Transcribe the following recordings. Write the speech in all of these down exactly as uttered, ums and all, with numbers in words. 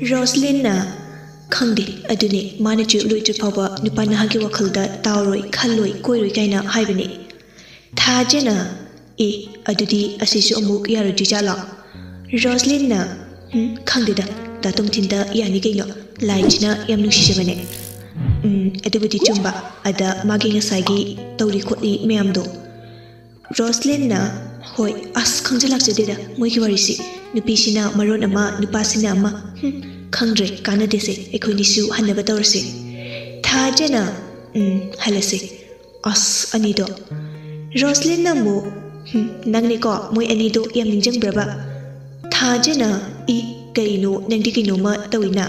ꯔꯣꯁꯂꯤꯟꯅ, "ꯈꯪꯗꯦ, ꯑꯗꯨꯅꯦ ꯃꯥꯅ ꯆꯤꯔꯨꯛꯂꯣꯏꯗ꯭ꯔꯤ ꯐꯥꯎꯕ ꯅꯨꯄꯥ ꯅꯍꯥꯒꯤ ꯋꯥꯈꯜꯗ ꯇꯥꯎꯔꯣꯏ, ꯈꯜꯂꯣꯏ, ꯀꯣꯏꯔꯣꯏ ꯀꯥꯏꯅ ꯍꯥꯏꯕꯅꯤ꯫" ꯊꯥꯖꯅ, "ꯑꯦ, ꯑꯗꯨꯗꯤ ꯑꯁꯤꯁꯨ ꯑꯃꯨꯛ ꯌꯥꯔꯣꯏꯗ꯭ꯔꯤ ꯖꯥꯠꯂꯣ?" ꯔꯣꯁꯂꯤꯟꯅ, "ꯎꯝ, ꯈꯪꯗꯦꯗ, ꯗꯥ ꯇꯣꯝꯊꯤꯟꯗ ꯌꯥꯅꯤ ꯀꯩꯅꯣ, ꯂꯥꯏꯁꯤꯅ ꯌꯥꯝ ꯅꯨꯡꯁꯤꯖꯕꯅꯦ꯫" "ꯎꯝ, ꯑꯗꯨꯕꯨꯗꯤ ꯆꯨꯝꯕ, ꯑꯗ ꯃꯥꯒꯤ ꯉꯁꯥꯏꯒꯤ ꯇꯧꯔꯤ ꯈꯣꯠꯂꯤ ꯃꯌꯥꯝꯗꯣ꯫" ꯔꯣꯁꯂꯤꯟꯅ, "ꯍꯣꯏ, ꯑꯁ, ꯈꯪꯖ ꯂꯥꯛꯆꯗꯦꯗ ꯃꯣꯏꯒꯤ ꯋꯥꯔꯤꯁꯤ꯫ ꯅꯨꯄꯤꯁꯤꯅ ꯃꯔꯣꯟ ꯑꯃ, ꯅꯨꯄꯥꯁꯤꯅ ꯑꯃ꯫ ꯍꯨꯝ, ꯈꯪꯗ꯭ꯔꯦ, ꯀꯥꯟꯅꯗꯦꯁꯦ, ꯑꯩꯈꯣꯏꯅꯤꯁꯨ ꯍꯟꯅꯕ ꯇꯧꯔꯁꯦ꯫" ꯊꯥꯖꯅ, "ꯎꯝ, ꯍꯜꯂꯁꯦ꯫ ꯑꯁ, ꯑꯅꯤꯗꯣ꯫" ꯔꯣꯁꯂꯤꯟꯅ ꯑꯃꯨꯛ, "ꯍꯨꯝ, ꯅꯪꯅꯦꯀꯣ ꯃꯣꯏ ꯑꯅꯤꯗꯣ ꯌꯥꯝ ꯅꯤꯡꯁꯤꯡꯕ꯭ꯔꯕ?" ꯊꯥꯖꯅ, "ꯏ, ꯀꯩꯅꯣ, ꯅꯪꯗꯤ ꯀꯩꯅꯣꯝꯃ ꯇꯧꯏꯅ꯫"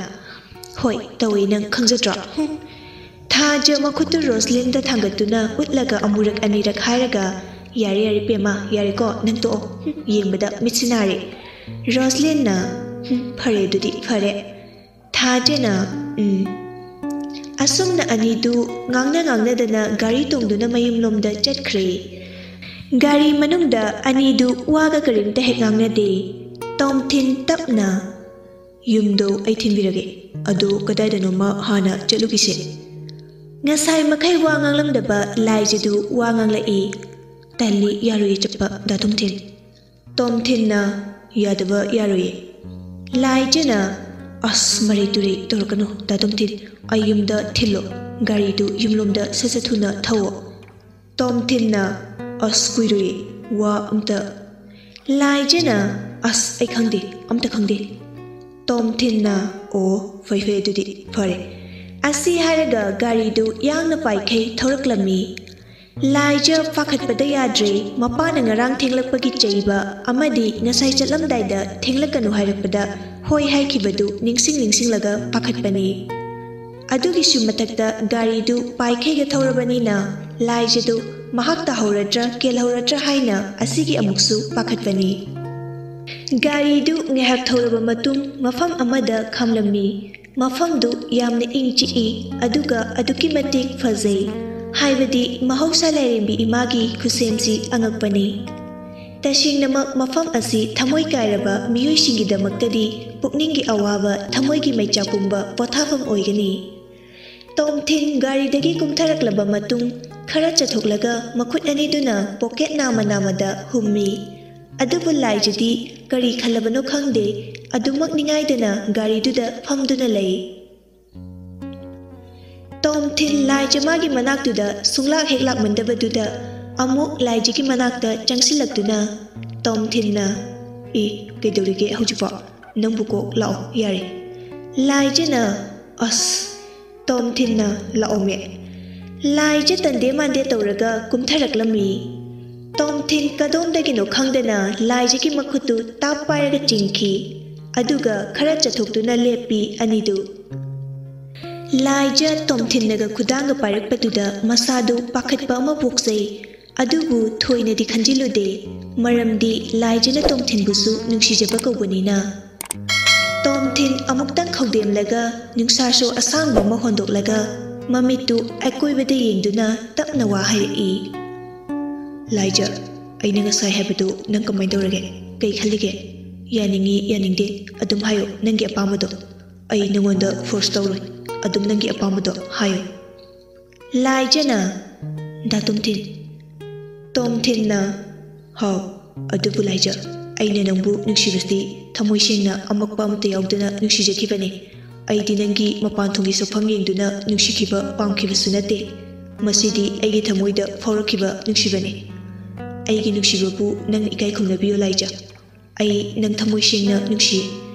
"ꯍꯣꯏ, ꯇꯧꯏ, ꯅꯪ ꯈꯪꯖꯗ꯭ꯔꯣ?" ꯍꯨꯝ꯫ ꯊꯥꯖ ꯃꯈꯨꯠꯇꯨ ꯔꯣꯁꯂꯤꯟꯗ ꯊꯥꯡꯒꯠꯇꯨꯅ ꯎꯠꯂꯒ ꯑꯃꯨꯔꯛ ꯑꯅꯤꯔꯛ ꯍꯥꯏꯔꯒ, "ꯌꯥꯔꯦ, ꯌꯥꯔꯦ, ꯄꯦꯝꯃ, ꯌꯥꯔꯦꯀꯣ, ꯅꯪ ꯇꯣꯛꯑꯣ꯫ ꯍꯨꯝ, ꯌꯦꯡꯕꯗ ꯃꯤꯠꯁꯤ ꯅꯥꯔꯦ꯫" ꯔꯣꯁꯂꯤꯟꯅ, "ꯍꯨꯝ, ꯐꯔꯦ, ꯑꯗꯨꯗꯤ ꯐꯔꯦ꯫" ꯊꯥꯖꯅ, "ꯎꯝ꯫" ꯑꯁꯨꯝꯅ ꯑꯅꯤꯗꯨ ꯉꯥꯡꯅ ꯉꯥꯡꯅꯗꯅ ꯒꯥꯔꯤ ꯇꯣꯡꯗꯨꯅ ꯃꯌꯨꯝꯂꯣꯝꯗ ꯆꯠꯈ꯭ꯔꯦ꯫ ꯒꯥꯔꯤ ꯃꯅꯨꯡꯗ ꯑꯅꯤꯗꯨ ꯋꯥꯒ ꯀꯔꯤꯝꯇ ꯍꯦꯛ ꯉꯥꯡꯅꯗꯦ꯫ ꯇꯣꯝꯊꯤꯟ ꯇꯞꯅ, "ꯌꯨꯝꯗꯣ ꯑꯩ ꯊꯤꯟꯕꯤꯔꯒꯦ꯫ ꯑꯗꯣ ꯀꯗꯥꯏꯗꯅꯣꯃ ꯍꯥꯟꯅ ꯆꯠꯂꯨꯈꯤꯁꯦ꯫ ꯉꯁꯥꯏ ꯃꯈꯩ ꯋꯥ ꯉꯥꯡꯂꯝꯗꯕ ꯂꯥꯏꯖꯗꯨ ꯋꯥ ꯉꯥꯡꯂꯛꯏ꯫" "ꯇꯜꯂꯤ, ꯌꯥꯔꯣꯏꯌꯦ ꯆꯠꯄ, ꯗꯥ ꯇꯣꯝꯊꯤꯟ꯫" ꯇꯣꯝꯊꯤꯟꯅ, "ꯌꯥꯗꯕ ꯌꯥꯔꯣꯏꯌꯦ꯫" ꯂꯥꯏꯖꯅ, "ꯑꯁ, ꯃꯔꯩ ꯇꯨꯔꯩ ꯇꯧꯔꯛꯀꯅꯨ, ꯗꯥ ꯇꯣꯝꯊꯤꯟ꯫ ꯑꯩ ꯌꯨꯝꯗ ꯊꯤꯜꯂꯣ꯫ ꯒꯥꯔꯤꯗꯨ ꯌꯨꯝꯂꯣꯝꯗ ꯁꯠ ꯁꯠ ꯊꯨꯅ ꯊꯧꯋꯣ꯫" ꯇꯣꯝꯊꯤꯟꯅ, "ꯑꯁ, ꯀꯨꯏꯔꯣꯏꯌꯦ, ꯋꯥ ꯑꯝꯇ꯫" ꯂꯥꯏꯖꯅ, "ꯑꯁ, ꯑꯩ ꯈꯪꯗꯦ, ꯑꯝꯇ ꯈꯪꯗꯦ꯫" ꯇꯣꯝꯊꯤꯟꯅ, "ꯑꯣ, ꯐꯩ ꯐꯩ, ꯑꯗꯨꯗꯤ ꯐꯔꯦ꯫" ꯑꯁꯤ ꯍꯥꯏꯔꯒ ꯒꯥꯔꯤꯗꯨ ꯌꯥꯡꯅ ꯄꯥꯏꯈꯩ ꯊꯧꯔꯛꯂꯝꯃꯤ꯫ ꯂꯥꯏꯖ ꯄꯥꯈꯠꯄꯗ ꯌꯥꯗ꯭ꯔꯦ꯫ ꯃꯄꯥꯅ ꯉꯔꯥꯡ ꯊꯦꯡꯂꯛꯄꯒꯤ ꯆꯩꯕ ꯑꯃꯗꯤ ꯉꯁꯥꯏ ꯆꯠꯂꯝꯗꯥꯏꯗ ꯊꯦꯡꯂꯛꯀꯅꯨ ꯍꯥꯏꯔꯛꯄꯗ ꯍꯣꯏ ꯍꯥꯏꯈꯤꯕꯗꯨ ꯅꯤꯡꯁꯤꯡ ꯅꯤꯡꯁꯤꯡꯂꯒ ꯄꯥꯈꯠꯄꯅꯤ꯫ ꯑꯗꯨꯒꯤꯁꯨ ꯃꯊꯛꯇ ꯒꯥꯔꯤꯗꯨ ꯄꯥꯏꯈꯩꯒ ꯊꯧꯔꯕꯅꯤꯅ ꯂꯥꯏꯖꯗꯨ ꯃꯍꯥꯛ ꯇꯥꯍꯧꯔꯗ꯭ꯔꯥ ꯀꯦꯜꯍꯧꯔꯗ꯭ꯔꯥ ꯍꯥꯏꯅ ꯑꯁꯤꯒꯤ ꯑꯃꯨꯛꯁꯨ ꯄꯥꯈꯠꯄꯅꯤ꯫ ꯒꯥꯔꯤꯗꯨ ꯉꯥꯏꯍꯥꯛ ꯊꯧꯔꯕ ꯃꯇꯨꯡ ꯃꯐꯝ ꯑꯃꯗ ꯈꯥꯝꯂꯝꯃꯤ꯫ ꯃꯐꯝꯗꯨ ꯌꯥꯝꯅ ꯏꯪ ꯆꯤꯛꯏ, ꯑꯗꯨꯒ ꯑꯗꯨꯛꯀꯤ ꯃꯇꯤꯛ ꯐꯖꯩ꯫ ꯍꯥꯏꯕꯗꯤ ꯃꯍꯧꯁꯥ ꯂꯥꯏꯔꯦꯝꯕꯤ ꯏꯃꯥꯒꯤ ꯈꯨꯠꯁꯦꯝꯁꯤ ꯑꯉꯛꯄꯅꯤ꯫ ꯇꯁꯦꯡꯅꯃꯛ ꯃꯐꯝ ꯑꯁꯤ ꯊꯃꯣꯏ ꯀꯥꯏꯔꯕ ꯃꯤꯑꯣꯏꯁꯤꯡꯒꯤꯗꯃꯛꯇꯗꯤ ꯄꯨꯛꯅꯤꯡꯒꯤ ꯑꯋꯥꯕ, ꯊꯃꯣꯏꯒꯤ ꯃꯩꯆꯥꯛ ꯄꯨꯝꯕ ꯄꯣꯊꯥꯐꯝ ꯑꯣꯏꯒꯅꯤ꯫ ꯇꯣꯝꯊꯤꯟ ꯒꯥꯔꯤꯗꯒꯤ ꯀꯨꯝꯊꯔꯛꯂꯕ ꯃꯇꯨꯡ, ꯈꯔ ꯆꯠꯊꯣꯛꯂꯒ ꯃꯈꯨꯠ ꯑꯅꯤꯗꯨꯅ ꯄꯣꯀꯦꯠ ꯅꯥꯃ ꯅꯥꯃꯗ ꯍꯨꯝꯃꯤ꯫ ꯑꯗꯨꯕꯨ ꯂꯥꯏꯖꯗꯤ ꯀꯔꯤ ꯈꯜꯂꯕꯅꯣ ꯈꯪꯗꯦ, ꯑꯗꯨꯃꯛ ꯅꯤꯡꯉꯥꯏꯗꯅ ꯒꯥꯔꯤꯗꯨꯗ ꯐꯝꯗꯨꯅ ꯂꯩ꯫ ꯇꯣꯝꯊꯤꯟ ꯂꯥꯏꯖ ꯃꯥꯒꯤ ꯃꯅꯥꯛꯇꯨꯗ ꯁꯨꯡꯂꯥꯛ ꯍꯦꯛ ꯂꯥꯛꯃꯟꯗꯕꯗꯨꯗ ꯑꯃꯨꯛ ꯂꯥꯏꯖꯒꯤ ꯃꯅꯥꯛꯇ ꯆꯪꯁꯤꯜꯂꯛꯇꯨꯅ ꯇꯣꯝꯊꯤꯟꯅ, "ꯏ, ꯀꯩꯗꯧꯔꯤꯒꯦ ꯍꯧꯖꯤꯛꯐꯥꯎ? ꯅꯪꯕꯨ ꯀꯣꯛ ꯂꯥꯛꯑꯣ, ꯌꯥꯔꯦ꯫" ꯂꯥꯏꯖꯅ, "ꯑꯁ!" ꯇꯣꯝꯊꯤꯟꯅ, "ꯂꯥꯛꯑꯣꯃꯦ꯫" ꯂꯥꯏꯖ ꯇꯟꯗꯦ ꯃꯥꯟꯗꯦ ꯇꯧꯔꯒ ꯀꯨꯝꯊꯔꯛꯂꯝꯃꯤ꯫ ꯇꯣꯝꯊꯤꯟ ꯀꯗꯣꯝꯗꯒꯤꯅꯣ ꯈꯪꯗꯅ ꯂꯥꯏꯖꯒꯤ ꯃꯈꯨꯠꯇꯨ ꯇꯥꯞ ꯄꯥꯏꯔꯒ ꯆꯤꯡꯈꯤ꯫ ꯑꯗꯨꯒ ꯈꯔ ꯆꯠꯊꯣꯛꯇꯨꯅ ꯂꯦꯞꯄꯤ ꯑꯅꯤꯗꯨ꯫ ꯂꯥꯏꯖ ꯇꯣꯝꯊꯤꯟꯅꯒ ꯈꯨꯗꯥꯡꯒ ꯄꯥꯏꯔꯛꯄꯗꯨꯗ ꯃꯁꯥꯗꯨ ꯄꯥꯈꯠꯄ ꯑꯃ ꯄꯣꯛꯆꯩ꯫ ꯑꯗꯨꯕꯨ ꯊꯣꯏꯅꯗꯤ ꯈꯟꯖꯤꯜꯂꯨꯗꯦ, ꯃꯔꯝꯗꯤ ꯂꯥꯏꯖꯅ ꯇꯣꯝꯊꯤꯟꯕꯨꯁꯨ ꯅꯨꯡꯁꯤꯖꯕ ꯀꯧꯕꯅꯤꯅ꯫ ꯇꯣꯝꯊꯤꯟ ꯑꯃꯨꯛꯇꯪ ꯈꯧꯗꯦꯝꯂꯒ ꯅꯨꯡꯁꯥꯁꯨ ꯑꯁꯥꯡꯕ ꯑꯃ ꯍꯣꯟꯗꯣꯛꯂꯒ ꯃꯃꯤꯠꯇꯨ ꯑꯀꯣꯏꯕꯗ ꯌꯦꯡꯗꯨꯅ ꯇꯞꯅ ꯋꯥ ꯍꯥꯏꯔꯛꯏ꯫ "ꯂꯥꯏꯖ, ꯑꯩꯅ ꯉꯁꯥꯏ ꯍꯥꯏꯕꯗꯨ ꯅꯪ ꯀꯃꯥꯏꯅ ꯇꯧꯔꯒꯦ? ꯀꯩ ꯈꯜꯂꯤꯒꯦ? ꯌꯥꯅꯤꯡꯉꯤ ꯌꯥꯅꯤꯡꯗꯦ ꯑꯗꯨꯝ ꯍꯥꯏꯌꯣ, ꯅꯪꯒꯤ ꯑꯄꯥꯝꯕꯗꯣ꯫ ꯑꯩ ꯅꯉꯣꯟꯗ ꯐꯣꯔꯁ ꯇꯧꯔꯣꯏ, ꯑꯗꯨꯝ ꯅꯪꯒꯤ ꯑꯄꯥꯝꯕꯗꯣ ꯍꯥꯏꯌꯣ꯫" ꯂꯥꯏꯖꯅ, "ꯗꯥ ꯇꯣꯝꯊꯤꯟ꯫" ꯇꯣꯝꯊꯤꯟꯅ, "ꯍꯥꯎ, ꯑꯗꯨꯕꯨ ꯂꯥꯏꯖ, ꯑꯩꯅ ꯅꯪꯕꯨ ꯅꯨꯡꯁꯤꯕꯁꯤ ꯊꯃꯣꯏ ꯁꯦꯡꯅ ꯑꯃꯛꯄ ꯑꯃꯠꯇ ꯌꯥꯎꯗꯅ ꯅꯨꯡꯁꯤꯖꯈꯤꯕꯅꯤ꯫ ꯑꯩꯗꯤ ꯅꯪꯒꯤ ꯃꯄꯥꯟ ꯊꯣꯡꯒꯤ ꯁꯛꯐꯝ ꯌꯦꯡꯗꯨꯅ ꯅꯨꯡꯁꯤꯈꯤꯕ ꯄꯥꯝꯈꯤꯕꯁꯨ ꯅꯠꯇꯦ꯫ ꯃꯁꯤꯗꯤ ꯑꯩꯒꯤ ꯊꯃꯣꯏꯗ ꯐꯥꯎꯔꯛꯈꯤꯕ ꯅꯨꯡꯁꯤꯕꯅꯤ꯫ ꯑꯩꯒꯤ ꯅꯨꯡꯁꯤꯕꯕꯨ ꯅꯪ ꯏꯀꯥꯏ ꯈꯨꯝꯅꯕꯤꯌꯨ ꯂꯥꯏꯖ꯫ ꯑꯩ ꯅꯪ ꯊꯃꯣꯏ ꯁꯦꯡꯅ ꯅꯨꯡꯁꯤ꯫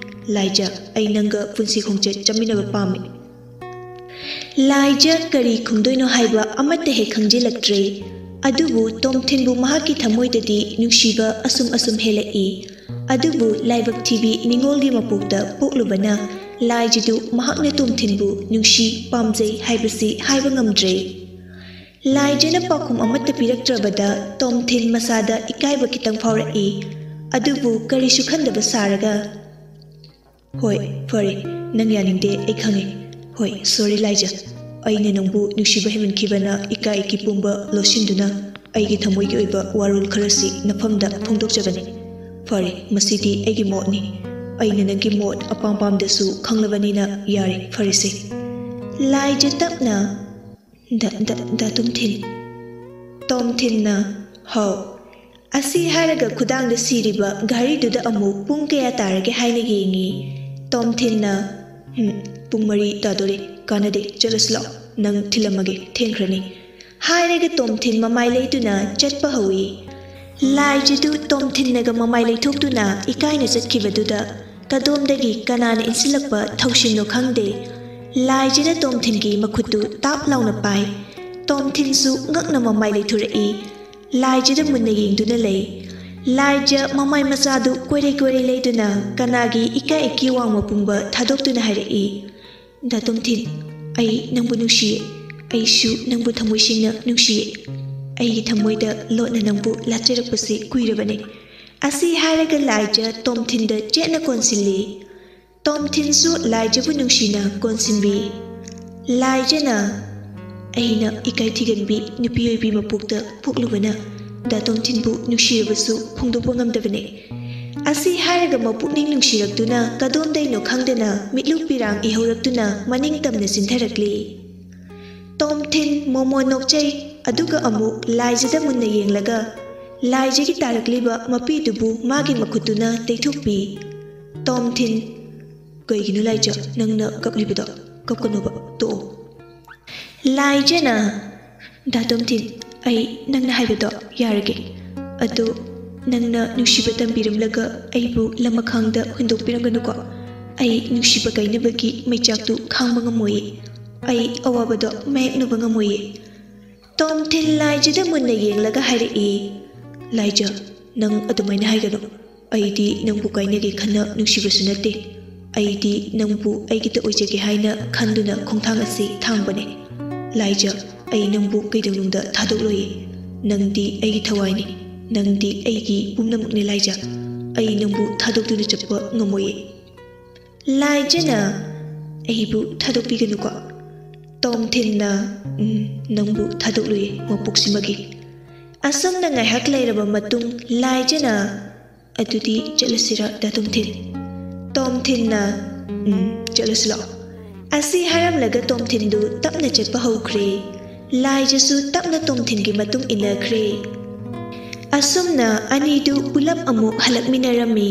ꯂꯥꯏꯖ, ꯑꯩ ꯅꯪꯒ ꯄꯨꯟꯁꯤ ꯈꯣꯡꯆꯠ ꯆꯠꯃꯤꯟꯅꯕ ꯄꯥꯝꯃꯤ꯫" ꯂꯥꯏꯖ ꯀꯔꯤ ꯈꯨꯝꯗꯣꯏꯅꯣ ꯍꯥꯏꯕ ꯑꯃꯠꯇ ꯍꯦꯛ ꯈꯪꯖꯤꯜꯂꯛꯇ꯭ꯔꯦ꯫ ꯑꯗꯨꯕꯨ ꯇꯣꯝꯊꯤꯟꯕꯨ ꯃꯍꯥꯛꯀꯤ ꯊꯃꯣꯏꯗꯗꯤ ꯅꯨꯡꯁꯤꯕ ꯑꯁꯨꯝ ꯑꯁꯨꯝ ꯍꯦꯜꯂꯛꯏ꯫ ꯑꯗꯨꯕꯨ ꯂꯥꯏꯕꯛ ꯊꯤꯕꯤ ꯅꯤꯉꯣꯜꯒꯤ ꯃꯄꯣꯛꯇ ꯄꯣꯛꯂꯨꯕꯅ ꯂꯥꯏꯖꯗꯨ ꯃꯍꯥꯛꯅ ꯇꯣꯝꯊꯤꯟꯕꯨ ꯅꯨꯡꯁꯤ, ꯄꯥꯝꯖꯩ ꯍꯥꯏꯕꯁꯤ ꯍꯥꯏꯕ ꯉꯝꯗ꯭ꯔꯦ꯫ ꯂꯥꯏꯖꯅ ꯄꯥꯎꯈꯨꯝ ꯑꯃꯠꯇ ꯄꯤꯔꯛꯇ꯭ꯔꯕꯗ ꯇꯣꯝꯊꯤꯟ ꯃꯁꯥꯗ ꯏꯀꯥꯏꯕ ꯈꯤꯇꯪ ꯐꯥꯎꯔꯛꯏ꯫ ꯑꯗꯨꯕꯨ ꯀꯔꯤꯁꯨ ꯈꯟꯗꯕ ꯁꯥꯔꯒ, "ꯍꯣꯏ, ꯐꯔꯦ, ꯅꯪ ꯌꯥꯅꯤꯡꯗꯦ ꯑꯩ ꯈꯪꯉꯦ꯫ ꯍꯣꯏ, ꯁꯣꯔꯤ ꯂꯥꯏꯖ, ꯑꯩꯅ ꯅꯪꯕꯨ ꯅꯨꯡꯁꯤꯕ ꯍꯦꯟꯃꯟꯈꯤꯕꯅ ꯏꯀꯥꯏ ꯏꯀꯤ ꯄꯨꯝꯕ ꯂꯣꯠꯁꯤꯟꯗꯨꯅ ꯑꯩꯒꯤ ꯊꯃꯣꯏꯒꯤ ꯑꯣꯏꯕ ꯋꯥꯔꯣꯜ ꯈꯔꯁꯤ ꯅꯐꯝꯗ ꯐꯣꯡꯗꯣꯛꯆꯕꯅꯤ꯫ ꯐꯔꯦ, ꯃꯁꯤꯗꯤ ꯑꯩꯒꯤ ꯃꯣꯠꯅꯤ꯫ ꯑꯩꯅ ꯅꯪꯒꯤ ꯃꯣꯠ ꯑꯄꯥꯝ ꯄꯥꯝꯗꯁꯨ ꯈꯪꯂꯕꯅꯤꯅ ꯌꯥꯔꯦ, ꯐꯔꯦꯁꯦ꯫ ꯂꯥꯏꯖ ꯇꯞꯅ, "ꯗ-, ꯗ-, ꯗꯥ ꯇꯣꯝꯊꯤꯟ꯫" ꯇꯣꯝꯊꯤꯟꯅ, "ꯍꯥꯎ꯫ ꯑꯁꯤ ꯍꯥꯏꯔꯒ ꯈꯨꯗꯥꯡꯗ ꯁꯤꯔꯤꯕ ꯘꯔꯤꯗꯨꯗ ꯑꯃꯨꯛ ꯄꯨꯡ ꯀꯌꯥ ꯇꯥꯔꯒꯦ ꯍꯥꯏꯅ ꯌꯦꯡꯉꯤ꯫" ꯇꯣꯝꯊꯤꯟꯅ, "ꯍꯨꯝ, ꯄꯨꯡ ꯃꯔꯤ ꯇꯥꯗꯣꯔꯦ꯫ ꯀꯥꯟꯅꯗꯦ, ꯆꯠꯂꯁꯤ ꯂꯥꯛꯑꯣ꯫ ꯅꯪ ꯊꯤꯜꯂꯝꯃꯒꯦ, ꯊꯦꯡꯈ꯭ꯔꯅꯤ꯫" ꯍꯥꯏꯔꯒ ꯇꯣꯝꯊꯤꯟ ꯃꯃꯥꯏ ꯂꯩꯗꯨꯅ ꯆꯠꯄ ꯍꯧꯏ꯫ ꯂꯥꯏꯖꯗꯨ ꯇꯣꯝꯊꯤꯟꯅꯒ ꯃꯃꯥꯏ ꯂꯩꯊꯣꯛꯇꯨꯅ ꯏꯀꯥꯏꯅ ꯆꯠꯈꯤꯕꯗꯨꯗ ꯀꯗꯣꯝꯗꯒꯤ ꯀꯅꯥꯅ ꯏꯟꯁꯤꯜꯂꯛꯄ ꯊꯧꯁꯤꯟꯅꯣ ꯈꯪꯗꯦ, ꯂꯥꯏꯖꯅ ꯇꯣꯝꯊꯤꯟꯒꯤ ꯃꯈꯨꯠꯇꯨ ꯇꯥꯞ ꯂꯥꯎꯅ ꯄꯥꯏ꯫ ꯇꯣꯝꯊꯤꯟꯁꯨ ꯉꯛꯅ ꯃꯃꯥꯏ ꯂꯩꯊꯣꯔꯛꯏ꯫ ꯂꯥꯏꯖꯗ ꯃꯨꯟꯅ ꯌꯦꯡꯗꯨꯅ ꯂꯩ꯫ ꯂꯥꯏꯖ ꯃꯃꯥꯏ ꯃꯆꯥꯗꯨ ꯀꯣꯏꯔꯩ ꯀꯣꯏꯔꯩ ꯂꯩꯗꯨꯅ ꯀꯅꯥꯒꯤ ꯏꯀꯥꯏ ꯏꯀꯤ ꯋꯥꯡꯃ ꯄꯨꯡꯕ ꯊꯥꯗꯣꯛꯇꯨꯅ ꯍꯥꯏꯔꯛꯏ, "ꯗꯥ ꯇꯣꯝꯊꯤꯟ, ꯑꯩ ꯅꯪꯕꯨ ꯅꯨꯡꯁꯤꯌꯦ꯫ ꯑꯩꯁꯨ ꯅꯪꯕꯨ ꯊꯃꯣꯏ ꯁꯦꯡꯅ ꯅꯨꯡꯁꯤꯌꯦ꯫ ꯑꯩꯒꯤ ꯊꯃꯣꯏꯗ ꯂꯣꯠꯅ ꯅꯪꯕꯨ ꯂꯥꯠꯆꯔꯛꯄꯁꯤ ꯀꯨꯏꯔꯕꯅꯤ꯫" ꯑꯁꯤ ꯍꯥꯏꯔꯒ ꯂꯥꯏꯖ ꯇꯣꯝꯊꯤꯟꯗ ꯆꯦꯠꯅ ꯀꯣꯟꯁꯤꯜꯂꯤ꯫ ꯇꯣꯝꯊꯤꯟꯁꯨ ꯂꯥꯏꯖꯕꯨ ꯅꯨꯡꯁꯤꯅ ꯀꯣꯟꯁꯤꯟꯕꯤ꯫ ꯂꯥꯏꯖꯅ, "ꯑꯩꯅ ꯏꯀꯥꯏ ꯊꯤꯒꯟꯕꯤ ꯅꯨꯄꯤ ꯑꯣꯏꯕꯤ ꯃꯄꯣꯛꯇ ꯄꯣꯛꯂꯨꯕꯅ ꯗꯥ ꯇꯣꯝꯊꯤꯟꯕꯨ ꯅꯨꯡꯁꯤꯔꯕꯁꯨ ꯐꯣꯡꯗꯣꯛꯄ ꯉꯝꯗꯕꯅꯦ꯫" ꯑꯁꯤ ꯍꯥꯏꯔꯒ ꯃꯄꯨꯛꯅꯤꯡ ꯅꯨꯡꯁꯤꯔꯛꯇꯨꯅ ꯀꯗꯣꯝꯗꯩꯅꯣ ꯈꯪꯗꯅ ꯃꯤꯠꯂꯨ ꯄꯤꯔꯥꯡ ꯏꯍꯧꯔꯛꯇꯨꯅ ꯃꯅꯤꯡ ꯇꯝꯅ ꯆꯤꯟꯊꯔꯛꯂꯤ꯫ ꯇꯣꯝꯊꯤꯟ ꯃꯣꯃꯣ ꯅꯣꯛꯆꯩ, ꯑꯗꯨꯒ ꯑꯃꯨꯛ ꯂꯥꯏꯖꯗ ꯃꯨꯟꯅ ꯌꯦꯡꯂꯒ ꯂꯥꯏꯖꯒꯤ ꯇꯥꯔꯛꯂꯤꯕ ꯃꯄꯤꯗꯨꯕꯨ ꯃꯥꯒꯤ ꯃꯈꯨꯠꯇꯨꯅ ꯇꯩꯊꯣꯛꯄꯤ꯫ ꯇꯣꯝꯊꯤꯟ, "ꯀꯩꯒꯤꯅꯣ ꯂꯥꯏꯖ, ꯅꯪꯅ ꯀꯞꯂꯤꯕꯗꯣ? ꯀꯞꯀꯅꯣꯕ, ꯇꯣꯛꯑꯣ꯫" ꯂꯥꯏꯖꯅ, "ꯗꯥ ꯇꯣꯝꯊꯤꯟ, ꯑꯩ ꯅꯪꯅ ꯍꯥꯏꯕꯗꯣ ꯌꯥꯔꯒꯦ꯫ ꯑꯗꯣ ꯅꯪꯅ ꯅꯨꯡꯁꯤꯕ ꯇꯝꯕꯤꯔꯝꯂꯒ ꯑꯩꯕꯨ ꯂꯃꯈꯥꯡꯗ ꯍꯨꯟꯗꯣꯛꯄꯤꯔꯝꯒꯅꯨꯀꯣ꯫ ꯑꯩ ꯅꯨꯡꯁꯤꯕ ꯀꯥꯏꯅꯕꯒꯤ ꯃꯩꯆꯥꯛꯇꯨ ꯈꯥꯡꯕ ꯉꯝꯃꯣꯏꯌꯦ꯫ ꯑꯩ ꯑꯋꯥꯕꯗꯣ ꯃꯥꯌꯣꯛꯅꯕ ꯉꯝꯃꯣꯏꯌꯦ꯫" ꯇꯣꯝꯊꯤꯟ ꯂꯥꯏꯖꯗ ꯃꯨꯟꯅ ꯌꯦꯡꯂꯒ ꯍꯥꯏꯔꯛꯏ, "ꯂꯥꯏꯖ, ꯅꯪ ꯑꯗꯨꯃꯥꯏꯅ ꯍꯥꯏꯒꯅꯨ꯫ ꯑꯩꯗꯤ ꯅꯪꯕꯨ ꯀꯥꯏꯅꯒꯦ ꯈꯟꯅ ꯅꯨꯡꯁꯤꯕꯁꯨ ꯅꯠꯇꯦ꯫ ꯑꯩꯗꯤ ꯅꯪꯕꯨ ꯑꯩꯒꯤꯇ ꯑꯣꯏꯖꯒꯦ ꯍꯥꯏꯅ ꯈꯟꯗꯨꯅ ꯈꯣꯡꯊꯥꯡ ꯑꯁꯤ ꯊꯥꯡꯕꯅꯦ꯫ ꯂꯥꯏꯖ, ꯑꯩ ꯅꯪꯕꯨ ꯀꯩꯗꯧꯅꯨꯡꯗ ꯊꯥꯗꯣꯛꯂꯣꯏꯌꯦ꯫ ꯅꯪꯗꯤ ꯑꯩꯒꯤ ꯊꯋꯥꯏꯅꯤ꯫ ꯅꯪꯗꯤ ꯑꯩꯒꯤ ꯄꯨꯝꯅꯃꯛꯅꯤ ꯂꯥꯏꯖ꯫ ꯑꯩ ꯅꯪꯕꯨ ꯊꯥꯗꯣꯛꯇꯨꯅ ꯆꯠꯄ ꯉꯝꯃꯣꯏꯌꯦ꯫" ꯂꯥꯏꯖꯅ, "ꯑꯩꯕꯨ ꯊꯥꯗꯣꯛꯄꯤꯒꯅꯨꯀꯣ꯫" ꯇꯣꯝꯊꯤꯟꯅ, "ꯎꯝ, ꯅꯪꯕꯨ ꯊꯥꯗꯣꯛꯂꯣꯏꯌꯦ ꯃꯄꯣꯛꯁꯤꯃꯒꯤ꯫" ꯑꯁꯨꯝꯅ ꯉꯥꯏꯍꯥꯛ ꯂꯩꯔꯕ ꯃꯇꯨꯡ ꯂꯥꯏꯖꯅ, "ꯑꯗꯨꯗꯤ ꯆꯠꯂꯁꯤꯔ, ꯗꯥ ꯇꯣꯝꯊꯤꯟ?" ꯇꯣꯝꯊꯤꯟꯅ, "ꯎꯝ, ꯆꯠꯂꯁꯤ ꯂꯥꯛꯑꯣ"꯫ ꯑꯁꯤ ꯍꯥꯏꯔꯝꯂꯒ ꯇꯣꯝꯊꯤꯟꯗꯨ ꯇꯞꯅ ꯆꯠꯄ ꯍꯧꯈ꯭ꯔꯦ꯫ ꯂꯥꯏꯖꯁꯨ ꯇꯞꯅ ꯇꯣꯝꯊꯤꯟꯒꯤ ꯃꯇꯨꯡ ꯏꯟꯅꯈ꯭ꯔꯦ꯫ ꯑꯁꯨꯝꯅ ꯑꯅꯤꯗꯨ ꯄꯨꯂꯞ ꯑꯃꯨꯛ ꯍꯜꯂꯛꯃꯤꯟꯅꯔꯝꯃꯤ꯫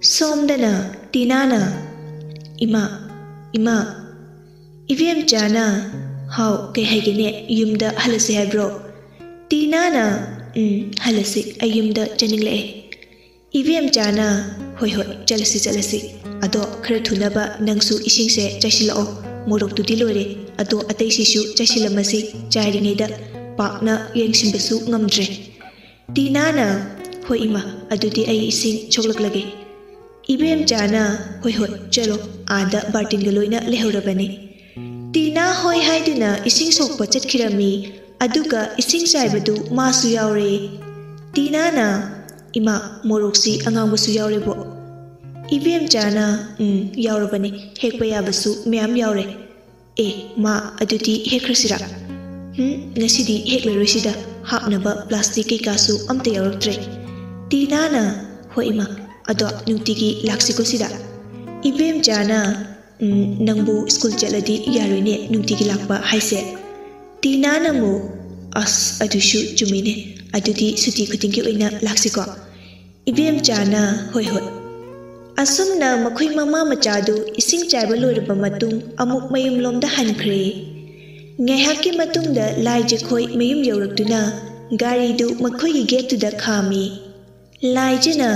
ꯁꯣꯝꯗꯅ ꯇꯤꯅꯥꯅ, "ꯏꯃꯥ, ꯏꯃꯥ"꯫ ꯏꯕꯦꯝꯆꯥꯅ, "ꯍꯥꯎ, ꯀꯩ ꯍꯥꯏꯒꯦꯅꯦ? ꯌꯨꯝꯗ ꯍꯜꯂꯁꯤ ꯍꯥꯏꯕ꯭ꯔꯣ?" ꯇꯤꯅꯥꯅ, "ꯎꯝ, ꯍꯜꯂꯁꯤ, ꯑꯩ ꯌꯨꯝꯗ ꯆꯠꯅꯤꯡꯂꯛꯑꯦ"꯫ ꯏꯕꯦꯝꯆꯥꯅ, "ꯍꯣꯏ, ꯍꯣꯏ, ꯆꯠꯂꯁꯤ, ꯆꯠꯂꯁꯤ꯫ ꯑꯗꯣ ꯈꯔ ꯊꯨꯅꯕ ꯅꯪꯁꯨ ꯏꯁꯤꯡꯁꯦ ꯆꯥꯏꯁꯤꯜꯂꯛꯑꯣ꯫ ꯃꯣꯔꯣꯛꯇꯨꯗꯤ ꯂꯣꯏꯔꯦ꯫ ꯑꯗꯣ ꯑꯇꯩꯁꯤꯁꯨ ꯆꯥꯏꯁꯤꯜꯂꯝꯃꯁꯤ꯫ ꯆꯥꯏꯔꯤꯉꯩꯗ ꯄꯥꯛꯅ ꯌꯦꯡꯁꯤꯟꯕꯁꯨ ꯉꯝꯗ꯭ꯔꯦ"꯫ ꯇꯤꯅꯥꯅ, "ꯍꯣꯏ ꯏꯃꯥ, ꯑꯗꯨꯗꯤ ꯑꯩ ꯏꯁꯤꯡ ꯁꯣꯛꯂꯛꯂꯒꯦ"꯫ ꯏꯕꯦꯝꯆꯥꯅ, "ꯍꯣꯏ, ꯍꯣꯏ, ꯆꯠꯂꯣ, ꯑꯥꯗ ꯕꯥꯔꯇꯤꯟꯒ ꯂꯣꯏꯅ ꯂꯩꯍꯧꯔꯕꯅꯤ"꯫ ꯇꯤꯅꯥ ꯍꯣꯏ ꯍꯥꯏꯗꯨꯅ ꯏꯁꯤꯡ ꯁꯣꯛꯄ ꯆꯠꯈꯤꯔꯝꯃꯤ꯫ ꯑꯗꯨꯒ ꯏꯁꯤꯡ ꯆꯥꯏꯕꯗꯨ ꯃꯥꯁꯨ ꯌꯥꯎꯔꯦ꯫ ꯇꯤꯅꯥꯅ, "ꯏꯃꯥ, ꯃꯣꯔꯣꯛꯁꯤ ꯑꯉꯥꯡꯕꯁꯨ ꯌꯥꯎꯔꯦꯕꯣ"꯫ ꯏꯕꯦꯝꯆꯥꯅ, "ꯎꯝ, ꯌꯥꯎꯔꯕꯅꯤ, ꯍꯦꯛꯄ ꯌꯥꯕꯁꯨ ꯃꯌꯥꯝ ꯌꯥꯎꯔꯦ"꯫ "ꯑꯦ, ꯃꯥ, ꯑꯗꯨꯗꯤ ꯍꯦꯛꯈ꯭ꯔꯁꯤꯔꯥ?" "ꯎꯝ, ꯉꯁꯤꯗꯤ ꯍꯦꯛꯂꯔꯣꯏꯁꯤꯗ, ꯍꯥꯞꯅꯕ ꯄ꯭ꯂꯥꯁꯇꯤꯛ ꯀꯩꯀꯥꯁꯨ ꯑꯝꯇ ꯌꯥꯎꯔꯛꯇ꯭ꯔꯦ"꯫ ꯇꯤꯅꯥꯅ, "ꯍꯣꯏ ꯏꯃꯥ, ꯑꯗꯣ ꯅꯨꯡꯇꯤꯒꯤ ꯂꯥꯛꯁꯤꯀꯣ ꯁꯤꯗ"꯫ ꯏꯕꯦꯝꯆꯥꯅ, "ꯎꯝ, ꯅꯪꯕꯨ ꯁ꯭ꯀꯨꯜ ꯆꯠꯂꯗꯤ ꯌꯥꯔꯣꯏꯅꯦ ꯅꯨꯡꯇꯤꯒꯤ ꯂꯥꯛꯄ ꯍꯥꯏꯁꯦ"꯫ ꯇꯤꯅꯥꯅ ꯑꯃꯨꯛ, "ꯑꯁ, ꯑꯗꯨꯁꯨ ꯆꯨꯝꯃꯤꯅꯦ, ꯑꯗꯨꯗꯤ ꯁꯨꯇꯤ ꯈꯨꯗꯤꯡꯒꯤ ꯑꯣꯏꯅ ꯂꯥꯛꯁꯤꯀꯣ"꯫ ꯏꯕꯦꯝꯆꯥꯅ, "ꯍꯣꯏ, ꯍꯣꯏ"꯫ ꯑꯁꯨꯝꯅ ꯃꯈꯣꯏ ꯃꯃꯥ ꯃꯆꯥꯗꯨ ꯏꯁꯤꯡ ꯆꯥꯏꯕ ꯂꯣꯏꯔꯕ ꯃꯇꯨꯡ ꯑꯃꯨꯛ ꯃꯌꯨꯝꯂꯣꯝꯗ ꯍꯟꯈ꯭ꯔꯦ꯫ ꯉꯥꯏꯍꯥꯛꯀꯤ ꯃꯇꯨꯡꯗ ꯂꯥꯏꯖꯈꯣꯏ ꯃꯌꯨꯝ ꯌꯧꯔꯛꯇꯨꯅ ꯒꯥꯔꯤꯗꯨ ꯃꯈꯣꯏꯒꯤ ꯒꯦꯠꯇꯨꯗ ꯈꯥꯝꯃꯤ꯫ ꯂꯥꯏꯖꯅ,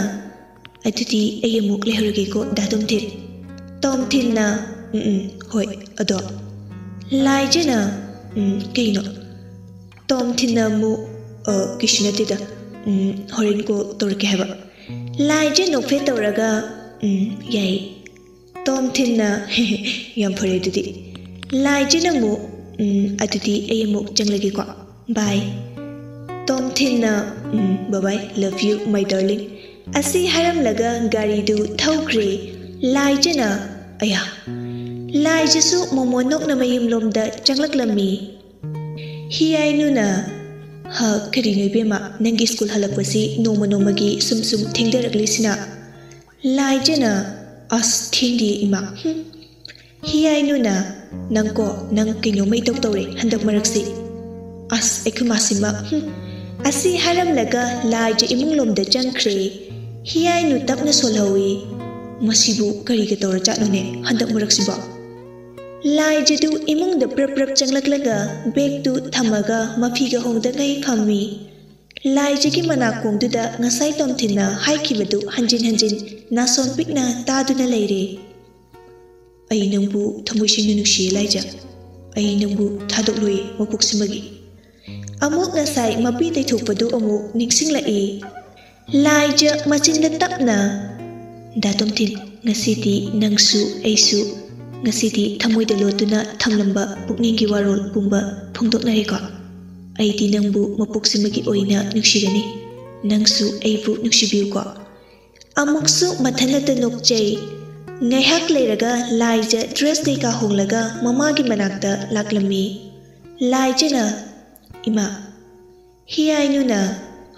"ꯑꯗꯨꯗꯤ ꯑꯩ ꯑꯃꯨꯛ ꯂꯩꯍꯧꯔꯒꯦꯀꯣ, ꯗꯥ ꯇꯣꯝꯊꯤꯟ"꯫ ꯇꯣꯝꯊꯤꯟꯅ, "ꯎꯝ, ꯎꯝ, ꯍꯣꯏ, ꯑꯗꯣ"꯫ ꯂꯥꯏꯖꯅ, "ꯎꯝ, ꯀꯩꯅꯣ?" ꯇꯣꯝꯊꯤꯟꯅ ꯑꯃꯨꯛ, "ꯑ, ꯀꯩꯁꯨ ꯅꯠꯇꯦꯗ, ꯎꯝ, ꯍꯣꯔꯦꯟ ꯀꯣꯜ ꯇꯧꯔꯛꯀꯦ" ꯍꯥꯏꯕ꯫ ꯂꯥꯏꯖ ꯅꯣꯛꯐꯦꯠ ꯇꯧꯔꯒ, "ꯎꯝ, ꯌꯥꯏ"꯫ ꯇꯣꯝꯊꯤꯟꯅ, "ꯌꯥꯝ ꯐꯔꯦ ꯑꯗꯨꯗꯤ"꯫ ꯂꯥꯏꯖꯅ ꯑꯃꯨꯛ, "ꯎꯝ, ꯑꯗꯨꯗꯤ ꯑꯩ ꯑꯃꯨꯛ ꯆꯪꯂꯒꯦꯀꯣ꯫ Bye"꯫ ꯇꯣꯝꯊꯤꯟꯅ, "um, bye bye, love you, my darling"꯫ ꯑꯁꯤ ꯍꯥꯏꯔꯝꯂꯒ ꯒꯥꯔꯤꯗꯨ ꯊꯧꯈ꯭ꯔꯦ꯫ ꯂꯥꯏꯖꯅ, ꯑꯌꯥ! ꯂꯥꯏꯖꯁꯨ ꯃꯣꯃꯣꯟ ꯅꯣꯛꯅ ꯃꯌꯨꯝꯂꯣꯝꯗ ꯆꯪꯂꯛꯂꯝꯃꯤ꯫ ꯍꯤꯌꯥꯏꯅꯨꯅ, ꯍ, ꯀꯔꯤꯅꯣ ꯏꯕꯦꯝꯃ, ꯅꯪꯒꯤ ꯁ꯭ꯀꯨꯜ ꯍꯜꯂꯛꯄꯁꯤ ꯅꯣꯡꯃ ꯅꯣꯡꯃꯒꯤ ꯁꯨꯝ ꯁꯨꯝ ꯊꯦꯡꯊꯔꯛꯂꯤꯁꯤꯅ? ꯂꯥꯏꯖꯅ, "ꯑꯁ, ꯊꯦꯡꯗꯦ ꯏꯃꯥ꯫ ꯍꯨꯝ, ꯍꯤꯌꯥꯏꯅꯨꯅ, ꯅꯪꯀꯣ, ꯅꯪ ꯀꯩꯅꯣꯝꯃ ꯏꯇꯧ ꯇꯧꯔꯦ ꯍꯟꯗꯛ ꯃꯔꯛꯁꯤ꯫ ꯑꯁ, ꯑꯩꯈꯣꯏ ꯃꯥꯁꯤꯃ, ꯍꯨꯝ"꯫ ꯑꯁꯤ ꯍꯥꯏꯔꯝꯂꯒ ꯂꯥꯏꯖ ꯏꯃꯨꯡꯂꯣꯝꯗ ꯆꯪꯈ꯭ꯔꯦ꯫ ꯍꯤꯌꯥꯏꯅꯨ ꯇꯞꯅ ꯁꯣꯜꯍꯧꯏ꯫ "ꯃꯁꯤꯕꯨ ꯀꯔꯤꯒ ꯇꯧꯔꯖꯥꯠꯅꯣꯅꯦ ꯍꯟꯗꯛ ꯃꯔꯛꯁꯤꯕꯣ?" ꯂꯥꯏꯖꯗꯨ ꯏꯃꯨꯡꯗ ꯄ꯭ꯔꯞ ꯄ꯭ꯔꯞ ꯆꯪꯂꯛꯂꯒ ꯕꯦꯒꯇꯨ ꯊꯝꯃꯒ ꯃꯐꯤꯒ ꯍꯣꯡꯗꯉꯩ ꯐꯝꯃꯤ꯫ ꯂꯥꯏꯖꯒꯤ ꯃꯅꯥꯀꯣꯡꯗꯨꯗ ꯉꯁꯥꯏ ꯇꯣꯝꯊꯤꯟꯅ ꯍꯥꯏꯈꯤꯕꯗꯨ ꯍꯟꯖꯤꯟ ꯍꯟꯖꯤꯟ ꯅꯥꯁꯣꯟ ꯄꯤꯛꯅ ꯇꯥꯗꯨꯅ ꯂꯩꯔꯦ꯫ "ꯑꯩ ꯅꯪꯕꯨ ꯊꯃꯣꯏ ꯁꯦꯡꯅ ꯅꯨꯡꯁꯤꯌꯦ ꯂꯥꯏꯖ꯫ ꯑꯩ ꯅꯪꯕꯨ ꯊꯥꯗꯣꯛꯂꯣꯏ ꯃꯄꯣꯛꯁꯤꯃꯒꯤ"꯫ ꯑꯃꯨꯛ ꯉꯁꯥꯏ ꯃꯄꯤ ꯇꯩꯊꯣꯛꯄꯗꯨ ꯑꯃꯨꯛ ꯅꯤꯡꯁꯤꯡꯂꯛꯏ꯫ ꯂꯥꯏꯖ ꯃꯆꯤꯟꯗ ꯇꯞꯅ, "ꯗꯥ ꯇꯣꯝꯊꯤꯟ, ꯉꯁꯤꯗꯤ ꯅꯪꯁꯨ ꯑꯩꯁꯨ ꯉꯁꯤꯗꯤ ꯊꯃꯣꯏꯗ ꯂꯣꯠꯇꯨꯅ ꯊꯝꯂꯝꯕ ꯄꯨꯛꯅꯤꯡꯒꯤ ꯋꯥꯔꯣꯜ ꯄꯨꯝꯕ ꯐꯣꯡꯗꯣꯛꯅꯔꯦꯀꯣ꯫ ꯑꯩꯗꯤ ꯅꯪꯕꯨ ꯃꯄꯣꯛꯁꯤꯃꯒꯤ ꯑꯣꯏꯅ ꯅꯨꯡꯁꯤꯒꯅꯤ꯫ ꯅꯪꯁꯨ ꯑꯩꯕꯨ ꯅꯨꯡꯁꯤꯕꯤꯌꯨꯀꯣ"꯫ ꯑꯃꯨꯛꯁꯨ ꯃꯊꯟꯅꯇ ꯅꯣꯛꯆꯩ꯫ ꯉꯥꯏꯍꯥꯛ ꯂꯩꯔꯒ ꯂꯥꯏꯖ ꯗ꯭ꯔꯦꯁ ꯀꯩꯀꯥ ꯍꯣꯡꯂꯒ ꯃꯃꯥꯒꯤ ꯃꯅꯥꯛꯇ ꯂꯥꯛꯂꯝꯃꯤ꯫ ꯂꯥꯏꯖꯅ, "ꯏꯃꯥ"꯫ ꯍꯤꯌꯥꯏꯅꯨꯅ,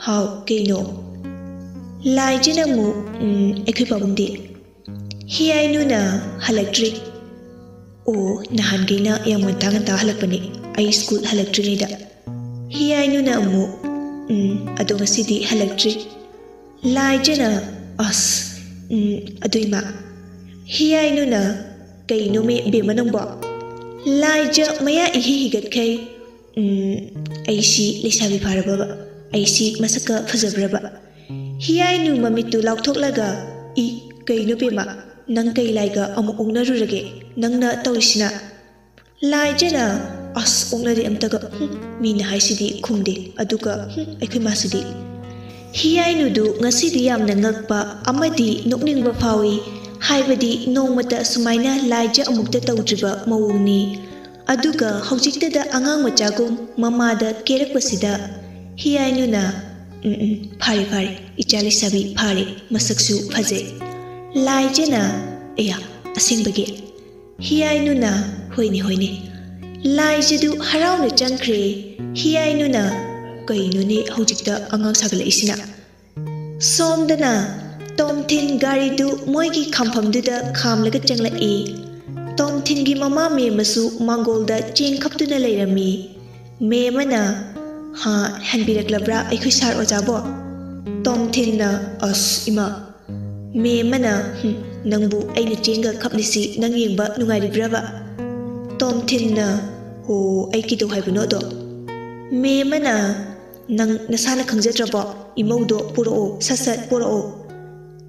"ꯍꯥꯎ, ꯀꯩꯅꯣ?" ꯂꯥꯏꯖꯅ ꯑꯃꯨꯛ, "ꯎꯝ, ꯑꯩꯈꯣꯏ ꯄꯥꯕꯨꯡꯗꯤ?" ꯍꯤꯌꯥꯏꯅꯨꯅ, "ꯍꯜꯂꯛꯇ꯭ꯔꯤ"꯫ "ꯑꯣ, ꯅꯍꯥꯟꯈꯩꯅ ꯌꯥꯝ ꯉꯟꯇꯥ ꯉꯟꯇꯥ ꯍꯜꯂꯛꯄꯅꯦ, ꯑꯩ ꯁ꯭ꯀꯨꯜ ꯍꯜꯂꯛꯇ꯭ꯔꯤꯉꯩꯗ"꯫ ꯍꯤꯌꯥꯏꯅꯨꯅ ꯑꯃꯨꯛ, "ꯎꯝ, ꯑꯗꯣ ꯉꯁꯤꯗꯤ ꯍꯜꯂꯛꯇ꯭ꯔꯤ"꯫ ꯂꯥꯏꯖꯅ, "ꯑꯁ, ꯎꯝ, ꯑꯗꯨ ꯏꯃꯥ"꯫ ꯍꯤꯌꯥꯏꯅꯨꯅ, "ꯀꯩꯅꯣꯃꯤ ꯕꯦꯝꯃ ꯅꯪꯕꯣ?" ꯂꯥꯏꯖ ꯃꯌꯥ ꯏꯍꯤ ꯍꯤꯒꯠꯈꯩ꯫ "ꯎꯝ, ꯑꯩꯁꯤ ꯂꯩꯁꯥꯕꯤ ꯐꯥꯔꯕꯕ? ꯑꯩꯁꯤ ꯃꯁꯛꯀ ꯐꯖꯕ꯭ꯔꯕ?" ꯍꯤꯌꯥꯏꯅꯨ ꯃꯃꯤꯠꯇꯨ ꯂꯥꯎꯊꯣꯛꯂꯒ, "ꯏ, ꯀꯩꯅꯣ ꯕꯦꯝꯃ? ꯅꯪ ꯀꯩ ꯂꯥꯏꯒ ꯑꯃꯨꯛ ꯑꯣꯛꯅꯔꯨꯔꯒꯦ? ꯅꯪꯅ ꯇꯧꯔꯤꯁꯤꯅ?" ꯂꯥꯏꯖꯅ, "ꯑꯁ, ꯑꯣꯛꯅꯗꯦ ꯑꯝꯇꯒ꯫ ꯍꯨꯝ, ꯃꯤꯅ ꯍꯥꯏꯁꯤꯗꯤ ꯈꯨꯝꯗꯦ, ꯑꯗꯨꯒ, ꯍꯨꯝ, ꯑꯩꯈꯣꯏ ꯃꯥꯁꯤꯗꯤ"꯫ ꯍꯤꯌꯥꯏꯅꯨꯗꯨ ꯉꯁꯤꯗꯤ ꯌꯥꯝꯅ ꯉꯛꯄ ꯑꯃꯗꯤ ꯅꯣꯛꯅꯤꯡꯕ ꯐꯥꯎꯏ, ꯍꯥꯏꯕꯗꯤ ꯅꯣꯡꯃꯇ ꯁꯨꯃꯥꯏꯅ ꯂꯥꯏꯖ ꯑꯃꯨꯛꯇ ꯇꯧꯗ꯭ꯔꯤꯕ ꯃꯑꯣꯡꯅꯤ꯫ ꯑꯗꯨꯒ ꯍꯧꯖꯤꯛꯇꯗ ꯑꯉꯥꯡ ꯃꯆꯥꯒꯨꯝ ꯃꯃꯥꯗ ꯀꯦꯔꯛꯄꯁꯤꯗ ꯍꯤꯌꯥꯏꯅꯨꯅ, "ꯎꯝ, ꯎꯝ, ꯐꯥꯔꯦ, ꯐꯥꯔꯦ, ꯏꯆꯥ ꯂꯩꯁꯥꯕꯤ ꯐꯥꯔꯦ, ꯃꯁꯛꯁꯨ ꯐꯖꯩ"꯫ ꯂꯥꯏꯖꯅ, "ꯑꯌꯥ, ꯑꯁꯦꯡꯕꯒꯤ?" ꯍꯤꯌꯥꯏꯅꯨꯅ, "ꯍꯣꯏꯅꯦ, ꯍꯣꯏꯅꯦ"꯫ ꯂꯥꯏꯖꯗꯨ ꯍꯔꯥꯎꯅ ꯆꯪꯈ꯭ꯔꯦ꯫ ꯍꯤꯌꯥꯏꯅꯨꯅ, ꯀꯩꯅꯣꯅꯦ ꯍꯧꯖꯤꯛꯇ ꯑꯉꯥꯡ ꯁꯥꯒꯠꯂꯛꯏꯁꯤꯅ? ꯁꯣꯝꯗꯅ ꯇꯣꯝꯊꯤꯟ ꯒꯥꯔꯤꯗꯨ ꯃꯣꯏꯒꯤ ꯈꯥꯝꯐꯝꯗꯨꯗ ꯈꯥꯝꯂꯒ ꯆꯪꯂꯛꯏ꯫ ꯇꯣꯝꯊꯤꯟꯒꯤ ꯃꯃꯥ ꯃꯦꯝꯃꯁꯨ ꯃꯥꯡꯒꯣꯜꯗ ꯆꯦꯡ ꯈꯞꯇꯨꯅ ꯂꯩꯔꯝꯃꯤ꯫ ꯃꯦꯝꯃꯅ, "ꯍꯥ, ꯍꯟꯕꯤꯔꯛꯂꯕ꯭ꯔꯥ ꯑꯩꯈꯣꯏ ꯁꯥꯔ ꯑꯣꯖꯥꯕꯣ?" ꯇꯣꯝꯊꯤꯟꯅ, "ꯑꯁ ꯏꯃꯥ, ꯃꯦꯝꯃꯅ, ꯍꯨꯝ, ꯅꯪꯕꯨ ꯑꯩꯅ ꯆꯦꯡꯒ ꯈꯞꯂꯤꯁꯤ ꯅꯪ ꯌꯦꯡꯕ ꯅꯨꯡꯉꯥꯏꯔꯤꯕ꯭ꯔꯕ?" ꯇꯣꯝꯊꯤꯟꯅ, "ꯍꯣ, ꯑꯩ ꯀꯩꯗꯧ ꯍꯥꯏꯕꯅꯣ ꯑꯗꯣ?" ꯃꯦꯝꯃꯅ, "ꯅꯪ ꯅꯁꯥꯅ ꯈꯪꯖꯗ꯭ꯔꯕꯣ? ꯏꯃꯧꯗꯣ ꯄꯨꯔꯛꯑꯣ, ꯁꯠ ꯁꯠ ꯄꯨꯔꯛꯑꯣ꯫"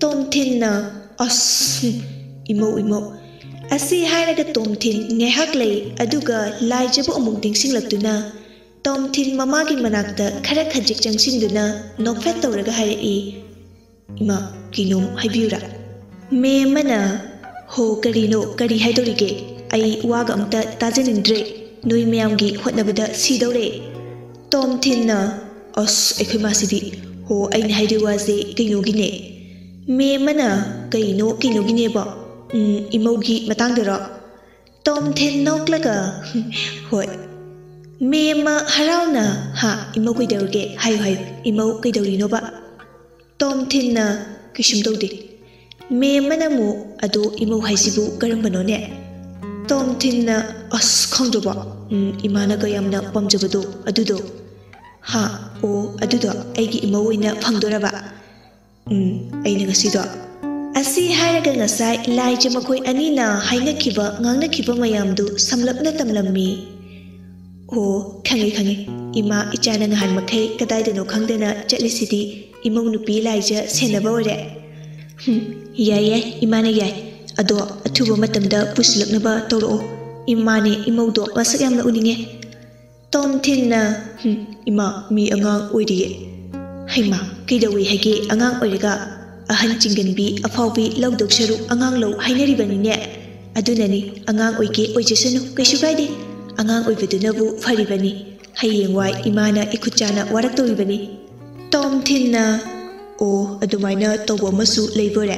ꯇꯣꯝꯊꯤꯟꯅ, "ꯑꯁ, ꯍꯨꯝ, ꯏꯃꯧ, ꯏꯃꯧ꯫" ꯑꯁꯤ ꯍꯥꯏꯔꯒ ꯇꯣꯝꯊꯤꯟ ꯉꯥꯏꯍꯥꯛ ꯂꯩ, ꯑꯗꯨꯒ ꯂꯥꯏꯖꯕꯨ ꯑꯃꯨꯛ ꯅꯤꯡꯁꯤꯡꯂꯛꯇꯨꯅ ꯇꯣꯝꯊꯤꯟ ꯃꯃꯥꯒꯤ ꯃꯅꯥꯛꯇ ꯈꯔ ꯈꯖꯤꯛ ꯆꯪꯁꯤꯟꯗꯨꯅ ꯅꯣꯛꯐꯦꯠ ꯇꯧꯔꯒ ꯍꯥꯏꯔꯛꯏ, "ꯏꯃꯥ, ꯀꯩꯅꯣꯝ ꯍꯥꯏꯕꯤꯌꯨꯔꯥ?" ꯃꯦꯝꯃꯅ, "ꯍꯣ, ꯀꯔꯤꯅꯣ? ꯀꯔꯤ ꯍꯥꯏꯗꯧꯔꯤꯒꯦ? ꯑꯩ ꯋꯥꯒ ꯑꯝꯇ ꯇꯥꯖꯅꯤꯡꯗ꯭ꯔꯦ꯫ ꯅꯣꯏ ꯃꯌꯥꯝꯒꯤ ꯍꯣꯠꯅꯕꯗ ꯁꯤꯗꯧꯔꯦ꯫" ꯇꯣꯝꯊꯤꯟꯅ, "ꯑꯁ, ꯑꯩꯈꯣꯏ ꯃꯥꯁꯤꯗꯤ꯫ ꯍꯣ, ꯑꯩꯅ ꯍꯥꯏꯗꯣꯏ ꯋꯥꯁꯦ ꯀꯩꯅꯣꯒꯤꯅꯦ꯫" ꯃꯦꯝꯃꯅ, "ꯀꯩꯅꯣ ꯀꯩꯅꯣꯒꯤꯅꯦꯕꯣ? ꯎꯝ, ꯏꯃꯧꯒꯤ ꯃꯇꯥꯡꯗꯔꯣ?" ꯇꯣꯝꯊꯤꯟ ꯅꯣꯛꯂꯒ, "ꯍꯣꯏ꯫" ꯃꯦꯝꯃ ꯍꯔꯥꯎꯅ, "ꯍꯥ, ꯏꯃꯧ ꯀꯩꯗꯧꯔꯒꯦ? ꯍꯥꯏꯌꯨ, ꯍꯥꯏꯌꯨ, ꯏꯃꯧ ꯀꯩꯗꯧꯔꯤꯅꯣꯕ?" ꯇꯣꯝꯊꯤꯟꯅ, "ꯀꯩꯁꯨꯝ ꯇꯧꯗꯦ꯫" ꯃꯦꯝꯃꯅ ꯑꯃꯨꯛ, "ꯑꯗꯣ ꯏꯃꯧ ꯍꯥꯏꯁꯤꯕꯨ ꯀꯔꯝꯕꯅꯣꯅꯦ?" ꯇꯣꯝꯊꯤꯟꯅ, "ꯑꯁ, ꯈꯪꯗ꯭ꯔꯕꯣ? ꯎꯝ, ꯏꯃꯥꯅꯒ ꯌꯥꯝꯅ ꯄꯥꯝꯖꯕꯗꯣ, ꯑꯗꯨꯗꯣ꯫" "ꯍꯥ, ꯑꯣ, ꯑꯗꯨꯗꯣ ꯑꯩꯒꯤ ꯏꯃꯧ ꯑꯣꯏꯅ ꯐꯪꯗꯣꯔꯕ?" "ꯎꯝ, ꯑꯩꯅ ꯉꯁꯤꯗꯣ꯫" ꯑꯁꯤ ꯍꯥꯏꯔꯒ ꯉꯁꯥꯏ ꯂꯥꯏꯖ ꯃꯈꯣꯏ ꯑꯅꯤꯅ ꯍꯥꯏꯅꯈꯤꯕ, ꯉꯥꯡꯅꯈꯤꯕ ꯃꯌꯥꯝꯗꯨ ꯁꯝꯂꯞꯅ ꯇꯝꯂꯝꯃꯤ꯫ "ꯑꯣ, ꯈꯪꯉꯦ, ꯈꯪꯉꯦ꯫ ꯏꯃꯥ ꯏꯆꯥꯅ ꯉꯍꯥꯟ ꯃꯈꯩ ꯀꯗꯥꯏꯗꯅꯣ ꯈꯪꯗꯅ ꯆꯠꯂꯤꯁꯤꯗꯤ ꯏꯃꯧ ꯅꯨꯄꯤ ꯂꯥꯏꯖ ꯁꯦꯟꯅꯕ ꯑꯣꯏꯔꯦ꯫" "ꯍꯨꯝ, ꯌꯥꯏ, ꯌꯥꯏ, ꯏꯃꯥꯅ ꯌꯥꯏ꯫ ꯑꯗꯣ ꯑꯊꯨꯕ ꯃꯇꯝꯗ ꯄꯨꯁꯤꯜꯂꯛꯅꯕ ꯇꯧꯔꯛꯑꯣ꯫ ꯏꯃꯥꯅꯦ ꯏꯃꯧꯗꯣ ꯃꯁꯛ ꯌꯥꯝꯅ ꯎꯅꯤꯡꯉꯦ꯫" ꯇꯣꯝꯊꯤꯟꯅ, "ꯍꯨꯝ, ꯏꯃꯥ, ꯃꯤ ꯑꯉꯥꯡ ꯑꯣꯏꯔꯤꯌꯦ꯫" "ꯍꯩꯃꯥ, ꯀꯩꯗꯧꯏ ꯍꯥꯏꯒꯦ ꯑꯉꯥꯡ ꯑꯣꯏꯔꯒ? ꯑꯍꯟ ꯆꯤꯡꯒꯟꯕꯤ ꯑꯐꯥꯎꯕꯤ ꯂꯧꯗꯧ ꯁꯔꯨꯛ ꯑꯉꯥꯡ ꯂꯧ ꯍꯥꯏꯅꯔꯤꯕꯅꯤꯅꯦ꯫ ꯑꯗꯨꯅꯅꯤ, ꯑꯉꯥꯡ ꯑꯣꯏꯒꯦ ꯑꯣꯏꯖꯁꯅꯨ, ꯀꯩꯁꯨ ꯀꯥꯏꯗꯦ꯫ ꯑꯉꯥꯡ ꯑꯣꯏꯕꯗꯨꯅꯕꯨ ꯐꯔꯤꯕꯅꯤ꯫ ꯍꯌꯦꯡꯋꯥꯏ ꯏꯃꯥꯅ ꯏꯈꯨꯠ ꯆꯥꯅ ꯋꯥꯔꯛꯇꯧꯔꯤꯕꯅꯤ꯫" ꯇꯣꯝꯊꯤꯟꯅ, "ꯑꯣ, ꯑꯗꯨꯃꯥꯏꯅ ꯇꯧꯕ ꯑꯃꯁꯨ ꯂꯩꯕꯣꯏꯔꯦ꯫"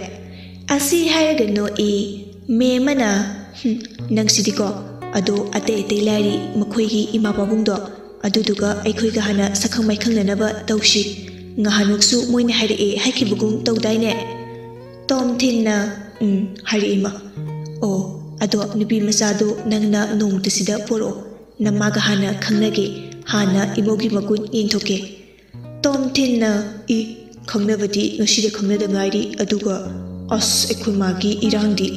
ꯑꯁꯤ ꯍꯥꯏꯔꯒ ꯅꯣꯛꯏ꯫ ꯃꯦꯝꯃꯅ, "ꯍꯨꯝ, ꯅꯪꯁꯤꯗꯤꯀꯣ꯫ ꯑꯗꯣ ꯑꯇꯩ ꯑꯇꯩ ꯂꯥꯏꯔꯤ, ꯃꯈꯣꯏꯒꯤ ꯏꯃꯥ ꯄꯥꯕꯨꯡꯗꯣ ꯑꯗꯨꯗꯨꯒ ꯑꯩꯈꯣꯏꯒ ꯍꯥꯟꯅ ꯁꯛꯈꯪ ꯃꯥꯏꯈꯪꯅꯅꯕ ꯇꯧꯁꯤ꯫ ꯉꯍꯥꯟꯃꯨꯛꯁꯨ ꯃꯣꯏꯅ ꯍꯥꯏꯔꯛꯑꯦ ꯍꯥꯏꯈꯤꯕꯒꯨꯝ ꯇꯧꯗꯥꯏꯅꯦ? ꯇꯣꯝꯊꯤꯟꯅ, "ꯎꯝ, ꯍꯥꯏꯔꯛꯏꯃ꯫ ꯑꯣ, ꯑꯗꯣ ꯅꯨꯄꯤ ꯃꯆꯥꯗꯣ ꯅꯪꯅ ꯅꯣꯡꯃꯇ ꯁꯤꯗ ꯄꯣꯔꯛꯑꯣ꯫ ꯅꯃꯥꯒ ꯍꯥꯟꯅ ꯈꯪꯅꯒꯦ꯫ ꯍꯥꯟꯅ ꯏꯃꯧꯒꯤ ꯃꯒꯨꯟ ꯌꯦꯟꯊꯣꯛꯀꯦ꯫" ꯇꯣꯝꯊꯤꯟꯅ, "ꯏ, ꯈꯪꯅꯕꯗꯤ ꯉꯁꯤꯗ ꯈꯪꯅꯗ ꯉꯥꯏꯔꯤ, ꯑꯗꯨꯒ ꯑꯁ, ꯑꯩꯈꯣꯏ ꯃꯥꯒꯤ ꯏꯔꯥꯡꯗꯤ꯫"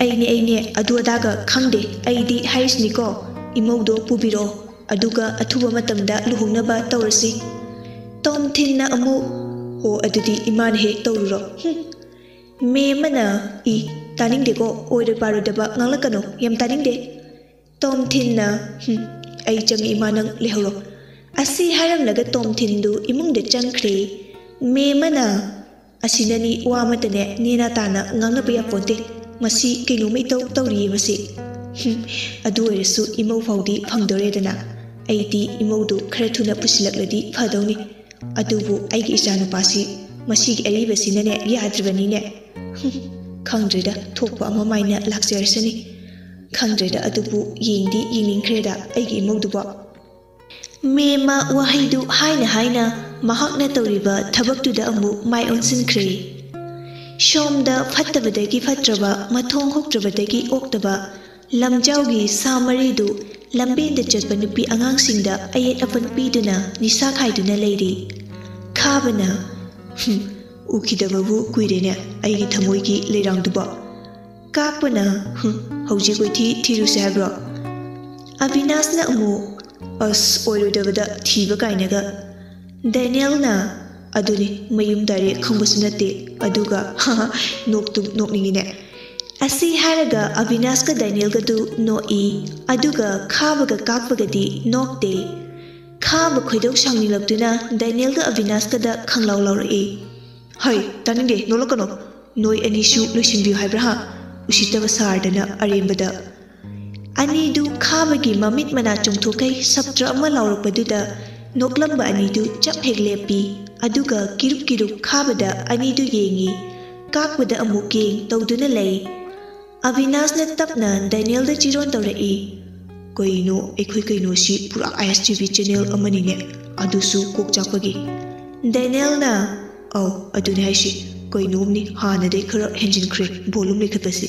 "ꯑꯩꯅꯦ, ꯑꯩꯅꯦ, ꯑꯗꯨ ꯑꯗꯥꯒ ꯈꯪꯗꯦ꯫ ꯑꯩꯗꯤ ꯍꯥꯏꯔꯤꯁꯤꯅꯤꯀꯣ, ꯏꯃꯧꯗꯣ ꯄꯨꯕꯤꯔꯛꯑꯣ, ꯑꯗꯨꯒ ꯑꯊꯨꯕ ꯃꯇꯝꯗ ꯂꯨꯍꯣꯡꯅꯕ ꯇꯧꯔꯁꯤ꯫" ꯇꯣꯝꯊꯤꯟꯅ ꯑꯃꯨꯛ, "ꯑꯣ, ꯑꯗꯨꯗꯤ ꯏꯃꯥꯅ ꯍꯦꯛ ꯇꯧꯔꯨꯔꯣ꯫" ꯍꯨꯝ꯫ ꯃꯦꯝꯃꯅ, "ꯏ, ꯇꯥꯅꯤꯡꯗꯦꯀꯣ, ꯑꯣꯏꯔꯣꯏ ꯄꯥꯔꯣꯏꯗꯕ ꯉꯥꯡꯂꯛꯀꯅꯨ, ꯌꯥꯝ ꯇꯥꯅꯤꯡꯗꯦ꯫" ꯇꯣꯝꯊꯤꯟꯅ, "ꯍꯨꯝ, ꯑꯩ ꯆꯪꯉꯤ ꯏꯃꯥ, ꯅꯪ ꯂꯩꯍꯧꯔꯣ꯫" ꯑꯁꯤ ꯍꯥꯏꯔꯝꯂꯒ ꯇꯣꯝꯊꯤꯟꯗꯨ ꯏꯃꯨꯡꯗ ꯆꯪꯈ꯭ꯔꯦ꯫ ꯃꯦꯝꯃꯅ, "ꯑꯁꯤꯅꯅꯤ, ꯋꯥ ꯑꯃꯠꯇꯅꯦ ꯅꯦꯅꯥ ꯇꯥꯅ ꯉꯥꯡꯅꯕ ꯌꯥꯄꯣꯟꯇꯦ꯫ ꯃꯁꯤ ꯀꯩꯅꯣꯝꯃ ꯏꯇꯧ ꯇꯧꯔꯤꯌꯦ ꯃꯁꯤ꯫" ꯍꯨꯝ, ꯑꯗꯨ ꯑꯣꯏꯔꯁꯨ ꯏꯃꯧ ꯐꯥꯎꯗꯤ ꯐꯪꯗꯣꯔꯦꯗꯅ꯫ ꯑꯩꯗꯤ ꯏꯃꯧꯗꯨ ꯈꯔ ꯊꯨꯅ ꯄꯨꯁꯤꯜꯂꯛꯂꯗꯤ ꯐꯗꯧꯅꯤ꯫ ꯑꯗꯨꯕꯨ ꯑꯩꯒꯤ ꯏꯆꯥꯅꯨꯄꯥꯁꯤ ꯃꯁꯤꯒꯤ ꯑꯔꯤꯕꯁꯤꯅꯅꯦ ꯌꯥꯗ꯭ꯔꯤꯕꯅꯤꯅꯦ꯫ ꯍꯨꯝ, ꯈꯪꯗ꯭ꯔꯦꯗ, ꯊꯣꯛꯄ ꯑꯃ ꯃꯥꯏꯅ ꯂꯥꯛꯆꯔꯁꯅꯤ꯫ ꯈꯪꯗ꯭ꯔꯦꯗ, ꯑꯗꯨꯕꯨ ꯌꯦꯡꯗꯤ ꯌꯦꯡꯅꯤꯡꯈ꯭ꯔꯦꯗ ꯑꯩꯒꯤ ꯏꯃꯧꯗꯨꯕꯣ꯫ ꯃꯦꯝꯃ ꯋꯥꯍꯩꯗꯨ ꯍꯥꯏꯅ ꯍꯥꯏꯅ ꯃꯍꯥꯛꯅ ꯇꯧꯔꯤꯕ ꯊꯕꯛꯇꯨꯗ ꯑꯃꯨꯛ ꯃꯥꯏ ꯑꯣꯟꯁꯤꯟꯈ꯭ꯔꯦ꯫ ꯁꯣꯝꯗ ꯐꯠꯇꯕꯗꯒꯤ ꯐꯠꯇ꯭ꯔꯕ, ꯃꯊꯣꯡ ꯍꯨꯛꯇ꯭ꯔꯕꯗꯒꯤ ꯑꯣꯛꯇꯕ ꯂꯝꯖꯥꯎꯒꯤ ꯁꯥ ꯃꯔꯤꯗꯨ ꯂꯝꯕꯦꯟꯗ ꯆꯠꯄ ꯅꯨꯄꯤ ꯑꯉꯥꯡꯁꯤꯡꯗ ꯑꯌꯦꯠ ꯑꯄꯟ ꯄꯤꯗꯨꯅ ꯅꯤꯁꯥ ꯈꯥꯏꯗꯨꯅ ꯂꯩꯔꯤ꯫ ꯈꯥꯕꯅ, "ꯍꯨꯝ, ꯎꯈꯤꯗꯕꯕꯨ ꯀꯨꯏꯔꯦꯅꯦ ꯑꯩꯒꯤ ꯊꯃꯣꯏꯒꯤ ꯂꯩꯔꯥꯡꯗꯨꯕꯣ꯫" ꯀꯥꯛꯄꯅ, "ꯍꯨꯝ, ꯍꯧꯖꯤꯛ ꯀꯣꯏꯊꯤ ꯊꯤꯔꯨꯁꯦ ꯍꯥꯏꯕ꯭ꯔꯣ?" ꯑꯕꯤꯅꯥꯁꯅ ꯑꯃꯨꯛ, "ꯑꯁ, ꯑꯣꯏꯔꯣꯏꯗꯕꯗ ꯊꯤꯕ ꯀꯥꯏꯅꯒ꯫" ꯗꯦꯅꯤꯌꯦꯜꯅ, "ꯑꯗꯨꯅꯤ, ꯃꯌꯨꯝ ꯗꯥꯏꯔꯦꯛ ꯈꯪꯕꯁꯨ ꯅꯠꯇꯦ, ꯑꯗꯨꯒ ꯅꯣꯛꯇꯨ ꯅꯣꯛꯅꯤꯡꯉꯤꯅꯦ꯫" ꯑꯁꯤ ꯍꯥꯏꯔꯒ ꯑꯕꯤꯅꯥꯁꯀ ꯗꯦꯅꯤꯌꯦꯜꯒꯗꯨ ꯅꯣꯛꯏ, ꯑꯗꯨꯒ ꯈꯥꯕꯒ ꯀꯥꯛꯄꯒꯗꯤ ꯅꯣꯛꯇꯦ꯫ ꯈꯥꯕ ꯈꯣꯏꯗꯧ ꯁꯥꯎꯅꯤꯡꯂꯛꯇꯨꯅ ꯗꯦꯅꯤꯌꯦꯜꯒ ꯑꯕꯤꯅꯥꯁꯀꯗ ꯈꯪꯂꯥꯎ ꯂꯥꯎꯔꯛꯏ꯫ "ꯍꯩ, ꯇꯥꯅꯤꯡꯗꯦ, ꯅꯣꯛꯂꯛꯀꯅꯣ꯫ ꯅꯣꯏ ꯑꯅꯤꯁꯨ ꯂꯣꯏꯁꯤꯟꯕꯤꯌꯨ ꯍꯥꯏꯕ꯭ꯔꯥ ꯍꯥ? ꯎꯁꯤꯠꯇꯕ ꯁꯥꯔꯗꯅ ꯑꯔꯦꯝꯕꯗ꯫" ꯑꯅꯤꯗꯨ ꯈꯥꯕꯒꯤ ꯃꯃꯤꯠ ꯃꯅꯥ ꯆꯣꯡꯊꯣꯛꯈꯩ ꯁꯞꯇ꯭ꯔ ꯑꯃ ꯂꯥꯎꯔꯛꯄꯗꯨꯗ ꯅꯣꯛꯂꯝꯕ ꯑꯅꯤꯗꯨ ꯆꯞ ꯍꯦꯛ ꯂꯦꯞꯄꯤ, ꯑꯗꯨꯒ ꯀꯤꯔꯨꯞ ꯀꯤꯔꯨꯞ ꯈꯥꯕꯗ ꯑꯅꯤꯗꯨ ꯌꯦꯡꯏ, ꯀꯥꯛꯄꯗ ꯑꯃꯨꯛ ꯌꯦꯡ ꯇꯧꯗꯨꯅ ꯂꯩ꯫ ꯑꯕꯤꯅꯥꯁꯅ ꯇꯞꯅ ꯗꯦꯅꯤꯌꯦꯜꯗ ꯆꯤꯔꯣꯟ ꯇꯧꯔꯛꯏ, "ꯀꯩꯅꯣ, ꯑꯩꯈꯣꯏ ꯀꯩꯅꯣꯁꯤ ꯄꯨꯔꯥ ꯑꯥꯏ ꯑꯦꯁ ꯇꯤ ꯚꯤ ꯆꯦꯅꯦꯜ ꯑꯃꯅꯤꯅꯦ, ꯑꯗꯨꯁꯨ ꯀꯣꯛ ꯆꯥꯛꯄꯒꯤ?" ꯗꯦꯅꯦꯜꯅ, "ꯑꯧ, ꯑꯗꯨꯅꯦ ꯍꯥꯏꯁꯤ, ꯀꯩꯅꯣꯝꯅꯤ, ꯍꯥꯟꯅꯗꯩ ꯈꯔ ꯍꯦꯟꯖꯤꯟꯈ꯭ꯔꯦ ꯚꯣꯂꯨꯝ ꯂꯩꯈꯠꯄꯁꯤ꯫"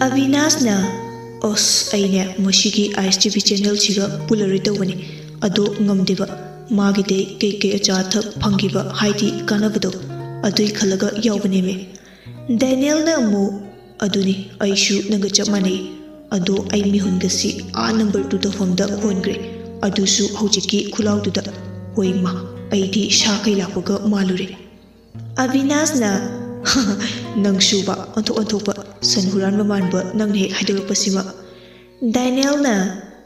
ꯑꯕꯤꯅꯥꯁꯅ, "ꯑꯁ, ꯑꯩꯅꯦ ꯃꯁꯤꯒꯤ ꯑꯥꯏ ꯑꯦꯁ ꯇꯤ ꯚꯤ ꯆꯦꯅꯦꯜꯁꯤꯒ ꯄꯨꯜꯂꯔꯣꯏ ꯇꯧꯕꯅꯤ, ꯑꯗꯣ ꯉꯝꯗꯦꯕ, ꯃꯥꯒꯤꯗꯩ ꯀꯩꯀꯩ ꯑꯆꯥ ꯑꯊꯛ ꯐꯪꯈꯤꯕ, ꯍꯥꯏꯗꯤ ꯀꯥꯟꯅꯕꯗꯣ, ꯑꯗꯨꯏ ꯈꯜꯂꯒ ꯌꯥꯎꯕꯅꯦꯃꯤ꯫" ꯗꯦꯅꯦꯜꯅ ꯑꯃꯨꯛ, "ꯑꯗꯨꯅꯤ, ꯑꯩꯁꯨ ꯅꯪꯒ ꯆꯞ ꯃꯥꯟꯅꯩ, ꯑꯗꯣ ꯑꯩ ꯃꯤꯍꯨꯟꯒꯁꯤ ꯑꯥ ꯅꯝꯕꯔ ꯇꯨ ꯇꯧꯐꯝꯗ ꯍꯣꯟꯈ꯭ꯔꯦ, ꯑꯗꯨꯁꯨ ꯍꯧꯖꯤꯛꯀꯤ ꯈꯨꯂꯥꯎꯗꯨꯗ꯫ ꯍꯣꯏ ꯃꯥ, ꯑꯩꯗꯤ ꯁꯥ ꯀꯩ ꯂꯥꯛꯄꯒ ꯃꯥꯜꯂꯨꯔꯦ꯫" ꯑꯕꯤꯅꯥꯁꯅ, "ꯅꯪꯁꯨꯕ, ꯑꯣꯟꯊꯣꯛ ꯑꯣꯟꯊꯣꯛꯄ, ꯁꯟ ꯍꯨꯔꯥꯟꯕ ꯃꯥꯟꯕ ꯅꯪꯅ ꯍꯦꯛ ꯍꯥꯏꯗꯣꯔꯛꯄꯁꯤꯃ꯫" ꯗꯦꯅꯦꯜꯅ,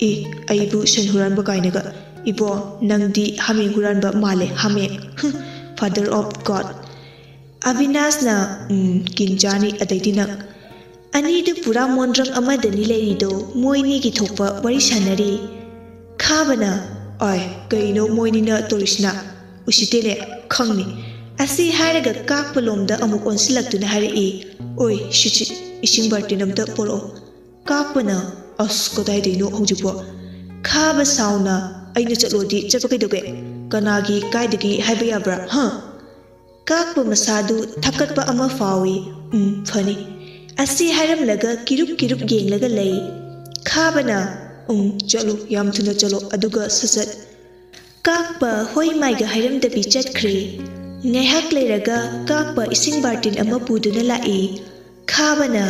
"ꯏ, ꯑꯩꯕꯨ ꯁꯟ ꯍꯨꯔꯥꯟꯕ ꯀꯥꯏꯅꯒ? ꯏꯕꯣ, ꯅꯪꯗꯤ ꯍꯥꯃꯦꯡ ꯍꯨꯔꯥꯟꯕ ꯃꯥꯜꯂꯦ, ꯍꯥꯃꯦꯡ꯫ Father of God꯫" ꯑꯕꯤꯅꯥꯁꯅ, "ꯎꯝ, ꯀꯤꯟ ꯆꯥꯅꯤ ꯑꯗꯩꯗꯤ ꯅꯪ꯫" "ꯑꯅꯤꯗꯨ ꯄꯨꯔꯥ ꯃꯣꯟꯗ꯭ꯔꯪ ꯑꯃꯗꯅꯤ ꯂꯩꯔꯤꯗꯣ, ꯃꯣꯏꯅꯤꯒꯤ ꯊꯣꯛꯄ ꯋꯥꯔꯤ ꯁꯥꯟꯅꯔꯤ꯫" ꯈꯥꯕꯅ, "ꯑꯥꯏ, ꯀꯩꯅꯣ ꯃꯣꯏꯅꯤꯅ ꯇꯧꯔꯤꯁꯤꯅ? ꯎꯁꯤꯠꯇꯦꯅꯦ, ꯈꯪꯅꯤ꯫" ꯑꯁꯤ ꯍꯥꯏꯔꯒ ꯀꯥꯛꯄ ꯂꯣꯝꯗ ꯑꯃꯨꯛ ꯑꯣꯟꯁꯤꯜꯂꯛꯇꯨꯅ ꯍꯥꯏꯔꯛꯏ, "ꯑꯣꯏ, ꯁꯤꯠ ꯁꯤꯠ, ꯏꯁꯤꯡ ꯕꯥꯔꯇꯤꯟ ꯑꯝꯇ ꯄꯣꯔꯛꯑꯣ꯫" ꯀꯥꯛꯄꯅ, "ꯑꯁ, ꯀꯗꯥꯏꯗꯩꯅꯣ ꯍꯧꯖꯤꯛꯄꯣ?" ꯈꯥꯕ ꯁꯥꯎꯅ, "ꯑꯩꯅ ꯆꯠꯂꯣꯗꯤ ꯆꯠꯄ ꯀꯩꯗꯧꯒꯦ? ꯀꯅꯥꯒꯤ, ꯀꯥꯏꯗꯒꯤ ꯍꯥꯏꯕ ꯌꯥꯕ꯭ꯔꯥ, ꯍꯥ?" ꯀꯥꯛꯄ ꯃꯁꯥꯗꯨ ꯊꯛꯀꯠꯄ ꯑꯃ ꯐꯥꯎꯏ꯫ "ꯎꯝ, ꯐꯅꯤ꯫" ꯑꯁꯤ ꯍꯥꯏꯔꯝꯂꯒ ꯀꯤꯔꯨꯞ ꯀꯤꯔꯨꯞ ꯌꯦꯡꯂꯒ ꯂꯩ꯫ ꯈꯥꯕꯅ, "ꯎꯝ, ꯆꯠꯂꯨ, ꯌꯥꯝ ꯊꯨꯅ ꯆꯠꯂꯣ, ꯑꯗꯨꯒ ꯁꯠ ꯁꯠ꯫" ꯀꯥꯛꯄ ꯍꯣꯏ ꯃꯥꯏꯒ ꯍꯥꯏꯔꯝꯗꯕꯤ ꯆꯠꯈ꯭ꯔꯦ꯫ ꯉꯥꯏꯍꯥꯛ ꯂꯩꯔꯒ ꯀꯥꯛꯄ ꯏꯁꯤꯡ ꯕꯥꯔꯇꯤꯟ ꯑꯃ ꯄꯨꯗꯨꯅ ꯂꯥꯛꯏ꯫ ꯈꯥꯕꯅ,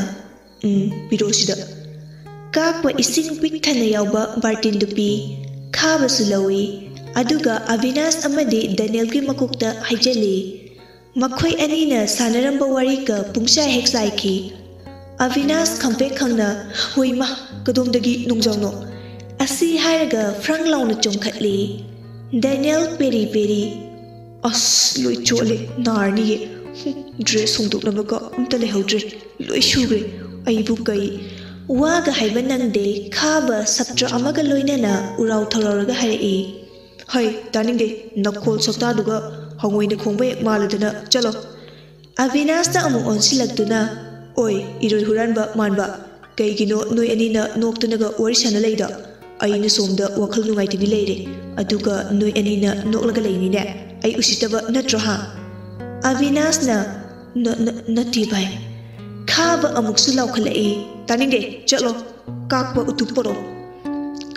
"ꯎꯝ, ꯄꯤꯔꯛꯑꯣ ꯁꯤꯗ꯫" ꯀꯥꯛꯄ ꯏꯁꯤꯡ ꯄꯤꯛ ꯊꯟꯅ ꯌꯥꯎꯕ ꯕꯥꯔꯇꯤꯟꯗꯨ ꯄꯤ꯫ ꯈꯥꯕꯁꯨ ꯂꯧꯏ꯫ ꯑꯗꯨꯒ ꯑꯕꯤꯅꯥꯁ ꯑꯃꯗꯤ ꯗꯦꯅꯦꯜꯒꯤ ꯃꯀꯣꯛꯇ ꯍꯩꯖꯤꯜꯂꯤ꯫ ꯃꯈꯣꯏ ꯑꯅꯤꯅ ꯁꯥꯟꯅꯔꯝꯕ ꯋꯥꯔꯤꯒ ꯄꯨꯡꯆꯥꯏ ꯍꯦꯛ ꯆꯥꯏꯈꯤ꯫ ꯑꯕꯤꯅꯥꯁ ꯈꯪꯄ꯭ꯔꯦꯛ ꯈꯪꯅ, "ꯍꯣꯏ ꯃꯥ, ꯀꯗꯣꯝꯗꯒꯤ ꯅꯣꯡꯖꯥꯎꯅꯣ?" ꯑꯁꯤ ꯍꯥꯏꯔꯒ ꯐ꯭ꯔꯪ ꯂꯥꯎꯅ ꯆꯣꯡꯈꯠꯂꯤ꯫ ꯗꯦꯅꯦꯜ ꯄꯦꯔꯤ ꯄꯦꯔꯤ, "ꯑꯁ, ꯂꯣꯏ ꯆꯣꯠꯂꯦ, ꯅꯥꯔꯅꯤꯌꯦ꯫ ꯍꯨꯝ, ꯗ꯭ꯔꯦꯁ ꯍꯣꯡꯗꯣꯛꯅꯕꯒ ꯑꯝꯇ ꯂꯩꯍꯧꯗ꯭ꯔꯦ, ꯂꯣꯏ ꯁꯨꯈ꯭ꯔꯦ꯫ ꯑꯩꯕꯨ ꯀꯩ?" ꯋꯥꯒ ꯍꯥꯏꯕ ꯅꯪꯗꯦ, ꯈꯥꯕ ꯁꯞꯇ꯭ꯔ ꯑꯃꯒ ꯂꯣꯏꯅꯅ ꯎꯔꯥꯎ ꯊꯧꯔꯥꯎꯔꯒ ꯍꯥꯏꯔꯛꯏ꯫ "ꯍꯩ, ꯇꯥꯅꯤꯡꯗꯦ, ꯅꯈꯣꯜ ꯁꯛꯇꯥꯗꯨꯒ ꯍꯉꯣꯏꯅ ꯈꯣꯡꯕ ꯍꯦꯛ ꯃꯥꯜꯂꯗꯅ, ꯆꯠꯂꯣ꯫" ꯑꯕꯤꯅꯥꯁꯇ ꯑꯃꯨꯛ ꯑꯣꯟꯁꯤꯜꯂꯛꯇꯨꯅ, "ꯑꯣꯏ, ꯏꯔꯣꯏ ꯍꯨꯔꯥꯟꯕ ꯃꯥꯟꯕ, ꯀꯩꯒꯤꯅꯣ ꯅꯣꯏ ꯑꯅꯤꯅ ꯅꯣꯛꯇꯅꯒ ꯋꯥꯔꯤ ꯁꯥꯟꯅ ꯂꯩꯗꯣ? ꯑꯩꯅ ꯁꯣꯝꯗ ꯋꯥꯈꯜ ꯅꯨꯡꯉꯥꯏꯇꯕꯤ ꯂꯩꯔꯦ, ꯑꯗꯨꯒ ꯅꯣꯏ ꯑꯅꯤꯅ ꯅꯣꯛꯂꯒ ꯂꯩꯅꯤꯅꯦ꯫ ꯑꯩ ꯎꯁꯤꯠꯇꯕ ꯅꯠꯇ꯭ꯔꯣ, ꯍꯥ? ꯑꯕꯤꯅꯥꯁꯅ, "ꯅ-, ꯅ-, ꯅꯠꯇꯦ ꯚꯥꯏ, ꯈꯥꯕ ꯑꯃꯨꯛꯁꯨ ꯂꯥꯎꯈꯠꯂꯛꯏ꯫ ꯇꯥꯅꯤꯡꯗꯦ, ꯆꯠꯂꯣ, ꯀꯥꯛꯄ ꯎꯇꯨꯞ ꯄꯣꯔꯛꯑꯣ꯫"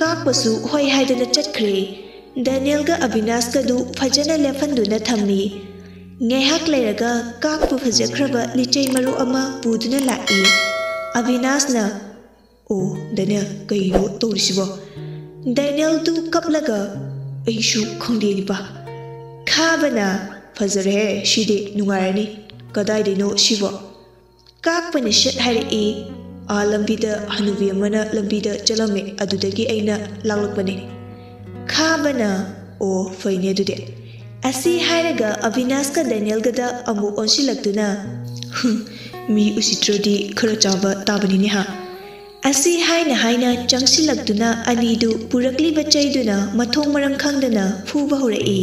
ꯀꯥꯛꯄꯁꯨ ꯍꯣꯏ ꯍꯥꯏꯗꯅ ꯆꯠꯈ꯭ꯔꯦ꯫ ꯗꯦꯅꯤꯌꯦꯜꯒ ꯑꯕꯤꯅꯥꯁꯀꯗꯨ ꯐꯖꯅ ꯂꯦꯞꯍꯟꯗꯨꯅ ꯊꯝꯃꯤ꯫ ꯉꯥꯏꯍꯥꯛ ꯂꯩꯔꯒ ꯀꯥꯛꯄ ꯐꯖꯈ꯭ꯔꯕ ꯂꯤꯆꯩ ꯃꯔꯨ ꯑꯃ ꯄꯨꯗꯨꯅ ꯂꯥꯛꯏ꯫ ꯑꯕꯤꯅꯥꯁꯅ, "ꯑꯣ, ꯗꯦꯅꯤꯌꯦꯜ, ꯀꯩꯅꯣ ꯇꯧꯔꯤꯁꯤꯕꯣ?" ꯗꯦꯅꯤꯌꯦꯜꯗꯨ ꯀꯞꯂꯒ, "ꯑꯩꯁꯨ ꯈꯪꯗꯦ, ꯅꯨꯄꯥ꯫" ꯈꯥꯕꯅ, "ꯐꯖꯔꯦꯍꯦ, ꯁꯤꯗꯤ ꯅꯨꯡꯉꯥꯏꯔꯅꯤ꯫ ꯀꯗꯥꯏꯗꯩꯅꯣ ꯁꯤꯕꯣ?" ꯀꯥꯛꯄꯅ ꯁꯠ ꯍꯥꯏꯔꯛꯏ, "ꯑꯥ ꯂꯝꯕꯤꯗ ꯍꯅꯨꯕꯤ ꯑꯃꯅ ꯂꯝꯕꯤꯗ ꯆꯠꯂꯝꯃꯦ, ꯑꯗꯨꯗꯒꯤ ꯑꯩꯅ ꯂꯥꯛꯂꯛꯄꯅꯦ꯫" ꯈꯥꯕꯅ, "ꯑꯣ, ꯐꯩꯅꯦ ꯑꯗꯨꯗꯤ꯫" ꯑꯁꯤ ꯍꯥꯏꯔꯒ ꯑꯕꯤꯅꯥꯁꯀ ꯗꯦꯅꯤꯌꯦꯜꯒꯗ ꯑꯃꯨꯛ ꯑꯣꯟꯁꯤꯜꯂꯛꯇꯨꯅ, "ꯍꯨꯝ, ꯃꯤ ꯎꯁꯤꯠꯇ꯭ꯔꯗꯤ ꯈꯔ ꯆꯥꯕ ꯇꯥꯕꯅꯤꯅꯦ, ꯍꯥ?" ꯑꯁꯤ ꯍꯥꯏꯅ ꯍꯥꯏꯅ ꯆꯪꯁꯤꯜꯂꯛꯇꯨꯅ ꯑꯅꯤꯗꯨ ꯄꯨꯔꯛꯂꯤꯕ ꯆꯩꯗꯨꯅ ꯃꯊꯣꯡ ꯃꯔꯝ ꯈꯪꯗꯅ ꯐꯨꯕ ꯍꯧꯔꯛꯏ꯫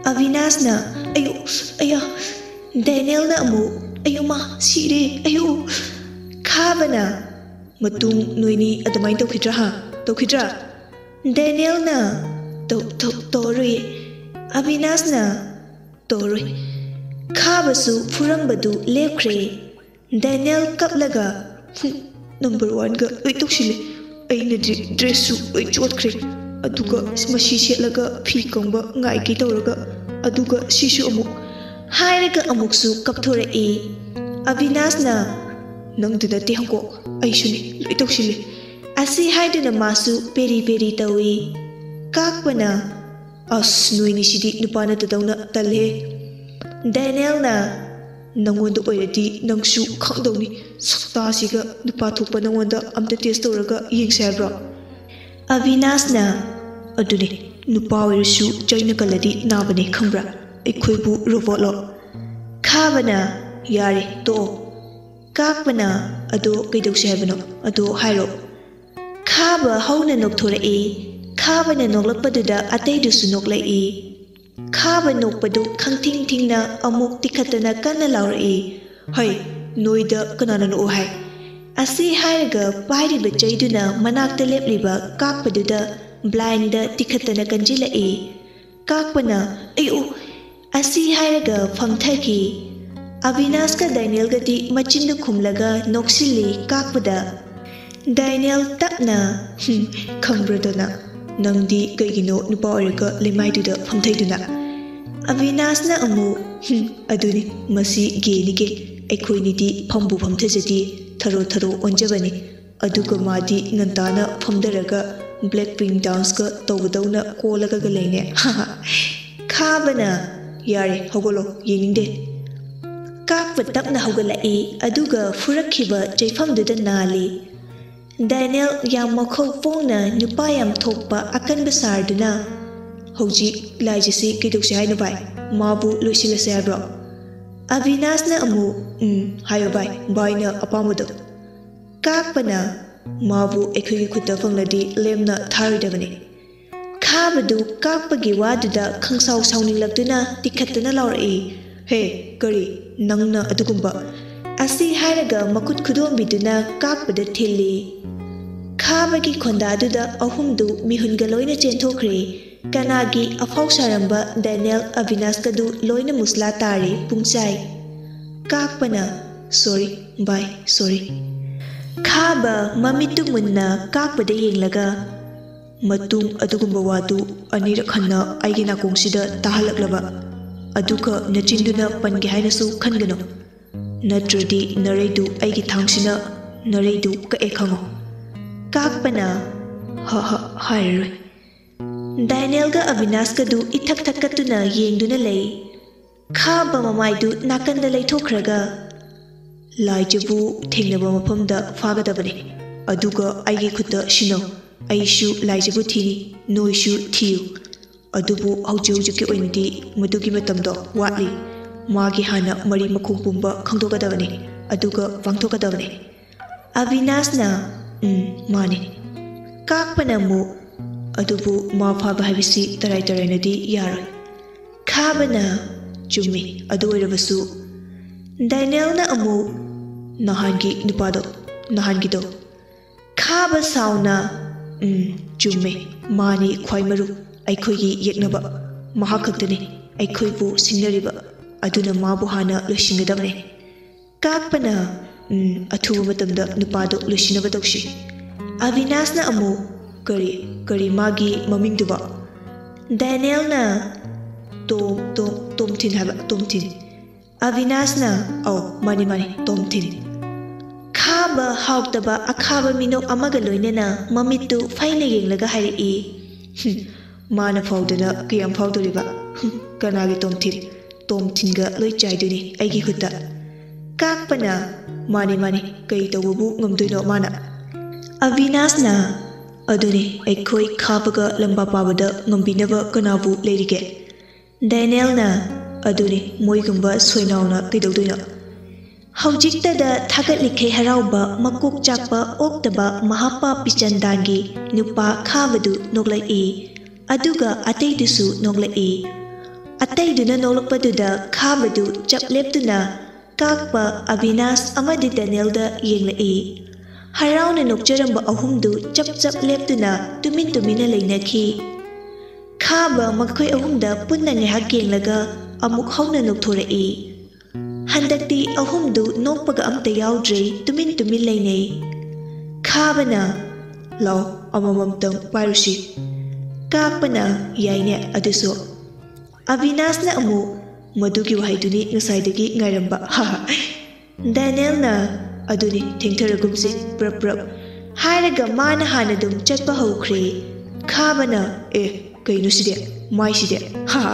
ꯑꯕꯤꯅꯥꯁꯅ, "ꯑꯌꯨ, ꯑꯌꯥ!" ꯗꯦꯅꯤꯌꯦꯜꯅ ꯑꯃꯨꯛ, "ꯑꯌꯨꯃꯥ, ꯁꯤꯔꯦ, ꯑꯌꯨ!" ꯈꯥꯕꯅ, "ꯃꯇꯨꯡ ꯅꯣꯏꯅꯤ ꯑꯗꯨꯃꯥꯏꯅ ꯇꯧꯈꯤꯗ꯭ꯔꯥ, ꯍꯥ? ꯇꯧꯈꯤꯗ꯭ꯔꯥ?" ꯗꯦꯅꯤꯌꯦꯜꯅ, "ꯇꯧ-, ꯇꯧ-, ꯇꯧꯔꯣꯏꯌꯦ꯫" ꯑꯕꯤꯅꯥꯁꯅ, "ꯇꯧꯔꯣꯏ꯫" ꯈꯥꯕꯁꯨ ꯐꯨꯔꯝꯕꯗꯨ ꯂꯦꯞꯈ꯭ꯔꯦ꯫ ꯗꯦꯅꯤꯌꯦꯜ ꯀꯞꯂꯒ, "ꯍꯨꯝ, ꯅꯝꯕꯔ ꯋꯥꯟꯒ ꯂꯣꯏ ꯇꯧꯁꯤꯜꯂꯦ꯫ ꯑꯩꯅꯗꯤ ꯗ꯭ꯔꯦꯁꯁꯨ ꯂꯣꯏ ꯆꯣꯠꯈ꯭ꯔꯦ꯫ ꯑꯗꯨꯒ ꯃꯁꯤ ꯁꯦꯠꯂꯒ ꯐꯤ ꯀꯪꯕ ꯉꯥꯏꯒꯦ ꯇꯧꯔꯒ, ꯑꯗꯨꯒ ꯁꯤꯁꯨ ꯑꯃꯨꯛ꯫" ꯍꯥꯏꯔꯒ ꯑꯃꯨꯛꯁꯨ ꯀꯞꯊꯣꯔꯛꯏ꯫ ꯑꯕꯤꯅꯥꯁꯅ, "ꯅꯪꯗ ꯅꯠꯇꯦ ꯍꯪꯀꯣꯛ, ꯑꯩꯁꯨꯅꯤ, ꯂꯣꯏ ꯇꯧꯁꯤꯜꯂꯦ꯫" ꯑꯁꯤ ꯍꯥꯏꯗꯨꯅ ꯃꯥꯁꯨ ꯄꯦꯔꯤ ꯄꯦꯔꯤ ꯇꯧꯏ꯫ ꯀꯥꯛꯄꯅ, "ꯑꯁ, ꯅꯣꯏꯅꯤꯁꯤꯗꯤ ꯅꯨꯄꯥ ꯅꯠꯇꯗꯧꯅ ꯇꯜꯂꯦ꯫" ꯗꯦꯅꯤꯌꯦꯜꯅ, "ꯅꯪꯉꯣꯟꯗ ꯑꯣꯏꯔꯗꯤ ꯅꯪꯁꯨ ꯈꯪꯗꯧꯅꯤ꯫ ꯁꯛꯇꯥꯁꯤꯒ ꯅꯨꯄꯥ ꯊꯣꯛꯄ ꯅꯪꯉꯣꯟꯗ ꯑꯝꯇ ꯇꯦꯁ ꯇꯧꯔꯒ ꯌꯦꯡꯁꯦ ꯍꯥꯏꯕ꯭ꯔꯣ?" ꯑꯕꯤꯅꯥꯁꯅ, "ꯑꯗꯨꯅꯦ, ꯅꯨꯄꯥ ꯑꯣꯏꯔꯁꯨ ꯆꯩꯅ ꯀꯜꯂꯗꯤ ꯅꯥꯕꯅꯦ, ꯈꯪꯕ꯭ꯔꯥ? ꯑꯩꯈꯣꯏꯕꯨ ꯔꯣꯕꯣꯠꯂꯣ?" ꯈꯥꯕꯅ, "ꯌꯥꯔꯦ, ꯇꯣꯛꯑꯣ꯫ ꯀꯥꯛꯄꯅ, ꯑꯗꯣ ꯀꯩꯗꯧꯁꯦ ꯍꯥꯏꯕꯅꯣ? ꯑꯗꯣ ꯍꯥꯏꯔꯣ꯫" ꯈꯥꯕ ꯍꯧꯅ ꯅꯣꯛꯊꯣꯔꯛꯏ꯫ ꯈꯥꯕꯅ ꯅꯣꯛꯂꯛꯄꯗꯨꯗ ꯑꯇꯩꯗꯨꯁꯨ ꯅꯣꯛꯂꯛꯏ꯫ ꯈꯥꯕ ꯅꯣꯛꯄꯗꯨ ꯈꯪꯊꯤꯡ ꯊꯤꯡꯅ ꯑꯃꯨꯛ ꯇꯤꯈꯠꯇꯅ ꯀꯟꯅ ꯂꯥꯎꯔꯛꯏ, "ꯍꯩ, ꯅꯣꯏꯗ ꯀꯅꯥꯅ ꯅꯣꯛꯑꯣ ꯍꯥꯏ?" ꯑꯁꯤ ꯍꯥꯏꯔꯒ ꯄꯥꯏꯔꯤꯕ ꯆꯩꯗꯨꯅ ꯃꯅꯥꯛꯇ ꯂꯦꯞꯂꯤꯕ ꯀꯥꯛꯄꯗꯨꯗ ꯕ꯭ꯂꯥꯏꯟꯗ ꯇꯤꯈꯠꯇꯅ ꯀꯟꯁꯤꯜꯂꯛꯏ꯫ ꯀꯥꯛꯄꯅ "ꯑꯌꯨ!" ꯑꯁꯤ ꯍꯥꯏꯔꯒ ꯐꯝꯊꯈꯤ꯫ ꯑꯕꯤꯅꯥꯁꯀ ꯗꯥꯏꯅꯦꯜꯒꯗꯤ ꯃꯆꯤꯟꯗꯨ ꯈꯨꯝꯂꯒ ꯅꯣꯛꯁꯤꯜꯂꯤ ꯀꯥꯛꯄꯗ꯫ ꯗꯥꯏꯅꯦꯜ ꯇꯞꯅ, "ꯍꯨꯝ, ꯈꯪꯕ꯭ꯔꯗꯣ ꯅꯪ? ꯅꯪꯗꯤ ꯀꯩꯒꯤꯅꯣ ꯅꯨꯄꯥ ꯑꯣꯏꯔꯒ ꯂꯩꯃꯥꯏꯗꯨꯗ ꯐꯝꯊꯩꯗꯨꯅ?" ꯑꯕꯤꯅꯥꯁꯅ ꯑꯃꯨꯛ, "ꯍꯨꯝ, ꯑꯗꯨꯅꯤ, ꯃꯁꯤ ꯒꯦꯅꯤ ꯒꯦ꯫ ꯑꯩꯈꯣꯏꯅꯤꯗꯤ ꯐꯝꯕꯨ ꯐꯝꯊꯖꯗꯦ, ꯊꯔꯣ ꯊꯔꯣ ꯑꯣꯟꯖꯕꯅꯤ꯫ ꯑꯗꯨꯒ ꯃꯥꯗꯤ ꯉꯟꯇꯥꯅ ꯐꯝꯊꯔꯒ ꯕ꯭ꯂꯦꯛ ꯄꯤꯡ ꯗꯥꯟꯁꯀ ꯇꯧꯕꯗꯧꯅ ꯀꯣꯜꯂꯒꯒ ꯂꯩꯅꯦ꯫ ꯈꯥꯕꯅ, "ꯌꯥꯔꯦ, ꯍꯧꯒꯠꯂꯣ, ꯌꯦꯡꯅꯤꯡꯗꯦ"꯫ ꯀꯥꯛꯄ ꯇꯞꯅ ꯍꯧꯒꯠꯂꯛꯏ, ꯑꯗꯨꯒ ꯐꯨꯔꯛꯈꯤꯕ ꯆꯩꯐꯝꯗꯨꯗ ꯅꯥꯜꯂꯤ꯫ ꯗꯥꯏꯅꯦꯜ ꯌꯥꯝ ꯃꯈꯧ ꯄꯣꯡꯅ ꯅꯨꯄꯥ ꯌꯥꯝ ꯊꯣꯛꯄ ꯑꯀꯟꯕ ꯁꯥꯔꯗꯨꯅ, "ꯍꯧꯖꯤꯛ ꯂꯥꯏꯖꯁꯤ ꯀꯩꯗꯧꯁꯦ ꯍꯥꯏꯅꯣ ꯚꯥꯏ? ꯃꯥꯕꯨ ꯂꯣꯏꯁꯤꯜꯂꯁꯦ ꯍꯥꯏꯕ꯭ꯔꯣ?" ꯑꯕꯤꯅꯥꯁꯅ ꯑꯃꯨꯛ, "ꯎꯝ, ꯍꯥꯏꯌꯣ ꯚꯥꯏ, ꯚꯥꯏꯅ ꯑꯄꯥꯝꯕꯗꯣ"꯫ ꯀꯥꯛꯄꯅ, "ꯃꯥꯕꯨ ꯑꯩꯈꯣꯏꯒꯤ ꯈꯨꯠꯇ ꯐꯪꯂꯗꯤ ꯂꯦꯝꯅ ꯊꯥꯔꯣꯏꯗꯕꯅꯤ"꯫ ꯈꯥꯕꯗꯨ ꯀꯥꯛꯄꯒꯤ ꯋꯥꯗꯨꯗ ꯈꯪꯁꯥꯎ ꯁꯥꯎꯅꯤꯡꯂꯛꯇꯨꯅ ꯇꯤꯈꯠꯇꯅ ꯂꯥꯎꯔꯛꯏ, "ꯍꯦ, ꯀꯔꯤ? ꯅꯪꯅ ꯑꯗꯨꯒꯨꯝꯕ?" ꯑꯁꯤ ꯍꯥꯏꯔꯒ ꯃꯈꯨꯠ ꯈꯨꯗꯣꯝꯕꯤꯗꯨꯅ ꯀꯥꯛꯄꯗ ꯊꯤꯜꯂꯤ꯫ ꯈꯥꯕꯒꯤ ꯈꯣꯟꯗꯥꯗꯨꯗ ꯑꯍꯨꯝꯗꯨ ꯃꯤꯍꯨꯟꯒ ꯂꯣꯏꯅ ꯆꯦꯟꯊꯣꯛꯈ꯭ꯔꯦ꯫ ꯀꯅꯥꯒꯤ ꯑꯐꯥꯎ ꯁꯥꯔꯝꯕ ꯗꯦꯅꯤꯌꯦꯜ ꯑꯕꯤꯅꯥꯁꯀꯗꯨ ꯂꯣꯏꯅ ꯃꯨꯁꯂꯥ ꯇꯥꯔꯦ ꯄꯨꯡꯆꯥꯏ꯫ ꯀꯥꯛꯄꯅ, "ꯁꯣꯔꯤ, ꯕꯥꯏ, ꯁꯣꯔꯤ"꯫ ꯈꯥꯕ ꯃꯃꯤꯠꯇꯨ ꯃꯨꯟꯅ ꯀꯥꯛꯄꯗ ꯌꯦꯡꯂꯒ, "ꯃꯇꯨꯡ ꯑꯗꯨꯒꯨꯝꯕ ꯋꯥꯗꯨ ꯑꯅꯤꯔꯛ ꯍꯟꯅ ꯑꯩꯒꯤ ꯅꯥꯀꯣꯡꯁꯤꯗ ꯇꯥꯍꯜꯂꯛꯂꯕ, ꯑꯗꯨꯒ ꯅꯆꯤꯟꯗꯨꯅ ꯄꯟꯒꯦ ꯍꯥꯏꯅꯁꯨ ꯈꯟꯒꯅꯨ꯫ ꯅꯠꯇ꯭ꯔꯗꯤ ꯅꯔꯩꯗꯨ ꯑꯩꯒꯤ ꯊꯥꯡꯁꯤꯅ ꯅꯔꯩꯗꯨ ꯀꯛꯑꯦ ꯈꯪꯉꯨ"꯫ ꯀꯥꯛꯄꯅ, "ꯍ ꯍ, ꯍꯥꯏꯔꯔꯣꯏ"꯫ ꯗꯦꯅꯤꯌꯦꯜꯒ ꯑꯕꯤꯅꯥꯁꯀꯗꯨ ꯏꯊꯛ ꯊꯛꯀꯠꯇꯨꯅ ꯌꯦꯡꯗꯨꯅ ꯂꯩ꯫ ꯈꯥꯕ ꯃꯃꯥꯏꯗꯨ ꯅꯥꯀꯟꯗ ꯂꯩꯊꯣꯛꯈ꯭ꯔꯒ, "ꯂꯥꯏꯖꯕꯨ ꯊꯦꯡꯅꯕ ꯃꯐꯝꯗ ꯐꯥꯒꯗꯕꯅꯤ, ꯑꯗꯨꯒ ꯑꯩꯒꯤ ꯈꯨꯠꯇ ꯁꯤꯟꯅꯧ꯫ ꯑꯩꯁꯨ ꯂꯥꯏꯖꯕꯨ ꯊꯤꯅꯤ, ꯅꯣꯏꯁꯨ ꯊꯤꯌꯨ꯫ ꯑꯗꯨꯕꯨ ꯍꯧꯖꯤꯛ ꯍꯧꯖꯤꯛꯀꯤ ꯑꯣꯏꯅꯗꯤ ꯃꯗꯨꯒꯤ ꯃꯇꯝꯗꯣ ꯋꯥꯠꯂꯤ꯫ ꯃꯥꯒꯤ ꯍꯥꯟꯅ ꯃꯔꯤ ꯃꯈꯣꯡ ꯄꯨꯝꯕ ꯈꯪꯗꯣꯛꯀꯗꯕꯅꯤ, ꯑꯗꯨꯒ ꯄꯥꯡꯊꯣꯛꯀꯗꯕꯅꯤ"꯫ ꯑꯕꯤꯅꯥꯁꯅ, "ꯎꯝ, ꯃꯥꯅꯤ"꯫ ꯀꯥꯛꯄꯅ ꯑꯃꯨꯛ, "ꯑꯗꯨꯕꯨ ꯃꯥ ꯐꯥꯕ ꯍꯥꯏꯕꯁꯤ ꯇꯔꯥꯏ ꯇꯔꯥꯏꯅꯗꯤ ꯌꯥꯔꯣꯏ"꯫ ꯈꯥꯕꯅ, "ꯆꯨꯝꯃꯤ, ꯑꯗꯨ ꯑꯣꯏꯔꯕꯁꯨ"꯫ ꯗꯦꯅꯤꯌꯦꯜꯅ ꯑꯃꯨꯛ, "ꯅꯍꯥꯟꯒꯤ ꯅꯨꯄꯥꯗꯣ, ꯅꯍꯥꯟꯒꯤꯗꯣ꯫ ꯈꯥꯕ ꯁꯥꯎꯅ, "ꯎꯝ, ꯆꯨꯝꯃꯦ, ꯃꯥꯅꯤ ꯈ꯭ꯋꯥꯏ ꯃꯔꯨ ꯑꯩꯈꯣꯏꯒꯤ ꯌꯦꯛꯅꯕ꯫ ꯃꯍꯥꯛ ꯈꯛꯇꯅꯤ ꯑꯩꯈꯣꯏꯕꯨ ꯁꯤꯡꯅꯔꯤꯕ꯫ ꯑꯗꯨꯅ ꯃꯥꯕꯨ ꯍꯥꯟꯅ ꯂꯣꯏꯁꯤꯟꯒꯗꯕꯅꯤ꯫" ꯀꯥꯛꯄꯅ, "ꯎꯝ, ꯑꯊꯨꯕ ꯃꯇꯝꯗ ꯅꯨꯄꯥꯗꯣ ꯂꯣꯏꯁꯤꯟꯅꯕ ꯇꯧꯁꯤ꯫" ꯑꯕꯤꯅꯥꯁꯅ ꯑꯃꯨꯛ, "ꯀꯔꯤ, ꯀꯔꯤ ꯃꯥꯒꯤ ꯃꯃꯤꯡꯗꯨꯕꯣ?" ꯗꯦꯅꯤꯌꯦꯜꯅ, "ꯇꯣꯝ, ꯇꯣꯝ, ꯇꯣꯝꯊꯤꯟ ꯍꯥꯏꯕ, ꯇꯣꯝꯊꯤꯟ꯫" ꯑꯕꯤꯅꯥꯁꯅ, "ꯑꯧ, ꯃꯥꯅꯤ, ꯃꯥꯅꯤ, ꯇꯣꯝꯊꯤꯟ꯫" ꯈꯥꯕ ꯍꯥꯎꯇꯕ ꯑꯈꯥꯕ ꯃꯤꯅꯣꯛ ꯑꯃꯒ ꯂꯣꯏꯅꯅ ꯃꯃꯤꯠꯇꯨ ꯐꯩꯅ ꯌꯦꯡꯂꯒ ꯍꯥꯏꯔꯛꯏ, "ꯍꯨꯝ, ꯃꯥꯅ ꯐꯥꯎꯗꯅ ꯀꯌꯥꯝ ꯐꯥꯎꯗꯣꯔꯤꯕ? ꯍꯨꯝ, ꯀꯅꯥꯒꯤ ꯇꯣꯝꯊꯤꯟ? ꯇꯣꯝꯊꯤꯟꯒ ꯂꯣꯏ ꯆꯥꯏꯗꯣꯏꯅꯤ ꯑꯩꯒꯤ ꯈꯨꯠꯇ꯫" ꯀꯥꯛꯄꯅ, "ꯃꯥꯅꯤ, ꯃꯥꯅꯤ, ꯀꯩ ꯇꯧꯕꯕꯨ ꯉꯝꯗꯣꯏꯅꯣ ꯃꯥꯅ?" ꯑꯕꯤꯅꯥꯁꯅ, "ꯑꯗꯨꯅꯤ ꯑꯩꯈꯣꯏ ꯈꯥꯕꯒ ꯂꯝꯕꯥ ꯄꯥꯕꯗ ꯉꯝꯕꯤꯅꯕ ꯀꯅꯥꯕꯨ ꯂꯩꯔꯤꯒꯦ?" ꯗꯦꯅꯤꯌꯦꯜꯅ, "ꯑꯗꯨꯅꯤ, ꯃꯣꯏꯒꯨꯝꯕ ꯁꯣꯏꯅꯥꯎꯅ ꯀꯩꯗꯧꯗꯣꯏꯅꯣ?" ꯍꯧꯖꯤꯛꯇꯗ ꯊꯥꯒꯠꯂꯤꯈꯩ ꯍꯔꯥꯎꯕ ꯃꯀꯣꯛ ꯆꯥꯛꯄ ꯑꯣꯛꯇꯕ ꯃꯍꯥꯄꯥꯄꯤ ꯆꯟꯗꯥꯟꯒꯤ ꯅꯨꯄꯥ ꯈꯥꯕꯗꯨ ꯅꯣꯛꯂꯛꯏ꯫ ꯑꯗꯨꯒ ꯑꯇꯩꯗꯨꯁꯨ ꯅꯣꯛꯂꯛꯏ꯫ ꯑꯇꯩꯗꯨꯅ ꯅꯣꯛꯂꯛꯄꯗꯨꯗ ꯈꯥꯕꯗꯨ ꯆꯞ ꯂꯦꯞꯇꯨꯅ ꯀꯥꯛꯄ, ꯑꯕꯤꯅꯥꯁ ꯑꯃꯗꯤ ꯗꯦꯅꯤꯌꯦꯜꯗ ꯌꯦꯡꯂꯛꯏ꯫ ꯍꯔꯥꯎꯅ ꯅꯣꯛꯆꯔꯝꯕ ꯑꯍꯨꯝꯗꯨ ꯆꯞ ꯆꯞ ꯂꯦꯞꯇꯨꯅ ꯇꯨꯃꯤꯟ ꯇꯨꯃꯤꯟꯅ ꯂꯩꯅꯈꯤ꯫ ꯈꯥꯕ ꯃꯈꯣꯏ ꯑꯍꯨꯝꯗ ꯄꯨꯟꯅ ꯉꯥꯏꯍꯥꯛ ꯌꯦꯡꯂꯒ ꯑꯃꯨꯛ ꯍꯧꯅ ꯅꯣꯛꯊꯣꯔꯛꯏ꯫ ꯍꯟꯗꯛꯇꯤ ꯑꯍꯨꯝꯗꯨ ꯅꯣꯛꯄꯒ ꯑꯝꯇ ꯌꯥꯎꯗ꯭ꯔꯦ, ꯇꯨꯃꯤꯟ ꯇꯨꯃꯤꯟ ꯂꯩꯅꯩ꯫ ꯈꯥꯕꯅ, "ꯂꯥꯎ, ꯑꯃꯃꯝꯇꯪ ꯄꯥꯏꯔꯨꯁꯤ꯫" ꯀꯥꯛꯄꯅ, "ꯌꯥꯏꯅꯦ ꯑꯗꯨꯁꯨ꯫" ꯑꯕꯤꯅꯥꯁꯅ ꯑꯃꯨꯛ, "ꯃꯗꯨꯒꯤ ꯋꯥꯍꯩꯗꯨꯅꯤ ꯉꯁꯥꯏꯗꯒꯤ ꯉꯥꯏꯔꯝꯕ, ꯍꯥ ꯍꯥ꯫" ꯗꯦꯅꯤꯌꯦꯜꯅ, "ꯑꯗꯨꯅꯤ, ꯊꯦꯡꯊꯔꯒꯨꯝꯁꯤ, ꯄ꯭ꯔꯞ ꯄ꯭ꯔꯞ꯫" ꯍꯥꯏꯔꯒ ꯃꯥꯅ ꯍꯥꯟꯅ ꯑꯗꯨꯝ ꯆꯠꯄ ꯍꯧꯈ꯭ꯔꯦ꯫ ꯈꯥꯕꯅ, "ꯑꯦ, ꯀꯩꯅꯣ ꯁꯤꯗꯤ? ꯃꯥꯏꯁꯤꯗꯤ? ꯍꯥ ꯍꯥ꯫"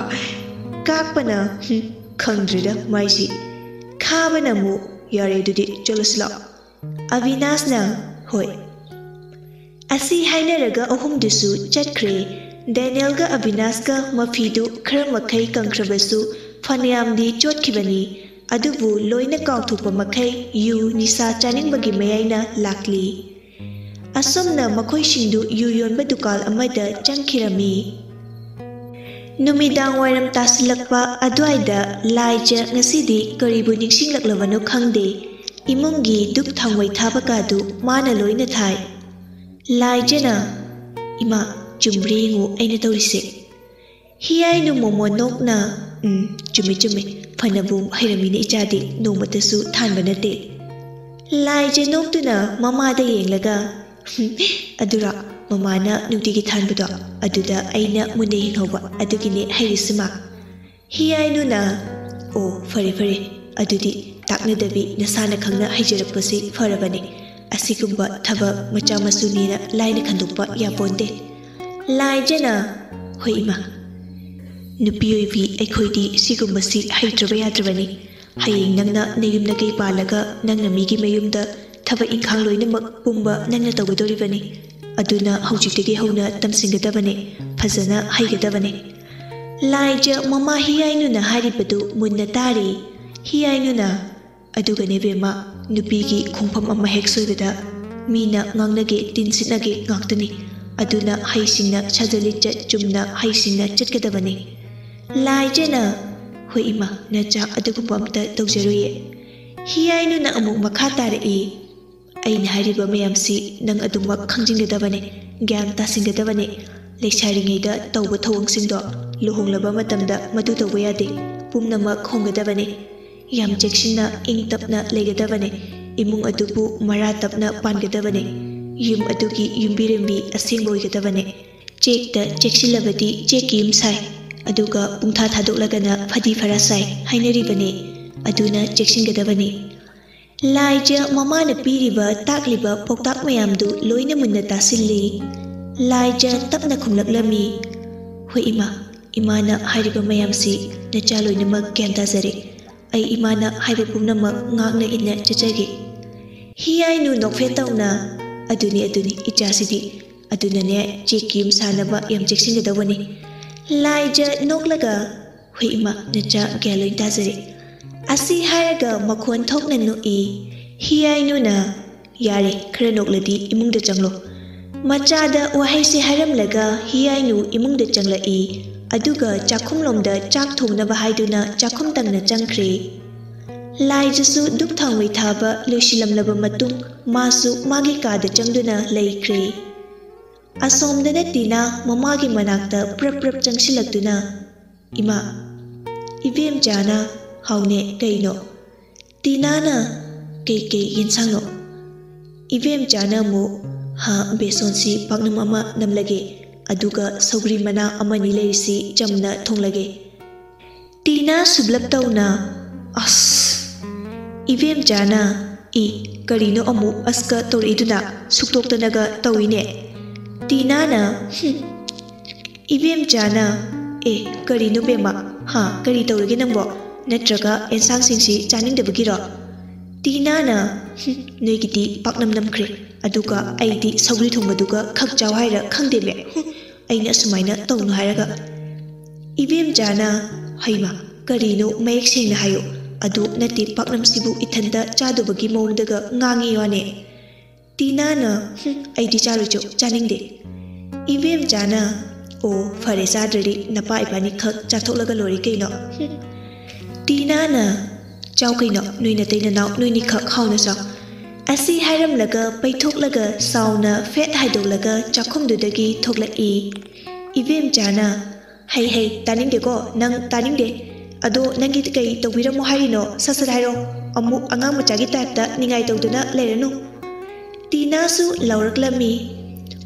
ꯀꯥꯛꯄꯅ, "ꯍꯨꯝ, ꯈꯪꯗ꯭ꯔꯤꯗ ꯃꯥꯏꯁꯤ꯫" ꯈꯥꯕꯅ ꯑꯃꯨꯛ, "ꯌꯥꯔꯦ ꯑꯗꯨꯗꯤ, ꯆꯠꯂꯁꯤ ꯂꯥꯛꯑꯣ꯫" ꯑꯕꯤꯅꯥꯁꯅ, "ꯍꯣꯏ꯫" ꯑꯁꯤ ꯍꯥꯏꯅꯔꯒ ꯑꯍꯨꯝꯗꯨꯁꯨ ꯆꯠꯈ꯭ꯔꯦ꯫ ꯗꯦꯅꯤꯌꯦꯜꯒ ꯑꯕꯤꯅꯥꯁꯀ ꯃꯐꯤꯗꯨ ꯈꯔ ꯃꯈꯩ ꯀꯪꯈ꯭ꯔꯕꯁꯨ ꯐꯅꯌꯥꯝꯗꯤ ꯆꯣꯠꯈꯤꯕꯅꯤ꯫ ꯑꯗꯨꯕꯨ ꯂꯣꯏꯅ ꯀꯥꯎꯊꯣꯛꯄ ꯃꯈꯩ ꯌꯨ ꯅꯤꯁꯥ ꯆꯥꯅꯤꯡꯕꯒꯤ ꯃꯌꯥꯏꯅ ꯂꯥꯛꯂꯤ꯫ ꯑꯁꯨꯝꯅ ꯃꯈꯣꯏꯁꯤꯡꯗꯨ ꯌꯨ ꯌꯣꯟꯕ ꯗꯨꯀꯥꯟ ꯑꯃꯗ ꯆꯪꯈꯤꯔꯝꯃꯤ꯫ ꯅꯨꯃꯤꯗꯥꯡ ꯋꯥꯏꯔꯝ ꯇꯥꯁꯤꯜꯂꯛꯄ ꯑꯗꯨꯋꯥꯏꯗ ꯂꯥꯏꯖ ꯉꯁꯤꯗꯤ ꯀꯔꯤꯕꯨ ꯅꯤꯡꯁꯤꯡꯂꯛꯂꯕꯅꯣ ꯈꯪꯗꯦ, ꯏꯃꯨꯡꯒꯤ ꯗꯨꯛ ꯊꯥꯡꯋꯩ ꯊꯥꯕ ꯀꯥꯗꯨ ꯃꯥꯅ ꯂꯣꯏꯅ ꯊꯥꯏ꯫ ꯂꯥꯏꯖꯅ, "ꯏꯃꯥ, ꯆꯨꯝꯕ꯭ꯔꯥ ꯌꯦꯡꯉꯨ ꯑꯩꯅ ꯇꯧꯔꯤꯁꯦ?" ꯍꯤꯌꯥꯏꯅꯨ ꯃꯣꯃꯣꯟꯅꯣꯛꯅ, "ꯎꯝ, ꯆꯨꯝꯃꯤ ꯆꯨꯝꯃꯤ, ꯐꯅꯕꯨ ꯍꯩꯔꯝꯃꯤꯅꯦ ꯏꯆꯥꯗꯤ, ꯅꯣꯡꯃꯇꯁꯨ ꯊꯥꯟꯕ ꯅꯠꯇꯦ꯫" ꯂꯥꯏꯖ ꯅꯣꯛꯇꯨꯅ ꯃꯃꯥꯗ ꯌꯦꯡꯂꯒ, "ꯍꯨꯝ, ꯑꯗꯨꯔꯣ, ꯃꯃꯥꯅ ꯅꯨꯡꯇꯤꯒꯤ ꯊꯥꯟꯕꯗꯣ, ꯑꯗꯨꯗ ꯑꯩꯅ ꯃꯨꯟꯅ ꯌꯦꯡꯍꯧꯕ, ꯑꯗꯨꯒꯤꯅꯦ ꯍꯩꯔꯤꯁꯤꯃ꯫" ꯍꯤꯌꯥꯏꯅꯨꯅ, "ꯑꯣ, ꯐꯔꯦ ꯐꯔꯦ, ꯑꯗꯨꯗꯤ ꯇꯥꯛꯅꯗꯕꯤ ꯅꯁꯥꯅ ꯈꯪꯅ ꯍꯩꯖꯔꯛꯄꯁꯤ ꯐꯔꯕꯅꯤ꯫ ꯑꯁꯤꯒꯨꯝꯕ ꯊꯕꯛ ꯃꯆꯥ ꯃꯁꯨꯅꯤꯅ ꯂꯥꯏꯅ ꯈꯟꯗꯣꯛꯄ ꯌꯥꯄꯣꯟꯇꯦ꯫" ꯂꯥꯏꯖꯅ, "ꯍꯣꯏ ꯏꯃꯥ, ꯅꯨꯄꯤ ꯑꯣꯏꯕꯤ ꯑꯩꯈꯣꯏꯗꯤ ꯁꯤꯒꯨꯝꯕꯁꯤ ꯍꯩꯇ꯭ꯔꯕ ꯌꯥꯗ꯭ꯔꯕꯅꯤ꯫ ꯍꯌꯦꯡ ꯅꯪꯅ ꯅꯌꯨꯝ ꯅꯀꯩ ꯄꯥꯜꯂꯒ ꯅꯪꯅ ꯃꯤꯒꯤ ꯃꯌꯨꯝꯗ ꯊꯕꯛ ꯏꯪꯈꯥꯡ ꯂꯣꯏꯅꯃꯛ ꯄꯨꯝꯕ ꯅꯪꯅ ꯇꯧꯒꯗꯧꯔꯤꯕꯅꯤ꯫ ꯑꯗꯨꯅ ꯍꯧꯖꯤꯛꯇꯒꯤ ꯍꯧꯅ ꯇꯝꯁꯤꯟꯒꯗꯕꯅꯤ, ꯐꯖꯅ ꯍꯩꯒꯗꯕꯅꯤ꯫" ꯂꯥꯏꯖ ꯃꯃꯥ ꯍꯤꯌꯥꯏꯅꯨꯅ ꯍꯥꯏꯔꯤꯕꯗꯨ ꯃꯨꯟꯅ ꯇꯥꯔꯤ꯫ ꯍꯤꯌꯥꯏꯅꯨꯅ, "ꯑꯗꯨꯒꯅꯦ ꯕꯦꯝꯃ, ꯅꯨꯄꯤꯒꯤ ꯈꯣꯡꯐꯝ ꯑꯃ ꯍꯦꯛ ꯁꯣꯏꯕꯗ ꯃꯤꯅ ꯉꯥꯡꯅꯒꯦ, ꯇꯤꯟ ꯁꯤꯠꯅꯒꯦ ꯉꯥꯛꯇꯅꯤ꯫ ꯑꯗꯨꯅ ꯍꯩꯁꯤꯡꯅ ꯁꯥꯖ ꯂꯤꯆꯠ ꯆꯨꯝꯅ ꯍꯩꯁꯤꯡꯅ ꯆꯠꯀꯗꯕꯅꯤ꯫" ꯂꯥꯏꯖꯅ, "ꯍꯣꯏ ꯏꯃꯥ, ꯅꯆꯥ ꯑꯗꯨꯒꯨꯝꯕ ꯑꯝꯇ ꯇꯧꯖꯔꯣꯏꯌꯦ꯫" ꯍꯤꯌꯥꯏꯅꯨꯅ ꯑꯃꯨꯛ ꯃꯈꯥ ꯇꯥꯔꯛꯏ, "ꯑꯩꯅ ꯍꯥꯏꯔꯤꯕ ꯃꯌꯥꯝꯁꯤ ꯅꯪ ꯑꯗꯨꯃꯛ ꯈꯪꯖꯤꯟꯒꯗꯕꯅꯤ, ꯒ꯭ꯌꯥꯟ ꯇꯥꯁꯤꯟꯒꯗꯕꯅꯤ꯫ ꯂꯩꯁꯥꯔꯤꯉꯩꯗ ꯇꯧꯕ ꯊꯧꯑꯣꯡꯁꯤꯡꯗꯣ ꯂꯨꯍꯣꯡꯂꯕ ꯃꯇꯝꯗ ꯃꯗꯨ ꯇꯧꯕ ꯌꯥꯗꯦ꯫ ꯄꯨꯝꯅꯃꯛ ꯍꯣꯡꯒꯗꯕꯅꯤ꯫ ꯌꯥꯝ ꯆꯦꯛꯁꯤꯟꯅ, ꯏꯪ ꯇꯞꯅ ꯂꯩꯒꯗꯕꯅꯤ꯫ ꯏꯃꯨꯡ ꯑꯗꯨꯕꯨ ꯃꯔꯥ ꯇꯞꯅ ꯄꯥꯟꯒꯗꯕꯅꯤ꯫ ꯌꯨꯝ ꯑꯗꯨꯒꯤ ꯌꯨꯝꯕꯤꯔꯦꯝꯕꯤ ꯑꯁꯦꯡꯕ ꯑꯣꯏꯒꯗꯕꯅꯤ꯫ ꯆꯦꯛꯇ ꯆꯦꯛꯁꯤꯜꯂꯕꯗꯤ ꯆꯦꯛꯀꯤ ꯌꯨꯝ ꯁꯥꯏ, ꯑꯗꯨꯒ ꯄꯨꯡꯊꯥ ꯊꯥꯗꯣꯛꯂꯒꯅ ꯐꯗꯤ ꯐꯔꯥ ꯁꯥꯏ ꯍꯥꯏꯅꯔꯤꯕꯅꯤ꯫ ꯑꯗꯨꯅ ꯆꯦꯛꯁꯤꯟꯒꯗꯕꯅꯤ꯫" ꯂꯥꯏꯖ ꯃꯃꯥꯅ ꯄꯤꯔꯤꯕ, ꯇꯥꯛꯂꯤꯕ ꯄꯥꯎꯇꯥꯛ ꯃꯌꯥꯝꯗꯨ ꯂꯣꯏꯅ ꯃꯨꯟꯅ ꯇꯥꯁꯤꯜꯂꯤ꯫ ꯂꯥꯏꯖ ꯇꯞꯅ ꯈꯨꯝꯂꯛꯂꯝꯃꯤ, "ꯍꯣꯏ ꯏꯃꯥ, ꯏꯃꯥꯅ ꯍꯥꯏꯔꯤꯕ ꯃꯌꯥꯝꯁꯤ ꯅꯆꯥ ꯂꯣꯏꯅꯃꯛ ꯒ꯭ꯌꯥꯟ ꯇꯥꯖꯔꯦ꯫ ꯑꯩ ꯏꯃꯥꯅ ꯍꯥꯏꯕ ꯄꯨꯝꯅꯃꯛ ꯉꯥꯛꯅ ꯏꯟꯅ ꯆꯠꯆꯒꯦ꯫" ꯍꯤꯌꯥꯏꯅꯨ ꯅꯣꯛꯐꯦꯠ ꯇꯧꯅ, "ꯑꯗꯨꯅꯤ, ꯑꯗꯨꯅꯤ, ꯏꯆꯥꯁꯤꯗꯤ꯫ ꯑꯗꯨꯅꯅꯦ, ꯆꯦꯛꯀꯤ ꯌꯨꯝ ꯁꯥꯅꯕ ꯌꯥꯝ ꯆꯦꯛꯁꯤꯟꯒꯗꯧꯕꯅꯤ꯫" ꯂꯥꯏꯖ ꯅꯣꯛꯂꯒ, "ꯍꯣꯏ ꯏꯃꯥ, ꯅꯆꯥ ꯒ꯭ꯌꯥꯟ ꯂꯣꯏ ꯇꯥꯖꯔꯦ꯫" ꯑꯁꯤ ꯍꯥꯏꯔꯒ ꯃꯈꯣꯟ ꯊꯣꯛꯅ ꯅꯣꯛꯏ꯫ ꯍꯤꯌꯥꯏꯅꯨꯅ, "ꯌꯥꯔꯦ, ꯈꯔ ꯅꯣꯛꯂꯗꯤ ꯏꯃꯨꯡꯗ ꯆꯪꯂꯣ꯫" ꯃꯆꯥꯗ ꯋꯥꯍꯩꯁꯦ ꯍꯥꯏꯔꯝꯂꯒ ꯍꯤꯌꯥꯏꯅꯨ ꯏꯃꯨꯡꯗ ꯆꯪꯂꯛꯏ꯫ ꯑꯗꯨꯒ ꯆꯥꯛꯈꯨꯝꯂꯣꯝꯗ ꯆꯥꯛ ꯊꯣꯡꯅꯕ ꯍꯥꯏꯗꯨꯅ ꯆꯥꯛꯈꯨꯝ ꯇꯪꯅ ꯆꯪꯈ꯭ꯔꯦ꯫ ꯂꯥꯏꯖꯁꯨ ꯙꯨꯞ ꯊꯥꯎꯃꯩ ꯊꯥꯕ ꯂꯣꯏꯁꯤꯜꯂꯝꯂꯕ ꯃꯇꯨꯡ, ꯃꯥꯁꯨ ꯃꯥꯒꯤ ꯀꯥꯗ ꯆꯪꯗꯨꯅ ꯂꯩꯈ꯭ꯔꯦ꯫ ꯑꯁꯣꯝꯗꯅ ꯇꯤꯅꯥ ꯃꯃꯥꯒꯤ ꯃꯅꯥꯛꯇ ꯄ꯭ꯔꯞ ꯄ꯭ꯔꯞ ꯆꯪꯁꯤꯜꯂꯛꯇꯨꯅ, "ꯏꯃꯥ, ꯏꯕꯦꯝꯆꯥꯅ ꯍꯥꯎꯅꯦ ꯀꯩꯅꯣ?" ꯇꯤꯅꯥꯅ, "ꯀꯩꯀꯩ ꯌꯦꯟꯁꯥꯡꯅꯣ?" ꯏꯕꯦꯝꯆꯥꯅ ꯑꯃꯨꯛ, "ꯍꯥ, ꯕꯦꯁꯣꯟꯁꯤ ꯄꯥꯛꯅꯝ ꯑꯃ ꯅꯝꯂꯒꯦ, ꯑꯗꯨꯒ ꯁꯧꯒ꯭ꯔꯤ ꯃꯅꯥ ꯑꯃꯅꯤ ꯂꯩꯔꯤꯁꯤ ꯆꯝꯅ ꯊꯣꯡꯂꯒꯦ꯫" ꯇꯤꯅꯥ ꯁꯨꯞꯂꯞ ꯇꯧꯅ, "ꯑꯁ!" ꯏꯕꯦꯝꯆꯥꯅ, "ꯏ, ꯀꯔꯤꯅꯣ ꯑꯃꯨꯛ ꯑꯁꯀ ꯇꯧꯔꯛꯏꯗꯨꯅ? ꯁꯨꯛꯇꯣꯛꯇꯅꯒ ꯇꯧꯏꯅꯦ?" ꯇꯤꯅꯥꯅ, "ꯍꯨꯝ, ꯏꯕꯦꯝꯆꯥꯅ, ꯑꯦ, ꯀꯔꯤꯅꯣ ꯕꯦꯝꯃ? ꯍꯥ, ꯀꯔꯤ ꯇꯧꯔꯒꯦ ꯅꯪꯕꯣ? ꯅꯠꯇ꯭ꯔꯒ ꯑꯦꯟꯁꯥꯡꯁꯤꯡꯁꯤ ꯆꯥꯅꯤꯡꯗꯕꯒꯤꯔꯣ?" ꯇꯤꯅꯥꯅ, "ꯍꯨꯝ, ꯅꯣꯏꯒꯤꯗꯤ ꯄꯥꯛꯅꯝ ꯅꯝꯈ꯭ꯔꯦ, ꯑꯗꯨꯒ ꯑꯩꯗꯤ ꯁꯧꯒ꯭ꯔꯤ ꯊꯣꯡꯕꯗꯨꯒ ꯈꯛ ꯆꯥꯎ ꯍꯥꯏꯔ ꯈꯪꯗꯦꯃꯦ꯫ ꯍꯨꯝ, ꯑꯩꯅ ꯑꯁꯨꯃꯥꯏꯅ ꯇꯧꯅꯨ ꯍꯥꯏꯔꯒ꯫" ꯏꯕꯦꯝꯆꯥꯅ, "ꯍꯩꯃꯥ, ꯀꯔꯤꯅꯣ? ꯃꯌꯦꯛ ꯁꯦꯡꯅ ꯍꯥꯏꯌꯨ꯫ ꯑꯗꯨ ꯅꯠꯇꯦ, ꯄꯥꯛꯅꯝꯁꯤꯕꯨ ꯏꯊꯟꯇ ꯆꯥꯗꯕꯒꯤ ꯃꯑꯣꯡꯗꯒ ꯉꯥꯡꯉꯤ ꯋꯥꯅꯦ꯫" ꯇꯤꯅꯥꯅ, "ꯍꯨꯝ, ꯑꯩꯗꯤ ꯆꯥꯔꯣꯏꯆꯣ, ꯆꯥꯅꯤꯡꯗꯦ꯫" ꯏꯕꯦꯝꯆꯥꯅ, "ꯑꯣ, ꯐꯔꯦ, ꯆꯥꯗ꯭ꯔꯗꯤ ꯅꯄꯥ ꯏꯕꯥꯅꯤꯈꯛ ꯆꯥꯊꯣꯛꯂꯒ ꯂꯣꯏꯔꯦ ꯀꯩꯅꯣ꯫ ꯍꯨꯝ꯫" ꯇꯤꯅꯥꯅ, "ꯆꯥꯎ ꯀꯩꯅꯣ, ꯅꯣꯏ ꯅꯇꯩ ꯅꯅꯥꯎ ꯅꯣꯏꯅꯤꯈꯛ ꯍꯥꯎꯅ ꯆꯥꯎ꯫" ꯑꯁꯤ ꯍꯥꯏꯔꯝꯂꯒ ꯄꯩꯊꯣꯛꯂꯒ ꯆꯥꯎꯅ ꯐꯦꯠ ꯍꯥꯏꯗꯣꯛꯂꯒ ꯆꯥꯛꯈꯨꯝꯗꯨꯗꯒꯤ ꯊꯣꯛꯂꯛꯏ꯫ ꯏꯕꯦꯝꯆꯥꯅ, "ꯍꯩ, ꯍꯩ, ꯇꯥꯅꯤꯡꯗꯦꯀꯣ, ꯅꯪ ꯇꯥꯅꯤꯡꯗꯦ꯫ ꯑꯗꯣ ꯅꯪꯒꯤ ꯀꯩ ꯇꯧꯕꯤꯔꯝꯃꯣ ꯍꯥꯏꯔꯤꯅꯣ? ꯁꯠ ꯁꯠ ꯍꯥꯏꯔꯣ꯫ ꯑꯃꯨꯛ ꯑꯉꯥꯡ ꯃꯆꯥꯒꯤ ꯇꯥꯏꯞꯇ ꯅꯤꯡꯉꯥꯏ ꯇꯧꯗꯨꯅ ꯂꯩꯔꯅꯨ꯫" ꯇꯤꯅꯥꯁꯨ ꯂꯥꯎꯔꯛꯂꯝꯃꯤ꯫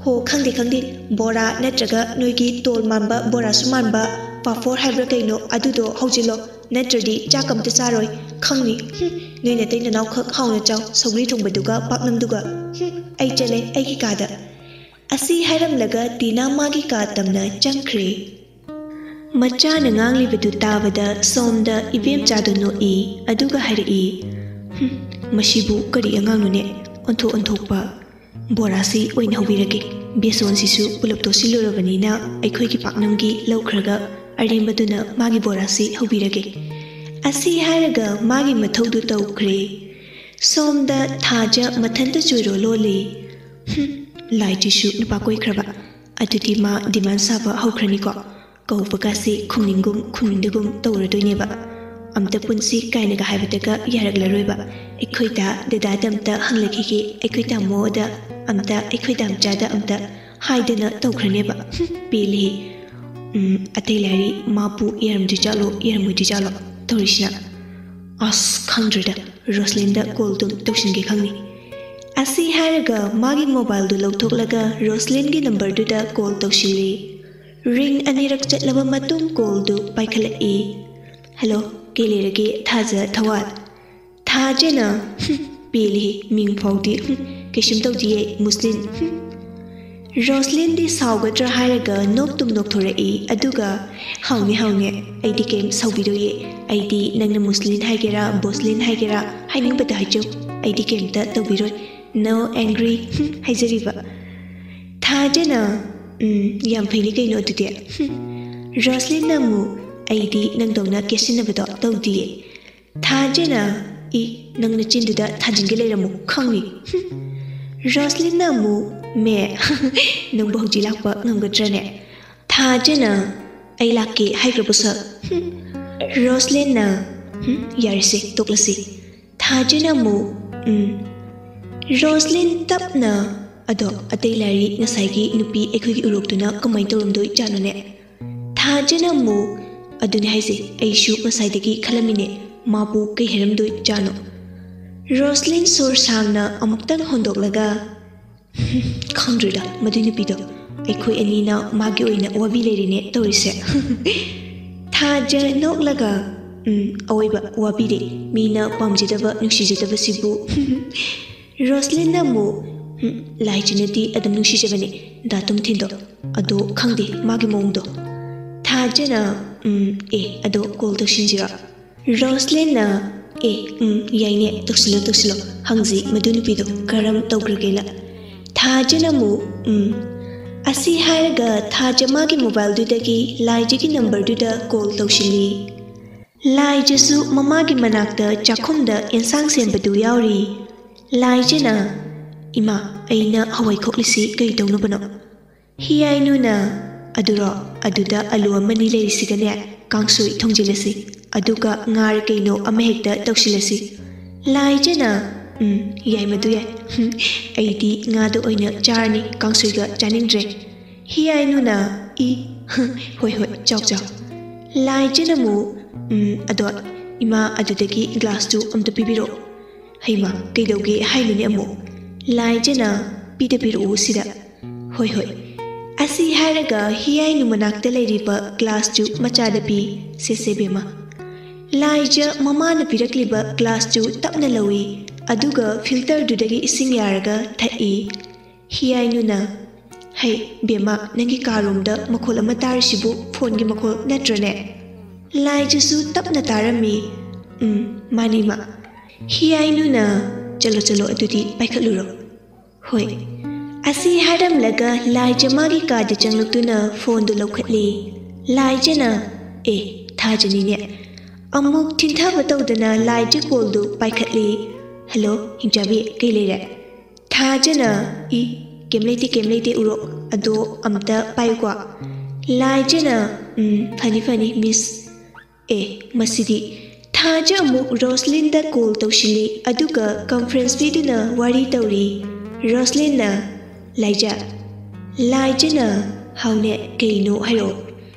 "ꯍꯣ, ꯈꯪꯗꯦ, ꯈꯪꯗꯦ, ꯕꯣꯔꯥ ꯅꯠꯇ꯭ꯔꯒ ꯅꯣꯏꯒꯤ ꯇꯣꯜ ꯃꯥꯟꯕ ꯕꯣꯔꯥꯁꯨ ꯃꯥꯟꯕ ꯄꯥꯐꯣꯔ ꯍꯥꯏꯕ꯭ꯔꯥ ꯀꯩꯅꯣ, ꯑꯗꯨꯗꯣ ꯍꯧꯖꯤꯜꯂꯣ, ꯅꯠꯇ꯭ꯔꯗꯤ ꯆꯥꯛ ꯑꯝꯇ ꯆꯥꯔꯣꯏ, ꯈꯪꯅꯤ꯫ ꯍꯨꯝ, ꯅꯣꯏ ꯅꯇꯩ ꯅꯅꯥꯎꯈꯛ ꯍꯥꯎꯅ ꯆꯥꯎ, ꯁꯧꯒ꯭ꯔꯤ ꯊꯣꯡꯕꯗꯨꯒ ꯄꯥꯛꯅꯝꯗꯨꯒ꯫ ꯍꯨꯝ, ꯑꯩ ꯆꯠꯂꯦ ꯑꯩꯒꯤ ꯀꯥꯗ꯫" ꯑꯁꯤ ꯍꯥꯏꯔꯝꯂꯒ ꯇꯤꯅꯥ ꯃꯥꯒꯤ ꯀꯥ ꯇꯝꯅ ꯆꯪꯈ꯭ꯔꯦ꯫ ꯃꯆꯥꯅ ꯉꯥꯡꯂꯤꯕꯗꯨ ꯇꯥꯕꯗ ꯁꯣꯝꯗ ꯏꯕꯦꯝꯆꯥꯗꯨ ꯅꯣꯛꯏ, ꯑꯗꯨꯒ ꯍꯥꯏꯔꯛꯏ, "ꯍꯨꯝ, ꯃꯁꯤꯕꯨ ꯀꯔꯤ ꯑꯉꯥꯡꯅꯣꯅꯦ? ꯑꯣꯟꯊꯣꯛ ꯑꯣꯟꯊꯣꯛꯄ꯫ ꯕꯣꯔꯥꯁꯤ ꯑꯣꯏꯅ ꯍꯧꯕꯤꯔꯒꯦ꯫ ꯕꯦꯁꯣꯟꯁꯤꯁꯨ ꯄꯨꯂꯞ ꯇꯣꯠꯁꯤꯜꯂꯨꯔꯕꯅꯤꯅ ꯑꯩꯈꯣꯏꯒꯤ ꯄꯥꯛꯅꯝꯒꯤ ꯂꯧꯈ꯭ꯔꯒ ꯑꯔꯦꯝꯕꯗꯨꯅ ꯃꯥꯒꯤ ꯕꯣꯔꯥꯁꯤ ꯍꯧꯕꯤꯔꯒꯦ꯫" ꯑꯁꯤ ꯍꯥꯏꯔꯒ ꯃꯥꯒꯤ ꯃꯊꯧꯗꯨ ꯇꯧꯈ꯭ꯔꯦ꯫ ꯁꯣꯝꯗ ꯊꯥꯖ ꯃꯊꯟꯇ ꯆꯣꯏꯔꯣ ꯂꯣꯜꯂꯤ꯫ "ꯍꯨꯝ, ꯂꯥꯏꯇ꯭ꯔꯤꯁꯨ ꯅꯨꯄꯥ ꯀꯣꯏꯈ꯭ꯔꯕ꯫ ꯑꯗꯨꯗꯤ ꯃꯥ ꯗꯤꯃꯥꯟ ꯁꯥꯕ ꯍꯧꯈ꯭ꯔꯅꯤꯀꯣ꯫ ꯀꯧꯕꯒꯁꯤ ꯈꯨꯝꯅꯤꯡꯒꯨꯝ ꯈꯨꯝꯅꯤꯡꯗꯒꯨꯝ ꯇꯧꯔꯗꯣꯏꯅꯦꯕ꯫" ꯑꯝꯇ ꯄꯨꯟꯁꯤ ꯀꯥꯏꯅꯒ ꯍꯥꯏꯕꯗꯒ ꯌꯥꯔꯛꯂꯔꯣꯏꯕ꯫ ꯑꯩꯈꯣꯏ ꯗꯥ ꯗꯗꯥꯗ ꯑꯝꯇ ꯍꯪꯂꯛꯈꯤꯒꯦ, ꯑꯩꯈꯣꯏ ꯇꯥꯃꯣꯗ ꯑꯝꯇ, ꯑꯩꯈꯣꯏ ꯗꯥꯝꯆꯥꯗ ꯑꯝꯇ ꯍꯥꯏꯗꯅ ꯇꯧꯈ꯭ꯔꯅꯦꯕ꯫ ꯄꯦꯜꯂꯦꯍꯦ꯫ ꯎꯝ, ꯑꯇꯩ ꯂꯥꯏꯔꯤ, ꯃꯥꯕꯨ ꯌꯥꯔꯝꯗꯣꯏ ꯖꯥꯠꯂꯣ, ꯌꯥꯔꯝꯃꯣꯏꯗꯣꯏ ꯖꯥꯠꯂꯣ ꯇꯧꯔꯤꯁꯤꯅ? ꯑꯁ, ꯈꯪꯗ꯭ꯔꯦꯗ, ꯔꯣꯁꯂꯤꯟꯗ ꯀꯣꯜꯗꯨꯝ ꯇꯧꯁꯤꯟꯒꯦ ꯈꯪꯅꯤ꯫ ꯑꯁꯤ ꯍꯥꯏꯔꯒ ꯃꯥꯒꯤ ꯃꯣꯕꯥꯏꯜꯗꯨ ꯂꯧꯊꯣꯛꯂꯒ ꯔꯣꯁꯂꯤꯟꯒꯤ ꯅꯝꯕꯔꯗꯨꯗ ꯀꯣꯜ ꯇꯧꯁꯤꯜꯂꯤ꯫ ꯔꯤꯡ ꯑꯅꯤꯔꯛ ꯆꯠꯂꯕ ꯃꯇꯨꯡ ꯀꯣꯜꯗꯨ ꯄꯥꯏꯈꯠꯂꯛꯏ꯫ ꯍꯜꯂꯣ, ꯀꯩ ꯂꯩꯔꯒꯦ ꯊꯥꯖ ꯊꯋꯥꯜ? ꯊꯥꯖꯅ, ꯍꯨꯝ, ꯄꯦꯜꯂꯤꯍꯦ, ꯃꯤꯡ ꯐꯥꯎꯗꯤ, ꯍꯨꯝ, ꯀꯩꯁꯨꯝ ꯇꯧꯗꯤꯌꯦ, ꯃꯨꯁꯂꯤꯟ, ꯍꯨꯝ꯫ ꯔꯣꯁꯂꯤꯟꯗꯤ ꯁꯥꯎꯒꯗ꯭ꯔꯥ ꯍꯥꯏꯔꯒ ꯅꯣꯛꯇꯨꯝ ꯅꯣꯛꯊꯣꯔꯛꯏ, ꯑꯗꯨꯒ, "ꯍꯥꯎꯅꯦ, ꯍꯥꯎꯅꯦ, ꯑꯩꯗꯤ ꯀꯩꯝ ꯁꯥꯎꯕꯤꯔꯣꯏꯌꯦ, ꯑꯩꯗꯤ ꯅꯪꯅ ꯃꯨꯁꯂꯤꯟ ꯍꯥꯏꯒꯦꯔꯥ, ꯕꯣꯁꯂꯤꯟ ꯍꯥꯏꯒꯦꯔꯥ, ꯍꯥꯏꯅꯤꯡꯕꯗ ꯍꯥꯏꯖꯧ, ꯑꯩꯗꯤ ꯀꯩꯝꯇ ꯇꯧꯕꯤꯔꯣꯏ, no angry", ꯍꯨꯝ, ꯍꯥꯏꯖꯔꯤꯕ꯫ ꯊꯥꯖꯅ, "ꯎꯝ, ꯌꯥꯝ ꯐꯩꯅꯦ ꯀꯩꯅꯣ ꯑꯗꯨꯗꯤ", ꯍꯨꯝ꯫ ꯔꯣꯁꯂꯤꯟꯅ ꯑꯃꯨꯛ, "ꯑꯩꯗꯤ ꯅꯪꯗꯧꯅ ꯀꯦꯁꯤꯟꯅꯕꯗꯣ ꯇꯧꯗꯤꯌꯦ"꯫ ꯊꯥꯖꯅ, "ꯏ, ꯅꯪ ꯅꯆꯤꯟꯗꯨꯗ ꯊꯥꯖꯤꯟꯒꯦ ꯂꯩꯔꯝꯃꯨ, ꯈꯪꯅꯤ"꯫ ꯍꯨꯝ꯫ ꯔꯣꯁꯂꯤꯟꯅ ꯑꯃꯨꯛ, "ꯃꯦ, ꯅꯪꯕꯨ ꯍꯧꯖꯤꯛ ꯂꯥꯛꯄ ꯉꯝꯒꯗ꯭ꯔꯅꯦ?" ꯊꯥꯖꯅ, "ꯑꯩ ꯂꯥꯛꯀꯦ ꯍꯥꯏꯈ꯭ꯔꯕꯣ, ꯁꯥꯔ?" ꯍꯨꯝ꯫ ꯔꯣꯁꯂꯤꯟꯅ, "ꯍꯨꯝ, ꯌꯥꯔꯦꯁꯦ, ꯇꯣꯛꯂꯁꯤ"꯫ ꯊꯥꯖꯅ ꯑꯃꯨꯛ, "ꯎꯝ"꯫ ꯔꯣꯁꯂꯤꯟ ꯇꯞꯅ, "ꯑꯗꯣ ꯑꯇꯩ ꯂꯥꯏꯔꯤ, ꯉꯁꯥꯏꯒꯤ ꯅꯨꯄꯤ ꯑꯩꯈꯣꯏꯒꯤ ꯎꯔꯣꯛꯇꯨꯅ ꯀꯃꯥꯏꯅ ꯇꯧꯔꯝꯗꯣꯏ ꯖꯥꯠꯅꯣꯅꯦ?" ꯊꯥꯖꯅ ꯑꯃꯨꯛ, "ꯑꯗꯨꯅꯦ ꯍꯥꯏꯁꯦ, ꯑꯩꯁꯨ ꯉꯁꯥꯏꯗꯒꯤ ꯈꯜꯂꯝꯃꯤꯅꯦ, ꯃꯥꯕꯨ ꯀꯩ ꯍꯥꯏꯔꯝꯗꯣꯏ ꯖꯥꯠꯅꯣ?" ꯔꯣꯁꯂꯤꯟ ꯁꯣꯔ ꯁꯥꯡꯅ ꯑꯃꯨꯛꯇꯪ ꯍꯣꯟꯗꯣꯛꯂꯒ, "ꯈꯪꯗ꯭ꯔꯦꯗ, ꯃꯗꯨꯏ ꯅꯨꯄꯤꯗꯣ, ꯑꯩꯈꯣꯏ ꯑꯅꯤꯅ ꯃꯥꯒꯤ ꯑꯣꯏꯅ ꯋꯥꯕꯤ ꯂꯩꯔꯤꯅꯦ ꯇꯧꯔꯤꯁꯦ"꯫ ꯊꯥꯖ ꯅꯣꯛꯂꯒ, "ꯎꯝ, ꯑꯑꯣꯏꯕ ꯋꯥꯕꯤꯔꯦ, ꯃꯤꯅ ꯄꯥꯝꯖꯗꯕ, ꯅꯨꯡꯁꯤꯖꯗꯕꯁꯤꯕꯨ"꯫ ꯔꯣꯁꯂꯤꯟꯅ ꯑꯃꯨꯛ, "ꯎꯝ, ꯂꯥꯏꯖꯅꯗꯤ ꯑꯗꯨꯝ ꯅꯨꯡꯁꯤꯖꯕꯅꯦ, ꯗꯥ ꯇꯨꯝꯊꯤꯟꯗꯣ꯫ ꯑꯗꯣ ꯈꯪꯗꯦ ꯃꯥꯒꯤ ꯃꯑꯣꯡꯗꯣ"꯫ ꯊꯥꯖꯅ, "ꯎꯝ, ꯑꯦ, ꯑꯗꯣ ꯀꯣꯜ ꯇꯧꯁꯤꯟꯁꯤꯔꯣ?" ꯔꯣꯁꯂꯤꯟꯅ, "ꯑꯦ, ꯎꯝ, ꯌꯥꯏꯅꯦ, ꯇꯧꯁꯤꯜꯂꯣ, ꯇꯧꯁꯤꯜꯂꯣ, ꯍꯪꯖꯤ ꯃꯗꯨ ꯅꯨꯄꯤꯗꯣ ꯀꯔꯝ ꯇꯧꯈ꯭ꯔꯒꯦꯅ"꯫ ꯊꯥꯖꯅ ꯑꯃꯨꯛ, "ꯎꯝ"꯫ ꯑꯁꯤ ꯍꯥꯏꯔꯒ ꯊꯥꯖ ꯃꯥꯒꯤ ꯃꯣꯕꯥꯏꯜꯗꯨꯗꯒꯤ ꯂꯥꯏꯖꯒꯤ ꯅꯝꯕꯔꯗꯨꯗ ꯀꯣꯜ ꯇꯧꯁꯤꯜꯂꯤ꯫ ꯂꯥꯏꯖꯁꯨ ꯃꯃꯥꯒꯤ ꯃꯅꯥꯛꯇ ꯆꯥꯛꯈꯨꯝꯗ ꯑꯦꯟꯁꯥꯡ ꯁꯦꯝꯕꯗꯨ ꯌꯥꯎꯔꯤ꯫ ꯂꯥꯏꯖꯅ, "ꯏꯃꯥ, ꯑꯩꯅ ꯍꯋꯥꯏ ꯈꯣꯛꯂꯤꯁꯤ ꯀꯔꯤ ꯇꯧꯅꯕꯅꯣ?" ꯍꯤꯌꯥꯏꯅꯨꯅ, "ꯑꯗꯨꯔꯣ, ꯑꯗꯨꯗ ꯑꯂꯨ ꯑꯃꯅꯤ ꯂꯩꯔꯤꯁꯤꯒꯅꯦ, ꯀꯥꯡꯁꯣꯏ ꯊꯣꯡꯖꯤꯜꯂꯁꯤ"꯫ ꯑꯗꯨꯒ ꯉꯥꯔ ꯀꯩꯅꯣ ꯑꯃꯍꯦꯛꯇ ꯇꯧꯁꯤꯜꯂꯁꯤ꯫ ꯂꯥꯏꯖꯅ, "ꯎꯝ, ꯌꯥꯏ, ꯃꯗꯨ ꯌꯥꯏ꯫ ꯑꯩꯗꯤ ꯉꯥꯗ ꯑꯣꯏꯅ ꯆꯥꯔꯅꯤ, ꯀꯥꯡꯁꯣꯏꯒ ꯆꯥꯅꯤꯡꯗ꯭ꯔꯦ꯫" ꯍꯤꯌꯥꯏꯅꯨꯅ, "ꯏ, ꯍꯣꯏ, ꯍꯣꯏ, ꯆꯥꯎ, ꯆꯥꯎ꯫" ꯂꯥꯏꯖꯅ ꯑꯃꯨꯛ, "ꯎꯝ, ꯑꯗꯣ ꯏꯃꯥ, ꯑꯗꯨꯗꯒꯤ ꯒ꯭ꯂꯥꯁꯇꯨ ꯑꯝꯇ ꯄꯤꯕꯤꯔꯛꯑꯣ꯫" "ꯍꯩꯃꯥ, ꯀꯩꯗꯧꯒꯦ ꯍꯥꯏꯅꯣꯅꯦ ꯑꯃꯨꯛ?" ꯂꯥꯏꯖꯅ, "ꯄꯤꯗ ꯄꯤꯔꯛꯎ ꯁꯤꯗ꯫" "ꯍꯣꯏ, ꯍꯣꯏ꯫" ꯑꯁꯤ ꯍꯥꯏꯔꯒ ꯍꯤꯌꯥꯏꯅꯨ ꯃꯅꯥꯛꯇ ꯂꯩꯔꯤꯕ ꯒ꯭ꯂꯥꯁꯇꯨ ꯃꯆꯥꯗ ꯄꯤ꯫ ꯁꯦ, ꯁꯦ, ꯕꯦꯝꯃ꯫ ꯂꯥꯏꯖ ꯃꯃꯥꯅ ꯄꯤꯔꯛꯂꯤꯕ ꯒ꯭ꯂꯥꯁꯇꯨ ꯇꯞꯅ ꯂꯧꯏ, ꯑꯗꯨꯒ ꯐꯤꯜꯇꯔꯗꯨꯗꯒꯤ ꯏꯁꯤꯡ ꯌꯥꯔꯒ ꯊꯛꯏ꯫ ꯍꯤꯌꯥꯏꯅꯨꯅ, "ꯍꯩ, ꯕꯦꯝꯃ, ꯅꯪꯒꯤ ꯀꯥꯔꯣꯝꯗ ꯃꯈꯣꯜ ꯑꯃ ꯇꯥꯔꯤꯁꯤꯕꯨ ꯐꯣꯟꯒꯤ ꯃꯈꯣꯜ ꯅꯠꯇ꯭ꯔꯅꯦ?" ꯂꯥꯏꯖꯁꯨ ꯇꯞꯅ ꯇꯥꯔꯝꯃꯤ꯫ "ꯎꯝ, ꯃꯥꯅꯤ, ꯏꯃꯥ꯫" ꯍꯤꯌꯥꯏꯅꯨꯅ, "ꯆꯠꯂꯣ, ꯆꯠꯂꯣ, ꯑꯗꯨꯗꯤ ꯄꯥꯏꯈꯠꯂꯨꯔꯣ꯫" "ꯍꯣꯏ꯫" ꯑꯁꯤ ꯍꯥꯏꯔꯝꯂꯒ ꯂꯥꯏꯖ ꯃꯥꯒꯤ ꯀꯥꯗ ꯆꯪꯂꯛꯇꯨꯅ ꯐꯣꯟꯗꯨ ꯂꯧꯈꯠꯂꯤ꯫ ꯂꯥꯏꯖꯅ, "ꯑꯦ, ꯊꯥꯖꯅꯤꯅꯦ꯫" ꯑꯃꯨꯛ ꯊꯤꯟꯊꯕ ꯇꯧꯗꯅ ꯂꯥꯏꯖ ꯀꯣꯜꯗꯨ ꯄꯥꯏꯈꯠꯂꯤ꯫ "ꯍꯜꯂꯣ, ꯍꯤꯡꯆꯥꯕꯤ, ꯀꯩ ꯂꯩꯔꯦ?" ꯊꯥꯖꯅ, "ꯏ, ꯀꯩꯝ ꯂꯩꯇꯦ, ꯀꯩꯝ ꯂꯩꯇꯦ, ꯎꯔꯣ꯫ ꯑꯗꯣ ꯑꯝꯇ ꯄꯥꯏꯌꯨꯀꯣ꯫" ꯂꯥꯏꯖꯅ, "ꯎꯝ, ꯐꯅꯤ, ꯐꯅꯤ, ꯃꯤꯁ꯫" ꯑꯦ, ꯃꯁꯤꯗꯤ꯫ ꯊꯥꯖ ꯑꯃꯨꯛ ꯔꯣꯁꯂꯤꯟꯗ ꯀꯣꯜ ꯇꯧꯁꯤꯜꯂꯤ, ꯑꯗꯨꯒ ꯀꯟꯐ꯭ꯔꯦꯟꯁ ꯄꯤꯗꯨꯅ ꯋꯥꯔꯤ ꯇꯧꯔꯤ꯫ ꯔꯣꯁꯂꯤꯟꯅ, "ꯂꯥꯏꯖ꯫" ꯂꯥꯏꯖꯅ, "ꯍꯥꯎꯅꯦ, ꯀꯩꯅꯣ ꯍꯥꯏꯔꯛꯑꯣ꯫"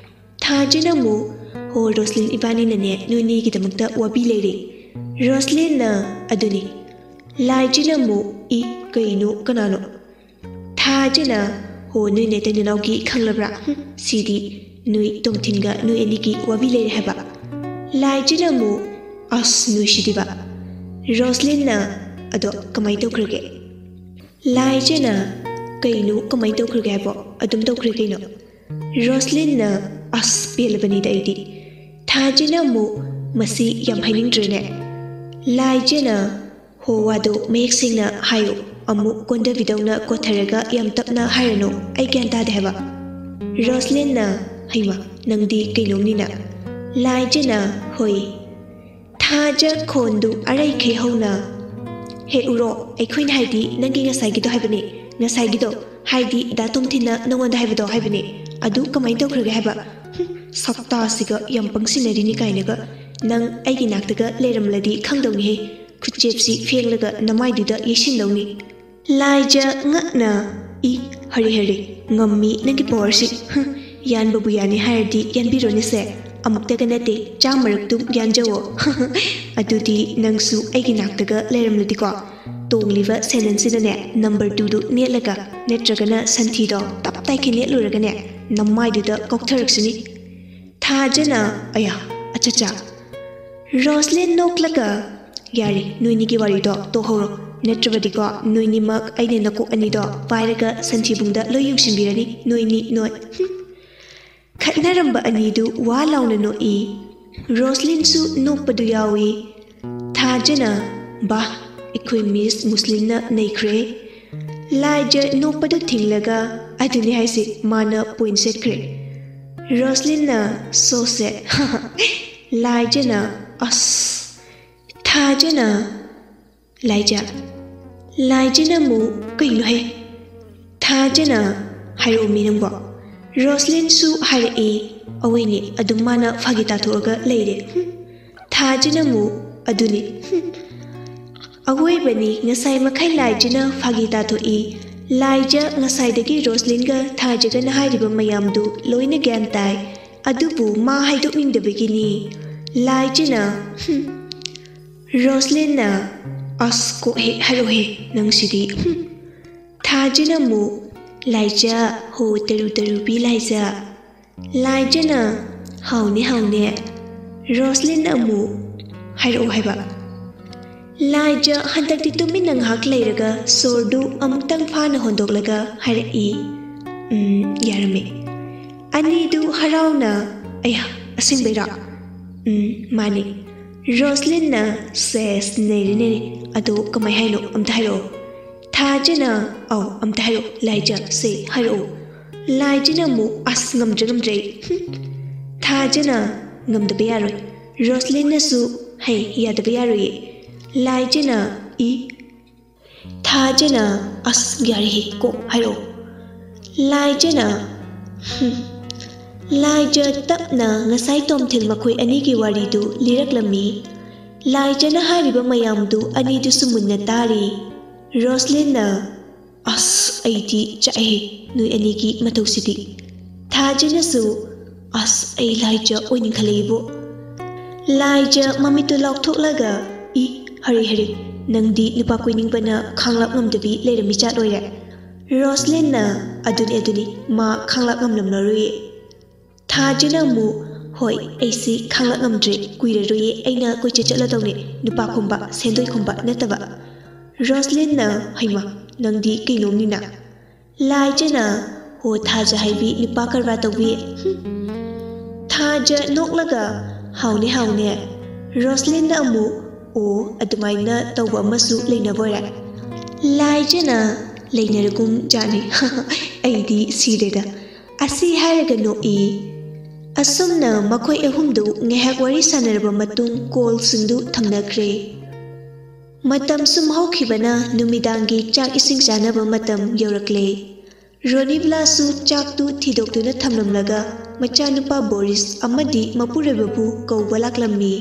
ꯊꯥꯖꯅ ꯑꯃꯨꯛ, "ꯍꯣ, ꯔꯣꯁꯂꯤꯟ, ꯏꯕꯥꯅꯤꯅꯅꯦ ꯅꯣꯏꯅꯤꯒꯤꯗꯃꯛꯇ ꯋꯥꯕꯤ ꯂꯩꯔꯦ꯫" ꯔꯣꯁꯂꯤꯟꯅ, "ꯑꯗꯨꯅꯤ꯫" ꯂꯥꯏꯖꯅ ꯑꯃꯨꯛ, "ꯏ, ꯀꯩꯅꯣ, ꯀꯅꯥꯅꯣ?" ꯊꯥꯖꯅ, "ꯍꯣ, ꯅꯣꯏ ꯅꯇꯩ ꯅꯅꯥꯎꯒꯤ ꯈꯪꯂꯕ꯭ꯔꯥ? ꯍꯨꯝ, ꯁꯤꯗꯤ ꯅꯣꯏ ꯇꯣꯝꯊꯤꯟꯒ ꯅꯣꯏ ꯑꯅꯤꯒꯤ ꯋꯥꯕꯤ ꯂꯩꯔꯦ ꯍꯥꯏꯕ꯫" ꯂꯥꯏꯖꯅ ꯑꯃꯨꯛ, "ꯑꯁ, ꯅꯣꯏꯁꯤꯗꯤꯕ꯫" ꯔꯣꯁꯂꯤꯟꯅ, "ꯑꯗꯣ ꯀꯃꯥꯏ ꯇꯧꯈ꯭ꯔꯒꯦ?" ꯂꯥꯏꯖꯅ, "ꯀꯩꯅꯣ ꯀꯃꯥꯏ ꯇꯧꯈ꯭ꯔꯒꯦ ꯍꯥꯏꯕꯣ? ꯑꯗꯨꯝ ꯇꯧꯈ꯭ꯔꯦ ꯀꯩꯅꯣ꯫" ꯔꯣꯁꯂꯤꯟꯅ, "ꯑꯁ, ꯄꯦꯜꯂꯕꯅꯤꯗ ꯑꯩꯗꯤ꯫" ꯊꯥꯖꯅ ꯑꯃꯨꯛ, "ꯃꯁꯤ ꯌꯥꯝ ꯍꯥꯏꯅꯤꯡꯗ꯭ꯔꯦꯅꯦ꯫" ꯂꯥꯏꯖꯅ, "ꯍꯣ, ꯋꯥꯗꯣ ꯃꯌꯦꯛ ꯁꯦꯡꯅ ꯍꯥꯏꯌꯨ꯫ ꯑꯃꯨꯛ ꯀꯣꯟꯗꯕꯤꯗꯧꯅ ꯀꯣꯊꯔꯒ ꯌꯥꯝ ꯇꯞꯅ ꯍꯥꯏꯔꯅꯨ꯫ ꯑꯩ ꯒ꯭ꯌꯥꯟ ꯇꯥꯗꯦ ꯍꯥꯏꯕ꯫" ꯔꯣꯁꯂꯤꯟꯅ, "ꯍꯩꯃ, ꯅꯪꯗꯤ ꯀꯩꯅꯣꯝꯅꯤꯅ꯫" ꯂꯥꯏꯖꯅ, "ꯍꯣꯏ꯫" ꯊꯥꯖ ꯈꯣꯟꯗꯨ ꯑꯔꯩꯈꯩ ꯍꯧꯅ, "ꯍꯦ ꯎꯔꯣ, ꯑꯩꯈꯣꯏꯅ ꯍꯥꯏꯗꯤ ꯅꯪꯒꯤ ꯉꯁꯥꯏꯒꯤꯗꯣ ꯍꯥꯏꯕꯅꯦ, ꯉꯁꯥꯏꯒꯤꯗꯣ, ꯍꯥꯏꯗꯤ ꯗꯥ ꯇꯣꯝꯊꯤꯟꯅ ꯅꯉꯣꯟꯗ ꯍꯥꯏꯕꯗꯣ ꯍꯥꯏꯕꯅꯦ꯫ ꯑꯗꯨ ꯀꯃꯥꯏ ꯇꯧꯈ꯭ꯔꯒꯦ ꯍꯥꯏꯕ? ꯍꯨꯝ, ꯁꯛꯇꯥꯁꯤꯒ ꯌꯥꯝ ꯄꯪꯁꯤꯟꯅꯔꯤꯅꯤ ꯀꯥꯏꯅꯒ꯫ ꯅꯪ ꯑꯩꯒꯤ ꯅꯥꯛꯇꯒ ꯂꯩꯔꯝꯂꯗꯤ ꯈꯪꯗꯧꯅꯤꯍꯦ꯫ ꯈꯨꯠꯆꯦꯞꯁꯤ ꯐꯦꯡꯂꯒ ꯅꯃꯥꯏꯗꯨꯗ ꯌꯩꯁꯤꯟꯗꯧꯅꯤ꯫ ꯂꯥꯏꯖ ꯉꯛꯅ, "ꯏ, ꯍꯔꯦ ꯍꯔꯦ, ꯉꯝꯃꯤ ꯅꯪꯒꯤ ꯄꯋꯥꯔꯁꯤ꯫ ꯍ, ꯌꯥꯟꯕꯕꯨ ꯌꯥꯅꯤ ꯍꯥꯏꯔꯗꯤ ꯌꯥꯟꯕꯤꯔꯣꯅꯦꯁꯦ꯫ ꯑꯃꯨꯛꯇꯒ ꯅꯠꯇꯦ, ꯆꯥꯝꯃꯔꯛꯇꯨꯝ ꯌꯥꯟꯖꯧꯋꯣ꯫ ꯑꯗꯨꯗꯤ ꯅꯪꯁꯨ ꯑꯩꯒꯤ ꯅꯥꯛꯇꯒ ꯂꯩꯔꯝꯂꯗꯤꯀꯣ, ꯇꯣꯡꯂꯤꯕ ꯁꯦꯟꯗꯟꯁꯤꯗꯅꯦ ꯅꯝꯕꯔ ꯇꯨꯗꯨ ꯅꯦꯠꯂꯒ, ꯅꯠꯇ꯭ꯔꯒꯅ ꯁꯟꯊꯤꯗꯣ ꯇꯞ ꯇꯥꯏꯈꯩ ꯅꯦꯠꯂꯨꯔꯒꯅꯦ ꯅꯃꯥꯏꯗꯨꯗ ꯀꯥꯎꯊꯔꯛꯁꯅꯤ꯫" ꯊꯥꯖꯅ, "ꯑꯌꯥ, ꯑꯆꯥꯆꯥ꯫" ꯔꯣꯁꯂꯤꯟ ꯅꯣꯛꯂꯒ, "ꯌꯥꯔꯦ, ꯅꯣꯏꯅꯤꯒꯤ ꯋꯥꯔꯤꯗꯣ ꯇꯣꯛꯍꯧꯔꯣ꯫ ꯅꯠꯇ꯭ꯔꯕꯗꯤꯀꯣ, ꯅꯣꯏꯅꯤꯃꯛ ꯑꯩꯅ ꯅꯀꯣꯛ ꯑꯅꯤꯗꯣ ꯄꯥꯏꯔꯒ ꯁꯟꯊꯤꯕꯨꯡꯗ ꯂꯣꯏ ꯌꯨꯡꯁꯤꯟꯕꯤꯔꯅꯤ꯫ ꯅꯣꯏꯅꯤ, ꯅꯣꯏ꯫" ꯍꯨꯝ꯫ ꯈꯠꯅꯔꯝꯕ ꯑꯅꯤꯗꯨ ꯋꯥ ꯂꯥꯎꯅ ꯅꯣꯛꯏ꯫ ꯔꯣꯁꯂꯤꯟꯁꯨ ꯅꯣꯛꯄꯗꯨ ꯌꯥꯎꯏ꯫ ꯊꯥꯖꯅ, "ꯕꯥ, ꯑꯩꯈꯣꯏ ꯃꯤꯁ ꯃꯨꯁꯂꯤꯟꯅ ꯅꯩꯈ꯭ꯔꯦ꯫" ꯂꯥꯏꯖ ꯅꯣꯛꯄꯗꯨ ꯊꯤꯡꯂꯒ, "ꯑꯗꯨꯅꯤ ꯍꯥꯏꯁꯤ, ꯃꯥꯅ ꯄꯣꯏꯟ ꯁꯦꯠꯈ꯭ꯔꯦ꯫" ꯔꯣꯁꯂꯤꯟꯅ, "ꯁꯣꯁꯦ꯫" ꯂꯥꯏꯖꯅ, "ꯑꯁ꯫" ꯊꯥꯖꯅ, "ꯂꯥꯏꯖ꯫" ꯂꯥꯏꯖꯅ ꯑꯃꯨꯛ, "ꯀꯩꯅꯣꯍꯦ?" ꯊꯥꯖꯅ, "ꯍꯥꯏꯔꯛꯑꯣꯃꯤ ꯅꯪꯕꯣ꯫" ꯔꯣꯁꯂꯤꯟꯁꯨ ꯍꯥꯏꯔꯛꯏ꯫ ꯑꯋꯣꯏꯅꯦ, ꯑꯗꯨꯝ ꯃꯥꯅ ꯐꯥꯒꯤ ꯇꯥꯊꯣꯛꯑꯒ ꯂꯩꯔꯦ꯫ ꯍꯨꯝ꯫ ꯊꯥꯖꯅ ꯑꯃꯨꯛ, "ꯑꯗꯨꯅꯤ꯫" ꯍꯨꯝ꯫ ꯑꯋꯣꯏꯕꯅꯤ, ꯉꯁꯥꯏ ꯃꯈꯩ ꯂꯥꯏꯖꯅ ꯐꯥꯒꯤ ꯇꯥꯊꯣꯛꯏ꯫ ꯂꯥꯏꯖ ꯉꯁꯥꯏꯗꯒꯤ ꯔꯣꯁꯂꯤꯟꯒ ꯊꯥꯖꯒꯅ ꯍꯥꯏꯔꯤꯕ ꯃꯌꯥꯝꯗꯨ ꯂꯣꯏꯅ ꯒ꯭ꯌꯥꯟ ꯇꯥꯏ꯫ ꯑꯗꯨꯕꯨ ꯃꯥ ꯍꯥꯏꯗꯣꯛꯅꯤꯡꯗꯕꯒꯤꯅꯤ꯫ ꯂꯥꯏꯖꯅ, ꯍꯨꯝ꯫ ꯔꯣꯁꯂꯤꯟꯅ, "ꯑꯁ, ꯀꯣꯛ ꯍꯦꯛ ꯍꯥꯏꯔꯛꯑꯣꯍꯦ ꯅꯪꯁꯤꯗꯤ꯫ ꯍꯨꯝ꯫" ꯊꯥꯖꯅ ꯑꯃꯨꯛ, "ꯂꯥꯏꯖ, ꯍꯣ ꯇꯔꯨ ꯇꯔꯨ ꯄꯤ ꯂꯥꯏꯖ꯫" ꯂꯥꯏꯖꯅ, "ꯍꯥꯎꯅꯦ, ꯍꯥꯎꯅꯦ꯫" ꯔꯣꯁꯂꯤꯟꯅ ꯑꯃꯨꯛ, "ꯍꯥꯏꯔꯛꯑꯣ ꯍꯥꯏꯕ꯫" ꯂꯥꯏꯖ ꯍꯟꯗꯛꯇꯤ ꯇꯨꯃꯤꯟꯅ ꯉꯥꯏꯍꯥꯛ ꯂꯩꯔꯒ ꯁꯣꯔꯗꯨ ꯑꯃꯨꯛꯇꯪ ꯐꯥꯅ ꯍꯣꯟꯗꯣꯛꯂꯒ ꯍꯥꯏꯔꯛꯏ, "ꯎꯝ, ꯌꯥꯔꯝꯃꯦ꯫" ꯑꯅꯤꯗꯨ ꯍꯔꯥꯎꯅ, "ꯑꯌꯥ, ꯑꯁꯦꯡꯕꯩꯔꯣ?" "ꯎꯝ, ꯃꯥꯅꯦ꯫" ꯔꯣꯁꯂꯤꯟꯅ, "ꯁꯦꯁ, ꯅꯩꯔꯦ, ꯅꯩꯔꯦ꯫ ꯑꯗꯣ ꯀꯃꯥꯏ ꯍꯥꯏꯅꯣ? ꯑꯝꯇ ꯍꯥꯏꯔꯛꯑꯣ꯫" ꯊꯥꯖꯅ, "ꯑꯧ, ꯑꯝꯇ ꯍꯥꯏꯔꯛꯑꯣ, ꯂꯥꯏꯖ, ꯁꯦ, ꯍꯥꯏꯔꯛꯑꯣ꯫" ꯂꯥꯏꯖꯅ ꯑꯃꯨꯛ, "ꯑꯁ, ꯉꯝꯗ꯭ꯔꯦ, ꯉꯝꯗ꯭ꯔꯦ ꯑꯩ꯫ ꯍꯨꯝ꯫" ꯊꯥꯖꯅ, "ꯉꯝꯗꯕ ꯌꯥꯔꯣꯏ꯫" ꯔꯣꯁꯂꯤꯟꯅꯁꯨ, "ꯍꯩ, ꯌꯥꯗꯕ ꯌꯥꯔꯣꯏꯌꯦ꯫" ꯂꯥꯏꯖꯅ, "ꯏ?" ꯊꯥꯖꯅ, "ꯑꯁ, ꯌꯥꯔꯦꯍꯦ, ꯀꯣꯛ ꯍꯥꯏꯔꯛꯑꯣ꯫" ꯂꯥꯏꯖꯅ, "ꯍꯨꯝ, ꯂꯥꯏꯖ ꯇꯞꯅ ꯉꯁꯥꯏ ꯇꯣꯝꯊꯤꯜ ꯃꯈꯣꯏ ꯑꯅꯤꯒꯤ ꯋꯥꯔꯤꯗꯨ ꯂꯤꯔꯛꯂꯝꯃꯤ꯫ ꯂꯥꯏꯖꯅ ꯍꯥꯏꯔꯤꯕ ꯃꯌꯥꯝꯗꯨ ꯑꯅꯤꯗꯨꯁꯨ ꯃꯨꯟꯅ ꯇꯥꯔꯤ꯫ ꯔꯣꯁꯂꯤꯟꯅ, "ꯑꯁ, ꯑꯩꯗꯤ ꯆꯥꯛꯑꯦ, ꯅꯣꯏ ꯑꯅꯤꯒꯤ ꯃꯇꯧꯁꯤꯗꯤ"꯫ ꯊꯥꯖꯅꯁꯨ, "ꯑꯁ, ꯑꯩ ꯂꯥꯏꯖ ꯑꯣꯏꯅꯤꯡꯈꯠꯂꯛꯏꯕꯣ"꯫ ꯂꯥꯏꯖ ꯃꯃꯤꯠꯇꯨ ꯂꯥꯎꯊꯣꯛꯂꯒ, "ꯏ, ꯍꯔꯦ ꯍꯔꯦ, ꯅꯪꯗꯤ ꯅꯨꯄꯥ ꯀꯣꯏꯅꯤꯡꯕꯅ ꯈꯥꯡꯂꯥꯛ ꯉꯝꯗꯕꯤ ꯂꯩꯔꯝꯃꯤ ꯆꯥꯠ ꯑꯣꯏꯔꯦ"꯫ ꯔꯣꯁꯂꯤꯟꯅ, "ꯑꯗꯨꯅꯤ, ꯑꯗꯨꯅꯤ, ꯃꯥ ꯈꯥꯡꯂꯥꯛ ꯉꯝꯂꯝꯂꯔꯣꯏꯌꯦ"꯫ ꯊꯥꯖꯅ ꯑꯃꯨꯛ, "ꯍꯣꯏ, ꯑꯩꯁꯤ ꯈꯥꯡꯂꯥꯛ ꯉꯝꯗ꯭ꯔꯦ, ꯀꯨꯏꯔꯔꯣꯏꯌꯦ ꯑꯩꯅ ꯀꯣꯏꯆꯠ ꯆꯠꯂꯗꯧꯅꯦ, ꯅꯨꯄꯥ ꯈꯣꯝꯕ, ꯁꯦꯟꯗꯣꯏ ꯈꯣꯝꯕ ꯅꯠꯇꯕ"꯫ ꯔꯣꯁꯂꯤꯟꯅ, "ꯍꯩꯃꯥ, ꯅꯪꯗꯤ ꯀꯩꯅꯣꯝꯅꯤꯅ"꯫ ꯂꯥꯏꯖꯅ, "ꯍꯣ, ꯊꯥꯖ ꯍꯥꯏꯕꯤ ꯅꯨꯄꯥ ꯀꯔꯕꯥꯔ ꯇꯧꯕꯤ"꯫ ꯍꯨꯝ꯫ ꯊꯥꯖ ꯅꯣꯛꯂꯒ, "ꯍꯥꯎꯅꯦ, ꯍꯥꯎꯅꯦ"꯫ ꯔꯣꯁꯂꯤꯟꯅ ꯑꯃꯨꯛ, "ꯑꯣ, ꯑꯗꯨꯃꯥꯏꯅ ꯇꯧꯕ ꯑꯃꯁꯨ ꯂꯩꯅꯕ ꯑꯣꯏꯔꯦ"꯫ ꯂꯥꯏꯖꯅ, "ꯂꯩꯅꯔꯒꯨꯝ ꯖꯥꯠꯅꯤ"꯫ ꯑꯩꯗꯤ ꯁꯤꯔꯦꯗ꯫ ꯑꯁꯤ ꯍꯥꯏꯔꯒ ꯅꯣꯛꯏ꯫ ꯑꯁꯨꯝꯅ ꯃꯈꯣꯏ ꯑꯍꯨꯝꯗꯨ ꯉꯥꯏꯍꯥꯛ ꯋꯥꯔꯤ ꯁꯥꯟꯅꯔꯕ ꯃꯇꯨꯡ ꯀꯣꯜꯁꯤꯡꯗꯨ ꯊꯝꯅꯈ꯭ꯔꯦ꯫ ꯃꯇꯝ ꯁꯨꯝ ꯍꯧꯈꯤꯕꯅ ꯅꯨꯃꯤꯗꯥꯡꯒꯤ ꯆꯥꯛ ꯏꯁꯤꯡ ꯆꯥꯅꯕ ꯃꯇꯝ ꯌꯧꯔꯛꯂꯦ꯫ ꯔꯣꯅꯤꯕ꯭ꯂꯥꯁꯨ ꯆꯥꯛꯇꯨ ꯊꯤꯗꯣꯛꯇꯨꯅ ꯊꯝꯂꯝꯂꯒ ꯃꯆꯥꯅꯨꯄꯥ ꯕꯣꯔꯤꯁ ꯑꯃꯗꯤ ꯃꯄꯨꯔꯣꯏꯕꯕꯨ ꯀꯧꯕ ꯂꯥꯛꯂꯝꯃꯤ꯫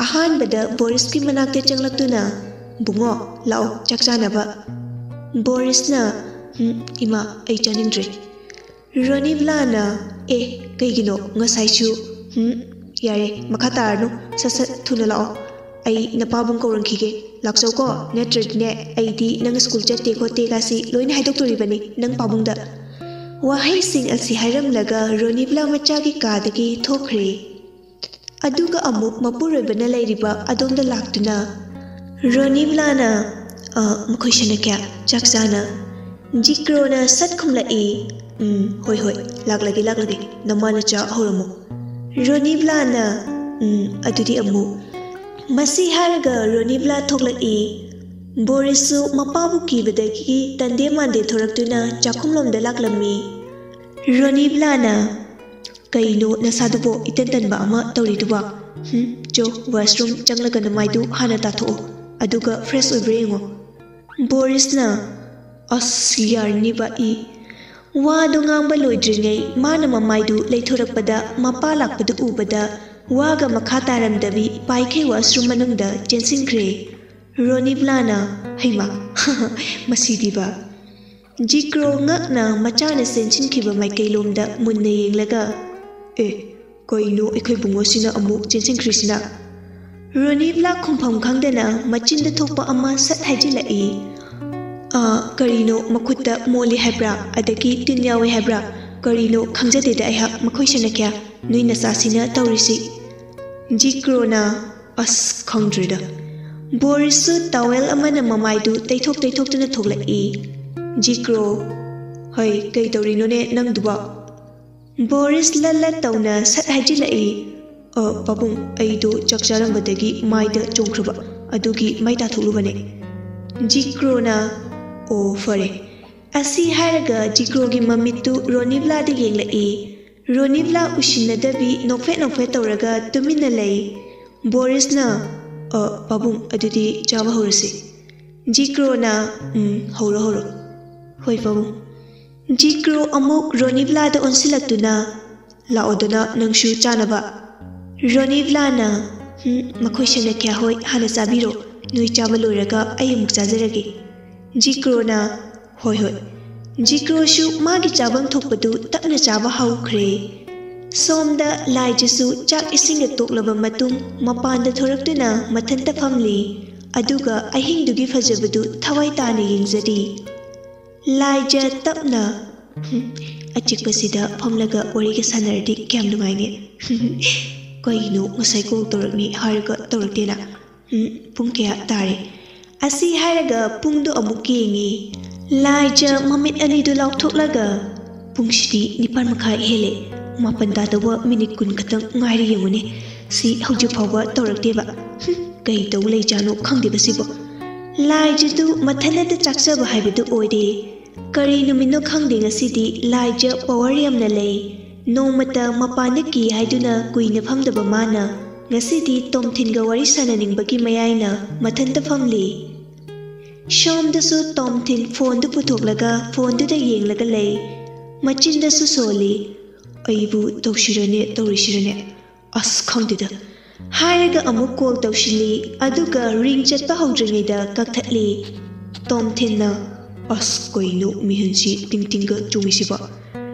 ꯑꯍꯥꯟꯕꯗ ꯕꯣꯔꯤꯁꯀꯤ ꯃꯅꯥꯛꯇ ꯆꯪꯂꯛꯇꯨꯅ, "ꯕꯨꯡꯉꯣ, ꯂꯥꯛꯑꯣ, ꯆꯥꯛ ꯆꯥꯅꯕ"꯫ ꯕꯣꯔꯤꯁꯅ, "ꯎꯝ, ꯏꯃꯥ, ꯑꯩ ꯆꯥꯅꯤꯡꯗ꯭ꯔꯦ"꯫ ꯔꯣꯅꯤꯕ꯭ꯂꯥꯅ, "ꯑꯦ, ꯀꯩꯒꯤꯅꯣ? ꯉꯁꯥꯏꯁꯨ"꯫ "ꯎꯝ, ꯌꯥꯔꯦ, ꯃꯈꯥ ꯇꯥꯔꯅꯨ꯫ ꯁꯠ ꯁꯠ ꯊꯨꯅ ꯂꯥꯛꯑꯣ꯫ ꯑꯩ ꯅꯄꯥꯕꯨꯡ ꯀꯧꯔꯝꯈꯤꯒꯦ꯫ ꯂꯥꯛꯆꯧꯀꯣ, ꯅꯠꯇ꯭ꯔꯗꯤꯅꯦ, ꯑꯩꯗꯤ ꯅꯪ ꯁ꯭ꯀꯨꯜ ꯆꯠꯇꯦ ꯈꯣꯠꯇꯦꯒꯁꯤ ꯂꯣꯏꯅ ꯍꯥꯏꯗꯣꯛꯇꯣꯔꯤꯕꯅꯤ ꯅꯪ ꯄꯥꯕꯨꯡꯗ"꯫ ꯋꯥꯍꯩꯁꯤꯡ ꯑꯁꯤ ꯍꯥꯏꯔꯝꯂꯒ ꯔꯣꯅꯤꯕ꯭ꯂꯥ ꯃꯆꯥꯒꯤ ꯀꯥꯗꯒꯤ ꯊꯣꯛꯈ꯭ꯔꯦ꯫ ꯑꯗꯨꯒ ꯑꯃꯨꯛ ꯃꯄꯨꯔꯣꯏꯕꯅ ꯂꯩꯔꯤꯕ ꯑꯗꯣꯝꯗ ꯂꯥꯛꯇꯨꯅ, ꯔꯣꯅꯤꯕ꯭ꯂꯥꯅ, "ꯑ, ꯃꯈꯣꯏ ꯁꯅꯥꯈ꯭ꯌꯥ, ꯆꯥꯛ ꯆꯥꯅ"꯫ ꯖꯤꯀ꯭ꯔꯣꯅ ꯁꯠ ꯈꯨꯝꯂꯛꯏ, "ꯎꯝ, ꯍꯣꯏ, ꯍꯣꯏ, ꯂꯥꯛꯂꯒꯦ, ꯂꯥꯛꯂꯒꯦ, ꯅꯃꯥ ꯅꯆꯥ ꯍꯧꯔꯝꯃꯣ"꯫ ꯔꯣꯅꯤꯕ꯭ꯂꯥꯅ, "ꯎꯝ, ꯑꯗꯨꯗꯤ ꯑꯃꯨꯛ"꯫ ꯃꯁꯤ ꯍꯥꯏꯔꯒ ꯔꯣꯅꯤꯕ꯭ꯂꯥ ꯊꯣꯛꯂꯛꯏ꯫ ꯕꯣꯔꯤꯁꯁꯨ ꯃꯄꯥꯕꯨ ꯀꯤꯕꯗꯒꯤ ꯇꯟꯗꯦ ꯃꯥꯟꯗꯦ ꯊꯣꯔꯛꯇꯨꯅ ꯆꯥꯛꯈꯨꯝꯂꯣꯝꯗ ꯂꯥꯛꯂꯝꯃꯤ꯫ ꯔꯣꯅꯤꯕ꯭ꯂꯥꯅ, "ꯀꯩꯅꯣ ꯅꯁꯥꯗꯨꯕꯣ ꯏꯇꯟ ꯇꯟꯕ ꯑꯃ ꯇꯧꯔꯤꯗꯨꯕꯣ? ꯍꯨꯝ, ꯆꯣ, ꯋꯥꯁꯔꯨꯝ ꯆꯪꯂꯒ ꯅꯃꯥꯏꯗꯨ ꯍꯥꯟꯅ ꯇꯥꯊꯣꯛꯑꯣ, ꯑꯗꯨꯒ ꯐ꯭ꯔꯦꯁ ꯑꯣꯏꯕ꯭ꯔꯥ ꯌꯦꯡꯉꯣ"꯫ ꯕꯣꯔꯤꯁꯅ, "ꯑꯁ, ꯌꯥꯔꯅꯤꯕ ꯏ"꯫ ꯋꯥꯗꯨ ꯉꯥꯡꯕ ꯂꯣꯏꯗ꯭ꯔꯤꯉꯩ ꯃꯥꯅ ꯃꯃꯥꯏꯗꯨ ꯂꯩꯊꯣꯔꯛꯄꯗ ꯃꯄꯥ ꯂꯥꯛꯄꯗꯨ ꯎꯕꯗ ꯋꯥꯒ ꯃꯈꯥ ꯇꯥꯔꯝꯗꯕꯤ ꯄꯥꯏꯈꯩ ꯋꯥꯁꯔꯨꯝ ꯃꯅꯨꯡꯗ ꯆꯦꯟꯁꯤꯟꯈ꯭ꯔꯦ꯫ ꯔꯣꯅꯤꯕ꯭ꯂꯥꯅ, "ꯍꯩꯃꯥ, ꯃꯁꯤꯗꯤꯕ!" ꯖꯤꯀ꯭ꯔꯣ ꯉꯛꯅ ꯃꯆꯥꯅ ꯆꯦꯟꯁꯤꯟꯈꯤꯕ ꯃꯥꯏꯀꯩꯂꯣꯝꯗ ꯃꯨꯟꯅ ꯌꯦꯡꯂꯒ, "ꯑꯦ, ꯀꯩꯅꯣ ꯑꯩꯈꯣꯏ ꯕꯨꯡꯉꯣꯁꯤꯅ ꯑꯃꯨꯛ ꯆꯦꯟꯁꯤꯟꯈ꯭ꯔꯤꯁꯤꯅ?" ꯔꯣꯅꯤꯕ꯭ꯂꯥ ꯈꯨꯝꯐꯝ ꯈꯪꯗꯅ ꯃꯆꯤꯟꯗ ꯊꯣꯛꯄ ꯑꯃ ꯁꯠ ꯍꯥꯏꯖꯤꯜꯂꯛꯏ꯫ "ꯑ, ꯀꯔꯤꯅꯣ ꯃꯈꯨꯠꯇ ꯃꯣꯜꯂꯤ ꯍꯥꯏꯕ꯭ꯔꯥ, ꯑꯗꯒꯤ ꯇꯤꯟ ꯌꯥꯎꯋꯦ ꯍꯥꯏꯕ꯭ꯔꯥ? ꯀꯔꯤꯅꯣ ꯈꯪꯖꯗꯦꯗ ꯑꯩꯍꯥꯛ, ꯃꯈꯣꯏ ꯁꯅꯈ꯭ꯌꯥ, ꯅꯣꯏ ꯅꯆꯥꯁꯤꯅ ꯇꯧꯔꯤꯁꯤ?" ꯖꯤꯀ꯭ꯔꯣꯅ, "ꯑꯁ, ꯈꯪꯗ꯭ꯔꯦꯗ꯫" ꯕꯣꯔꯤꯁꯁꯨ ꯇꯥꯋꯦꯜ ꯑꯃꯅ ꯃꯃꯥꯏꯗꯨ ꯇꯩꯊꯣꯛ ꯇꯩꯊꯣꯛꯇꯨꯅ ꯊꯣꯛꯂꯛꯏ꯫ ꯖꯤꯀ꯭ꯔꯣ, "ꯍꯩ, ꯀꯩ ꯇꯧꯔꯤꯅꯣꯅꯦ ꯅꯪꯗꯨꯕꯣ?" ꯕꯣꯔꯤꯁ ꯂꯠ ꯂꯠ ꯇꯧꯅ ꯁꯠ ꯍꯥꯏꯖꯤꯜꯂꯛꯏ꯫ "ꯑ, ꯄꯥꯕꯨꯡ, ꯑꯩꯗꯣ ꯆꯥꯛ ꯆꯥꯔꯝꯕꯗꯒꯤ ꯃꯥꯏꯗ ꯆꯣꯡꯈ꯭ꯔꯕ, ꯑꯗꯨꯒꯤ ꯃꯥꯏ ꯇꯥꯊꯣꯛꯂꯨꯕꯅꯦ꯫" ꯖꯤꯀ꯭ꯔꯣꯅ, "ꯑꯣ, ꯐꯔꯦ꯫" ꯑꯁꯤ ꯍꯥꯏꯔꯒ ꯖꯤꯀ꯭ꯔꯣꯒꯤ ꯃꯃꯤꯠꯇꯨ ꯔꯣꯅꯤꯕ꯭ꯂꯥꯗ ꯌꯦꯡꯂꯛꯏ꯫ ꯔꯣꯅꯤꯕ꯭ꯂꯥ ꯎꯁꯤꯟꯅꯗꯕꯤ ꯅꯣꯛꯐꯦꯠ ꯅꯣꯛꯐꯦꯠ ꯇꯧꯔꯒ ꯇꯨꯃꯤꯟꯅ ꯂꯩ꯫ ꯕꯣꯔꯤꯁꯅ, "ꯑ, ꯄꯥꯕꯨꯡ, ꯑꯗꯨꯗꯤ ꯆꯥꯕ ꯍꯧꯔꯁꯤ꯫" ꯖꯤꯀ꯭ꯔꯣꯅ, "ꯎꯝ, ꯍꯧꯔꯣ, ꯍꯧꯔꯣ꯫" "ꯍꯣꯏ, ꯄꯥꯕꯨꯡ꯫" ꯖꯤꯀ꯭ꯔꯣ ꯑꯃꯨꯛ ꯔꯣꯅꯤꯕ꯭ꯂꯥꯗ ꯑꯣꯟꯁꯤꯜꯂꯛꯇꯨꯅ, "ꯂꯥꯛꯑꯣꯗꯅ ꯅꯪꯁꯨ ꯆꯥꯅꯕ꯫" ꯔꯣꯅꯤꯕ꯭ꯂꯥꯅ, "ꯎꯝ, ꯃꯈꯣꯏ ꯁꯅꯈ꯭ꯌꯥ ꯍꯣꯏ ꯍꯥꯟꯅ ꯆꯥꯕꯤꯔꯣ, ꯅꯣꯏ ꯆꯥꯕ ꯂꯣꯏꯔꯒ ꯑꯩ ꯑꯃꯨꯛ ꯆꯥꯖꯔꯒꯦ꯫" ꯖꯤꯀ꯭ꯔꯣꯅ, "ꯍꯣꯏ, ꯍꯣꯏ꯫" ꯖꯤꯀ꯭ꯔꯣꯁꯨ ꯃꯥꯒꯤ ꯆꯥꯐꯝ ꯊꯣꯛꯄꯗꯨ ꯇꯞꯅ ꯆꯥꯕ ꯍꯧꯈ꯭ꯔꯦ꯫ ꯁꯣꯝꯗ ꯂꯥꯏꯖꯁꯨ ꯆꯥꯛ ꯏꯁꯤꯡꯒ ꯇꯣꯛꯂꯕ ꯃꯇꯨꯡ ꯃꯄꯥꯟꯗ ꯊꯣꯔꯛꯇꯨꯅ ꯃꯊꯟꯇ ꯐꯝꯂꯤ꯫ ꯑꯗꯨꯒ ꯑꯍꯤꯡꯗꯨꯒꯤ ꯐꯖꯕꯗꯨ ꯊꯋꯥꯏ ꯇꯥꯅ ꯌꯦꯡꯖꯔꯤ꯫ ꯂꯥꯏꯖ ꯇꯞꯅ, "ꯍꯨꯝ, ꯑꯆꯤꯛꯄꯁꯤꯗ ꯐꯝꯂꯒ ꯋꯥꯔꯤꯒ ꯁꯥꯟꯅꯔꯗꯤ ꯀꯌꯥꯝ ꯅꯨꯡꯉꯥꯏꯅꯤ꯫ ꯀꯩꯅꯣ ꯉꯁꯥꯏ ꯀꯣꯜ ꯇꯧꯔꯛꯅꯤ ꯍꯥꯏꯔꯒ ꯇꯧꯔꯛꯇꯦꯅ꯫ ꯎꯝ, ꯄꯨꯡ ꯀꯌꯥ ꯇꯥꯔꯦ?" ꯑꯁꯤ ꯍꯥꯏꯔꯒ ꯄꯨꯡꯗꯨ ꯑꯃꯨꯛ ꯌꯦꯡꯉꯤ꯫ ꯂꯥꯏꯖ ꯃꯃꯤꯠ ꯑꯅꯤꯗꯨ ꯂꯥꯎꯊꯣꯛꯂꯒ, "ꯄꯨꯡꯁꯤꯗꯤ ꯅꯤꯄꯥꯟ ꯃꯈꯥꯏ ꯍꯦꯜꯂꯦ꯫ ꯃꯥꯄꯟ ꯇꯥꯗꯧꯕ ꯃꯤꯅꯤꯠ ꯀꯨꯟ ꯈꯛꯇꯪ ꯉꯥꯏꯔꯦ ꯌꯦꯡꯉꯨꯅꯦ꯫ ꯁꯤ ꯍꯧꯖꯤꯛ ꯐꯥꯎꯕ ꯇꯧꯔꯛꯇꯦꯕ꯫ ꯍꯨꯝ, ꯀꯩ ꯇꯧ ꯂꯩꯖꯥꯠꯅꯣ ꯈꯪꯗꯦꯕ ꯁꯤꯕꯣ꯫" ꯂꯥꯏꯖꯗꯨ ꯃꯊꯟꯇ ꯆꯥꯛꯆꯕ ꯍꯥꯏꯕꯗꯨ ꯑꯣꯏꯔꯦ꯫ ꯀꯔꯤ ꯅꯨꯃꯤꯠꯅꯣ ꯈꯪꯗꯦ, ꯉꯁꯤꯗꯤ ꯂꯥꯏꯖ ꯄꯋꯥꯔ ꯌꯥꯝꯅ ꯂꯩ꯫ ꯅꯣꯡꯃꯇ ꯃꯄꯥꯟꯗ ꯀꯤ ꯍꯥꯏꯗꯨꯅ ꯀꯨꯏꯅ ꯐꯝꯗꯕ ꯃꯥꯅ ꯉꯁꯤꯗꯤ ꯇꯣꯝꯊꯤꯟꯒ ꯋꯥꯔꯤ ꯁꯥꯟꯅꯅꯤꯡꯕꯒꯤ ꯃꯌꯥꯏꯅ ꯃꯊꯟꯇ ꯐꯝꯂꯤ꯫ ꯁꯣꯝꯗꯁꯨ ꯇꯣꯝꯊꯤꯟ ꯐꯣꯟꯗꯨ ꯄꯨꯊꯣꯛꯂꯒ ꯐꯣꯟꯗꯨꯗ ꯌꯦꯡꯂꯒ ꯂꯩ꯫ ꯃꯆꯤꯟꯗꯁꯨ ꯁꯣꯜꯂꯤ꯫ "ꯑꯩꯕꯨ ꯇꯧꯁꯤꯔꯅꯦ, ꯇꯧꯔꯣꯏꯁꯤꯔꯅꯦ? ꯑꯁ, ꯈꯪꯗꯦꯗ"꯫ ꯍꯥꯏꯔꯒ ꯑꯃꯨꯛ ꯀꯣꯜ ꯇꯧꯁꯤꯜꯂꯤ, ꯑꯗꯨꯒ ꯔꯤꯡ ꯆꯠꯄ ꯍꯧꯗ꯭ꯔꯤꯉꯩꯗ ꯀꯛꯊꯠꯂꯤ꯫ ꯇꯣꯝꯊꯤꯟꯅ, "ꯑꯁ, ꯀꯩꯅꯣ ꯃꯤꯍꯨꯟꯁꯤ ꯇꯤꯡ ꯇꯤꯡꯒ ꯆꯣꯡꯉꯤꯁꯤꯕꯣ?"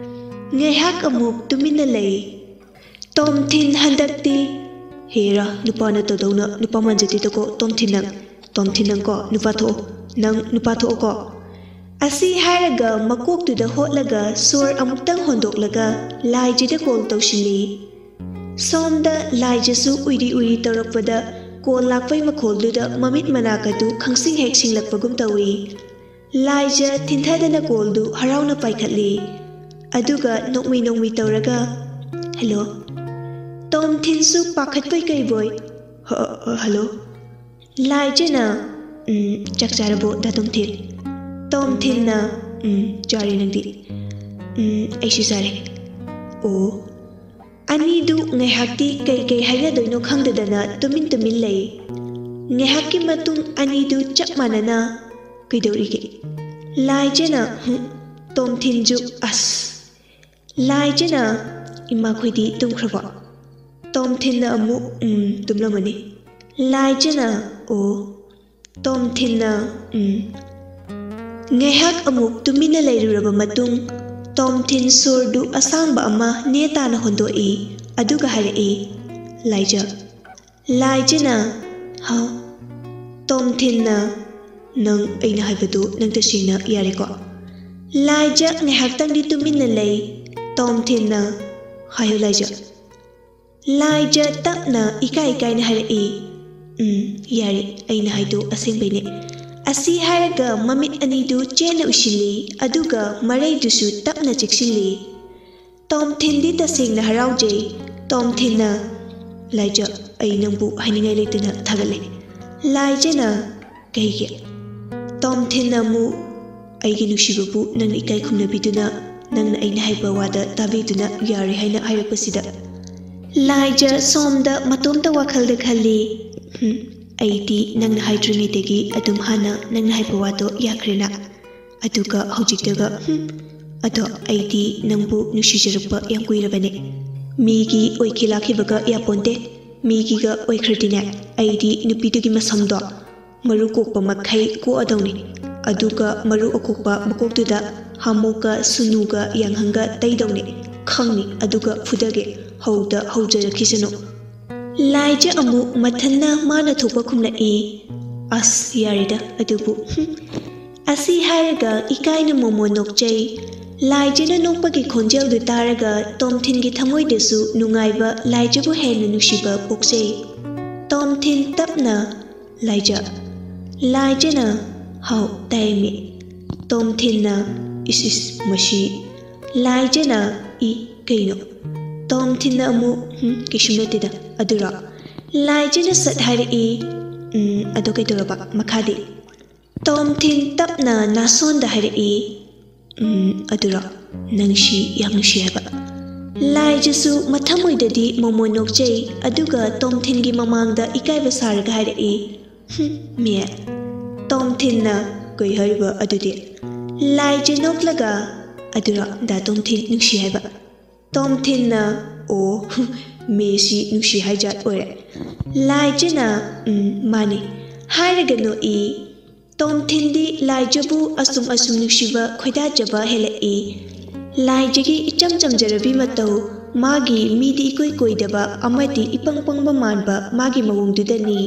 ꯉꯥꯏꯍꯥꯛ ꯑꯃꯨꯛ ꯇꯨꯃꯤꯟꯅ ꯂꯩ꯫ ꯇꯣꯝꯊꯤꯟ ꯍꯟꯗꯛꯇꯤ, "ꯍꯦꯔꯥ, ꯅꯨꯄꯥꯅ ꯇꯧꯗꯧꯅ ꯅꯨꯄꯥ ꯃꯥꯟꯖꯗꯦꯗꯀꯣ, ꯇꯣꯝꯊꯤꯟ ꯅꯪ, ꯇꯣꯝꯊꯤꯟ ꯅꯪꯀꯣ, ꯅꯨꯄꯥ ꯊꯣꯛꯑꯣ, ꯅꯪ ꯅꯨꯄꯥ ꯊꯣꯛꯑꯣꯀꯣ"꯫ ꯑꯁꯤ ꯍꯥꯏꯔꯒ ꯃꯀꯣꯛꯇꯨꯗ ꯍꯣꯠꯂꯒ ꯁꯣꯔ ꯑꯃꯨꯛꯇꯪ ꯍꯣꯟꯗꯣꯛꯂꯒ ꯂꯥꯏꯖꯗ ꯀꯣꯜ ꯇꯧꯁꯤꯜꯂꯤ꯫ ꯁꯣꯝꯗ ꯂꯥꯏꯖꯁꯨ ꯎꯏꯔꯤ ꯎꯏꯔꯤ ꯇꯧꯔꯛꯄꯗ ꯀꯣꯜ ꯂꯥꯛꯄꯩ ꯃꯈꯣꯜꯗꯨꯗ ꯃꯃꯤꯠ ꯃꯅꯥꯀꯗꯨ ꯈꯪꯁꯤꯡ ꯍꯦꯛ ꯁꯤꯡꯂꯛꯄꯒꯨꯝ ꯇꯧꯏ꯫ ꯂꯥꯏꯖ ꯊꯤꯟꯊꯗꯅ ꯀꯣꯜꯗꯨ ꯍꯔꯥꯎꯅ ꯄꯥꯏꯈꯠꯂꯤ꯫ ꯑꯗꯨꯒ ꯅꯣꯛꯃꯤ ꯅꯣꯛꯃꯤ ꯇꯧꯔꯒ, "ꯍꯜꯂꯣ?" ꯇꯣꯝꯊꯤꯟꯁꯨ ꯄꯥꯈꯠꯄꯣꯏ ꯀꯩꯕꯣꯏ, "ꯍ-, ꯍ-, ꯍꯜꯂꯣ?" ꯂꯥꯏꯖꯅ, "ꯎꯝ, ꯆꯥꯛ ꯆꯥꯔꯕꯣ, ꯗꯥ ꯇꯣꯝꯊꯤꯟ?" ꯇꯣꯝꯊꯤꯟꯅ, "ꯎꯝ, ꯆꯥꯔꯦ, ꯅꯪꯗꯤ?" "ꯎꯝ, ꯑꯩꯁꯨ ꯆꯥꯔꯦ"꯫ ꯑꯣ꯫ ꯑꯅꯤꯗꯨ ꯉꯥꯏꯍꯥꯛꯇꯤ ꯀꯩ ꯀꯩ ꯍꯥꯏꯅꯗꯣꯏꯅꯣ ꯈꯪꯗꯗꯅ ꯇꯨꯃꯤꯟ ꯇꯨꯃꯤꯟ ꯂꯩ꯫ ꯉꯥꯏꯍꯥꯛꯀꯤ ꯃꯇꯨꯡ ꯑꯅꯤꯗꯨ ꯆꯞ ꯃꯥꯟꯅꯅ, "ꯀꯩꯗꯧꯔꯤꯒꯦ?" ꯂꯥꯏꯖꯅ, "ꯍꯨꯝ"꯫ ꯇꯣꯝꯊꯤꯟꯁꯨ, "ꯑꯁ"꯫ ꯂꯥꯏꯖꯅ, "ꯏꯃꯥꯈꯣꯏꯗꯤ ꯇꯨꯝꯈ꯭ꯔꯕꯣ?" ꯇꯣꯝꯊꯤꯟꯅ ꯑꯃꯨꯛ, "ꯎꯝ, ꯇꯨꯝꯂꯝꯃꯅꯤ"꯫ ꯂꯥꯏꯖꯅ, "ꯑꯣ"꯫ ꯇꯣꯝꯊꯤꯟꯅ, "ꯎꯝ"꯫ ꯉꯥꯏꯍꯥꯛ ꯑꯃꯨꯛ ꯇꯨꯃꯤꯟꯅ ꯂꯩꯔꯨꯔꯕ ꯃꯇꯨꯡ, ꯇꯣꯝꯊꯤꯟ ꯁꯣꯔꯗꯨ ꯑꯁꯥꯡꯕ ꯑꯃ ꯅꯦ ꯇꯥꯅ ꯍꯣꯟꯗꯣꯛꯏ, ꯑꯗꯨꯒ ꯍꯥꯏꯔꯛꯏ, "ꯂꯥꯏꯖ"꯫ ꯂꯥꯏꯖꯅ, "ꯍꯥꯎ"꯫ ꯇꯣꯝꯊꯤꯟꯅ, "ꯅꯪ ꯑꯩꯅ ꯍꯥꯏꯕꯗꯨ ꯅꯪ ꯇꯁꯦꯡꯅ ꯌꯥꯔꯦꯀꯣ?" ꯂꯥꯏꯖ ꯉꯥꯏꯍꯥꯛꯇꯪꯗꯤ ꯇꯨꯃꯤꯟꯅ ꯂꯩ꯫ ꯇꯣꯝꯊꯤꯟꯅ, "ꯍꯥꯏꯌꯨ ꯂꯥꯏꯖ"꯫ ꯂꯥꯏꯖ ꯇꯞꯅ ꯏꯀꯥꯏ ꯏꯀꯥꯏꯅ ꯍꯥꯏꯔꯛꯏ, "ꯎꯝ, ꯌꯥꯔꯦ, ꯑꯩꯅ ꯍꯥꯏꯗꯣ ꯑꯁꯦꯡꯕꯩꯅꯦ"꯫ ꯑꯁꯤ ꯍꯥꯏꯔꯒ ꯃꯃꯤꯠ ꯑꯅꯤꯗꯨ ꯆꯦꯠꯅ ꯎꯏꯁꯤꯜꯂꯤ, ꯑꯗꯨꯒ ꯃꯔꯩꯗꯨꯁꯨ ꯇꯞꯅ ꯆꯦꯛꯁꯤꯜꯂꯤ꯫ ꯇꯣꯝꯊꯤꯟꯗꯤ ꯇꯁꯦꯡꯅ ꯍꯔꯥꯎꯖꯩ꯫ ꯇꯣꯝꯊꯤꯟꯅ, "ꯂꯥꯏꯖ, ꯑꯩ ꯅꯪꯕꯨ ꯍꯥꯏꯅꯤꯡꯉꯥꯏ ꯂꯩꯇꯅ ꯊꯥꯒꯠꯂꯦ"꯫ ꯂꯥꯏꯖꯅ, "ꯀꯩꯒꯤ?" ꯇꯣꯝꯊꯤꯟꯅ ꯑꯃꯨꯛ, "ꯑꯩꯒꯤ ꯅꯨꯡꯁꯤꯕꯕꯨ ꯅꯪꯅ ꯏꯀꯥꯏ ꯈꯨꯝꯅꯕꯤꯗꯨꯅ, ꯅꯪꯅ ꯑꯩꯅ ꯍꯥꯏꯕ ꯋꯥꯗ ꯇꯥꯕꯤꯗꯨꯅ ꯌꯥꯔꯦ ꯍꯥꯏꯅ ꯍꯥꯏꯔꯛꯄꯁꯤꯗ"꯫ ꯂꯥꯏꯖ ꯁꯣꯝꯗ ꯃꯇꯣꯝꯇ ꯋꯥꯈꯜꯗ ꯈꯜꯂꯤ, "ꯍꯨꯝ, ꯑꯩꯗꯤ ꯅꯪꯅ ꯍꯥꯏꯗ꯭ꯔꯤꯉꯩꯗꯒꯤ ꯑꯗꯨꯝ ꯍꯥꯟꯅ ꯅꯪꯅ ꯍꯥꯏꯕ ꯋꯥꯗꯣ ꯌꯥꯈ꯭ꯔꯦꯅ꯫ ꯑꯗꯨꯒ ꯍꯧꯖꯤꯛꯇꯒ, ꯍꯨꯝ"꯫ ꯑꯗꯣ ꯑꯩꯗꯤ ꯅꯪꯕꯨ ꯅꯨꯡꯁꯤꯖꯔꯛꯄ ꯌꯥꯝ ꯀꯨꯏꯔꯕꯅꯦ꯫ ꯃꯤꯒꯤ ꯑꯣꯏꯈꯤ ꯂꯥꯛꯈꯤꯕꯒ ꯌꯥꯄꯣꯟꯇꯦ꯫ ꯃꯤꯒꯤꯒ ꯑꯣꯏꯈ꯭ꯔꯗꯤꯅꯦ, ꯑꯩꯗꯤ ꯅꯨꯄꯤꯗꯨꯒꯤ ꯃꯁꯝꯗꯣ ꯃꯔꯨ ꯀꯣꯛꯄ ꯃꯈꯩ ꯀꯣꯛꯑꯗꯧꯅꯤ꯫ ꯑꯗꯨꯒ ꯃꯔꯨ ꯑꯀꯣꯛꯄ ꯃꯀꯣꯛꯇꯨꯗ ꯍꯥꯃꯣꯛꯀ ꯁꯨꯅꯨꯒ ꯌꯥꯡꯍꯪꯒ ꯇꯩꯗꯧꯅꯤ꯫ ꯈꯪꯅꯤ, ꯑꯗꯨꯒ ꯐꯨꯗꯒꯦ꯫ ꯍꯧꯗ ꯍꯧꯖꯔꯛꯈꯤꯁꯅꯨ꯫ ꯂꯥꯏꯖ ꯑꯃꯨꯛ ꯃꯊꯟꯅ ꯃꯥꯅ ꯊꯣꯛꯄ ꯈꯨꯝꯂꯛꯏ꯫ ꯑꯁ, ꯌꯥꯔꯦꯗ ꯑꯗꯨꯕꯨ꯫ ꯍꯨꯝ꯫ ꯑꯁꯤ ꯍꯥꯏꯔꯒ ꯏꯀꯥꯏꯅ ꯃꯣꯃꯣ ꯅꯣꯛꯆꯩ꯫ ꯂꯥꯏꯖꯅ ꯅꯣꯛꯄꯒꯤ ꯈꯣꯟꯖꯦꯜꯗꯨ ꯇꯥꯔꯒ ꯇꯣꯝꯊꯤꯟꯒꯤ ꯊꯃꯣꯏꯗꯁꯨ ꯅꯨꯡꯉꯥꯏꯕ, ꯂꯥꯏꯖꯕꯨ ꯍꯦꯟꯅ ꯅꯨꯡꯁꯤꯕ ꯄꯣꯛꯆꯩ꯫ ꯇꯣꯝꯊꯤꯟ ꯇꯞꯅ, "ꯂꯥꯏꯖ, ꯂꯥꯏꯖꯅ"꯫ "ꯍꯥꯎ, ꯇꯥꯏꯃꯤ"꯫ ꯇꯣꯝꯊꯤꯟꯅ, "ꯏꯁ ꯏꯁ, ꯃꯁꯤ"꯫ ꯂꯥꯏꯖꯅ, "ꯏ, ꯀꯩꯅꯣ?" ꯇꯣꯝꯊꯤꯟꯅ ꯑꯃꯨꯛ, "ꯍꯨꯝ, ꯀꯩꯁꯨꯝ ꯅꯠꯇꯦꯗ꯫ ꯑꯗꯨꯔꯣ?" ꯂꯥꯏꯖꯅ ꯁꯠ ꯍꯥꯏꯔꯛꯏ꯫ "ꯎꯝ, ꯑꯗꯣ ꯀꯩꯗꯧꯔꯕ? ꯃꯈꯥꯗꯤ?" ꯇꯣꯝꯊꯤꯟ ꯇꯞꯅ ꯅꯥꯁꯣꯟꯗ ꯍꯥꯏꯔꯛꯏ꯫ "ꯎꯝ, ꯑꯗꯨꯔꯣ? ꯅꯪꯁꯤ ꯌꯥꯝ ꯅꯨꯡꯁꯤ ꯍꯥꯏꯕ?" ꯂꯥꯏꯖꯁꯨ ꯃꯊꯃꯣꯏꯗꯗꯤ ꯃꯣꯃꯣ ꯅꯣꯛꯆꯩ, ꯑꯗꯨꯒ ꯇꯣꯝꯊꯤꯟꯒꯤ ꯃꯃꯥꯡꯗ ꯏꯀꯥꯏꯕ ꯁꯥꯔꯒ ꯍꯥꯏꯔꯛꯏ, "ꯍꯨꯝ, ꯃꯦ"꯫ ꯇꯣꯝꯊꯤꯟꯅ, "ꯀꯩ ꯍꯥꯏꯔꯤꯕ ꯑꯗꯨꯗꯤ?" ꯂꯥꯏꯖ ꯅꯣꯛꯂꯒ, "ꯑꯗꯨꯔꯣ ꯗꯥ ꯇꯣꯝꯊꯤꯟ ꯅꯨꯡꯁꯤ ꯍꯥꯏꯕ?" ꯇꯣꯝꯊꯤꯟꯅ, "ꯑꯣ, ꯍꯨꯝ, ꯃꯦꯁꯤ ꯅꯨꯡꯁꯤ ꯍꯥꯏꯖꯥꯠ ꯑꯣꯏꯔꯦ"꯫ ꯂꯥꯏꯖꯅ, "ꯎꯝ, ꯃꯥꯅꯤ" ꯍꯥꯏꯔꯒ ꯅꯣꯛꯏ꯫ ꯇꯣꯝꯊꯤꯟꯗꯤ ꯂꯥꯏꯖꯕꯨ ꯑꯁꯨꯝ ꯑꯁꯨꯝ ꯅꯨꯡꯁꯤꯕ ꯈꯣꯏꯗꯥꯖꯕ ꯍꯦꯜꯂꯛꯏ꯫ ꯂꯥꯏꯖꯒꯤ ꯏꯆꯝ ꯆꯝꯖꯔꯕꯤ ꯃꯇꯧ, ꯃꯥꯒꯤ ꯃꯤꯗꯤ ꯏꯀꯣꯏ ꯀꯣꯏꯗꯕ ꯑꯃꯗꯤ ꯏꯄꯪ ꯄꯪꯕ ꯃꯥꯟꯕ ꯃꯥꯒꯤ ꯃꯑꯣꯡꯗꯨꯗꯅꯤ꯫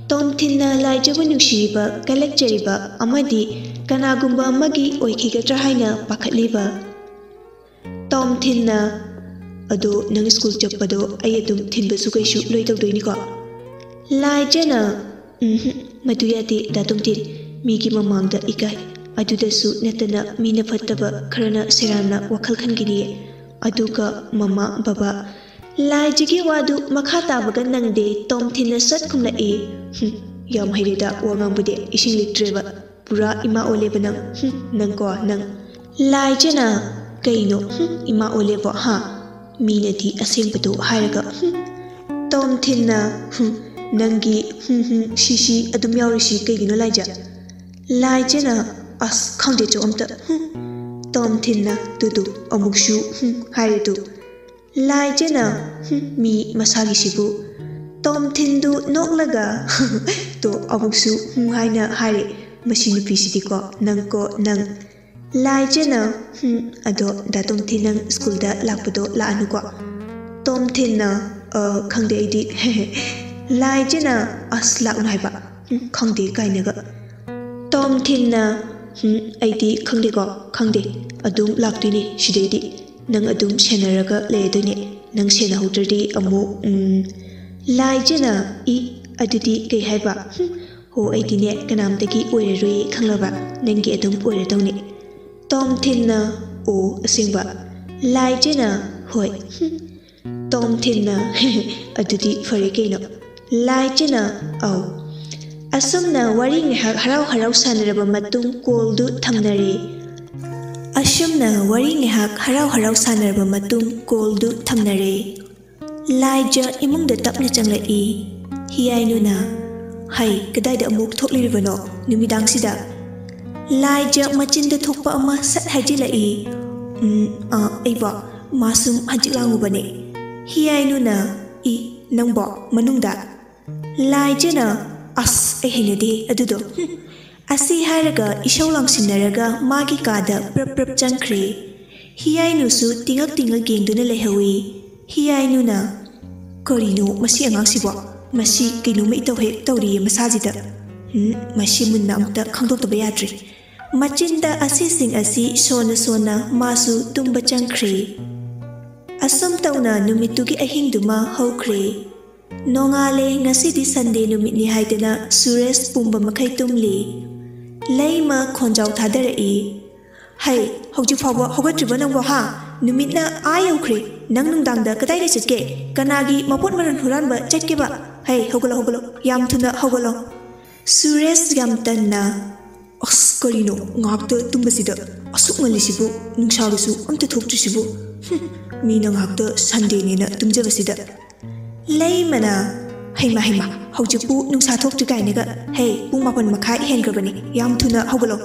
ꯇꯣꯝꯊꯤꯟꯅ ꯂꯥꯏꯖꯕꯨ ꯅꯨꯡꯁꯤꯔꯤꯕ, ꯀꯜꯂꯛꯆꯔꯤꯕ ꯑꯃꯗꯤ ꯀꯅꯥꯒꯨꯝꯕ ꯑꯃꯒꯤ ꯑꯣꯏꯈꯤꯒꯗ꯭ꯔꯥ ꯍꯥꯏꯅ ꯄꯥꯈꯠꯂꯤꯕ꯫ ꯇꯣꯝꯊꯤꯟꯅ, "ꯑꯗꯣ ꯅꯪ ꯁ꯭ꯀꯨꯜ ꯆꯠꯄꯗꯣ ꯑꯩ ꯑꯗꯨꯝ ꯊꯤꯟꯕꯁꯨ ꯀꯩꯁꯨ ꯂꯣꯏ ꯇꯧꯗꯣꯏꯅꯤꯀꯣ?" ꯂꯥꯏꯖꯅ, "ꯎꯝꯍꯨꯝ, ꯃꯗꯨ ꯌꯥꯗꯦ ꯗꯥ ꯇꯣꯝꯊꯤꯟ, ꯃꯤꯒꯤ ꯃꯃꯥꯡꯗ ꯏꯀꯥꯏ꯫ ꯑꯗꯨꯗꯁꯨ ꯅꯠꯇꯅ ꯃꯤꯅ ꯐꯠꯇꯕ ꯈꯔꯅ ꯁꯦꯔꯥꯟꯅ ꯋꯥꯈꯜ ꯈꯟꯈꯤꯅꯤꯌꯦ꯫ ꯑꯗꯨꯒ ꯃꯃꯥ ꯕꯕꯥ"꯫ ꯂꯥꯏꯖꯒꯤ ꯋꯥꯗꯨ ꯃꯈꯥ ꯇꯥꯕꯒ ꯅꯪꯗꯦ, ꯇꯣꯝꯊꯤꯟꯅ ꯁꯠ ꯈꯨꯝꯂꯛꯏ꯫ "ꯍꯨꯝ, ꯌꯥꯝ ꯍꯩꯔꯦꯗ ꯋꯥ ꯉꯥꯡꯕꯗꯤ, ꯏꯁꯤꯡ ꯂꯤꯛꯇ꯭ꯔꯦꯕ꯫ ꯄꯨꯔꯥ ꯏꯃꯥ ꯑꯣꯜꯂꯦꯕ ꯅꯪ꯫ ꯍꯨꯝ, ꯅꯪꯀꯣ, ꯅꯪ"꯫ ꯂꯥꯏꯖꯅ, "ꯀꯩꯅꯣ, ꯍꯨꯝ, ꯏꯃꯥ ꯑꯣꯜꯂꯦꯕꯣ, ꯍꯥ? ꯃꯤꯅꯗꯤ ꯑꯁꯦꯡꯕꯗꯣ ꯍꯥꯏꯔꯒ, ꯍꯨꯝ"꯫ ꯇꯣꯝꯊꯤꯟꯅ, "ꯍꯨꯝ, ꯅꯪꯒꯤ ꯍꯨꯝ ꯍꯨꯝ ꯁꯤ ꯁꯤ ꯑꯗꯨꯝ ꯌꯥꯎꯔꯤꯁꯤ ꯀꯩꯒꯤꯅꯣ, ꯂꯥꯏꯖ?" ꯂꯥꯏꯖꯅ, "ꯑꯁ, ꯈꯪꯗꯦ ꯆꯣ ꯑꯝꯇ, ꯍꯨꯝ"꯫ ꯇꯣꯝꯊꯤꯟꯅ ꯇꯨꯗꯨ ꯑꯃꯨꯛꯁꯨ "ꯍꯨꯝ" ꯍꯥꯏꯔꯤꯗꯨ꯫ ꯂꯥꯏꯖꯅ "ꯍꯨꯝ, ꯃꯤ ꯃꯁꯥꯒꯤꯁꯤꯕꯨ"꯫ ꯇꯣꯝꯊꯤꯟꯗꯨ ꯅꯣꯛꯂꯒ "ꯇꯣ ꯑꯃꯨꯛꯁꯨ "ꯍꯨꯝ" ꯍꯥꯏꯅ ꯍꯥꯏꯔꯦ꯫ "ꯃꯁꯤ ꯅꯨꯄꯤꯁꯤꯗꯤꯀꯣ, ꯅꯪꯀꯣ ꯅꯪ"꯫ ꯂꯥꯏꯖꯅ "ꯍꯨꯝ, ꯑꯗꯣ ꯗꯥ ꯇꯣꯝꯊꯤꯟ ꯅꯪ ꯁ꯭ꯀꯨꯜꯗ ꯂꯥꯛꯄꯗꯣ ꯂꯥꯛꯑꯅꯨꯀꯣ"꯫ ꯇꯣꯝꯊꯤꯟꯅ "ꯑ, ꯈꯪꯗꯦ ꯑꯩꯗꯤ"꯫ ꯂꯥꯏꯖꯅ "ꯑꯁ, ꯂꯥꯛꯅꯨ ꯍꯥꯏꯕ"꯫ "ꯍꯨꯝ, ꯈꯪꯗꯦ" ꯀꯥꯏꯅꯒ꯫ ꯇꯣꯝꯊꯤꯟꯅ "ꯍꯨꯝ, ꯑꯩꯗꯤ ꯈꯪꯗꯦꯀꯣ, ꯈꯪꯗꯦ꯫ ꯑꯗꯨꯝ ꯂꯥꯛꯇꯣꯏꯅꯦ ꯁꯤꯗꯩꯗꯤ꯫ ꯅꯪ ꯑꯗꯨꯝ ꯁꯦꯟꯅꯔꯒ ꯂꯩꯔꯗꯣꯏꯅꯦ꯫ ꯅꯪ ꯁꯦꯟꯅꯍꯧꯗ꯭ꯔꯗꯤ ꯑꯃꯨꯛ, ꯎꯝ"꯫ ꯂꯥꯏꯖꯅ "ꯏ, ꯑꯗꯨꯗꯤ ꯀꯩ ꯍꯥꯏꯕ?" "ꯍꯨꯝ, ꯍꯣ, ꯑꯩꯗꯤꯅꯦ ꯀꯅꯥꯝꯇꯒꯤ ꯑꯣꯏꯔꯔꯣꯏꯌꯦ, ꯈꯪꯂꯕ? ꯅꯪꯒꯤ ꯑꯗꯨꯝ ꯑꯣꯏꯔꯗꯧꯅꯦ"꯫ ꯇꯣꯝꯊꯤꯟꯅ "ꯑꯣ, ꯑꯁꯦꯡꯕ?" ꯂꯥꯏꯖꯅ "ꯍꯣꯏ"꯫ "ꯍꯨꯝ"꯫ ꯇꯣꯝꯊꯤꯟꯅ "ꯑꯗꯨꯗꯤ ꯐꯔꯦ ꯀꯩꯅꯣ"꯫ ꯂꯥꯏꯖꯅ "ꯑꯧ"꯫ ꯑꯁꯨꯝꯅ ꯋꯥꯔꯤ ꯉꯥꯏꯍꯥꯛ ꯍꯔꯥꯎ ꯍꯔꯥꯎ ꯁꯥꯟꯅꯔꯕ ꯃꯇꯨꯡ ꯀꯣꯜꯗꯨ ꯊꯝꯅꯔꯦ꯫ ꯑꯁꯨꯝꯅ ꯋꯥꯔꯤ ꯉꯥꯏꯍꯥꯛ ꯍꯔꯥꯎ ꯍꯔꯥꯎ ꯁꯥꯟꯅꯔꯕ ꯃꯇꯨꯡ ꯀꯣꯜꯗꯨ ꯊꯝꯅꯔꯦ꯫ ꯂꯥꯏꯖ ꯏꯃꯨꯡꯗ ꯇꯞꯅ ꯆꯪꯂꯛꯏ꯫ ꯍꯤꯌꯥꯏꯅꯨꯅ "ꯍꯩ, ꯀꯗꯥꯏꯗ ꯑꯃꯨꯛ ꯊꯣꯛꯂꯤꯔꯤꯕꯅꯣ ꯅꯨꯃꯤꯗꯥꯡꯁꯤꯗ?" ꯂꯥꯏꯖ ꯃꯆꯤꯟꯗ ꯊꯣꯛꯄ ꯑꯃ ꯁꯠ ꯍꯥꯏꯖꯤꯜꯂꯛꯏ꯫ "ꯎꯝ, ꯑ, ꯑꯩꯕꯣ, ꯃꯥ ꯁꯨꯝ ꯍꯪꯆꯤꯠ ꯂꯥꯡꯉꯨꯕꯅꯦ"꯫ ꯍꯤꯌꯥꯏꯅꯨꯅ "ꯏ, ꯅꯪꯕꯣ ꯃꯅꯨꯡꯗ?" ꯂꯥꯏꯖꯅ "ꯑꯁ, ꯑꯩ ꯍꯩꯅꯗꯦ ꯑꯗꯨꯗꯣ꯫ ꯍꯨꯝ"꯫ ꯑꯁꯤ ꯍꯥꯏꯔꯒ ꯏꯁꯧ ꯂꯥꯡꯁꯤꯟꯅꯔꯒ ꯃꯥꯒꯤ ꯀꯥꯗ ꯄ꯭ꯔꯞ ꯄ꯭ꯔꯞ ꯆꯪꯈ꯭ꯔꯦ꯫ ꯍꯤꯌꯥꯏꯅꯨꯁꯨ ꯇꯤꯡꯉꯛ ꯇꯤꯡꯉꯛ ꯌꯦꯡꯗꯨꯅ ꯂꯩꯍꯧꯏ꯫ ꯍꯤꯌꯥꯏꯅꯨꯅ "ꯀꯔꯤꯅꯣ ꯃꯁꯤ ꯑꯉꯥꯡꯁꯤꯕꯣ? ꯃꯁꯤ ꯀꯩꯅꯣꯝꯃ ꯏꯇꯧ ꯍꯦꯛ ꯇꯧꯔꯤꯌꯦ ꯃꯁꯥꯁꯤꯗ꯫ ꯎꯝ, ꯃꯁꯤ ꯃꯨꯟꯅ ꯑꯃꯨꯛꯇ ꯈꯪꯗꯣꯛꯇꯕ ꯌꯥꯗ꯭ꯔꯦ"꯫ ꯃꯆꯤꯟꯗ ꯑꯁꯤꯁꯤꯡ ꯑꯁꯤ ꯁꯣꯟꯅ ꯁꯣꯟꯅ ꯃꯥꯁꯨ ꯇꯨꯝꯕ ꯆꯪꯈ꯭ꯔꯦ꯫ ꯑꯁꯨꯝ ꯇꯧꯅ ꯅꯨꯃꯤꯠꯇꯨꯒꯤ ꯑꯍꯤꯡꯗꯨꯃ ꯍꯧꯈ꯭ꯔꯦ꯫ ꯅꯣꯡꯉꯥꯜꯂꯦ, ꯉꯁꯤꯗꯤ ꯁꯟꯗꯦ ꯅꯨꯃꯤꯠꯅꯤ ꯍꯥꯏꯗꯅ ꯁꯨꯔꯦꯁ ꯄꯨꯝꯕ ꯃꯈꯩ ꯇꯨꯝꯂꯤ꯫ ꯂꯩꯃ ꯈꯣꯟꯖꯥꯎ ꯊꯥꯗꯔꯛꯏ꯫ "ꯍꯩ, ꯍꯧꯖꯤꯛ ꯐꯥꯎꯕ ꯍꯧꯒꯠꯇ꯭ꯔꯤꯕ ꯅꯪꯕꯣ, ꯍꯥ? ꯅꯨꯃꯤꯠꯅ ꯑꯥ ꯌꯧꯈ꯭ꯔꯦ꯫ ꯅꯪ ꯅꯨꯡꯗꯥꯡꯗ ꯀꯗꯥꯏꯗ ꯆꯠꯀꯦ? ꯀꯅꯥꯒꯤ ꯃꯄꯣꯠ ꯃꯔꯜ ꯍꯨꯔꯥꯟꯕ ꯆꯠꯀꯦꯕ? ꯍꯩ, ꯍꯧꯒꯠꯂꯣ, ꯍꯧꯒꯠꯂꯣ, ꯌꯥꯝ ꯊꯨꯅ ꯍꯧꯒꯠꯂꯣ"꯫ ꯁꯨꯔꯦꯁ ꯌꯥꯝ ꯇꯟꯅ, "ꯑꯁ, ꯀꯔꯤꯅꯣ ꯉꯥꯏꯍꯥꯛꯇ ꯇꯨꯝꯕꯁꯤꯗ ꯑꯁꯨꯛ ꯉꯜꯂꯤꯁꯤꯕꯨ? ꯅꯨꯡꯁꯥꯒꯁꯨ ꯑꯝꯇ ꯊꯣꯛꯇ꯭ꯔꯤꯁꯤꯕꯨ? ꯍꯨꯝ, ꯃꯤꯅ ꯉꯥꯏꯍꯥꯛꯇ ꯁꯟꯗꯦꯅꯦꯅ ꯇꯨꯝꯖꯕꯁꯤꯗ"꯫ ꯂꯩꯃꯅ, "ꯍꯩꯃ, ꯍꯩꯃ, ꯍꯧꯖꯤꯛꯄꯨ ꯅꯨꯡꯁꯥ ꯊꯣꯛꯇ꯭ꯔꯤ ꯀꯥꯏꯅꯒ? ꯍꯦ, ꯄꯨꯡ ꯃꯥꯄꯟ ꯃꯈꯥꯏ ꯍꯦꯟꯈ꯭ꯔꯕꯅꯤ, ꯌꯥꯝ ꯊꯨꯅ ꯍꯧꯒꯠꯂꯣ"꯫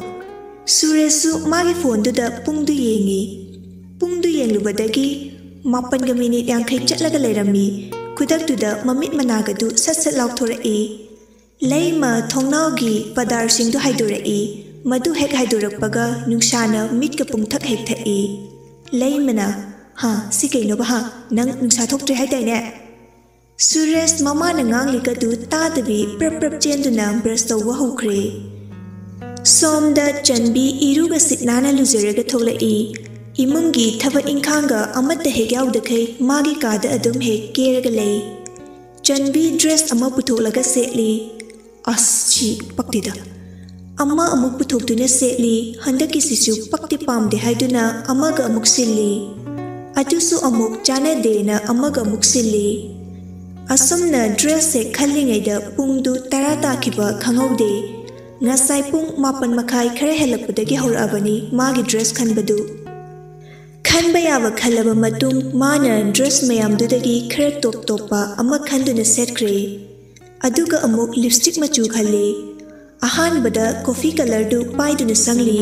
ꯁꯨꯔꯦꯁꯁꯨ ꯃꯥꯒꯤ ꯐꯣꯟꯗꯨꯗ ꯄꯨꯡꯗꯨ ꯌꯦꯡꯉꯤ꯫ ꯄꯨꯡꯗꯨ ꯌꯦꯡꯂꯨꯕꯗꯒꯤ ꯃꯥꯄꯟꯒ ꯃꯤꯅꯤꯠ ꯌꯥꯡꯈꯩ ꯆꯠꯂꯒ ꯂꯩꯔꯝꯃꯤ꯫ ꯈꯨꯗꯛꯇꯨꯗ ꯃꯃꯤꯠ ꯃꯅꯥꯒꯗꯨ ꯁꯠ ꯁꯠ ꯂꯥꯎꯊꯣꯔꯛꯏ꯫ ꯂꯩꯃ ꯊꯣꯡꯅꯥꯎꯒꯤ ꯄꯗꯥꯔꯁꯤꯡꯗꯨ ꯍꯥꯏꯗꯣꯔꯛꯏ꯫ ꯃꯗꯨ ꯍꯦꯛ ꯍꯥꯏꯗꯣꯔꯛꯄꯒ ꯅꯨꯡꯁꯥꯅ ꯃꯤꯠꯀ ꯄꯨꯡꯊꯛ ꯍꯦꯛ ꯊꯛꯏ꯫ ꯂꯩꯃꯅ, "ꯍꯥ, ꯁꯤ ꯀꯩꯅꯣꯕ ꯍꯥ? ꯅꯪ ꯅꯨꯡꯁꯥ ꯊꯣꯛꯇ꯭ꯔꯦ ꯍꯥꯏꯗꯥꯏꯅꯦ?" ꯁꯨꯔꯦꯁ ꯃꯃꯥꯅ ꯉꯥꯡꯂꯤꯒꯗꯨ ꯇꯥꯗꯕꯤ ꯄ꯭ꯔꯞ ꯄ꯭ꯔꯞ ꯆꯦꯟꯗꯨꯅ ꯕ꯭ꯔꯁ ꯇꯧꯕ ꯍꯧꯈ꯭ꯔꯦ꯫ ꯁꯣꯝꯗ ꯆꯟꯕꯤ ꯏꯔꯨꯒ ꯁꯤꯠ ꯅꯥꯟꯅ ꯂꯨꯖꯔꯒ ꯊꯣꯛꯂꯛꯏ꯫ ꯏꯃꯨꯡꯒꯤ ꯊꯕꯛ ꯏꯪꯈꯥꯡꯒ ꯑꯃꯠꯇ ꯍꯦꯛ ꯌꯥꯎꯗꯈꯩ ꯃꯥꯒꯤ ꯀꯥꯗ ꯑꯗꯨꯝ ꯍꯦꯛ ꯀꯦꯔꯒ ꯂꯩ꯫ ꯆꯟꯕꯤ ꯗ꯭ꯔꯦꯁ ꯑꯃ ꯄꯨꯊꯣꯛꯂꯒ ꯁꯦꯠꯂꯤ꯫ ꯑꯁ, ꯁꯤ ꯄꯛꯇꯦꯗ꯫ ꯑꯃ ꯑꯃꯨꯛ ꯄꯨꯊꯣꯛꯇꯨꯅ ꯁꯦꯠꯂꯤ꯫ ꯍꯟꯗꯛꯀꯤꯁꯤꯁꯨ ꯄꯛꯇꯤ ꯄꯥꯝꯗꯦ ꯍꯥꯏꯗꯨꯅ ꯑꯃꯒ ꯑꯃꯨꯛ ꯁꯤꯜꯂꯤ꯫ ꯑꯗꯨꯁꯨ ꯑꯃꯨꯛ ꯆꯥꯟꯅꯗꯦꯅ ꯑꯃꯒ ꯑꯃꯨꯛ ꯁꯤꯜꯂꯤ꯫ ꯑꯁꯨꯝꯅ ꯗ꯭ꯔꯦꯁꯁꯦ ꯈꯜꯂꯤꯉꯩꯗ ꯄꯨꯡꯗꯨ ꯇꯔꯥ ꯇꯥꯈꯤꯕ ꯈꯪꯍꯧꯗꯦ꯫ ꯉꯁꯥꯏ ꯄꯨꯡ ꯃꯥꯄꯟ ꯃꯈꯥꯏ ꯈꯔ ꯍꯦꯜꯂꯛꯄꯗꯒꯤ ꯍꯧꯔꯛꯑꯕꯅꯤ ꯃꯥꯒꯤ ꯗ꯭ꯔꯦꯁ ꯈꯟꯕꯗꯨ꯫ ꯈꯟꯕ ꯌꯥꯕ ꯈꯜꯂꯕ ꯃꯇꯨꯡ ꯃꯥꯅ ꯗ꯭ꯔꯦꯁ ꯃꯌꯥꯝꯗꯨꯗꯒꯤ ꯈꯔ ꯇꯣꯞ ꯇꯣꯞꯄ ꯑꯃ ꯈꯟꯗꯨꯅ ꯁꯦꯠꯈ꯭ꯔꯦ꯫ ꯑꯗꯨꯒ ꯑꯃꯨꯛ ꯂꯤꯞꯁꯇꯤꯛ ꯃꯆꯨ ꯈꯜꯂꯤ꯫ ꯑꯍꯥꯟꯕꯗ ꯀꯣꯐꯤ ꯀꯂꯔꯗꯨ ꯄꯥꯏꯗꯨꯅ ꯁꯪꯂꯤ꯫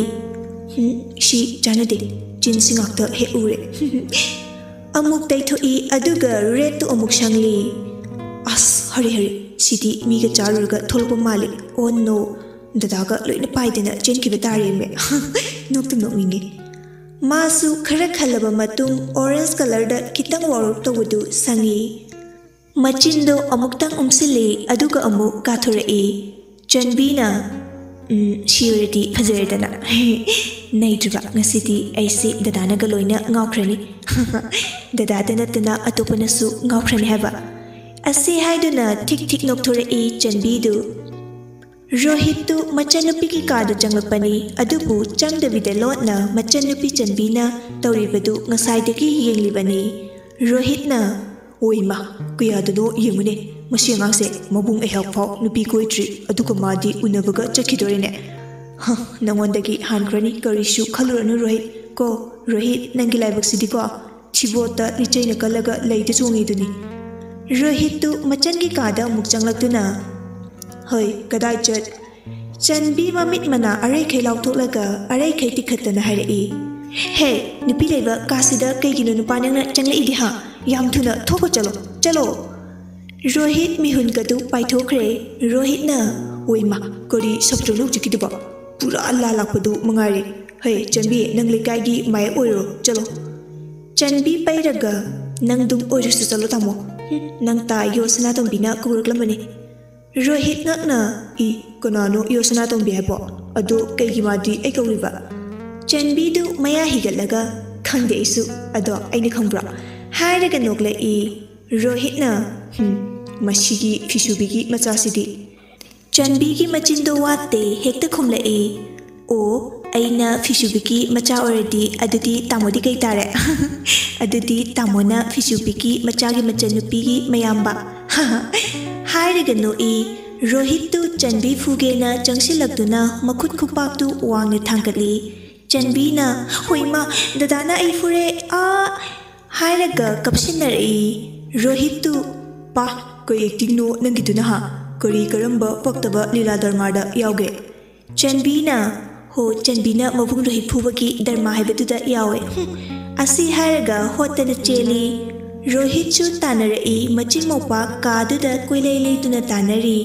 "ꯍꯨꯝ, ꯁꯤ ꯆꯥꯟꯅꯗꯦ꯫ ꯆꯤꯟꯁꯤ ꯉꯥꯛꯇ ꯍꯦꯛ ꯎꯔꯦ꯫" ꯑꯃꯨꯛ ꯇꯩꯊꯣꯛꯏ, ꯑꯗꯨꯒ ꯔꯦꯗꯇꯨ ꯑꯃꯨꯛ ꯁꯪꯂꯤ꯫ "ꯑꯁ, ꯍꯔꯦ ꯍꯔꯦ, ꯁꯤꯗꯤ ꯃꯤꯒ ꯆꯥꯔꯨꯔꯒ ꯊꯣꯛꯂꯛꯄ ꯃꯥꯜꯂꯤ꯫ ꯑꯣ ꯅꯣ, ꯗꯗꯥꯒ ꯂꯣꯏꯅ ꯄꯥꯏꯗꯅ ꯆꯦꯟꯈꯤꯕ ꯇꯥꯔꯦꯃꯦ꯫" ꯅꯣꯛꯇꯨꯝ ꯅꯣꯛꯅꯤꯡꯉꯤ꯫ ꯃꯥꯁꯨ ꯈꯔ ꯈꯜꯂꯕ ꯃꯇꯨꯡ ꯑꯣꯔꯦꯟꯖ ꯀꯂꯔꯗ ꯈꯤꯇꯪ ꯋꯥꯔꯞ ꯇꯧꯕꯗꯨ ꯁꯪꯉꯤ꯫ ꯃꯆꯤꯟꯗꯣ ꯑꯃꯨꯛꯇꯪ ꯎꯝꯁꯤꯜꯂꯤ, ꯑꯗꯨꯒ ꯑꯃꯨꯛ ꯀꯥꯊꯣꯔꯛꯏ꯫ ꯆꯟꯕꯤꯅ, "ꯎꯝ, ꯁꯤ ꯑꯣꯏꯔꯗꯤ ꯐꯖꯔꯦꯗꯅ꯫" ꯅꯩꯗ꯭ꯔꯤꯕ, ꯉꯁꯤꯗꯤ ꯑꯩꯁꯦ ꯗꯗꯥꯅꯒ ꯂꯣꯏꯅ ꯉꯥꯎꯈ꯭ꯔꯅꯤ꯫ ꯗꯗꯥꯗ ꯅꯠꯇꯅ ꯑꯇꯣꯞꯄꯅꯁꯨ ꯉꯥꯎꯈ꯭ꯔꯅꯤ ꯍꯥꯏꯕ꯫ ꯑꯁꯤ ꯍꯥꯏꯗꯨꯅ ꯊꯤꯛ ꯊꯤꯛ ꯅꯣꯛꯊꯣꯔꯛꯏ ꯆꯟꯕꯤꯗꯨ꯫ ꯔꯣꯍꯤꯠꯇꯨ ꯃꯆꯟꯅꯨꯄꯤꯒꯤ ꯀꯥꯗ ꯆꯪꯂꯛꯄꯅꯤ, ꯑꯗꯨꯕꯨ ꯆꯪꯗꯕꯤꯗ ꯂꯣꯠꯅ ꯃꯆꯟꯅꯨꯄꯤ ꯆꯟꯕꯤꯅ ꯇꯧꯔꯤꯕꯗꯨ ꯉꯁꯥꯏꯗꯒꯤ ꯌꯦꯡꯂꯤꯕꯅꯤ꯫ ꯔꯣꯍꯤꯠꯅ, "ꯑꯣꯏꯃ, ꯀꯌꯥꯗꯅꯣ ꯌꯦꯡꯉꯨꯅꯦ, ꯃꯁꯤ ꯑꯉꯥꯡꯁꯦ ꯃꯕꯨꯡ ꯑꯩꯍꯥꯛ ꯐꯥꯎ ꯅꯨꯄꯤ ꯀꯣꯏꯗ꯭ꯔꯤ, ꯑꯗꯨꯒ ꯃꯥꯗꯤ ꯎꯅꯕꯒ ꯆꯠꯈꯤꯗꯣꯔꯦꯅꯦ꯫" "ꯍ, ꯅꯉꯣꯟꯗꯒꯤ ꯍꯥꯟꯈ꯭ꯔꯅꯤ, ꯀꯔꯤꯁꯨ ꯈꯜꯂꯨꯔꯅꯨ ꯔꯣꯍꯤꯠ꯫ ꯀꯣ, ꯔꯣꯍꯤꯠ, ꯅꯪꯒꯤ ꯂꯥꯏꯕꯛꯁꯤꯗꯤꯀꯣ, ꯊꯤꯕꯣꯠꯇ ꯂꯤꯆꯩꯅ ꯀꯜꯂꯒ ꯂꯩꯗ ꯆꯣꯡꯉꯤꯗꯨꯅꯤ꯫" ꯔꯣꯍꯤꯠꯇꯨ ꯃꯆꯟꯒꯤ ꯀꯥꯗ ꯑꯃꯨꯛ ꯆꯪꯂꯛꯇꯨꯅ, "ꯍꯣꯏ, ꯀꯗꯥꯏ ꯆꯠ?" ꯆꯟꯕꯤ ꯃꯃꯤꯠ ꯃꯅꯥ ꯑꯔꯩꯈꯩ ꯂꯥꯎꯊꯣꯛꯂꯒ ꯑꯔꯩꯈꯩ ꯇꯤꯛꯈꯠꯇꯅ ꯍꯥꯏꯔꯛꯏ, "ꯍꯦ, ꯅꯨꯄꯤ ꯂꯩꯕ ꯀꯥꯁꯤꯗ ꯀꯩꯒꯤꯅꯣ ꯅꯨꯄꯥ ꯅꯪꯅ ꯆꯪꯂꯛꯏꯗꯤ ꯍꯥ? ꯌꯥꯝ ꯊꯨꯅ ꯊꯣꯛꯈꯣ, ꯆꯠꯂꯣ, ꯆꯠꯂꯣ!" ꯔꯣꯍꯤꯠ ꯃꯤꯍꯨꯟꯒꯗꯨ ꯄꯥꯏꯊꯣꯛꯈ꯭ꯔꯦ꯫ ꯔꯣꯍꯤꯠꯅ, "ꯑꯣꯏꯃ, ꯀꯔꯤ ꯁꯞꯇ꯭ꯔꯅꯣ ꯍꯧꯖꯤꯛꯀꯤꯗꯨꯕꯣ? ꯄꯨꯔꯥ ꯂꯥ ꯂꯥꯛꯄꯗꯨ ꯃꯉꯥꯏꯔꯦ꯫ ꯍꯦ, ꯆꯟꯕꯤ, ꯅꯪ ꯂꯩꯀꯥꯏꯒꯤ ꯃꯥꯏ ꯑꯣꯏꯔꯣ, ꯆꯠꯂꯣ!" ꯆꯟꯕꯤ ꯄꯩꯔꯒ, "ꯅꯪ ꯑꯗꯨꯝ ꯑꯣꯏꯔꯨꯁꯨ ꯆꯠꯂꯣ ꯇꯥꯃꯣ꯫ ꯍꯨꯝ, ꯅꯪ ꯇꯥ ꯌꯣ ꯁꯅꯥꯇꯣꯝꯕꯤꯅ ꯀꯧꯔꯛꯂꯝꯕꯅꯤ꯫" ꯔꯣꯍꯤꯠ ꯉꯛꯅ, "ꯏ, ꯀꯅꯥꯅꯣ ꯌꯣ ꯁꯅꯥꯇꯣꯝꯕꯤ ꯍꯥꯏꯕꯣ? ꯑꯗꯣ ꯀꯩꯒꯤ ꯃꯥꯗꯤ ꯑꯩ ꯀꯧꯔꯤꯕ?" ꯆꯟꯕꯤꯗꯨ ꯃꯌꯥ ꯍꯤꯒꯠꯂꯒ, "ꯈꯪꯗꯦ ꯑꯩꯁꯨ, ꯑꯗꯣ ꯑꯩꯅ ꯈꯪꯕ꯭ꯔꯣ?" ꯍꯥꯏꯔꯒ ꯅꯣꯛꯂꯛꯏ꯫ ꯔꯣꯍꯤꯠꯅ, "ꯍꯨꯝ, ꯃꯁꯤꯒꯤ ꯐꯤꯁꯨꯕꯤꯒꯤ ꯃꯆꯥꯁꯤꯗꯤ!" ꯆꯟꯕꯤꯒꯤ ꯃꯆꯤꯟꯗꯣ ꯋꯥꯠꯇꯦ, ꯍꯦꯛꯇ ꯈꯨꯝꯂꯛꯏ, "ꯑꯣ, ꯑꯩꯅ ꯐꯤꯁꯨꯕꯤꯒꯤ ꯃꯆꯥ ꯑꯣꯏꯔꯗꯤ ꯑꯗꯨꯗꯤ ꯇꯥꯃꯣꯗꯤ ꯀꯩ ꯇꯥꯔꯦ?" "ꯑꯗꯨꯗꯤ ꯇꯥꯃꯣꯅ ꯐꯤꯁꯨꯕꯤꯒꯤ ꯃꯆꯥꯒꯤ ꯃꯆꯟꯅꯨꯄꯤꯒꯤ ꯃꯌꯥꯝꯕ꯫" ꯍꯥꯏꯔꯒ ꯅꯣꯛꯏ꯫ ꯔꯣꯍꯤꯠꯇꯨ ꯆꯟꯕꯤ ꯐꯨꯒꯦꯅ ꯆꯪꯁꯤꯜꯂꯛꯇꯨꯅ ꯃꯈꯨꯠ ꯈꯨꯄꯥꯛꯇꯨ ꯋꯥꯡꯅ ꯊꯥꯡꯒꯠꯂꯤ꯫ ꯆꯟꯕꯤꯅ, "ꯍꯣꯏꯃ, ꯗꯗꯥꯅ ꯑꯩ ꯐꯨꯔꯦ, ꯑꯥ!" ꯍꯥꯏꯔꯒ ꯀꯞꯁꯤꯟꯅꯔꯛꯏ꯫ ꯔꯣꯍꯤꯠꯇꯨ, "ꯄꯥ, ꯀꯩ ꯑꯦꯛꯇꯤꯡꯅꯣ ꯅꯪꯒꯤꯗꯨꯅ ꯍꯥ? ꯀꯔꯤ ꯀꯔꯝꯕ ꯄꯛꯇꯕ ꯂꯤꯂꯥ ꯗꯔꯃꯥꯗ ꯌꯥꯎꯒꯦ?" ꯆꯟꯕꯤꯅ, "ꯍꯣ, ꯆꯟꯕꯤꯅ ꯃꯕꯨꯡ ꯔꯣꯍꯤꯠ ꯐꯨꯕꯒꯤ ꯗꯔꯃꯥ ꯍꯥꯏꯕꯗꯨꯗ ꯌꯥꯎꯋꯦ꯫" ꯍꯨꯝ꯫ ꯑꯁꯤ ꯍꯥꯏꯔꯒ ꯍꯣꯠꯇꯅ ꯆꯦꯜꯂꯤ꯫ ꯔꯣꯍꯤꯠꯁꯨ ꯇꯥꯟꯅꯔꯛꯏ, ꯃꯆꯤꯟ ꯃꯧꯄꯥ ꯀꯥꯗꯨꯗ ꯀꯣꯏꯂꯩ ꯂꯩꯗꯨꯅ ꯇꯥꯟꯅꯔꯤ꯫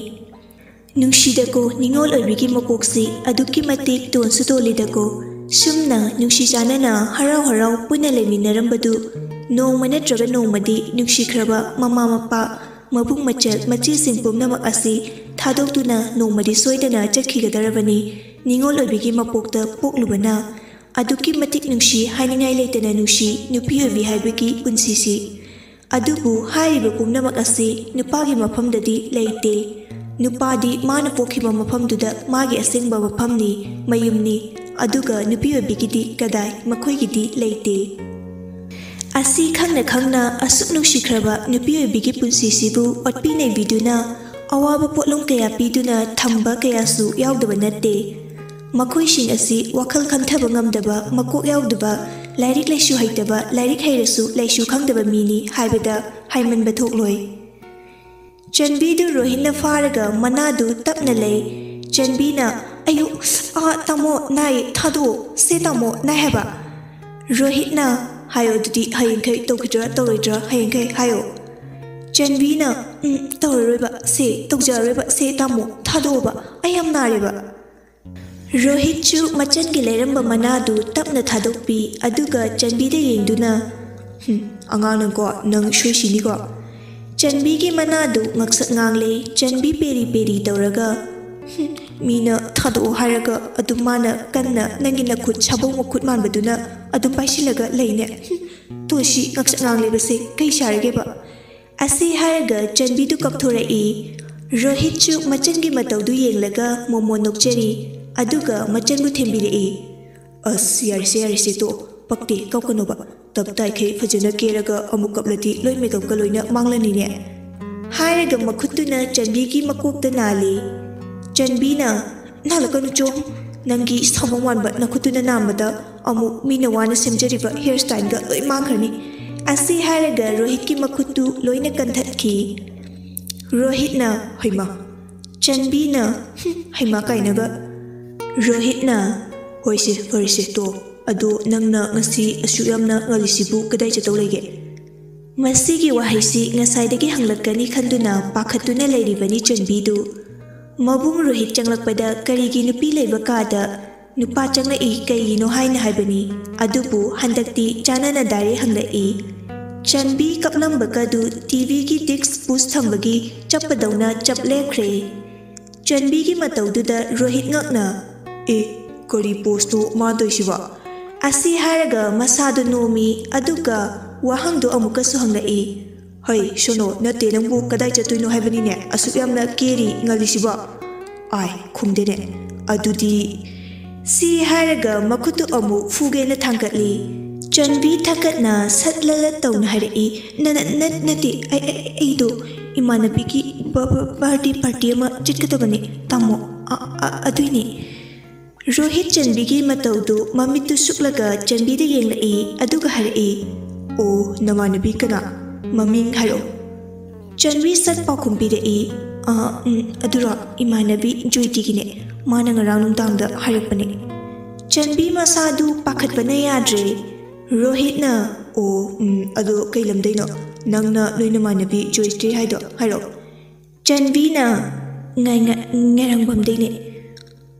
ꯅꯨꯡꯁꯤꯗꯀꯣ ꯅꯤꯉꯣꯜ ꯑꯣꯏꯕꯤꯒꯤ ꯃꯄꯣꯛꯁꯤ, ꯑꯗꯨꯛꯀꯤ ꯃꯇꯤꯛ ꯇꯣꯟꯁꯨ ꯇꯣꯜꯂꯤꯗꯀꯣ꯫ ꯁꯨꯝꯅ ꯅꯨꯡꯁꯤ ꯆꯥꯟꯅꯅ ꯍꯔꯥꯎ ꯍꯔꯥꯎ ꯄꯨꯟꯅ ꯂꯩꯃꯤꯟꯅꯔꯝꯕꯗꯨ, ꯅꯣꯡꯃ ꯅꯠꯇ꯭ꯔꯒ ꯅꯣꯡꯃꯗꯤ ꯅꯨꯡꯁꯤꯈ꯭ꯔꯕ ꯃꯃꯥ ꯃꯄꯥ, ꯃꯕꯨꯡ ꯃꯆꯜ, ꯃꯆꯦꯁꯤꯡ ꯄꯨꯝꯅꯃꯛ ꯑꯁꯤ ꯊꯥꯗꯣꯛꯇꯨꯅ ꯅꯣꯡꯃꯗꯤ ꯁꯣꯏꯗꯅ ꯆꯠꯈꯤꯒꯗꯧꯔꯕꯅꯤ꯫ ꯅꯤꯉꯣꯜ ꯑꯣꯏꯕꯤꯒꯤ ꯃꯄꯣꯛꯇ ꯄꯣꯛꯂꯨꯕꯅ ꯑꯗꯨꯛꯀꯤ ꯃꯇꯤꯛ ꯅꯨꯡꯁꯤ, ꯍꯥꯏꯅꯤꯡꯉꯥꯏ ꯂꯩꯇꯅ ꯅꯨꯡꯁꯤ, ꯅꯨꯄꯤ ꯑꯣꯏꯕꯤ ꯍꯥꯏꯕꯒꯤ ꯄꯨꯟꯁꯤꯁꯤ꯫ ꯑꯗꯨꯕꯨ ꯍꯥꯏꯔꯤꯕ ꯄꯨꯝꯅꯃꯛ ꯑꯁꯤ ꯅꯨꯄꯥꯒꯤ ꯃꯐꯝꯗꯗꯤ ꯂꯩꯇꯦ꯫ ꯅꯨꯄꯥꯗꯤ ꯃꯥꯅ ꯄꯣꯛꯈꯤꯕ ꯃꯐꯝꯗꯨꯗ ꯃꯥꯒꯤ ꯑꯁꯦꯡꯕ ꯃꯐꯝꯅꯤ, ꯃꯌꯨꯝꯅꯤ꯫ ꯑꯗꯨꯒ ꯅꯨꯄꯤ ꯑꯣꯏꯕꯤꯒꯤꯗꯤ ꯀꯗꯥꯏ, ꯃꯈꯣꯏꯒꯤꯗꯤ ꯂꯩꯇꯦ꯫ ꯑꯁꯤ ꯈꯪꯅ ꯈꯪꯅ ꯑꯁꯨꯛ ꯅꯨꯡꯁꯤꯈ꯭ꯔꯕ ꯅꯨꯄꯤ ꯑꯣꯏꯕꯤꯒꯤ ꯄꯨꯟꯁꯤꯁꯤꯕꯨ ꯑꯣꯠꯄꯤ ꯅꯩꯕꯤꯗꯨꯅ ꯑꯋꯥꯕ ꯄꯣꯠꯂꯨꯝ ꯀꯌꯥ ꯄꯤꯗꯨꯅ ꯊꯝꯕ ꯀꯌꯥꯁꯨ ꯌꯥꯎꯗꯕ ꯅꯠꯇꯦ꯫ ꯃꯈꯣꯏꯁꯤꯡ ꯑꯁꯤ ꯋꯥꯈꯜ ꯈꯟꯊꯕ ꯉꯝꯗꯕ, ꯃꯀꯣꯛ ꯌꯥꯎꯗꯕ, ꯂꯥꯏꯔꯤꯛ ꯂꯥꯏꯁꯨ ꯍꯩꯇꯕ, ꯂꯥꯏꯔꯤꯛ ꯍꯩꯔꯁꯨ ꯂꯥꯏꯁꯨ ꯈꯪꯗꯕ ꯃꯤꯅꯤ ꯍꯥꯏꯕꯗ ꯍꯥꯏꯃꯟꯕ ꯊꯣꯛꯂꯣꯏ꯫ ꯆꯟꯕꯤꯗꯨ ꯔꯣꯍꯤꯠꯅ ꯐꯥꯔꯒ ꯃꯅꯥꯗꯨ ꯇꯞꯅ ꯂꯩ꯫ ꯆꯟꯕꯤꯅ, "ꯑꯌꯨ, ꯑꯥ, ꯇꯥꯃꯣ, ꯅꯥꯏ, ꯊꯥꯗꯣꯛꯑꯣ, ꯁꯦ ꯇꯥꯃꯣ, ꯅꯥꯏ ꯍꯥꯏꯕ"꯫ ꯔꯣꯍꯤꯠꯅ, "ꯍꯥꯏꯌꯣ ꯑꯗꯨꯗꯤ, ꯍꯌꯦꯡꯈꯩ ꯇꯧꯈꯤꯗ꯭ꯔꯥ ꯇꯧꯔꯣꯏꯗ꯭ꯔꯥ, ꯍꯌꯦꯡꯈꯩ ꯍꯥꯏꯌꯣ"꯫ ꯆꯟꯕꯤꯅ, "ꯎꯝ, ꯇꯧꯔꯔꯣꯏꯕ, ꯁꯦ, ꯇꯧꯖꯔꯔꯣꯏꯕ, ꯁꯦ ꯇꯥꯃꯣ, ꯊꯥꯗꯣꯛꯑꯣꯕ, ꯑꯩ ꯌꯥꯝ ꯅꯥꯔꯦꯕ"꯫ ꯔꯣꯍꯤꯠꯁꯨ ꯃꯆꯟꯒꯤ ꯂꯩꯔꯝꯕ ꯃꯅꯥꯗꯨ ꯇꯞꯅ ꯊꯥꯗꯣꯛꯄꯤ, ꯑꯗꯨꯒ ꯆꯟꯕꯤꯗ ꯌꯦꯡꯗꯨꯅ, "ꯍꯨꯝ, ꯑꯉꯥꯡ ꯅꯪꯀꯣ, ꯅꯪ ꯁꯣꯏꯁꯤꯅꯤꯀꯣ"꯫ ꯆꯟꯕꯤꯒꯤ ꯃꯅꯥꯗꯨ ꯉꯛꯁꯛ ꯉꯥꯡꯂꯦ꯫ ꯆꯟꯕꯤ ꯄꯦꯔꯤ ꯄꯦꯔꯤ ꯇꯧꯔꯒ, "ꯍꯨꯝ, ꯃꯤꯅ ꯊꯥꯗꯣꯛꯑꯣ ꯍꯥꯏꯔꯒ ꯑꯗꯨꯝ ꯃꯥꯅ ꯀꯟꯅ ꯅꯪꯒꯤ ꯅꯈꯨꯠ ꯁꯥꯕꯧ ꯃꯈꯨꯠ ꯃꯥꯟꯕꯗꯨꯅ ꯑꯗꯨꯝ ꯄꯥꯏꯁꯤꯜꯂꯒ ꯂꯩꯅꯦ꯫ ꯍꯨꯝ, ꯇꯣꯁꯤ ꯉꯛꯁꯛ ꯉꯥꯡꯂꯤꯕꯁꯦ ꯀꯩ ꯁꯥꯔꯒꯦꯕ?" ꯑꯁꯤ ꯍꯥꯏꯔꯒ ꯆꯟꯕꯤꯗꯨ ꯀꯞꯊꯣꯔꯛꯏ꯫ ꯔꯣꯍꯤꯠꯁꯨ ꯃꯆꯟꯒꯤ ꯃꯇꯧꯗꯨ ꯌꯦꯡꯂꯒ ꯃꯣꯃꯣ ꯅꯣꯛꯆꯔꯤ, ꯑꯗꯨꯒ ꯃꯆꯟꯕꯨ ꯊꯦꯝꯕꯤꯔꯛꯏ꯫ "ꯑꯁ, ꯌꯥꯔꯦꯁꯦ, ꯌꯥꯔꯦꯁꯦ, ꯇꯣ, ꯄꯛꯇꯦ, ꯀꯞꯀꯅꯣꯕ꯫ ꯇꯞ ꯇꯥꯏꯈꯩ ꯐꯖꯅ ꯀꯦꯔꯒ ꯑꯃꯨꯛ ꯀꯞꯂꯗꯤ ꯂꯣꯏ ꯃꯦꯀꯞꯀ ꯂꯣꯏꯅ ꯃꯥꯡꯂꯅꯤꯅꯦ"꯫ ꯍꯥꯏꯔꯒ ꯃꯈꯨꯠꯇꯨꯅ ꯆꯟꯕꯤꯒꯤ ꯃꯀꯣꯛꯇ ꯅꯥꯜꯂꯤ꯫ ꯆꯟꯕꯤꯅ, "ꯅꯥꯜꯂꯛꯀꯅꯨ ꯆꯣ, ꯅꯪꯒꯤ ꯁꯥꯃꯨ ꯃꯥꯟꯕ ꯅꯈꯨꯠꯇꯨꯅ ꯅꯥꯝꯕꯗ ꯑꯃꯨꯛ ꯃꯤꯅ ꯋꯥꯅ ꯁꯦꯝꯖꯔꯤꯕ ꯍꯤꯌꯔ ꯁ꯭ꯇꯥꯏꯜꯒ ꯂꯣꯏ ꯃꯥꯡꯈ꯭ꯔꯅꯤ"꯫ ꯑꯁꯤ ꯍꯥꯏꯔꯒ ꯔꯣꯍꯤꯠꯀꯤ ꯃꯈꯨꯠꯇꯨ ꯂꯣꯏꯅ ꯀꯟꯊꯠꯈꯤ꯫ ꯔꯣꯍꯤꯠꯅ, "ꯍꯩꯃꯥ"꯫ ꯆꯟꯕꯤꯅ, "ꯍꯨꯝ, ꯍꯩꯃꯥ ꯀꯥꯏꯅꯒ"꯫ ꯔꯣꯍꯤꯠꯅ, "ꯍꯣꯏꯁꯦ, ꯐꯔꯦꯁꯦ, ꯇꯣ꯫ ꯑꯗꯣ ꯅꯪꯅ ꯉꯁꯤ ꯑꯁꯨꯛ ꯌꯥꯝꯅ ꯉꯜꯂꯤꯁꯤꯕꯨ ꯀꯗꯥꯏ ꯆꯠꯇꯧ ꯂꯩꯒꯦ?" ꯃꯁꯤꯒꯤ ꯋꯥꯍꯩꯁꯤ ꯉꯁꯥꯏꯗꯒꯤ ꯍꯪꯂꯛꯀꯅꯤ ꯈꯟꯗꯨꯅ ꯄꯥꯈꯠꯇꯨꯅ ꯂꯩꯔꯤꯕꯅꯤ ꯆꯟꯕꯤꯗꯨ꯫ ꯃꯕꯨꯡ ꯔꯣꯍꯤꯠ ꯆꯪꯂꯛꯄꯗ ꯀꯔꯤꯒꯤ ꯅꯨꯄꯤ ꯂꯩꯕ ꯀꯥꯗ ꯅꯨꯄꯥ ꯆꯪꯂꯛꯏ ꯀꯩꯒꯤꯅꯣ ꯍꯥꯏꯅ ꯍꯥꯏꯕꯅꯤ꯫ ꯑꯗꯨꯕꯨ ꯍꯟꯗꯛꯇꯤ ꯆꯥꯟꯅꯅ direct ꯍꯪꯂꯛꯏ꯫ ꯆꯟꯕꯤ ꯀꯞꯂꯝꯕꯒꯗꯨ TVꯒꯤ disc push ꯊꯝꯕꯒꯤ ꯆꯞꯄꯗꯧꯅ ꯆꯞ ꯂꯦꯞꯈ꯭ꯔꯦ꯫ ꯆꯟꯕꯤꯒꯤ ꯃꯇꯧꯗꯨꯗ ꯔꯣꯍꯤꯠ ꯉꯛꯅ, "ꯑꯦ, ꯀꯔꯤ poseꯅꯣ ꯃꯥ ꯇꯧꯏꯁꯤꯕꯣ?" ꯑꯁꯤ ꯍꯥꯏꯔꯒ ꯃꯁꯥꯗꯨ ꯅꯣꯝꯃꯤ, ꯑꯗꯨꯒ ꯋꯥꯍꯪꯗꯨ ꯑꯃꯨꯛꯀꯁꯨ ꯍꯪꯂꯛꯏ꯫ "ꯍꯩ, ꯁꯣꯅꯣ, ꯅꯠꯇꯦ, ꯅꯪꯕꯨ ꯀꯗꯥꯏ ꯆꯠꯇꯣꯏꯅꯣ ꯍꯥꯏꯕꯅꯤꯅꯦ, ꯑꯁꯨꯛ ꯌꯥꯝꯅ ꯀꯦꯔꯤ ꯉꯜꯂꯤꯁꯤꯕꯣ?" ꯑꯥꯏ, ꯈꯨꯝꯗꯦꯅꯦ꯫ ꯑꯗꯨꯗꯤ, ꯁꯤ ꯍꯥꯏꯔꯒ ꯃꯈꯨꯠꯇꯨ ꯑꯃꯨꯛ ꯐꯨꯒꯦꯅ ꯊꯥꯡꯒꯠꯂꯤ꯫ ꯆꯟꯕꯤ ꯊꯛꯀꯠꯅ ꯁꯠ ꯂꯂꯠ ꯇꯧꯅ ꯍꯥꯏꯔꯛꯏ, "ꯅ-, ꯅ-, ꯅ-, ꯅꯠꯇꯦ, ꯑꯩ, ꯑꯩ, ꯑꯩꯗꯣ ꯏꯃꯥꯟꯅꯕꯤꯒꯤ ꯕ-, ꯕ-, birthday party ꯑꯃ ꯆꯠꯀꯗꯕꯅꯤ, ꯇꯥꯃꯣ꯫ ꯑ-, ꯑ-, ꯑꯗꯨꯏꯅꯦ"꯫ ꯔꯣꯍꯤꯠ ꯆꯟꯕꯤꯒꯤ ꯃꯇꯧꯗꯨ ꯃꯃꯤꯠꯇꯨ ꯁꯨꯛꯂꯒ ꯆꯟꯕꯤꯗ ꯌꯦꯡꯂꯛꯏ, ꯑꯗꯨꯒ ꯍꯥꯏꯔꯛꯏ, "ꯑꯣ, ꯅꯃꯥꯟꯅꯕꯤ ꯀꯅꯥ? ꯃꯃꯤꯡ ꯍꯥꯏꯔꯛꯑꯣ"꯫ ꯆꯟꯕꯤ ꯁꯠ ꯄꯥꯎꯈꯨꯝ ꯄꯤꯔꯛꯏ, ꯑꯥ, ꯎꯝ, ꯑꯗꯨꯔꯣ? ꯏꯃꯥꯟꯅꯕꯤ ꯖꯣꯏꯇꯤꯒꯤꯅꯦ꯫ ꯃꯥꯅ ꯉꯔꯥꯡ ꯅꯨꯡꯗꯥꯡꯗ ꯍꯥꯏꯔꯛꯄꯅꯦ꯫ ꯆꯟꯕꯤ ꯃꯁꯥꯗꯨ ꯄꯥꯈꯠꯄꯅ ꯌꯥꯗ꯭ꯔꯦ꯫ ꯔꯣꯍꯤꯠꯅ, "ꯑꯣ, ꯎꯝ, ꯑꯗꯣ ꯀꯩ ꯂꯝꯗꯩꯅꯣ? ꯅꯪꯅ ꯅꯣꯏ ꯅꯃꯥꯟꯅꯕꯤ ꯖꯣꯏꯇꯤ ꯍꯥꯏꯗꯣ ꯍꯥꯏꯔꯛꯑꯣ꯫" ꯆꯟꯕꯤꯅ, "ꯉꯥꯏ-, ꯉꯥꯏ-, ꯉꯥꯏꯔꯪꯕꯝꯗꯩꯅꯦ꯫"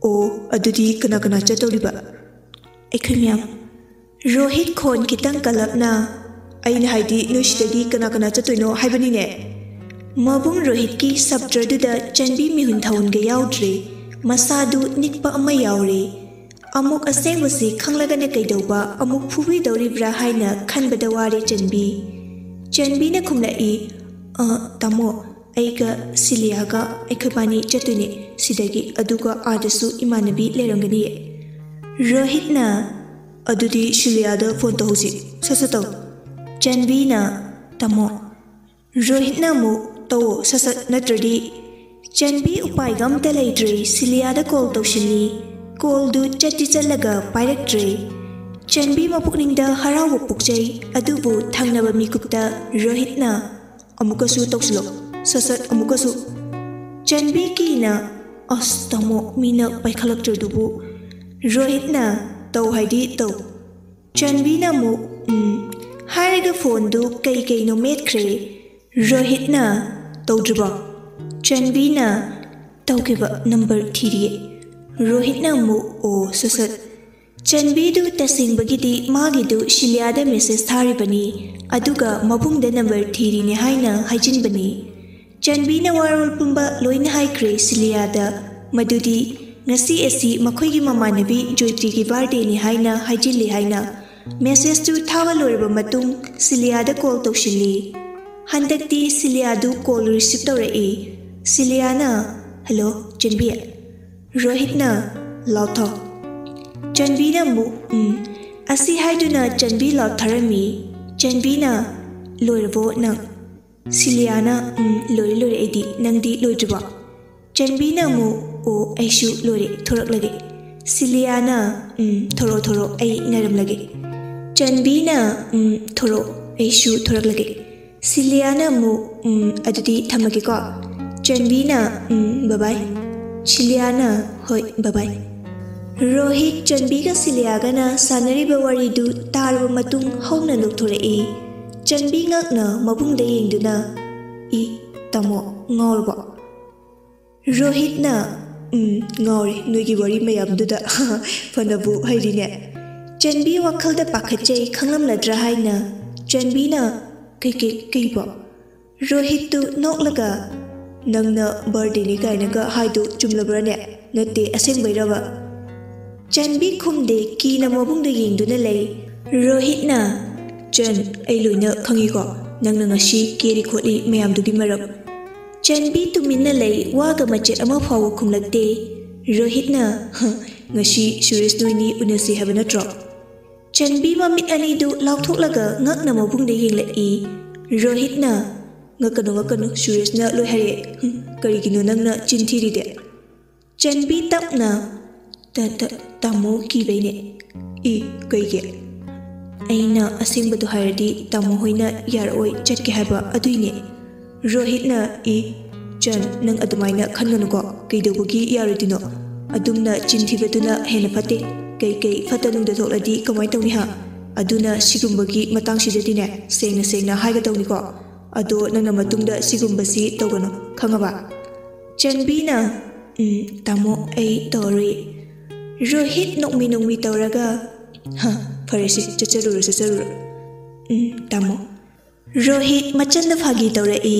"ꯑꯣ, ꯑꯗꯨꯗꯤ ꯀꯅꯥ ꯀꯅꯥ ꯆꯠꯇꯧꯔꯤꯕ?" "ꯑꯩꯈꯣꯏ ꯃꯌꯥꯝ꯫" ꯔꯣꯍꯤꯠ ꯈꯣꯟ ꯈꯤꯇꯪ ꯀꯜꯂꯞꯅ, "ꯑꯩꯅ ꯍꯥꯏꯗꯤ ꯅꯣꯏ ꯁꯤꯗꯒꯤ ꯀꯅꯥ ꯀꯅꯥ ꯆꯠꯇꯣꯏꯅꯣ ꯍꯥꯏꯕꯅꯤꯅꯦ꯫" ꯃꯕꯨꯡ ꯔꯣꯍꯤꯠꯀꯤ ꯁꯞꯇ꯭ꯔꯗꯨꯗ ꯆꯟꯕꯤ ꯃꯤꯍꯨꯟ ꯊꯥꯍꯨꯟꯒ ꯌꯥꯎꯗ꯭ꯔꯦ꯫ ꯃꯁꯥꯗꯨ ꯅꯤꯛꯄ ꯑꯃ ꯌꯥꯎꯔꯦ꯫ ꯑꯃꯨꯛ ꯑꯁꯦꯡꯕꯁꯤ ꯈꯪꯂꯒꯅ ꯀꯩꯗꯧꯕ, ꯑꯃꯨꯛ ꯐꯨꯕꯤꯗꯧꯔꯤꯕ꯭ꯔꯥ ꯍꯥꯏꯅ ꯈꯟꯕꯗ ꯋꯥꯔꯦ ꯆꯟꯕꯤ꯫ ꯆꯟꯕꯤꯅ ꯈꯨꯝꯂꯛꯏ, "ꯑ, ꯇꯥꯃꯣ, ꯑꯩꯒ ꯁꯤꯂꯤꯌꯥꯒ ꯑꯩꯈꯣꯏꯕꯥꯅꯤ ꯆꯠꯇꯣꯏꯅꯦ ꯁꯤꯗꯒꯤ, ꯑꯗꯨꯒ ꯑꯥꯗꯁꯨ ꯏꯃꯥꯟꯅꯕꯤ ꯂꯩꯔꯝꯒꯅꯤꯌꯦ꯫" ꯔꯣꯍꯤꯠꯅ, "ꯑꯗꯨꯗꯤ ꯁꯤꯂꯤꯌꯥꯗ ꯐꯣꯟ ꯇꯧꯍꯧꯁꯤ, ꯁꯠ ꯁꯠ ꯇꯧ꯫" ꯆꯟꯕꯤꯅ, "ꯇꯥꯃꯣ꯫" ꯔꯣꯍꯤꯠꯅ ꯑꯃꯨꯛ, "ꯇꯧꯑꯣ ꯁꯠ ꯁꯠ, ꯅꯠꯇ꯭ꯔꯗꯤ꯫" ꯆꯟꯕꯤ ꯎꯄꯥꯏꯒ ꯑꯝꯇ ꯂꯩꯇ꯭ꯔꯦ, ꯁꯤꯂꯤꯌꯥꯗ ꯀꯣꯜ ꯇꯧꯁꯤꯜꯂꯤ꯫ ꯀꯣꯜꯗꯨ ꯆꯠꯇꯤ ꯆꯠꯂꯒ ꯄꯥꯏꯔꯛꯇ꯭ꯔꯦ꯫ ꯆꯟꯕꯤ ꯃꯄꯨꯛꯅꯤꯡꯗ ꯍꯔꯥꯎꯕ ꯄꯣꯛꯆꯩ, ꯑꯗꯨꯕꯨ ꯊꯪꯅꯕ ꯃꯤꯀꯨꯞꯇ ꯔꯣꯍꯤꯠꯅ, "ꯑꯃꯨꯛꯀꯁꯨ ꯇꯧꯁꯤꯜꯂꯣ, ꯁꯠ ꯁꯠ ꯑꯃꯨꯛꯀꯁꯨ꯫" ꯆꯟꯕꯤ ꯀꯤꯅ, "ꯑꯁ ꯇꯥꯃꯣ, ꯃꯤꯅ ꯄꯥꯏꯈꯠꯂꯛꯇ꯭ꯔꯗꯨꯕꯨ꯫" ꯔꯣꯍꯤꯠꯅ, "ꯇꯧ ꯍꯥꯏꯗꯤ ꯇꯧ꯫" ꯆꯟꯕꯤꯅ ꯑꯃꯨꯛ, "ꯎꯝ" ꯍꯥꯏꯔꯒ ꯐꯣꯟꯗꯨ ꯀꯩ ꯀꯩꯅꯣ ꯃꯦꯠꯈ꯭ꯔꯦ꯫ ꯔꯣꯍꯤꯠꯅ, "ꯇꯧꯗ꯭ꯔꯤꯕꯣ?" ꯆꯟꯕꯤꯅ, "ꯇꯧꯈꯤꯕ ꯅꯝꯕꯔ ꯊꯤꯔꯤꯌꯦ꯫" ꯔꯣꯍꯤꯠꯅ ꯑꯃꯨꯛ, "ꯑꯣ, ꯁꯠ ꯁꯠ꯫" ꯆꯟꯕꯤꯗꯨ ꯇꯁꯦꯡꯕꯒꯤꯗꯤ ꯃꯥꯒꯤꯗꯨ ꯁꯤꯂꯤꯌꯥꯗ ꯃꯦꯁꯦꯖ ꯊꯥꯔꯤꯕꯅꯤ, ꯑꯗꯨꯒ ꯃꯕꯨꯡꯗ ꯅꯝꯕꯔ ꯊꯤꯔꯤꯅꯦ ꯍꯥꯏꯅ ꯍꯥꯏꯖꯤꯟꯕꯅꯤ꯫ ꯆꯟꯕꯤꯅ ꯋꯥꯔꯣꯜ ꯄꯨꯝꯕ ꯂꯣꯏꯅ ꯍꯥꯏꯈ꯭ꯔꯦ ꯁꯤꯂꯤꯌꯥꯗ, ꯃꯗꯨꯗꯤ ꯉꯁꯤ ꯑꯁꯤ ꯃꯈꯣꯏꯒꯤ ꯃꯃꯥꯟꯅꯕꯤ ꯖꯣꯏꯇꯤꯒꯤ ꯕꯥꯔꯗꯦꯅꯤ ꯍꯥꯏꯅ ꯍꯥꯏꯖꯤꯜꯂꯤ ꯍꯥꯏꯅ꯫ ꯃꯦꯁꯦꯖꯇꯨ ꯊꯥꯕ ꯂꯣꯏꯔꯕ ꯃꯇꯨꯡ ꯁꯤꯂꯤꯌꯥꯗ ꯀꯣꯜ ꯇꯧꯁꯤꯜꯂꯤ꯫ ꯍꯟꯗꯛꯇꯤ ꯁꯤꯂꯤꯌꯥꯗꯨ ꯀꯣꯜ ꯔꯤꯁꯤꯞ ꯇꯧꯔꯛꯏ꯫ ꯁꯤꯂꯤꯌꯥꯅ, "ꯍꯜꯂꯣ, ꯆꯟꯕꯤ꯫" ꯔꯣꯍꯤꯠꯅ, "ꯂꯥꯎꯊꯣ꯫" ꯆꯟꯕꯤꯅ ꯑꯃꯨꯛ, "ꯎꯝ꯫" ꯑꯁꯤ ꯍꯥꯏꯗꯨꯅ ꯆꯟꯕꯤ ꯂꯥꯎꯊꯔꯝꯃꯤ꯫ ꯆꯟꯕꯤꯅ, "ꯂꯣꯏꯔꯕꯣ ꯅꯪ?" ꯁꯤꯂꯤꯌꯥꯅ, "ꯎꯝ, ꯂꯣꯏꯔꯦ, ꯂꯣꯏꯔꯦ ꯑꯩꯗꯤ꯫ ꯅꯪꯗꯤ ꯂꯣꯏꯗ꯭ꯔꯤꯕꯣ?" ꯆꯟꯕꯤꯅ ꯑꯃꯨꯛ, "ꯑꯣ, ꯑꯩꯁꯨ ꯂꯣꯏꯔꯦ, ꯊꯣꯔꯛꯂꯒꯦ꯫" ꯁꯤꯂꯤꯌꯥꯅ, "ꯎꯝ, ꯊꯣꯔꯛꯑꯣ, ꯊꯣꯔꯛꯑꯣ, ꯑꯩ ꯉꯥꯏꯔꯝꯂꯒꯦ꯫" ꯆꯟꯕꯤꯅ, "ꯎꯝ, ꯊꯣꯔꯛꯑꯣ, ꯑꯩꯁꯨ ꯊꯣꯔꯛꯂꯒꯦ꯫" ꯁꯤꯂꯤꯌꯥꯅ ꯑꯃꯨꯛ, "ꯎꯝ, ꯑꯗꯨꯗꯤ ꯊꯝꯃꯒꯦꯀꯣ꯫" ꯆꯟꯕꯤꯅ, "ꯎꯝ, ꯕꯕꯥꯏ"꯫ ꯁꯤꯂꯤꯌꯥꯅ, "ꯍꯣꯏ, ꯕꯕꯥꯏ"꯫ ꯔꯣꯍꯤꯠ, ꯆꯟꯕꯤꯒ ꯁꯤꯂꯤꯌꯥꯒꯅ ꯁꯥꯟꯅꯔꯤꯕ ꯋꯥꯔꯤꯗꯨ ꯇꯥꯔꯕ ꯃꯇꯨꯡ ꯍꯧꯅ ꯅꯣꯛꯊꯣꯔꯛꯏ꯫ ꯆꯟꯕꯤ ꯉꯛꯅ ꯃꯕꯨꯡꯗ ꯌꯦꯡꯗꯨꯅ, "ꯏ, ꯇꯥꯃꯣ, ꯉꯥꯎꯔꯕꯣ?" ꯔꯣꯍꯤꯠꯅ, "ꯎꯝ, ꯉꯥꯎꯔꯦ ꯅꯣꯏꯒꯤ ꯋꯥꯔꯤ ꯃꯌꯥꯝꯗꯨꯗ"꯫ "ꯐꯅꯕꯨ ꯍꯩꯔꯤꯅꯦ"꯫ ꯆꯟꯕꯤ ꯋꯥꯈꯜꯗ ꯄꯥꯈꯠꯆꯩ, ꯈꯪꯂꯝꯂꯗ꯭ꯔꯥ ꯍꯥꯏꯅ꯫ ꯆꯟꯕꯤꯅ, "ꯀꯩ, ꯀꯩ, ꯀꯩꯕꯣ?" ꯔꯣꯍꯤꯠꯇꯨ ꯅꯣꯛꯂꯒ, "ꯅꯪꯅ birthdayꯅꯤ ꯀꯥꯏꯅꯒ ꯍꯥꯏꯗꯨ ꯆꯨꯝꯂꯕ꯭ꯔꯥꯅꯦ? ꯅꯠꯇꯦ, ꯑꯁꯦꯡꯕꯩꯔꯕ?" ꯆꯟꯕꯤ ꯈꯨꯝꯗꯦ, ꯀꯤꯅ ꯃꯕꯨꯡꯗ ꯌꯦꯡꯗꯨꯅ ꯂꯩ꯫ ꯔꯣꯍꯤꯠꯅ, "ꯆꯟ, ꯑꯩ ꯂꯣꯏꯅ ꯈꯪꯉꯤꯀꯣ, ꯅꯪꯅ ꯉꯁꯤ ꯀꯦꯔꯤ ꯈꯣꯠꯂꯤ ꯃꯌꯥꯝꯗꯨꯒꯤ ꯃꯔꯝ"꯫ ꯆꯟꯕꯤ ꯇꯨꯃꯤꯟꯅ ꯂꯩ, ꯋꯥꯒ ꯃꯆꯦꯠ ꯑꯃ ꯐꯥꯎꯕ ꯈꯨꯝꯂꯛꯇꯦ꯫ ꯔꯣꯍꯤꯠꯅ, "ꯍ, ꯉꯁꯤ ꯁꯨꯔꯦꯁ ꯅꯣꯏꯅꯤ ꯎꯅꯁꯤ ꯍꯥꯏꯕ ꯅꯠꯇ꯭ꯔꯣ?" ꯆꯟꯕꯤ ꯃꯃꯤꯠ ꯑꯅꯤꯗꯨ ꯂꯥꯎꯊꯣꯛꯂꯒ ꯉꯛꯅ ꯃꯕꯨꯡꯗ ꯌꯦꯡꯂꯛꯏ꯫ ꯔꯣꯍꯤꯠꯅ, "ꯉꯛꯀꯅꯨ, ꯉꯛꯀꯅꯨ, ꯁꯨꯔꯦꯁꯅ ꯂꯣꯏ ꯍꯥꯏꯔꯛꯑꯦ꯫ ꯍꯨꯝ, ꯀꯔꯤꯒꯤꯅꯣ ꯅꯪꯅ ꯆꯤꯟ ꯊꯤꯔꯤꯗꯤ?" ꯆꯟꯕꯤ ꯇꯞꯅ, "ꯇ-, ꯇ-, ꯇꯥꯃꯣ ꯀꯤꯕꯩꯅꯦ"꯫ "ꯏ, ꯀꯩꯒꯤ?" "ꯑꯩꯅ ꯑꯁꯦꯡꯕꯗꯣ ꯍꯥꯏꯔꯗꯤ ꯇꯥꯃꯣ ꯍꯣꯏꯅ ꯌꯥꯔꯛꯑꯣꯏ ꯆꯠꯀꯦ ꯍꯥꯏꯕ, ꯑꯗꯨꯏꯅꯦ"꯫ ꯔꯣꯍꯤꯠꯅ, "ꯏ, ꯆꯟ, ꯅꯪ ꯑꯗꯨꯃꯥꯏꯅ ꯈꯟꯒꯅꯨꯀꯣ, ꯀꯩꯗꯧꯕꯒꯤ ꯌꯥꯔꯣꯏꯗꯣꯏꯅꯣ? ꯑꯗꯨꯝꯅ ꯆꯤꯟ ꯊꯤꯕꯗꯨꯅ ꯍꯦꯟꯅ ꯐꯠꯇꯦ꯫ ꯀꯩꯀꯩ ꯐꯠꯇ ꯅꯨꯡꯗ ꯊꯣꯛꯂꯗꯤ ꯀꯃꯥꯏꯅ ꯇꯧꯅꯤ ꯍꯥ? ꯑꯗꯨꯅ ꯁꯤꯒꯨꯝꯕꯒꯤ ꯃꯇꯥꯡꯁꯤꯗꯗꯤꯅꯦ, ꯁꯦꯡꯅ ꯁꯦꯡꯅ ꯍꯥꯏꯒꯗꯧꯅꯤꯀꯣ꯫ ꯑꯗꯣ ꯅꯪꯅ ꯃꯇꯨꯡꯗ ꯁꯤꯒꯨꯝꯕꯁꯤ ꯇꯧꯒꯅꯨ, ꯈꯪꯉꯕ?" ꯆꯟꯕꯤꯅ, "ꯎꯝ, ꯇꯥꯃꯣ, ꯑꯩ ꯇꯧꯔꯔꯣꯏ"꯫ ꯔꯣꯍꯤꯠ ꯅꯣꯛꯃꯤ ꯅꯣꯛꯃꯤ ꯇꯧꯔꯒ, "ꯍ, ꯐꯔꯦꯁꯦ, ꯆꯠꯆꯔꯨꯔꯣ, ꯆꯠꯆꯔꯨꯔꯣ꯫ ꯎꯝ, ꯇꯥꯃꯣ"꯫ ꯔꯣꯍꯤꯠ ꯃꯆꯟꯗ ꯐꯥꯒꯤ ꯇꯧꯔꯛꯏ꯫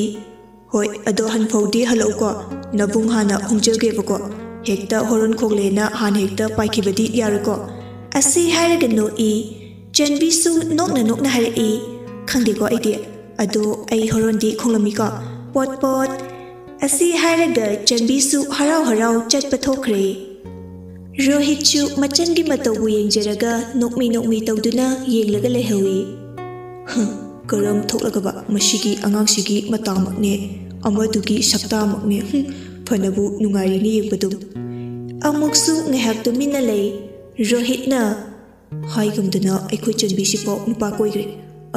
"ꯍꯣꯏ, ꯑꯗꯣ ꯍꯟꯐꯧꯗꯤ ꯍꯜꯂꯛꯎꯀꯣ꯫ ꯅꯕꯨꯡ ꯍꯥꯟꯅ ꯈꯣꯡꯖꯒꯦꯕꯀꯣ꯫ ꯍꯦꯛꯇ ꯍꯣꯔꯟ ꯈꯣꯡꯂꯦꯅ ꯍꯥꯟꯅ ꯍꯦꯛꯇ ꯄꯥꯏꯈꯤꯕꯗꯤ ꯌꯥꯔꯣꯏꯀꯣ"꯫ ꯑꯁꯤ ꯍꯥꯏꯔꯒ ꯅꯣꯛꯏ꯫ ꯆꯟꯕꯤꯁꯨ ꯅꯣꯛꯅ ꯅꯣꯛꯅ ꯍꯥꯏꯔꯛꯏ, "ꯈꯪꯗꯦꯀꯣ ꯑꯩꯗꯤ꯫ ꯑꯗꯣ ꯑꯩ ꯍꯣꯔꯟꯗꯤ ꯈꯣꯡꯂꯝꯃꯤꯀꯣ꯫ ꯄꯣꯠ ꯄꯣꯠ"꯫ ꯑꯁꯤ ꯍꯥꯏꯔꯒ ꯆꯟꯕꯤꯁꯨ ꯍꯔꯥꯎ ꯍꯔꯥꯎ ꯆꯠꯄ ꯊꯣꯛꯈ꯭ꯔꯦ꯫ ꯔꯣꯍꯤꯠꯁꯨ ꯃꯆꯟꯒꯤ ꯃꯇꯧꯕꯨ ꯌꯦꯡꯖꯔꯒ ꯅꯣꯛꯃꯤ ꯅꯣꯛꯃꯤ ꯇꯧꯗꯨꯅ ꯌꯦꯡꯂꯒ ꯂꯩꯍꯧꯏ꯫ "ꯍ, ꯀꯔꯝ ꯊꯣꯛꯂꯒꯕ ꯃꯁꯤꯒꯤ ꯑꯉꯥꯡꯁꯤꯒꯤ ꯃꯇꯥꯃꯛꯅꯦ, ꯑꯃꯗꯨꯒꯤ ꯁꯛꯇꯥꯃꯛꯅꯦ, ꯍꯨꯝ, ꯐꯅꯕꯨ ꯅꯨꯡꯉꯥꯏꯔꯤꯅꯦ ꯌꯦꯡꯕꯗꯨꯝ"꯫ ꯑꯃꯨꯛꯁꯨ ꯉꯥꯏꯍꯥꯛ ꯇꯨꯃꯤꯟꯅ ꯂꯩ꯫ ꯔꯣꯍꯤꯠꯅ, "ꯍꯥꯏꯒꯨꯝꯗꯅ ꯑꯩꯈꯣꯏ ꯆꯟꯕꯤꯁꯤꯐꯥꯎ ꯅꯨꯄꯥ ꯀꯣꯏꯈ꯭ꯔꯦ,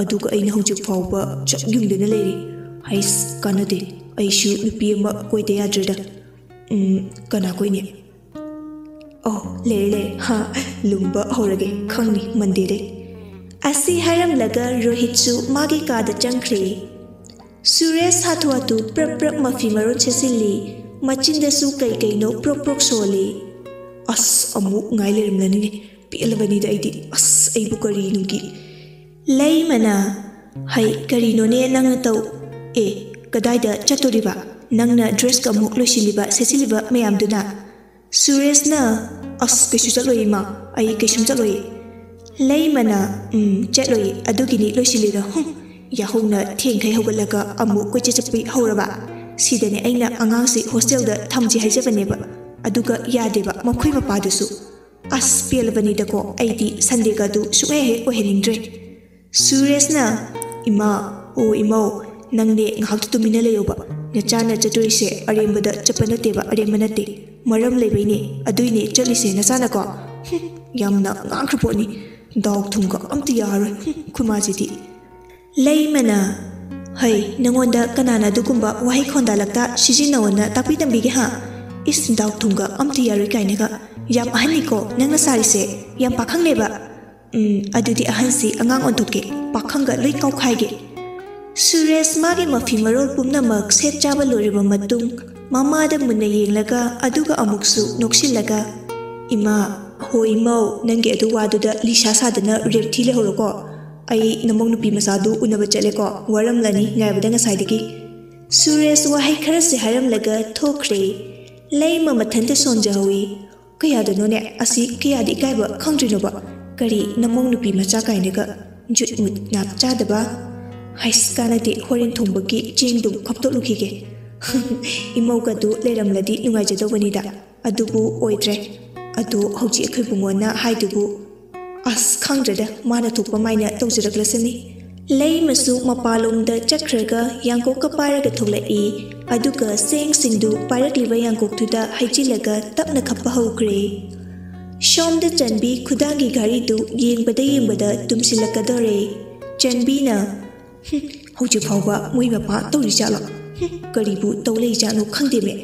ꯑꯗꯨꯒ ꯑꯩꯅ ꯍꯧꯖꯤꯛ ꯐꯥꯎꯕ ꯆꯞ ꯌꯨꯡꯗꯨꯅ ꯂꯩꯔꯤ꯫ ꯍꯩꯁ, ꯀꯥꯟꯅꯗꯦ"꯫ ꯑꯩꯁꯨ ꯅꯨꯄꯤ ꯑꯃ ꯀꯣꯏꯗ ꯌꯥꯗ꯭ꯔꯦꯗ꯫ ꯎꯝ, ꯀꯅꯥ ꯀꯣꯏꯅꯤ? ꯑꯣ, ꯂꯩꯔꯦ, ꯂꯩꯔꯦ꯫ ꯍꯥ, ꯂꯨꯝꯕ ꯍꯧꯔꯒꯦ, ꯈꯪꯅꯤ, ꯃꯟꯗꯦꯗꯩ꯫ ꯑꯁꯤ ꯍꯥꯏꯔꯝꯂꯒ ꯔꯣꯍꯤꯠꯁꯨ ꯃꯥꯒꯤ ꯀꯥꯗ ꯆꯪꯈ꯭ꯔꯦ꯫ ꯁꯨꯔꯦꯁ ꯍꯥꯊꯨ ꯍꯥꯊꯨ ꯄ꯭ꯔꯞ ꯄ꯭ꯔꯞ ꯃꯐꯤ ꯃꯔꯣꯟ ꯁꯦꯠꯆꯤꯜꯂꯤ, ꯃꯆꯤꯟꯗꯁꯨ ꯀꯩ ꯀꯩꯅꯣ ꯄ꯭ꯔꯣꯛ ꯄ꯭ꯔꯣꯛ ꯁꯣꯜꯂꯤ꯫ ꯑꯁ, ꯑꯃꯨꯛ ꯉꯥꯏ ꯂꯩꯔꯝꯂꯅꯤꯅꯦ꯫ ꯄꯦꯜꯂꯕꯅꯤꯗ ꯑꯩꯗꯤ꯫ ꯑꯁ, ꯑꯩꯕꯨ ꯀꯔꯤꯅꯨꯡꯒꯤ꯫ ꯂꯩꯃꯅ, "ꯍꯩ, ꯀꯔꯤꯅꯣꯅꯦ ꯅꯪꯅ ꯇꯧ-, ꯑꯦ, ꯀꯗꯥꯏꯗ ꯆꯠꯇꯣꯔꯤꯕ? ꯅꯪꯅ ꯗ꯭ꯔꯦꯁꯀ ꯑꯃꯨꯛ ꯂꯣꯏꯁꯤꯜꯂꯤꯕ, ꯁꯦꯠꯆꯤꯜꯂꯤꯕ ꯃꯌꯥꯝꯗꯨꯅ?" ꯁꯨꯔꯦꯁꯅ, "ꯑꯁ, ꯀꯩꯁꯨ ꯆꯠꯂꯣꯏ ꯏꯃꯥ, ꯑꯩ ꯀꯩꯁꯨꯝ ꯆꯠꯂꯣꯏ꯫" ꯂꯩꯃꯅ, "ꯎꯝ, ꯆꯠꯂꯣꯏ, ꯑꯗꯨꯒꯤꯅꯤ ꯂꯣꯏꯁꯤꯜꯂꯤꯗꯣ꯫ ꯍꯨꯝ, ꯌꯥꯍꯧꯅ ꯊꯦꯡꯈꯩ ꯍꯧꯒꯠꯂꯒ ꯑꯃꯨꯛ ꯀꯣꯏꯆꯠ ꯆꯠꯄꯤ ꯍꯧꯔꯕ? ꯁꯤꯗꯅꯦ ꯑꯩꯅ ꯑꯉꯥꯡꯁꯤ ꯍꯣꯁꯇꯦꯜꯗ ꯊꯝꯁꯤ ꯍꯥꯏꯖꯕꯅꯦꯕ, ꯑꯗꯨꯒ ꯌꯥꯗꯦꯕ, ꯃꯈꯣꯏ ꯃꯄꯥꯗꯨꯁꯨ꯫ ꯑꯁ, ꯄꯦꯜꯂꯕꯅꯤꯗꯀꯣ, ꯑꯩꯗꯤ ꯁꯟꯗꯦꯒꯗꯨ ꯁꯨꯡꯍꯦꯛ ꯍꯦꯛ ꯑꯣꯏꯍꯟꯅꯤꯡꯗ꯭ꯔꯦ꯫" ꯁꯨꯔꯦꯁꯅ, "ꯏꯃꯥ, ꯑꯣ ꯏꯃꯧ, ꯅꯪꯅꯦ ꯉꯥꯏꯍꯥꯛꯇ ꯇꯨꯃꯤꯟꯅ ꯂꯩꯌꯣꯕ꯫ ꯅꯆꯥꯅ ꯆꯠꯇꯣꯔꯤꯁꯦ ꯑꯔꯦꯝꯕꯗ ꯆꯠꯄ ꯅꯠꯇꯦꯕ, ꯑꯔꯦꯝꯕ ꯅꯠꯇꯦ꯫ ꯃꯔꯝ ꯂꯩꯕꯩꯅꯦ, ꯑꯗꯨꯏꯅꯦ ꯆꯠꯂꯤꯁꯦ ꯅꯆꯥꯅꯀꯣ꯫" ꯍꯨꯝ, ꯌꯥꯝꯅ ꯉꯥꯡꯈ꯭ꯔ ꯄꯣꯠꯅꯤ꯫ ꯗꯥꯎ ꯊꯨꯝꯒ ꯑꯝꯇ ꯌꯥꯔꯔꯣꯏ꯫ ꯍꯨꯝ, ꯈꯨꯃꯥꯁꯤꯗꯤ꯫ ꯂꯩꯃꯅ, "ꯍꯩ, ꯅꯉꯣꯟꯗ ꯀꯅꯥꯅ ꯑꯗꯨꯒꯨꯝꯕ ꯋꯥꯍꯩ ꯈꯣꯟꯗꯥ ꯂꯛꯇ ꯁꯤꯖꯤꯟꯅꯧꯑꯣꯅ ꯇꯥꯛꯄꯤ ꯇꯝꯕꯤꯒꯦ ꯍꯥ? ꯏꯁ, ꯗꯥꯎ ꯊꯨꯝꯒ ꯑꯝꯇ ꯌꯥꯔꯣꯏ ꯀꯥꯏꯅꯒ꯫ ꯌꯥꯝ ꯑꯍꯟꯅꯤꯀꯣ ꯅꯪꯅ ꯁꯥꯔꯤꯁꯦ, ꯌꯥꯝ ꯄꯥꯈꯪꯅꯦꯕ꯫" "ꯎꯝ, ꯑꯗꯨꯗꯤ ꯑꯍꯟꯁꯤ ꯑꯉꯥꯡ ꯑꯣꯟꯊꯣꯛꯀꯦ, ꯄꯥꯈꯪꯒ ꯂꯣꯏ ꯀꯥꯎꯈꯥꯏꯒꯦ꯫" ꯁꯨꯔꯦꯁ ꯃꯥꯒꯤ ꯃꯐꯤ ꯃꯔꯣꯜ ꯄꯨꯝꯅꯃꯛ ꯁꯦꯠ ꯆꯥꯕ ꯂꯣꯏꯔꯕ ꯃꯇꯨꯡ, ꯃꯃꯥꯗ ꯃꯨꯟꯅ ꯌꯦꯡꯂꯒ ꯑꯗꯨꯒ ꯑꯃꯨꯛꯁꯨ ꯅꯣꯛꯁꯤꯜꯂꯒ, "ꯏꯃꯥ, ꯍꯣ ꯏꯃꯧ, ꯅꯪꯒꯤ ꯑꯗꯨ ꯋꯥꯗꯨꯗ ꯂꯤꯁꯥ ꯁꯥꯗꯅ ꯔꯦꯞ ꯊꯤ ꯂꯩꯍꯧꯔꯣꯀꯣ꯫ ꯑꯩ ꯅꯃꯧ ꯅꯨꯄꯤ ꯃꯆꯥꯗꯨ ꯎꯅꯕ ꯆꯠꯂꯦꯀꯣ, ꯋꯥꯔꯝꯂꯅꯤ ꯉꯥꯏꯕꯗ ꯉꯁꯥꯏꯗꯒꯤ꯫" ꯁꯨꯔꯦꯁ ꯋꯥꯍꯩ ꯈꯔꯁꯤ ꯍꯥꯏꯔꯝꯂꯒ ꯊꯣꯛꯈ꯭ꯔꯦ꯫ ꯂꯩꯃ ꯃꯊꯟꯇ ꯁꯣꯟꯖꯍꯧꯏ꯫ ꯀꯌꯥꯗꯅꯣꯅꯦ ꯑꯁꯤ, ꯀꯌꯥꯗꯤ ꯏꯀꯥꯏꯕ ꯈꯪꯗ꯭ꯔꯤꯅꯣꯕ? ꯀꯔꯤ ꯅꯃꯧ ꯅꯨꯄꯤ ꯃꯆꯥ ꯀꯥꯏꯅꯒ, ꯖꯨꯠ ꯃꯨꯠ ꯅꯥꯞ ꯆꯥꯗꯕ꯫ ꯍꯩꯁ, ꯀꯥꯟꯅꯗꯦ, ꯍꯣꯔꯦꯟ ꯊꯣꯡꯕꯒꯤ ꯆꯦꯡꯗꯨ ꯈꯞꯇꯣꯛꯂꯨꯈꯤꯒꯦ꯫ ꯏꯃꯧꯒꯗꯨ ꯂꯩꯔꯝꯂꯗꯤ ꯅꯨꯡꯉꯥꯏꯖꯗꯧꯕꯅꯤꯗ, ꯑꯗꯨꯕꯨ ꯑꯣꯏꯗ꯭ꯔꯦ꯫ ꯑꯗꯣ ꯍꯧꯖꯤꯛ ꯑꯩꯈꯣꯏ ꯕꯨꯡꯉꯣꯅ ꯍꯥꯏꯗꯨꯕꯨ, ꯑꯁ, ꯈꯪꯗ꯭ꯔꯦꯗ, ꯃꯥꯅ ꯊꯣꯛꯄ ꯃꯥꯏꯅ ꯇꯧꯖꯔꯛꯂꯁꯅꯤ꯫ ꯂꯩꯃꯁꯨ ꯃꯄꯥꯟꯂꯣꯝꯗ ꯆꯠꯈ꯭ꯔꯒ ꯌꯥꯡꯀꯣꯛꯀ ꯄꯥꯏꯔꯒ ꯊꯣꯛꯂꯛꯏ꯫ ꯑꯗꯨꯒ ꯆꯦꯡꯁꯤꯡꯗꯨ ꯄꯥꯏꯔꯛꯂꯤꯕ ꯌꯥꯡꯀꯣꯛꯇꯨꯗ ꯍꯩꯖꯤꯜꯂꯒ ꯇꯞꯅ ꯈꯞꯄ ꯍꯧꯈ꯭ꯔꯦ꯫ ꯁꯣꯝꯗ ꯆꯟꯕꯤ ꯈꯨꯗꯥꯡꯒꯤ ꯘꯔꯤꯗꯨ ꯌꯦꯡꯕꯗ ꯌꯦꯡꯕꯗ ꯇꯨꯝꯁꯤꯜꯂꯛꯀꯗꯧꯔꯦ꯫ ꯆꯟꯕꯤꯅ, "ꯍꯨꯝ, ꯍꯧꯖꯤꯛ ꯐꯥꯎꯕ ꯃꯣꯏ ꯃꯄꯥ ꯇꯧꯔꯤ ꯖꯥꯠꯂꯣ? ꯀꯔꯤꯕꯨ ꯇꯧ ꯂꯩꯖꯥꯠꯅꯣ ꯈꯪꯗꯦꯃꯦ꯫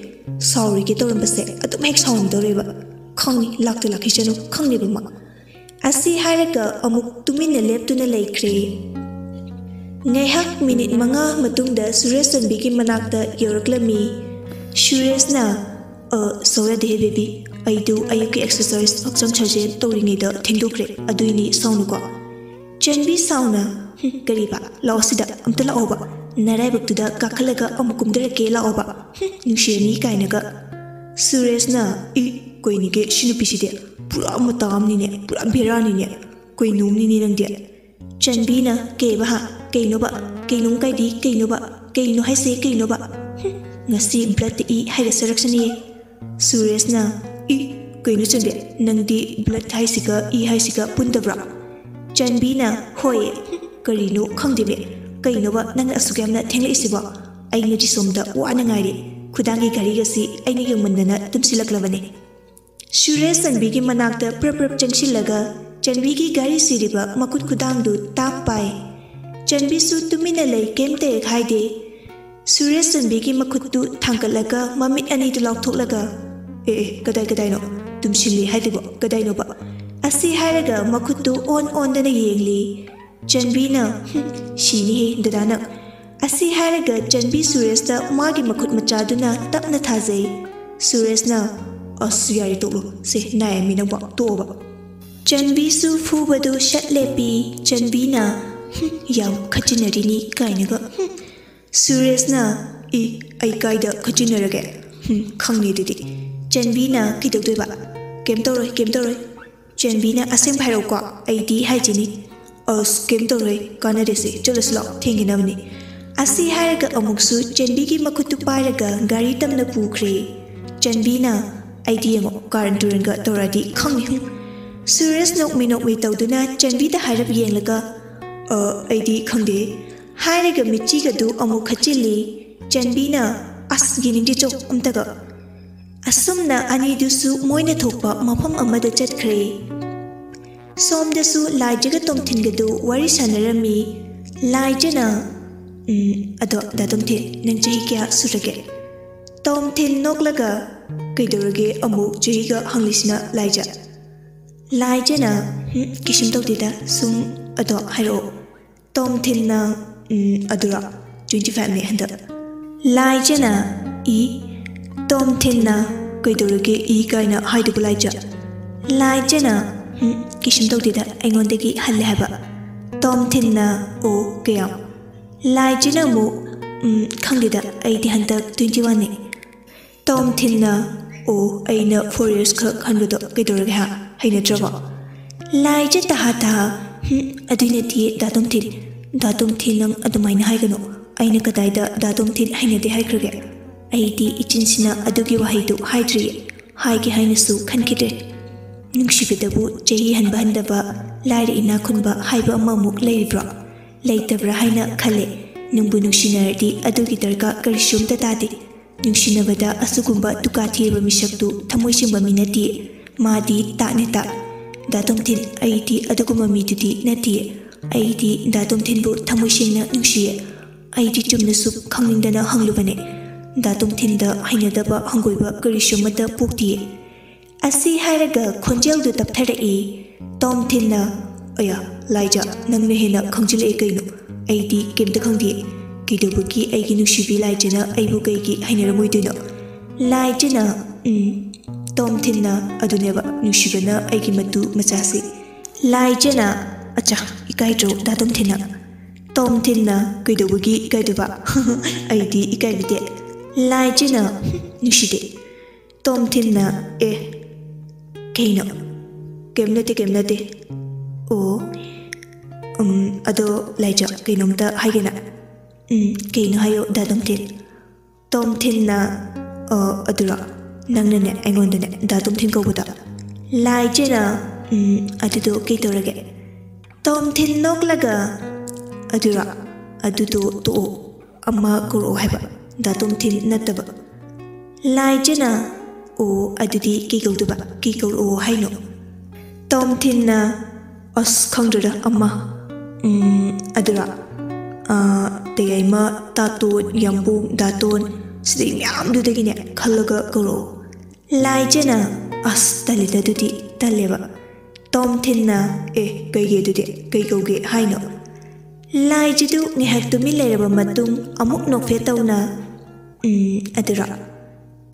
ꯁꯥꯎꯔꯤꯒꯦ ꯇꯧꯔꯝꯕꯁꯦ ꯑꯗꯨꯝ ꯍꯦꯛ ꯁꯥꯎꯅꯤꯡꯗꯧꯔꯦꯕ꯫ ꯈꯪꯅꯤ, ꯂꯥꯛꯇ ꯂꯥꯛꯈꯤꯁꯅꯨ, ꯈꯪꯅꯦꯕ ꯃꯥ꯫ ꯑꯁꯤ ꯍꯥꯏꯔꯒ ꯑꯃꯨꯛ ꯇꯨꯃꯤꯟꯅ ꯂꯦꯞꯇꯨꯅ ꯂꯩꯈ꯭ꯔꯦ꯫ ꯉꯥꯏꯍꯥꯛ ꯃꯤꯅꯤꯠ ꯃꯉꯥ ꯃꯇꯨꯡꯗ ꯁꯨꯔꯦꯁ ꯆꯟꯕꯤꯒꯤ ꯃꯅꯥꯛꯇ ꯌꯧꯔꯛꯂꯝꯃꯤ꯫ ꯁꯨꯔꯦꯁꯅ, "ꯑ, ꯁꯣꯔꯤ ꯗꯦ ꯕꯦꯕꯤ, ꯑꯩꯗꯨ ꯑꯌꯨꯛꯀꯤ ꯑꯦꯛꯁꯔꯁꯥꯏꯁ, ꯍꯛꯆꯥꯡ ꯁꯥꯖꯦꯜ ꯇꯧꯔꯤꯉꯩꯗ ꯊꯦꯡꯗꯣꯛꯈ꯭ꯔꯦ, ꯑꯗꯨꯏꯅꯤ, ꯁꯥꯎꯅꯨꯀꯣ"꯫ ꯆꯟꯕꯤ ꯁꯥꯎꯅ, "ꯍꯨꯝ, ꯀꯔꯤꯕ? ꯂꯥꯛꯑꯣ ꯁꯤꯗ, ꯑꯝꯇ ꯂꯥꯛꯑꯣꯕ꯫ ꯅꯔꯥꯏꯕꯛꯇꯨꯗ ꯀꯥꯈꯠꯂꯒ ꯑꯃꯨꯛ ꯀꯨꯝꯊꯔꯛꯀꯦ, ꯂꯥꯛꯑꯣꯕ꯫ ꯍꯨꯝ, ꯅꯨꯡꯁꯤꯔꯅꯤ" ꯀꯥꯏꯅꯒ꯫ ꯁꯨꯔꯦꯁꯅ, "ꯏ, ꯀꯣꯏꯅꯤꯒꯦ ꯁꯤ ꯅꯨꯄꯤꯁꯤꯗꯤ? ꯄꯨꯔꯥ ꯃꯇꯥ ꯑꯃꯅꯤꯅꯦ, ꯄꯨꯔꯥ ꯕꯦꯔꯥꯅꯤꯅꯦ꯫ ꯀꯣꯏꯅꯣꯝꯅꯤꯅꯦ ꯅꯪꯗꯤ"꯫ ꯆꯟꯕꯤꯅ, "ꯀꯩꯕ ꯍꯥ? ꯀꯩꯅꯣꯕ? ꯀꯩꯅꯣꯝ ꯀꯥꯏꯗꯤ ꯀꯩꯅꯣꯕ? ꯀꯩꯅꯣ ꯍꯥꯏꯁꯦ ꯀꯩꯅꯣꯕ? ꯍꯨꯝ, ꯉꯁꯤ ꯕ꯭ꯂꯠꯇ ꯏ ꯍꯥꯏꯒꯠꯆꯔꯛꯁꯅꯤꯌꯦ"꯫ ꯁꯨꯔꯦꯁꯅ, "ꯏ, ꯀꯩꯅꯣ ꯆꯟꯕꯤ? ꯅꯪꯗꯤ ꯕ꯭ꯂꯠ ꯍꯥꯏꯁꯤꯒ ꯏ ꯍꯥꯏꯁꯤꯒ ꯄꯨꯟꯗꯕ꯭ꯔꯣ?" ꯆꯟꯕꯤꯅ, "ꯍꯣꯏ, ꯀꯔꯤꯅꯣ ꯈꯪꯗꯦꯃꯦ꯫ ꯀꯩꯅꯣꯕ ꯅꯪꯅ ꯑꯁꯨꯛ ꯌꯥꯝꯅ ꯊꯦꯡꯂꯛꯏꯁꯤꯕꯣ? ꯑꯩꯅꯗꯤ ꯁꯣꯝꯗ ꯋꯥꯅ ꯉꯥꯏꯔꯤ꯫ ꯈꯨꯗꯥꯡꯒꯤ ꯘꯔꯤꯒꯁꯤ ꯑꯩꯅ ꯌꯦꯡꯃꯟꯗꯅ ꯇꯨꯝꯁꯤꯜꯂꯛꯂꯕꯅꯤ"꯫ ꯁꯨꯔꯦꯁ ꯆꯟꯕꯤꯒꯤ ꯃꯅꯥꯛꯇ ꯄ꯭ꯔꯞ ꯄ꯭ꯔꯞ ꯆꯪꯁꯤꯜꯂꯒ ꯆꯟꯕꯤꯒꯤ ꯘꯔꯤ ꯁꯤꯔꯤꯕ ꯃꯈꯨꯠ ꯈꯨꯗꯥꯡꯗꯨ ꯇꯥꯛ ꯄꯥꯏ꯫ ꯆꯟꯕꯤꯁꯨ ꯇꯨꯃꯤꯟꯅ ꯂꯩ, ꯀꯩꯝꯇ ꯍꯦꯛ ꯍꯥꯏꯗꯦ꯫ ꯁꯨꯔꯦꯁ ꯆꯟꯕꯤꯒꯤ ꯃꯈꯨꯠꯇꯨ ꯊꯥꯡꯒꯠꯂꯒ ꯃꯃꯤꯠ ꯑꯅꯤꯗꯨ ꯂꯥꯎꯊꯣꯛꯂꯒ, "ꯑꯦ, ꯑꯦ, ꯀꯗꯥꯏ, ꯀꯗꯥꯏꯅꯣ? ꯇꯨꯝꯁꯤꯜꯂꯤ ꯍꯥꯏꯗꯨꯕꯨ ꯀꯗꯥꯏꯅꯣꯕ?" ꯑꯁꯤ ꯍꯥꯏꯔꯒ ꯃꯈꯨꯠꯇꯨ ꯑꯣꯟ ꯑꯣꯟꯗꯅ ꯌꯦꯡꯂꯤ꯫ ꯆꯟꯕꯤꯅ, "ꯍꯨꯝ, ꯁꯤꯅꯤꯍꯦ ꯗꯗꯥ ꯅꯪ"꯫ ꯑꯁꯤ ꯍꯥꯏꯔꯒ ꯆꯟꯕꯤ ꯁꯨꯔꯦꯁꯇ ꯃꯥꯒꯤ ꯃꯈꯨꯠ ꯃꯆꯥꯗꯨꯅ ꯇꯞꯅ ꯊꯥꯖꯩ꯫ ꯁꯨꯔꯦꯁꯅ, "ꯑꯁ, ꯌꯥꯔꯦ, ꯇꯣꯛꯂꯣ꯫ ꯁꯦ, ꯅꯥꯏ ꯃꯤ ꯅꯪꯕꯣ, ꯇꯣꯛꯑꯣꯕ"꯫ ꯆꯟꯕꯤꯁꯨ ꯐꯨꯕꯗꯨ ꯁꯠ ꯂꯦꯞꯄꯤ꯫ ꯆꯟꯕꯤꯅ, "ꯍꯨꯝ, ꯌꯥꯝ ꯈꯠꯆꯤꯟꯅꯔꯤꯅꯤ" ꯀꯥꯏꯅꯒ꯫ ꯍꯨꯝ꯫ ꯁꯨꯔꯦꯁꯅ, "ꯏ, ꯑꯩ ꯀꯥꯏꯗ ꯈꯠꯆꯤꯟꯅꯔꯒꯦ? ꯍꯨꯝ, ꯈꯪꯅꯤ ꯑꯗꯨꯗꯤ"꯫ ꯆꯟꯕꯤꯅ, "ꯀꯩꯗꯧꯗꯣꯏꯕ? ꯀꯩꯝ ꯇꯧꯔꯣꯏ, ꯀꯩꯝ ꯇꯧꯔꯣꯏ"꯫ ꯆꯟꯕꯤꯅ, "ꯑꯁꯦꯡꯕ ꯍꯥꯏꯔꯛꯎꯀꯣ, ꯑꯩꯗꯤ ꯍꯥꯏꯖꯤꯅꯤ"꯫ "ꯑꯁ, ꯀꯩꯝ ꯇꯧꯔꯣꯏ, ꯀꯥꯟꯅꯗꯦꯁꯦ, ꯆꯠꯂꯁꯤ ꯂꯥꯛꯑꯣ, ꯊꯦꯡꯈꯤꯅꯕꯅꯤ"꯫ ꯑꯁꯤ ꯍꯥꯏꯔꯒ ꯑꯃꯨꯛꯁꯨ ꯆꯟꯕꯤꯒꯤ ꯃꯈꯨꯠꯇꯨ ꯄꯥꯏꯔꯒ ꯒꯥꯔꯤ ꯇꯝꯅ ꯄꯨꯈ꯭ꯔꯦ꯫ ꯆꯟꯕꯤꯅ, "ꯑꯩꯗꯤ ꯌꯦꯡꯉꯣ, ꯀꯥꯔꯟ ꯇꯨꯔꯟꯒ ꯇꯧꯔꯛꯑꯗꯤ ꯈꯪꯅꯤ"꯫ ꯁꯨꯔꯦꯁ ꯅꯣꯛꯃꯤ ꯅꯣꯛꯃꯤ ꯇꯧꯗꯨꯅ ꯆꯟꯕꯤꯗ ꯍꯥꯏꯔꯞ ꯌꯦꯡꯂꯒ, "ꯑ, ꯑꯩꯗꯤ ꯈꯪꯗꯦ" ꯍꯥꯏꯔꯒ ꯃꯤꯠꯆꯤꯒꯗꯨ ꯑꯃꯨꯛ ꯈꯠꯆꯤꯜꯂꯤ꯫ ꯆꯟꯕꯤꯅ, "ꯑꯁ, ꯌꯦꯡꯅꯤꯡꯗꯦ, ꯆꯣ ꯑꯝꯇꯒ"꯫ ꯑꯁꯨꯝꯅ ꯑꯅꯤꯗꯨꯁꯨ ꯃꯣꯏꯅ ꯊꯣꯛꯄ ꯃꯐꯝ ꯑꯃꯗ ꯆꯠꯈ꯭ꯔꯦ꯫ ꯁꯣꯝꯗꯁꯨ ꯂꯥꯏꯖꯒ ꯇꯣꯝꯊꯤꯟꯒꯗꯨ ꯋꯥꯔꯤ ꯁꯥꯟꯅꯔꯝꯃꯤ꯫ ꯂꯥꯏꯖꯅ, "ꯎꯝ, ꯑꯗꯣ ꯗꯥ ꯇꯣꯝꯊꯤꯟ, ꯅꯪ ꯆꯍꯤ ꯀꯌꯥ ꯁꯨꯔꯒꯦ?" ꯇꯣꯝꯊꯤꯟ ꯅꯣꯛꯂꯒ, "ꯀꯩꯗꯧꯔꯒꯦ ꯑꯃꯨꯛ ꯆꯍꯤꯒ ꯍꯪꯂꯤꯁꯤꯅ, ꯂꯥꯏꯖ?" ꯂꯥꯏꯖꯅ, "ꯎꯝ, ꯀꯩꯁꯨꯝ ꯇꯧꯗꯦꯗ, ꯁꯨꯝ ꯑꯗꯣ ꯍꯥꯏꯔꯛꯑꯣ꯫" ꯇꯣꯝꯊꯤꯟꯅ, "ꯎꯝ, ꯑꯗꯨꯔꯣ, twenty five ꯅꯦ ꯍꯟꯗꯛ꯫" ꯂꯥꯏꯖꯅ, "ꯏ, ꯇꯣꯝꯊꯤꯟꯅ ꯀꯩꯗꯧꯔꯒꯦ ꯏ ꯀꯥꯏꯅ ꯍꯥꯏꯗꯨꯕꯨ, ꯂꯥꯏꯖ?" ꯂꯥꯏꯖꯅ, "ꯎꯝ, ꯀꯩꯁꯨꯝ ꯇꯧꯗꯦꯗ, ꯑꯩꯉꯣꯟꯗꯒꯤ ꯍꯜꯂꯦ ꯍꯥꯏꯕ꯫" ꯇꯣꯝꯊꯤꯟꯅ, "ꯑꯣ, ꯀꯌꯥꯝ?" ꯂꯥꯏꯖꯅ ꯑꯃꯨꯛ, "ꯎꯝ, ꯈꯪꯗꯦꯗ, ꯑꯩꯗꯤ ꯍꯟꯗꯛ twenty one ꯅꯦ꯫" ꯇꯣꯝꯊꯤꯟꯅ, "ꯑꯣ, ꯑꯩꯅ four years ꯈꯛ ꯍꯟꯕꯗꯣ ꯀꯩꯗꯧꯔꯒꯦ ꯍꯥ? ꯍꯩꯅꯗ꯭ꯔꯕꯣ?" ꯂꯥꯏꯖ ꯇꯍꯥ ꯇꯍꯥ, "ꯍꯨꯝ, ꯑꯗꯨꯏ ꯅꯠꯇꯤꯌꯦ ꯗꯥ ꯇꯣꯝꯊꯤꯟ꯫ ꯗꯥ ꯇꯣꯝꯊꯤꯟ, ꯅꯪ ꯑꯗꯨꯃꯥꯏꯅ ꯍꯥꯏꯒꯅꯨ꯫ ꯑꯩꯅ ꯀꯗꯥꯏꯗ ꯗꯥ ꯇꯣꯝꯊꯤꯟ ꯍꯩꯅꯗꯦ ꯍꯥꯏꯈ꯭ꯔꯒꯦ? ꯑꯩꯗꯤ ꯏꯆꯤꯟꯁꯤꯅ ꯑꯗꯨꯒꯤ ꯋꯥꯍꯩꯗꯨ ꯍꯥꯏꯗ꯭ꯔꯤꯌꯦ꯫ ꯍꯥꯏꯒꯦ ꯍꯥꯏꯅꯁꯨ ꯈꯟꯈꯤꯗ꯭ꯔꯦ꯫ ꯅꯨꯡꯁꯤꯕꯗꯕꯨ ꯆꯍꯤ ꯍꯟꯕ ꯍꯟꯗꯕ, ꯂꯥꯏꯔ ꯏꯅꯥꯛ ꯈꯨꯟꯕ ꯍꯥꯏꯕ ꯑꯃꯃꯨꯛ ꯂꯩꯔꯤꯕ꯭ꯔꯣ? ꯂꯩꯇꯕ꯭ꯔꯥ ꯍꯥꯏꯅ ꯈꯜꯂꯦ꯫ ꯅꯨꯡꯕꯨ ꯅꯨꯡꯁꯤꯅꯔꯗꯤ ꯑꯗꯨꯒꯤ ꯗꯔꯀꯥꯔ ꯀꯔꯤꯁꯨ ꯑꯝꯇ ꯇꯥꯗꯦ꯫ ꯅꯨꯡꯁꯤꯅꯕꯗ ꯑꯁꯤꯒꯨꯝꯕ ꯇꯨꯀꯥ ꯊꯤꯔꯕ ꯃꯤꯁꯛꯇꯨ ꯊꯃꯣꯏ ꯁꯦꯡꯕ ꯃꯤ ꯅꯠꯇꯦ꯫ ꯃꯥꯗꯤ ꯇꯥꯠꯅꯦ ꯇꯥꯠ꯫ ꯗꯥ ꯇꯣꯝꯊꯤꯟ, ꯑꯩꯗꯤ ꯑꯗꯨꯒꯨꯝꯕ ꯃꯤꯗꯨꯗꯤ ꯅꯠꯇꯦ꯫ ꯑꯩꯗꯤ ꯗꯥ ꯇꯣꯝꯊꯤꯟꯕꯨ ꯊꯃꯣꯏ ꯁꯦꯡꯅ ꯅꯨꯡꯁꯤꯌꯦ꯫ ꯑꯩꯗꯤ ꯆꯨꯝꯅ ꯁꯨꯝ ꯈꯪꯅꯤꯡꯗꯅ ꯍꯪꯂꯨꯕꯅꯦ꯫ ꯗꯥ ꯇꯣꯝꯊꯤꯟꯗ ꯍꯩꯅꯗꯕ ꯍꯪꯒꯣꯏꯕ ꯀꯔꯤꯁꯨ ꯑꯃꯠꯇ ꯄꯣꯛꯇꯤꯌꯦ꯫" ꯑꯁꯤ ꯍꯥꯏꯔꯒ ꯈꯣꯟꯖꯦꯜꯗꯨ ꯇꯞꯊꯔꯛꯏ꯫ ꯇꯣꯝꯊꯤꯟꯅ, "ꯑꯌꯥ, ꯂꯥꯏꯖ, ꯅꯪꯅ ꯍꯦꯟꯅ ꯈꯪꯖꯤꯜꯂꯛꯑꯦ ꯀꯩꯅꯣ? ꯑꯩꯗꯤ ꯀꯩꯝꯇ ꯈꯪꯗꯦ꯫ ꯀꯩꯗꯧꯕꯒꯤ ꯑꯩꯒꯤ ꯅꯨꯡꯁꯤꯕꯤ ꯂꯥꯏꯖꯅ ꯑꯩꯕꯨ ꯀꯩꯒꯤ ꯍꯩꯅꯔꯝꯃꯣꯏꯗꯣꯏꯅꯣ?" ꯂꯥꯏꯖꯅ, "ꯎꯝ, ꯇꯣꯝꯊꯤꯟꯅ ꯑꯗꯨꯅꯦꯕ ꯅꯨꯡꯁꯤꯕꯅ ꯑꯩꯒꯤ ꯃꯇꯨ ꯃꯆꯥꯁꯤ꯫" ꯂꯥꯏꯖꯅ, "ꯑꯆꯥ, ꯏꯀꯥꯏꯗ꯭ꯔꯣ ꯗꯥ ꯇꯣꯝꯊꯤꯟꯅ?" ꯇꯣꯝꯊꯤꯟꯅ, "ꯀꯩꯗꯧꯕꯒꯤ ꯏꯀꯥꯏꯗꯣꯏꯕ? ꯑꯩꯗꯤ ꯏꯀꯥꯏꯕꯤꯗꯦ꯫" ꯂꯥꯏꯖꯅ, "ꯅꯨꯡꯁꯤꯗꯦ꯫" ꯇꯣꯝꯊꯤꯟꯅ, "ꯑꯦ, ꯀꯩꯅꯣ?" "ꯀꯩꯝ ꯅꯠꯇꯦ, ꯀꯩꯝ ꯅꯠꯇꯦ꯫" "ꯑꯣ, ꯎꯝ, ꯑꯗꯣ ꯂꯥꯏꯖ, ꯀꯩꯅꯣꯝꯇ ꯍꯥꯏꯒꯦꯅ꯫" "ꯎꯝ, ꯀꯩꯅꯣ ꯍꯥꯏꯌꯣ ꯗꯥ ꯇꯣꯝꯊꯤꯟ꯫" ꯇꯣꯝꯊꯤꯟꯅ, "ꯑ, ꯑꯗꯨꯔꯣ, ꯅꯪꯅꯅꯦ ꯑꯩꯉꯣꯟꯗꯅꯦ ꯗꯥ ꯇꯣꯝꯊꯤꯟ ꯀꯧꯕꯗꯣ?" ꯂꯥꯏꯖꯅ, "ꯎꯝ, ꯑꯗꯨꯗꯣ ꯀꯩ ꯇꯧꯔꯒꯦ?" ꯇꯣꯝꯊꯤꯟ ꯅꯣꯛꯂꯒ, "ꯑꯗꯨꯔꯣ, ꯑꯗꯨꯗꯣ ꯇꯣꯛꯑꯣ, ꯑꯃ ꯀꯧꯔꯛꯑꯣ ꯍꯥꯏꯕ, ꯗꯥ ꯇꯣꯝꯊꯤꯟ ꯅꯠꯇꯕ꯫" ꯂꯥꯏꯖꯅ, "ꯑꯣ, ꯑꯗꯨꯗꯤ ꯀꯩ ꯀꯧꯗꯣꯏꯕ? ꯀꯩ ꯀꯧꯔꯛꯑꯣ ꯍꯥꯏꯅꯣ?" ꯇꯣꯝꯊꯤꯟꯅ, "ꯑꯁ, ꯈꯪꯗ꯭ꯔꯦꯗ, ꯑꯃ, ꯎꯝ, ꯑꯗꯨꯔꯣ, ꯑꯥ, ꯇꯌꯥꯏꯃ, ꯇꯥꯇꯣꯟ, ꯌꯥꯝꯕꯨꯡ, ꯗꯥꯇꯣꯟ, ꯁꯤꯗꯩ ꯃꯌꯥꯝꯗꯨꯗꯒꯤꯅꯦ ꯈꯜꯂꯒ ꯀꯧꯔꯛꯑꯣ꯫ ꯂꯥꯏꯖꯅ, "ꯑꯁ, ꯇꯜꯂꯤꯗ, ꯑꯗꯨꯗꯤ ꯇꯜꯂꯦꯕ꯫ ꯇꯣꯝꯊꯤꯟꯅ, "ꯑꯦ, ꯀꯩꯒꯤ ꯑꯗꯨꯗꯤ? ꯀꯩ ꯀꯧꯒꯦ ꯍꯥꯏꯅꯣ?" ꯂꯥꯏꯖꯗꯨ ꯉꯥꯏꯍꯥꯛ ꯇꯨꯃꯤꯟ ꯂꯩꯔꯕ ꯃꯇꯨꯡ ꯑꯃꯨꯛ ꯅꯣꯛꯐꯦꯠ ꯇꯧꯅ, "ꯎꯝ, ꯑꯗꯨꯔꯣ?"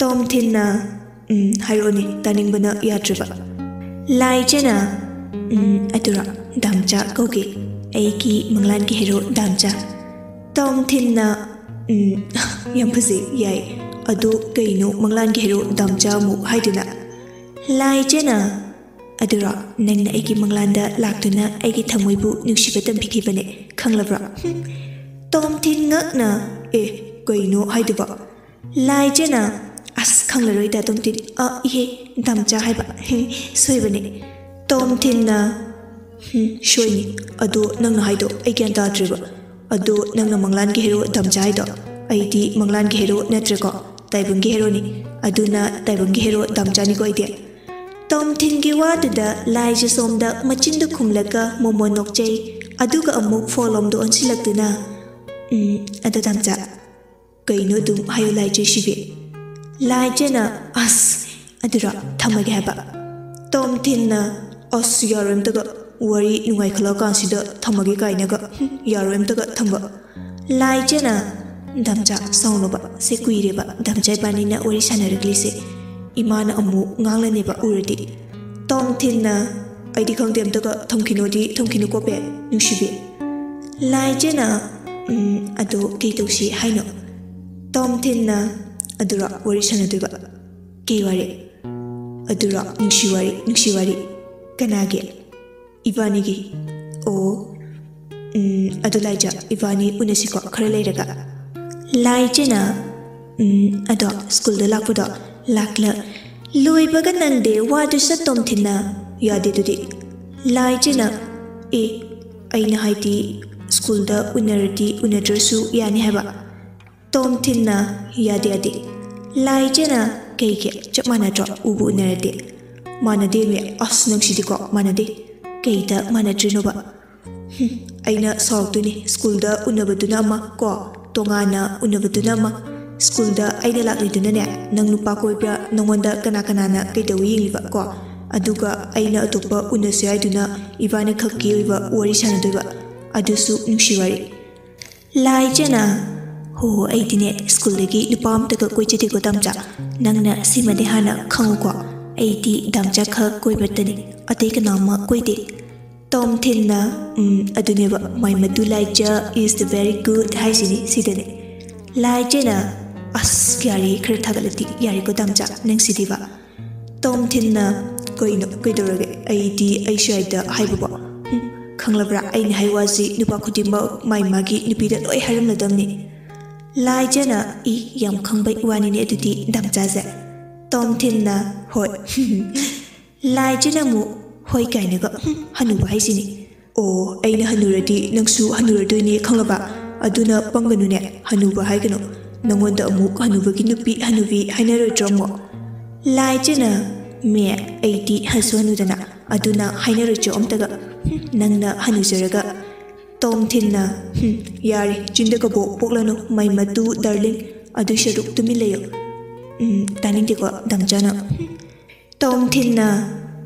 ꯇꯣꯝꯊꯤꯟꯅ, "ꯎꯝ, ꯍꯥꯏꯔꯛꯑꯣꯅꯦ, ꯇꯥꯅꯤꯡꯕꯅ ꯌꯥꯗ꯭ꯔꯦꯕ꯫" ꯂꯥꯏꯖꯅ, "ꯎꯝ, ꯑꯗꯨꯔꯣ? ꯗꯥꯝꯆꯥ ꯀꯧꯒꯦ, ꯑꯩꯒꯤ ꯃꯪꯂꯥꯟꯒꯤ ꯍꯦꯔꯣ ꯗꯥꯝꯆꯥ꯫" ꯇꯣꯝꯊꯤꯟꯅ, "ꯎꯝ, ꯌꯥꯝ ꯐꯖꯩ, ꯌꯥꯏ꯫ ꯑꯗꯣ ꯀꯩꯅꯣ ꯃꯪꯂꯥꯟꯒꯤ ꯍꯦꯔꯣ ꯗꯥꯝꯆꯥ ꯑꯃꯨꯛ ꯍꯥꯏꯗꯨꯅ?" ꯂꯥꯏꯖꯅ, "ꯑꯗꯨꯔꯣ, ꯅꯪꯅ ꯑꯩꯒꯤ ꯃꯪꯂꯥꯟꯗ ꯂꯥꯛꯇꯨꯅ ꯑꯩꯒꯤ ꯊꯃꯣꯏꯕꯨ ꯅꯨꯡꯁꯤꯕ ꯇꯝꯕꯤꯈꯤꯕꯅꯦ, ꯈꯪꯂꯕ꯭ꯔꯣ?" ꯍꯨꯝ꯫ ꯇꯣꯝꯊꯤꯟ ꯉꯛꯅ, "ꯑꯦ, ꯀꯩꯅꯣ ꯍꯥꯏꯗꯨꯕꯣ?" ꯂꯥꯏꯖꯅ, "ꯑꯁ, ꯈꯪꯂꯔꯣꯏꯗ, ꯇꯣꯝꯊꯤꯟ꯫ ꯑ, ꯏꯍꯦ, ꯗꯥꯝꯆꯥ ꯍꯥꯏꯕ꯫ ꯍꯨꯝ, ꯁꯣꯏꯕꯅꯦ꯫" ꯇꯣꯝꯊꯤꯟꯅ, "ꯍꯨꯝ, ꯁꯣꯏꯅꯤ꯫ ꯑꯗꯣ ꯅꯪꯅ ꯍꯥꯏꯗꯣ ꯑꯩ ꯒ꯭ꯌꯥꯟ ꯇꯥꯗ꯭ꯔꯦꯕ꯫ ꯑꯗꯣ ꯅꯪꯅ ꯃꯪꯂꯥꯟꯒꯤ ꯍꯦꯔꯣ ꯗꯥꯝꯆꯥ ꯍꯥꯏꯗꯣ, ꯑꯩꯗꯤ ꯃꯪꯂꯥꯟꯒꯤ ꯍꯦꯔꯣ ꯅꯠꯇ꯭ꯔꯦꯀꯣ, ꯇꯥꯏꯕꯪꯒꯤ ꯍꯦꯔꯣꯅꯤ꯫ ꯑꯗꯨꯅ ꯇꯥꯏꯕꯪꯒꯤ ꯍꯦꯔꯣ ꯗꯥꯝꯆꯥꯅꯤꯀꯣ ꯑꯩꯗꯤ꯫" ꯇꯣꯝꯊꯤꯟꯒꯤ ꯋꯥꯗꯨꯗ ꯂꯥꯏꯖ ꯁꯣꯝꯗ ꯃꯆꯤꯟꯗꯨ ꯈꯨꯝꯂꯒ ꯃꯣꯃꯣꯟ ꯅꯣꯛꯆꯩ꯫ ꯑꯗꯨꯒ ꯑꯃꯨꯛ ꯐꯣꯟ ꯂꯣꯝꯗ ꯑꯣꯟꯁꯤꯜꯂꯛꯇꯨꯅ, "ꯎꯝ, ꯑꯗꯣ ꯗꯥꯝꯆꯥ, ꯀꯩꯅꯣ ꯑꯗꯨꯝ ꯍꯥꯏꯌꯣ ꯂꯥꯏꯖ ꯁꯤꯕꯤ?" ꯂꯥꯏꯖꯅ, "ꯑꯁ, ꯑꯗꯨꯔꯣ, ꯊꯝꯃꯒꯦ ꯍꯥꯏꯕ꯫" ꯇꯣꯝꯊꯤꯟꯅ, "ꯑꯁ, ꯌꯥꯔꯣꯏ ꯑꯝꯇꯒ, ꯋꯥꯔꯤ ꯅꯨꯡꯉꯥꯏꯈꯠꯂꯛꯑꯀꯥꯟꯁꯤꯗ ꯊꯝꯃꯒꯦ ꯀꯥꯏꯅꯒ, ꯍꯨꯝ, ꯌꯥꯔꯣꯏ ꯑꯝꯇꯒ ꯊꯝꯕ꯫" ꯂꯥꯏꯖꯅ, "ꯗꯥꯝꯆꯥ, ꯁꯥꯎꯅꯣꯕ, ꯁꯦ ꯀꯨꯏꯔꯦꯕ ꯗꯥꯝꯆꯥ ꯏꯕꯥꯅꯤꯅ ꯋꯥꯔꯤ ꯁꯥꯟꯅꯔꯛꯂꯤꯁꯦ, ꯏꯃꯥꯅ ꯑꯃꯨꯛ ꯉꯥꯡꯂꯅꯦꯕ ꯎꯔꯗꯤ꯫" ꯇꯣꯝꯊꯤꯟꯅ, "ꯑꯩꯗꯤ ꯈꯪꯗꯦ, ꯑꯝꯇꯒ ꯊꯝꯈꯤꯅꯣꯗꯤ ꯊꯝꯈꯤꯅꯨꯀꯣ ꯕꯦ, ꯅꯨꯡꯁꯤꯕꯤ꯫" ꯂꯥꯏꯖꯅ, "ꯎꯝ, ꯑꯗꯣ ꯀꯩ ꯇꯧꯁꯤ ꯍꯥꯏꯅꯣ?" ꯇꯣꯝꯊꯤꯟꯅ, "ꯑꯗꯨꯔꯣ, ꯋꯥꯔꯤ ꯁꯥꯟꯅꯗꯣꯏꯕ꯫" "ꯀꯩ ꯋꯥꯔꯤ?" "ꯑꯗꯨꯔꯣ, ꯅꯨꯡꯁꯤ ꯋꯥꯔꯤ, ꯅꯨꯡꯁꯤ ꯋꯥꯔꯤ꯫" "ꯀꯅꯥꯒꯤ?" "ꯏꯕꯥꯅꯤꯒꯤ꯫" "ꯑꯣ, ꯎꯝ, ꯑꯗꯨ ꯂꯥꯏꯖ, ꯏꯕꯥꯅꯤ ꯎꯅꯁꯤꯀꯣ ꯈꯔ ꯂꯩꯔꯒ꯫" ꯂꯥꯏꯖꯅ, "ꯎꯝ, ꯑꯗꯣ ꯁ꯭ꯀꯨꯜꯗ ꯂꯥꯛꯄꯗꯣ ꯂꯥꯛꯂ-" ꯂꯣꯏꯕꯒ ꯅꯪꯗꯦ ꯋꯥꯗꯨ ꯁꯠ ꯇꯣꯝꯊꯤꯟꯅ, "ꯌꯥꯗꯦ ꯑꯗꯨꯗꯤ꯫" ꯂꯥꯏꯖꯅ, "ꯑꯦ, ꯑꯩꯅ ꯍꯥꯏꯗꯤ ꯁ꯭ꯀꯨꯜꯗ ꯎꯅꯔꯗꯤ ꯎꯅꯗ꯭ꯔꯁꯨ ꯌꯥꯅꯤ ꯍꯥꯏꯕ꯫" ꯇꯣꯝꯊꯤꯟꯅ, "ꯌꯥꯗꯦ, ꯌꯥꯗꯦ꯫" ꯂꯥꯏꯖꯅ, "ꯀꯩꯒꯤ? ꯆꯞ ꯃꯥꯟꯅꯗ꯭ꯔꯣ ꯎꯕꯨ ꯎꯅꯔꯗꯤ?" "ꯃꯥꯟꯅꯗꯦꯃꯤ, ꯑꯁ ꯅꯪꯁꯤꯗꯤꯀꯣ, ꯃꯥꯟꯅꯗꯦ꯫" "ꯀꯩꯗ ꯃꯥꯟꯅꯗ꯭ꯔꯤꯅꯣꯕ?" ꯑꯩꯅ ꯁꯥꯎꯔꯛꯇꯣꯏꯅꯤ꯫ ꯁ꯭ꯀꯨꯜꯗ ꯎꯅꯕꯗꯨꯅ ꯑꯃ ꯀꯣ, ꯇꯣꯉꯥꯟꯅ ꯎꯅꯕꯗꯨꯅ ꯑꯃ꯫ ꯁ꯭ꯀꯨꯜꯗ ꯑꯩꯅ ꯂꯥꯛꯂꯤꯗꯨꯅꯅꯦ, ꯅꯪ ꯅꯨꯄꯥ ꯀꯣꯏꯕ꯭ꯔꯥ, ꯅꯪꯉꯣꯟꯗ ꯀꯅꯥ ꯀꯅꯥꯅ ꯀꯩꯗꯧꯏ ꯌꯦꯡꯂꯤꯕ ꯀꯣ? ꯑꯗꯨꯒ ꯑꯩꯅ ꯑꯇꯣꯞꯄ ꯎꯅꯁꯦ ꯍꯥꯏꯗꯨꯅ ꯏꯕꯥꯅꯤ ꯈꯛꯀꯤ ꯑꯣꯏꯕ ꯋꯥꯔꯤ ꯁꯥꯟꯅꯗꯣꯏꯕ, ꯑꯗꯨꯁꯨ ꯅꯨꯡꯁꯤ ꯋꯥꯔꯤ꯫ ꯂꯥꯏꯖꯅ, ꯍꯣ, ꯑꯩꯗꯤꯅꯦ ꯁ꯭ꯀꯨꯜꯗꯒꯤ ꯅꯨꯄꯥ ꯑꯝꯇꯒ ꯀꯣꯏꯖꯗꯦꯀꯣ ꯗꯥꯝꯆꯥ꯫ ꯅꯪꯅ ꯁꯤꯃꯗꯤ ꯍꯥꯟꯅ ꯈꯪꯉꯨꯀꯣ, ꯑꯩꯗꯤ ꯗꯥꯝꯆꯥ ꯈꯛ ꯀꯣꯏꯕꯇꯅꯤ, ꯑꯇꯩ ꯀꯅꯥ ꯑꯃ ꯀꯣꯏꯗꯦ꯫ ꯇꯣꯝꯊꯤꯟꯅ, ꯎꯝ, ꯑꯗꯨꯅꯦꯕ, "My ꯃꯇꯨ ꯂꯥꯏꯖ is the very good" ꯍꯥꯏꯁꯤꯅꯤ ꯁꯤꯗꯅꯦ꯫ ꯂꯥꯏꯖꯅ, "ꯑꯁ, ꯌꯥꯔꯦ, ꯈꯔ ꯊꯥꯒꯠꯂꯗꯤ ꯌꯥꯔꯦꯀꯣ ꯗꯥꯝꯆꯥ, ꯅꯪꯁꯤꯗꯤꯕ"꯫ ꯇꯣꯝꯊꯤꯟꯅ, "ꯀꯩꯅꯣ, ꯀꯩꯗꯧꯔꯒꯦ? ꯑꯩꯗꯤ ꯑꯩ ꯁ꯭ꯋꯥꯏꯗ ꯍꯥꯏꯕꯕꯣ? ꯍꯨꯝ, ꯈꯪꯂꯕ꯭ꯔꯥ? ꯑꯩꯅ ꯍꯥꯏ ꯋꯥꯁꯤ ꯅꯨꯄꯥ ꯈꯨꯗꯤꯡꯃꯛ ꯃꯥꯏ ꯃꯥꯒꯤ ꯅꯨꯄꯤꯗ ꯂꯣꯏ ꯍꯥꯏꯔꯝꯂꯗꯝꯅꯤ"꯫ ꯂꯥꯏꯖꯅ, "ꯏ, ꯌꯥꯝ ꯈꯪꯕꯩ ꯋꯥꯅꯤꯅꯦ ꯑꯗꯨꯗꯤ ꯗꯥꯝꯆꯥꯁꯦ"꯫ ꯇꯣꯝꯊꯤꯟꯅ, "ꯍꯣꯏ"꯫ ꯂꯥꯏꯖꯅ ꯑꯃꯨꯛ, "ꯍꯣꯏ" ꯀꯥꯏꯅꯒ, ꯍꯨꯝ, ꯍꯅꯨꯕ ꯍꯥꯏꯁꯤꯅꯤ꯫ "ꯑꯣ, ꯑꯩꯅ ꯍꯟꯅꯨꯔꯗꯤ ꯅꯪꯁꯨ ꯍꯟꯅꯨꯔꯗꯣꯏꯅꯦ ꯈꯪꯂꯕ? ꯑꯗꯨꯅ ꯄꯪꯒꯅꯨꯅꯦ, ꯍꯟꯅꯨꯕ ꯍꯥꯏꯒꯅꯨ꯫ ꯅꯪꯉꯣꯟꯗ ꯑꯃꯨꯛ ꯍꯟꯅꯨꯕꯒꯤ ꯅꯨꯄꯤ, ꯍꯟꯅꯨꯕꯤ ꯍꯥꯏꯅꯔꯣꯏꯗ꯭ꯔꯣ ꯑꯃꯨꯛ?" ꯂꯥꯏꯖꯅ, "ꯃꯦ, ꯑꯩꯗꯤ ꯍꯟꯁꯨ ꯍꯟꯅꯨꯗꯅ, ꯑꯗꯨꯅ ꯍꯥꯏꯅꯔꯣꯏꯗ꯭ꯔꯣ ꯑꯝꯇꯒ? ꯍꯨꯝ, ꯅꯪꯅ ꯍꯟꯅꯨꯖꯔꯒ"꯫ ꯇꯣꯝꯊꯤꯟꯅ, "ꯍꯨꯝ, ꯌꯥꯔꯦ, ꯆꯤꯟꯗ ꯀꯕꯣꯛ ꯄꯣꯛꯂꯅꯨ, my ꯃꯇꯨ darling꯫ ꯑꯗꯨꯏ ꯁꯔꯨꯛ ꯇꯨꯃꯤꯟ ꯂꯩꯌꯨ"꯫ ꯎꯝ, ꯇꯥꯅꯤꯡꯗꯦꯀꯣ ꯗꯥꯝꯆꯥꯅ꯫ ꯍꯨꯝ꯫ ꯇꯣꯝꯊꯤꯟꯅ,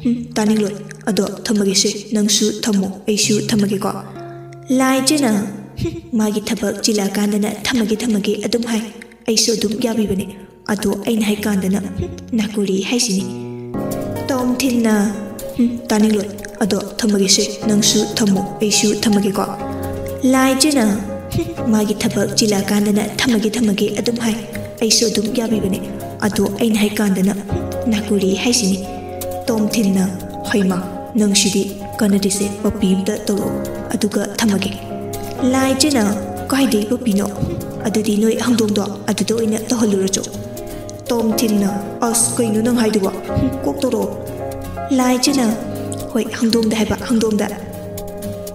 "ꯍꯨꯝ, ꯇꯥꯅꯤꯡꯂꯣꯏ꯫ ꯑꯗꯣ ꯊꯝꯃꯒꯦꯁꯦ, ꯅꯪꯁꯨ ꯊꯝꯃꯣ, ꯑꯩꯁꯨ ꯊꯝꯃꯒꯦꯀꯣ"꯫ ꯂꯥꯏꯖꯅ, ꯍꯨꯝ, ꯃꯥꯒꯤ ꯊꯕꯛ ꯆꯤꯜꯂꯛꯑꯀꯥꯟꯗꯅ "ꯊꯝꯃꯒꯦ, ꯊꯝꯃꯒꯦ" ꯑꯗꯨꯝ ꯍꯥꯏ꯫ ꯑꯩꯁꯨ ꯑꯗꯨꯝ ꯌꯥꯕꯤꯕꯅꯦ꯫ ꯑꯗꯣ ꯑꯩꯅ ꯍꯥꯏꯀꯥꯟꯗꯅ, ꯍꯨꯝ, "ꯅꯥꯀꯨꯔꯤ" ꯍꯥꯏꯁꯤꯅꯤ꯫ ꯇꯣꯝꯊꯤꯟꯅ, "ꯍꯨꯝ, ꯇꯥꯅꯤꯡꯂꯣꯏ꯫ ꯑꯗꯣ ꯊꯝꯃꯒꯦꯁꯦ, ꯅꯪꯁꯨ ꯊꯝꯃꯣ, ꯑꯩꯁꯨ ꯊꯝꯃꯒꯦꯀꯣ"꯫ ꯂꯥꯏꯖꯅ, ꯍꯨꯝ, ꯃꯥꯒꯤ ꯊꯕꯛ ꯆꯤꯜꯂꯛꯑꯀꯥꯟꯗꯅ "ꯊꯝꯃꯒꯦ, ꯊꯝꯃꯒꯦ" ꯑꯗꯨꯝ ꯍꯥꯏ꯫ ꯑꯩꯁꯨ ꯑꯗꯨꯝ ꯌꯥꯕꯤꯕꯅꯦ꯫ ꯑꯗꯣ ꯑꯩꯅ ꯍꯥꯏꯀꯥꯟꯗꯅ, ꯍꯨꯝ, "ꯅꯥꯀꯨꯔꯤ" ꯍꯥꯏꯁꯤꯅꯤ꯫ ꯇꯣꯝꯊꯤꯟꯅ, "ꯍꯩꯃꯥ, ꯅꯪꯁꯤꯗꯤ ꯀꯥꯟꯅꯗꯦꯁꯦ, ꯄꯞꯄꯤ ꯑꯝꯇ ꯇꯧꯔꯛꯑꯣ, ꯑꯗꯨꯒ ꯊꯝꯃꯒꯦ"꯫ ꯂꯥꯏꯖꯅ, "ꯀꯥꯏꯗꯩ ꯄꯞꯄꯤꯅꯣ? ꯍꯨꯝ, ꯑꯗꯨꯗꯤ ꯅꯣꯏ ꯍꯪꯗꯣꯡꯗꯣ ꯑꯗꯨꯗ ꯑꯣꯏꯅ ꯇꯧꯍꯜꯂꯨꯔꯣ ꯆꯣ"꯫ ꯇꯣꯝꯊꯤꯟꯅ, "ꯑꯁ, ꯀꯩꯅꯣ ꯅꯪ ꯍꯥꯏꯗꯨꯕꯣ? ꯍꯨꯝ, ꯀꯣꯛ ꯇꯧꯔꯛꯑꯣ"꯫ ꯂꯥꯏꯖꯅ, "ꯍꯣꯏ, ꯍꯪꯗꯣꯡꯗ ꯍꯥꯏꯕ, ꯍꯪꯗꯣꯡꯗ"꯫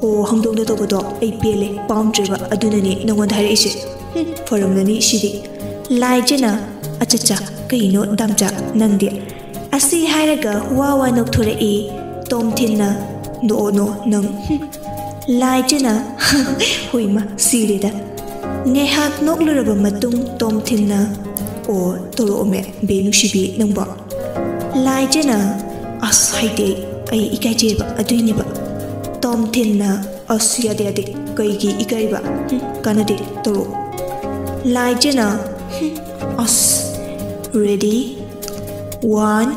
"ꯑꯣ, ꯍꯪꯗꯣꯡꯗ ꯇꯧꯕꯗꯣ ꯑꯩ ꯄꯦꯜꯂꯦ, ꯄꯥꯝꯗ꯭ꯔꯦꯕ, ꯑꯗꯨꯅꯅꯦ ꯅꯪꯉꯣꯟꯗ ꯍꯥꯏꯔꯛꯏꯁꯦ"꯫ ꯍꯨꯝ, ꯐꯔꯝꯒꯅꯤ ꯁꯤꯗꯤ꯫ ꯂꯥꯏꯖꯅ, "ꯑꯆꯠꯆꯥ, ꯀꯩꯅꯣ ꯗꯥꯝꯆꯥ ꯅꯪꯗꯤ?" ꯑꯁꯤ ꯍꯥꯏꯔꯒ ꯋꯥ ꯋꯥ ꯅꯣꯛꯊꯣꯔꯛꯏ꯫ ꯇꯣꯝꯊꯤꯟꯅ, "ꯅꯣꯛꯑꯣ, ꯅꯣꯛꯑꯣ ꯅꯪ"꯫ ꯍꯨꯝ꯫ ꯂꯥꯏꯖꯅ, ꯍꯣꯏꯃ, ꯁꯤꯔꯦꯗ꯫ ꯉꯥꯏꯍꯥꯛ ꯅꯣꯛꯂꯨꯔꯕ ꯃꯇꯨꯡ ꯇꯣꯝꯊꯤꯟꯅ, "ꯑꯣ, ꯇꯧꯔꯛꯑꯣꯃꯦ, ꯕꯦ ꯅꯨꯡꯁꯤꯕꯤ ꯅꯪꯕꯣ?" ꯂꯥꯏꯖꯅ, "ꯑꯁ, ꯍꯩꯇꯦ ꯑꯩ, ꯑꯩ ꯏꯀꯥꯏꯖꯩꯕ, ꯑꯗꯨꯏꯅꯦꯕ꯫" ꯇꯣꯝꯊꯤꯟꯅ, "ꯑꯁ, ꯌꯥꯗꯦ, ꯌꯥꯗꯦ, ꯀꯩꯒꯤ ꯏꯀꯥꯏꯕ? ꯍꯨꯝ, ꯀꯥꯟꯅꯗꯦ, ꯇꯧꯔꯛꯑꯣ꯫" ꯂꯥꯏꯖꯅ, "ꯍꯨꯝ, ꯑꯁ, ready? One,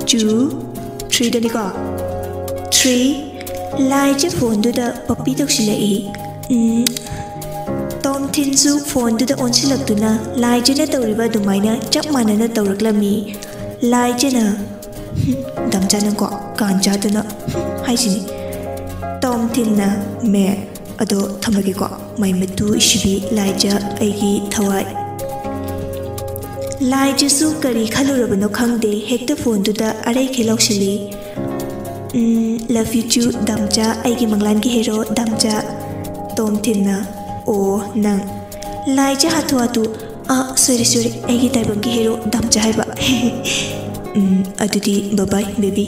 two, three ꯗꯅꯤꯀꯣ꯫ Three, ꯂꯥꯏꯖ ꯐꯣꯟꯗꯨꯗ ꯄꯞꯄꯤ ꯇꯧꯁꯤꯜꯂꯛꯏ꯫" ꯎꯝ꯫ ꯇꯣꯝꯊꯤꯟꯁꯨ ꯐꯣꯟꯗꯨꯗ ꯑꯣꯟꯁꯤꯜꯂꯛꯇꯨꯅ ꯂꯥꯏꯖꯅ ꯇꯧꯔꯤꯕ ꯑꯗꯨꯃꯥꯏꯅ ꯆꯞ ꯃꯥꯟꯅꯅ ꯇꯧꯔꯛꯂꯝꯃꯤ꯫ ꯂꯥꯏꯖꯅ, "ꯍꯨꯝ, ꯗꯝꯆꯥ ꯅꯪꯀꯣ, ꯀꯥꯟ ꯆꯥꯗꯅ, ꯍꯨꯝ," ꯍꯥꯏꯁꯤꯅꯤ꯫ ꯇꯣꯝꯊꯤꯟꯅ, "ꯃꯦ, ꯑꯗꯣ ꯊꯝꯃꯒꯦꯀꯣ, ꯃꯩ ꯃꯇꯨ ꯏꯁꯤꯕꯤ ꯂꯥꯏꯖ ꯑꯩꯒꯤ ꯊꯋꯥꯏ꯫" ꯂꯥꯏꯖꯁꯨ ꯀꯔꯤ ꯈꯜꯂꯨꯔꯕꯅꯣ ꯈꯪꯗꯦ, ꯍꯦꯛꯇ ꯐꯣꯟꯗꯨꯗ ꯑꯔꯩꯈꯩ ꯂꯥꯎꯁꯤꯜꯂꯤ꯫ "ꯎꯝ, love you too, ꯗꯝꯆꯥ, ꯑꯩꯒꯤ ꯃꯪꯂꯥꯟꯒꯤ ꯍꯦꯔꯣ, ꯗꯝꯆꯥ꯫" ꯇꯣꯝꯊꯤꯟꯅ, "ꯑꯣ, ꯅꯪ꯫" ꯂꯥꯏꯖ ꯍꯥꯊꯨ ꯍꯥꯊꯨ, "ꯑꯥ, ꯁꯣꯏꯔꯦ, ꯁꯣꯏꯔꯦ, ꯑꯩꯒꯤ ꯇꯥꯏꯕꯪꯒꯤ ꯍꯦꯔꯣ, ꯗꯝꯆꯥ ꯍꯥꯏꯕ꯫" "ꯎꯝ, ꯑꯗꯨꯗꯤ bye bye, baby꯫"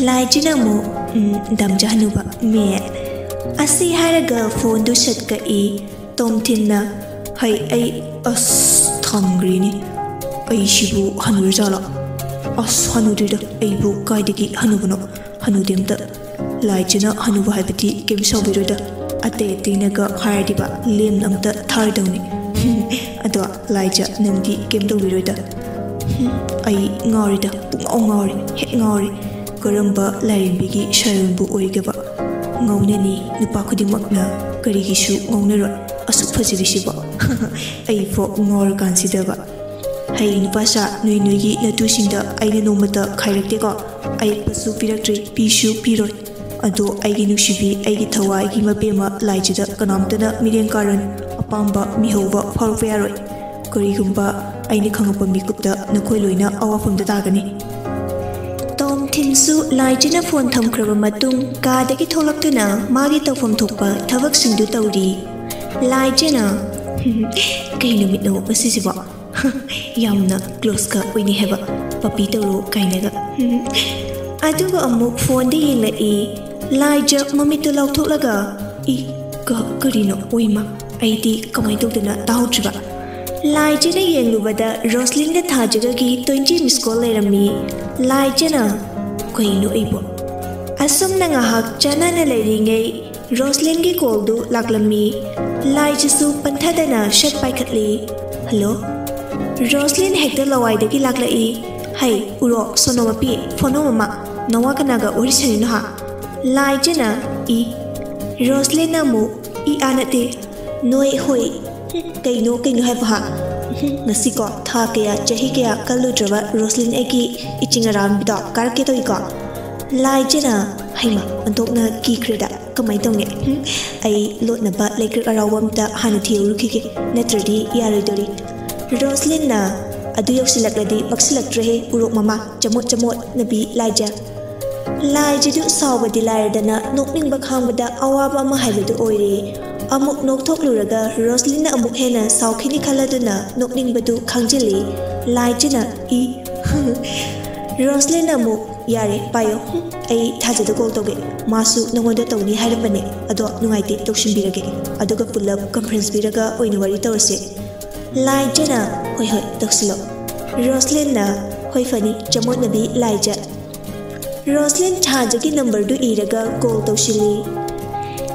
ꯂꯥꯏꯖꯅ ꯑꯃꯨꯛ, "ꯎꯝ, ꯗꯝꯆꯥ ꯍꯅꯨꯕ, ꯃꯦ꯫" ꯑꯁꯤ ꯍꯥꯏꯔꯒ ꯐꯣꯟꯗꯨ ꯁꯠ ꯀꯛꯏ꯫ ꯇꯣꯝꯊꯤꯟꯅ, "ꯍꯩ, ꯑꯩ, ꯑꯁ, ꯊꯝꯈ꯭ꯔꯦꯅꯦ꯫ ꯑꯩꯁꯤꯕꯨ ꯍꯅꯨꯔꯖꯥꯠꯂꯣ? ꯑꯁ, ꯍꯅꯨꯗ꯭ꯔꯤꯗ, ꯑꯩꯕꯨ ꯀꯥꯏꯗꯒꯤ ꯍꯅꯨꯕꯅꯣ? ꯍꯅꯨꯗꯦ ꯑꯝꯇ꯫" ꯂꯥꯏꯖꯅ ꯍꯅꯨꯕ ꯍꯥꯏꯕꯗꯤ ꯀꯩꯝ ꯁꯥꯎꯕꯤꯔꯣꯏꯗ, ꯑꯇꯩ ꯑꯇꯩꯅꯒ ꯍꯥꯏꯔꯗꯤꯕ ꯂꯦꯝꯅ ꯑꯝꯇ ꯊꯥꯔꯗꯧꯅꯤ꯫ ꯑꯗꯣ ꯂꯥꯏꯖ, ꯅꯪꯗꯤ ꯀꯩꯝ ꯇꯧꯕꯤꯔꯣꯏꯗ꯫ ꯑꯩ ꯉꯥꯎꯔꯦꯗ, ꯄꯨꯡꯉꯥꯎ ꯉꯥꯎꯔꯦ, ꯍꯦꯛ ꯉꯥꯎꯔꯦ꯫ ꯀꯔꯝꯕ ꯂꯥꯏꯔꯦꯝꯕꯤꯒꯤ ꯁꯥꯏꯑꯣꯟꯕꯨ ꯑꯣꯏꯒꯦꯕ? ꯉꯥꯎꯅꯅꯤ, ꯅꯨꯄꯥ ꯈꯨꯗꯤꯡꯃꯛꯅ ꯀꯔꯤꯒꯤꯁꯨ ꯉꯥꯎꯅꯔꯣꯏ? ꯑꯁꯨꯛ ꯐꯖꯔꯤꯁꯤꯕꯣ꯫ ꯑꯩꯐꯥꯎ ꯉꯥꯎꯔꯀꯥꯟꯁꯤꯗꯕ꯫ ꯍꯩ ꯅꯨꯄꯥꯁꯥ, ꯅꯣꯏ ꯅꯣꯏꯒꯤ ꯅꯇꯨꯁꯤꯡꯗ ꯑꯩꯅ ꯅꯣꯡꯃꯇ ꯈꯥꯏꯔꯛꯇꯦꯀꯣ꯫ ꯑꯌꯦꯛꯄꯁꯨ ꯄꯤꯔꯛꯇ꯭ꯔꯤ, ꯄꯤꯁꯨ ꯄꯤꯔꯣꯏ꯫ ꯑꯗꯣ ꯑꯩꯒꯤ ꯅꯨꯡꯁꯤꯕꯤ, ꯑꯩꯒꯤ ꯊꯋꯥꯏꯒꯤ ꯃꯕꯦꯝꯃ ꯂꯥꯏꯖꯗ ꯀꯅꯥꯝꯇꯅ ꯃꯤꯠꯌꯦꯡ ꯀꯥꯔꯟ, ꯑꯄꯥꯝꯕ ꯃꯤꯍꯧꯕ ꯐꯥꯎꯔꯛꯄ ꯌꯥꯔꯣꯏ꯫ ꯀꯔꯤꯒꯨꯝꯕ ꯑꯩꯅ ꯈꯪꯉꯛꯄ ꯃꯤꯀꯨꯞꯇ ꯅꯈꯣꯏ ꯂꯣꯏꯅ ꯑꯋꯥꯐꯝꯗ ꯇꯥꯒꯅꯤ꯫ ꯇꯣꯝ ꯊꯤꯟꯁꯨ ꯂꯥꯏꯖꯅ ꯐꯣꯟ ꯊꯝꯈ꯭ꯔꯕ ꯃꯇꯨꯡ ꯀꯥꯗꯒꯤ ꯊꯣꯛꯂꯛꯇꯨꯅ ꯃꯥꯒꯤ ꯇꯧꯐꯝ ꯊꯣꯛꯄ ꯊꯕꯛꯁꯤꯡꯗꯨ ꯇꯧꯔꯤ꯫ ꯂꯥꯏꯖꯅ, "ꯀꯩ ꯅꯨꯃꯤꯠꯅꯣ ꯉꯁꯤꯁꯤꯕꯣ? ꯌꯥꯝꯅ ꯀ꯭ꯂꯣꯁꯀ ꯑꯣꯏꯅꯩ ꯍꯥꯏꯕ, ꯄꯞꯄꯤ ꯇꯧꯔꯣ ꯀꯥꯏꯅꯒ꯫" ꯑꯗꯨꯒ ꯑꯃꯨꯛ ꯐꯣꯟꯗ ꯌꯦꯡꯂꯛꯏ꯫ ꯂꯥꯏꯖ ꯃꯃꯤꯠꯇꯨ ꯂꯥꯎꯊꯣꯛꯂꯒ, "ꯏ, ꯀ-, ꯀꯔꯤꯅꯣ? ꯑꯣꯏꯃ, ꯑꯩꯗꯤ ꯀꯃꯥꯏꯅ ꯇꯧꯗꯅ ꯇꯥꯍꯧꯗ꯭ꯔꯤꯕ?" ꯂꯥꯏꯖꯅ ꯌꯦꯡꯂꯨꯕꯗ ꯔꯣꯁꯂꯤꯟꯒ ꯊꯥꯖꯒꯒꯤ twenty miss call ꯂꯩꯔꯝꯃꯤ꯫ ꯂꯥꯏꯖꯅ, "ꯀꯩꯅꯣ ꯑꯩꯕꯣ?" ꯑꯁꯨꯝꯅ ꯉꯥꯏꯍꯥꯛ ꯆꯥꯟꯅꯅ ꯂꯩꯔꯤꯉꯩ ꯔꯣꯁꯂꯤꯟꯒꯤ callꯗꯨ ꯂꯥꯛꯂꯝꯃꯤ꯫ ꯂꯥꯏꯖꯁꯨ ꯄꯟꯊꯗꯅ ꯁꯠ ꯄꯥꯏꯈꯠꯂꯤ꯫ "ꯍꯜꯂꯣ?" ꯔꯣꯁꯂꯤꯟ ꯍꯦꯛꯇ ꯂꯋꯥꯏꯗꯒꯤ ꯂꯥꯛꯂꯛꯏ꯫ "ꯍꯩ, ꯎꯔꯣ, ꯁꯣꯅꯣꯃꯄꯤ, ꯐꯣꯅꯣ ꯃꯃꯥ, ꯅꯋꯥ ꯀꯅꯥꯒ ꯋꯥꯔꯤ ꯁꯥꯟꯅꯩꯅꯣ ꯍꯥ?" ꯂꯥꯏꯖꯅ, "ꯏ?" ꯔꯣꯁꯂꯤꯟꯅ ꯑꯃꯨꯛ, "ꯏ ꯑꯥ ꯅꯠꯇꯦ, ꯅꯣꯏ ꯍꯣꯏ꯫ ꯀꯩꯅꯣ, ꯀꯩꯅꯣ ꯍꯥꯏꯕ ꯍꯥ? ꯉꯁꯤꯀꯣ, ꯊꯥ ꯀꯌꯥ, ꯆꯍꯤ ꯀꯌꯥ ꯀꯜꯂꯨꯗ꯭ꯔꯕ ꯔꯣꯁꯂꯤꯟ ꯑꯩꯒꯤ ꯏꯆꯤꯡ ꯑꯔꯥꯝꯕꯤꯗꯣ ꯀꯥꯔꯛꯀꯦ ꯇꯧꯏꯀꯣ?" ꯂꯥꯏꯖꯅ, "ꯍꯩꯃ, ꯑꯣꯟꯊꯣꯛꯅ ꯀꯤꯈ꯭ꯔꯦꯗ꯫ ꯀꯃꯥꯏꯅ ꯇꯧꯅꯤ? ꯍꯨꯝ, ꯑꯩ ꯂꯣꯠꯅꯕ ꯂꯩꯀ꯭ꯔꯛ ꯑꯔꯥꯎꯕ ꯑꯝꯇ ꯍꯥꯟꯅ ꯊꯤꯍꯧꯔꯨꯈꯤꯒꯦ, ꯅꯠꯇ꯭ꯔꯗꯤ ꯌꯥꯔꯣꯏꯗꯣꯔꯤ꯫" ꯔꯣꯁꯂꯤꯟꯅ, "ꯑꯗꯨ ꯌꯧꯁꯤꯜꯂꯛꯂꯗꯤ ꯄꯛꯁꯤꯜꯂꯛꯇ꯭ꯔꯦꯍꯦ, ꯎꯔꯣꯛ ꯃꯃꯥ, ꯆꯃꯣꯠ ꯆꯃꯣꯠ ꯅꯕꯤ ꯂꯥꯏꯖ꯫" ꯂꯥꯏꯖꯗꯨ ꯁꯥꯎꯕꯗꯤ ꯂꯥꯏꯔꯗꯅ ꯅꯣꯛꯅꯤꯡꯕ ꯈꯥꯡꯕꯗ ꯑꯋꯥꯕ ꯑꯃ ꯍꯥꯏꯕꯗꯨ ꯑꯣꯏꯔꯦ꯫ ꯑꯃꯨꯛ ꯅꯣꯛꯊꯣꯛꯂꯨꯔꯒ ꯔꯣꯁꯂꯤꯟꯅ ꯑꯃꯨꯛ ꯍꯦꯟꯅ ꯁꯥꯎꯈꯤꯅꯤ ꯈꯜꯂꯗꯨꯅ ꯅꯣꯛꯅꯤꯡꯕꯗꯨ ꯈꯥꯡꯖꯤꯜꯂꯤ꯫ ꯂꯥꯏꯖꯅ, "ꯏ?" ꯔꯣꯁꯂꯤꯟꯅ ꯑꯃꯨꯛ, "ꯌꯥꯔꯦ, ꯄꯥꯏꯌꯣ꯫ ꯍꯨꯝ, ꯑꯩ ꯊꯥꯖꯗ call ꯇꯧꯒꯦ꯫ ꯃꯥꯁꯨ ꯅꯉꯣꯟꯗ ꯇꯧꯅꯤ ꯍꯥꯏꯔꯝꯕꯅꯦ꯫ ꯑꯗꯣ ꯅꯨꯡꯉꯥꯏꯇꯦ, ꯇꯧꯁꯤꯟꯕꯤꯔꯒꯦ꯫ ꯑꯗꯨꯒ ꯄꯨꯂꯞ conference ꯄꯤꯔꯒ ꯑꯣꯏꯅ ꯋꯥꯔꯤ ꯇꯧꯔꯁꯦ꯫" ꯂꯥꯏꯖꯅ, "ꯍꯣꯏ, ꯍꯣꯏ, ꯇꯧꯁꯤꯜꯂꯣ꯫" ꯔꯣꯁꯂꯤꯟꯅ, "ꯍꯣꯏ, ꯐꯅꯤ, ꯆꯃꯣꯠꯅꯕꯤ ꯂꯥꯏꯖ꯫" ꯔꯣꯁꯂꯤꯟ ꯊꯥꯖꯒꯤ numberꯗꯨ ꯏꯔꯒ call ꯇꯧꯁꯤꯜꯂꯤ꯫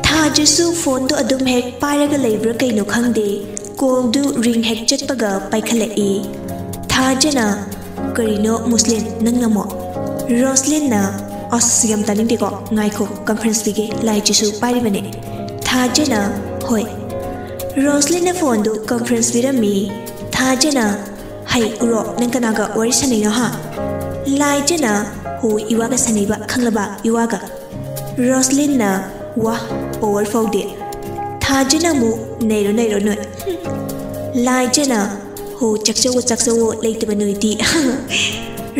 ꯊꯥꯖꯁꯨ phoneꯗꯨ ꯑꯗꯨꯝ ꯍꯦꯛ ꯄꯥꯏꯔꯒ ꯂꯩꯕ꯭ꯔꯥ ꯀꯩꯅꯣ ꯈꯪꯗꯦ, callꯗꯨ ring ꯍꯦꯛ ꯆꯠꯄꯒ ꯄꯥꯏꯈꯠꯂꯛꯏ꯫ ꯊꯥꯖꯅ, "ꯀꯔꯤꯅꯣ ꯃꯨꯁꯂꯤꯝ, ꯅꯪꯅꯃꯣ?" ꯔꯣꯁꯂꯤꯟꯅ, "ꯑꯁ, ꯌꯥꯝ ꯇꯥꯅꯤꯡꯗꯦꯀꯣ, ꯉꯥꯏꯈꯣ, conference ꯄꯤꯒꯦ, ꯂꯥꯏꯖꯁꯨ ꯄꯥꯏꯔꯤꯕꯅꯦ꯫" ꯊꯥꯖꯅ, "ꯍꯣꯏ꯫" ꯔꯣꯁꯂꯤꯟꯅ phoneꯗꯨ conference ꯄꯤꯔꯝꯃꯤ꯫ ꯊꯥꯖꯅ, "ꯍꯩ, ꯎꯔꯣ, ꯅꯪ ꯀꯅꯥꯒ ꯋꯥꯔꯤ ꯁꯥꯟꯅꯩꯅꯣ ꯍꯥ?" ꯂꯥꯏꯖꯅ, "ꯍꯣ, ꯏꯋꯥꯒ ꯁꯥꯟꯅꯩꯕ, ꯈꯪꯂꯕ, ꯏꯋꯥꯒ꯫" ꯔꯣꯁꯂꯤꯟꯅ, "ꯋꯥ, power ꯐꯥꯎꯗꯦ꯫" ꯊꯥꯖꯅ ꯑꯃꯨꯛ, "ꯅꯩꯔꯣ, ꯅꯩꯔꯣ ꯅꯣꯏ꯫" ꯍꯨꯝ꯫ ꯂꯥꯏꯖꯅ, "ꯍꯣ, ꯆꯥꯛꯆꯧꯋꯣ, ꯆꯥꯛꯆꯧꯋꯣ, ꯂꯩꯇꯕ ꯅꯣꯏꯗꯤ꯫"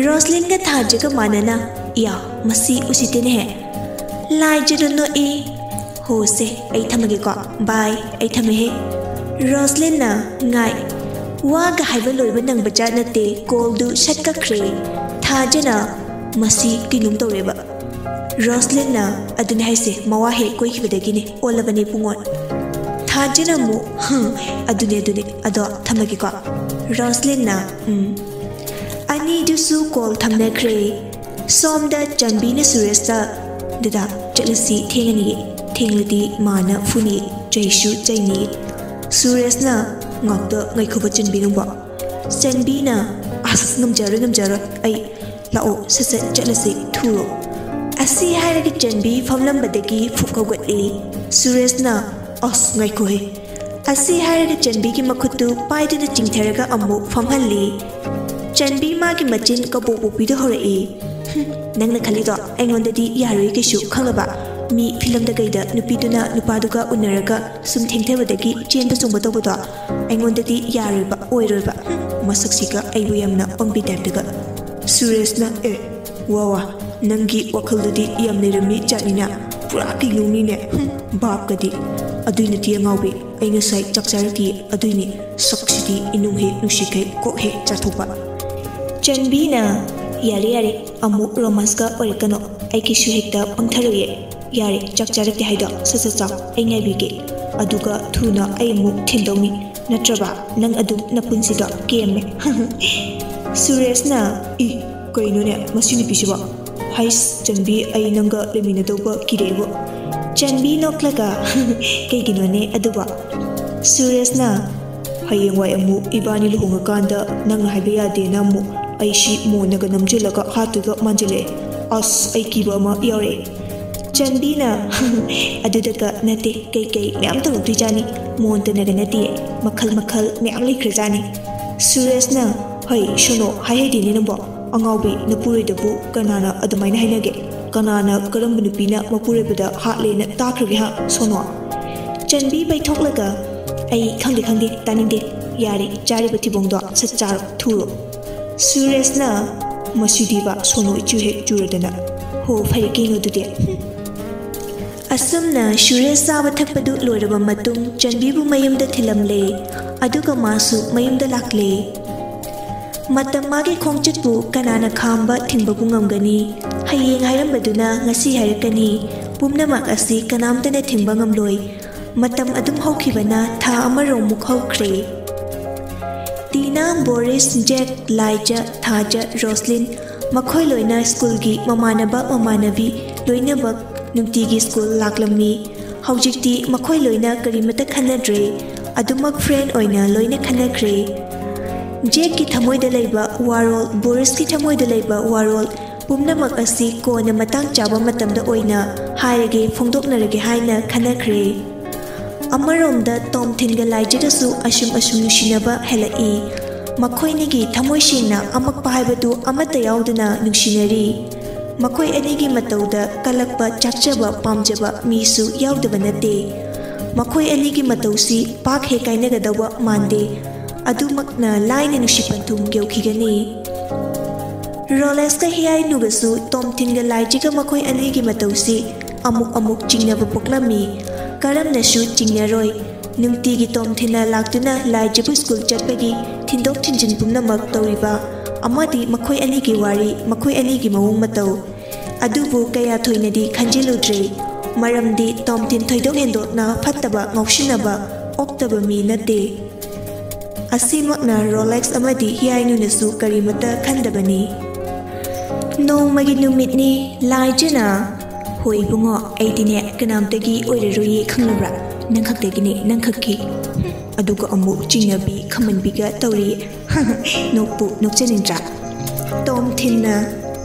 ꯔꯣꯁꯂꯤꯟꯒ ꯊꯥꯖꯒ ꯃꯥꯟꯅꯅ, "ꯏꯌꯥ, ꯃꯁꯤ ꯎꯁꯤꯠꯇꯦꯅꯦꯍꯦ꯫" ꯂꯥꯏꯖꯗꯨ ꯅꯣꯛꯏ꯫ "ꯍꯣ ꯁꯦ, ꯑꯩ ꯊꯝꯃꯒꯦꯀꯣ꯫ Bye, ꯑꯩ ꯊꯝꯃꯦꯍꯦ꯫" ꯔꯣꯁꯂꯤꯟꯅ, "ꯉꯥꯏ, ꯋꯥꯒ ꯍꯥꯏꯕ ꯂꯣꯏꯕ ꯅꯪꯕꯖꯥꯠ ꯅꯠꯇꯦ, callꯗꯨ ꯁꯠ ꯀꯛꯈ꯭ꯔꯦ꯫" ꯊꯥꯖꯅ, "ꯃꯁꯤ ꯀꯩꯅꯣꯝ ꯇꯧꯔꯦꯕ꯫" ꯔꯣꯁꯂꯤꯟꯅ, "ꯑꯗꯨꯅꯦ ꯍꯥꯏꯁꯦ, ꯃꯋꯥ ꯍꯦꯛ ꯀꯣꯏꯈꯤꯕꯗꯒꯤꯅꯦ ꯑꯣꯜꯂꯕꯅꯦ ꯏꯕꯨꯡꯉꯣ꯫" ꯊꯥꯖꯤꯟꯅ ꯑꯃꯨꯛ, "ꯍꯝ, ꯑꯗꯨꯅꯦ, ꯑꯗꯨꯅꯦ, ꯑꯗꯣ ꯊꯝꯃꯒꯦꯀꯣ꯫" ꯔꯣꯁꯂꯤꯟꯅ, "ꯎꯝ꯫" ꯑꯅꯤꯗꯨꯁꯨ ꯀꯣꯜ ꯊꯝꯅꯈ꯭ꯔꯦ꯫ ꯁꯣꯝꯗ ꯆꯟꯕꯤꯅ ꯁꯨꯔꯦꯁꯇ, "ꯗꯗꯥ, ꯆꯠꯂꯁꯤ, ꯊꯦꯡꯉꯅꯤꯌꯦ, ꯊꯦꯡꯂꯗꯤ ꯃꯥꯅ ꯐꯨꯅꯤ, ꯆꯩꯁꯨ ꯆꯩꯅꯤ꯫" ꯁꯨꯔꯦꯁꯅ, "ꯉꯥꯛꯇ ꯉꯥꯏꯈꯣꯕ ꯆꯟꯕꯤ ꯅꯪꯕꯣ꯫" ꯆꯟꯕꯤꯅ, "ꯑꯁ, ꯉꯝꯖꯔꯣꯏ, ꯉꯝꯖꯔꯣꯏ, ꯑꯩ, ꯂꯥꯛꯑꯣ, ꯁꯠ ꯁꯠ ꯆꯠꯂꯁꯤ, ꯊꯨꯔꯣ꯫" ꯑꯁꯤ ꯍꯥꯏꯔꯒ ꯆꯟꯕꯤ ꯐꯝꯂꯝꯕꯗꯒꯤ ꯐꯨꯛ ꯍꯧꯒꯠꯂꯤ꯫ ꯁꯨꯔꯦꯁꯅ, "ꯑꯁ, ꯉꯥꯏꯈꯣꯍꯦ꯫" ꯑꯁꯤ ꯍꯥꯏꯔꯒ ꯆꯟꯕꯤꯒꯤ ꯃꯈꯨꯠꯇꯨ ꯄꯥꯏꯗꯨꯅ ꯆꯤꯡꯊꯔꯒ ꯑꯃꯨꯛ ꯐꯝꯍꯜꯂꯤ꯫ ꯆꯟꯕꯤ ꯃꯥꯒꯤ ꯃꯆꯤꯟ ꯀꯕꯣꯛ ꯄꯣꯛꯄꯤꯗꯨ ꯍꯧꯔꯛꯏ꯫ "ꯍꯨꯝ, ꯅꯪꯅ ꯈꯜꯂꯤꯗꯣ ꯑꯩꯉꯣꯟꯗꯗꯤ ꯌꯥꯔꯣꯏ ꯀꯩꯁꯨ, ꯈꯪꯉꯕ? ꯃꯤ ꯐꯤꯂꯝꯗ ꯀꯩꯗ ꯅꯨꯄꯤꯗꯨꯅ ꯅꯨꯄꯥꯗꯨꯒ ꯎꯅꯔꯒ ꯁꯨꯝ ꯊꯦꯡꯊꯕꯗꯒꯤ ꯆꯦꯟꯕ ꯆꯣꯡꯕ ꯇꯧꯕꯗꯣ ꯑꯩꯉꯣꯟꯗꯗꯤ ꯌꯥꯔꯣꯏꯕ, ꯑꯣꯏꯔꯣꯏꯕ꯫ ꯍꯨꯝ, ꯃꯁꯛꯁꯤꯒ ꯑꯩꯕꯨ ꯌꯥꯝꯅ ꯄꯪꯕꯤ ꯇꯥꯏꯞꯇꯒ꯫" ꯁꯨꯔꯦꯁꯅ, "ꯑꯦ, ꯋꯥ ꯋꯥ, ꯅꯪꯒꯤ ꯋꯥꯈꯜꯗꯨꯗꯤ ꯌꯥꯝ ꯂꯩꯔꯝꯃꯤ ꯖꯥꯠꯅꯤꯅ, ꯄꯨꯔꯥ ꯀꯩꯅꯣꯝꯅꯤꯅꯦ꯫ ꯍꯨꯝ, ꯚꯥꯞꯀꯗꯤ꯫ ꯑꯗꯨꯏ ꯅꯠꯇꯦ ꯑꯉꯥꯎꯕꯤ, ꯑꯩ ꯉꯁꯥꯏ ꯆꯥꯛ ꯆꯥꯔꯛꯇꯤꯌꯦ, ꯑꯗꯨꯏꯅꯦ꯫ ꯁꯛꯁꯤꯗꯤ ꯏꯅꯨꯡ ꯍꯦꯛ ꯅꯨꯡꯁꯤꯈꯩ ꯀꯣꯛ ꯍꯦꯛ ꯆꯥꯊꯣꯛꯄ꯫" ꯆꯟꯕꯤꯅ, "ꯌꯥꯔꯦ, ꯌꯥꯔꯦ, ꯑꯃꯨꯛ ꯔꯣꯃꯥꯟꯁꯀ ꯑꯣꯏꯔꯛꯀꯅꯣ, ꯑꯩꯒꯤꯁꯨ ꯍꯦꯛꯇ ꯄꯪꯊꯔꯣꯏꯌꯦ꯫ ꯌꯥꯔꯦ, ꯆꯥꯛ ꯆꯥꯔꯛꯇꯦ ꯍꯥꯏꯗꯣ ꯁꯠ ꯁꯠ ꯆꯥꯎ, ꯑꯩ ꯉꯥꯏꯕꯤꯒꯦ꯫ ꯑꯗꯨꯒ ꯊꯨꯅ ꯑꯩ ꯑꯃꯨꯛ ꯊꯤꯟꯗꯧꯅꯤ, ꯅꯠꯇ꯭ꯔꯕ ꯅꯪ ꯑꯗꯨꯝ ꯅꯄꯨꯟꯁꯤꯗꯣ ꯀꯦꯝꯃꯦ꯫" ꯁꯨꯔꯦꯁꯅ, "ꯏ, ꯀꯩꯅꯣꯅꯦ ꯃꯁꯤ ꯅꯨꯄꯤꯁꯤꯕꯣ? ꯍꯩꯁ, ꯆꯟꯕꯤ, ꯑꯩ ꯅꯪꯒ ꯂꯩꯃꯤꯟꯅꯗꯧꯕ ꯀꯤꯔꯦꯕꯨ꯫" ꯆꯟꯕꯤ ꯅꯣꯛꯂꯒ, "ꯀꯩꯒꯤꯅꯣꯅꯦ ꯑꯗꯨꯕꯣ?" ꯁꯨꯔꯦꯁꯅ, "ꯍꯌꯦꯡꯋꯥꯏ ꯑꯃꯨꯛ ꯏꯕꯥꯅꯤ ꯂꯨꯍꯣꯡꯉꯀꯥꯟꯗ ꯅꯪꯅ ꯍꯥꯏꯕ ꯌꯥꯗꯦꯅ ꯑꯃꯨꯛ ꯑꯩꯁꯤ ꯃꯣꯟꯅꯒ ꯅꯝꯁꯤꯜꯂꯒ ꯍꯥꯠꯇꯣꯏꯒ ꯃꯥꯟꯁꯤꯜꯂꯛꯑꯦ꯫ ꯑꯁ, ꯑꯩ ꯀꯤꯕ ꯑꯃ ꯌꯥꯎꯔꯛꯑꯦ꯫" ꯆꯟꯕꯤꯅ, "ꯑꯗꯨꯗꯒ ꯅꯠꯇꯦ, ꯀꯩꯀꯩ ꯃꯌꯥꯝ ꯇꯧꯔꯛꯇꯣꯏꯖꯥꯠꯅꯤ꯫ ꯃꯣꯟꯇꯅꯒ ꯅꯠꯇꯦ, ꯃꯈꯜ ꯃꯈꯜ ꯃꯌꯥꯝ ꯂꯩꯈ꯭ꯔꯖꯥꯠꯅꯤ꯫" ꯁꯨꯔꯦꯁꯅ, "ꯍꯩ, ꯁꯣꯅꯣ, ꯍꯥꯏꯍꯩꯗꯦꯅꯦ ꯅꯪꯕꯣ꯫ ꯑꯉꯥꯎꯕꯤ, ꯅꯄꯨꯔꯣꯏꯗꯕꯨ ꯀꯅꯥꯅ ꯑꯗꯨꯃꯥꯏꯅ ꯍꯥꯏꯅꯒꯦ? ꯀꯅꯥꯅ, ꯀꯔꯝꯕ ꯅꯨꯄꯤꯅ ꯃꯄꯨꯔꯣꯏꯕꯗ ꯍꯥꯠꯂꯦꯅ ꯇꯥꯈ꯭ꯔꯒꯦ ꯍꯥ, ꯁꯣꯅꯣ?" ꯆꯟꯕꯤ ꯄꯩꯊꯣꯛꯂꯒ, "ꯑꯩ ꯈꯪꯗꯦ, ꯈꯪꯗꯦ, ꯇꯥꯅꯤꯡꯗꯦ꯫ ꯌꯥꯔꯦ, ꯆꯥꯔꯤꯕ ꯊꯤꯕꯣꯡꯗꯣ ꯁꯠ ꯆꯥꯔꯣ, ꯊꯨꯔꯣ꯫" ꯁꯨꯔꯦꯁꯅ, "ꯃꯁꯤꯗꯤꯕ ꯁꯣꯅꯣ ꯏꯆꯨ ꯍꯦꯛ ꯆꯨꯔꯗꯅ꯫ ꯍꯣ, ꯐꯔꯦ ꯀꯩꯅꯣ ꯑꯗꯨꯗꯤ꯫" ꯑꯁꯨꯝꯅ ꯁꯨꯔꯦꯁ ꯆꯥꯕ ꯊꯛꯄꯗꯨ ꯂꯣꯏꯔꯕ ꯃꯇꯨꯡ ꯆꯟꯕꯤꯕꯨ ꯃꯌꯨꯝꯗ ꯊꯤꯜꯂꯝꯂꯦ꯫ ꯑꯗꯨꯒ ꯃꯥꯁꯨ ꯃꯌꯨꯝꯗ ꯂꯥꯛꯂꯦ꯫ ꯃꯇꯝ ꯃꯥꯒꯤ ꯈꯣꯡꯆꯠꯄꯨ ꯀꯅꯥꯅ ꯈꯥꯝꯕ ꯊꯤꯡꯕꯕꯨ ꯉꯝꯒꯅꯤ? ꯍꯌꯦꯡ ꯍꯥꯏꯔꯝꯕꯗꯨꯅ ꯉꯁꯤ ꯍꯥꯏꯔꯛꯀꯅꯤ꯫ ꯄꯨꯝꯅꯃꯛ ꯑꯁꯤ ꯀꯅꯥꯝꯇꯅ ꯊꯤꯡꯕ ꯉꯝꯂꯣꯏ꯫ ꯃꯇꯝ ꯑꯗꯨꯝ ꯍꯧꯈꯤꯕꯅ ꯊꯥ ꯑꯃꯔꯣꯝꯃꯨꯛ ꯍꯧꯈ꯭ꯔꯦ꯫ ꯇꯤꯅꯥ, ꯕꯣꯔꯤꯁ, ꯖꯦꯛ, ꯂꯥꯏꯖ, ꯊꯥꯖ, ꯔꯣꯁꯂꯤꯟ, ꯃꯈꯣꯏ ꯂꯣꯏꯅ ꯁ꯭ꯀꯨꯜꯒꯤ ꯃꯃꯥꯟꯅꯕ ꯃꯃꯥꯟꯅꯕꯤ ꯂꯣꯏꯅꯃꯛ ꯅꯨꯡꯇꯤꯒꯤ ꯁ꯭ꯀꯨꯜ ꯂꯥꯛꯂꯝꯃꯤ꯫ ꯍꯧꯖꯤꯛꯇꯤ ꯃꯈꯣꯏ ꯂꯣꯏꯅ ꯀꯔꯤꯃꯠꯇ ꯈꯟꯅꯗ꯭ꯔꯦ꯫ ꯑꯗꯨꯃꯛ ꯐ꯭ꯔꯦꯟ ꯑꯣꯏꯅ ꯂꯣꯏꯅ ꯈꯟꯅꯈ꯭ꯔꯦ꯫ ꯖꯦꯛꯀꯤ ꯊꯃꯣꯏꯗ ꯂꯩꯕ ꯋꯥꯔꯣꯜ, ꯕꯣꯔꯤꯁꯀꯤ ꯊꯃꯣꯏꯗ ꯂꯩꯕ ꯋꯥꯔꯣꯜ ꯄꯨꯝꯅꯃꯛ ꯑꯁꯤ ꯀꯣꯟꯅ ꯃꯇꯥꯡ ꯆꯥꯕ ꯃꯇꯝꯗ ꯑꯣꯏꯅ ꯍꯥꯏꯔꯒꯦ, ꯐꯣꯡꯗꯣꯛꯅꯔꯒꯦ ꯍꯥꯏꯅ ꯈꯟꯅꯈ꯭ꯔꯦ꯫ ꯑꯃꯔꯣꯝꯗ ꯇꯣꯝꯊꯤꯟꯒ ꯂꯥꯏꯖꯒꯁꯨ ꯑꯁꯨꯝ ꯑꯁꯨꯝ ꯅꯨꯡꯁꯤꯅꯕ ꯍꯦꯜꯂꯛꯏ꯫ ꯃꯈꯣꯏꯅꯤꯒꯤ ꯊꯃꯣꯏ ꯁꯦꯡꯅ ꯑꯃꯛꯄ ꯍꯥꯏꯕꯗꯨ ꯑꯃꯠꯇ ꯌꯥꯎꯗꯅ ꯅꯨꯡꯁꯤꯅꯔꯤ꯫ ꯃꯈꯣꯏ ꯑꯅꯤꯒꯤ ꯃꯇꯧꯗ ꯀꯜꯂꯛꯄ, ꯆꯥꯛꯆꯕ, ꯄꯥꯝꯖꯕ ꯃꯤꯁꯨ ꯌꯥꯎꯗꯕ ꯅꯠꯇꯦ꯫ ꯃꯈꯣꯏ ꯑꯅꯤꯒꯤ ꯃꯇꯧꯁꯤ ꯄꯥꯛ ꯍꯦꯛ ꯀꯥꯏꯅꯒꯗꯧꯕ ꯃꯥꯟꯗꯦ꯫ ꯑꯗꯨꯃꯛꯅ ꯂꯥꯏꯅ ꯅꯨꯡꯁꯤ ꯄꯟꯊꯨꯡ ꯌꯧꯈꯤꯒꯅꯤ꯫ ꯔꯣꯂꯦꯛꯁꯀ ꯍꯤꯌꯥꯏꯅꯨꯒꯁꯨ ꯇꯣꯝꯊꯤꯟꯒ ꯂꯥꯏꯖꯒ ꯃꯈꯣꯏ ꯑꯅꯤꯒꯤ ꯃꯇꯧꯁꯤ ꯑꯃꯨꯛ ꯑꯃꯨꯛ ꯆꯤꯡꯅꯕ ꯄꯣꯛꯂꯝꯃꯤ꯫ ꯀꯔꯝꯅꯁꯨ ꯆꯤꯡꯅꯔꯣꯏ꯫ ꯅꯨꯡꯇꯤꯒꯤ ꯇꯣꯝꯊꯤꯟꯅ ꯂꯥꯛꯇꯨꯅ ꯂꯥꯏꯖꯕꯨ ꯁ꯭ꯀꯨꯜ ꯆꯠꯄꯒꯤ ꯊꯤꯟꯗꯣꯛ ꯊꯤꯟꯖꯤꯟ ꯄꯨꯝꯅꯃꯛ ꯇꯧꯔꯤꯕ, ꯑꯃꯗꯤ ꯃꯈꯣꯏ ꯑꯅꯤꯒꯤ ꯋꯥꯔꯤ, ꯃꯈꯣꯏ ꯑꯅꯤꯒꯤ ꯃꯑꯣꯡ ꯃꯇꯧ꯫ ꯑꯗꯨꯕꯨ ꯀꯌꯥ ꯊꯣꯏꯅꯗꯤ ꯈꯟꯖꯤꯜꯂꯨꯗ꯭ꯔꯦ, ꯃꯔꯝꯗꯤ ꯇꯣꯝꯊꯤꯟ ꯊꯣꯏꯗꯣꯛ ꯍꯦꯟꯗꯣꯛꯅ ꯐꯠꯇꯕ, ꯉꯥꯎꯁꯤꯟꯅꯕ, ꯑꯣꯛꯇꯕ ꯃꯤ ꯅꯠꯇꯦ꯫ ꯑꯁꯤꯃꯛꯅ ꯔꯣꯂꯦꯛꯁ ꯑꯃꯗꯤ ꯍꯤꯌꯥꯏꯅꯨꯅꯁꯨ ꯀꯔꯤꯃꯠꯇ ꯈꯟꯗꯕꯅꯤ꯫ ꯅꯣꯡꯃꯒꯤ ꯅꯨꯃꯤꯠꯅꯤ꯫ ꯂꯥꯏꯖꯅ, "ꯍꯣꯏ ꯏꯕꯨꯡꯉꯣ, ꯑꯩꯗꯤꯅꯦ ꯀꯅꯥꯝꯇꯒꯤ ꯑꯣꯏꯔꯔꯣꯏꯌꯦ, ꯈꯪꯂꯕ꯭ꯔꯥ? ꯅꯪ ꯈꯛꯇꯒꯤꯅꯦ, ꯅꯪ ꯈꯛꯀꯤ꯫" ꯑꯗꯨꯒ ꯑꯃꯨꯛ ꯆꯤꯡꯅꯕꯤ ꯈꯝꯕꯟꯕꯤꯒ ꯇꯧꯔꯤ꯫ ꯅꯣꯛꯄꯨ ꯅꯣꯛꯆꯅꯤꯡꯗ꯭ꯔꯥ? ꯇꯣꯝꯊꯤꯟꯅ,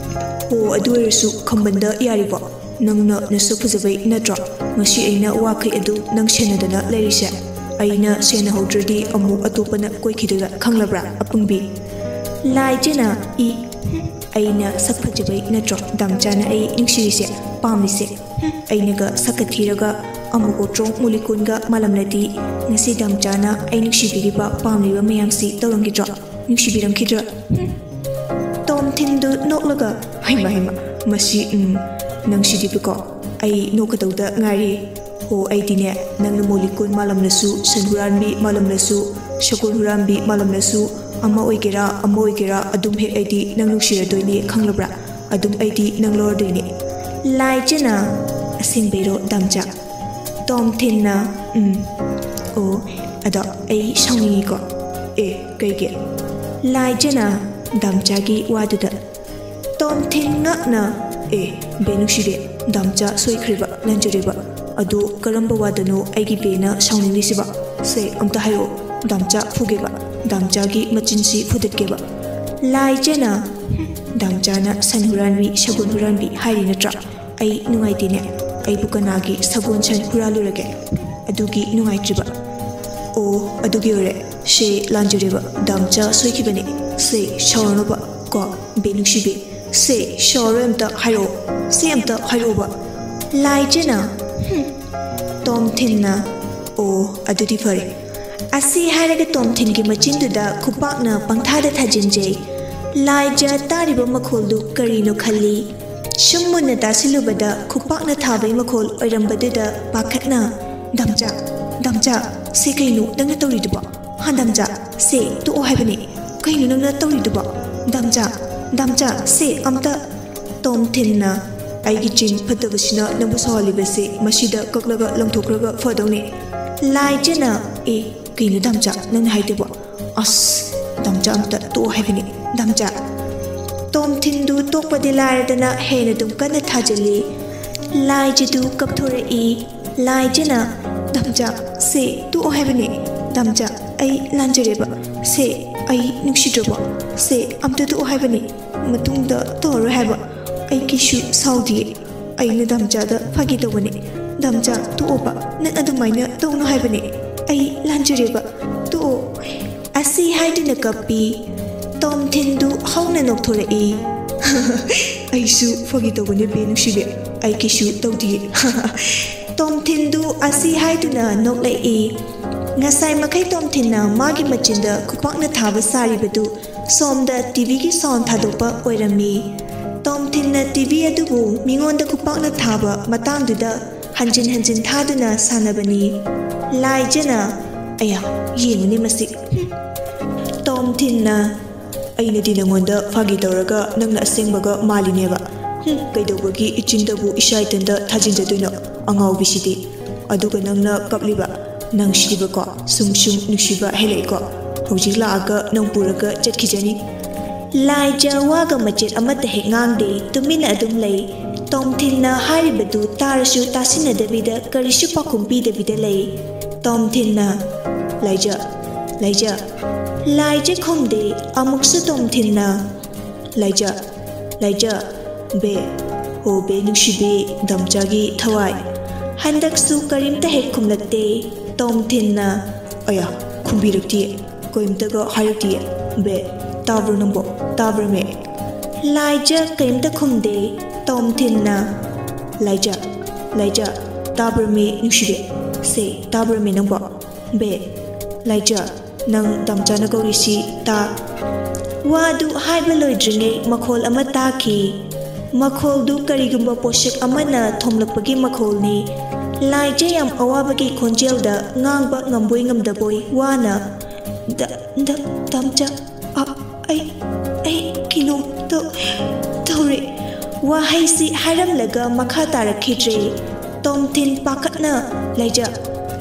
"ꯑꯣ, ꯑꯗꯨ ꯑꯣꯏꯔꯁꯨ ꯈꯝꯕꯟꯗ ꯌꯥꯔꯤꯕꯣ? ꯅꯪꯅ ꯅꯁꯛ ꯐꯖꯕꯩ ꯅꯠꯇ꯭ꯔꯣ ꯉꯁꯤ ꯑꯩꯅ ꯋꯥꯈꯩ ꯑꯗꯨ ꯅꯪ ꯁꯦꯟꯅꯗꯅ ꯂꯩꯔꯤꯁꯦ? ꯑꯩꯅ ꯁꯦꯟꯅꯍꯧꯗ꯭ꯔꯗꯤ ꯑꯃꯨꯛ ꯑꯇꯣꯞꯄꯅ ꯀꯣꯏꯈꯤꯗꯣꯏꯕ, ꯈꯪꯂꯕ꯭ꯔꯥ, ꯑꯄꯪꯕꯤ?" ꯂꯥꯏꯖꯅ, "ꯏ, ꯍꯨꯝ, ꯑꯩꯅ ꯁꯛ ꯐꯖꯕꯩ ꯅꯠꯇ꯭ꯔꯣ ꯗꯥꯝꯆꯥꯅ ꯑꯩ ꯅꯨꯡꯁꯤꯔꯤꯁꯦ, ꯄꯥꯝꯃꯤꯁꯦ? ꯍꯨꯝ, ꯑꯩꯅꯒ ꯁꯛꯀ ꯊꯤꯔꯒ ꯑꯃꯨꯛ ꯑꯣꯇ꯭ꯔꯣꯡ ꯃꯨꯂꯤꯀꯨꯟꯒ ꯃꯥꯜꯂꯝꯂꯗꯤ ꯉꯁꯤ ꯗꯥꯝꯆꯥꯅ ꯑꯩ ꯅꯨꯡꯁꯤꯕꯤꯔꯤꯕ, ꯄꯥꯝꯂꯤꯕ ꯃꯌꯥꯝꯁꯤ ꯇꯧꯔꯝꯈꯤꯗ꯭ꯔꯣ? ꯅꯨꯡꯁꯤꯕꯤꯔꯝꯈꯤꯗ꯭ꯔꯣ?" ꯍꯨꯝ꯫ ꯇꯣꯝꯊꯤꯟꯗꯨ ꯅꯣꯛꯂꯒ, "ꯍꯩꯃ, ꯍꯩꯃ, ꯃꯁꯤ, ꯎꯝ, ꯅꯪꯁꯤꯗꯤꯕꯀꯣ, ꯑꯩ ꯅꯣꯛꯀꯗꯧꯗ ꯉꯥꯏꯔꯤ꯫ ꯍꯣ, ꯑꯩꯗꯤꯅꯦ, ꯅꯪꯅ ꯃꯣꯂꯤꯀꯨꯟ ꯃꯥꯜꯂꯝꯂꯁꯨ, ꯁꯟ ꯍꯨꯔꯥꯟꯕꯤ ꯃꯥꯜꯂꯝꯂꯁꯨ, ꯁꯒꯣꯜ ꯍꯨꯔꯥꯟꯕꯤ ꯃꯥꯜꯂꯝꯂꯁꯨ, ꯑꯃ ꯑꯣꯏꯒꯦꯔꯥ ꯑꯃ ꯑꯣꯏꯒꯦꯔꯥ ꯑꯗꯨꯝ ꯍꯦꯛ ꯑꯩꯗꯤ ꯅꯪ ꯅꯨꯡꯁꯤꯔꯗꯣꯏꯅꯦ, ꯈꯪꯂꯕ꯭ꯔꯥ? ꯑꯗꯨꯝ ꯑꯩꯗꯤ ꯅꯪ ꯂꯧꯔꯗꯣꯏꯅꯦ꯫ ꯂꯥꯏꯖꯅ, ꯑꯁꯦꯡꯕꯩꯔꯣ ꯗꯥꯝꯆꯥ? ꯇꯣꯝꯊꯤꯟꯅ, ꯎꯝ꯫ ꯑꯣ, ꯑꯗꯣ ꯑꯩ ꯁꯥꯎꯅꯤꯡꯉꯤꯀꯣ꯫ ꯑꯦ, ꯀꯩꯒꯤ? ꯂꯥꯏꯖꯅ ꯗꯥꯝꯆꯥꯒꯤ ꯋꯥꯗꯨꯗ ꯇꯣꯝꯊꯤꯟ ꯉꯛꯅ, ꯑꯦ, ꯕꯦ ꯅꯨꯡꯁꯤꯕꯤ, ꯗꯥꯝꯆꯥ ꯁꯣꯏꯈ꯭ꯔꯦꯕ, ꯂꯥꯟꯖꯔꯦꯕ꯫ ꯑꯗꯣ ꯀꯔꯝꯕ ꯋꯥꯗꯅꯣ ꯑꯩꯒꯤ ꯕꯦꯅ ꯁꯥꯎꯅꯤꯡꯂꯤꯁꯤꯕ? ꯁꯦ, ꯑꯝꯇ ꯍꯥꯏꯔꯛꯑꯣ꯫ ꯗꯥꯝꯆꯥ ꯐꯨꯒꯦꯕ, ꯗꯥꯝꯆꯥꯒꯤ ꯃꯆꯤꯟꯁꯤ ꯐꯨꯗꯠꯀꯦꯕ꯫ ꯂꯥꯏꯖꯅ, ꯗꯥꯝꯆꯥꯅ ꯁꯟ ꯍꯨꯔꯥꯟꯕꯤ, ꯁꯒꯣꯜ ꯍꯨꯔꯥꯟꯕꯤ ꯍꯥꯏꯔꯤ ꯅꯠꯇ꯭ꯔꯥ? ꯑꯩ ꯅꯨꯡꯉꯥꯏꯇꯦꯅꯦ꯫ ꯑꯩꯕꯨ ꯀꯅꯥꯒꯤ ꯁꯒꯣꯜ ꯁꯟ ꯍꯨꯔꯥꯜꯂꯨꯔꯒꯦ? ꯑꯗꯨꯒꯤ ꯅꯨꯡꯉꯥꯏꯇ꯭ꯔꯤꯕ? ꯑꯣ, ꯑꯗꯨꯒꯤ ꯑꯣꯏꯔꯦ꯫ ꯁꯦ, ꯂꯥꯟꯖꯔꯦꯕ, ꯗꯥꯝꯆꯥ ꯁꯣꯏꯈꯤꯕꯅꯦ꯫ ꯁꯦ, ꯁꯥꯎꯔꯅꯨꯕ ꯀꯣ, ꯕꯦ ꯅꯨꯡꯁꯤꯕꯤ꯫ ꯁꯦ, ꯁꯥꯎꯔꯣꯏ, ꯑꯝꯇ ꯍꯥꯏꯔꯛꯑꯣ꯫ ꯁꯦ, ꯑꯝꯇ ꯍꯥꯏꯔꯛꯑꯣꯕ꯫ ꯂꯥꯏꯖꯅ, ꯍꯨꯝ꯫ ꯇꯣꯝꯊꯤꯟꯅ, ꯑꯣ, ꯑꯗꯨꯗꯤ ꯐꯔꯦ꯫ ꯑꯁꯤ ꯍꯥꯏꯔꯒ ꯇꯣꯝꯊꯤꯟꯒꯤ ꯃꯆꯤꯟꯗꯨꯗ ꯈꯨꯄꯥꯛꯅ ꯄꯪꯊꯥꯗ ꯊꯥꯖꯤꯟꯖꯩ꯫ ꯂꯥꯏꯖ ꯇꯥꯔꯤꯕ ꯃꯈꯣꯜꯗꯨ ꯀꯔꯤꯅꯣ ꯈꯜꯂꯤ꯫ ꯁꯨꯝ ꯃꯨꯟꯅ ꯇꯥꯁꯤꯜꯂꯨꯕꯗ ꯈꯨꯄꯥꯛꯅ ꯊꯥꯕꯒꯤ ꯃꯈꯣꯜ ꯑꯣꯏꯔꯝꯕꯗꯨꯗ ꯄꯥꯈꯠꯅ, "ꯗꯥꯝꯆꯥ, ꯗꯥꯝꯆꯥ, ꯁꯦ ꯀꯩꯅꯣ ꯅꯪꯅ ꯇꯧꯔꯤꯗꯨꯕꯣ? ꯍꯥ, ꯗꯥꯝꯆꯥ, ꯁꯦ ꯇꯣꯛꯑꯣ ꯍꯥꯏꯕꯅꯦ꯫ ꯀꯩꯅꯣ ꯅꯪꯅ ꯇꯧꯔꯤꯗꯨꯕꯣ? ꯗꯥꯝꯆꯥ, ꯗꯥꯝꯆꯥ, ꯁꯦ ꯑꯝꯇ" ꯇꯣꯝꯊꯤꯟꯅ, "ꯑꯩꯒꯤ ꯆꯤꯟ ꯐꯠꯇꯕꯁꯤꯅ ꯅꯪꯕꯨ ꯁꯥꯎꯍꯜꯂꯤꯕꯁꯦ, ꯃꯁꯤꯗ ꯀꯛꯂꯒ ꯂꯪꯊꯣꯛꯈ꯭ꯔꯒ ꯐꯗꯧꯅꯦ꯫" ꯂꯥꯏꯖꯅ, "ꯑꯦ, ꯀꯩꯅꯣ ꯗꯥꯝꯆꯥ ꯅꯪꯅ ꯍꯥꯏꯗꯨꯕꯣ? ꯑꯁ, ꯗꯥꯝꯆꯥ ꯑꯝꯇ ꯇꯣꯛꯑꯣ ꯍꯥꯏꯕꯅꯦ, ꯗꯥꯝꯆꯥ꯫" ꯇꯣꯝꯊꯤꯟꯗꯨ ꯇꯣꯛꯄꯗꯤ ꯂꯥꯏꯔꯗꯅ ꯍꯦꯟꯅ ꯑꯗꯨꯝ ꯀꯟꯅ ꯊꯥꯖꯤꯜꯂꯤ꯫ ꯂꯥꯏꯖꯗꯨ ꯀꯞꯊꯣꯔꯛꯏ꯫ ꯂꯥꯏꯖꯅ, "ꯗꯥꯝꯆꯥ, ꯁꯦ ꯇꯣꯛꯑꯣ ꯍꯥꯏꯕꯅꯦ꯫ ꯗꯥꯝꯆꯥ, ꯑꯩ ꯂꯥꯟꯖꯔꯦꯕ꯫ ꯁꯦ, ꯑꯩ ꯅꯨꯡꯁꯤꯗ꯭ꯔꯕꯣ? ꯁꯦ, ꯑꯝꯇ ꯇꯣꯛꯑꯣ ꯍꯥꯏꯕꯅꯦ꯫ ꯃꯇꯨꯡꯗ ꯇꯧꯔꯔꯣꯏ ꯍꯥꯏꯕ꯫ ꯑꯩ ꯀꯩꯁꯨ ꯁꯥꯎꯗꯤꯌꯦ꯫ ꯑꯩꯅ ꯗꯥꯝꯆꯥꯗ ꯐꯥꯒꯤ ꯇꯧꯕꯅꯦ꯫ ꯗꯥꯝꯆꯥ, ꯇꯣꯛꯑꯣꯕ꯫ ꯅꯪ ꯑꯗꯨꯃꯥꯏꯅ ꯇꯧꯅꯨ ꯍꯥꯏꯕꯅꯦ꯫ ꯑꯩ ꯂꯥꯟꯖꯔꯦꯕ꯫ ꯇꯣꯛꯑꯣ꯫" ꯑꯁꯤ ꯍꯥꯏꯗꯨꯅ ꯀꯞꯄꯤ꯫ ꯇꯣꯝꯊꯤꯟꯗꯨ ꯍꯧꯅ ꯅꯣꯛꯊꯣꯔꯛꯏ꯫ "ꯑꯩꯁꯨ ꯐꯥꯒꯤ ꯇꯧꯕꯅꯦ ꯕꯦ ꯅꯨꯡꯁꯤꯕꯤ꯫ ꯑꯩ ꯀꯩꯁꯨ ꯇꯧꯗꯤꯌꯦ꯫" ꯇꯣꯝꯊꯤꯟꯗꯨ ꯑꯁꯤ ꯍꯥꯏꯗꯨꯅ ꯅꯣꯛꯂꯛꯏ꯫ ꯉꯁꯥꯏ ꯃꯈꯩ ꯇꯣꯝꯊꯤꯟꯅ ꯃꯥꯒꯤ ꯃꯆꯤꯟꯗ ꯈꯨꯄꯥꯛꯅ ꯊꯥꯕ ꯁꯥꯔꯤꯕꯗꯨ ꯁꯣꯝꯗ ꯇꯤꯚꯤꯒꯤ ꯁꯥꯎꯟ ꯊꯥꯗꯣꯛꯄ ꯑꯣꯏꯔꯝꯃꯤ꯫ ꯇꯣꯝꯊꯤꯟꯅ ꯇꯤꯚꯤ ꯑꯗꯨꯕꯨ ꯃꯤꯉꯣꯟꯗ ꯈꯨꯄꯥꯛꯅ ꯊꯥꯕ ꯃꯇꯥꯡꯗꯨꯗ ꯍꯟꯖꯤꯟ ꯍꯟꯖꯤꯟ ꯊꯥꯗꯨꯅ ꯁꯥꯟꯅꯕꯅꯤ꯫ ꯂꯥꯏꯖꯅ, "ꯑꯌꯥ, ꯌꯦꯡꯉꯨꯅꯦ ꯃꯁꯤ꯫ ꯍꯨꯝ, ꯇꯣꯝ ꯇꯣꯝꯊꯤꯟꯅ, "ꯑꯩꯅꯗꯤ ꯅꯉꯣꯟꯗ ꯐꯥꯒꯤ ꯇꯧꯔꯒ ꯅꯪꯅ ꯑꯁꯦꯡꯕꯒ ꯃꯥꯜꯂꯤꯅꯦꯕ꯫ ꯍꯨꯝ, ꯀꯩꯗꯧꯕꯒꯤ ꯏꯆꯤꯟꯗꯕꯨ ꯏꯁꯥ ꯏꯊꯟꯇ ꯊꯥꯖꯤꯟꯖꯗꯣꯏꯅꯣ? ꯑꯉꯥꯎꯕꯤꯁꯤꯗꯤ꯫ ꯑꯗꯨꯒ ꯅꯪꯅ ꯀꯞꯂꯤꯕ꯫ ꯅꯪꯁꯤꯗꯤꯕꯀꯣ, ꯁꯨꯝ ꯁꯨꯝ ꯅꯨꯡꯁꯤꯕ ꯍꯦꯜꯂꯛꯏꯀꯣ꯫ ꯍꯧꯖꯤꯛ ꯂꯥꯛꯑꯒ ꯅꯪ ꯄꯨꯔꯒ ꯆꯠꯈꯤꯖꯅꯤ꯫" ꯂꯥꯏꯖ ꯋꯥꯒ ꯃꯆꯦꯠ ꯑꯃꯠꯇ ꯍꯦꯛ ꯉꯥꯡꯗꯦ, ꯇꯨꯃꯤꯟꯅ ꯑꯗꯨꯝ ꯂꯩ꯫ ꯇꯣꯝꯊꯤꯟꯅ ꯍꯥꯏꯔꯤꯕꯗꯨ ꯇꯥꯔꯁꯨ ꯇꯥꯁꯤꯟꯅꯗꯕꯤꯗ, ꯀꯔꯤꯁꯨ ꯄꯥꯎꯈꯨꯝ ꯄꯤꯗꯕꯤꯗ ꯂꯩ꯫ ꯇꯣꯝꯊꯤꯟꯅ, "ꯂꯥꯏꯖ, ꯂꯥꯏꯖ꯫" ꯂꯥꯏꯖ ꯈꯨꯝꯗꯦ꯫ ꯑꯃꯨꯛꯁꯨ ꯇꯣꯝꯊꯤꯟꯅ, "ꯂꯥꯏꯖ, ꯂꯥꯏꯖ꯫" "ꯕꯦ, ꯍꯣ ꯕꯦ ꯅꯨꯡꯁꯤꯕꯤ, ꯗꯝꯆꯥꯒꯤ ꯊꯋꯥꯏ꯫" ꯍꯟꯗꯛꯁꯨ ꯀꯔꯤꯝꯇ ꯍꯦꯛ ꯈꯨꯝꯂꯛꯇꯦ꯫ ꯇꯣꯝꯊꯤꯟꯅ, "ꯑꯌꯥ, ꯈꯨꯝꯕꯤꯔꯛꯇꯤꯌꯦ, ꯀꯔꯤꯝꯇꯒ ꯍꯥꯏꯔꯛꯇꯤꯌꯦ꯫ ꯕꯦ, ꯇꯥꯕ꯭ꯔꯣ ꯅꯪꯕꯣ? ꯇꯥꯕ꯭ꯔꯃꯦ?" ꯂꯥꯏꯖ ꯀꯔꯤꯝꯇ ꯈꯨꯝꯗꯦ꯫ ꯇꯣꯝꯊꯤꯟꯅ, "ꯂꯥꯏꯖ, ꯂꯥꯏꯖ, ꯇꯥꯕ꯭ꯔꯃꯦ ꯅꯨꯡꯁꯤꯕꯤ? ꯁꯦ, ꯇꯥꯕ꯭ꯔꯃꯦ ꯅꯪꯕꯣ? ꯕꯦ, ꯂꯥꯏꯖ, ꯅꯪ ꯗꯝꯆꯥꯅ ꯀꯧꯔꯤꯁꯤ ꯇꯥ꯫" ꯋꯥꯗꯨ ꯍꯥꯏꯕ ꯂꯣꯏꯗ꯭ꯔꯤꯉꯩ ꯃꯈꯣꯜ ꯑꯃ ꯇꯥꯈꯤ꯫ ꯃꯈꯣꯜꯗꯨ ꯀꯔꯤꯒꯨꯝꯕ ꯄꯣꯠꯁꯛ ꯑꯃꯅ ꯊꯣꯝꯂꯛꯄꯒꯤ ꯃꯈꯣꯜꯅꯤ꯫ ꯂꯥꯏꯖ ꯌꯥꯝ ꯑꯋꯥꯕꯒꯤ ꯈꯣꯟꯖꯦꯜꯗ ꯉꯥꯡꯕ ꯉꯝꯕꯣꯏ ꯉꯝꯗꯕꯣꯏ ꯋꯥꯅ, "ꯗ-, ꯗ-, ꯗꯝꯆꯥ, ꯑ-, ꯑꯩ, ꯑꯩ ꯀꯩꯅꯣꯝ ꯇꯧ-, ꯇꯧꯔꯦ꯫" ꯋꯥꯍꯩꯁꯤ ꯍꯥꯏꯔꯝꯂꯒ ꯃꯈꯥ ꯇꯥꯔꯛꯈꯤꯗ꯭ꯔꯦ꯫ ꯇꯣꯝꯊꯤꯟ ꯄꯥꯈꯠꯅ, "ꯂꯥꯏꯖ,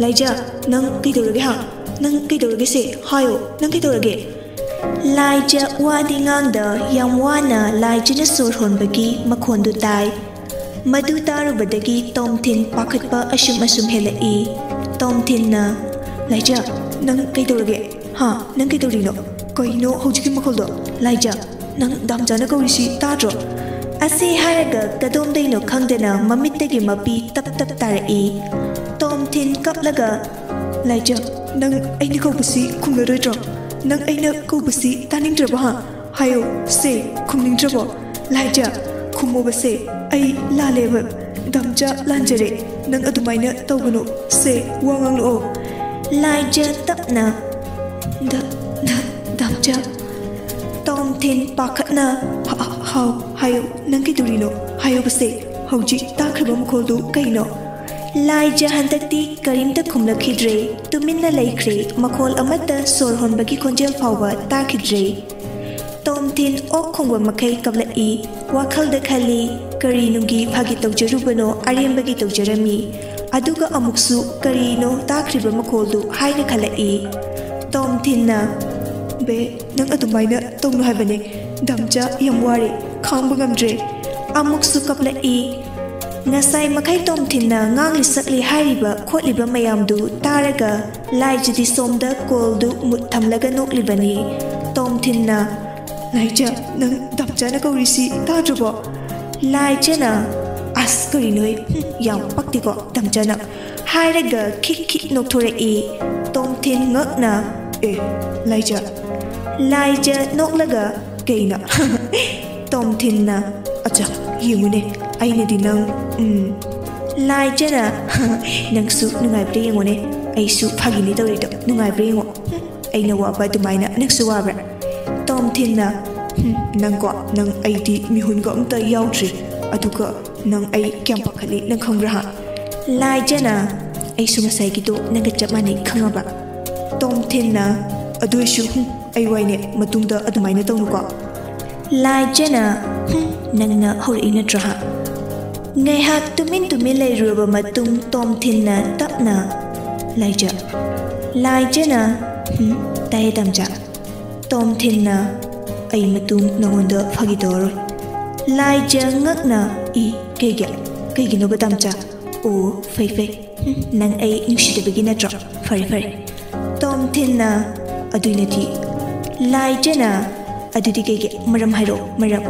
ꯂꯥꯏꯖ, ꯅꯪ ꯀꯩꯗꯧꯔꯒꯦ ꯍꯥ? ꯅꯪ ꯀꯩꯗꯧꯔꯒꯦ ꯁꯦ? ꯍꯥꯏꯌꯣ, ꯅꯪ ꯀꯩꯗꯧꯔꯒꯦ?" ꯂꯥꯏꯖ ꯋꯥꯗꯤ ꯉꯥꯡꯗ ꯌꯥꯝ ꯋꯥꯅ ꯂꯥꯏꯖꯅ ꯁꯣꯔ ꯍꯣꯟꯕꯒꯤ ꯃꯈꯣꯟꯗꯨ ꯇꯥꯏ꯫ ꯃꯗꯨ ꯇꯥꯔꯨꯕꯗꯒꯤ ꯇꯣꯝꯊꯤꯟ ꯄꯥꯈꯠꯄ ꯑꯁꯨꯝ ꯑꯁꯨꯝ ꯍꯦꯜꯂꯛꯏ꯫ ꯇꯣꯝꯊꯤꯟꯅ, "ꯂꯥꯏꯖ, ꯅꯪ ꯀꯩꯗꯧꯔꯒꯦ? ꯍꯥ, ꯅꯪ ꯀꯩꯗꯧꯔꯤꯅꯣ? ꯀꯩꯅꯣ ꯍꯧꯖꯤꯛꯀꯤ ꯃꯈꯣꯜꯗꯣ? ꯂꯥꯏꯖ, ꯅꯪ ꯗꯥꯝꯆꯥꯅ ꯀꯧꯔꯤꯁꯤ ꯇꯥꯗ꯭ꯔꯣ?" ꯑꯁꯤ ꯍꯥꯏꯔꯒ ꯀꯗꯣꯝꯗꯩꯅꯣ ꯈꯪꯗꯅ ꯃꯃꯤꯠꯇꯒꯤ ꯃꯄꯤ ꯇꯞ ꯇꯞ ꯇꯥꯔꯛꯏ꯫ ꯇꯣꯝꯊꯤꯟ ꯀꯞꯂꯒ, "ꯂꯥꯏꯖ, ꯅꯪ ꯑꯩꯅ ꯀꯧꯕꯁꯤ ꯈꯨꯝꯂꯔꯣꯏꯗ꯭ꯔꯣ? ꯅꯪ ꯑꯩꯅ ꯀꯧꯕꯁꯤ ꯇꯥꯅꯤꯡꯗ꯭ꯔꯕ ꯍꯥ? ꯍꯥꯏꯌꯣ ꯁꯦ, ꯈꯨꯝꯅꯤꯡꯗ꯭ꯔꯕꯣ? ꯂꯥꯏꯖ, ꯈꯨꯝꯃꯣꯕꯁꯦ, ꯑꯩ ꯂꯥꯜꯂꯦꯕ꯫ ꯗꯥꯝꯆꯥ ꯂꯥꯟꯖꯔꯦ꯫ ꯅꯪ ꯑꯗꯨꯃꯥꯏꯅ ꯇꯧꯒꯅꯨ ꯁꯦ, ꯋꯥ ꯉꯥꯡꯂꯛꯑꯣ꯫" ꯂꯥꯏꯖ ꯇꯞꯅ, "ꯗ-, ꯗ-, ꯗꯥꯝꯆꯥ꯫" ꯇꯣꯝꯊꯤꯟ ꯄꯥꯈꯠꯅ, "ꯍ-, ꯍ-, ꯍꯥꯎ, ꯍꯥꯏꯌꯣ, ꯅꯪ ꯀꯩꯗꯧꯔꯤꯅꯣ? ꯍꯥꯏꯌꯣꯕꯁꯦ, ꯍꯧꯖꯤꯛ ꯇꯥꯈ꯭ꯔꯤꯕ ꯃꯈꯣꯜꯗꯨ ꯀꯩꯅꯣ?" ꯂꯥꯏꯖ ꯍꯟꯗꯛꯇꯤ ꯀꯔꯤꯝꯇ ꯈꯨꯝꯂꯛꯈꯤꯗ꯭ꯔꯦ꯫ ꯇꯨꯃꯤꯟꯅ ꯂꯩꯈ꯭ꯔꯦ꯫ ꯃꯈꯣꯜ ꯑꯃꯠꯇ, ꯁꯣꯔ ꯍꯣꯟꯕꯒꯤ ꯈꯣꯟꯖꯦꯜ ꯐꯥꯎꯕ ꯇꯥꯈꯤꯗ꯭ꯔꯦ꯫ ꯇꯣꯝꯊꯤꯟ ꯑꯣꯛ ꯈꯣꯡꯕ ꯃꯈꯩ ꯀꯞꯂꯛꯏ꯫ ꯋꯥꯈꯜꯗ ꯈꯜꯂꯤ, ꯀꯔꯤ ꯅꯨꯡꯒꯤ ꯐꯥꯒꯤ ꯇꯧꯖꯔꯨꯕꯅꯣ, ꯑꯔꯦꯝꯕꯒꯤ ꯇꯧꯖꯔꯝꯃꯤ꯫ ꯑꯗꯨꯒ ꯑꯃꯨꯛꯁꯨ ꯀꯔꯤꯅꯣ ꯇꯥꯈ꯭ꯔꯤꯕ ꯃꯈꯣꯜꯗꯨ ꯍꯥꯏꯅ ꯈꯜꯂꯛꯏ꯫ ꯇꯣꯝꯊꯤꯟꯅ, "ꯕꯦ, ꯅꯪ ꯑꯗꯨꯃꯥꯏꯅ ꯇꯧꯅꯨ ꯍꯥꯏꯕꯅꯦ꯫ ꯗꯥꯝꯆꯥ ꯌꯥꯝ ꯋꯥꯔꯦ, ꯈꯥꯡꯕ ꯉꯝꯗ꯭ꯔꯦ꯫" ꯑꯃꯨꯛꯁꯨ ꯀꯞꯂꯛꯏ꯫ ꯉꯁꯥꯏ ꯃꯈꯩ ꯇꯣꯝꯊꯤꯟꯅ ꯉꯥꯡꯂꯤ ꯁꯛꯂꯤ ꯍꯥꯏꯔꯤꯕ ꯈꯣꯠꯂꯤꯕ ꯃꯌꯥꯝꯗꯨ ꯇꯥꯔꯒ ꯂꯥꯏꯖꯗꯤ ꯁꯣꯝꯗ ꯀꯣꯜꯗꯨ ꯃꯨꯠ ꯊꯝꯂꯒ ꯅꯣꯛꯂꯤꯕꯅꯤ꯫ ꯇꯣꯝꯊꯤꯟꯅ, "ꯂꯥꯏꯖ, ꯅꯪ ꯗꯥꯝꯆꯥꯅ ꯀꯧꯔꯤꯁꯤ ꯇꯥꯗ꯭ꯔꯕꯣ?" ꯂꯥꯏꯖꯅ, "ꯑꯁ, ꯀꯔꯤꯅꯣꯍꯦ? ꯍꯨꯝ, ꯌꯥꯝ ꯄꯛꯇꯦꯀꯣ ꯗꯥꯝꯆꯥꯅ" ꯍꯥꯏꯔꯒ ꯈꯤꯛ ꯈꯤꯛ ꯅꯣꯛꯊꯣꯔꯛꯏ꯫ ꯇꯣꯝꯊꯤꯟ ꯉꯛꯅ, "ꯑꯦ, ꯂꯥꯏꯖ?" ꯂꯥꯏꯖ ꯅꯣꯛꯂꯒ, "ꯀꯩꯅꯣ?" ꯇꯣꯝꯊꯤꯟꯅ, "ꯑꯆꯥ, ꯌꯦꯡꯉꯨꯅꯦ, ꯑꯩꯅꯗꯤ ꯅꯪ, ꯎꯝ꯫" ꯂꯥꯏꯖꯅ, "ꯅꯪꯁꯨ ꯅꯨꯡꯉꯥꯏꯕ꯭ꯔꯥ ꯌꯦꯡꯉꯨꯅꯦ, ꯑꯩꯁꯨ ꯐꯥꯒꯤꯅꯤ ꯇꯧꯔꯤꯗꯣ, ꯅꯨꯡꯉꯥꯏꯕ꯭ꯔꯥ ꯌꯦꯡꯉꯣ꯫ ꯍꯨꯝ, ꯑꯩꯅ ꯋꯥꯕ ꯑꯗꯨꯃꯥꯏꯅ ꯅꯪꯁꯨ ꯋꯥꯕ꯭ꯔꯥ?" ꯇꯣꯝꯊꯤꯟꯅ, "ꯍꯨꯝ, ꯅꯪꯀꯣ, ꯅꯪ ꯑꯩꯗꯤ ꯃꯤꯍꯨꯟꯒ ꯑꯝꯇ ꯌꯥꯎꯗ꯭ꯔꯤ, ꯑꯗꯨꯒ ꯅꯪ ꯑꯩ ꯀꯌꯥꯝ ꯄꯥꯈꯠꯂꯤ ꯅꯪ ꯈꯪꯕ꯭ꯔꯥ ꯍꯥ?" ꯂꯥꯏꯖꯅ, "ꯑꯩꯁꯨ ꯉꯁꯥꯏꯒꯤꯗꯣ ꯅꯪꯒ ꯆꯞ ꯃꯥꯟꯅꯩ ꯈꯪꯉꯕ?" ꯇꯣꯝꯊꯤꯟꯅ, "ꯑꯗꯨ ꯑꯣꯏꯁꯨ, ꯍꯨꯝ, ꯑꯩ ꯋꯥꯏꯅꯦ, ꯃꯇꯨꯡꯗ ꯑꯗꯨꯃꯥꯏꯅ ꯇꯧꯅꯨꯀꯣ꯫" ꯂꯥꯏꯖꯅ, "ꯍꯨꯝ, ꯅꯪꯅ ꯍꯧꯔꯛꯏ ꯅꯠꯇ꯭ꯔꯣ ꯍꯥ?" ꯉꯥꯏꯍꯥꯛ ꯇꯨꯃꯤꯟ ꯇꯨꯃꯤꯟ ꯂꯩꯔꯨꯔꯕ ꯃꯇꯨꯡ ꯇꯣꯝꯊꯤꯟꯅ ꯇꯞꯅ, "ꯂꯥꯏꯖ꯫" ꯂꯥꯏꯖꯅ, "ꯍꯨꯝ, ꯇꯥꯏꯌꯦ ꯗꯥꯝꯆꯥ꯫" ꯇꯣꯝꯊꯤꯟꯅ, "ꯑꯩ ꯃꯇꯨꯡ ꯅꯉꯣꯟꯗ ꯐꯥꯒꯤ ꯇꯧꯔꯔꯣꯏ꯫" ꯂꯥꯏꯖ ꯉꯛꯅ, "ꯏ, ꯀꯩꯒꯤ? ꯀꯩꯒꯤꯅꯣꯕ ꯗꯥꯝꯆꯥ? ꯑꯣ, ꯐꯩ ꯐꯩ꯫ ꯍꯨꯝ, ꯅꯪ ꯑꯩ ꯅꯨꯡꯁꯤꯗꯕꯒꯤ ꯅꯠꯇ꯭ꯔꯣ? ꯐꯔꯦ ꯐꯔꯦ꯫" ꯇꯣꯝꯊꯤꯟꯅ, "ꯑꯗꯨꯏ ꯅꯠꯇꯦ꯫" ꯂꯥꯏꯖꯅ, "ꯑꯗꯨꯗꯤ ꯀꯩꯒꯤ? ꯃꯔꯝ ꯍꯥꯏꯔꯛꯑꯣ, ꯃꯔꯝ꯫"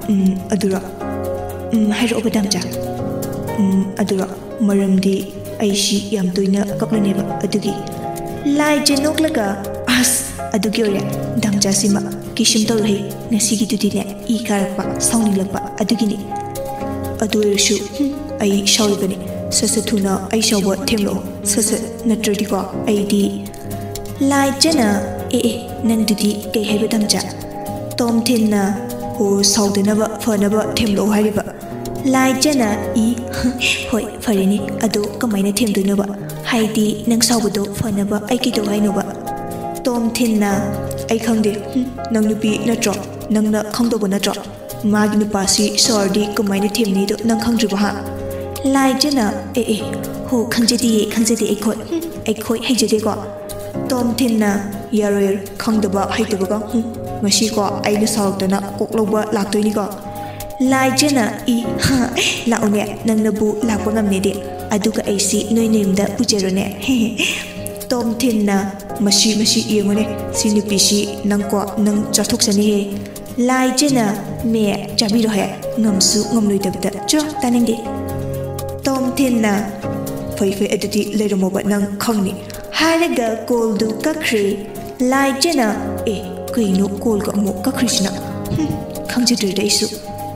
"ꯎꯝ, ꯑꯗꯨꯔꯣ? ꯎꯝ, ꯍꯥꯏꯔꯛꯑꯣꯕ ꯗꯥꯝꯆꯥ꯫" "ꯎꯝ, ꯑꯗꯨꯔꯣ? ꯃꯔꯝꯗꯤ ꯑꯩꯁꯤ ꯌꯥꯝ ꯇꯣꯏꯅ ꯀꯞꯂꯅꯦꯕ, ꯑꯗꯨꯒꯤ꯫" ꯂꯥꯏꯖ ꯅꯣꯛꯂꯒ, "ꯑꯁ, ꯑꯗꯨꯒꯤ ꯑꯣꯏꯔꯦ꯫ ꯗꯥꯝꯆꯥꯁꯤꯃ ꯀꯩꯁꯨꯝ ꯇꯧꯔꯣꯏꯍꯦ꯫ ꯉꯁꯤꯒꯤꯗꯨꯗꯤꯅꯦ, ꯏ ꯀꯥꯔꯛꯄ, ꯁꯥꯎꯅꯤꯡꯂꯛꯄ, ꯑꯗꯨꯒꯤꯅꯤ꯫ ꯑꯗꯨ ꯑꯣꯏꯔꯁꯨ, ꯍꯨꯝ, ꯑꯩ ꯁꯥꯎꯔꯤꯕꯅꯤ꯫ ꯁꯠ ꯁꯠ ꯊꯨꯅ ꯑꯩ ꯁꯥꯎꯕ ꯊꯦꯝꯂꯛꯑꯣ, ꯁꯠ ꯁꯠ, ꯅꯠꯇ꯭ꯔꯗꯤꯀꯣ ꯑꯩꯗꯤ꯫" ꯂꯥꯏꯖꯅ, "ꯑꯦ ꯑꯦ, ꯅꯪꯗꯨꯗꯤ ꯀꯩ ꯍꯥꯏꯕ ꯗꯥꯝꯆꯥ?" ꯇꯣꯝꯊꯤꯟꯅ, "ꯑꯣ, ꯁꯥꯎꯗꯅꯕ, ꯐꯅꯕ ꯊꯦꯝꯂꯛꯑꯣ ꯍꯥꯏꯔꯤꯕ꯫" ꯂꯥꯏꯖꯅ, "ꯏ, ꯍꯣꯏ, ꯐꯔꯦꯅꯦ, ꯑꯗꯣ ꯀꯃꯥꯏꯅ ꯊꯦꯝꯗꯣꯏꯅꯣꯕ? ꯍꯥꯏꯗꯤ ꯅꯪ ꯁꯥꯎꯕꯗꯣ ꯐꯅꯕ ꯑꯩ ꯀꯩꯗꯧ ꯍꯥꯏꯅꯣꯕ?" ꯇꯣꯝꯊꯤꯟꯅ, "ꯑꯩ ꯈꯪꯗꯦ, ꯍꯨꯝ, ꯅꯪ ꯅꯨꯄꯤ ꯅꯠꯇ꯭ꯔꯣ? ꯅꯪꯅ ꯈꯪꯗꯧꯕ ꯅꯠꯇ꯭ꯔꯣ? ꯃꯥꯒꯤ ꯅꯨꯄꯥꯁꯤ ꯁꯥꯎꯔꯗꯤ ꯀꯃꯥꯏꯅ ꯊꯦꯝꯅꯤꯗꯣ ꯅꯪ ꯈꯪꯗ꯭ꯔꯤꯕꯣ, ꯍꯥ?" ꯂꯥꯏꯖꯅ, "ꯑꯦ, ꯑꯦ, ꯍꯣ, ꯈꯪꯖꯗꯤꯌꯦ, ꯈꯪꯖꯗꯦ ꯑꯩꯈꯣꯏ, ꯍꯨꯝ, ꯑꯩꯈꯣꯏ ꯍꯩꯖꯗꯦꯀꯣ?" ꯇꯣꯝꯊꯤꯟꯅ, "ꯌꯥꯔꯣꯏ, ꯌꯥꯔꯣꯏ, ꯈꯪꯗꯕ ꯍꯩꯇꯕꯒ, ꯍꯨꯝ, ꯉꯁꯤꯀꯣ ꯑꯩꯅ ꯁꯥꯎꯔꯛꯇꯅ ꯀꯣꯛ ꯂꯧꯕ ꯂꯥꯛꯇꯣꯏꯅꯤꯀꯣ?" ꯂꯥꯏꯖꯅ, "ꯏ, ꯍꯥ, ꯂꯥꯛꯎꯅꯦ, ꯅꯪꯅꯕꯨ ꯂꯥꯛꯄ ꯉꯝꯅꯦꯗꯤ, ꯑꯗꯨꯒ ꯑꯩꯁꯤ ꯅꯣꯏ ꯅꯌꯨꯝꯗ ꯄꯨꯖꯔꯣꯅꯦ?" ꯇꯣꯝꯊꯤꯟꯅ, "ꯃꯁꯤ, ꯃꯁꯤ ꯌꯦꯡꯉꯨꯅꯦ, ꯁꯤ ꯅꯨꯄꯤꯁꯤ ꯅꯪꯀꯣ, ꯅꯪ ꯆꯥꯊꯣꯛꯆꯅꯤꯍꯦ꯫" ꯂꯥꯏꯖꯅ, "ꯃꯦ, ꯆꯥꯕꯤꯔꯣꯍꯦ, ꯉꯝꯁꯨ ꯉꯝꯂꯣꯏꯗꯕꯗ, ꯆꯣ, ꯇꯥꯅꯤꯡꯗꯦ꯫" ꯇꯣꯝꯊꯤꯟꯅ, "ꯐꯩ, ꯐꯩ, ꯑꯗꯨꯗꯤ ꯂꯩꯔꯝꯃꯣꯕ, ꯅꯪ ꯈꯪꯅꯤ꯫" ꯍꯥꯏꯔꯒ ꯀꯣꯜꯗꯨ ꯀꯛꯈ꯭ꯔꯦ꯫ ꯂꯥꯏꯖꯅ, "ꯑꯦ, ꯀꯩꯅꯣ ꯀꯣꯜꯒ ꯑꯃꯨꯛ ꯀꯛꯈ꯭ꯔꯤꯁꯤꯅ? ꯍꯨꯝ, ꯈꯪꯖꯗ꯭ꯔꯦꯗ ꯑꯩꯁꯨ꯫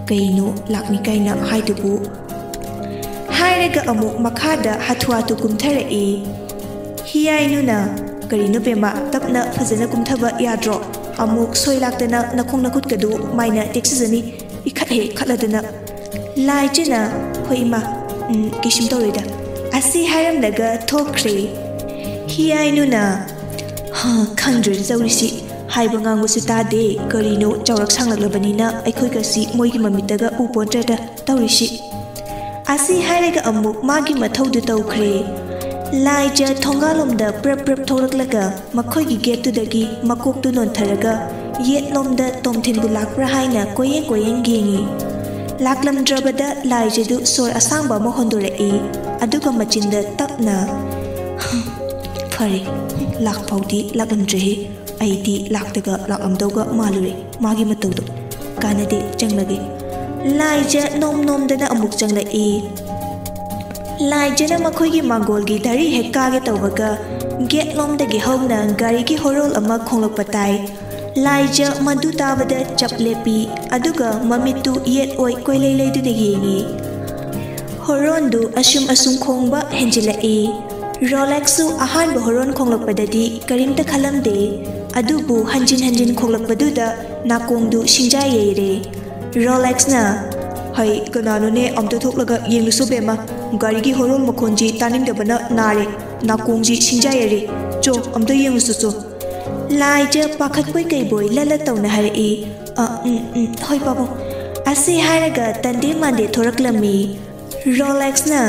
ꯀꯩꯅꯣ ꯂꯥꯛꯅꯤ ꯀꯥꯏꯅ ꯍꯥꯏꯗꯨꯕꯨ?" ꯍꯥꯏꯔꯒ ꯑꯃꯨꯛ ꯃꯈꯥꯗ ꯍꯥꯊꯨ ꯍꯥꯊꯨ ꯀꯨꯝꯊꯔꯛꯏ꯫ ꯍꯤꯌꯥꯏꯅꯨꯅ, "ꯀꯔꯤꯅꯣ ꯕꯦꯝꯃ, ꯇꯞꯅ ꯐꯖꯅ ꯀꯨꯝꯊꯕ ꯌꯥꯗ꯭ꯔꯣ? ꯑꯃꯨꯛ ꯁꯣꯏ ꯂꯥꯛꯇꯅ ꯅꯈꯣꯡ ꯅꯈꯨꯠꯀꯗꯨ ꯃꯥꯏꯅ ꯇꯦꯛꯆꯖꯅꯤ, ꯏꯈꯠ ꯍꯦꯛ ꯈꯠꯂꯗꯅ꯫" ꯂꯥꯏꯖꯅ, "ꯍꯣꯏ ꯏꯃꯥ, ꯎꯝ, ꯀꯩꯁꯨꯝ ꯇꯧꯔꯣꯏꯗ꯫" ꯑꯁꯤ ꯍꯥꯏꯔꯝꯂꯒ ꯊꯣꯛꯈ꯭ꯔꯦ꯫ ꯍꯤꯌꯥꯏꯅꯨꯅ, "ꯍꯥ, ꯈꯪꯗ꯭ꯔꯦ ꯇꯧꯔꯤꯁꯤ꯫ ꯍꯥꯏꯕ ꯉꯥꯡꯕꯁꯨ ꯇꯥꯗꯦ꯫ ꯀꯔꯤꯅꯣ ꯆꯥꯎꯔꯛ ꯁꯥꯡꯂꯛꯂꯕꯅꯤꯅ ꯑꯩꯈꯣꯏꯒꯁꯤ ꯃꯣꯏꯒꯤ ꯃꯃꯤꯠꯇꯒ ꯎ ꯄꯣꯟꯗ꯭ꯔꯦꯗ ꯇꯧꯔꯤꯁꯤ꯫" ꯑꯁꯤ ꯍꯥꯏꯔꯒ ꯑꯃꯨꯛ ꯃꯥꯒꯤ ꯃꯊꯧꯗꯨ ꯇꯧꯈ꯭ꯔꯦ꯫ ꯂꯥꯏꯖ ꯊꯣꯡꯒꯥꯜꯂꯣꯝꯗ ꯄ꯭ꯔꯞ ꯄ꯭ꯔꯞ ꯊꯣꯛꯂꯛꯂꯒ ꯃꯈꯣꯏꯒꯤ ꯒꯦꯠꯇꯨꯗꯒꯤ ꯃꯀꯣꯛꯇꯨ ꯅꯣꯟꯊꯔꯒ ꯌꯦꯠꯂꯣꯝꯗ ꯇꯣꯝꯊꯤꯟꯕꯨ ꯂꯥꯛꯄ꯭ꯔꯥ ꯍꯥꯏꯅ ꯀꯣꯏꯌꯦꯡ ꯀꯣꯏꯌꯦꯡ ꯌꯦꯡꯉꯤ꯫ ꯂꯥꯛꯂꯝꯗ꯭ꯔꯕꯗ ꯂꯥꯏꯖꯗꯨ ꯁꯣꯔ ꯑꯁꯥꯡꯕ ꯑꯃ ꯍꯣꯟꯗꯣꯔꯛꯏ꯫ ꯑꯗꯨꯒ ꯃꯆꯤꯟꯗ ꯇꯞꯅ, "ꯐꯔꯦ, ꯂꯥꯛꯐꯥꯎꯗꯤ ꯂꯥꯛꯂꯝꯗ꯭ꯔꯦꯍꯦ꯫ ꯑꯩꯗꯤ ꯂꯥꯛꯇꯒ ꯂꯥꯛꯂꯝꯗꯧꯒ ꯃꯥꯜꯂꯨꯔꯦ ꯃꯥꯒꯤ ꯃꯇꯧꯗꯣ꯫ ꯀꯥꯟꯅꯗꯦ, ꯆꯪꯂꯒꯦ꯫" ꯂꯥꯏꯖ ꯅꯣꯝ ꯅꯣꯝꯗꯅ ꯑꯃꯨꯛ ꯆꯪꯂꯛꯏ꯫ ꯂꯥꯏꯖꯅ ꯃꯈꯣꯏꯒꯤ ꯃꯥꯡꯒꯣꯜꯒꯤ ꯙꯔꯤ ꯍꯦꯛ ꯀꯥꯒꯦ ꯇꯧꯕꯒ ꯒꯦꯠꯂꯣꯝꯗꯒꯤ ꯍꯧꯅ ꯒꯥꯔꯤꯒꯤ ꯍꯣꯔꯣꯜ ꯑꯃ ꯈꯣꯡꯂꯛꯄ ꯇꯥꯏ꯫ ꯂꯥꯏꯖ ꯃꯗꯨ ꯇꯥꯕꯗ ꯆꯞ ꯂꯦꯞꯄꯤ, ꯑꯗꯨꯒ ꯃꯃꯤꯠꯇꯨ ꯌꯦꯠ ꯑꯣꯏ ꯀꯣꯏꯂꯩ ꯂꯩꯗꯨꯅ ꯌꯦꯡꯉꯤ꯫ ꯍꯣꯔꯣꯟꯗꯨ ꯑꯁꯨꯝ ꯑꯁꯨꯝ ꯈꯣꯡꯕ ꯍꯦꯟꯖꯤꯜꯂꯛꯏ꯫ ꯔꯣꯂꯦꯛꯁꯁꯨ ꯑꯍꯥꯟꯕ ꯍꯣꯔꯣꯟ ꯈꯣꯡꯂꯛꯄꯗꯗꯤ ꯀꯔꯤꯝꯇ ꯈꯜꯂꯝꯗꯦ, ꯑꯗꯨꯕꯨ ꯍꯟꯖꯤꯟ ꯍꯟꯖꯤꯟ ꯈꯣꯡꯂꯛꯄꯗꯨꯗ ꯅꯥꯀꯣꯡꯗꯨ ꯁꯤꯡꯖꯥ ꯌꯩꯔꯦ꯫ ꯔꯣꯂꯦꯛꯁꯅ, "ꯍꯩ, ꯀꯅꯥꯅꯣꯅꯦ? ꯑꯝꯇ ꯊꯣꯛꯂꯒ ꯌꯦꯡꯂꯨꯁꯣ ꯕꯦꯝꯃ꯫ ꯒꯥꯔꯤꯒꯤ ꯍꯣꯔꯣꯟ ꯃꯈꯣꯟꯁꯤ ꯇꯥꯅꯤꯡꯗꯕꯅ ꯅꯥꯔꯦ, ꯅꯥꯀꯣꯡꯁꯤ ꯁꯤꯡꯖꯥꯏꯔꯔꯦ꯫ ꯆꯣ, ꯑꯝꯇ ꯌꯦꯡꯂꯨꯁꯣ ꯆꯣ꯫" ꯂꯥꯏꯖ ꯄꯥꯈꯠꯄꯣꯏ ꯀꯩꯕꯣꯏ ꯂꯠ ꯂꯠ ꯇꯧꯅ ꯍꯥꯏꯔꯛꯏ꯫ "ꯑ, ꯎꯝ, ꯎꯝ, ꯍꯣꯏ ꯄꯥꯕꯨꯡ꯫" ꯑꯁꯤ ꯍꯥꯏꯔꯒ ꯇꯟꯗꯦ ꯃꯥꯟꯗꯦ ꯊꯣꯔꯛꯂꯝꯃꯤ꯫ ꯔꯣꯂꯦꯛꯁꯅ,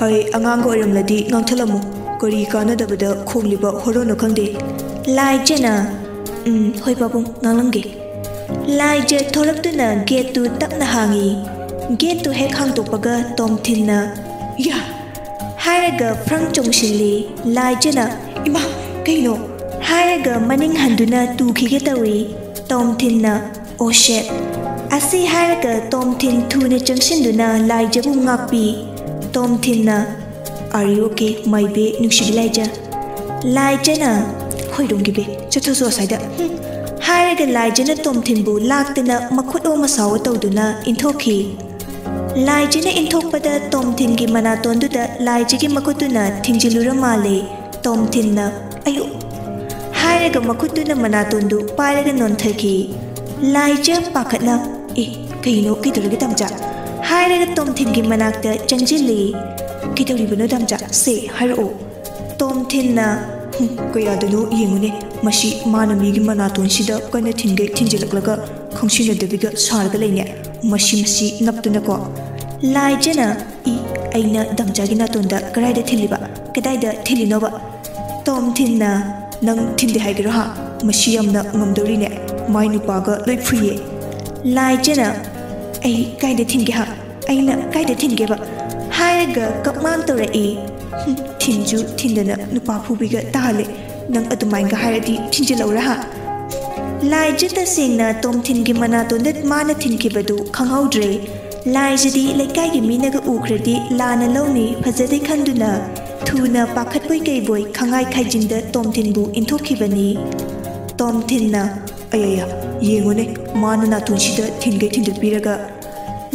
"ꯍꯣꯏ, ꯑꯉꯥꯡꯒ ꯑꯣꯏꯔꯝꯂꯗꯤ ꯉꯥꯡꯊꯂꯝꯃꯨ꯫ ꯀꯔꯤ ꯀꯥꯟꯅꯗꯕꯗ ꯈꯣꯡꯂꯤꯕ ꯍꯣꯔꯣꯟꯅꯣ ꯈꯪꯗꯦ꯫" ꯂꯥꯏꯖꯅ, "ꯎꯝ, ꯍꯣꯏ ꯄꯥꯕꯨꯡ, ꯉꯥꯡꯂꯝꯒꯦ꯫" ꯂꯥꯏꯖ ꯊꯣꯔꯛꯇꯨꯅ ꯒꯦꯠꯇꯨ ꯇꯞꯅ ꯍꯥꯡꯉꯤ꯫ ꯒꯦꯠꯇꯨ ꯍꯦꯛ ꯍꯥꯡꯗꯣꯛꯄꯒ ꯇꯣꯝꯊꯤꯟꯅ, "ꯌꯥ!" ꯍꯥꯏꯔꯒ ꯐ꯭ꯔꯪ ꯆꯣꯡꯁꯤꯜꯂꯤ꯫ ꯂꯥꯏꯖꯅ, "ꯏꯃꯥ, ꯀꯩꯅꯣ?" ꯍꯥꯏꯔꯒ ꯃꯅꯤꯡ ꯍꯟꯗꯨꯅ ꯇꯨꯈꯤꯒꯦ ꯇꯧꯏ꯫ ꯇꯣꯝꯊꯤꯟꯅ, "ꯑꯣ ꯁꯦꯠ!" ꯑꯁꯤ ꯍꯥꯏꯔꯒ ꯇꯣꯝꯊꯤꯟ ꯊꯨꯅ ꯆꯪꯁꯤꯟꯗꯨꯅ ꯂꯥꯏꯖꯕꯨ ꯉꯥꯛꯄꯤ꯫ ꯇꯣꯝꯊꯤꯟꯅ, "Are you okay, my bae, ꯅꯨꯡꯁꯤꯕꯤ ꯂꯥꯏꯖ?" ꯂꯥꯏꯖꯅ, "ꯍꯣꯏꯔꯣꯡꯒꯤ ꯕꯦ, ꯆꯠꯊꯣꯛꯆꯣ ꯑꯁ꯭ꯋꯥꯏꯗ꯫" ꯍꯨꯝ꯫ ꯍꯥꯏꯔꯒ ꯂꯥꯏꯖꯅ ꯇꯣꯝꯊꯤꯟꯕꯨ ꯂꯥꯛꯇꯅ ꯃꯈꯨꯠ ꯑꯣ ꯃꯁꯥꯑꯣ ꯇꯧꯗꯨꯅ ꯏꯟꯊꯣꯛꯈꯤ꯫ ꯂꯥꯏꯖꯅ ꯏꯟꯊꯣꯛꯄꯗ ꯇꯣꯝꯊꯤꯟꯒꯤ ꯃꯅꯥꯇꯣꯟꯗꯨꯗ ꯂꯥꯏꯖꯒꯤ ꯃꯈꯨꯠꯇꯨꯅ ꯊꯤꯡꯖꯤꯜꯂꯨꯔ ꯃꯥꯜꯂꯦ꯫ ꯇꯣꯝꯊꯤꯟꯅ, "ꯑꯌꯨ!" ꯍꯥꯏꯔꯒ ꯃꯈꯨꯠꯇꯨꯅ ꯃꯅꯥꯇꯣꯟꯗꯨ ꯄꯥꯏꯔꯒ ꯅꯣꯟꯊꯈꯤ꯫ ꯂꯥꯏꯖ ꯄꯥꯈꯠꯅ, "ꯑꯦ, ꯀꯩꯅꯣ, ꯀꯩꯗꯧꯔꯒꯦ ꯗꯥꯝꯆꯥ?" ꯍꯥꯏꯔꯒ ꯇꯣꯝꯊꯤꯟꯒꯤ ꯃꯅꯥꯛꯇ ꯆꯪꯁꯤꯜꯂꯤ꯫ "ꯀꯩꯗꯧꯔꯤꯕꯅꯣ ꯗꯥꯝꯆꯥ? ꯁꯦ, ꯍꯥꯏꯔꯛꯑꯣ꯫" ꯇꯣꯝꯊꯤꯟꯅ, "ꯍꯨꯝ, ꯀꯌꯥꯗꯅꯣ ꯌꯦꯡꯉꯨꯅꯦ, ꯃꯁꯤ ꯃꯥꯅ ꯃꯤꯒꯤ ꯃꯅꯥꯇꯣꯟꯁꯤꯗ ꯀꯟꯅ ꯊꯤꯟꯒꯩ ꯊꯤꯟꯖꯤꯜꯂꯛꯂꯒ ꯈꯪꯁꯤꯟꯅꯗꯕꯤꯒ ꯁꯥꯔꯒ ꯂꯩꯅꯦ꯫ ꯃꯁꯤ, ꯃꯁꯤ ꯅꯞꯇꯅꯀꯣ꯫" ꯂꯥꯏꯖꯅ, "ꯏ, ꯑꯩꯅ ꯗꯥꯝꯆꯥꯒꯤ ꯅꯥꯇꯣꯟꯗ ꯀꯗꯥꯏꯗ ꯊꯤꯜꯂꯤꯕ? ꯀꯗꯥꯏꯗ ꯊꯤꯜꯂꯤꯅꯣꯕ?" ꯇꯣꯝꯊꯤꯟꯅ, "ꯅꯪ ꯊꯤꯟꯗꯦ ꯍꯥꯏꯒꯦꯔꯣ ꯍꯥ? ꯃꯁꯤ ꯌꯥꯝꯅ ꯉꯝꯗꯧꯔꯤꯅꯦ꯫ ꯃꯥꯏ ꯅꯨꯄꯥꯒ ꯂꯣꯏ ꯐꯨꯏꯌꯦ꯫" ꯂꯥꯏꯖꯅ, "ꯑꯩ ꯀꯥꯏꯗ ꯊꯤꯟꯒꯦ ꯍꯥ? ꯑꯩꯅ ꯀꯥꯏꯗ ꯊꯤꯟꯒꯦꯕ?" ꯍꯥꯏꯔꯒ ꯀꯞꯃꯥꯟ ꯇꯧꯔꯛꯏ꯫ "ꯍꯨꯝ, ꯊꯤꯟꯁꯨ ꯊꯤꯟꯗꯅ ꯅꯨꯄꯥ ꯐꯨꯕꯤꯒ ꯇꯥꯍꯜꯂꯦ꯫ ꯅꯪ ꯑꯗꯨꯃꯥꯏꯅꯒ ꯍꯥꯏꯔꯗꯤ ꯊꯤꯟꯖꯤꯜꯂꯛꯎꯔꯥ ꯍꯥ?" ꯂꯥꯏꯖ ꯇꯁꯦꯡꯅ ꯇꯣꯝꯊꯤꯟꯒꯤ ꯃꯅꯥꯇꯣꯟꯗ ꯃꯥꯅ ꯊꯤꯟꯈꯤꯕꯗꯨ ꯈꯪꯍꯧꯗ꯭ꯔꯦ꯫ ꯂꯥꯏꯖꯗꯤ ꯂꯩꯀꯥꯏꯒꯤ ꯃꯤꯅꯒ ꯎꯈ꯭ꯔꯗꯤ ꯂꯥꯟꯅ ꯂꯧꯅꯤ ꯐꯖꯗꯦ ꯈꯟꯗꯨꯅ ꯊꯨꯅ ꯄꯥꯈꯠꯄꯣꯏ ꯀꯩꯕꯣꯏ ꯈꯪꯉꯥꯏ ꯈꯥꯏꯖꯤꯟꯗ ꯇꯣꯝꯊꯤꯟꯕꯨ ꯏꯟꯊꯣꯛꯈꯤꯕꯅꯤ꯫ ꯇꯣꯝꯊꯤꯟꯅ, "ꯑꯌꯥ, ꯌꯦꯡꯉꯨꯅꯦ, ꯃꯥꯅ ꯅꯥꯇꯣꯟꯁꯤꯗ ꯊꯤꯟꯒꯩ ꯊꯤꯟꯗꯠꯄꯤꯔꯒ꯫"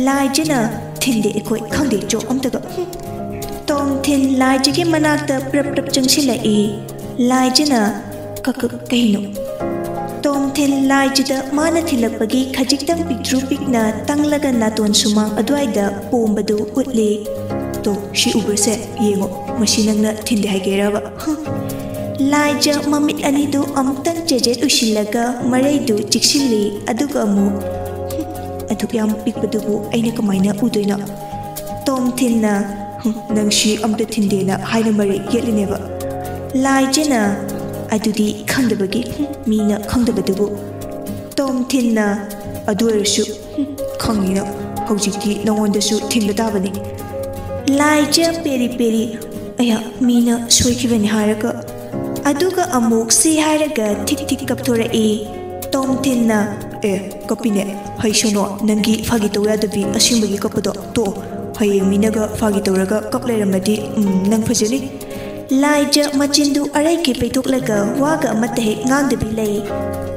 ꯂꯥꯏꯖꯅ, "ꯊꯤꯟꯗꯦ ꯑꯩꯈꯣꯏ, ꯈꯪꯗꯦ, ꯆꯣ ꯑꯝꯇꯒ꯫" ꯍꯨꯝ꯫ ꯇꯣꯝꯊꯤꯟ ꯂꯥꯏꯖꯒꯤ ꯃꯅꯥꯛꯇ ꯄ꯭ꯔꯞ ꯄ꯭ꯔꯞ ꯆꯪꯁꯤꯜꯂꯛꯏ꯫ ꯂꯥꯏꯖꯅ, "ꯀ-, ꯀ-, ꯀꯩꯅꯣ?" ꯇꯣꯝꯊꯤꯟ ꯂꯥꯏꯖꯗ ꯃꯥꯅ ꯊꯤꯜꯂꯛꯄꯒꯤ ꯈꯖꯤꯛꯇꯪ ꯄꯤꯛꯇ꯭ꯔꯨ ꯄꯤꯛꯅ ꯇꯪꯂꯒ ꯅꯥꯇꯣꯟ ꯁꯨꯃꯥꯡ ꯑꯗꯨꯋꯥꯏꯗ ꯄꯣꯝꯕꯗꯨ ꯎꯠꯂꯤ꯫ "ꯇꯣ, ꯁꯤ ꯎꯕ꯭ꯔꯁꯦ? ꯌꯦꯡꯉꯣ, ꯃꯁꯤ ꯅꯪꯅ ꯊꯤꯟꯗꯦ ꯍꯥꯏꯒꯦꯔꯕ?" ꯂꯥꯏꯖ ꯃꯃꯤꯠ ꯑꯅꯤꯗꯨ ꯑꯃꯨꯛꯇꯪ ꯆꯦꯖꯦꯠ ꯎꯏꯁꯤꯜꯂꯒ ꯃꯔꯩꯗꯨ ꯆꯤꯛꯁꯤꯜꯂꯤ꯫ ꯑꯗꯨꯒ ꯑꯃꯨꯛ, "ꯑꯗꯨꯛ ꯌꯥꯝ ꯄꯤꯛꯄꯗꯨꯕꯨ ꯑꯩꯅ ꯀꯃꯥꯏꯅ ꯎꯗꯣꯏꯅꯣ?" ꯇꯣꯝꯊꯤꯟꯅ, "ꯅꯪ ꯁꯤ ꯑꯝꯇ ꯊꯤꯟꯗꯦꯅ ꯍꯥꯏꯅ ꯃꯔꯩ ꯌꯦꯠꯂꯤꯅꯦꯕ?" ꯂꯥꯏꯖꯅ, "ꯑꯗꯨꯗꯤ ꯈꯪꯗꯕꯒꯤ, ꯃꯤꯅ ꯈꯪꯗꯕꯗꯨꯕꯨ꯫" ꯇꯣꯝꯊꯤꯟꯅ, "ꯑꯗꯨ ꯑꯣꯏꯔꯁꯨ, ꯈꯪꯉꯤꯅ, ꯍꯧꯖꯤꯛꯇꯤ ꯅꯉꯣꯟꯗꯁꯨ ꯊꯤꯟꯕ ꯇꯥꯕꯅꯤ꯫" ꯂꯥꯏꯖ ꯄꯦꯔꯤ ꯄꯦꯔꯤ, "ꯑꯌꯥ, ꯃꯤꯅ ꯁꯣꯏꯈꯤꯕꯅꯤ ꯍꯥꯏꯔꯒ꯫" ꯑꯗꯨꯒ ꯑꯃꯨꯛ ꯁꯤ ꯍꯥꯏꯔꯒ ꯊꯤꯛ ꯊꯤꯛ ꯀꯞꯊꯣꯔꯛꯏ꯫ ꯇꯣꯝꯊꯤꯟꯅ, "ꯑꯦ, ꯀꯞꯄꯤꯅꯦ, ꯍꯩꯁꯅꯣ, ꯅꯪꯒꯤ ꯐꯥꯒꯤ ꯇꯧ ꯌꯥꯗꯕꯤ ꯑꯁꯦꯡꯕꯒꯤ ꯀꯞꯄꯗꯣ ꯇꯣꯛꯑꯣ꯫ ꯍꯌꯦꯡ ꯃꯤꯅꯒ ꯐꯥꯒꯤ ꯇꯧꯔꯒ ꯀꯞ ꯂꯩꯔꯝꯃꯗꯤ, ꯎꯝ, ꯅꯪ ꯐꯖꯅꯤ꯫" ꯂꯥꯏꯖ ꯃꯆꯤꯟꯗꯨ ꯑꯔꯩꯀꯩ ꯄꯩꯊꯣꯛꯂꯒ ꯋꯥꯒ ꯑꯃꯠꯇ ꯍꯦꯛ ꯉꯥꯡꯗꯕꯤ ꯂꯩ꯫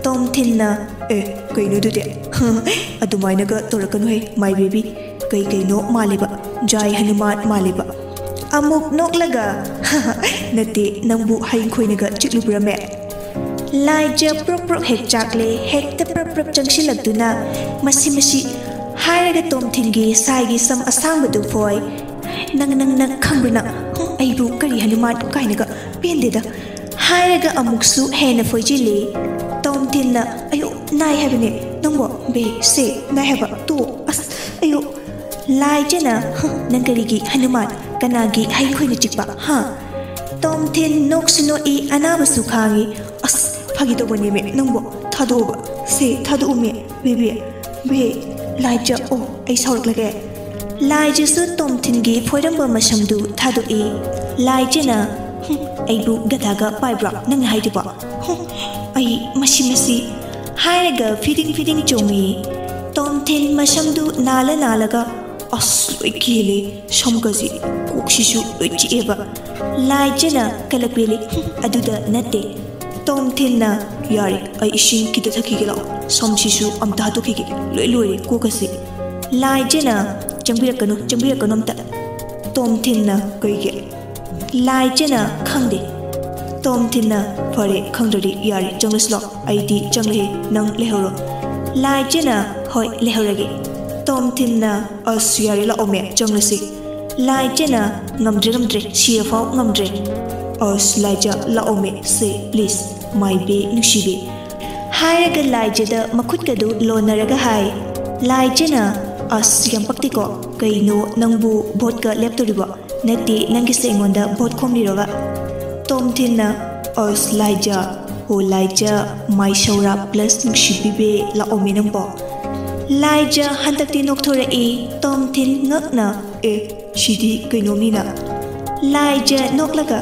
ꯇꯣꯝꯊꯤꯟꯅ, "ꯑꯦ, ꯀꯩꯅꯣꯗꯨꯗꯤ? ꯑꯗꯨꯃꯥꯏꯅꯒ ꯇꯧꯔꯛꯀꯅꯨꯍꯦ, my baby꯫ ꯀꯩ ꯀꯩꯅꯣ ꯃꯥꯜꯂꯦꯕ, ꯖꯥꯏ ꯍꯅꯨꯃꯥꯟ ꯃꯥꯜꯂꯦꯕ꯫" ꯑꯃꯨꯛ ꯅꯣꯛꯂꯒ, "ꯅꯠꯇꯦ, ꯅꯪꯕꯨ ꯍꯌꯤꯡ ꯈꯣꯏꯅꯒ ꯆꯤꯛꯂꯨꯕ꯭ꯔꯃꯦ?" ꯂꯥꯏꯖ ꯄ꯭ꯔꯣꯞ ꯄ꯭ꯔꯣꯞ ꯍꯦꯛ ꯆꯥꯛꯂꯦ, ꯍꯦꯛꯇ ꯄ꯭ꯔꯞ ꯄ꯭ꯔꯞ ꯆꯪꯁꯤꯜꯂꯛꯇꯨꯅ, "ꯃꯁꯤ, ꯃꯁꯤ!" ꯍꯥꯏꯔꯒ ꯇꯣꯝꯊꯤꯟꯒꯤ ꯁꯥꯏꯒꯤ ꯁꯝ ꯑꯁꯥꯡꯕꯗꯨ ꯐꯣꯏ꯫ "ꯅꯪ, ꯅꯪ, ꯅꯪ ꯈꯪꯕ꯭ꯔꯥ ꯅꯪ? ꯍꯨꯝ, ꯑꯩꯕꯨ ꯀꯔꯤ ꯍꯅꯨꯃꯥꯟ ꯀꯥꯏꯅꯒ, ꯄꯦꯟꯗꯦꯗ!" ꯍꯥꯏꯔꯒ ꯑꯃꯨꯛꯁꯨ ꯍꯦꯟꯅ ꯐꯣꯏꯖꯤꯜꯂꯤ꯫ ꯇꯣꯝꯊꯤꯟꯅ, "ꯑꯌꯣ, ꯅꯥꯏ ꯍꯥꯏꯕꯅꯦ ꯅꯪꯕꯣ, ꯕꯦ, ꯁꯦ, ꯅꯥꯏ ꯍꯥꯏꯕ, ꯇꯣ, ꯑꯁ, ꯑꯌꯣ!" ꯂꯥꯏꯖꯅ, "ꯍꯨꯝ, ꯅꯪ ꯀꯔꯤꯒꯤ ꯍꯅꯨꯃꯥꯟ? ꯀꯅꯥꯒꯤ ꯍꯩ ꯈꯣꯏꯅ ꯆꯤꯛꯄ, ꯍꯥ?" ꯇꯣꯝꯊꯤꯟ ꯅꯣꯛꯁꯨ ꯅꯣꯛꯏ, ꯑꯅꯥꯕꯁꯨ ꯈꯥꯡꯉꯤ꯫ "ꯑꯁ, ꯐꯥꯒꯤ ꯇꯧꯕꯅꯦꯃꯦ ꯅꯪꯕꯣ, ꯊꯥꯗꯣꯛꯑꯣꯕ, ꯁꯦ, ꯊꯥꯗꯣꯛꯎꯃꯦ, ꯕꯦꯕꯤ, ꯕꯦ, ꯂꯥꯏꯖ, ꯑꯣ, ꯑꯩ ꯁꯥꯎꯔꯛꯂꯒꯦ꯫" ꯂꯥꯏꯖꯁꯨ ꯇꯣꯝꯊꯤꯟꯒꯤ ꯐꯣꯏꯔꯝꯕ ꯃꯁꯝꯗꯨ ꯊꯥꯗꯣꯛꯏ꯫ ꯂꯥꯏꯖꯅ, "ꯍꯨꯝ, ꯑꯩꯕꯨ ꯒꯙꯥꯒ ꯄꯥꯏꯕ꯭ꯔꯣ ꯅꯪꯅ ꯍꯥꯏꯗꯨꯕꯣ? ꯍꯨꯝ, ꯑꯩ ꯃꯁꯤ, ꯃꯁꯤ!" ꯍꯥꯏꯔꯒ ꯐꯤꯗꯤꯡ ꯐꯤꯗꯤꯡ ꯆꯣꯡꯉꯤ꯫ ꯇꯣꯝꯊꯤꯟ ꯃꯁꯝꯗꯨ ꯅꯥꯜꯂ ꯅꯥꯜꯂꯒ, "ꯑꯁ, ꯂꯣꯏ ꯀꯦꯜꯂꯦ ꯁꯝꯒꯁꯤ, ꯀꯣꯛꯁꯤꯁꯨ ꯂꯣꯏ ꯆꯤꯛꯑꯦꯕ꯫" ꯂꯥꯏꯖꯅ ꯀꯂꯛꯄꯦꯜꯂꯤ, "ꯍꯨꯝ, ꯑꯗꯨꯗ ꯅꯠꯇꯦ꯫" ꯇꯣꯝꯊꯤꯟꯅ, "ꯌꯥꯔꯦ, ꯑꯩ ꯏꯁꯤꯡ ꯈꯤꯇ ꯊꯛꯈꯤꯒꯦ ꯂꯥꯛꯑꯣ, ꯁꯝꯁꯤꯁꯨ ꯑꯝꯇ ꯍꯥꯠꯇꯣꯛꯈꯤꯒꯦ, ꯂꯣꯏ ꯂꯣꯏꯔꯦ ꯀꯣꯛꯀꯁꯤ꯫" ꯂꯥꯏꯖꯅ, "ꯆꯪꯕꯤꯔꯛꯀꯅꯨ, ꯆꯪꯕꯤꯔꯛꯀꯅꯨ ꯑꯝꯇ꯫" ꯇꯣꯝꯊꯤꯟꯅ, "ꯀꯩꯒꯤ?" ꯂꯥꯏꯖꯅ, "ꯈꯪꯗꯦ, ꯇꯣꯝꯊꯤꯟꯅ, "ꯐꯔꯦ, ꯈꯪꯗ꯭ꯔꯗꯤ ꯌꯥꯔꯦ, ꯆꯪꯂꯁꯤ ꯂꯥꯛꯑꯣ, ꯑꯩꯗꯤ ꯆꯪꯂꯦꯍꯦ, ꯅꯪ ꯂꯩꯍꯧꯔꯣ꯫" ꯂꯥꯏꯖꯅ, "ꯍꯣꯏ, ꯂꯩꯍꯧꯔꯒꯦ꯫" ꯇꯣꯝꯊꯤꯟꯅ, "ꯑꯁ, ꯌꯥꯔꯦ, ꯂꯥꯛꯑꯣꯃꯦ, ꯆꯪꯂꯁꯤ꯫" ꯂꯥꯏꯖꯅ, "ꯉꯝꯗ꯭ꯔꯦ, ꯉꯝꯗ꯭ꯔꯦ, ꯁꯤꯔꯐꯥꯎ ꯉꯝꯗ꯭ꯔꯦ꯫" "ꯑꯁ, ꯂꯥꯏꯖ, ꯂꯥꯛꯑꯣꯃꯦ, ꯁꯦ, please, my baby, ꯅꯨꯡꯁꯤꯕꯤ꯫" ꯍꯥꯏꯔꯒ ꯂꯥꯏꯖꯗ ꯃꯈꯨꯠꯀꯗꯨ ꯂꯣꯟꯅꯔꯒ ꯍꯥꯏ꯫ ꯂꯥꯏꯖꯅ, "ꯑꯁ, ꯌꯥꯝ ꯄꯛꯇꯦꯀꯣ꯫ ꯀꯩꯅꯣ, ꯅꯪꯕꯨ ꯚꯣꯠꯀ ꯂꯦꯞꯇꯣꯔꯤꯕꯣ? ꯅꯠꯇꯦ, ꯅꯪꯒꯤꯁꯦ ꯑꯩꯉꯣꯟꯗ ꯚꯣꯠ ꯈꯣꯝꯂꯤꯔꯣꯕ?" ꯇꯣꯝꯊꯤꯟꯅ, "ꯑꯁ, ꯂꯥꯏꯖ, ꯍꯣ ꯂꯥꯏꯖ, my ꯁꯧꯔꯥ plus ꯅꯨꯡꯁꯤꯕꯤꯕꯦ, ꯂꯥꯛꯑꯣꯃꯦ ꯅꯪꯕꯣ꯫" ꯂꯥꯏꯖ ꯍꯟꯗꯛꯇꯤ ꯅꯣꯛꯊꯣꯔꯛꯏ꯫ ꯇꯣꯝꯊꯤꯟ ꯉꯛꯅ, "ꯑꯦ, ꯁꯤꯗꯤ ꯀꯩꯅꯣꯝꯅꯤꯅ꯫" ꯂꯥꯏꯖ ꯅꯣꯛꯂꯒ,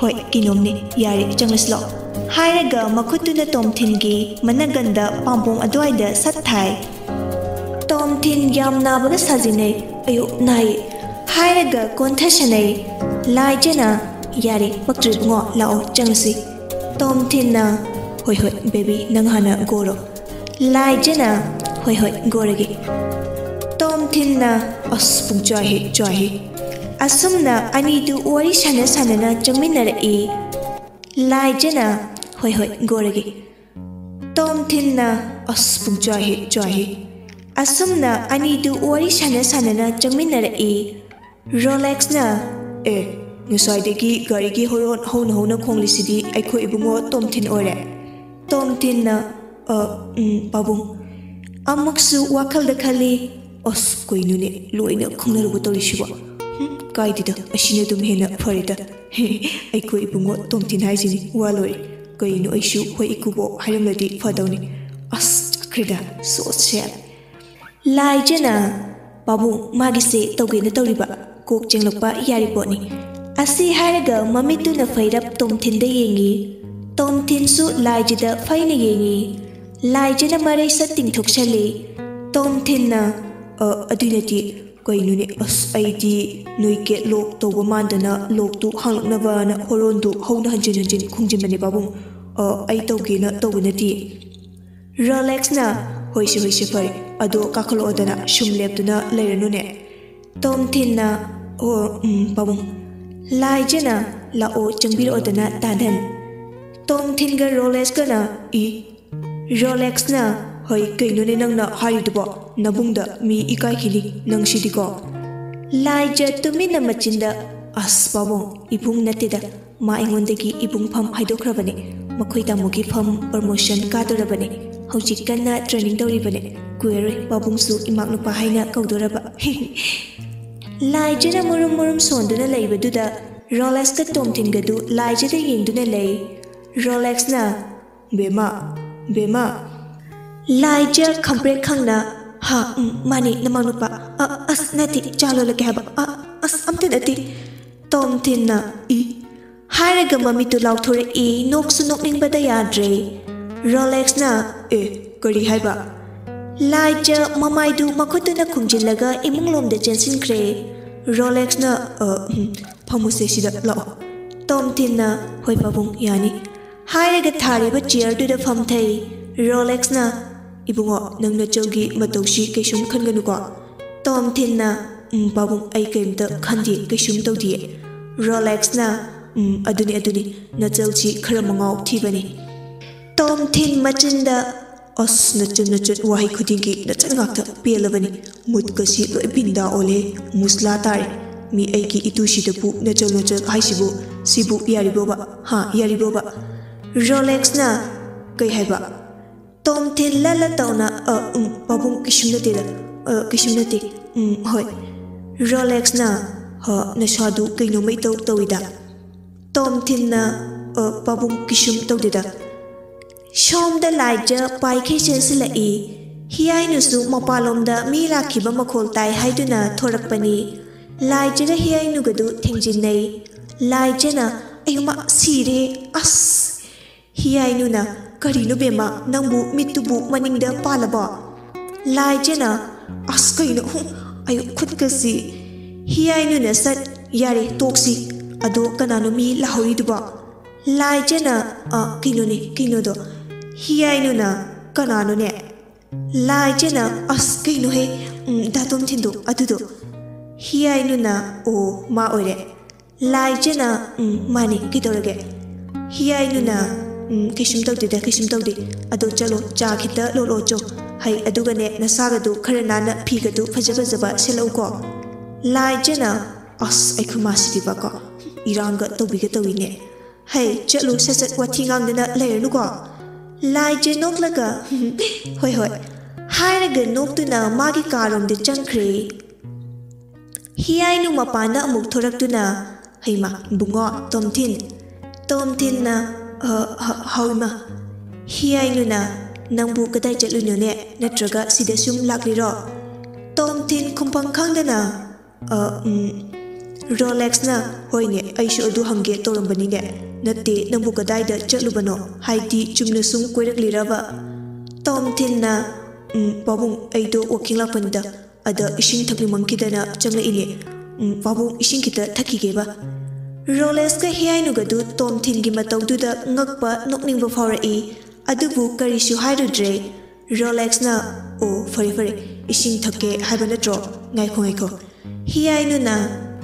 "ꯍꯣꯏ, ꯀꯩꯅꯣꯝꯅꯤ, ꯌꯥꯔꯦ, ꯆꯪꯂꯁꯤ ꯂꯥꯛꯑꯣ," ꯍꯥꯏꯔꯒ ꯃꯈꯨꯠꯇꯨꯅ ꯇꯣꯝꯊꯤꯟꯒꯤ ꯃꯅꯒꯟꯗ ꯄꯥꯝꯕꯣꯝ ꯑꯗꯨꯋꯥꯏꯗ ꯁꯠ ꯊꯥꯏ꯫ ꯇꯣꯝꯊꯤꯟ ꯌꯥꯝ ꯅꯥꯕꯒ ꯁꯥꯖꯤꯟꯅꯩ꯫ "ꯑꯌꯣ, ꯅꯥꯏꯌꯦ," ꯍꯥꯏꯔꯒ ꯀꯣꯟꯊꯁꯅꯩ꯫ ꯂꯥꯏꯖꯅ, "ꯌꯥꯔꯦ, ꯄꯛꯇ꯭ꯔꯦ ꯏꯕꯨꯡꯉꯣ, ꯂꯥꯛꯑꯣ, ꯆꯪꯂꯁꯤ꯫" ꯇꯣꯝꯊꯤꯟꯅ, "ꯍꯣꯏ, ꯍꯣꯏ, baby, ꯅꯪ ꯍꯥꯟꯅ ꯒꯣꯔꯣ꯫" ꯂꯥꯏꯖꯅ, "ꯍꯣꯏ, ꯍꯣꯏ, ꯒꯣꯔꯒꯦ꯫" ꯇꯣꯝꯊꯤꯟꯅ, "ꯑꯁ, ꯄꯨꯡ ꯆꯥꯏꯍꯦ, ꯆꯥꯏꯍꯦ꯫" ꯑꯁꯨꯝꯅ ꯑꯅꯤꯗꯨ ꯋꯥꯔꯤ ꯁꯥꯟꯅ ꯁꯥꯟꯅꯅ ꯆꯪꯃꯤꯟꯅꯔꯛꯏ꯫ ꯂꯥꯏꯖꯅ, "ꯍꯣꯏ, ꯍꯣꯏ, ꯒꯣꯔꯒꯦ꯫" ꯇꯣꯝꯊꯤꯟꯅ, "ꯑꯁ, ꯄꯨꯡ ꯆꯥꯏꯍꯦ, ꯆꯥꯏꯍꯦ꯫" ꯑꯁꯨꯝꯅ ꯑꯅꯤꯗꯨ ꯋꯥꯔꯤ ꯁꯥꯟꯅ ꯁꯥꯟꯅꯅ ꯆꯪꯃꯤꯟꯅꯔꯛꯏ꯫ ꯔꯣꯂꯦꯛꯁꯅ, "ꯑꯦ, ꯉꯁꯥꯏꯗꯒꯤ ꯒꯥꯔꯤꯒꯤ ꯍꯣꯔꯣꯟ ꯍꯧꯅ ꯍꯧꯅ ꯈꯣꯡꯂꯤꯁꯤꯗꯤ ꯑꯩꯈꯣꯏ ꯏꯕꯨꯡꯉꯣ ꯇꯣꯝꯊꯤꯟ ꯑꯣꯏꯔꯦ꯫" ꯇꯣꯝꯊꯤꯟꯅ, "ꯑ, ꯎꯝ, ꯄꯥꯕꯨꯡ꯫" ꯑꯃꯨꯛꯁꯨ ꯋꯥꯈꯜꯗ ꯈꯜꯂꯤ, "ꯑꯁ, ꯀꯩꯅꯣꯅꯦ, ꯂꯣꯏꯅ ꯈꯪꯅꯔꯒ ꯇꯧꯔꯤꯁꯤꯕꯣ? ꯍꯨꯝ, ꯀꯥꯏꯗꯦꯗ, ꯑꯁꯤꯅ ꯑꯗꯨꯝ ꯍꯦꯟꯅ ꯐꯔꯦꯗ꯫ ꯑꯩꯈꯣꯏ ꯏꯕꯨꯡꯉꯣ ꯇꯣꯝꯊꯤꯟ ꯍꯥꯏꯁꯤꯅꯤ, ꯋꯥ ꯂꯣꯏꯔꯦ꯫ ꯀꯩꯅꯣ, ꯑꯩꯁꯨ ꯍꯣꯏ ꯏꯀꯨꯕꯣꯛ ꯍꯥꯏꯔꯝꯂꯗꯤ ꯐꯗꯧꯅꯤ꯫ ꯑꯁ, ꯆꯠꯈ꯭ꯔꯦꯗ, so sad꯫" ꯂꯥꯏꯖꯅ, "ꯄꯥꯕꯨꯡ, ꯃꯥꯒꯤꯁꯦ ꯇꯧꯒꯦꯅ ꯇꯧꯔꯤꯕ, ꯀꯣꯛ ꯆꯦꯡꯂꯛꯄ ꯌꯥꯔꯤꯄꯣꯠꯅꯤ꯫" ꯑꯁꯤ ꯍꯥꯏꯔꯒ ꯃꯃꯤꯠꯇꯨꯅ ꯐꯩꯔꯞ ꯇꯣꯝꯊꯤꯟꯗ ꯌꯦꯡꯉꯤ꯫ ꯇꯣꯝꯊꯤꯟꯁꯨ ꯂꯥꯏꯖꯗ ꯐꯩꯅ ꯌꯦꯡꯉꯤ꯫ ꯂꯥꯏꯖꯅ ꯃꯔꯩ ꯁꯠ ꯇꯤꯡꯊꯣꯛꯁꯜꯂꯤ꯫ ꯇꯣꯝꯊꯤꯟꯅ, "ꯑ, ꯑꯗꯨꯏ ꯅꯠꯇꯦ, ꯀꯩꯅꯣꯅꯦ, ꯑꯁ, ꯑꯩꯗꯤ ꯅꯣꯏ ꯒꯦꯠ ꯂꯣꯛ ꯇꯧꯕ ꯃꯥꯟꯗꯅ ꯂꯣꯛꯇꯨ ꯍꯥꯡꯂꯛꯅꯕꯅ ꯍꯣꯔꯣꯟꯗꯨ ꯍꯧꯅ ꯍꯟꯖꯤꯟ ꯍꯟꯖꯤꯟ ꯈꯣꯡꯖꯤꯟꯕꯅꯦ ꯄꯥꯕꯨꯡ꯫ ꯑ, ꯑꯩ ꯇꯧꯒꯦꯅ ꯇꯧꯕ ꯅꯠꯇꯦ꯫" ꯔꯣꯂꯦꯛꯁꯅ, "ꯍꯣꯏꯁꯦ, ꯍꯣꯏꯁꯦ, ꯐꯔꯦ꯫ ꯑꯗꯣ ꯀꯥꯈꯠꯂꯛꯑꯣꯗꯅ, ꯁꯨꯝ ꯂꯦꯞꯇꯨꯅ ꯂꯩꯔꯅꯨꯅꯦ꯫" ꯇꯣꯝꯊꯤꯟꯅ, "ꯑꯣ, ꯎꯝ, ꯄꯥꯕꯨꯡ꯫" ꯂꯥꯏꯖꯅ, "ꯂꯥꯛꯑꯣ, ꯆꯪꯕꯤꯔꯛꯑꯣꯗꯅ, ꯇꯥꯗꯟ"꯫ ꯇꯣꯝꯊꯤꯟꯒ ꯔꯣꯂꯦꯛꯁꯀꯅ, "ꯏ, ꯔꯣꯂꯦꯛꯁꯅ, ꯍꯣꯏ, ꯀꯩꯅꯣꯅꯦ ꯅꯪꯅ ꯍꯥꯏꯔꯤꯗꯨꯕꯣ? ꯅꯕꯨꯡꯗ ꯃꯤ ꯏꯀꯥꯏꯈꯤꯅꯤ ꯅꯪꯁꯤꯗꯤꯀꯣ"꯫ ꯂꯥꯏꯖ ꯇꯨꯃꯤꯟꯅ ꯃꯆꯤꯟꯗ, "ꯑꯁ ꯄꯥꯕꯨꯡ, ꯏꯕꯨꯡ ꯅꯠꯇꯦꯗ, ꯃꯥ ꯑꯩꯉꯣꯟꯗꯒꯤ ꯏꯕꯨꯡ ꯐꯝ ꯍꯥꯏꯗꯣꯛꯈ꯭ꯔꯕꯅꯦ꯫ ꯃꯈꯣꯏ ꯇꯥꯃꯣꯒꯤ ꯐꯝ promotion ꯀꯥꯗꯣꯔꯕꯅꯦ꯫ ꯍꯧꯖꯤꯛ ꯀꯟꯅ training ꯇꯧꯔꯤꯕꯅꯦ꯫ ꯀꯨꯏꯔꯔꯣꯏ ꯄꯥꯕꯨꯡꯁꯨ ꯏꯃꯥꯛ ꯅꯨꯄꯥ ꯍꯥꯏꯅ ꯀꯧꯗꯣꯔꯕ"꯫ ꯂꯥꯏꯖꯅ ꯃꯨꯔꯨꯝ ꯃꯨꯔꯨꯝ ꯁꯣꯟꯗꯨꯅ ꯂꯩꯕꯗꯨꯗ ꯔꯣꯂꯦꯛꯁꯀ ꯇꯣꯝꯊꯤꯟꯒꯗꯨ ꯂꯥꯏꯖꯗ ꯌꯦꯡꯗꯨꯅ ꯂꯩ꯫ ꯔꯣꯂꯦꯛꯁꯅ, "ꯕꯦꯝꯃ, ꯕꯦꯝꯃ"꯫ ꯂꯥꯏꯖ ꯈꯪꯄ꯭ꯔꯦꯛ ꯈꯪꯅ, "ꯍꯥ, ꯎꯝ, ꯃꯥꯅꯤ, ꯅꯃꯥꯛ ꯅꯨꯄꯥ꯫ ꯑ, ꯑꯁ, ꯅꯠꯇꯦ, ꯆꯥ ꯂꯣꯜꯂꯛꯀꯦ ꯍꯥꯏꯕ꯫ ꯑ, ꯑꯁ, ꯑꯝꯇ ꯅꯠꯇꯦ"꯫ ꯇꯣꯝꯊꯤꯟꯅ, "ꯏ"꯫ ꯍꯥꯏꯔꯒ ꯃꯃꯤꯠꯇꯨ ꯂꯥꯎꯊꯣꯔꯛꯏ, ꯅꯣꯛꯁꯨ ꯅꯣꯛꯅꯤꯡꯕꯗ ꯌꯥꯗ꯭ꯔꯦ꯫ ꯔꯣꯂꯦꯛꯁꯅ, "ꯑꯦ, ꯀꯔꯤ ꯍꯥꯏꯕ?" ꯂꯥꯏꯖ ꯃꯃꯥꯏꯗꯨ ꯃꯈꯨꯠꯇꯨꯅ ꯈꯨꯝꯖꯤꯜꯂꯒ ꯏꯃꯨꯡꯂꯣꯝꯗ ꯆꯦꯟꯁꯤꯟꯈ꯭ꯔꯦ꯫ ꯔꯣꯂꯦꯛꯁꯅ, "ꯑ, ꯎꯝ, ꯐꯝꯃꯨꯁꯦ ꯁꯤꯗ, ꯂꯥꯛꯑꯣ"꯫ ꯇꯣꯝꯊꯤꯟꯅ, "ꯍꯣꯏ ꯄꯥꯕꯨꯡ, ꯌꯥꯅꯤ"꯫ ꯍꯥꯏꯔꯒ ꯊꯥꯔꯤꯕ chairꯗꯨꯗ ꯐꯝꯊꯩ꯫ ꯔꯣꯂꯦꯛꯁꯅ, "ꯏꯕꯨꯡꯉꯣ, ꯅꯪ ꯅꯆꯧꯒꯤ ꯃꯇꯧꯁꯤ ꯀꯩꯁꯨꯝ ꯈꯟꯒꯅꯨꯀꯣ"꯫ ꯇꯣꯝꯊꯤꯟꯅ, "ꯎꯝ, ꯄꯥꯕꯨꯡ, ꯑꯩ ꯀꯩꯝꯇ ꯈꯟꯗꯦ, ꯀꯩꯁꯨꯝ ꯇꯧꯗꯤꯌꯦ"꯫ ꯔꯣꯂꯦꯛꯁꯅ, "ꯎꯝ, ꯑꯗꯨꯅꯤ, ꯑꯗꯨꯅꯤ, ꯅꯆꯜꯁꯤ ꯈꯔ ꯃꯉꯥꯎ ꯊꯤꯕꯅꯤ"꯫ ꯇꯣꯝꯊꯤꯟ ꯃꯆꯤꯟꯗ, "ꯑꯁ, ꯅꯆꯟ, ꯅꯆꯟ, ꯋꯥꯍꯩ ꯈꯨꯗꯤꯡꯒꯤ ꯅꯆꯟ ꯉꯥꯛꯇ, ꯄꯦꯜꯂꯕꯅꯤ꯫ ꯃꯨꯠꯀꯁꯤ ꯂꯣꯏ ꯕꯤꯟꯗꯥ ꯑꯣꯜꯂꯦ, ꯃꯨꯁꯂꯥ ꯇꯥꯔꯦ꯫ ꯃꯤ ꯑꯩꯒꯤ ꯏꯇꯨꯁꯤꯗꯕꯨ ꯅꯆꯜ, ꯅꯆꯜ ꯍꯥꯏꯁꯤꯕꯨ, ꯁꯤꯕꯨ ꯌꯥꯔꯤꯕꯣꯕ? ꯍꯥ, ꯌꯥꯔꯤꯕꯣꯕ?" ꯔꯣꯂꯦꯛꯁꯅ, "ꯀꯩ ꯍꯥꯏꯕ?" ꯇꯣꯝꯊꯤꯟ ꯂꯠ ꯂꯠ ꯇꯧꯅ, "ꯑ, ꯎꯝ, ꯄꯥꯕꯨꯡ, ꯀꯩꯁꯨꯝ ꯅꯠꯇꯦꯗ꯫ ꯑ, ꯀꯩꯁꯨꯝ ꯅꯠꯇꯦ꯫ ꯎꯝ, ꯍꯣꯏ"꯫ ꯔꯣꯂꯦꯛꯁꯅ, "ꯍ, ꯅꯁꯥꯗꯨ ꯀꯩꯅꯣꯝꯃ ꯏꯇꯧ ꯇꯧꯏꯗ"꯫ ꯇꯣꯝꯊꯤꯟꯅ, "ꯑ, ꯄꯥꯕꯨꯡ, ꯀꯩꯁꯨꯝ ꯇꯧꯗꯦꯗ"꯫ ꯁꯣꯝꯗ ꯂꯥꯏꯖ ꯄꯥꯏꯈꯩ ꯆꯦꯟꯁꯤꯜꯂꯛꯏ꯫ ꯍꯤꯌꯥꯏꯅꯨꯁꯨ ꯃꯄꯥꯟꯂꯣꯝꯗ ꯃꯤ ꯂꯥꯛꯈꯤꯕ ꯃꯈꯣꯜ ꯇꯥꯏ ꯍꯥꯏꯗꯨꯅ ꯊꯣꯔꯛꯄꯅꯤ꯫ ꯂꯥꯏꯖꯒ ꯍꯤꯌꯥꯏꯅꯨꯒꯗꯨ ꯊꯦꯡꯖꯤꯟꯅꯩ꯫ ꯂꯥꯏꯖꯅ, "ꯑꯌꯨꯃ, ꯁꯤꯔꯦ꯫ ꯑꯁ!" ꯍꯤꯌꯥꯏꯅꯨꯅ, "ꯀꯔꯤꯅꯣ ꯕꯦꯝꯃ, ꯅꯪꯕꯨ ꯃꯤꯠꯇꯨꯕꯨ ꯃꯅꯤꯡꯗ ꯄꯥꯜꯂꯕꯣ?" ꯂꯥꯏꯖꯅ, "ꯑꯁ, ꯀꯩꯅꯣ? ꯍꯨꯝ, ꯑꯌꯨ, ꯈꯨꯠꯀꯁꯤ"꯫ ꯍꯤꯌꯥꯏꯅꯨꯅ ꯁꯠ, "ꯌꯥꯔꯦ, ꯇꯣꯛꯁꯤ꯫ ꯑꯗꯣ ꯀꯅꯥꯅꯣ ꯃꯤ ꯂꯥꯍꯧꯔꯤꯗꯨꯕꯣ?" ꯂꯥꯏꯖꯅ, "ꯑ, ꯀꯩꯅꯣꯅꯦ, ꯀꯩꯅꯣꯗꯣ"꯫ ꯍꯤꯌꯥꯏꯅꯨꯅ, "ꯀꯅꯥꯅꯣꯅꯦ?" ꯂꯥꯏꯖꯅ, "ꯑꯁ, ꯀꯩꯅꯣꯍꯦ, ꯎꯝ, ꯗꯥ ꯇꯣꯝꯊꯤꯟꯗꯣ, ꯑꯗꯨꯗꯣ"꯫ ꯍꯤꯌꯥꯏꯅꯨꯅ, "ꯑꯣ, ꯃꯥ ꯑꯣꯏꯔꯦ"꯫ ꯂꯥꯏꯖꯅ, "ꯎꯝ, ꯃꯥꯅꯤ, ꯀꯩꯗꯧꯔꯒꯦ?" ꯍꯤꯌꯥꯏꯅꯨꯅ, "ꯎꯝ, ꯀꯩꯁꯨꯝ ꯇꯧꯗꯦꯗ, ꯀꯩꯁꯨꯝ ꯇꯧꯗꯦ꯫ ꯑꯗꯣ ꯆꯠꯂꯣ, ꯆꯥ ꯈꯤꯇ ꯂꯣꯜꯂꯣ ꯆꯣ꯫ ꯍꯩ, ꯑꯗꯨꯒꯅꯦ, ꯅꯁꯥꯒꯗꯨ ꯈꯔ ꯅꯥꯟꯅ ꯐꯤꯒꯗꯨ ꯐꯖ ꯐꯖꯕ ꯁꯦꯠꯂꯛꯎꯀꯣ꯫" ꯂꯥꯏꯖꯅ, "ꯑꯁ, ꯑꯩꯈꯣꯏ ꯃꯥꯁꯤꯗꯤꯕꯀꯣ, ꯏꯔꯥꯡꯒ ꯇꯧꯕꯤꯒ ꯇꯧꯏꯅꯦ꯫ ꯍꯩ, ꯆꯠꯂꯨ, ꯁꯠ ꯁꯠ ꯋꯥꯊꯤ ꯉꯥꯡꯗꯅ ꯂꯩꯔꯅꯨꯀꯣ꯫" ꯂꯥꯏꯖ ꯅꯣꯛꯂꯒ, "ꯍꯣꯏ, ꯍꯣꯏ," ꯍꯥꯏꯔꯒ ꯅꯣꯛꯇꯨꯅ ꯃꯥꯒꯤ ꯀꯥꯔꯣꯝꯗ ꯆꯪꯈ꯭ꯔꯦ꯫ ꯍꯤꯌꯥꯏꯅꯨ ꯃꯄꯥꯟꯗ ꯑꯃꯨꯛ ꯊꯣꯔꯛꯇꯨꯅ, "ꯍꯩꯃꯥ, ꯏꯕꯨꯡꯉꯣ, ꯇꯣꯝꯊꯤꯟ꯫" ꯇꯣꯝꯊꯤꯟꯅ, "ꯑ, ꯍ-, ꯍꯥꯎ ꯏꯃꯥ꯫" ꯍꯤꯌꯥꯏꯅꯨꯅ, "ꯅꯪꯕꯨ ꯀꯗꯥꯏ ꯆꯠꯂꯨꯏꯅꯣꯅꯦ? ꯅꯠꯇ꯭ꯔꯒ ꯁꯤꯗ ꯁꯨꯝ ꯂꯥꯛꯂꯤꯔꯣ?" ꯇꯣꯝꯊꯤꯟ ꯈꯨꯝꯐꯝ ꯈꯪꯗꯅ, "ꯑ, ꯎꯝ, ꯔꯣꯂꯦꯛꯁꯅ, ꯍꯣꯏꯅꯦ, ꯑꯩꯁꯨ ꯑꯗꯨ ꯍꯪꯒꯦ ꯇꯧꯔꯝꯕꯅꯤꯅꯦ꯫ ꯅꯠꯇꯦ, ꯅꯪꯕꯨ ꯀꯗꯥꯏꯗ ꯆꯠꯂꯨꯕꯅꯣ? ꯍꯥꯏꯗꯤ ꯆꯨꯝꯅ ꯁꯨꯝ ꯀꯣꯏꯔꯛꯂꯤꯔꯕ?" ꯇꯣꯝꯊꯤꯟꯅ, "ꯎꯝ, ꯄꯥꯕꯨꯡ, ꯑꯩꯗꯣ ꯋꯥꯀꯤꯡ ꯂꯥꯛꯄꯅꯤꯗ꯫ ꯑꯗ ꯏꯁꯤꯡ ꯊꯛꯅꯤꯡꯃꯟꯈꯤꯗꯅ ꯆꯪꯂꯛꯏꯅꯦ꯫ ꯎꯝ, ꯄꯥꯕꯨꯡ, ꯏꯁꯤꯡ ꯈꯤꯇ ꯊꯛꯈꯤꯒꯦꯕ꯫" ꯔꯣꯂꯦꯛꯁꯀ ꯍꯤꯌꯥꯏꯅꯨꯒꯗꯨ ꯇꯣꯝꯊꯤꯟꯒꯤ ꯃꯇꯧꯗꯨꯗ ꯉꯛꯄ, ꯅꯣꯛꯅꯤꯡꯕ ꯐꯥꯎꯔꯛꯏ꯫ ꯑꯗꯨꯕꯨ ꯀꯔꯤꯁꯨ ꯍꯥꯏꯔꯨꯗ꯭ꯔꯦ꯫ ꯔꯣꯂꯦꯛꯁꯅ, "ꯑꯣ, ꯐꯔꯦ, ꯐꯔꯦ, ꯏꯁꯤꯡ ꯊꯛꯀꯦ ꯍꯥꯏꯕ ꯅꯠꯇ꯭ꯔꯣ? ꯉꯥꯏꯈꯣ, ꯉꯥꯏꯈꯣ꯫" ꯍꯤꯌꯥꯏꯅꯨꯅ,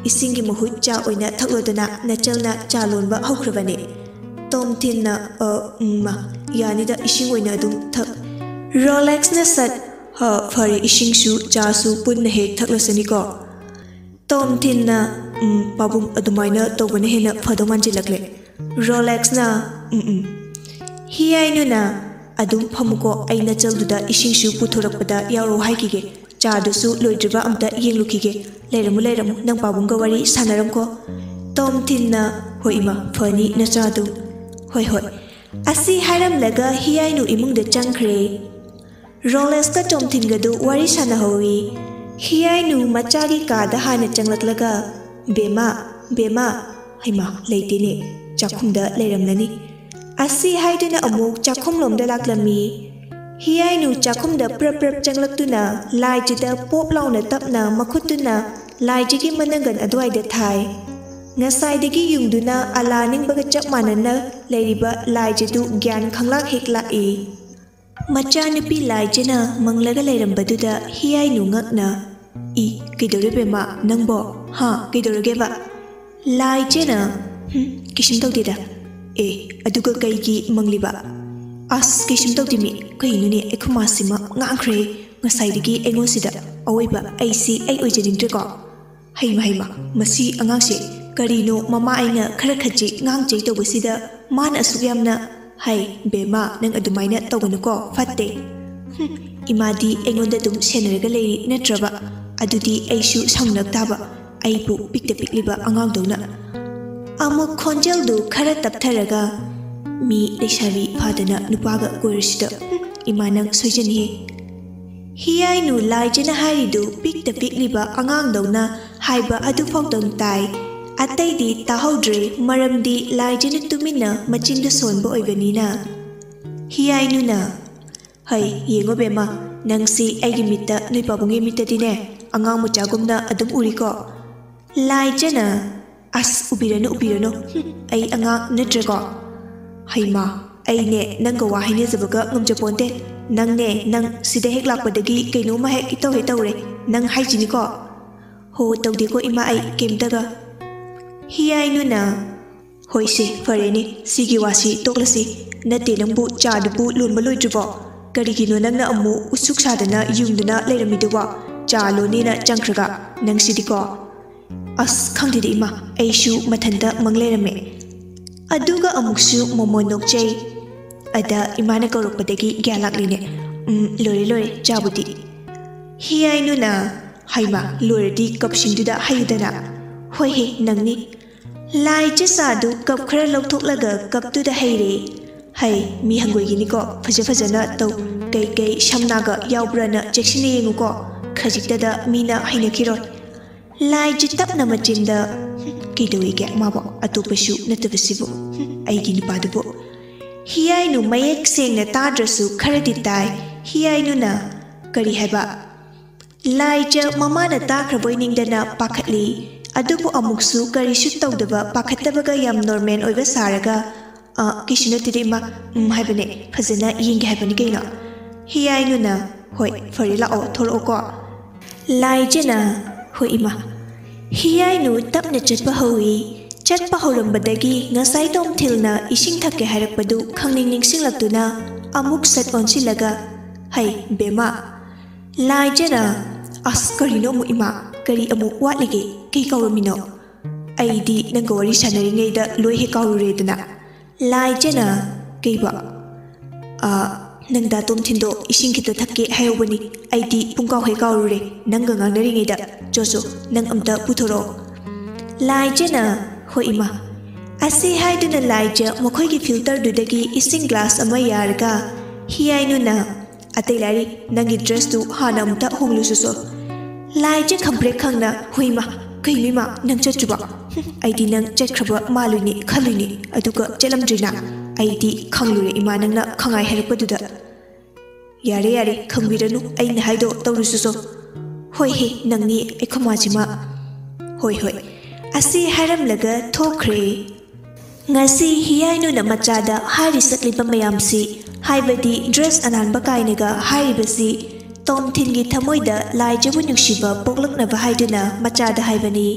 "ꯏꯁꯤꯡꯒꯤ ꯃꯍꯨꯠ ꯆꯥ ꯑꯣꯏꯅ ꯊꯛꯂꯣꯗꯅ, ꯅꯆꯜꯅ ꯆꯥ ꯂꯣꯟꯕ ꯍꯧꯈ꯭ꯔꯕꯅꯦ꯫" ꯇꯣꯝꯊꯤꯟꯅ, "ꯑ, ꯎꯝ, ꯃꯥ, ꯌꯥꯅꯤꯗ, ꯏꯁꯤꯡ ꯑꯣꯏꯅ ꯑꯗꯨꯝ ꯊꯛ꯫" ꯔꯣꯂꯦꯛꯁꯅ ꯁꯠ, "ꯍ, ꯐꯔꯦ, ꯏꯁꯤꯡꯁꯨ ꯆꯥꯁꯨ ꯄꯨꯟꯅ ꯍꯦꯛ ꯊꯛꯂꯁꯅꯤꯀꯣ꯫" ꯇꯣꯝꯊꯤꯟꯅ, "ꯎꯝ, ꯄꯥꯕꯨꯡ, ꯑꯗꯨꯃꯥꯏꯅ ꯇꯧꯕꯅ ꯍꯦꯟꯅ ꯐꯗꯧ ꯃꯥꯟꯁꯤꯜꯂꯛꯂꯦ꯫" ꯔꯣꯂꯦꯛꯁꯅ, "ꯎꯝ, ꯎꯝ꯫" ꯍꯤꯌꯥꯏꯅꯨꯅ, "ꯑꯗꯨꯝ ꯐꯝꯃꯨꯀꯣ, ꯑꯩ ꯅꯆꯜꯗꯨꯗ ꯏꯁꯤꯡꯁꯨ ꯄꯨꯊꯣꯔꯛꯄꯗ ꯌꯥꯎꯔꯣ ꯍꯥꯏꯈꯤꯒꯦ꯫ ꯆꯥꯗꯨꯁꯨ ꯂꯣꯏꯗ꯭ꯔꯤꯕ ꯑꯝꯇ ꯌꯦꯡꯂꯨꯈꯤꯒꯦ꯫ ꯂꯩꯔꯝꯃꯨ, ꯂꯩꯔꯝꯃꯨ, ꯅꯪ ꯄꯥꯕꯨꯡꯒ ꯋꯥꯔꯤ ꯁꯥꯟꯅꯔꯝꯀꯣ꯫" ꯇꯣꯝꯊꯤꯟꯅ, "ꯍꯣꯏ ꯏꯃꯥ, ꯐꯅꯤ ꯅꯆꯥꯗꯨ꯫" "ꯍꯣꯏ, ꯍꯣꯏ꯫" ꯑꯁꯤ ꯍꯥꯏꯔꯝꯂꯒ ꯍꯤꯌꯥꯏꯅꯨ ꯏꯃꯨꯡꯗ ꯆꯪꯈ꯭ꯔꯦ꯫ ꯔꯣꯂꯦꯛꯁꯀ ꯇꯣꯝꯊꯤꯟꯒꯗꯨ ꯋꯥꯔꯤ ꯁꯥꯟꯅꯍꯧꯏ꯫ ꯍꯤꯌꯥꯏꯅꯨ ꯃꯆꯥꯒꯤ ꯀꯥꯗ ꯍꯥꯟꯅ ꯆꯪꯂꯛꯂꯒ, "ꯕꯦꯝꯃ, ꯕꯦꯝꯃ, ꯍꯩꯃꯥ, ꯂꯩꯇꯦꯅꯦ, ꯆꯥꯛꯈꯨꯝꯗ ꯂꯩꯔꯝꯂꯅꯤ" ꯑꯁꯤ ꯍꯥꯏꯗꯨꯅ ꯑꯃꯨꯛ ꯆꯥꯛꯈꯨꯝꯂꯣꯝꯗ ꯂꯥꯛꯂꯝꯃꯤ꯫ ꯍꯤꯌꯥꯏꯅꯨ ꯆꯥꯛꯈꯨꯝꯗ ꯄ꯭ꯔꯞ ꯄ꯭ꯔꯞ ꯆꯪꯂꯛꯇꯨꯅ ꯂꯥꯏꯖꯗ ꯄꯣꯞ ꯂꯥꯎꯅ ꯇꯞꯅ ꯃꯈꯨꯠꯇꯨꯅ ꯂꯥꯏꯖꯒꯤ ꯃꯅꯪꯒꯟ ꯑꯗꯨꯋꯥꯏꯗ ꯊꯥꯏ꯫ ꯉꯁꯥꯏꯗꯒꯤ ꯌꯨꯡꯗꯨꯅ ꯑꯂꯥ ꯅꯤꯡꯕꯒ ꯆꯞ ꯃꯥꯟꯅꯅ ꯂꯩꯔꯤꯕ ꯂꯥꯏꯖꯗꯨ ꯒ꯭ꯌꯥꯟ ꯈꯪꯂꯥꯛ ꯍꯦꯛ ꯂꯥꯛꯏ꯫ ꯃꯆꯥꯅꯨꯄꯤ ꯂꯥꯏꯖꯅ ꯃꯪꯂꯒ ꯂꯩꯔꯝꯕꯗꯨꯗ ꯍꯤꯌꯥꯏꯅꯨ ꯉꯛꯅ, "ꯏ, ꯀꯩꯗꯧꯔꯦ ꯕꯦꯝꯃ, ꯅꯪꯕꯣ? ꯍꯥ, ꯀꯩꯗꯧꯔꯒꯦꯕ?" ꯂꯥꯏꯖꯅ, "ꯍꯨꯝ, ꯀꯩꯁꯨꯝ ꯇꯧꯗꯦꯗ꯫ ꯑꯦ, ꯑꯗꯨꯒ ꯀꯩꯒꯤ ꯃꯪꯂꯤꯕ?" "ꯑꯁ, ꯀꯩꯁꯨꯝ ꯇꯧꯗꯦꯃꯤ꯫ ꯀꯩꯅꯣꯅꯦ, ꯑꯩꯈꯣꯏ ꯃꯥꯁꯤꯃ ꯉꯥꯡꯈ꯭ꯔꯦ ꯉꯁꯥꯏꯗꯒꯤ ꯑꯩꯉꯣꯟꯁꯤꯗ꯫ ꯑꯋꯣꯏꯕ ꯑꯩꯁꯤ ꯑꯩ ꯑꯣꯏꯖꯅꯤꯡꯗ꯭ꯔꯦꯀꯣ꯫ ꯍꯩꯃ, ꯍꯩꯃ, ꯃꯁꯤ ꯑꯉꯥꯡꯁꯦ ꯀꯔꯤꯅꯣ, ꯃꯃꯥ ꯑꯩꯅ ꯈꯔ ꯈꯠꯆꯤ ꯉꯥꯡꯖꯩ ꯇꯧꯕꯁꯤꯗ ꯃꯥꯅ ꯑꯁꯨꯛ ꯌꯥꯝꯅ꯫ ꯍꯩ, ꯕꯦꯝꯃ, ꯅꯪ ꯑꯗꯨꯃꯥꯏꯅ ꯇꯧꯒꯅꯨꯀꯣ, ꯐꯠꯇꯦ꯫ ꯍꯨꯝ, ꯏꯃꯥꯗꯤ ꯑꯩꯉꯣꯟꯗ ꯑꯗꯨꯝ ꯁꯦꯟꯅꯔꯒ ꯂꯩꯔꯤ ꯅꯠꯇ꯭ꯔꯕ? ꯑꯗꯨꯗꯤ ꯑꯩꯁꯨ ꯁꯥꯎꯅꯤꯡꯂꯛ ꯇꯥꯕ, ꯑꯩꯕꯨ ꯄꯤꯛꯇ ꯄꯤꯛꯂꯤꯕ ꯑꯉꯥꯡꯗꯧꯅ꯫" ꯑꯃꯨꯛ ꯈꯣꯟꯖꯦꯜꯗꯨ ꯈꯔ ꯇꯞꯊꯔꯒ, "ꯃꯤ ꯂꯩꯁꯥꯕꯤ ꯐꯥꯗꯅ ꯅꯨꯄꯥꯒ ꯀꯣꯏꯔꯁꯤꯗ, ꯍꯨꯝ, ꯏꯃꯥ ꯅꯪ ꯁꯣꯏꯖꯅꯤꯍꯦ꯫ ꯍꯤꯌꯥꯏꯅꯨ ꯂꯥꯏꯖꯅ ꯍꯥꯏꯔꯤꯗꯨ ꯄꯤꯛꯇ ꯄꯤꯛꯂꯤꯕ ꯑꯉꯥꯡꯗꯧꯅ ꯍꯥꯏꯕ ꯑꯗꯨꯐꯥꯎꯗꯪ ꯇꯥꯏ꯫ ꯑꯇꯩꯗꯤ ꯇꯥꯍꯧꯗ꯭ꯔꯦ, ꯃꯔꯝꯗꯤ ꯂꯥꯏꯖꯅ ꯇꯨꯃꯤꯟꯅ ꯃꯆꯤꯟꯗꯨ ꯁꯣꯟꯕ ꯑꯣꯏꯕꯅꯤꯅ꯫ ꯍꯤꯌꯥꯏꯅꯨꯅ, "ꯍꯩ, ꯌꯦꯡꯉꯣ ꯕꯦꯝꯃ, ꯅꯪꯁꯤ ꯑꯩꯒꯤ ꯃꯤꯠꯇ, ꯅꯣꯏ ꯄꯥꯕꯨꯡꯒꯤ ꯃꯤꯠꯇꯗꯤꯅꯦ, ꯑꯉꯥꯡ ꯃꯆꯥꯒꯨꯝꯅ ꯑꯗꯨꯝ ꯎꯔꯤꯀꯣ?" ꯂꯥꯏꯖꯅ, "ꯑꯁ, ꯎꯕꯤꯔꯅꯨ, ꯎꯕꯤꯔꯅꯨ꯫ ꯍꯨꯝ, ꯑꯩ ꯑꯉꯥꯡ ꯅꯠꯇ꯭ꯔꯦꯀꯣ?" "ꯍꯩꯃꯥ, ꯑꯩꯅꯦ ꯅꯪꯒ ꯋꯥ ꯍꯥꯏꯅꯖꯕꯒ ꯉꯝꯖꯄꯣꯟꯇꯦ꯫ ꯅꯪꯅꯦ, ꯅꯪ ꯁꯤꯗ ꯍꯦꯛ ꯂꯥꯛꯄꯗꯒꯤ ꯀꯩꯅꯣꯝꯃ ꯍꯦꯛ ꯏꯇꯧ ꯍꯦꯛ ꯇꯧꯔꯦ꯫ ꯅꯪ ꯍꯥꯏꯁꯤꯅꯤꯀꯣ?" "ꯍꯣ, ꯇꯧꯗꯦꯀꯣ ꯏꯃꯥ, ꯑꯩ ꯀꯩꯝꯇꯒ꯫" ꯍꯤꯌꯥꯏꯅꯨꯅ, "ꯍꯣꯏꯁꯦ, ꯐꯔꯦꯅꯦ, ꯁꯤꯒꯤ ꯋꯥꯁꯤ ꯇꯣꯛꯂꯁꯤ꯫ ꯅꯠꯇꯦ, ꯅꯪꯕꯨ ꯆꯥꯗꯨꯕꯨ ꯂꯣꯟꯕ ꯂꯣꯏꯗ꯭ꯔꯤꯕꯣ? ꯀꯔꯤꯒꯤꯅꯣ ꯅꯪꯅ ꯑꯃꯨꯛ ꯎꯠꯁꯨꯛ ꯁꯥꯗꯅ ꯌꯨꯡꯗꯨꯅ ꯂꯩꯔꯝꯃꯤꯗꯨꯕꯣ? ꯆꯥ ꯂꯣꯟꯅꯦꯅ ꯆꯪꯈ꯭ꯔꯒ꯫ ꯅꯪꯁꯤꯗꯤꯀꯣ꯫" "ꯑꯁ, ꯈꯪꯗꯦꯗ ꯏꯃꯥ, ꯑꯩꯁꯨ ꯃꯊꯟꯇ ꯃꯪ ꯂꯩꯔꯝꯃꯦ꯫" ꯑꯗꯨꯒ ꯑꯃꯨꯛꯁꯨ ꯃꯣꯃꯣꯟ ꯅꯣꯛꯆꯩ꯫ ꯑꯗ ꯏꯃꯥꯅ ꯀꯧꯔꯛꯄꯗꯒꯤ ꯒ꯭ꯌꯥꯟ ꯂꯥꯛꯂꯤꯅꯦ꯫ ꯎꯝ, ꯂꯣꯏꯔꯦ, ꯂꯣꯏꯔꯦ, ꯆꯥꯕꯨꯗꯤ꯫ ꯍꯤꯌꯥꯏꯅꯨꯅ, "ꯍꯩꯃꯥ, ꯂꯣꯏꯔꯗꯤ ꯀꯞꯁꯤꯡꯗꯨꯗ ꯍꯩꯌꯨꯗꯅ꯫" "ꯍꯣꯏꯍꯦ, ꯅꯪꯅꯤ꯫" ꯂꯥꯏꯖ ꯆꯥꯗꯨ ꯀꯞ ꯈꯔ ꯂꯧꯊꯣꯛꯂꯒ ꯀꯞꯇꯨꯗ ꯍꯩꯔꯦ꯫ "ꯍꯩ, ꯃꯤ ꯍꯪꯒꯣꯏꯒꯤꯅꯤꯀꯣ, ꯐꯖ ꯐꯖꯅ ꯇꯧ꯫ ꯀꯩ ꯀꯩ ꯁꯝꯅꯥꯒ ꯌꯥꯎꯕ꯭ꯔꯥꯅ ꯆꯦꯛꯁꯤꯟꯅ ꯌꯦꯡꯉꯨꯀꯣ, ꯈꯖꯤꯛꯇꯗ ꯃꯤꯅ ꯍꯩꯅꯈꯤꯔꯣꯏ꯫" ꯂꯥꯏꯖ ꯇꯞꯅ ꯃꯆꯤꯟꯗ, "ꯀꯩꯗꯧꯏꯒꯦ ꯃꯥꯕꯣ? ꯑꯇꯣꯞꯄꯁꯨ ꯅꯠꯇꯕꯁꯤꯕꯨ, ꯑꯩꯒꯤ ꯅꯨꯄꯥꯗꯨꯕꯨ?" ꯍꯤꯌꯥꯏꯅꯨ ꯃꯌꯦꯛ ꯁꯦꯡꯅ ꯇꯥꯗ꯭ꯔꯁꯨ ꯈꯔꯗꯤ ꯇꯥꯏ꯫ ꯍꯤꯌꯥꯏꯅꯨꯅ, "ꯀꯔꯤ ꯍꯥꯏꯕ?" ꯂꯥꯏꯖ ꯃꯃꯥꯅ ꯇꯥꯈ꯭ꯔꯕꯣꯏ ꯅꯤꯡꯗꯅ ꯄꯥꯈꯠꯂꯤ꯫ ꯑꯗꯨꯕꯨ ꯑꯃꯨꯛꯁꯨ ꯀꯔꯤꯁꯨ ꯇꯧꯗꯕ, ꯄꯥꯈꯠꯇꯕꯒ ꯌꯥꯝ ꯅꯣꯔꯃꯦꯜ ꯑꯣꯏꯕ ꯁꯥꯔꯒ, "ꯑ, ꯀꯩꯁꯨ ꯅꯠꯇꯦꯗ ꯏꯃꯥ, ꯎꯝ ꯍꯥꯏꯕꯅꯦ, ꯐꯖꯅ ꯌꯦꯡꯒꯦ ꯍꯥꯏꯕꯅꯤ ꯀꯩꯅꯣ꯫" ꯍꯤꯌꯥꯏꯅꯨꯅ, "ꯍꯣꯏ, ꯐꯔꯦ, ꯂꯥꯛꯑꯣ, ꯊꯣꯔꯛꯑꯣꯀꯣ꯫" ꯂꯥꯏꯖꯅ, "ꯍꯣꯏ ꯏꯃꯥ꯫" ꯍꯤꯌꯥꯏꯅꯨ ꯇꯞꯅ ꯆꯠꯄ ꯍꯧꯏ꯫ ꯆꯠꯄ ꯍꯧꯔꯝꯕꯗꯒꯤ ꯉꯁꯥꯏ ꯇꯣꯝꯊꯤꯜꯅ ꯏꯁꯤꯡ ꯊꯛꯀꯦ ꯍꯥꯏꯔꯛꯄꯗꯨ ꯈꯪꯅꯤꯡ ꯅꯤꯡꯁꯤꯡꯂꯛꯇꯨꯅ ꯑꯃꯨꯛ ꯁꯠ ꯑꯣꯟꯁꯤꯜꯂꯒ, "ꯍꯩ, ꯕꯦꯝꯃ!" ꯂꯥꯏꯖꯅ, "ꯑꯁ, ꯀꯔꯤꯅꯣ ꯑꯃꯨꯛ ꯏꯃꯥ? ꯀꯔꯤ ꯑꯃꯨꯛ ꯋꯥꯠꯂꯤꯒꯦ? ꯀꯩ ꯀꯧꯔꯝꯃꯤꯅꯣ? ꯑꯩꯗꯤ ꯅꯪꯒ ꯋꯥꯔꯤ ꯁꯥꯟꯅꯔꯤꯉꯩꯗ ꯂꯣꯏ ꯍꯦꯛ ꯀꯥꯎꯔꯨꯔꯦꯗꯅ꯫" ꯂꯥꯏꯖꯅ, "ꯀꯩꯕ?" "ꯑ, ꯅꯪ ꯗꯥ ꯇꯣꯝꯊꯤꯟꯗꯣ ꯏꯁꯤꯡ ꯈꯤꯇ ꯊꯛꯀꯦ ꯍꯥꯏꯍꯧꯕꯅꯤ꯫ ꯑꯩꯗꯤ ꯄꯨꯡꯀꯥꯎ ꯍꯦꯛ ꯀꯥꯎꯔꯨꯔꯦ ꯅꯪꯒ ꯉꯥꯡꯅꯔꯤꯉꯩꯗ꯫ ꯆꯣ, ꯆꯣ, ꯅꯪ ꯑꯝꯇ ꯄꯨꯊꯣꯔꯛꯑꯣ꯫" ꯂꯥꯏꯖꯅ, "ꯍꯣꯏ ꯏꯃꯥ꯫" ꯑꯁꯤ ꯍꯥꯏꯗꯨꯅ ꯂꯥꯏꯖ ꯃꯈꯣꯏꯒꯤ ꯐꯤꯜꯇꯔꯗꯨꯗꯒꯤ ꯏꯁꯤꯡ ꯒ꯭ꯂꯥꯁ ꯑꯃ ꯌꯥꯔꯒ ꯍꯤꯌꯥꯏꯅꯨꯅ, "ꯑꯇꯩ ꯂꯥꯏꯔꯤ, ꯅꯪꯒꯤ ꯗ꯭ꯔꯦꯁꯇꯨ ꯍꯥꯟꯅ ꯑꯃꯨꯛꯇ ꯍꯣꯡꯂꯨꯁꯨꯁꯣ꯫" ꯂꯥꯏꯖ ꯈꯝꯕ꯭ꯔꯦꯛ ꯈꯪꯅ, "ꯍꯣꯏ ꯏꯃꯥ, ꯀꯩꯅꯣ ꯏꯃꯥ, ꯍꯨꯝ, ꯑꯩꯗꯤ ꯅꯪ ꯆꯠꯈ꯭ꯔꯕ ꯃꯥꯜꯂꯨꯏꯅꯦ ꯈꯜꯂꯨꯏꯅꯦ, ꯑꯗꯨꯒ ꯆꯠꯂꯝꯗ꯭ꯔꯤꯅ꯫ ꯑꯩꯗꯤ ꯈꯪꯂꯨꯔꯦ ꯏꯃꯥ, ꯅꯪꯅ ꯈꯪꯉꯥꯏ ꯍꯥꯏꯔꯛꯄꯗꯨꯗ꯫" "ꯌꯥꯔꯦ, ꯌꯥꯔꯦ, ꯈꯪꯕꯤꯔꯅꯨ, ꯑꯩꯅ ꯍꯥꯏꯗꯣ ꯇꯧꯔꯨꯁꯨꯁꯣ꯫" "ꯍꯣꯏ ꯍꯦ, ꯅꯪꯅꯤ ꯑꯩꯈꯣꯏ ꯃꯥꯁꯤꯃ꯫" "ꯍꯣꯏ, ꯍꯣꯏ꯫" ꯑꯁꯤ ꯍꯥꯏꯔꯝꯂꯒ ꯊꯣꯛꯈ꯭ꯔꯦ꯫ ꯉꯁꯤ ꯍꯤꯌꯥꯏꯅꯨꯅ ꯃꯆꯥꯗ ꯍꯥꯏꯔꯤ ꯁꯛꯂꯤꯕ ꯃꯌꯥꯝꯁꯤ, ꯍꯥꯏꯕꯗꯤ ꯗ꯭ꯔꯦꯁ ꯑꯅꯥꯟꯕ ꯀꯥꯏꯅꯒ ꯍꯥꯏꯔꯤꯕꯁꯤ, ꯇꯣꯝꯊꯤꯟꯒꯤ ꯊꯃꯣꯏꯗ ꯂꯥꯏꯖꯕꯨ ꯅꯨꯡꯁꯤꯕ ꯄꯣꯛꯂꯛꯅꯕ ꯍꯥꯏꯗꯨꯅ ꯃꯆꯥꯗ ꯍꯥꯏꯕꯅꯤ꯫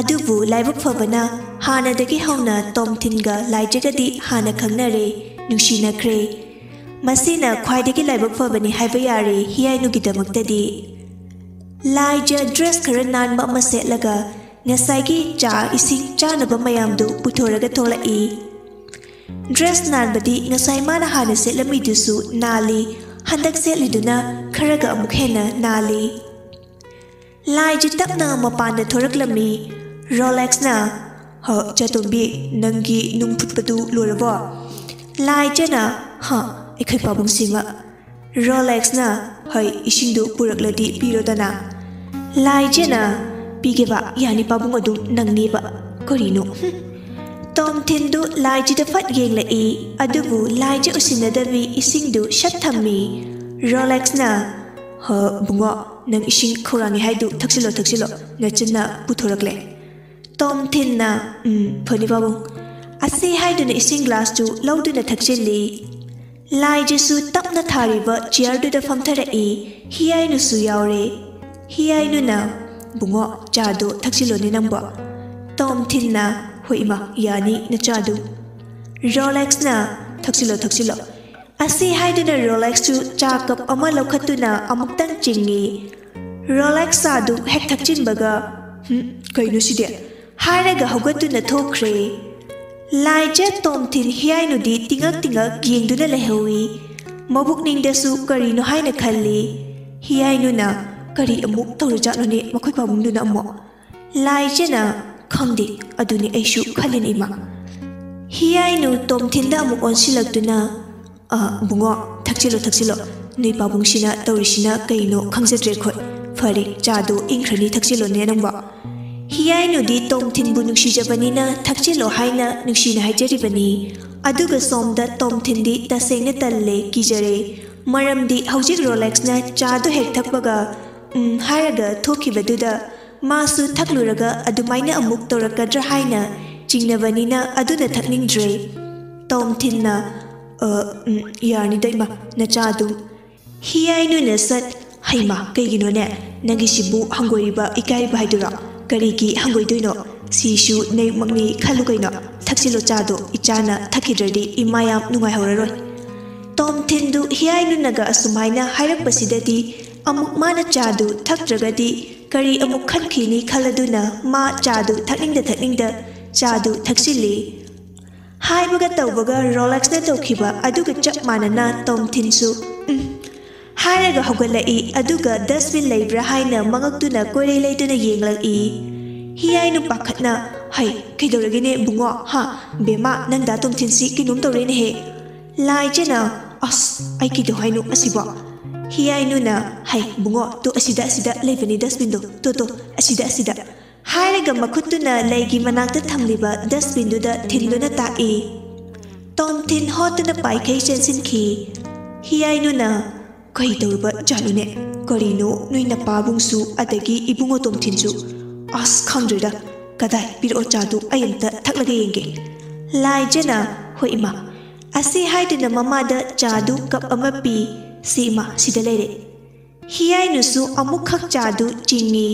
ꯑꯗꯨꯕꯨ ꯂꯥꯏꯕꯛ ꯐꯕꯅ, ꯍꯥꯟꯅꯗꯒꯤ ꯍꯧꯅ ꯇꯣꯝꯊꯤꯟꯒ ꯂꯥꯏꯖꯒꯗꯤ ꯍꯥꯟꯅ ꯈꯪꯅꯔꯦ, ꯅꯨꯡꯁꯤꯅꯈ꯭ꯔꯦ꯫ ꯃꯁꯤꯅ ꯈ꯭ꯋꯥꯏꯗꯒꯤ ꯂꯥꯏꯕꯛ ꯐꯕꯅꯤ ꯍꯥꯏꯕ ꯌꯥꯔꯦ ꯍꯤꯌꯥꯏꯅꯨꯒꯤꯗꯃꯛꯇꯗꯤ꯫ ꯂꯥꯏꯖ ꯗ꯭ꯔꯦꯁ ꯈꯔ ꯅꯥꯟꯕ ꯑꯃ ꯁꯦꯠꯂꯒ ꯉꯁꯥꯏꯒꯤ ꯆꯥ ꯏꯁꯤꯡ ꯆꯥꯅꯕ ꯃꯌꯥꯝꯗꯨ ꯄꯨꯊꯣꯔꯒ ꯊꯣꯛꯂꯛꯏ꯫ ꯗ꯭ꯔꯦꯁ ꯅꯥꯟꯕꯗꯤ ꯉꯁꯥꯏ ꯃꯥꯅ ꯍꯥꯟꯅ ꯁꯦꯠꯂꯝꯃꯤꯗꯨꯁꯨ ꯅꯥꯜꯂꯤ, ꯍꯟꯗꯛ ꯁꯦꯠꯂꯤꯗꯨꯅ ꯈꯔꯒ ꯑꯃꯨꯛ ꯍꯦꯟꯅ ꯅꯥꯜꯂꯤ꯫ ꯂꯥꯏꯖ ꯇꯞꯅ ꯃꯄꯥꯟꯗ ꯊꯣꯔꯛꯂꯝꯃꯤ꯫ ꯔꯣꯂꯦꯛꯁꯅ, "ꯍ, ꯏꯆꯥꯇꯣꯝꯕꯤ, ꯅꯪꯒꯤ ꯅꯨꯡ ꯐꯨꯠꯄꯗꯨ ꯂꯣꯏꯔꯕꯣ?" ꯂꯥꯏꯖꯅ, "ꯍ, ꯑꯩꯈꯣꯏ ꯄꯥꯕꯨꯡꯁꯤꯃ꯫" ꯔꯣꯂꯦꯛꯁꯅ, "ꯍꯩ, ꯏꯁꯤꯡꯗꯨ ꯄꯨꯔꯛꯂꯗꯤ ꯄꯤꯔꯣꯗꯅ꯫" ꯂꯥꯏꯖꯅ, "ꯄꯤꯒꯦꯕ, ꯌꯥꯅꯤ ꯄꯥꯕꯨꯡ, ꯑꯗꯨꯝ ꯅꯪꯅꯦꯕ꯫ ꯀꯔꯤꯅꯣ? ꯍꯨꯝ꯫" ꯇꯣꯝꯊꯤꯟꯗꯨ ꯂꯥꯏꯖꯗ ꯐꯠ ꯌꯦꯡꯂꯛꯏ, ꯑꯗꯨꯕꯨ ꯂꯥꯏꯖ ꯎꯁꯤꯟꯅꯗꯕꯤ ꯏꯁꯤꯡꯗꯨ ꯁꯠ ꯊꯝꯃꯤ꯫ ꯔꯣꯂꯦꯛꯁꯅ, "ꯍ, ꯕꯨꯡꯉꯣ, ꯅꯪ ꯏꯁꯤꯡ ꯈꯧꯔꯥꯡꯉꯦ ꯍꯥꯏꯗꯨ ꯊꯛꯆꯤꯜꯂꯣ, ꯊꯛꯆꯤꯜꯂꯣ, ꯅꯆꯟꯅ ꯄꯨꯊꯣꯔꯛꯂꯦ꯫" ꯇꯣꯝꯊꯤꯟꯅ, "ꯎꯝ, ꯐꯅꯤ ꯄꯥꯕꯨꯡ꯫" ꯑꯁꯤ ꯍꯥꯏꯗꯨꯅ ꯏꯁꯤꯡ ꯒ꯭ꯂꯥꯁꯇꯨ ꯂꯧꯗꯨꯅ ꯊꯛꯆꯤꯜꯂꯤ꯫ ꯂꯥꯏꯖꯁꯨ ꯇꯞꯅ ꯊꯥꯔꯤꯕ ꯆꯤꯌꯔꯗꯨꯗ ꯐꯝꯊꯔꯛꯏ꯫ ꯍꯤꯌꯥꯏꯅꯨꯁꯨ ꯌꯥꯎꯔꯦ꯫ ꯍꯤꯌꯥꯏꯅꯨꯅ, "ꯕꯨꯡꯉꯣ, ꯆꯥꯗꯣ ꯊꯛꯆꯤꯜꯂꯣꯅꯦ ꯅꯪꯕꯣ꯫" ꯇꯣꯝꯊꯤꯟꯅ, "ꯍꯣꯏ ꯏꯃꯥ, ꯌꯥꯅꯤ ꯅꯆꯥꯗꯨ꯫" ꯔꯣꯂꯦꯛꯁꯅ, "ꯊꯛꯆꯤꯜꯂꯣ, ꯊꯛꯆꯤꯜꯂꯣ꯫" ꯑꯁꯤ ꯍꯥꯏꯗꯨꯅ ꯔꯣꯂꯦꯛꯁꯁꯨ ꯆꯥ ꯀꯞ ꯑꯃ ꯂꯧꯈꯠꯇꯨꯅ ꯑꯃꯨꯛꯇꯪ ꯆꯤꯡꯏ꯫ ꯔꯣꯂꯦꯛꯁ ꯆꯥꯗꯨ ꯍꯦꯛ ꯊꯛꯆꯤꯟꯕꯒ, "ꯍꯨꯝ, ꯀꯩꯅꯣ ꯁꯤꯗꯤ?" ꯍꯥꯏꯔꯒ ꯍꯧꯒꯠꯇꯨꯅ ꯊꯣꯛꯈ꯭ꯔꯦ꯫ ꯂꯥꯏꯖ ꯇꯣꯝꯊꯤꯟ ꯍꯤꯌꯥꯏꯅꯨꯗꯤ ꯇꯤꯉꯛ ꯇꯤꯉꯛ ꯌꯦꯡꯗꯨꯅ ꯂꯩꯍꯧꯏ꯫ ꯃꯕꯨꯛꯅꯤꯡꯗꯁꯨ ꯀꯔꯤꯅꯣ ꯍꯥꯏꯅ ꯈꯜꯂꯤ꯫ ꯍꯤꯌꯥꯏꯅꯨꯅ, "ꯀꯔꯤ ꯑꯃꯨꯛ ꯇꯧꯔꯖꯥꯠꯅꯣꯅꯦ ꯃꯈꯣꯏ ꯄꯥꯕꯨꯡꯗꯨꯅ ꯑꯃꯨꯛ?" ꯂꯥꯏꯖꯅ, "ꯈꯪꯗꯦ, ꯑꯗꯨꯅꯤ ꯑꯩꯁꯨ ꯈꯜꯂꯤꯅꯤ ꯏꯃꯥ꯫" ꯍꯤꯌꯥꯏꯅꯨ ꯇꯣꯝꯊꯤꯟꯗ ꯑꯃꯨꯛ ꯑꯣꯟꯁꯤꯜꯂꯛꯇꯨꯅ, "ꯑ, ꯕꯨꯡꯉꯣ, ꯊꯛꯆꯤꯜꯂꯣ, ꯊꯛꯆꯤꯜꯂꯣ꯫ ꯅꯣꯏ ꯄꯥꯕꯨꯡꯁꯤꯅ ꯇꯧꯔꯤꯁꯤꯅ ꯀꯩꯅꯣ ꯈꯪꯖꯗ꯭ꯔꯦ ꯑꯩꯈꯣꯏ꯫ ꯐꯔꯦ, ꯆꯥꯗꯣ ꯏꯪꯈ꯭ꯔꯅꯤ, ꯊꯛꯆꯤꯜꯂꯣꯅꯦ ꯅꯪꯕꯣ꯫" ꯍꯤꯌꯥꯏꯅꯨꯗꯤ ꯇꯣꯝꯊꯤꯟꯕꯨ ꯅꯨꯡꯁꯤꯖꯕꯅꯤꯅ ꯊꯛꯆꯤꯜꯂꯣ ꯍꯥꯏꯅ ꯅꯨꯡꯁꯤꯅ ꯍꯥꯏꯖꯔꯤꯕꯅꯤ꯫ ꯑꯗꯨꯒ ꯁꯣꯝꯗ ꯇꯣꯝꯊꯤꯟꯗꯤ ꯇꯁꯦꯡꯅ ꯇꯜꯂꯦ, ꯀꯤꯖꯔꯦ꯫ ꯃꯔꯝꯗꯤ ꯍꯧꯖꯤꯛ ꯔꯣꯂꯦꯛꯁꯅ ꯆꯥꯗꯣ ꯍꯦꯛ ꯊꯛꯄꯒ "ꯎꯝ" ꯍꯥꯏꯔꯒ ꯊꯣꯛꯈꯤꯕꯗꯨꯗ ꯃꯥꯁꯨ ꯊꯛꯂꯨꯔꯒ ꯑꯗꯨꯃꯥꯏꯅ ꯑꯃꯨꯛ ꯇꯧꯔꯛꯀꯗ꯭ꯔꯥ ꯍꯥꯏꯅ ꯆꯤꯡꯅꯕꯅꯤꯅ ꯑꯗꯨꯅ ꯊꯛꯅꯤꯡꯗ꯭ꯔꯦ꯫ ꯇꯣꯝꯊꯤꯟꯅ, "ꯑ, ꯎꯝ, ꯌꯥꯔꯅꯤꯗ ꯏꯃꯥ, ꯅꯆꯥ ꯑꯗꯨꯝ꯫" ꯍꯤꯌꯥꯏꯅꯨꯅ ꯁꯠ, "ꯍꯩꯃꯥ, ꯀꯩꯒꯤꯅꯣꯅꯦ? ꯅꯪꯒꯤꯁꯤꯕꯨ ꯍꯪꯒꯣꯏꯔꯤꯕ, ꯏꯀꯥꯏꯔꯤꯕ ꯍꯥꯏꯗꯨꯔꯣ? ꯀꯔꯤꯒꯤ ꯍꯪꯒꯣꯏꯗꯣꯏꯅꯣ? ꯁꯤꯁꯨ ꯅꯌꯨꯝꯃꯛꯅꯤ ꯈꯜꯂꯨ ꯀꯩꯅꯣ꯫ ꯊꯛꯆꯤꯜꯂꯣ ꯆꯥꯗꯣ, ꯏꯆꯥꯅ ꯊꯛꯈꯤꯗ꯭ꯔꯗꯤ ꯏꯃꯥ ꯌꯥꯝ ꯅꯨꯡꯉꯥꯏꯍꯧꯔꯔꯣꯏ꯫" ꯇꯣꯝꯊꯤꯟꯗꯨ ꯍꯤꯌꯥꯏꯅꯨꯅꯒ ꯑꯁꯨꯃꯥꯏꯅ ꯍꯥꯏꯔꯛꯄꯁꯤꯗꯗꯤ ꯑꯃꯨꯛ ꯃꯥꯅ ꯆꯥꯗꯨ ꯊꯛꯇ꯭ꯔꯒꯗꯤ ꯀꯔꯤ ꯑꯃꯨꯛ ꯈꯟꯈꯤꯅꯤ ꯈꯜꯂꯗꯨꯅ ꯃꯥ ꯆꯥꯗꯨ ꯊꯛꯅꯤꯡꯗ ꯊꯛꯅꯤꯡꯗ ꯆꯥꯗꯨ ꯊꯛꯆꯤꯜꯂꯤ꯫ ꯍꯥꯏꯕꯒ ꯇꯧꯕꯒ ꯔꯣꯂꯦꯛꯁꯅ ꯇꯧꯈꯤꯕ ꯑꯗꯨꯒ ꯆꯞ ꯃꯥꯟꯅꯅ ꯇꯣꯝꯊꯤꯟꯁꯨ "ꯎꯝ" ꯍꯥꯏꯔꯒ ꯍꯧꯒꯠꯂꯛꯏ, ꯑꯗꯨꯒ ꯗꯁꯕꯤꯟ ꯂꯩꯕ꯭ꯔꯥ ꯍꯥꯏꯅ ꯃꯉꯛꯇꯨꯅ ꯀꯣꯏꯔꯩ ꯂꯩꯗꯨꯅ ꯌꯦꯡꯂꯛꯏ꯫ ꯍꯤꯌꯥꯏꯅꯨ ꯄꯥꯈꯠꯅ, "ꯍꯩ, ꯀꯩꯗꯧꯔꯒꯦꯅꯦ ꯕꯨꯡꯉꯣ? ꯍꯥ? ꯕꯦꯝꯃ, ꯅꯪ ꯗꯥ ꯇꯣꯝꯊꯤꯟꯁꯤ ꯀꯩꯅꯣꯝ ꯇꯧꯔꯦꯅꯦꯍꯦ꯫" ꯂꯥꯏꯖꯅ, "ꯑꯁ, ꯑꯩ ꯀꯩꯗꯧ ꯍꯥꯏꯅꯣ ꯑꯁꯤꯕꯣ?" ꯍꯤꯌꯥꯏꯅꯨꯅ, "ꯍꯩ, ꯕꯨꯡꯉꯣ, ꯇꯣ, ꯑꯁꯤꯗ, ꯑꯁꯤꯗ ꯂꯩꯕꯅꯤ ꯗꯁꯕꯤꯟꯗꯣ꯫ ꯇꯣ, ꯇꯣ, ꯑꯁꯤꯗ, ꯑꯁꯤꯗ꯫" ꯍꯥꯏꯔꯒ ꯃꯈꯨꯠꯇꯨꯅ ꯂꯩꯒꯤ ꯃꯅꯥꯛꯇ ꯊꯝꯂꯤꯕ ꯗꯁꯕꯤꯟꯗꯨꯗ ꯊꯤꯟꯗꯨꯅ ꯇꯥꯛꯏ꯫ ꯇꯣꯝꯊꯤꯟ ꯍꯣꯠꯇꯨꯅ ꯄꯥꯏꯈꯩ ꯆꯦꯟꯁꯤꯟꯈꯤ꯫ ꯍꯤꯌꯥꯏꯅꯨꯅ, "ꯀꯩ ꯇꯧꯔꯨꯕ ꯖꯥꯠꯅꯣꯅꯦ? ꯀꯔꯤꯅꯣ ꯅꯣꯏ ꯅꯄꯥꯕꯨꯡꯁꯨ ꯑꯗꯒꯤ ꯏꯕꯨꯡꯉꯣ ꯇꯣꯝꯊꯤꯟꯁꯨ? ꯑꯁ, ꯈꯪꯗ꯭ꯔꯦꯗ꯫ ꯀꯗꯥꯏ, ꯄꯤꯔꯛꯑꯣ ꯆꯥꯗꯨ, ꯑꯩ ꯑꯝꯇ ꯊꯛꯂꯒ ꯌꯦꯡꯒꯦ꯫" ꯂꯥꯏꯖꯅ, "ꯍꯣꯏ ꯏꯃꯥ꯫" ꯑꯁꯤ ꯍꯥꯏꯗꯨꯅ ꯃꯃꯥꯗ ꯆꯥꯗꯨ ꯀꯞ ꯑꯃ ꯄꯤ꯫ "ꯁꯤ ꯏꯃꯥ, ꯁꯤꯗ ꯂꯩꯔꯦ꯫" ꯍꯤꯌꯥꯏꯅꯨꯁꯨ ꯑꯃꯨꯛꯈꯛ ꯆꯥꯗꯨ ꯆꯤꯡꯏ꯫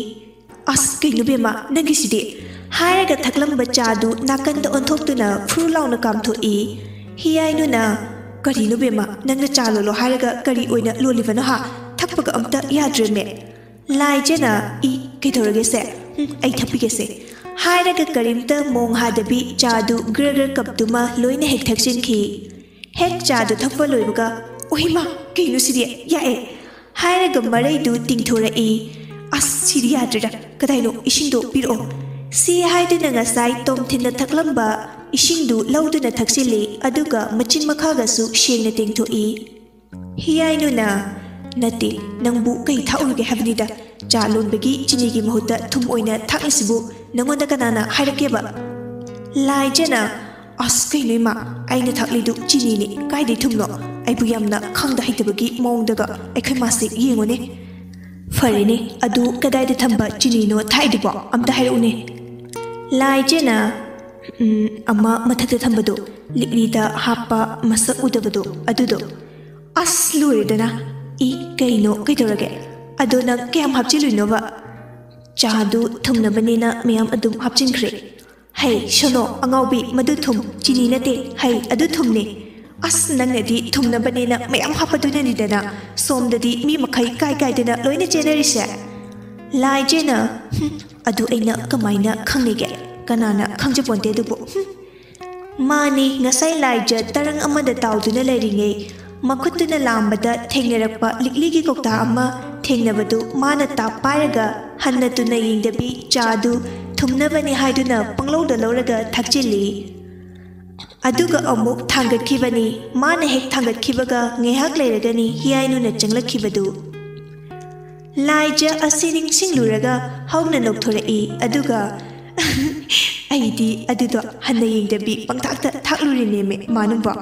"ꯑꯁ, ꯀꯩꯅꯣ ꯕꯦꯝꯃ, ꯅꯪꯒꯤꯁꯤꯗꯤ?" ꯍꯥꯏꯔꯒ ꯊꯛꯂꯝꯕ ꯆꯥꯗꯨ ꯅꯥꯀꯟꯗ ꯑꯣꯟꯊꯣꯛꯇꯨꯅ ꯐꯨꯔꯨ ꯂꯥꯎꯅ ꯀꯥꯝꯊꯣꯛꯏ꯫ ꯍꯤꯌꯥꯏꯅꯨꯅ, "ꯀꯔꯤꯅꯣ ꯕꯦꯝꯃ, ꯅꯪꯅ ꯆꯥ ꯂꯣꯜꯂꯣ ꯍꯥꯏꯔꯒ ꯀꯔꯤ ꯑꯣꯏꯅ ꯂꯣꯜꯂꯤꯕꯅꯣ ꯍꯥ? ꯊꯛꯄꯒ ꯑꯝꯇ ꯌꯥꯗ꯭ꯔꯦꯃꯦ!" ꯂꯥꯏꯖꯅ, "ꯏ, ꯀꯩꯗꯧꯔꯒꯦꯁꯦ? ꯎꯝ, ꯑꯩ ꯊꯛꯄꯤꯒꯦꯁꯦ" ꯍꯥꯏꯔꯒ ꯀꯔꯤꯝꯇ ꯃꯣꯡ ꯍꯥꯗꯕꯤ ꯆꯥꯗꯨ ꯒ꯭ꯔ ꯒ꯭ꯔ ꯀꯞꯇꯨꯃ ꯂꯣꯏꯅ ꯍꯦꯛ ꯊꯛꯆꯤꯟꯈꯤ꯫ ꯍꯦꯛ ꯆꯥꯗꯨ ꯊꯛꯄ ꯂꯣꯏꯕꯒ, "ꯑꯣꯍꯤꯃꯥ, ꯀꯩꯅꯣ ꯁꯤꯗꯤ? ꯌꯥꯛꯑꯦ!" ꯍꯥꯏꯔꯒ ꯃꯔꯩꯗꯨ ꯇꯤꯡꯊꯣꯔꯛꯏ꯫ "ꯑꯁ, ꯁꯤꯗꯤ ꯌꯥꯗ꯭ꯔꯦꯗ꯫ ꯀꯗꯥꯏꯅꯣ? ꯏꯁꯤꯡꯗꯣ ꯄꯤꯔꯛꯑꯣ!" ꯁꯤ ꯍꯥꯏꯗꯨꯅ ꯉꯁꯥꯏ ꯇꯣꯝꯊꯤꯟꯅ ꯊꯛꯂꯝꯕ ꯏꯁꯤꯡꯗꯨ ꯂꯧꯗꯨꯅ ꯊꯛꯆꯤꯜꯂꯤ, ꯑꯗꯨꯒ ꯃꯆꯤꯟ ꯃꯈꯥꯒꯁꯨ ꯁꯦꯡꯅ ꯇꯦꯡꯊꯣꯛꯏ꯫ ꯍꯤꯌꯥꯏꯅꯨꯅ, "ꯅꯠꯇꯦ, ꯅꯪꯕꯨ ꯀꯩ ꯊꯥꯛꯎꯔꯒꯦ ꯍꯥꯏꯕꯅꯤꯗ? ꯆꯥ ꯂꯣꯟꯕꯒꯤ ꯆꯤꯅꯤꯒꯤ ꯃꯍꯨꯠꯇ ꯊꯨꯝ ꯑꯣꯏꯅ ꯊꯥꯛꯂꯤꯁꯤꯕꯨ ꯅꯪꯉꯣꯟꯗ ꯀꯅꯥꯅ ꯍꯥꯏꯔꯛꯀꯦꯕ?" ꯂꯥꯏꯖꯅ, "ꯑꯁ, ꯀꯩꯅꯣ ꯏꯃꯥ, ꯑꯩꯅ ꯊꯛꯂꯤꯗꯨ ꯆꯤꯅꯤꯅꯤ, ꯀꯥꯏꯗꯩ ꯊꯨꯝꯅꯣ? ꯑꯩꯕꯨ ꯌꯥꯝꯅ ꯈꯪꯗ ꯍꯩꯇꯕꯒꯤ ꯃꯑꯣꯡꯗꯒ ꯑꯩꯈꯣꯏ ꯃꯥꯁꯦ ꯌꯦꯡꯉꯨꯅꯦ꯫ ꯐꯔꯦꯅꯦ, ꯑꯗꯨ ꯀꯗꯥꯏꯗ ꯊꯝꯕ ꯆꯤꯅꯤꯅꯣ ꯊꯥꯛꯏꯗꯨꯕꯣ? ꯑꯝꯇ ꯍꯥꯏꯔꯛꯎꯅꯦ?" ꯂꯥꯏꯖꯅ, "ꯎꯝ, ꯑꯃ ꯃꯊꯛꯇ ꯊꯝꯕꯗꯣ, ꯂꯤꯛꯂꯤꯗ ꯍꯥꯞꯄ ꯃꯁꯛ ꯎꯗꯕꯗꯣ, ꯑꯗꯨꯗꯣ꯫" "ꯑꯁ, ꯂꯣꯏꯔꯦꯗꯅ! ꯏ, ꯀꯩꯅꯣ, ꯀꯩꯗꯧꯔꯒꯦ? ꯑꯗꯣ ꯅꯪ ꯀꯌꯥꯝ ꯍꯥꯞꯆꯤꯜꯂꯨꯏꯅꯣꯕ?" "ꯆꯥꯗꯨ ꯊꯨꯝꯅꯕꯅꯦꯅ ꯃꯌꯥꯝ ꯑꯗꯨꯝ ꯍꯥꯞꯆꯤꯟꯈ꯭ꯔꯦ꯫" "ꯍꯩ, ꯁꯣꯅꯣ ꯑꯉꯥꯎꯕꯤ, ꯃꯗꯨ ꯊꯨꯝ, ꯆꯤꯅꯤ ꯅꯠꯇꯦ, ꯍꯩ, ꯑꯗꯨ ꯊꯨꯝꯅꯤ꯫" "ꯑꯁ, ꯅꯪꯅꯗꯤ ꯊꯨꯝꯅꯕꯅꯦꯅ ꯃꯌꯥꯝ ꯍꯥꯞꯄꯗꯨꯅꯅꯤꯗꯅ ꯁꯣꯝꯗꯗꯤ ꯃꯤ ꯃꯈꯩ ꯀꯥꯏ ꯀꯥꯏꯗꯅ ꯂꯣꯏꯅ ꯆꯦꯟꯅꯔꯤꯁꯦ?" ꯂꯥꯏꯖꯅ, "ꯍꯨꯝ, ꯑꯗꯨ ꯑꯩꯅ ꯀꯃꯥꯏꯅ ꯈꯪꯂꯤꯒꯦ? ꯀꯅꯥꯅ ꯈꯪꯖꯄꯣꯟꯇꯦ ꯑꯗꯨꯕꯨ, ꯍꯨꯝ꯫" ꯃꯥꯅꯤ, ꯉꯁꯥꯏ ꯂꯥꯏꯖ ꯇꯔꯪ ꯑꯃꯗ ꯇꯥꯎꯗꯨꯅ ꯂꯩꯔꯤꯉꯩ, ꯃꯈꯨꯠꯇꯨꯅ ꯂꯥꯝꯕꯗ ꯊꯦꯡꯅꯔꯛꯄ ꯂꯤꯛꯂꯤꯒꯤ ꯀꯧꯇꯥ ꯑꯃ ꯊꯦꯡꯅꯕꯗꯨ ꯃꯥꯅ ꯇꯥꯞ ꯄꯥꯏꯔꯒ ꯍꯟꯅ ꯇꯨꯅ ꯌꯦꯡꯗꯕꯤ ꯆꯥꯗꯨ ꯊꯨꯝꯅꯕꯅꯤ ꯍꯥꯏꯗꯨꯅ ꯄꯪꯂꯧꯗ ꯂꯧꯔꯒ ꯊꯛꯆꯤꯜꯂꯤ꯫ ꯑꯗꯨꯒ ꯑꯃꯨꯛ ꯊꯥꯡꯒꯠꯈꯤꯕꯅꯤ꯫ ꯃꯥꯅ ꯍꯦꯛ ꯊꯥꯡꯒꯠꯈꯤꯕꯒ ꯉꯥꯏꯍꯥꯛ ꯂꯩꯔꯒꯅꯤ ꯍꯤꯌꯥꯏꯅꯨꯅ ꯆꯪꯂꯛꯈꯤꯕꯗꯨ꯫ ꯂꯥꯏꯖ ꯑꯁꯤ ꯅꯤꯡꯁꯤꯡꯂꯨꯔꯒ ꯍꯧꯅ ꯅꯣꯛꯊꯣꯔꯛꯏ, ꯑꯗꯨꯒ, "ꯑꯩꯗꯤ ꯑꯗꯨꯗꯣ ꯍꯟꯅ ꯌꯦꯡꯗꯕꯤ ꯄꯪꯊꯥꯛꯇ ꯊꯥꯛꯂꯨꯔꯤꯅꯦꯃꯦ, ꯃꯥꯅꯨꯕ꯫"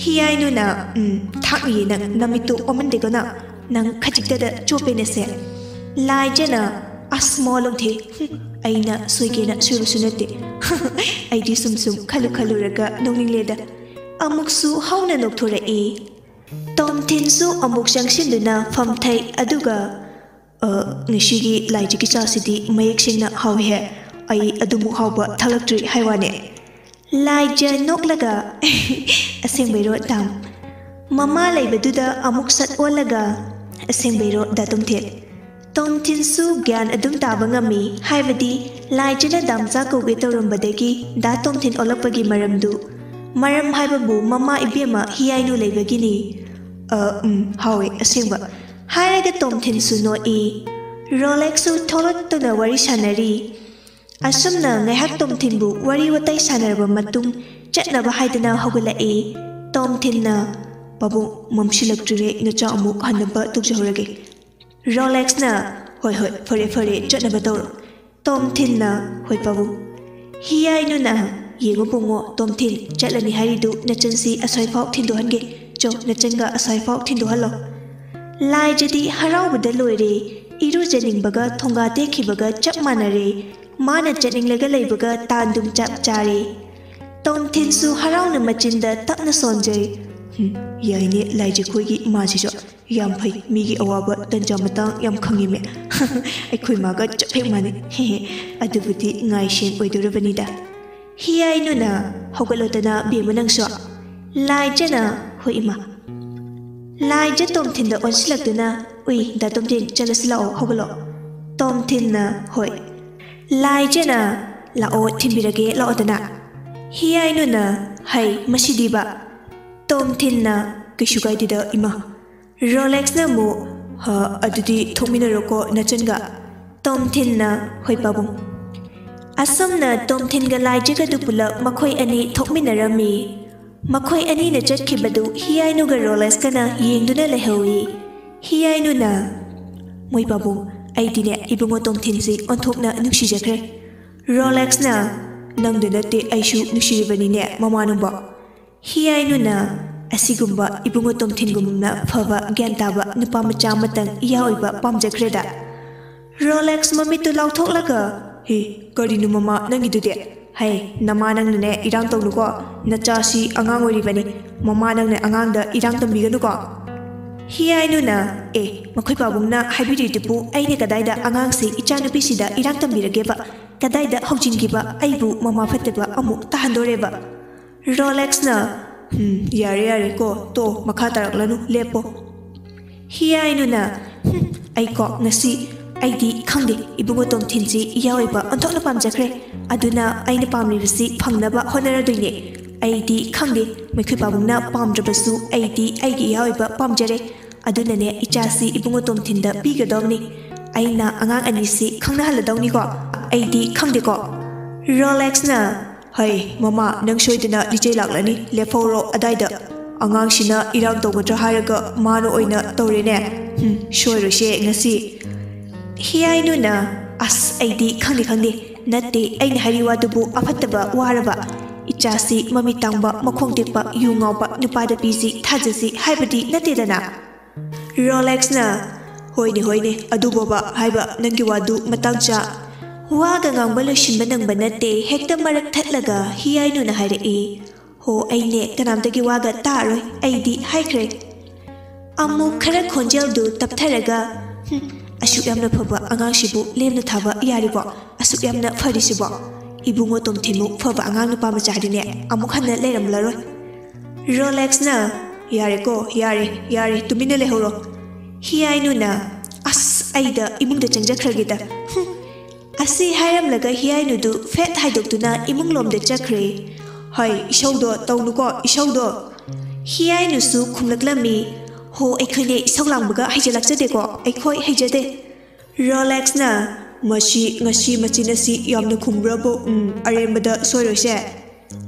ꯍꯤꯌꯥꯏꯅꯨꯅ, "ꯎꯝ, ꯊꯥꯛꯂꯤꯌꯦ ꯅꯪ, ꯅꯃꯤꯠꯇꯣ ꯑꯣꯃꯟꯗꯦꯀꯣ ꯅꯪ, ꯅꯪ ꯈꯖꯤꯛꯇꯗ ꯆꯣꯞꯄꯦꯅꯦꯁꯦ꯫" ꯂꯥꯏꯖꯅ, "ꯑꯁ, ꯃꯋꯥ ꯂꯧꯗꯦ, ꯍꯨꯝ, ꯑꯩꯅ ꯁꯣꯏꯒꯦꯅ ꯁꯣꯏꯕꯁꯨ ꯅꯠꯇꯦ꯫" ꯑꯩꯗꯤ ꯁꯨꯝ ꯁꯨꯝ ꯈꯜꯂꯨ ꯈꯜꯂꯨꯔꯒ ꯅꯣꯛꯅꯤꯡꯂꯦꯗ꯫ ꯑꯃꯨꯛꯁꯨ ꯍꯧꯅ ꯅꯣꯛꯊꯣꯔꯛꯏ꯫ ꯇꯣꯝꯊꯤꯟꯁꯨ ꯑꯃꯨꯛ ꯆꯪꯁꯤꯟꯗꯨꯅ ꯐꯝꯊꯩ, ꯑꯗꯨꯒ, ꯑ, ꯉꯁꯤꯒꯤ ꯂꯥꯏꯖꯒꯤ ꯆꯥꯁꯤꯗꯤ ꯃꯌꯦꯛ ꯁꯦꯡꯅ ꯍꯥꯎꯏꯍꯦ꯫ ꯑꯩ ꯑꯗꯨꯃꯨꯛ ꯍꯥꯎꯕ ꯊꯛꯂꯛꯇ꯭ꯔꯤ ꯍꯥꯏ ꯋꯥꯅꯦ꯫ ꯂꯥꯏꯖ ꯅꯣꯛꯂꯒ, "ꯑꯁꯦꯡꯕꯩꯔꯣ ꯗꯥꯝ?" ꯃꯃꯥ ꯂꯩꯕꯗꯨꯗ ꯑꯃꯨꯛ ꯁꯠ ꯑꯣꯜꯂꯒ, "ꯑꯁꯦꯡꯕꯩꯔꯣ ꯗꯥ ꯇꯣꯝꯊꯤꯟ?" ꯇꯣꯝꯊꯤꯟꯁꯨ ꯒ꯭ꯌꯥꯟ ꯑꯗꯨꯝ ꯇꯥꯕ ꯉꯝꯃꯤ, ꯍꯥꯏꯕꯗꯤ ꯂꯥꯏꯖꯅ ꯗꯥꯝꯆꯥ ꯀꯧꯒꯦ ꯇꯧꯔꯝꯕꯗꯒꯤ ꯗꯥ ꯇꯣꯝꯊꯤꯟ ꯑꯣꯜꯂꯛꯄꯒꯤ ꯃꯔꯝꯗꯨ꯫ ꯃꯔꯝ ꯍꯥꯏꯕꯕꯨ ꯃꯃꯥ ꯏꯕꯦꯝꯃ ꯍꯤꯌꯥꯏꯅꯨ ꯂꯩꯕꯒꯤꯅꯤ꯫ "ꯑ, ꯎꯝ, ꯍꯥꯎꯋꯦ ꯑꯁꯦꯡꯕ," ꯍꯥꯏꯔꯒ ꯇꯣꯝꯊꯤꯟꯁꯨ ꯅꯣꯛꯏ꯫ ꯔꯣꯂꯦꯛꯁꯁꯨ ꯊꯣꯛꯂꯛꯇꯨꯅ ꯋꯥꯔꯤ ꯁꯥꯟꯅꯔꯤ꯫ ꯑꯁꯨꯝꯅ ꯉꯥꯏꯍꯥꯛ ꯇꯣꯝꯊꯤꯟꯕꯨ ꯋꯥꯔꯤ ꯋꯥꯇꯥꯏ ꯁꯥꯟꯅꯔꯕ ꯃꯇꯨꯡ, ꯆꯠꯅꯕ ꯍꯥꯏꯗꯅ ꯍꯧꯒꯠꯂꯛꯏ꯫ ꯇꯣꯝꯊꯤꯟꯅ, "ꯄꯥꯕꯨꯡ, ꯃꯝꯁꯤꯜꯂꯛꯇ꯭ꯔꯤꯉꯩ ꯅꯆꯥ ꯑꯃꯨꯛ ꯍꯟꯅꯕ ꯇꯧꯖꯍꯧꯔꯒꯦ꯫" ꯔꯣꯂꯦꯛꯁꯅ, "ꯍꯣꯏ, ꯍꯣꯏ, ꯐꯔꯦ, ꯐꯔꯦ, ꯆꯠꯅꯕ ꯇꯧꯔꯣ꯫" ꯇꯣꯝꯊꯤꯟꯅ, "ꯍꯣꯏ ꯄꯥꯕꯨꯡ꯫" ꯍꯤꯌꯥꯏꯅꯨꯅ, "ꯌꯦꯡꯉꯨ ꯄꯨꯡꯉꯣ, ꯇꯣꯝꯊꯤꯟ ꯆꯠꯂꯅꯤ ꯍꯥꯏꯔꯤꯗꯨ ꯅꯆꯟꯁꯤ ꯑꯁ꯭ꯋꯥꯏꯐꯥꯎ ꯊꯤꯟꯗꯣꯛꯍꯟꯒꯦ꯫ ꯆꯣ, ꯅꯆꯟꯒ ꯑꯁ꯭ꯋꯥꯏꯐꯥꯎ ꯊꯤꯟꯗꯣꯛꯍꯜꯂꯣ꯫" ꯂꯥꯏꯖꯗꯤ ꯍꯔꯥꯎꯕꯗ ꯂꯣꯏꯔꯦ꯫ ꯏꯔꯨꯖꯅꯤꯡꯕꯒ ꯊꯣꯡꯒꯥ ꯇꯦꯛꯈꯤꯕꯒ ꯆꯞ ꯃꯥꯟꯅꯔꯦ꯫ ꯃꯥꯅ ꯆꯠꯅꯤꯡꯂꯒ ꯂꯩꯕꯒ ꯇꯥꯟꯗꯨꯝ ꯆꯞ ꯆꯥꯔꯦ꯫ ꯇꯣꯝꯊꯤꯟꯁꯨ ꯍꯔꯥꯎꯅ ꯃꯆꯤꯟꯗ ꯇꯞꯅ ꯁꯣꯟꯖꯩ꯫ "ꯍꯨꯝ, ꯌꯥꯏꯅꯦ ꯂꯥꯏꯖꯈꯣꯏꯒꯤ ꯏꯃꯥꯁꯤꯁꯨ꯫ ꯌꯥꯝ ꯐꯩ, ꯃꯤꯒꯤ ꯑꯋꯥꯕ ꯇꯟꯖꯥ ꯃꯇꯥꯡ ꯌꯥꯝ ꯈꯪꯉꯤꯃꯦ꯫ ꯑꯩꯈꯣꯏ ꯃꯥꯒ ꯆꯞ ꯍꯦꯛ ꯃꯥꯟꯅꯩ꯫ ꯍꯦ ꯍꯦ, ꯑꯗꯨꯕꯨꯗꯤ ꯉꯥꯏꯁꯦꯟ ꯑꯣꯏꯗꯣꯔꯕꯅꯤꯗ꯫" ꯍꯤꯌꯥꯏꯅꯨꯅ, "ꯍꯧꯒꯠꯂꯣꯗꯅ ꯕꯦꯝꯃ ꯅꯪꯁꯨ꯫" ꯂꯥꯏꯖꯅ, "ꯍꯣꯏ ꯏꯃꯥ꯫" ꯂꯥꯏꯖ ꯇꯣꯝꯊꯤꯟꯗ ꯑꯣꯟꯁꯤꯜꯂꯛꯇꯨꯅ, "ꯎꯏ, ꯗꯥ ꯇꯣꯝꯊꯤꯟ, ꯆꯠꯂꯁꯤ ꯂꯥꯛꯑꯣ, ꯍꯧꯒꯠꯂꯣ꯫" ꯇꯣꯝꯊꯤꯟꯅ, "ꯍꯣꯏ꯫" ꯂꯥꯏꯖꯅ, "ꯂꯥꯛꯑꯣ, ꯊꯤꯟꯕꯤꯔꯒꯦ ꯂꯥꯛꯑꯣꯗꯅ꯫" ꯍꯤꯌꯥꯏꯅꯨꯅ, "ꯍꯩ, ꯃꯁꯤꯗꯤꯕ꯫" ꯇꯣꯝꯊꯤꯟꯅ, "ꯀꯩꯁꯨ ꯀꯥꯏꯗꯦꯗ ꯏꯃꯥ꯫" ꯔꯣꯂꯦꯛꯁꯅ ꯑꯃꯨꯛ, "ꯍ, ꯑꯗꯨꯗꯤ ꯊꯣꯛꯃꯤꯟꯅꯔꯣꯀꯣ ꯅꯆꯟꯒ꯫" ꯇꯣꯝꯊꯤꯟꯅ, "ꯍꯣꯏ ꯄꯥꯕꯨꯡ꯫" ꯑꯁꯨꯝꯅ ꯇꯣꯝꯊꯤꯟꯒ ꯂꯥꯏꯖꯒꯗꯨ ꯄꯨꯂꯞ ꯃꯈꯣꯏ ꯑꯅꯤ ꯊꯣꯛꯃꯤꯟꯅꯔꯝꯃꯤ꯫ ꯃꯈꯣꯏ ꯑꯅꯤꯅ ꯆꯠꯈꯤꯕꯗꯨ ꯍꯤꯌꯥꯏꯅꯨꯒ ꯔꯣꯂꯦꯛꯁꯀꯅ ꯌꯦꯡꯗꯨꯅ ꯂꯩꯍꯧꯏ꯫ ꯍꯤꯌꯥꯏꯅꯨꯅ, "ꯃꯣꯏ ꯄꯥꯕꯨꯡ, ꯑꯩꯗꯤꯅꯦ ꯏꯕꯨꯡꯉꯣ ꯇꯣꯝꯊꯤꯟꯁꯤ ꯑꯣꯟꯊꯣꯛꯅ ꯅꯨꯡꯁꯤꯖꯈ꯭ꯔꯦ꯫" ꯔꯣꯂꯦꯛꯁꯅ, "ꯅꯪꯗ ꯅꯠꯇꯦ ꯑꯩꯁꯨ ꯅꯨꯡꯁꯤꯔꯤꯕꯅꯤꯅꯦ ꯃꯃꯥ ꯅꯪꯕꯣ꯫" ꯍꯤꯌꯥꯏꯅꯨꯅ, "ꯑꯁꯤꯒꯨꯝꯕ ꯏꯕꯨꯡꯉꯣ ꯇꯣꯝꯊꯤꯟꯒꯨꯝꯅ ꯐꯕ, ꯒ꯭ꯌꯥꯟ ꯇꯥꯕ ꯅꯨꯄꯥ ꯃꯆꯥ ꯑꯃꯇꯪ ꯏꯌꯥ ꯑꯣꯏꯕ ꯄꯥꯝꯖꯈ꯭ꯔꯦꯗ꯫" ꯔꯣꯂꯦꯛꯁ ꯃꯃꯤꯠꯇꯨ ꯂꯥꯎꯊꯣꯛꯂꯒ, "ꯍꯦ, ꯀꯔꯤꯅꯣ ꯃꯃꯥ ꯅꯪꯒꯤꯗꯨꯗꯤ? ꯍꯩ, ꯅꯃꯥ ꯅꯪꯅꯅꯦ ꯏꯔꯥꯡ ꯇꯧꯅꯨꯀꯣ꯫ ꯅꯆꯥꯁꯤ ꯑꯉꯥꯡ ꯑꯣꯏꯔꯤꯕꯅꯤ꯫ ꯃꯃꯥ ꯅꯪꯅ ꯑꯉꯥꯡꯗ ꯏꯔꯥꯡ ꯇꯝꯕꯤꯒꯅꯨꯀꯣ꯫" ꯍꯤꯌꯥꯏꯅꯨꯅ, "ꯑꯦ, ꯃꯈꯣꯏ ꯄꯥꯕꯨꯡꯅ ꯍꯥꯏꯕꯤꯔꯤꯗꯨꯕꯨ ꯑꯩꯅ ꯀꯗꯥꯏꯗ ꯑꯉꯥꯡꯁꯤ ꯏꯆꯥꯅꯨꯄꯤꯁꯤꯗ ꯏꯔꯥꯡ ꯇꯝꯕꯤꯔꯒꯦꯕ? ꯀꯗꯥꯏꯗ ꯍꯧꯖꯤꯟꯈꯤꯕ ꯑꯩꯕꯨ ꯃꯃꯥ ꯐꯠꯇꯕ ꯑꯃꯨꯛ ꯇꯥꯍꯟꯗꯣꯔꯦꯕ?" ꯔꯣꯂꯦꯛꯁꯅ, "ꯍꯝ, ꯌꯥꯔꯦ, ꯌꯥꯔꯦ ꯀꯣ, ꯇꯣ, ꯃꯈꯥ ꯇꯥꯔꯛꯂꯅꯨ, ꯂꯦꯞꯄꯣ꯫" ꯍꯤꯌꯥꯏꯅꯨꯅ, "ꯍꯝ, ꯑꯩꯀꯣ ꯉꯁꯤ, ꯑꯩꯗꯤ ꯈꯪꯗꯦ, ꯏꯕꯨꯡꯉꯣ ꯇꯣꯝꯊꯤꯟꯁꯤ ꯏꯌꯥ ꯑꯣꯏꯕ ꯑꯣꯟꯊꯣꯛꯅ ꯄꯥꯝꯖꯈ꯭ꯔꯦ꯫ ꯑꯗꯨꯅ ꯑꯩꯅ ꯄꯥꯝꯂꯤꯕꯁꯤ ꯐꯪꯅꯕ ꯍꯣꯠꯅꯔꯗꯣꯏꯅꯦ꯫ ꯑꯩꯗꯤ ꯈꯪꯗꯦ, ꯃꯈꯣꯏ ꯄꯥꯕꯨꯡꯅ ꯄꯥꯝꯗ꯭ꯔꯕꯁꯨ ꯑꯩꯗꯤ ꯑꯩꯒꯤ ꯏꯌꯥ ꯑꯣꯏꯕ ꯄꯥꯝꯖꯔꯦ꯫ ꯑꯗꯨꯅꯅꯦ ꯏꯆꯥꯁꯤ ꯏꯕꯨꯡꯉꯣ ꯇꯣꯝꯊꯤꯟꯗ ꯄꯤꯒꯗꯧꯅꯤ꯫ ꯑꯩꯅ ꯑꯉꯥꯡ ꯑꯅꯤꯁꯤ ꯈꯪꯅꯍꯜꯂꯗꯧꯅꯤꯀꯣ꯫ ꯑꯩꯗꯤ ꯈꯪꯗꯦꯀꯣ꯫" ꯔꯣꯂꯦꯛꯁꯅ, "ꯍꯩ, ꯃꯃꯥ, ꯅꯪ ꯁꯣꯏꯗꯅ ꯂꯤꯆꯩ ꯂꯥꯛꯂꯅꯤ꯫ ꯂꯦꯞꯍꯧꯔꯣ ꯑꯗꯥꯏꯗ꯫ ꯑꯉꯥꯡꯁꯤꯅ ꯏꯔꯥꯡ ꯇꯧꯒꯗ꯭ꯔꯥ ꯍꯥꯏꯔꯒ ꯃꯥꯅ ꯑꯣꯏꯅ ꯇꯧꯔꯦꯅꯦ꯫ ꯍꯨꯝ, ꯁꯣꯏꯔꯣꯏꯁꯦ ꯉꯁꯤ꯫" ꯍꯤꯌꯥꯏꯅꯨꯅ, "ꯑꯁ, ꯑꯩꯗꯤ ꯈꯪꯗꯦ, ꯈꯪꯗꯦ꯫ ꯅꯠꯇꯦ, ꯑꯩꯅ ꯍꯥꯏꯔꯤ ꯋꯥꯗꯨꯕꯨ ꯑꯐꯠꯇꯕ ꯋꯥꯔꯕ? ꯏꯆꯥꯁꯤ ꯃꯃꯤꯠ ꯇꯥꯡꯕ, ꯃꯈꯣꯡ ꯇꯦꯛꯄ, ꯌꯨ ꯉꯥꯎꯕ ꯅꯨꯄꯥꯗ ꯄꯤꯁꯤ, ꯊꯥꯖꯁꯤ ꯍꯥꯏꯕꯗꯤ ꯅꯠꯇꯦꯗꯅ?" ꯔꯣꯂꯦꯛꯁꯅ, "ꯍꯣꯏꯅꯦ, ꯍꯣꯏꯅꯦ, ꯑꯗꯨꯕꯣꯕ ꯍꯥꯏꯕ ꯅꯪꯒꯤ ꯋꯥꯗꯨ ꯃꯇꯥꯡ ꯆꯥ꯫" ꯋꯥꯒ ꯉꯥꯡꯕ ꯂꯣꯏꯁꯤꯟꯕ ꯅꯪꯕ ꯅꯠꯇꯦ, ꯍꯦꯛꯇ ꯃꯔꯛ ꯊꯠꯂꯒ ꯍꯤꯌꯥꯏꯅꯨꯅ ꯍꯥꯏꯔꯛꯏ, "ꯍꯣ, ꯑꯩꯅꯦ ꯀꯅꯥꯝꯇꯒꯤ ꯋꯥꯒ ꯇꯥꯔꯣꯏ, ꯑꯩꯗꯤ ꯍꯥꯏꯈ꯭ꯔꯦ꯫" ꯑꯃꯨꯛ ꯈꯔ ꯈꯣꯟꯖꯦꯜꯗꯨ ꯇꯞꯊꯔꯒ, "ꯍꯨꯝ, ꯑꯁꯨꯛ ꯌꯥꯝꯅ ꯐꯕ ꯑꯉꯥꯡꯁꯤꯕꯨ ꯂꯦꯝꯅ ꯊꯥꯕ ꯌꯥꯔꯤꯕꯣ? ꯑꯁꯨꯛ ꯌꯥꯝꯅ ꯐꯔꯤꯁꯤꯕꯣ? ꯏꯕꯨꯡꯉꯣ ꯇꯣꯝꯊꯤꯟꯃꯨꯛ ꯐꯕ ꯑꯉꯥꯡ ꯅꯨꯄꯥ ꯃꯆꯥꯗꯤꯅꯦ ꯑꯃꯨꯛ ꯍꯟꯅ ꯂꯩꯔꯝꯂꯔꯣꯏ꯫" ꯔꯣꯂꯦꯛꯁꯅ, "ꯌꯥꯔꯦꯀꯣ, ꯌꯥꯔꯦ, ꯌꯥꯔꯦ, ꯇꯨꯃꯤꯟꯅ ꯂꯩꯍꯧꯔꯣ꯫" ꯍꯤꯌꯥꯏꯅꯨꯅ, "ꯑꯁ, ꯑꯩꯗ ꯏꯃꯨꯡꯗ ꯆꯪꯖꯈ꯭ꯔꯒꯦꯗ꯫ ꯍꯨꯝ꯫" ꯑꯁꯤ ꯍꯥꯏꯔꯝꯂꯒ ꯍꯤꯌꯥꯏꯅꯨꯗꯨ ꯐꯦꯠ ꯍꯥꯏꯗꯣꯛꯇꯨꯅ ꯏꯃꯨꯡꯂꯣꯝꯗ ꯆꯠꯈ꯭ꯔꯦ꯫ "ꯍꯩ, ꯏꯁꯧꯗꯣ ꯇꯧꯅꯨꯀꯣ, ꯏꯁꯧꯗꯣ꯫" ꯍꯤꯌꯥꯏꯅꯨꯁꯨ ꯈꯨꯝꯂꯛꯂꯝꯃꯤ, "ꯍꯣ, ꯑꯩꯈꯣꯏꯅꯦ ꯏꯁꯧ ꯂꯥꯡꯕꯒ ꯍꯩꯖꯜꯂꯛꯆꯗꯦꯀꯣ, ꯑꯩꯈꯣꯏ ꯍꯩꯖꯗꯦ꯫" ꯔꯣꯂꯦꯛꯁꯅ, "ꯃꯁꯤ ꯉꯁꯤ ꯃꯆꯤꯟ ꯑꯁꯤ ꯌꯥꯝꯅ ꯈꯨꯝꯕ꯭ꯔꯕꯨ? ꯎꯝ, ꯑꯔꯦꯝꯕꯗ ꯁꯣꯏꯔꯣꯏꯁꯦ꯫"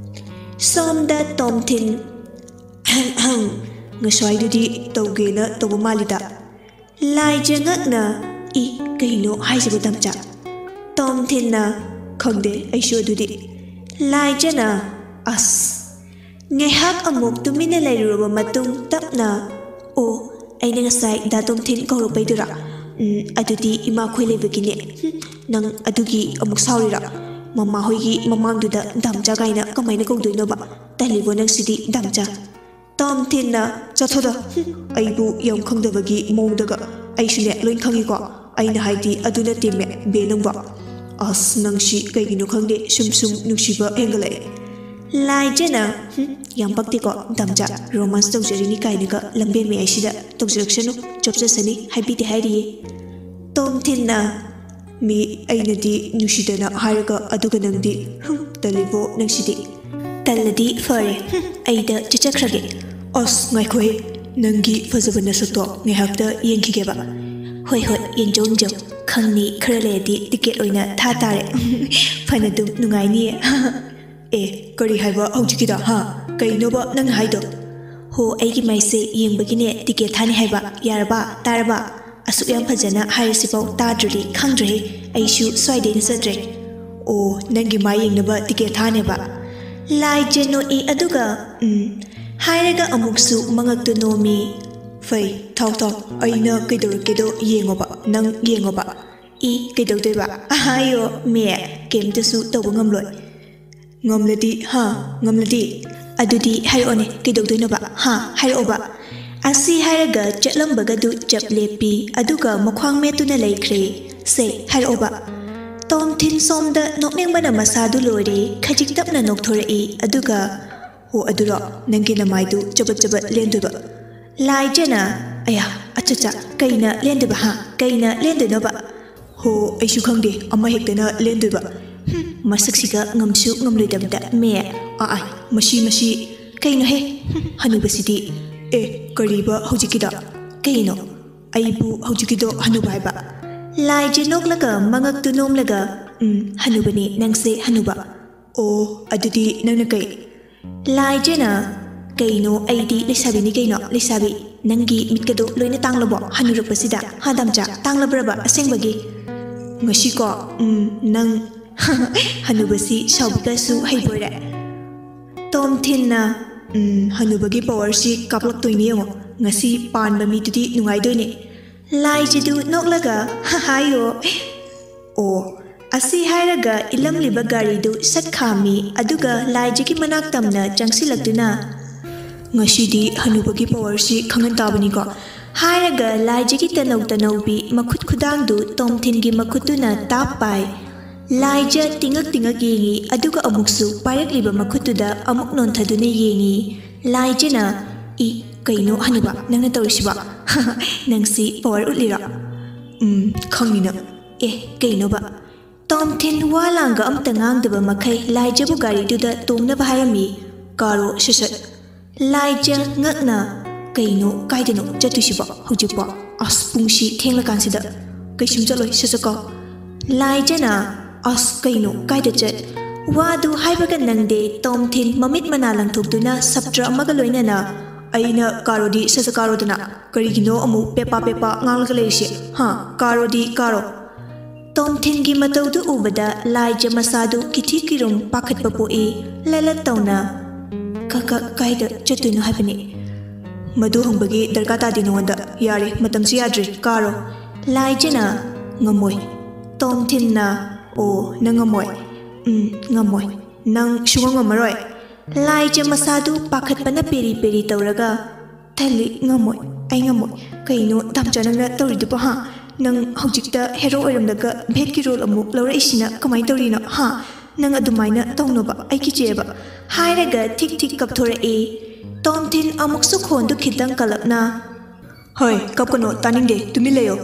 ꯁꯣꯝꯗ ꯇꯣꯝꯊꯤꯟ, "ꯉꯁꯥꯏꯗꯨꯗꯤ ꯇꯧꯒꯦꯅ ꯇꯧꯕ ꯃꯥꯜꯂꯤꯗ꯫" ꯂꯥꯏꯖ ꯉꯛꯅ, "ꯏ, ꯀꯩꯅꯣ ꯍꯥꯏꯁꯤꯕꯨ ꯇꯝꯆꯥ?" ꯇꯣꯝꯊꯤꯟꯅ, "ꯈꯪꯗꯦ ꯑꯩꯁꯨ ꯑꯗꯨꯗꯤ꯫" ꯂꯥꯏꯖꯅ, "ꯑꯁ꯫" ꯉꯥꯏꯍꯥꯛ ꯑꯃꯨꯛ ꯇꯨꯃꯤꯟꯅ ꯂꯩꯔꯨꯔꯕ ꯃꯇꯨꯡ ꯇꯞꯅ, "ꯑꯣ, ꯑꯩꯅ ꯉꯁꯥꯏ ꯗꯥ ꯇꯣꯝꯊꯤꯟ ꯀꯧꯔꯛꯄꯩꯗꯨꯔꯥ? ꯎꯝ, ꯑꯗꯨꯗꯤ ꯏꯃꯥꯈꯣꯏ ꯂꯩꯕꯒꯤꯅꯦ꯫ ꯍꯨꯝ, ꯅꯪ ꯑꯗꯨꯒꯤ ꯑꯃꯨꯛ ꯁꯥꯎꯔꯤꯔꯥ? ꯃꯃꯥꯍꯣꯏꯒꯤ ꯃꯃꯥꯡꯗꯨꯗ ꯗꯥꯝꯆꯥ ꯀꯥꯏꯅ ꯀꯃꯥꯏꯅ ꯀꯧꯗꯣꯏꯅꯣꯕ? ꯇꯜꯂꯤꯕꯣ ꯅꯪꯁꯤꯗꯤ, ꯗꯥꯝꯆꯥ?" ꯇꯣꯝꯊꯤꯟꯅ, "ꯆꯠꯊꯣꯗ, ꯍꯨꯝ, ꯑꯩꯕꯨ ꯌꯥꯝ ꯈꯪꯗꯕꯒꯤ ꯃꯑꯣꯡꯗꯒ꯫ ꯑꯩꯁꯨꯅꯦ ꯂꯣꯏ ꯈꯪꯉꯤꯀꯣ, ꯑꯩꯅ ꯍꯥꯏꯗꯤ ꯑꯗꯨ ꯅꯠꯇꯦꯃꯦ, ꯕꯦ ꯅꯪꯕꯣ꯫ ꯑꯁ, ꯅꯪꯁꯤ ꯀꯩꯒꯤꯅꯣ ꯈꯪꯗꯦ, ꯁꯨꯝ ꯁꯨꯝ ꯅꯨꯡꯁꯤꯕ ꯍꯦꯟꯒꯠꯂꯛꯑꯦ꯫" ꯂꯥꯏꯖꯅ, "ꯍꯨꯝ, ꯌꯥꯝ ꯄꯛꯇꯦꯀꯣ, ꯗꯥꯝꯆꯥ, ꯔꯣꯃꯥꯟꯁ ꯇꯧꯖꯔꯤꯅꯤ ꯀꯥꯏꯅꯒ ꯂꯝꯕꯦꯟ ꯃꯌꯥꯏꯁꯤꯗ ꯇꯧꯖꯔꯛꯁꯅꯨ, ꯆꯣꯞꯆꯁꯅꯤ ꯍꯥꯏꯕꯤꯗꯦ ꯍꯥꯏꯔꯤꯌꯦ꯫" ꯇꯣꯝꯊꯤꯟꯅ, "ꯃꯤ ꯑꯩꯅꯗꯤ ꯅꯨꯡꯁꯤꯗꯅ ꯍꯥꯏꯔꯒ, ꯑꯗꯨꯒ ꯅꯪꯗꯤ, ꯍꯨꯝ, ꯇꯜꯂꯤꯕꯣ ꯅꯪꯁꯤꯗꯤ꯫" "ꯇꯜꯂꯗꯤ ꯐꯔꯦ, ꯍꯨꯝ, ꯑꯩꯗ ꯆꯠꯆꯈ꯭ꯔꯒꯦ꯫" "ꯑꯁ, ꯉꯥꯏꯈꯣꯍꯦ, ꯅꯪꯒꯤ ꯐꯖꯕ ꯅꯁꯛꯇꯣ ꯉꯥꯏꯍꯥꯛꯇ ꯌꯦꯡꯈꯤꯒꯦꯕ꯫" "ꯍꯣꯏ, ꯍꯣꯏ, ꯌꯦꯡꯖꯧ, ꯌꯦꯡꯖꯧ꯫ ꯈꯪꯅꯤ, ꯈꯔ ꯂꯩꯔꯗꯤ ꯇꯤꯀꯦꯠ ꯑꯣꯏꯅ ꯊꯥ ꯇꯥꯔꯦ꯫" "ꯐꯅꯗꯨꯝ ꯅꯨꯡꯉꯥꯏꯅꯤꯌꯦ꯫" "ꯑꯦ, ꯀꯔꯤ ꯍꯥꯏꯕ ꯍꯧꯖꯤꯛꯀꯤꯗꯣ, ꯍꯥ? ꯀꯩꯅꯣꯕ ꯅꯪꯅ ꯍꯥꯏꯗꯣ?" "ꯍꯣ, ꯑꯩꯒꯤ ꯃꯥꯏꯁꯦ ꯌꯦꯡꯕꯒꯤꯅꯦ ꯇꯤꯀꯦꯠ ꯊꯥꯅꯤ ꯍꯥꯏꯕ꯫ ꯌꯥꯔꯕ? ꯇꯥꯔꯕ? ꯑꯁꯨꯛ ꯌꯥꯝ ꯐꯖꯅ ꯍꯥꯏꯔꯁꯤꯐꯥꯎ ꯇꯥꯗ꯭ꯔꯗꯤ ꯈꯪꯗ꯭ꯔꯦꯍꯦ꯫ ꯑꯩꯁꯨ ꯁ꯭ꯋꯥꯏꯗꯩꯅ ꯆꯠꯇ꯭ꯔꯦ꯫" "ꯑꯣ, ꯅꯪꯒꯤ ꯃꯥꯏ ꯌꯦꯡꯅꯕ ꯇꯤꯀꯦꯠ ꯊꯥꯅꯦꯕ?" ꯂꯥꯏꯖ ꯅꯣꯛꯏ, ꯑꯗꯨꯒ, "ꯎꯝ, ꯍꯥꯏꯔꯒ ꯑꯃꯨꯛꯁꯨ ꯃꯉꯛꯇꯨ ꯅꯣꯝꯃꯤ꯫" "ꯐꯩ, ꯊꯥꯎ, ꯊꯥꯎ, ꯑꯩꯅ ꯀꯩꯗꯧꯔꯛꯀꯦꯗꯣ ꯌꯦꯡꯉꯣꯕ, ꯅꯪ ꯌꯦꯡꯉꯣꯕ꯫" "ꯏ, ꯀꯩꯗꯧꯗꯣꯏꯕ? ꯑꯍꯥꯌꯣ, ꯃꯦ, ꯀꯩꯝꯇꯁꯨ ꯇꯧꯕ ꯉꯝꯂꯣꯏ꯫" "ꯉꯝꯂꯗꯤ, ꯍꯥ? ꯉꯝꯂꯗꯤ?" "ꯑꯗꯨꯗꯤ ꯍꯥꯏꯔꯛꯑꯣꯅꯦ, ꯀꯩꯗꯧꯗꯣꯏꯅꯣꯕ? ꯍꯥ? ꯍꯥꯏꯔꯛꯑꯣꯕ꯫" ꯑꯁꯤ ꯍꯥꯏꯔꯒ ꯆꯠꯂꯝꯕꯒꯗꯨ ꯆꯞ ꯂꯦꯞꯄꯤ, ꯑꯗꯨꯒ ꯃꯈ꯭ꯋꯥꯡ ꯃꯦꯠꯇꯨꯅ ꯂꯩꯈ꯭ꯔꯦ꯫ "ꯁꯦ, ꯍꯥꯏꯔꯛꯑꯣꯕ꯫" ꯇꯣꯝꯊꯤꯟ ꯁꯣꯝꯗ ꯅꯣꯛꯅꯤꯡꯕꯅ ꯃꯁꯥꯗꯨ ꯂꯣꯏꯔꯦ, ꯈꯖꯤꯛ ꯇꯞꯅ ꯅꯣꯛꯊꯣꯔꯛꯏ, ꯑꯗꯨꯒ, "ꯑꯣ, ꯑꯗꯨꯔꯣ? ꯅꯪꯒꯤ ꯅꯃꯥꯏꯗꯨ ꯆꯕꯠ ꯆꯕꯠ ꯂꯦꯟꯗꯣꯏꯕ꯫" ꯂꯥꯏꯖꯅ, "ꯑꯌꯥ, ꯑꯆꯥ, ꯑꯆꯥ, ꯀꯩꯅ ꯂꯦꯟꯗꯣꯏꯕ, ꯍꯥ? ꯀꯩꯅ ꯂꯦꯟꯗꯣꯏꯅꯣꯕ?" "ꯍꯣ, ꯑꯩꯁꯨ ꯈꯪꯗꯦ, ꯑꯃ ꯍꯦꯛꯇꯅ ꯂꯦꯟꯗꯣꯏꯕ꯫" "ꯍꯨꯝ, ꯃꯁꯛꯁꯤꯒ ꯉꯝꯁꯨ ꯉꯝꯂꯣꯏꯗꯕꯗ, ꯃꯦ, ꯑꯥ, ꯑꯥ, ꯃꯁꯤ, ꯃꯁꯤ, ꯀꯩꯅꯣꯍꯦ, ꯍꯨꯝ, ꯍꯅꯨꯕꯁꯤꯗꯤ꯫" "ꯑꯦ, ꯀꯔꯤꯕ ꯍꯧꯖꯤꯛꯀꯤꯗꯣ?" "ꯀꯩꯅꯣ? ꯑꯩꯕꯨ ꯍꯧꯖꯤꯛꯀꯤꯗꯣ ꯍꯅꯨꯕ ꯍꯥꯏꯕ?" ꯂꯥꯏꯖ ꯅꯣꯛꯂꯒ ꯃꯉꯛꯇꯨ ꯅꯣꯝꯂꯒ, "ꯎꯝ, ꯍꯅꯨꯕꯅꯤ, ꯅꯪꯁꯦ ꯍꯅꯨꯕ꯫" "ꯑꯣ, ꯑꯗꯨꯗꯤ ꯅꯪꯅ ꯀꯩ?" ꯂꯥꯏꯖꯅ, "ꯀꯩꯅꯣ, ꯑꯩꯗꯤ ꯂꯩꯁꯥꯕꯤꯅꯤ ꯀꯩꯅꯣ, ꯂꯩꯁꯥꯕꯤ꯫ ꯅꯪꯒꯤ ꯃꯤꯠꯀꯗꯣ ꯂꯣꯏꯅ ꯇꯥꯡꯂꯕꯣ, ꯍꯅꯨꯔꯛꯄꯁꯤꯗ? ꯍꯥ, ꯗꯥꯝꯆꯥ, ꯇꯥꯡꯂꯕ꯭ꯔꯕ ꯑꯁꯦꯡꯕꯒꯤ?" "ꯉꯁꯤꯀꯣ, ꯎꯝ, ꯅꯪ ꯍꯅꯨꯕꯁꯤ ꯁꯥꯎꯕꯤꯒꯁꯨ ꯍꯩꯕꯣꯏꯔꯦ꯫" ꯇꯣꯝꯊꯤꯟꯅ, "ꯎꯝ, ꯍꯅꯨꯕꯒꯤ ꯄꯋꯥꯔꯁꯤ ꯀꯥꯞꯂꯛꯇꯣꯏꯅꯤ ꯌꯦꯡꯉꯣ꯫ ꯉꯁꯤ ꯄꯥꯟꯕ ꯃꯤꯗꯨꯗꯤ ꯅꯨꯡꯉꯥꯏꯗꯣꯏꯅꯤ꯫" ꯂꯥꯏꯖꯗꯨ ꯅꯣꯛꯂꯒ, "ꯍꯥꯏꯌꯣ꯫" ꯑꯣ, ꯑꯁꯤ ꯍꯥꯏꯔꯒ ꯏꯜꯂꯝꯂꯤꯕ ꯒꯥꯔꯤꯗꯨ ꯁꯠ ꯈꯥꯝꯃꯤ, ꯑꯗꯨꯒ ꯂꯥꯏꯖꯒꯤ ꯃꯅꯥꯛ ꯇꯝꯅ ꯆꯪꯁꯤꯜꯂꯛꯇꯨꯅ, "ꯉꯁꯤꯗꯤ ꯍꯅꯨꯕꯒꯤ ꯄꯋꯥꯔꯁꯤ ꯈꯪꯍꯟ ꯇꯥꯕꯅꯤꯀꯣ" ꯍꯥꯏꯔꯒ ꯂꯥꯏꯖꯒꯤ ꯇꯅꯧ ꯇꯅꯧꯕꯤ ꯃꯈꯨꯠ ꯈꯨꯗꯥꯡꯗꯨ ꯇꯣꯝꯊꯤꯟꯒꯤ ꯃꯈꯨꯠꯇꯨꯅ ꯇꯥꯞ ꯄꯥꯏ꯫ ꯂꯥꯏꯖ ꯇꯤꯡꯉꯛ ꯇꯤꯡꯉꯛ ꯌꯦꯡꯉꯤ, ꯑꯗꯨꯒ ꯑꯃꯨꯛꯁꯨ ꯄꯥꯏꯔꯛꯂꯤꯕ ꯃꯈꯨꯠꯇꯨꯗ ꯑꯃꯨꯛ ꯅꯣꯟꯊꯗꯨꯅ ꯌꯦꯡꯉꯤ꯫ ꯂꯥꯏꯖꯅ, "ꯏ, ꯀꯩꯅꯣ ꯍꯅꯨꯕ ꯅꯪꯅ ꯇꯧꯔꯤꯁꯤꯕꯣ? ꯅꯪꯁꯤ ꯄꯋꯥꯔ ꯎꯠꯂꯤꯔꯣ?" "ꯎꯝ, ꯈꯪꯉꯤꯅ꯫ ꯑꯦ, ꯀꯩꯅꯣꯕ?" ꯇꯣꯝꯊꯤꯟ ꯋꯥ ꯂꯥꯡꯒ ꯑꯝꯇ ꯉꯥꯡꯗꯕ ꯃꯈꯩ ꯂꯥꯏꯖꯕꯨ ꯒꯥꯔꯤꯗꯨꯗ ꯇꯣꯡꯅꯕ ꯍꯥꯏꯔꯝꯃꯤ꯫ "ꯀꯥꯔꯣ ꯁꯠ ꯁꯠ"꯫ ꯂꯥꯏꯖ ꯉꯛꯅ, "ꯀꯩꯅꯣ, ꯀꯥꯏꯗꯅꯣ ꯆꯠꯇꯣꯏꯁꯤꯕꯣ ꯍꯧꯖꯤꯛꯄꯣ? ꯑꯁ, ꯄꯨꯡꯁꯤ ꯊꯦꯡꯂꯀꯥꯟꯁꯤꯗ꯫ ꯀꯩꯁꯨꯝ ꯆꯠꯂꯣꯏ, ꯁꯠ ꯁꯠ ꯀꯥꯎ"꯫ ꯂꯥꯏꯖꯅ, "ꯑꯁ, ꯀꯩꯅꯣ, ꯀꯥꯏꯗ ꯆꯠ?" ꯋꯥꯗꯨ ꯍꯥꯏꯕꯒ ꯅꯪꯗꯦ, ꯇꯣꯝꯊꯤꯟ ꯃꯃꯤꯠ ꯃꯅꯥ ꯂꯪꯊꯣꯛꯇꯨꯅ ꯁꯞꯇ꯭ꯔ ꯑꯃꯒ ꯂꯣꯏꯅꯅ, "ꯑꯩꯅ ꯀꯥꯔꯣꯗꯤ ꯁꯠ ꯁꯠ ꯀꯥꯔꯣꯗꯅ, ꯀꯔꯤꯒꯤꯅꯣ ꯑꯃꯨꯛ ꯄꯦꯄꯥ ꯄꯦꯄꯥ ꯉꯥꯡꯂꯒ ꯂꯩꯔꯤꯁꯦ? ꯍꯥ? ꯀꯥꯔꯣꯗꯤ ꯀꯥꯔꯣ"꯫ ꯇꯣꯝꯊꯤꯟꯒꯤ ꯃꯇꯧꯗꯨ ꯎꯕꯗ ꯂꯥꯏꯖ ꯃꯁꯥꯗꯨ ꯀꯤꯊꯤ ꯀꯤꯔꯨꯝ ꯄꯥꯈꯠꯄ ꯄꯣꯛꯏ꯫ ꯂꯂꯠ ꯇꯧꯅ, "ꯀ-, ꯀ-, ꯀꯥꯏꯗ ꯆꯠꯇꯣꯏꯅꯣ ꯍꯥꯏꯕꯅꯤ?" "ꯃꯗꯨ ꯍꯪꯕꯒꯤ ꯗꯔꯀꯥꯔ ꯇꯥꯗꯦ ꯅꯉꯣꯟꯗ꯫ ꯌꯥꯔꯦ, ꯃꯇꯝꯁꯨ ꯌꯥꯗ꯭ꯔꯦ, ꯀꯥꯔꯣ"꯫ ꯂꯥꯏꯖꯅ, "ꯉꯝꯃꯣꯏ"꯫ ꯇꯣꯝꯊꯤꯟꯅ, "ꯑꯣ, ꯅꯪ ꯉꯝꯃꯣꯏ? ꯎꯝ, ꯉꯝꯃꯣꯏ꯫ ꯅꯪ ꯁꯨꯡꯉꯝ ꯉꯝꯃꯔꯣꯏ"꯫ ꯂꯥꯏꯖ ꯃꯁꯥꯗꯨ ꯄꯥꯈꯠꯄꯅ ꯄꯦꯔꯤ ꯄꯦꯔꯤ ꯇꯧꯔꯒ, "ꯊꯜꯂꯤ, ꯉꯝꯃꯣꯏ, ꯑꯩ ꯉꯝꯃꯣꯏ"꯫ "ꯀꯩꯅꯣ ꯗꯥꯝꯆꯥ ꯅꯪꯅ ꯇꯧꯔꯤꯗꯨꯕꯣ, ꯍꯥ? ꯅꯪ ꯍꯧꯖꯤꯛꯇ ꯍꯦꯔꯣ ꯑꯣꯏꯔꯝꯂꯒ ꯚꯦꯠꯀꯤ ꯔꯣꯜ ꯑꯃꯨꯛ ꯂꯧꯔꯛꯏꯁꯤꯅ ꯀꯃꯥꯏꯅ ꯇꯧꯔꯤꯅꯣ, ꯍꯥ? ꯅꯪ ꯑꯗꯨꯃꯥꯏꯅ ꯇꯧꯅꯣꯕ, ꯑꯩ ꯀꯤꯖꯩꯌꯦꯕ"꯫ ꯍꯥꯏꯔꯒ ꯊꯤꯛ ꯊꯤꯛ ꯀꯞꯊꯣꯔꯛꯏ꯫ ꯇꯣꯝꯊꯤꯟ ꯑꯃꯨꯛꯁꯨ ꯈꯣꯟꯗꯨ ꯈꯤꯇꯪ ꯀꯜꯂꯞꯅ, "ꯍꯣꯏ, ꯀꯞꯀꯅꯣ, ꯇꯥꯅꯤꯡꯗꯦ, ꯇꯨꯃꯤꯟ ꯂꯩꯌꯣ"꯫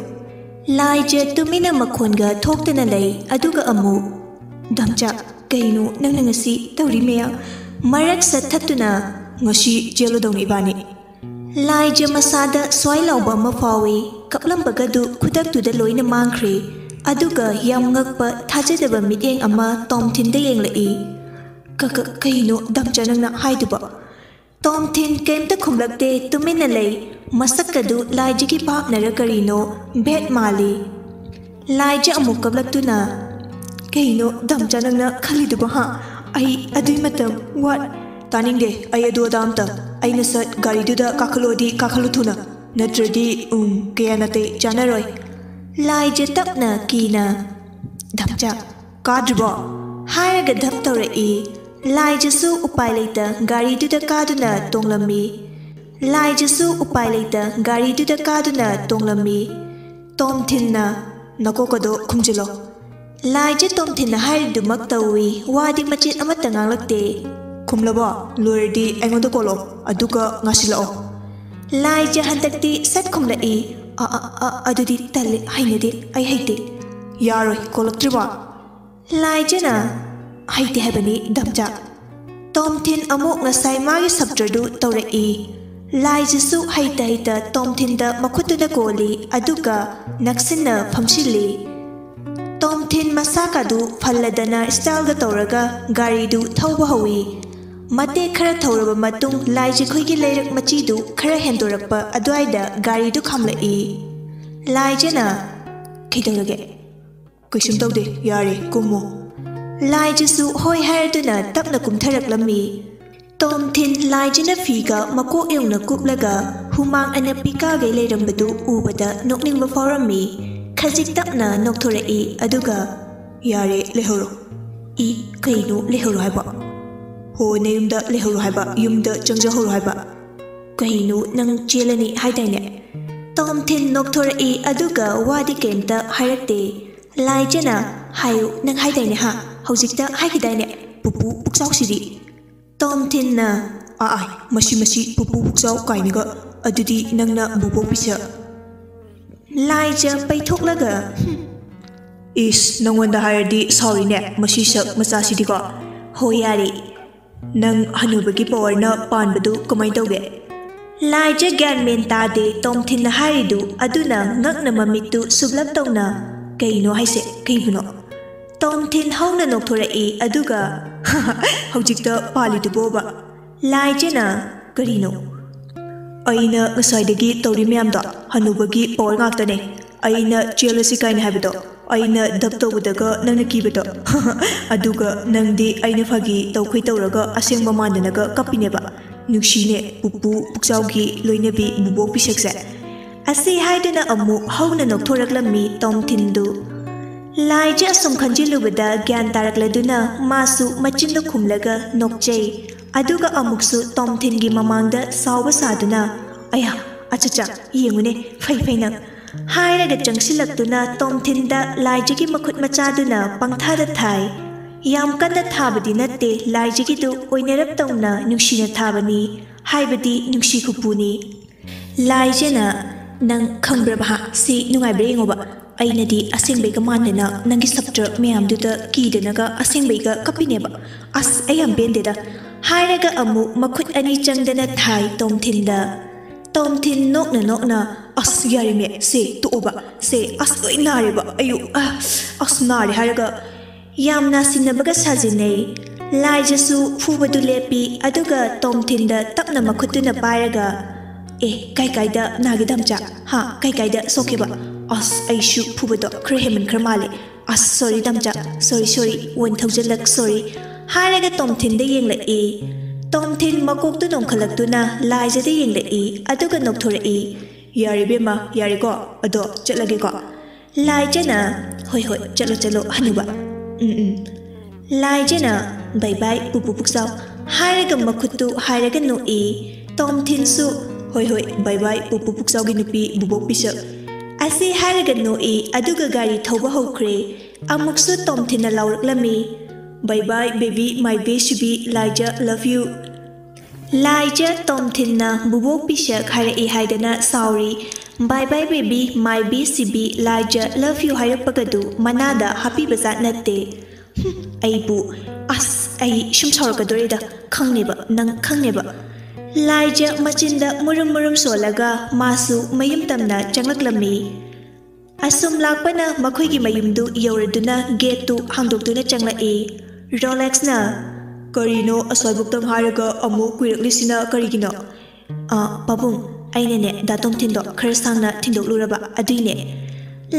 ꯂꯥꯏꯖ ꯇꯨꯃꯤꯟꯅ ꯃꯈꯣꯟꯒ ꯊꯣꯛꯇꯅ ꯂꯩ, ꯑꯗꯨꯒ ꯑꯃꯨꯛ, "ꯗꯥꯝꯆꯥ, ꯀꯩꯅꯣ ꯅꯪꯅ ꯉꯁꯤ ꯇꯧꯔꯤ ꯃꯌꯥꯝ?" ꯃꯔꯛ ꯁꯠꯊꯠꯇꯨꯅ, "ꯉꯁꯤ ꯆꯦꯜꯂꯗꯧꯅꯤ ꯏꯕꯥꯅꯤ"꯫ ꯂꯥꯏꯖ ꯃꯁꯥꯗ ꯁ꯭ꯋꯥꯏ ꯂꯥꯎꯕ ꯑꯃ ꯐꯥꯎꯏ, ꯀꯞꯂꯝꯕꯒꯗꯨ ꯈꯨꯗꯛꯇꯨꯗ ꯂꯣꯏꯅ ꯃꯥꯡꯈ꯭ꯔꯦ꯫ ꯑꯗꯨꯒ ꯌꯥꯝ ꯉꯛꯄ, ꯊꯥꯖꯗꯕ ꯃꯤꯠꯌꯦꯡ ꯑꯃ ꯇꯣꯝꯊꯤꯟꯗ ꯌꯦꯡꯂꯛꯏ꯫ "ꯀ-, ꯀ-, ꯀꯩꯅꯣ ꯗꯥꯝꯆꯥ ꯅꯪꯅ ꯍꯥꯏꯗꯨꯕꯣ?" ꯇꯣꯝꯊꯤꯟ ꯀꯩꯝꯇ ꯈꯨꯝꯂꯛꯇꯦ, ꯇꯨꯃꯤꯟꯅ ꯂꯩ꯫ ꯃꯁꯛꯀꯗꯨ ꯂꯥꯏꯖꯒꯤ ꯚꯥꯞꯅꯔ ꯀꯔꯤꯅꯣ, ꯚꯦꯠ ꯃꯥꯜꯂꯤ꯫ ꯂꯥꯏꯖ ꯑꯃꯨꯛ ꯀꯞꯂꯛꯇꯨꯅ, "ꯀꯩꯅꯣ ꯗꯥꯝꯆꯥ ꯅꯪꯅ ꯈꯜꯂꯤꯗꯨꯕꯣ, ꯍꯥ? ꯑꯩ ꯑꯗꯨꯏ ꯃꯇꯝ ꯋꯥꯠ-" "ꯇꯥꯅꯤꯡꯗꯦ ꯑꯩ ꯑꯗꯨ ꯑꯗꯥ ꯑꯝꯇ꯫ ꯑꯩꯅ ꯁꯠ ꯒꯥꯔꯤꯗꯨꯗ ꯀꯥꯈꯠꯂꯣꯗꯤ ꯀꯥꯈꯠꯂꯨ ꯊꯨꯅ, ꯅꯠꯇ꯭ꯔꯗꯤ, ꯎꯝ, ꯀꯌꯥ ꯅꯥꯇꯩ ꯆꯥꯅꯔꯣꯏ"꯫ ꯂꯥꯏꯖ ꯇꯞꯅ ꯀꯤꯅ, "ꯗꯥꯝꯆꯥ, ꯀꯥꯗ꯭ꯔꯤꯕꯣ?" ꯍꯥꯏꯔꯒ ꯙꯞ ꯇꯧꯔꯛꯏ꯫ ꯂꯥꯏꯖꯁꯨ ꯎꯄꯥꯏ ꯂꯩꯇ ꯒꯥꯔꯤꯗꯨꯗ ꯀꯥꯗꯨꯅ ꯇꯣꯡꯂꯝꯃꯤ꯫ ꯂꯥꯏꯖꯁꯨ ꯎꯄꯥꯏ ꯂꯩꯇ ꯒꯥꯔꯤꯗꯨꯗ ꯀꯥꯗꯨꯅ ꯇꯣꯡꯂꯝꯃꯤ꯫ ꯇꯣꯝꯊꯤꯟꯅ, "ꯅꯀꯣꯛ ꯑꯗꯣ ꯈꯨꯝꯖꯤꯜꯂꯣ"꯫ ꯂꯥꯏꯖ ꯇꯣꯝꯊꯤꯟꯅ ꯍꯥꯏꯔꯤꯗꯨꯃꯛ ꯇꯧꯏ, ꯋꯥꯗꯤ ꯃꯆꯦꯠ ꯑꯃꯠꯇ ꯉꯥꯡꯂꯛꯇꯦ꯫ "ꯈꯨꯝꯂꯕꯣ? ꯂꯣꯏꯔꯗꯤ ꯑꯩꯉꯣꯟꯗ ꯀꯣꯜꯂꯣ, ꯑꯗꯨꯒ ꯉꯥꯁꯤꯜꯂꯛꯑꯣ"꯫ ꯂꯥꯏꯖ ꯍꯟꯗꯛꯇꯤ ꯁꯠ ꯈꯨꯝꯂꯛꯏ꯫ "ꯑ, ꯑ, ꯑ, ꯑꯗꯨꯗꯤ ꯇꯜꯂꯤ, ꯍꯩꯅꯗꯦ, ꯑꯩ ꯍꯩꯇꯦ"꯫ "ꯌꯥꯔꯣꯏ, ꯀꯣꯜꯂꯛꯇ꯭ꯔꯤꯕꯣ?" ꯂꯥꯏꯖꯅ, "ꯍꯩꯇꯦ ꯍꯥꯏꯕꯅꯤ, ꯗꯝꯆꯥ"꯫ ꯇꯣꯝꯊꯤꯟ ꯑꯃꯨꯛ ꯉꯁꯥꯏ ꯃꯥꯒꯤ ꯁꯞꯇ꯭ꯔꯗꯨ ꯇꯧꯔꯛꯏ꯫ ꯂꯥꯏꯖꯁꯨ ꯍꯩꯇ ꯍꯩꯇ ꯇꯣꯝꯊꯤꯟꯗ ꯃꯈꯨꯠꯇꯨꯅ ꯀꯣꯜꯂꯤ, ꯑꯗꯨꯒ ꯅꯛꯁꯤꯟꯅ ꯐꯝꯁꯤꯜꯂꯤ꯫ ꯇꯣꯝꯊꯤꯟ ꯃꯁꯥꯀꯥꯗꯨ ꯐꯜꯂꯗꯅ ꯁ꯭ꯇꯥꯏꯜꯒ ꯇꯧꯔꯒ ꯒꯥꯔꯤꯗꯨ ꯊꯧꯕ ꯍꯧꯏ꯫ ꯃꯇꯦꯛ ꯈꯔ ꯊꯧꯔꯕ ꯃꯇꯨꯡ ꯂꯥꯏꯖꯈꯣꯏꯒꯤ ꯂꯩꯔꯛ ꯃꯆꯤꯗꯨ ꯈꯔ ꯍꯦꯟꯗꯣꯔꯛꯄ ꯑꯗꯨꯋꯥꯏꯗ ꯒꯥꯔꯤꯗꯨ ꯈꯥꯝꯂꯛꯏ꯫ ꯂꯥꯏꯖꯅ, "ꯀꯩꯗꯧꯔꯒꯦ?" "ꯀꯩꯁꯨꯝ ꯇꯧꯗꯦ, ꯌꯥꯔꯦ, ꯀꯨꯝꯃꯣ"꯫ ꯂꯥꯏꯖꯁꯨ ꯍꯣꯏ ꯍꯥꯏꯔꯗꯨꯅ ꯇꯞꯅ ꯀꯨꯝꯊꯔꯛꯂꯝꯃꯤ꯫ ꯇꯣꯝꯊꯤꯟ ꯂꯥꯏꯖꯅ ꯐꯤꯒ ꯃꯀꯣꯛ ꯌꯧꯅ ꯀꯨꯞꯂꯒ ꯍꯨꯃꯥꯡ ꯑꯅꯞꯄꯤ ꯀꯥꯒꯩ ꯂꯩꯔꯝꯕꯗꯨ ꯎꯕꯗ ꯅꯣꯛꯅꯤꯡꯕ ꯐꯥꯎꯔꯝꯃꯤ꯫ ꯈꯖꯤꯛ ꯇꯞꯅ ꯅꯣꯛꯊꯣꯔꯛꯏ, ꯑꯗꯨꯒ, "ꯌꯥꯔꯦ, ꯂꯩꯍꯧꯔꯣ"꯫ "ꯏ, ꯀꯩꯅꯣ ꯂꯩꯍꯧꯔꯣ ꯍꯥꯏꯕ?" "ꯍꯣ, ꯅꯌꯨꯝꯗ ꯂꯩꯍꯧꯔꯣ ꯍꯥꯏꯕ, ꯌꯨꯝꯗ ꯆꯪꯖꯍꯧꯔꯣ ꯍꯥꯏꯕ"꯫ "ꯀꯩꯅꯣ, ꯅꯪ ꯆꯦꯜꯂꯅꯤ ꯍꯥꯏꯗꯥꯏꯅꯦ?" ꯇꯣꯝꯊꯤꯟ ꯅꯣꯛꯊꯣꯔꯛꯏ, ꯑꯗꯨꯒ ꯋꯥꯗꯤ ꯀꯩꯝꯇ ꯍꯥꯏꯔꯛꯇꯦ꯫ ꯂꯥꯏꯖꯅ, "ꯍꯥꯏꯌꯨ, ꯅꯪ ꯍꯥꯏꯗꯥꯏꯅꯦ, ꯍꯥ? ꯍꯧꯖꯤꯛꯇ ꯍꯥꯏꯈꯤꯗꯥꯏꯅꯦ, ꯄꯨꯄꯨ ꯄꯨꯛꯆꯥꯎꯁꯤꯗꯤ"꯫ ꯇꯣꯝꯊꯤꯟꯅ, "ꯑꯥ, ꯑꯥꯏ, ꯃꯁꯤ, ꯃꯁꯤ ꯄꯨꯄꯨ ꯄꯨꯛꯆꯥꯎ ꯀꯥꯏꯅꯒ, ꯑꯗꯨꯗꯤ ꯅꯪꯅ ꯕꯨꯕꯣꯛ ꯄꯤꯁꯛ"꯫ ꯂꯥꯏꯖ ꯄꯩꯊꯣꯛꯂꯒ, "ꯍꯨꯝ"꯫ "ꯏꯁ, ꯅꯪꯉꯣꯟꯗ ꯍꯥꯏꯔꯗꯤ ꯁꯥꯎꯔꯤꯅꯦ, ꯃꯁꯤ ꯁꯛ ꯃꯆꯥꯁꯤꯗꯤꯀꯣ"꯫ "ꯍꯣ, ꯌꯥꯔꯦ꯫ ꯅꯪ ꯍꯅꯨꯕꯒꯤ ꯄꯋꯥꯔꯅ ꯄꯥꯟꯕꯗꯨ ꯀꯃꯥꯏ ꯇꯧꯒꯦ?" ꯂꯥꯏꯖ ꯒ꯭ꯌꯥꯟ ꯃꯦꯟ ꯇꯥꯗꯦ ꯇꯣꯝꯊꯤꯟꯅ ꯍꯥꯏꯔꯤꯗꯨ, ꯑꯗꯨꯅ ꯉꯛꯅ ꯃꯃꯤꯠꯇꯨ ꯁꯨꯞꯂꯞ ꯇꯧꯅ, "ꯀꯩꯅꯣ ꯍꯥꯏꯁꯦ? ꯀꯩꯕꯨꯅꯣ?" ꯇꯣꯝꯊꯤꯟ ꯍꯧꯅ ꯅꯣꯛꯊꯣꯔꯛꯏ, ꯑꯗꯨꯒ, "ꯍꯧꯖꯤꯛꯇ ꯄꯥꯜꯂꯤꯗꯨꯕꯣꯕ?" ꯂꯥꯏꯖꯅ, "ꯀꯔꯤꯅꯣ?" "ꯑꯩꯅ ꯉꯁꯥꯏꯗꯒꯤ ꯇꯧꯔꯤ ꯃꯌꯥꯝꯗꯣ ꯍꯅꯨꯕꯒꯤ ꯄꯋꯥꯔ ꯉꯥꯛꯇꯅꯦ꯫ ꯑꯩꯅ ꯆꯦꯜꯂꯁꯤ ꯀꯥꯏꯅ ꯍꯥꯏꯕꯗꯣ, ꯑꯩꯅ ꯗꯞ ꯇꯧꯕꯗꯒ ꯅꯪꯅ ꯀꯤꯕꯗꯣ꯫ ꯑꯗꯨꯒ ꯅꯪꯗꯤ ꯑꯩꯅ ꯐꯥꯒꯤ ꯇꯧꯈꯩ ꯇꯧꯔꯒ ꯑꯁꯦꯡꯕ ꯃꯥꯟꯗꯅꯒ ꯀꯞꯄꯤꯅꯦꯕ꯫ ꯅꯨꯡꯁꯤꯅꯦ, ꯄꯨꯄꯨ ꯄꯨꯛꯆꯥꯎꯒꯤ ꯂꯣꯏꯅꯕꯤ ꯕꯨꯕꯣꯛ ꯄꯤꯁꯛꯁꯦ"꯫ ꯑꯁꯤ ꯍꯥꯏꯗꯨꯅ ꯑꯃꯨꯛ ꯍꯧꯅ ꯅꯣꯛꯊꯣꯔꯛꯂꯝꯃꯤ ꯇꯣꯝꯊꯤꯟꯗꯨ꯫ ꯂꯥꯏꯖ ꯑꯁꯨꯝ ꯈꯟꯖꯤꯜꯂꯨꯕꯗ ꯒ꯭ꯌꯥꯟ ꯇꯥꯔꯛꯂꯗꯨꯅ ꯃꯥꯁꯨ ꯃꯆꯤꯟꯗ ꯈꯨꯝꯂꯒ ꯅꯣꯛꯆꯩ꯫ ꯑꯗꯨꯒ ꯑꯃꯨꯛꯁꯨ ꯇꯣꯝꯊꯤꯟꯒꯤ ꯃꯃꯥꯡꯗ ꯁꯥꯎꯕ ꯁꯥꯗꯨꯅ, "ꯑꯌꯥ, ꯑꯆꯥ, ꯆꯥ, ꯌꯦꯡꯉꯨꯅꯦ, ꯐꯩ ꯐꯩ ꯅꯪ," ꯍꯥꯏꯔꯒ ꯆꯪꯁꯤꯜꯂꯛꯇꯨꯅ ꯇꯣꯝꯊꯤꯟꯗ ꯂꯥꯏꯖꯒꯤ ꯃꯈꯨꯠ ꯃꯆꯥꯗꯨꯅ ꯄꯪꯊꯥꯗ ꯊꯥꯏ꯫ ꯌꯥꯝ ꯀꯟꯅ ꯊꯥꯕꯗꯤ ꯅꯠꯇꯦ, ꯂꯥꯏꯖꯒꯤꯗꯨ ꯑꯣꯏꯅꯔꯞ ꯇꯧꯅ ꯅꯨꯡꯁꯤꯅ ꯊꯥꯕꯅꯤ, ꯍꯥꯏꯕꯗꯤ ꯅꯨꯡꯁꯤ ꯈꯨꯄꯨꯅꯤ꯫ ꯂꯥꯏꯖꯅ, "ꯅꯪ ꯈꯪꯕ꯭ꯔꯕ ꯍꯥ? ꯁꯤ ꯅꯨꯡꯉꯥꯏꯕ꯭ꯔꯥ ꯌꯦꯡꯉꯣꯕ꯫ ꯑꯩꯅꯗꯤ ꯑꯁꯦꯡꯕꯩꯒ ꯃꯥꯟꯗꯅ ꯅꯪꯒꯤ ꯁꯞꯇ꯭ꯔ ꯃꯌꯥꯝꯗꯨꯗ ꯀꯤꯗꯅꯒ ꯑꯁꯦꯡꯕꯩꯒ ꯀꯞꯄꯤꯅꯦꯕ꯫ ꯑꯁ, ꯑꯩ ꯌꯥꯝ ꯄꯦꯟꯗꯦꯗ," ꯍꯥꯏꯔꯒ ꯑꯃꯨꯛ ꯃꯈꯨꯠ ꯑꯅꯤ ꯆꯪꯗꯅ ꯊꯥꯏ ꯇꯣꯝꯊꯤꯟꯗ꯫ ꯇꯣꯝꯊꯤꯟ ꯅꯣꯛꯅ ꯅꯣꯛꯅ, "ꯑꯁ, ꯌꯥꯔꯦꯃꯦ, ꯁꯦ ꯇꯣꯛꯑꯣꯕ, ꯁꯦ, ꯑꯁ, ꯂꯣꯏ ꯅꯥꯔꯦꯕ, ꯑꯌꯨ, ꯑ, ꯑꯁ, ꯅꯥꯔꯦ," ꯍꯥꯏꯔꯒ ꯌꯥꯝꯅ ꯁꯤꯟꯅꯕꯒ ꯁꯥꯖꯤꯟꯅꯩ꯫ ꯂꯥꯏꯖꯁꯨ ꯐꯨꯕꯗꯨ ꯂꯦꯞꯄꯤ, ꯑꯗꯨꯒ ꯇꯣꯝꯊꯤꯟꯗ ꯇꯞꯅ ꯃꯈꯨꯠꯇꯨꯅ ꯄꯥꯏꯔꯒ, "ꯑꯦ, ꯀꯥꯏ ꯀꯥꯏꯗ ꯅꯥꯒꯦ ꯗꯥꯝꯆꯥ? ꯍꯥ, ꯀꯥꯏ ꯀꯥꯏꯗ ꯁꯣꯛꯀꯦꯕ? ꯑꯁ, ꯑꯩꯁꯨ ꯐꯨꯕꯗꯣ ꯈꯔ ꯍꯦꯟꯃꯟꯈ꯭ꯔ ꯃꯥꯜꯂꯦ꯫ ꯑꯁ, ꯁꯣꯔꯤ ꯗꯥꯝꯆꯥ, ꯁꯣꯔꯤ, ꯁꯣꯔꯤ, ꯋꯥꯟ ꯊꯥꯎꯖꯟꯂꯛ ꯁꯣꯔꯤ," ꯍꯥꯏꯔꯒ ꯇꯣꯝꯊꯤꯟꯗ ꯌꯦꯡꯂꯛꯏ꯫ ꯇꯣꯝꯊꯤꯟ ꯃꯀꯣꯛꯇꯨ ꯅꯣꯡꯈꯠꯂꯛꯇꯨꯅ ꯂꯥꯏꯖꯗ ꯌꯦꯡꯂꯛꯏ, ꯑꯗꯨꯒ ꯅꯣꯛꯊꯣꯔꯛꯏ꯫ "ꯌꯥꯔꯦ ꯏꯕꯦꯝꯃ, ꯌꯥꯔꯦꯀꯣ, ꯑꯗꯣ ꯆꯠꯂꯒꯦꯀꯣ?" ꯂꯥꯏꯖꯅ, "ꯍꯣꯏ, ꯍꯣꯏ, ꯆꯠꯂꯣ, ꯆꯠꯂꯣ, ꯍꯅꯨꯕ꯫ ꯎꯝ, ꯎꯝ꯫" ꯂꯥꯏꯖꯅ, "ꯕꯥꯏ ꯕꯥꯏ, ꯄꯨꯄꯨ ꯄꯨꯛꯆꯥꯎ," ꯍꯥꯏꯔꯒ ꯃꯈꯨꯠꯇꯨ ꯍꯥꯏꯔꯒ ꯅꯣꯛꯏ꯫ ꯇꯣꯝꯊꯤꯟꯁꯨ, "ꯍꯣꯏ, ꯍꯣꯏ, ꯕꯥꯏ ꯕꯥꯏ, ꯄꯨꯄꯨ ꯄꯨꯛꯆꯥꯎꯒꯤ ꯅꯨꯄꯤ, ꯕꯨꯕꯣꯛ ꯄꯤꯁꯛ," ꯑꯁꯤ ꯍꯥꯏꯔꯒ ꯅꯣꯛꯏ, ꯑꯗꯨꯒ ꯒꯥꯔꯤ ꯊꯧꯕ ꯍꯧꯈ꯭ꯔꯦ꯫ ꯑꯃꯨꯛꯁꯨ ꯇꯣꯝꯊꯤꯟꯅ ꯂꯥꯎꯔꯛꯂꯝꯃꯤ, "ꯕꯥꯏ ꯕꯥꯏ, ꯕꯦꯕꯤ, ꯃꯥꯏ ꯕꯦꯁꯤꯕꯤ, ꯂꯥꯏꯖ, ꯂꯚ ꯌꯨ꯫" ꯂꯥꯏꯖ ꯇꯣꯝꯊꯤꯟꯅ ꯕꯨꯕꯣꯛ ꯄꯤꯁꯛ ꯍꯥꯏꯔꯛꯏ ꯍꯥꯏꯗꯅ ꯁꯥꯎꯔꯤ꯫ "ꯕꯥꯏ ꯕꯥꯏ ꯕꯦꯕꯤ, ꯃꯥꯏ ꯕꯦꯁꯤꯕꯤ, ꯂꯥꯏꯖ, ꯂꯚ ꯌꯨ" ꯍꯥꯏꯔꯛꯄꯒꯗꯨ ꯃꯅꯥꯗ ꯍꯥꯞꯄꯤꯕ ꯖꯥꯠ ꯅꯠꯇꯦ꯫ ꯍꯨꯝ, ꯑꯩꯕꯨ, ꯑꯁ, ꯑꯩ ꯁꯨꯝ ꯁꯥꯎꯔꯛꯀꯗꯣꯔꯦꯗ, ꯈꯪꯅꯦꯕ, ꯅꯪ ꯈꯪꯅꯦꯕ꯫ ꯂꯥꯏꯖ ꯃꯆꯤꯟꯗ ꯃꯨꯔꯨꯝ ꯃꯨꯔꯨꯝ ꯁꯣꯜꯂꯒ ꯃꯥꯁꯨ ꯃꯌꯨꯝ ꯇꯝꯅ ꯆꯪꯂꯛꯂꯝꯃꯤ꯫ ꯑꯁꯨꯝ ꯂꯥꯛꯄꯅ ꯃꯈꯣꯏꯒꯤ ꯃꯌꯨꯝꯗꯨ ꯌꯧꯔꯗꯨꯅ ꯒꯦꯠꯇꯨ ꯍꯥꯡꯗꯣꯛꯇꯨꯅ ꯆꯪꯂꯛꯏ꯫ ꯔꯣꯂꯦꯛꯁꯅ, "ꯀꯔꯤꯅꯣ ꯑꯁ꯭ꯋꯥꯏꯕꯨꯛꯇꯪ ꯍꯥꯏꯔꯒ ꯑꯃꯨꯛ ꯀꯨꯏꯔꯛꯂꯤꯁꯤꯅ ꯀꯔꯤꯒꯤꯅꯣ?" "ꯑ, ꯄꯥꯕꯨꯡ, ꯑꯩꯅꯅꯦ ꯗꯥ ꯇꯣꯝꯊꯤꯟꯗꯣ ꯈꯔ ꯁꯥꯡꯅ ꯊꯤꯟꯗꯣꯛꯂꯨꯔꯕ ꯑꯗꯨꯏꯅꯦ꯫"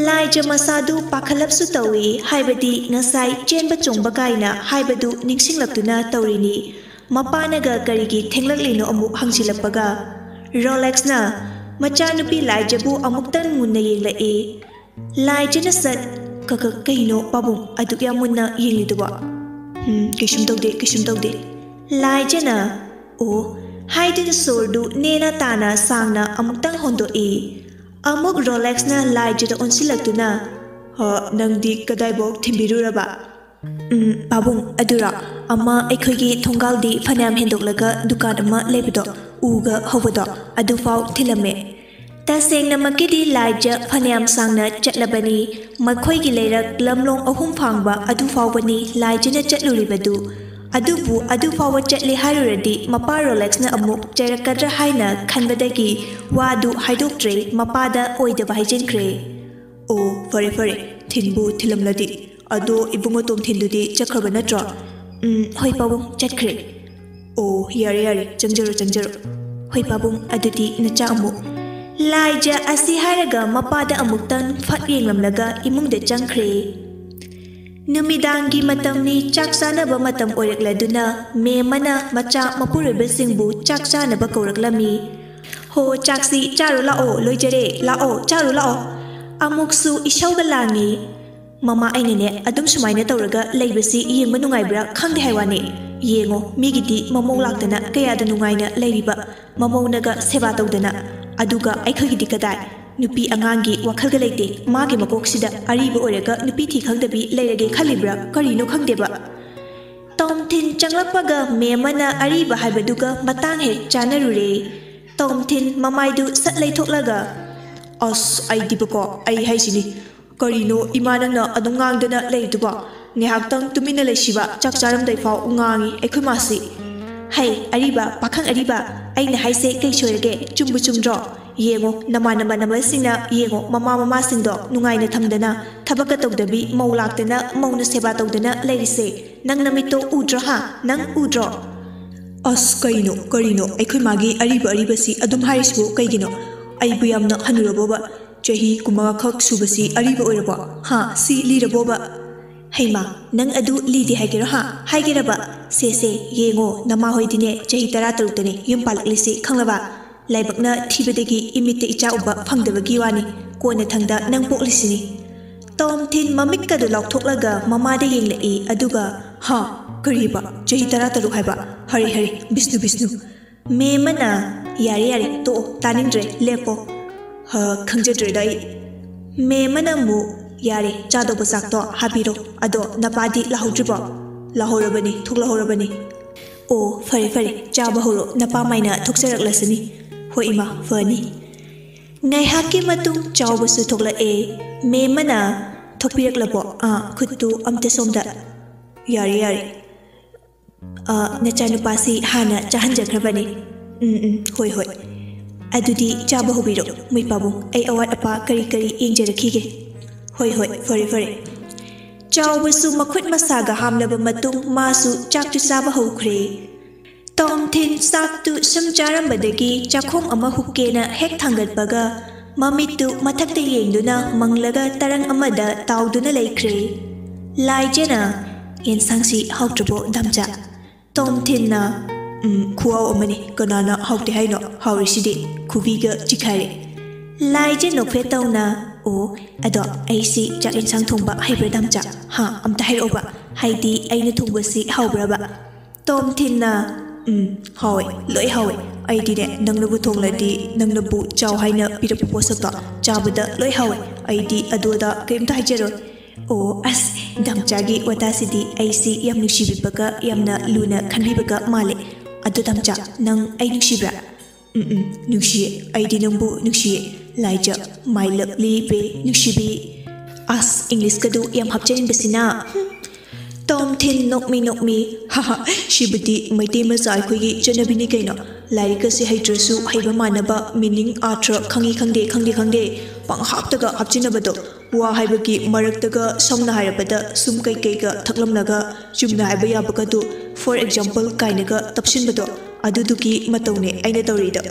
ꯂꯥꯏꯖ ꯃꯁꯥꯗꯨ ꯄꯥꯈꯠꯂꯞꯁꯨ ꯇꯧꯏ, ꯍꯥꯏꯕꯗꯤ ꯉꯁꯥꯏ ꯆꯦꯟꯕ ꯆꯣꯡꯕ ꯀꯥꯏꯅ ꯍꯥꯏꯕꯗꯨ ꯅꯤꯡꯁꯤꯡꯂꯛꯇꯨꯅ ꯇꯧꯔꯤꯅꯤ꯫ ꯃꯄꯥꯅꯒ ꯀꯔꯤꯒꯤ ꯊꯦꯡꯂꯛꯂꯤꯅꯣ ꯑꯃꯨꯛ ꯍꯪꯖꯤꯜꯂꯛꯄꯒ꯫ ꯔꯣꯂꯦꯛꯁꯅ ꯃꯆꯥꯅꯨꯄꯤ ꯂꯥꯏꯖꯕꯨ ꯑꯃꯨꯛꯇꯪ ꯃꯨꯟꯅ ꯌꯦꯡꯂꯛꯏ꯫ ꯂꯥꯏꯖꯅ ꯁꯠ ꯀ- ꯀ- ꯀꯩꯅꯣ ꯄꯥꯕꯨꯡ ꯑꯗꯨꯛ ꯌꯥꯝ ꯃꯨꯟꯅ ꯌꯦꯡꯂꯤꯗꯨꯕꯣ? "ꯎꯝ, ꯀꯩꯁꯨꯝ ꯇꯧꯗꯦ, ꯀꯩꯁꯨꯝ ꯇꯧꯗꯦ," ꯂꯥꯏꯖꯅ "ꯑꯣ" ꯍꯥꯏꯗꯨꯅ ꯁꯣꯔꯗꯨ ꯅꯦꯅ ꯇꯥꯅ ꯁꯥꯡꯅ ꯑꯃꯨꯛꯇꯪ ꯍꯣꯟꯗꯣꯛꯏ꯫ ꯑꯃꯨꯛ ꯔꯣꯂꯦꯛꯁꯅ ꯂꯥꯏꯖꯗ ꯑꯣꯟꯁꯤꯜꯂꯛꯇꯨꯅ, "ꯍ, ꯅꯪꯗꯤ ꯀꯗꯥꯏꯐꯥꯎ ꯊꯤꯟꯕꯤꯔꯨꯔꯕ?" "ꯎꯝ, ꯄꯥꯕꯨꯡ, ꯑꯗꯨꯔꯣ? ꯑꯃ ꯑꯩꯈꯣꯏꯒꯤ ꯊꯣꯡꯒꯥꯜꯗꯤ ꯐꯅꯌꯥꯝ ꯍꯦꯟꯗꯣꯛꯂꯒ ꯗꯨꯀꯥꯟ ꯑꯃ ꯂꯩꯕꯗꯣ, ꯎꯒ ꯍꯧꯕꯗꯣ, ꯑꯗꯨꯐꯥꯎ ꯊꯤꯜꯂꯝꯃꯦ꯫" ꯇꯁꯦꯡꯅꯃꯛꯀꯤꯗꯤ ꯂꯥꯏꯖ ꯐꯅꯌꯥꯝ ꯁꯥꯡꯅ ꯆꯠꯂꯕꯅꯤ꯫ ꯃꯈꯣꯏꯒꯤ ꯂꯩꯔꯛ ꯂꯝꯂꯣꯡ ꯑꯍꯨꯝ ꯐꯥꯡꯕ ꯑꯗꯨ ꯐꯥꯎꯕꯅꯤ ꯂꯥꯏꯖꯅ ꯆꯠꯂꯨꯔꯤꯕꯗꯨ꯫ ꯑꯗꯨꯕꯨ ꯑꯗꯨ ꯐꯥꯎꯕ ꯆꯠꯂꯤ ꯍꯥꯏꯔꯨꯔꯗꯤ ꯃꯄꯥ ꯔꯣꯂꯦꯛꯁꯅ ꯑꯃꯨꯛ ꯆꯩꯔꯛꯀꯗ꯭ꯔꯥ ꯍꯥꯏꯅ ꯈꯟꯕꯗꯒꯤ ꯋꯥꯗꯨ ꯍꯥꯏꯗꯣꯛꯇ꯭ꯔꯦ, ꯃꯄꯥꯗ ꯑꯣꯏꯗꯕ ꯍꯥꯏꯖꯤꯟꯈ꯭ꯔꯦ꯫ "ꯑꯣ, ꯐꯔꯦ ꯐꯔꯦ, ꯊꯤꯟꯕꯨ ꯊꯤꯜꯂꯝꯂꯗꯤ꯫ ꯑꯗꯣ ꯏꯕꯨꯡꯉꯣ ꯇꯣꯝꯊꯤꯟꯗꯨꯗꯤ ꯆꯠꯈ꯭ꯔꯕ ꯅꯠꯇ꯭ꯔꯣ?" "ꯎꯝ, ꯍꯣꯏ ꯄꯥꯕꯨꯡ, ꯆꯠꯈ꯭ꯔꯦ꯫" "ꯑꯣ, ꯌꯥꯔꯦ ꯌꯥꯔꯦ, ꯆꯪꯖꯔꯣ ꯆꯪꯖꯔꯣ꯫" "ꯍꯣꯏ ꯄꯥꯕꯨꯡ, ꯑꯗꯨꯗꯤ ꯅꯆꯥ ꯑꯃꯨꯛ꯫" ꯂꯥꯏꯖ ꯑꯁꯤ ꯍꯥꯏꯔꯒ ꯃꯄꯥꯗ ꯑꯃꯨꯛꯇꯪ ꯐꯠ ꯌꯦꯡꯂꯝꯂꯒ ꯏꯃꯨꯡꯗ ꯆꯪꯈ꯭ꯔꯦ꯫ ꯅꯨꯃꯤꯗꯥꯡꯒꯤ ꯃꯇꯝꯅꯤ, ꯆꯥꯛ ꯆꯥꯅꯕ ꯃꯇꯝ ꯑꯣꯏꯔꯛꯂꯗꯨꯅ ꯃꯦꯝꯃꯅ ꯃꯆꯥ ꯃꯄꯨꯔꯣꯏꯕꯁꯤꯡꯕꯨ ꯆꯥꯛ ꯆꯥꯅꯕ ꯀꯧꯔꯛꯂꯝꯃꯤ꯫ "ꯍꯣ, ꯆꯥꯛꯁꯤ ꯆꯥꯔꯨ ꯂꯥꯛꯑꯣ, ꯂꯣꯏꯖꯔꯦ, ꯂꯥꯛꯑꯣ, ꯆꯥꯔꯨ ꯂꯥꯛꯑꯣ꯫" ꯑꯃꯨꯛꯁꯨ ꯏꯁꯧꯒ ꯂꯥꯡꯉꯤ꯫ "ꯃꯃꯥ, ꯑꯩꯅꯅꯦ ꯑꯗꯨꯝ ꯁꯨꯃꯥꯏꯅ ꯇꯧꯔꯒ ꯂꯩꯕꯁꯤ ꯌꯦꯡꯕ ꯅꯨꯡꯉꯥꯏꯕ꯭ꯔꯥ ꯈꯪꯗꯦ ꯍꯥꯏ ꯋꯥꯅꯤ꯫ ꯌꯦꯡꯉꯣ, ꯃꯤꯒꯤꯗꯤ ꯃꯃꯧ ꯂꯥꯛꯇꯅ ꯀꯌꯥꯗ ꯅꯨꯡꯉꯥꯏꯅ ꯂꯩꯔꯤꯕ, ꯃꯃꯧꯅꯒ ꯁꯦꯕꯥ ꯇꯧꯗꯅ꯫ ꯑꯗꯨꯒ ꯑꯩꯈꯣꯏꯒꯤꯗꯤ ꯀꯗꯥꯏ? ꯅꯨꯄꯤ ꯑꯉꯥꯡꯒꯤ ꯋꯥꯈꯜꯒ ꯂꯩꯇꯦ꯫ ꯃꯥꯒꯤ ꯃꯀꯣꯛꯁꯤꯗ ꯑꯔꯤꯕ ꯑꯣꯏꯔꯒ ꯅꯨꯄꯤ ꯊꯤ ꯈꯪꯗꯕꯤ ꯂꯩꯔꯒꯦ ꯈꯜꯂꯤꯕ꯭ꯔꯥ ꯀꯔꯤꯅꯣ ꯈꯪꯗꯦꯕ꯫" ꯇꯣꯝꯊꯤꯟ ꯆꯪꯂꯛꯄꯒ ꯃꯦꯝꯃꯅ ꯑꯔꯤꯕ ꯍꯥꯏꯕꯗꯨꯒ ꯃꯇꯥꯡ ꯍꯦꯛ ꯆꯥꯅꯔꯨꯔꯦ꯫ ꯇꯣꯝꯊꯤꯟ ꯃꯃꯥꯏꯗꯨ ꯁꯠ ꯂꯩꯊꯣꯛꯂꯒ, "ꯑꯁ, ꯑꯩꯗꯤꯕꯀꯣ, ꯑꯩ ꯍꯥꯏꯁꯤꯅꯤ, ꯀꯔꯤꯅꯣ ꯏꯃꯥ ꯅꯪꯅ ꯑꯗꯨꯝ ꯉꯥꯡꯗꯅ ꯂꯩꯗꯨꯕꯣ? ꯉꯥꯏꯍꯥꯛꯇꯪ ꯇꯨꯃꯤꯟꯅ ꯂꯩꯁꯤꯕ, ꯆꯥꯛ ꯆꯥꯔꯝꯗꯥꯏ ꯐꯥꯎ ꯉꯥꯡꯉꯤ ꯑꯩꯈꯣꯏ ꯃꯥꯁꯤ꯫" "ꯍꯩ, ꯑꯔꯤꯕ, ꯄꯥꯈꯪ ꯑꯔꯤꯕ, ꯑꯩꯅ ꯍꯥꯏꯁꯦ ꯀꯩ ꯁꯣꯏꯔꯒꯦ? ꯆꯨꯝꯕꯨ ꯆꯨꯝꯗ꯭ꯔꯣ? ꯌꯦꯡꯉꯣ, ꯅꯃꯥꯟꯅꯕ ꯅꯃꯥꯟꯅꯕꯁꯤꯡꯅ ꯌꯦꯡꯉꯣ, ꯃꯃꯥ ꯃꯃꯥꯁꯤꯡꯗꯣ ꯅꯨꯡꯉꯥꯏꯅ ꯊꯝꯗꯅ, ꯊꯕꯛꯀ ꯇꯧꯗꯕꯤ ꯃꯧ ꯂꯥꯛꯇꯅ, ꯃꯧꯅ ꯁꯦꯕꯥ ꯇꯧꯗꯅ ꯂꯩꯔꯤꯁꯦ꯫ ꯅꯪ ꯅꯃꯤꯠꯇꯣ ꯎꯗ꯭ꯔꯣ ꯍꯥ? ꯅꯪ ꯎꯗ꯭ꯔꯣ?" "ꯑꯁ, ꯀꯩꯅꯣ, ꯀꯔꯤꯅꯣ? ꯑꯩꯈꯣꯏ ꯃꯥꯒꯤ ꯑꯔꯤꯕ ꯑꯔꯤꯕꯁꯤ ꯑꯗꯨꯝ ꯍꯥꯏꯔꯤꯁꯤꯕꯨ ꯀꯩꯒꯤꯅꯣ? ꯑꯩꯕꯨ ꯌꯥꯝꯅ ꯍꯟꯅꯨꯔꯕꯣꯕ? ꯆꯍꯤ ꯀꯨꯟꯃꯉꯥ ꯈꯛ ꯁꯨꯕꯁꯤ ꯑꯔꯤꯕ ꯑꯣꯏꯔꯕꯣ? ꯍꯥ? ꯁꯤ ꯂꯤꯔꯕꯣꯕ?" "ꯍꯩꯃꯥ, ꯅꯪ ꯑꯗꯨ ꯂꯤꯗꯦ ꯍꯥꯏꯒꯦꯔꯣ ꯍꯥ? ꯍꯥꯏꯒꯦꯔꯕ? ꯁꯦ, ꯁꯦ, ꯌꯦꯡꯉꯣ, ꯅꯃꯥ ꯍꯣꯏꯗꯤꯅꯦ ꯆꯍꯤ ꯇꯔꯥ ꯇꯔꯨꯛꯇꯅꯦ ꯌꯨꯝ ꯄꯥꯜꯂꯛꯂꯤꯁꯤ, ꯈꯪꯂꯕ? ꯂꯥꯏꯕꯛꯅ ꯊꯤꯕꯗꯒꯤ ꯏꯃꯤꯠꯇ ꯏꯆꯥ ꯎꯕ ꯐꯪꯗꯕꯒꯤ ꯋꯥꯅꯤ꯫ ꯀꯣꯟꯅꯊꯪꯗ ꯅꯪ ꯄꯣꯛꯂꯤꯁꯤꯅꯤ꯫" ꯇꯣꯝꯊꯤꯟ ꯃꯃꯤꯠꯀꯗꯨ ꯂꯥꯎꯊꯣꯛꯂꯒ ꯃꯃꯥꯗ ꯌꯦꯡꯂꯛꯏ, ꯑꯗꯨꯒ, "ꯍꯥ? ꯀꯔꯤꯕ? ꯆꯍꯤ ꯇꯔꯥꯇꯔꯨꯛ ꯍꯥꯏꯕ? ꯍꯔꯦ, ꯍꯔꯦ, ꯕꯤꯁꯅꯨ, ꯕꯤꯁꯅꯨ!" ꯃꯦꯝ ꯑꯃꯅ, "ꯌꯥꯔꯦ, ꯌꯥꯔꯦ, ꯇꯣꯛꯑꯣ, ꯇꯥꯅꯤꯡꯗ꯭ꯔꯦ, ꯂꯦꯞꯄꯣ꯫" "ꯍ, ꯈꯪꯖꯗ꯭ꯔꯦꯗ ꯑꯩ꯫" ꯃꯦꯝ ꯑꯃꯅ ꯑꯃꯨꯛ, "ꯌꯥꯔꯦ, ꯆꯥꯗꯧꯕ ꯆꯥꯛꯇꯣ ꯍꯥꯕꯤꯔꯣ꯫ ꯑꯗꯣ ꯅꯄꯥꯗꯤ ꯂꯥꯛꯍꯧꯗ꯭ꯔꯤꯕꯣ?" "ꯂꯥꯛꯍꯧꯔꯕꯅꯤ, ꯊꯣꯛꯂꯛꯍꯧꯔꯕꯅꯤ꯫" "ꯑꯣ, ꯐꯔꯦ, ꯐꯔꯦ, ꯆꯥꯕ ꯍꯧꯔꯣ, ꯅꯄꯥ ꯃꯥꯏꯅ ꯊꯣꯛꯆꯔꯛꯂꯁꯤꯅꯤ꯫" "ꯍꯣꯏ ꯏꯃꯥ, ꯐꯅꯤ꯫" ꯉꯥꯏꯍꯥꯛꯀꯤ ꯃꯇꯨꯡ ꯆꯥꯎꯕꯁꯨ ꯊꯣꯛꯂꯛꯑꯦ꯫ ꯃꯦꯝ ꯑꯃꯅ, "ꯊꯣꯛꯄꯤꯔꯛꯂꯕꯣ? ꯑꯥ, ꯈꯨꯠꯇꯨ ꯑꯝꯇ ꯁꯣꯝꯗ꯫" "ꯌꯥꯔꯦ, ꯌꯥꯔꯦ꯫ ꯑꯥ, ꯅꯆꯥꯅꯨꯄꯥꯁꯤ ꯍꯥꯟꯅ ꯆꯥꯍꯟꯖꯈ꯭ꯔꯕꯅꯤ꯫" "ꯎꯝ, ꯎꯝ, ꯍꯣꯏ, ꯍꯣꯏ꯫ ꯑꯗꯨꯗꯤ ꯆꯥꯕ ꯍꯧꯕꯤꯔꯣ, ꯃꯣꯏ ꯄꯥꯕꯨꯡ꯫ ꯑꯩ ꯑꯋꯥꯠ ꯑꯄꯥ ꯀꯔꯤ ꯀꯔꯤ ꯌꯦꯡꯖꯔꯛꯈꯤꯒꯦ꯫" "ꯍꯣꯏ, ꯍꯣꯏ, ꯐꯔꯦ, ꯐꯔꯦ꯫" ꯆꯥꯎꯕꯁꯨ ꯃꯈꯨꯠ ꯃꯁꯥꯒ ꯍꯥꯝꯂꯕ ꯃꯇꯨꯡ ꯃꯥꯁꯨ ꯆꯥꯛꯇꯨ ꯆꯥꯕ ꯍꯧꯈ꯭ꯔꯦ꯫ ꯇꯣꯝꯊꯤꯟ ꯆꯥꯛꯇꯨ ꯁꯨꯝ ꯆꯥꯔꯝꯕꯗꯒꯤ ꯆꯥꯛꯈꯣꯝ ꯑꯃ ꯍꯨꯛꯀꯦꯅ ꯍꯦꯛ ꯊꯥꯡꯒꯠꯄꯒ, ꯃꯃꯤꯠꯇꯨ ꯃꯊꯛꯇ ꯌꯦꯡꯗꯨꯅ ꯃꯪꯂꯒ ꯇꯔꯪ ꯑꯃꯗ ꯇꯥꯎꯗꯨꯅ ꯂꯩꯈ꯭ꯔꯦ꯫ ꯂꯥꯏꯖꯅ, "ꯌꯦꯟꯁꯥꯡꯁꯤ ꯍꯥꯎꯇ꯭ꯔꯕꯣ, ꯗꯥꯝꯆꯥ?" ꯇꯣꯝꯊꯤꯟꯅ, "ꯎꯝ, ꯈꯨꯍꯥꯎ ꯑꯃꯅꯤ꯫ ꯀꯅꯥꯅ ꯍꯥꯎꯇꯦ ꯍꯥꯏꯅꯣ? ꯍꯥꯎꯔꯤꯁꯤꯗꯤ, ꯈꯨꯕꯤꯒ ꯆꯤꯈꯥꯏꯔꯦ꯫" ꯂꯥꯏꯖ ꯅꯣꯛꯐꯦꯠ ꯇꯧꯅ, "ꯑꯣ, ꯑꯗꯣ ꯑꯩꯁꯤ ꯆꯥꯛ ꯌꯦꯟꯁꯥꯡ ꯊꯣꯡꯕ ꯍꯩꯕ꯭ꯔꯥ, ꯗꯥꯝꯆꯥ? ꯍꯥ, ꯑꯝꯇ ꯍꯥꯏꯔꯛꯑꯣꯕ꯫ ꯍꯥꯏꯗꯤ ꯑꯩꯅ ꯊꯣꯡꯕꯁꯤ ꯍꯥꯎꯕ꯭ꯔꯕ?" ꯇꯣꯝꯊꯤꯟꯅ, "ꯎꯝ, ꯍꯥꯎꯋꯦ, ꯂꯣꯏ ꯍꯥꯎꯋꯦ꯫ ꯑꯩꯗꯤꯅꯦ, ꯅꯪꯅꯕꯨ ꯊꯣꯡꯂꯗꯤ, ꯅꯪꯅꯕꯨ ꯆꯥꯎ ꯍꯥꯏꯅ ꯄꯤꯔꯛꯄ ꯄꯣꯠꯁꯛꯇꯣ ꯆꯥꯕꯗ ꯂꯣꯏ ꯍꯥꯎꯋꯦ꯫ ꯑꯩꯗꯤ ꯑꯗꯨ ꯑꯗꯥ ꯀꯔꯤꯝꯇ ꯍꯥꯏꯖꯔꯣꯏ꯫" "ꯑꯣ, ꯑꯁ, ꯗꯥꯝꯆꯥꯒꯤ ꯋꯥꯇꯥꯁꯤꯗꯤ ꯑꯩꯁꯤ ꯌꯥꯝ ꯅꯨꯡꯁꯤꯕꯤꯕꯒ ꯌꯥꯝꯅ ꯂꯨꯅ ꯈꯟꯕꯤꯕꯒ ꯃꯥꯜꯂꯦ꯫ ꯑꯗꯣ ꯗꯥꯝꯆꯥ, ꯅꯪ ꯑꯩ ꯅꯨꯡꯁꯤꯕ꯭ꯔꯥ?" "ꯎꯝ, ꯎꯝ, ꯅꯨꯡꯁꯤꯌꯦ꯫ ꯑꯩꯗꯤ ꯅꯪꯕꯨ ꯅꯨꯡꯁꯤꯌꯦ꯫ ꯂꯥꯏꯖ, my lovely bae, ꯅꯨꯡꯁꯤꯕꯤ꯫" ꯑꯁ, ꯏꯪꯂꯤꯁꯀꯗꯨ ꯌꯥꯝ ꯍꯥꯞꯆꯅꯤꯡꯕꯁꯤꯅ꯫ ꯇꯣꯝꯊꯤꯟ ꯅꯣꯛꯃꯤ ꯅꯣꯛꯃꯤ, "ꯍꯥ, ꯍꯥ, ꯁꯤꯕꯨꯗꯤ ꯃꯩꯇꯩ ꯃꯆꯥ ꯑꯩꯈꯣꯏꯒꯤ ꯆꯠꯅꯕꯤꯅꯤ ꯀꯩꯅꯣ꯫ ꯂꯥꯏꯔꯤꯛꯀꯁꯦ ꯍꯩꯇ꯭ꯔꯁꯨ ꯍꯩꯕ ꯃꯥꯟꯅꯕ meaning, ꯑꯥꯔꯊ ꯈꯪꯉꯤ ꯈꯪꯗꯦ, ꯈꯪꯗꯦ ꯈꯪꯗꯦ, ꯄꯪꯍꯥꯞꯇꯒ ꯍꯥꯞꯆꯤꯟꯅꯕꯗꯣ꯫ ꯋꯥ ꯍꯥꯏꯕꯒꯤ ꯃꯔꯛꯇꯒ, ꯁꯝꯅ ꯍꯥꯏꯔꯕꯗ, ꯁꯨꯝ ꯀꯩꯀꯩꯒ ꯊꯛꯂꯝꯂꯒ ꯆꯨꯝꯅ ꯍꯥꯏꯕ ꯌꯥꯕꯒꯗꯨ, for example ꯀꯥꯏꯅꯒ ꯇꯞꯁꯤꯟꯕꯗꯣ, ꯑꯗꯨꯗꯨꯒꯤ ꯃꯇꯧꯅꯦ ꯑꯩꯅ ꯇꯧꯔꯤꯗꯣ꯫"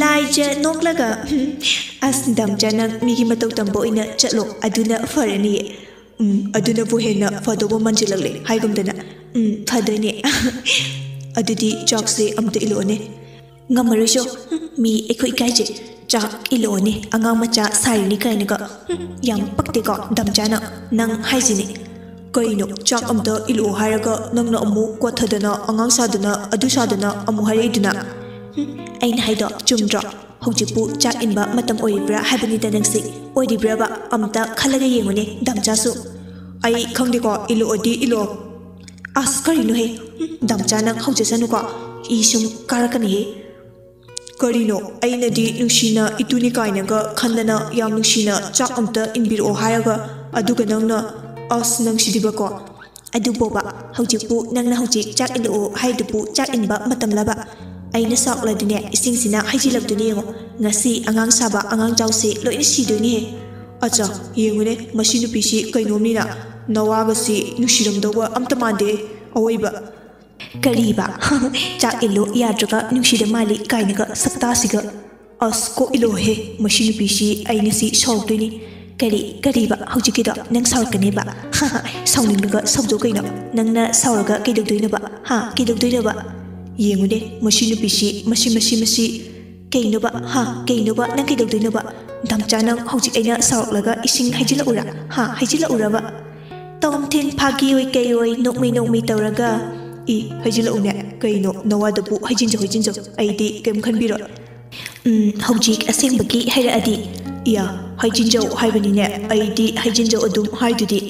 ꯂꯥꯏꯖ ꯅꯣꯛꯂꯒ, "ꯑꯁ, ꯗꯥꯝꯆꯥ, ꯅꯪ ꯃꯤꯒꯤ ꯃꯇꯧ ꯇꯝꯕ ꯑꯣꯏꯅ ꯆꯠꯂꯣ, ꯑꯗꯨꯅ ꯐꯔꯅꯤꯌꯦ꯫ ꯎꯝ, ꯑꯗꯨꯅꯕꯨ ꯍꯦꯟꯅ ꯐꯗꯧꯕ ꯃꯥꯟꯁꯤꯜꯂꯛꯂꯦ ꯍꯥꯏꯒꯨꯝꯗꯅ꯫ ꯎꯝ, ꯐꯗꯣꯏꯅꯦ꯫" "ꯑꯗꯨꯗꯤ ꯆꯥꯛꯁꯦ ꯑꯝꯇ ꯏꯜꯂꯛꯑꯣꯅꯦ꯫" "ꯉꯝꯃꯔꯣꯏꯁꯣ, ꯃꯤ ꯑꯩꯈꯣꯏ ꯏꯀꯥꯏꯖꯩ꯫" ꯆꯥꯛ ꯏꯜꯂꯛꯑꯣꯅꯦ, ꯑꯉꯥꯡ ꯃꯆꯥ ꯁꯥꯔꯤꯅꯤ ꯀꯥꯏꯅꯒ꯫ ꯍꯨꯝ, ꯌꯥꯝ ꯄꯛꯇꯦꯀꯣ ꯗꯥꯝꯆꯥꯅ꯫ ꯅꯪ ꯍꯥꯏꯁꯤꯅꯦ, ꯀꯩꯅꯣ ꯆꯥꯛ ꯑꯝꯇ ꯏꯜꯂꯛꯑꯣ ꯍꯥꯏꯔꯒ ꯅꯪꯅ ꯑꯃꯨꯛ ꯀꯣꯠꯊꯗꯅ ꯑꯉꯥꯡ ꯁꯥꯗꯅ ꯑꯗꯨ ꯁꯥꯗꯅ ꯑꯃꯨꯛ ꯍꯥꯏꯔꯛꯏꯗꯨꯅ? ꯍꯨꯝ, ꯑꯩꯅ ꯍꯥꯏꯗꯣ ꯆꯨꯝꯗ꯭ꯔꯣ? ꯍꯧꯖꯤꯛꯄꯨ ꯆꯥꯛ ꯏꯟꯕ ꯃꯇꯝ ꯑꯣꯏꯔꯤꯕ꯭ꯔꯥ ꯍꯥꯏꯕꯅꯤꯗ ꯅꯪꯁꯤ꯫ ꯑꯣꯏꯔꯤꯕ꯭ꯔꯕ? ꯑꯝꯇ ꯈꯜꯂꯒ ꯌꯦꯡꯉꯨꯅꯦ ꯗꯥꯝꯆꯥꯁꯨ꯫ ꯑꯩ ꯈꯪꯗꯦꯀꯣ, ꯏꯜꯂꯛꯑꯣꯗꯤ ꯏꯜꯂꯛꯑꯣ꯫ ꯑꯁ, ꯀꯔꯤꯅꯣꯍꯦ? ꯍꯨꯝ, ꯗꯥꯝꯆꯥ ꯅꯪ ꯍꯧꯖꯁꯅꯨꯀꯣ, ꯏ ꯁꯨꯝ ꯀꯥꯔꯛꯀꯅꯤꯍꯦ꯫ ꯀꯔꯤꯅꯣ? ꯑꯩꯅꯗꯤ ꯅꯨꯡꯁꯤꯅ ꯏꯇꯨꯅꯤ ꯀꯥꯏꯅꯒ ꯈꯟꯗꯅ ꯌꯥꯝ ꯅꯨꯡꯁꯤꯅ ꯆꯥꯛ ꯑꯝꯇ ꯏꯟꯕꯤꯔꯛꯑꯣ ꯍꯥꯏꯔꯒ, ꯑꯗꯨꯒ ꯅꯪꯅ, ꯑꯁ, ꯅꯪꯁꯤꯗꯤꯕꯀꯣ꯫ ꯑꯗꯨꯕꯣꯕ, ꯍꯧꯖꯤꯛꯄꯨ ꯅꯪꯅ ꯍꯧꯖꯤꯛ ꯆꯥꯛ ꯏꯜꯂꯛꯑꯣ ꯍꯥꯏꯗꯨꯕꯨ ꯆꯥꯛ ꯏꯟꯕ ꯃꯇꯝꯂꯕ? ꯑꯩꯅ ꯁꯥꯎꯔꯛꯂꯗꯤꯅꯦ, ꯏꯁꯤꯡꯁꯤꯅ ꯍꯩꯖꯤꯜꯂꯛꯇꯣꯏꯅꯦ ꯌꯦꯡꯉꯣ꯫ ꯉꯁꯤ ꯑꯉꯥꯡ ꯁꯥꯕ ꯑꯉꯥꯡ ꯆꯥꯎꯁꯦ ꯂꯣꯏꯅ ꯁꯤꯗꯣꯏꯅꯦꯍꯦ꯫ ꯑꯆꯥ, ꯌꯦꯡꯉꯨꯅꯦ, ꯃꯁꯤ ꯅꯨꯄꯤꯁꯤ ꯀꯩꯅꯣꯝꯅꯤꯅ, ꯅꯋꯥꯒꯁꯤ ꯅꯨꯡꯁꯤꯔꯝꯗꯧꯕ ꯑꯝꯇ ꯃꯥꯟꯗꯦ, ꯑꯋꯣꯏꯕ꯫ ꯀꯔꯤꯕ? ꯆꯥꯛ ꯏꯜꯂꯨ ꯌꯥꯗ꯭ꯔꯒ ꯅꯨꯡꯁꯤꯗ ꯃꯥꯜꯂꯤ ꯀꯥꯏꯅꯒ ꯁꯛꯇꯥꯁꯤꯒ꯫ ꯑꯁ, ꯀꯣꯛ ꯏꯜꯂꯣꯍꯦ, ꯃꯁꯤ ꯅꯨꯄꯤꯁꯤ ꯑꯩ ꯉꯁꯤ ꯁꯥꯎꯔꯛꯇꯣꯏꯅꯤ꯫ ꯀꯔꯤ, ꯀꯔꯤꯕ ꯍꯧꯖꯤꯛꯀꯤꯗꯣ? ꯅꯪ ꯁꯥꯎꯔꯛꯀꯅꯦꯕ? ꯍꯥ ꯍꯥ, ꯁꯥꯎꯅꯤꯡꯂꯒ ꯁꯥꯎꯖꯧ ꯀꯩꯅꯣ꯫ ꯅꯪꯅ ꯁꯥꯎꯔꯒ ꯀꯩꯗꯧꯗꯣꯏꯅꯣꯕ? ꯍꯥ, ꯀꯩꯗꯧꯗꯣꯏꯅꯣꯕ? ꯌꯦꯡꯉꯨꯅꯦ, ꯃꯁꯤ ꯅꯨꯄꯤꯁꯤ, ꯃꯁꯤ, ꯃꯁꯤ, ꯃꯁꯤ꯫ ꯀꯩꯅꯣꯕ? ꯍꯥ, ꯀꯩꯅꯣꯕ? ꯅꯪ ꯀꯩꯗꯧꯗꯣꯏꯅꯣꯕ? ꯗꯥꯝꯆꯥ, ꯅꯪ ꯍꯧꯖꯤꯛ ꯑꯩꯅ ꯁꯥꯎꯔꯛꯂꯒ ꯏꯁꯤꯡ ꯍꯩꯖꯤꯜꯂꯛꯎꯔꯥ? ꯍꯥ, ꯍꯩꯖꯤꯜꯂꯛꯎꯔꯕ? ꯇꯣꯝꯊꯤꯟ ꯐꯥꯒꯤ ꯑꯣꯏ ꯀꯩ ꯑꯣꯏ ꯅꯣꯛꯃꯤ ꯅꯣꯛꯃꯤ ꯇꯧꯔꯒ, ꯏ, ꯍꯩꯖꯤꯜꯂꯛꯎꯅꯦ꯫ ꯀꯩꯅꯣ, ꯅꯋꯥꯗꯕꯨ ꯍꯩꯖꯤꯟꯖꯧ, ꯍꯩꯖꯤꯟꯖꯧ, ꯑꯩꯗꯤ ꯀꯩꯝ ꯈꯟꯕꯤꯔꯣꯏ꯫ ꯎꯝ, ꯍꯧꯖꯤꯛ ꯑꯁꯦꯡꯕꯒꯤ ꯍꯥꯏꯔꯛꯑꯗꯤ? ꯏꯌꯥ, ꯍꯩꯖꯤꯟꯖꯧ ꯍꯥꯏꯕꯅꯤꯅꯦ, ꯑꯩꯗꯤ ꯍꯩꯖꯤꯟꯖꯧ ꯑꯗꯨꯝ ꯍꯥꯏꯗꯨꯗꯤ꯫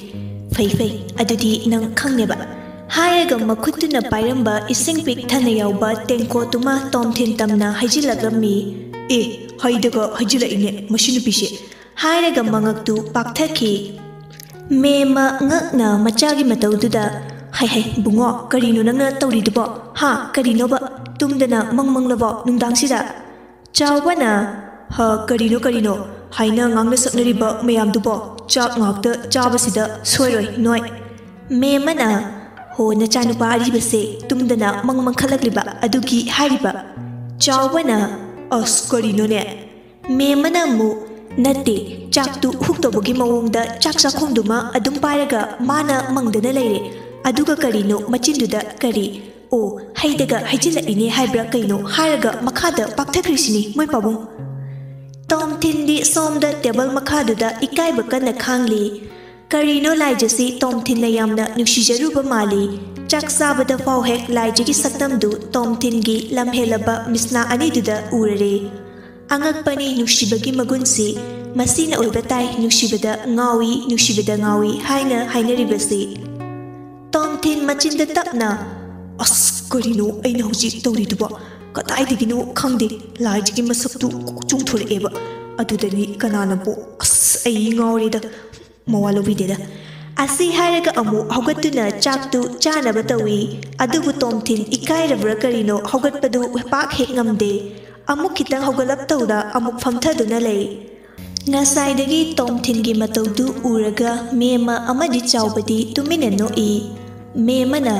ꯐꯩ, ꯐꯩ, ꯑꯗꯨꯗꯤ ꯅꯪ ꯈꯪꯅꯦꯕ꯫ ꯍꯥꯏꯔꯒ ꯃꯈꯨꯠꯇꯨꯅ ꯄꯥꯏꯔꯝꯕ ꯏꯁꯤꯡ ꯄꯤꯛ ꯊꯟꯅ ꯌꯥꯎꯕ ꯇꯦꯡꯀꯣꯠꯇꯨꯃ ꯇꯣꯝꯊꯤꯟ ꯇꯝꯅ ꯍꯩꯖꯤꯜꯂꯛꯂꯝꯃꯤ꯫ ꯑꯦ, ꯍꯩꯗꯒ ꯍꯩꯖꯤꯜꯂꯛꯏꯅꯦ ꯃꯁꯤ ꯅꯨꯄꯤꯁꯦ꯫ ꯍꯥꯏꯔꯒ ꯃꯉꯛꯇꯨ ꯄꯥꯛꯊꯈꯤ꯫ ꯃꯦꯝꯃ ꯉꯛꯅ ꯃꯆꯥꯒꯤ ꯃꯇꯧꯗꯨꯗ, "ꯍꯥꯏ ꯍꯥꯏ, ꯕꯨꯡꯉꯣ, ꯀꯔꯤꯅꯣ ꯅꯪꯅ ꯇꯧꯔꯤꯗꯨꯕꯣ? ꯍꯥ, ꯀꯔꯤꯅꯣꯕ? ꯇꯨꯝꯗꯅ ꯃꯪ ꯃꯪꯂꯕꯣ ꯅꯨꯡꯗꯥꯡꯁꯤꯗ?" ꯆꯥꯎꯕꯅ, "ꯍ, ꯀꯔꯤꯅꯣ, ꯀꯔꯤꯅꯣ ꯍꯥꯏꯅ ꯉꯥꯡꯅ ꯁꯛꯅꯔꯤꯕ ꯃꯌꯥꯝꯗꯨꯕꯣ? ꯆꯥꯛ ꯉꯥꯛꯇ ꯆꯥꯕꯁꯤꯗ ꯁꯣꯏꯔꯣꯏ ꯅꯣꯏ꯫" ꯃꯦꯝꯃꯅ, "ꯍꯣ, ꯅꯆꯥꯅꯨꯄꯥ ꯑꯔꯤꯕꯁꯦ ꯇꯨꯝꯗꯅ ꯃꯪ ꯃꯪꯈꯠꯂꯛꯂꯤꯕ ꯑꯗꯨꯒꯤ ꯍꯥꯏꯔꯤꯕ?" ꯆꯥꯎꯕꯅ, "ꯑꯁ, ꯀꯔꯤꯅꯣꯅꯦ?" ꯃꯦꯝꯃꯅ ꯑꯃꯨꯛ, "ꯅꯠꯇꯦ, ꯆꯥꯛꯇꯨ ꯍꯨꯛꯇꯧꯕꯒꯤ ꯃꯑꯣꯡꯗ ꯆꯥꯛ ꯆꯥꯛꯈꯣꯡꯗꯨꯃ ꯑꯗꯨꯝ ꯄꯥꯏꯔꯒ ꯃꯥꯅ ꯃꯪꯗꯅ ꯂꯩꯔꯦ꯫ ꯑꯗꯨꯒ ꯀꯔꯤꯅꯣ ꯃꯆꯤꯟꯗꯨꯗ ꯀꯔꯤ, ꯑꯣ, ꯍꯩꯗꯒ ꯍꯩꯖꯤꯜꯂꯛꯏꯅꯦ ꯍꯥꯏꯕ꯭ꯔꯥ ꯀꯩꯅꯣ ꯍꯥꯏꯔꯒ ꯃꯈꯥꯗ ꯄꯥꯛꯊꯈ꯭ꯔꯤꯁꯤꯅꯤ ꯃꯣꯏ ꯄꯥꯕꯨꯡ?" ꯇꯣꯝꯊꯤꯟꯗꯤ ꯁꯣꯝꯗ ꯇꯦꯕꯜ ꯃꯈꯥꯗꯨꯗ ꯏꯀꯥꯏꯕ ꯀꯟꯅ ꯈꯥꯡꯂꯤ꯫ ꯀꯔꯤꯅꯣ ꯂꯥꯏꯖꯁꯤ ꯇꯣꯝꯊꯤꯟꯅ ꯌꯥꯝꯅ ꯅꯨꯡꯁꯤꯖꯔꯨꯕ ꯃꯥꯜꯂꯤ꯫ ꯆꯥꯛ ꯆꯥꯕꯗ ꯐꯥꯎ ꯍꯦꯛ ꯂꯥꯏꯖꯒꯤ ꯁꯛꯇꯝꯗꯨ ꯇꯣꯝꯊꯤꯟꯒꯤ ꯂꯝꯍꯦꯜꯂꯕ ꯃꯤꯠꯁꯅꯥ ꯑꯅꯤꯗꯨꯗ ꯎꯔꯔꯦ꯫ ꯑꯉꯛꯄꯅꯤ ꯅꯨꯡꯁꯤꯕꯒꯤ ꯃꯒꯨꯟꯁꯤ꯫ ꯃꯁꯤꯅ ꯑꯣꯏꯕ ꯇꯥꯏ ꯅꯨꯡꯁꯤꯕꯗ ꯉꯥꯎꯏ, ꯅꯨꯡꯁꯤꯕꯗ ꯉꯥꯎꯏ ꯍꯥꯏꯅ ꯍꯥꯏꯅꯔꯤꯕꯁꯤ꯫ ꯇꯣꯝꯊꯤꯟ ꯃꯆꯤꯟꯗ ꯇꯞꯅ, "ꯑꯁ, ꯀꯔꯤꯅꯣ ꯑꯩꯅ ꯍꯧꯖꯤꯛ ꯇꯧꯔꯤꯗꯨꯕꯣ? ꯀꯗꯥꯏꯗꯒꯤꯅꯣ ꯈꯪꯗꯦ, ꯂꯥꯏꯖꯒꯤ ꯃꯁꯛꯇꯨ ꯀꯣꯛ ꯆꯣꯡꯊꯣꯔꯛꯑꯦꯕ꯫ ꯑꯗꯨꯗꯅꯤ ꯀꯅꯥꯅꯕꯨ, ꯑꯁ, ꯑꯩ ꯉꯥꯎꯔꯦꯗ, ꯃꯋꯥ ꯂꯧꯕꯤꯗꯦꯗ"꯫ ꯑꯁꯤ ꯍꯥꯏꯔꯒ ꯑꯃꯨꯛ ꯍꯧꯒꯠꯇꯨꯅ ꯆꯥꯛꯇꯨ ꯆꯥꯅꯕ ꯇꯧꯏ꯫ ꯑꯗꯨꯕꯨ ꯇꯣꯝꯊꯤꯟ ꯏꯀꯥꯏꯔꯕ꯭ꯔꯥ ꯀꯔꯤꯅꯣ ꯍꯧꯒꯠꯄꯗꯨ ꯄꯥꯛ ꯍꯦꯛ ꯉꯝꯗꯦ꯫ ꯑꯃꯨꯛ ꯈꯤꯇꯪ ꯍꯧꯒꯠꯂꯞ ꯇꯧꯗ ꯑꯃꯨꯛ ꯐꯝꯊꯗꯨꯅ ꯂꯩ꯫ ꯉꯁꯥꯏꯗꯒꯤ ꯇꯣꯝꯊꯤꯟꯒꯤ ꯃꯇꯧꯗꯨ ꯎꯔꯒ ꯃꯦꯝꯃ ꯑꯃꯗꯤ ꯆꯥꯎꯕꯗꯤ ꯇꯨꯃꯤꯟꯅ ꯅꯣꯛꯏ꯫ ꯃꯦꯝꯃꯅ,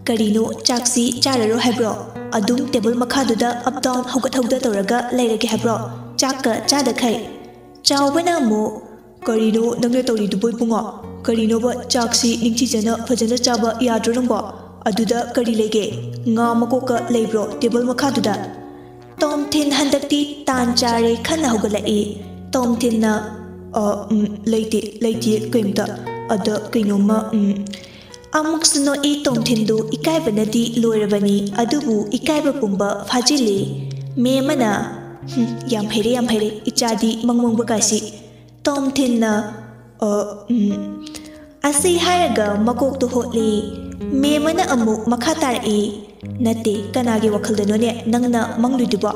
"ꯀꯔꯤꯅꯣ, ꯆꯥꯛꯁꯤ ꯆꯥꯔꯔꯣꯏ ꯍꯥꯏꯕ꯭ꯔꯣ? ꯑꯗꯨꯝ ꯇꯦꯕꯜ ꯃꯈꯥꯗꯨꯗ up down ꯍꯧꯒꯠ ꯍꯧꯗ ꯇꯧꯔꯒ ꯂꯩꯔꯒꯦ ꯍꯥꯏꯕ꯭ꯔꯣ? ꯆꯥꯛꯀ ꯆꯥꯗꯈꯩ?" ꯆꯥꯎꯕꯅ ꯑꯃꯨꯛ, "ꯀꯔꯤꯅꯣ ꯅꯪꯅ ꯇꯧꯔꯤꯗꯨꯕꯣ ꯏꯕꯨꯡꯉꯣ? ꯀꯔꯤꯅꯣꯕ ꯆꯥꯛꯁꯤ ꯅꯤꯡꯊꯤꯖꯅ ꯐꯖꯅ ꯆꯥꯕ ꯌꯥꯗ꯭ꯔꯣ ꯅꯪꯕꯣ? ꯑꯗꯨꯗ ꯀꯔꯤ ꯂꯩꯒꯦ? ꯉꯥ ꯃꯀꯣꯛꯀ ꯂꯩꯕ꯭ꯔꯣ ꯇꯦꯕꯜ ꯃꯈꯥꯗꯨꯗ?" ꯇꯣꯝꯊꯤꯟ ꯍꯟꯗꯛꯇꯤ ꯇꯥꯟ ꯆꯥꯔꯦ ꯈꯟꯅ ꯍꯧꯒꯠꯂꯛꯏ꯫ ꯇꯣꯝꯊꯤꯟꯅ, "ꯑ, ꯎꯝ, ꯂꯩꯇꯦ, ꯂꯩꯇꯦ ꯀꯩꯝꯇ꯫ ꯑꯗ ꯀꯩꯅꯣꯝꯃ, ꯎꯝ"꯫ ꯑꯃꯨꯛꯁꯨ ꯅꯣꯛꯏ ꯇꯣꯝꯊꯤꯟꯗꯨ ꯏꯀꯥꯏꯕꯅꯗꯤ ꯂꯣꯏꯔꯕꯅꯤ, ꯑꯗꯨꯕꯨ ꯏꯀꯥꯏꯕ ꯄꯨꯝꯕ ꯐꯥꯖꯤꯜꯂꯤ꯫ ꯃꯦꯝꯃꯅ, "ꯍꯨꯝ, ꯌꯥꯝ ꯍꯩꯔꯦ, ꯌꯥꯝ ꯍꯩꯔꯦ, ꯏꯆꯥꯗꯤ ꯃꯪ ꯃꯪꯕ ꯀꯥꯏꯁꯤ"꯫ ꯇꯣꯝꯊꯤꯟꯅ, "ꯑ, ꯎꯝ"꯫ ꯑꯁꯤ ꯍꯥꯏꯔꯒ ꯃꯀꯣꯛꯇꯨ ꯍꯣꯠꯂꯤ꯫ ꯃꯦꯝꯃꯅ ꯑꯃꯨꯛ ꯃꯈꯥ ꯇꯥꯔꯛꯏ, "ꯅꯠꯇꯦ, ꯀꯅꯥꯒꯤ ꯋꯥꯈꯜꯗꯅꯣꯅꯦ ꯅꯪꯅ ꯃꯪꯂꯨꯏꯗꯨꯕꯣ?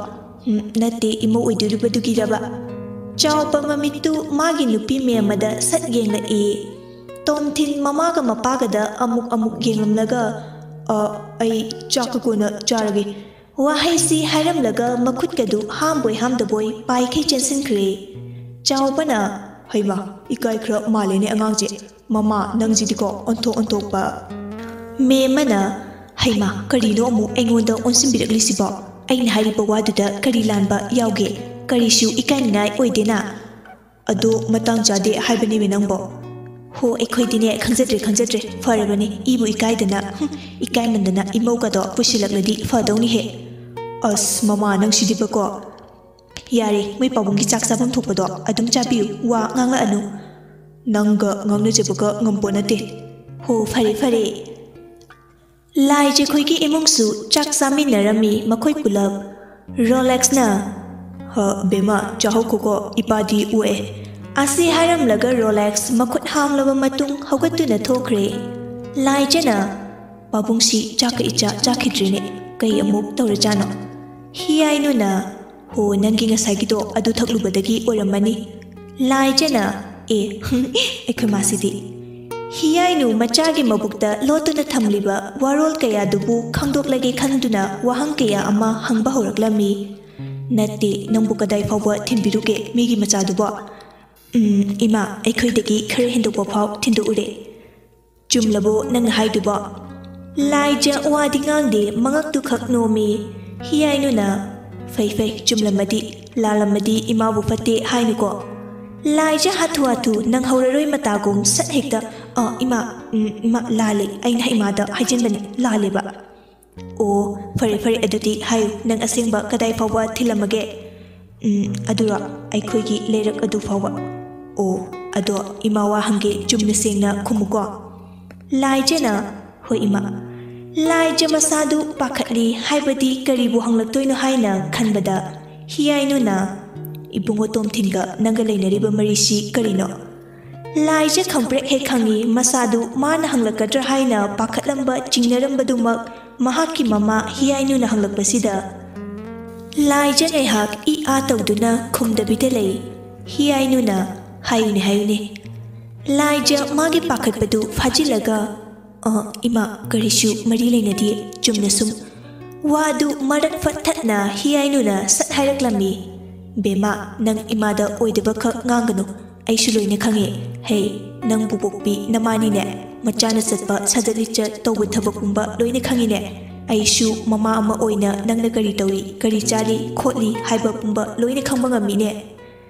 ꯎꯝ, ꯅꯠꯇꯦ, ꯏꯃꯧ ꯑꯣꯏꯗꯣꯔꯤꯕꯗꯨꯒꯤꯔꯕ?" ꯆꯥꯎꯕ ꯃꯃꯤꯠꯇꯨ ꯃꯥꯒꯤ ꯅꯨꯄꯤ ꯃꯦꯝꯃꯗ ꯁꯠ ꯌꯦꯡꯂꯛꯏ꯫ ꯇꯣꯝꯊꯤꯟ ꯃꯃꯥꯒ ꯃꯄꯥꯒꯗ ꯑꯃꯨꯛ ꯑꯃꯨꯛ ꯌꯦꯡꯂꯝꯂꯒ, "ꯑ, ꯑꯩ ꯆꯥꯛꯀ ꯀꯣꯟꯅ ꯆꯥꯔꯒꯦ"꯫ ꯋꯥꯍꯩꯁꯤ ꯍꯥꯏꯔꯝꯂꯒ ꯃꯈꯨꯠꯀꯗꯨ ꯍꯥꯝꯕꯣꯏ ꯍꯥꯝꯗꯕꯣꯏ ꯄꯥꯏꯈꯩ ꯆꯦꯟꯁꯤꯟꯈ꯭ꯔꯦ꯫ ꯆꯥꯎꯕꯅ, "ꯍꯩꯃꯥ, ꯏꯀꯥꯏ ꯈꯔ ꯃꯥꯜꯂꯦꯅꯦ ꯑꯉꯥꯡꯁꯦ꯫ ꯃꯃꯥ, ꯅꯪꯁꯤꯗꯤꯀꯣ ꯑꯣꯟꯊꯣꯛ ꯑꯣꯟꯊꯣꯛꯄ"꯫ ꯃꯦꯝꯃꯅ, "ꯍꯩꯃꯥ, ꯀꯔꯤꯅꯣ ꯑꯃꯨꯛ ꯑꯩꯉꯣꯟꯗ ꯑꯣꯟꯁꯤꯟꯕꯤꯔꯛꯂꯤꯁꯤꯕꯣ? ꯑꯩꯅ ꯍꯥꯏꯔꯤꯕ ꯋꯥꯗꯨꯗ ꯀꯔꯤ ꯂꯥꯟꯕ ꯌꯥꯎꯒꯦ? ꯀꯔꯤꯁꯨ ꯏꯀꯥꯏꯅꯤꯡꯉꯥꯏ ꯑꯣꯏꯗꯦꯅ"꯫ "ꯑꯗꯣ ꯃꯇꯥꯡ ꯆꯥꯗꯦ ꯍꯥꯏꯕꯅꯦꯃꯤ ꯅꯪꯕꯣ"꯫ "ꯍꯣ, ꯑꯩꯈꯣꯏꯗꯤꯅꯦ ꯈꯪꯖꯗ꯭ꯔꯦ, ꯈꯪꯖꯗ꯭ꯔꯦ꯫ ꯐꯔꯕꯅꯤ, ꯏꯕꯨ ꯏꯀꯥꯏꯗꯅ, ꯍꯨꯝ, ꯏꯀꯥꯏꯃꯟꯗꯅ ꯏꯃꯧꯒꯗꯣ ꯄꯨꯁꯤꯜꯂꯛꯂꯗꯤ ꯐꯗꯧꯅꯤꯍꯦ"꯫ "ꯑꯁ, ꯃꯃꯥ, ꯅꯪꯁꯤꯗꯤꯕꯀꯣ"꯫ "ꯌꯥꯔꯦ, ꯃꯣꯏ ꯄꯥꯕꯨꯡꯒꯤ ꯆꯥꯛ ꯆꯥꯐꯝ ꯊꯣꯛꯄꯗꯣ ꯑꯗꯨꯝ ꯆꯥꯕꯤꯌꯨ, ꯋꯥ ꯉꯥꯡꯂꯛꯑꯅꯨ꯫ ꯅꯪꯒ ꯉꯥꯡꯅꯖꯕꯒ ꯉꯝꯄꯣꯠ ꯅꯠꯇꯦ꯫ ꯍꯣ, ꯐꯔꯦ, ꯐꯔꯦ꯫" ꯂꯥꯏꯖꯈꯣꯏꯒꯤ ꯏꯃꯨꯡꯁꯨ ꯆꯥꯛ ꯆꯥꯃꯤꯟꯅꯔꯝꯃꯤ ꯃꯈꯣꯏ ꯄꯨꯂꯞ꯫ ꯔꯣꯂꯦꯛꯁꯅ, "ꯍ, ꯕꯦꯝꯃ, ꯆꯥꯍꯧꯈꯣꯀꯣ, ꯏꯄꯥꯗꯤ ꯑꯣꯛꯑꯦ꯫" ꯑꯁꯤ ꯍꯥꯏꯔꯝꯂꯒ ꯔꯣꯂꯦꯛꯁ ꯃꯈꯨꯠ ꯍꯥꯝꯂꯕ ꯃꯇꯨꯡ ꯍꯧꯒꯠꯇꯨꯅ ꯊꯣꯛꯈ꯭ꯔꯦ꯫ ꯂꯥꯏꯖꯅ, "ꯄꯥꯕꯨꯡꯁꯤ ꯆꯥꯛꯀ ꯏꯆꯥ ꯆꯥꯈꯤꯗ꯭ꯔꯤꯅꯦ, ꯀꯩ ꯑꯃꯨꯛ ꯇꯧꯔꯖꯥꯠꯅꯣ?" ꯍꯤꯌꯥꯏꯅꯨꯅ, "ꯍꯣ, ꯅꯪꯒꯤ ꯉꯁꯥꯏꯒꯤꯗꯣ ꯑꯗꯨ ꯊꯛꯂꯨꯕꯗꯒꯤ ꯑꯣꯏꯔꯝꯃꯅꯤ꯫" ꯂꯥꯏꯖꯅ, "ꯑꯦ, ꯑꯩꯈꯣꯏ ꯃꯥꯁꯤꯗꯤ꯫" ꯍꯤꯌꯥꯏꯅꯨ ꯃꯆꯥꯒꯤ ꯃꯕꯨꯛꯇ ꯂꯣꯠꯇꯨꯅ ꯊꯝꯂꯤꯕ ꯋꯥꯔꯣꯜ ꯀꯌꯥꯗꯨꯕꯨ ꯈꯪꯗꯣꯛꯂꯒꯦ ꯈꯟꯗꯨꯅ ꯋꯥꯍꯪ ꯀꯌꯥ ꯑꯃ ꯍꯪꯕ ꯍꯧꯔꯛꯂꯝꯃꯤ꯫ "ꯅꯠꯇꯦ, ꯅꯪꯕꯨ ꯀꯗꯥꯏ ꯐꯥꯎꯕ ꯊꯤꯟꯕꯤꯔꯨꯒꯦ ꯃꯤꯒꯤ ꯃꯆꯥꯗꯨꯕꯣ?" "ꯎꯝ, ꯏꯃꯥ, ꯑꯩꯈꯣꯏꯗꯒꯤ ꯈꯔ ꯍꯦꯟꯗꯣꯛꯄ ꯐꯥꯎ ꯊꯤꯟꯗꯣꯛꯎꯔꯦ꯫" "ꯆꯨꯝꯂꯕꯣ ꯅꯪꯅ ꯍꯥꯏꯗꯨꯕꯣ?" ꯂꯥꯏꯖ ꯋꯥꯗꯤ ꯉꯥꯡꯗꯦ, ꯃꯉꯛꯇꯨ ꯈꯛ ꯅꯣꯝꯃꯤ꯫ ꯍꯤꯌꯥꯏꯅꯨꯅ, "ꯐꯩ, ꯐꯩ, ꯆꯨꯝꯂꯝꯃꯗꯤ, ꯂꯥꯜꯂꯝꯃꯗꯤ ꯏꯃꯥꯕꯨ ꯐꯠꯇꯦ ꯍꯥꯏꯅꯨꯀꯣ꯫" ꯂꯥꯏꯖ ꯍꯥꯊꯨ ꯍꯥꯊꯨ ꯅꯪꯍꯧꯔꯔꯣꯏ ꯃꯇꯥꯒꯨꯝ ꯁꯠ ꯍꯦꯛꯇ, "ꯑ, ꯏꯃꯥ, ꯎꯝ, ꯏꯃꯥ, ꯂꯥꯜꯂꯦ, ꯑꯩꯅ ꯏꯃꯥꯗ ꯍꯥꯏꯖꯤꯟꯕꯅꯤ, ꯂꯥꯜꯂꯦꯕ꯫" "ꯑꯣ, ꯐꯔꯦ, ꯐꯔꯦ, ꯑꯗꯨꯗꯤ ꯍꯥꯏꯌꯨ, ꯅꯪ ꯑꯁꯦꯡꯕ ꯀꯗꯥꯏ ꯐꯥꯎꯕ ꯊꯤꯜꯂꯝꯃꯒꯦ?" "ꯎꯝ, ꯑꯗꯨꯔꯣ, ꯑꯩꯈꯣꯏꯒꯤ ꯂꯩꯔꯛ ꯑꯗꯨ ꯐꯥꯎꯕ꯫" "ꯑꯣ, ꯑꯗꯣ ꯏꯃꯥ ꯋꯥ ꯍꯪꯒꯦ, ꯆꯨꯝꯅ ꯁꯦꯡꯅ ꯈꯨꯝꯃꯨꯀꯣ꯫" ꯂꯥꯏꯖꯅ, "ꯍꯣꯏ, ꯏꯃꯥ꯫" ꯂꯥꯏꯖ ꯃꯁꯥꯗꯨ ꯄꯥꯈꯠꯂꯤ, ꯍꯥꯏꯕꯗꯤ ꯀꯔꯤꯕꯨ ꯍꯪꯂꯛꯇꯣꯏꯅꯣ ꯍꯥꯏꯅ ꯈꯟꯕꯗ ꯍꯤꯌꯥꯏꯅꯨꯅ, "ꯏꯕꯨꯡꯉꯣ ꯇꯣꯝꯊꯤꯟꯒ ꯅꯪꯒ ꯂꯩꯅꯔꯤꯕ ꯃꯔꯤꯁꯤ ꯀꯔꯤꯅꯣ?" ꯂꯥꯏꯖ ꯈꯪꯄ꯭ꯔꯦꯛ ꯍꯦꯛ ꯈꯪꯉꯤ, ꯃꯁꯥꯗꯨ ꯃꯥꯅ ꯍꯪꯂꯛꯀꯗ꯭ꯔꯥ ꯍꯥꯏꯅ ꯄꯥꯈꯠꯂꯝꯕ, ꯆꯤꯡꯅꯔꯝꯕꯗꯨꯃꯛ ꯃꯍꯥꯛꯀꯤ ꯃꯃꯥ ꯍꯤꯌꯥꯏꯅꯨꯅ ꯍꯪꯂꯛꯄꯁꯤꯗ꯫ ꯂꯥꯏꯖ ꯉꯥꯏꯍꯥꯛ ꯏ ꯑꯥ ꯇꯧꯗꯨꯅ ꯈꯨꯝꯗꯕꯤꯗ ꯂꯩ꯫ ꯍꯤꯌꯥꯏꯅꯨꯅ, "ꯍꯥꯏꯌꯨꯅꯦ, ꯍꯥꯏꯌꯨꯅꯦ꯫" ꯂꯥꯏꯖ ꯃꯥꯒꯤ ꯄꯥꯈꯠꯄꯗꯨ ꯐꯥꯖꯤꯜꯂꯒ, "ꯑ, ꯏꯃꯥ, ꯀꯔꯤꯁꯨ ꯃꯔꯤ ꯂꯩꯅꯗꯦ, ꯆꯨꯝꯅ ꯁꯨꯝ꯫" ꯋꯥꯗꯨ ꯃꯔꯛ ꯐꯠ ꯊꯠꯅ ꯍꯤꯌꯥꯏꯅꯨꯅ ꯁꯠ ꯍꯥꯏꯔꯛꯂꯝꯃꯤ꯫ "ꯕꯦꯝꯃ, ꯅꯪ ꯏꯃꯥꯗ ꯑꯣꯏꯗꯕ ꯈꯛ ꯉꯥꯡꯒꯅꯨ꯫ ꯑꯩꯁꯨ ꯂꯣꯏꯅ ꯈꯪꯉꯦ꯫ ꯍꯦ, ꯅꯪꯕꯨ ꯄꯣꯛꯄꯤ ꯅꯃꯥꯅꯤꯅꯦ꯫ ꯃꯆꯥꯅ ꯆꯠꯄ, ꯁꯥꯖꯠ ꯂꯤꯆꯠ ꯇꯧꯕ ꯊꯕꯛ ꯄꯨꯝꯕ ꯂꯣꯏꯅ ꯈꯪꯉꯤꯅꯦ꯫ ꯑꯩꯁꯨ ꯃꯃꯥ ꯑꯃ ꯑꯣꯏꯅ ꯅꯪꯅ ꯀꯔꯤ ꯇꯧꯔꯤ, ꯀꯔꯤ ꯆꯥꯔꯤ, ꯈꯣꯠꯂꯤ ꯍꯥꯏꯕ ꯄꯨꯝꯕ ꯂꯣꯏꯅ ꯈꯪꯕ ꯉꯝꯃꯤꯅꯦ꯫"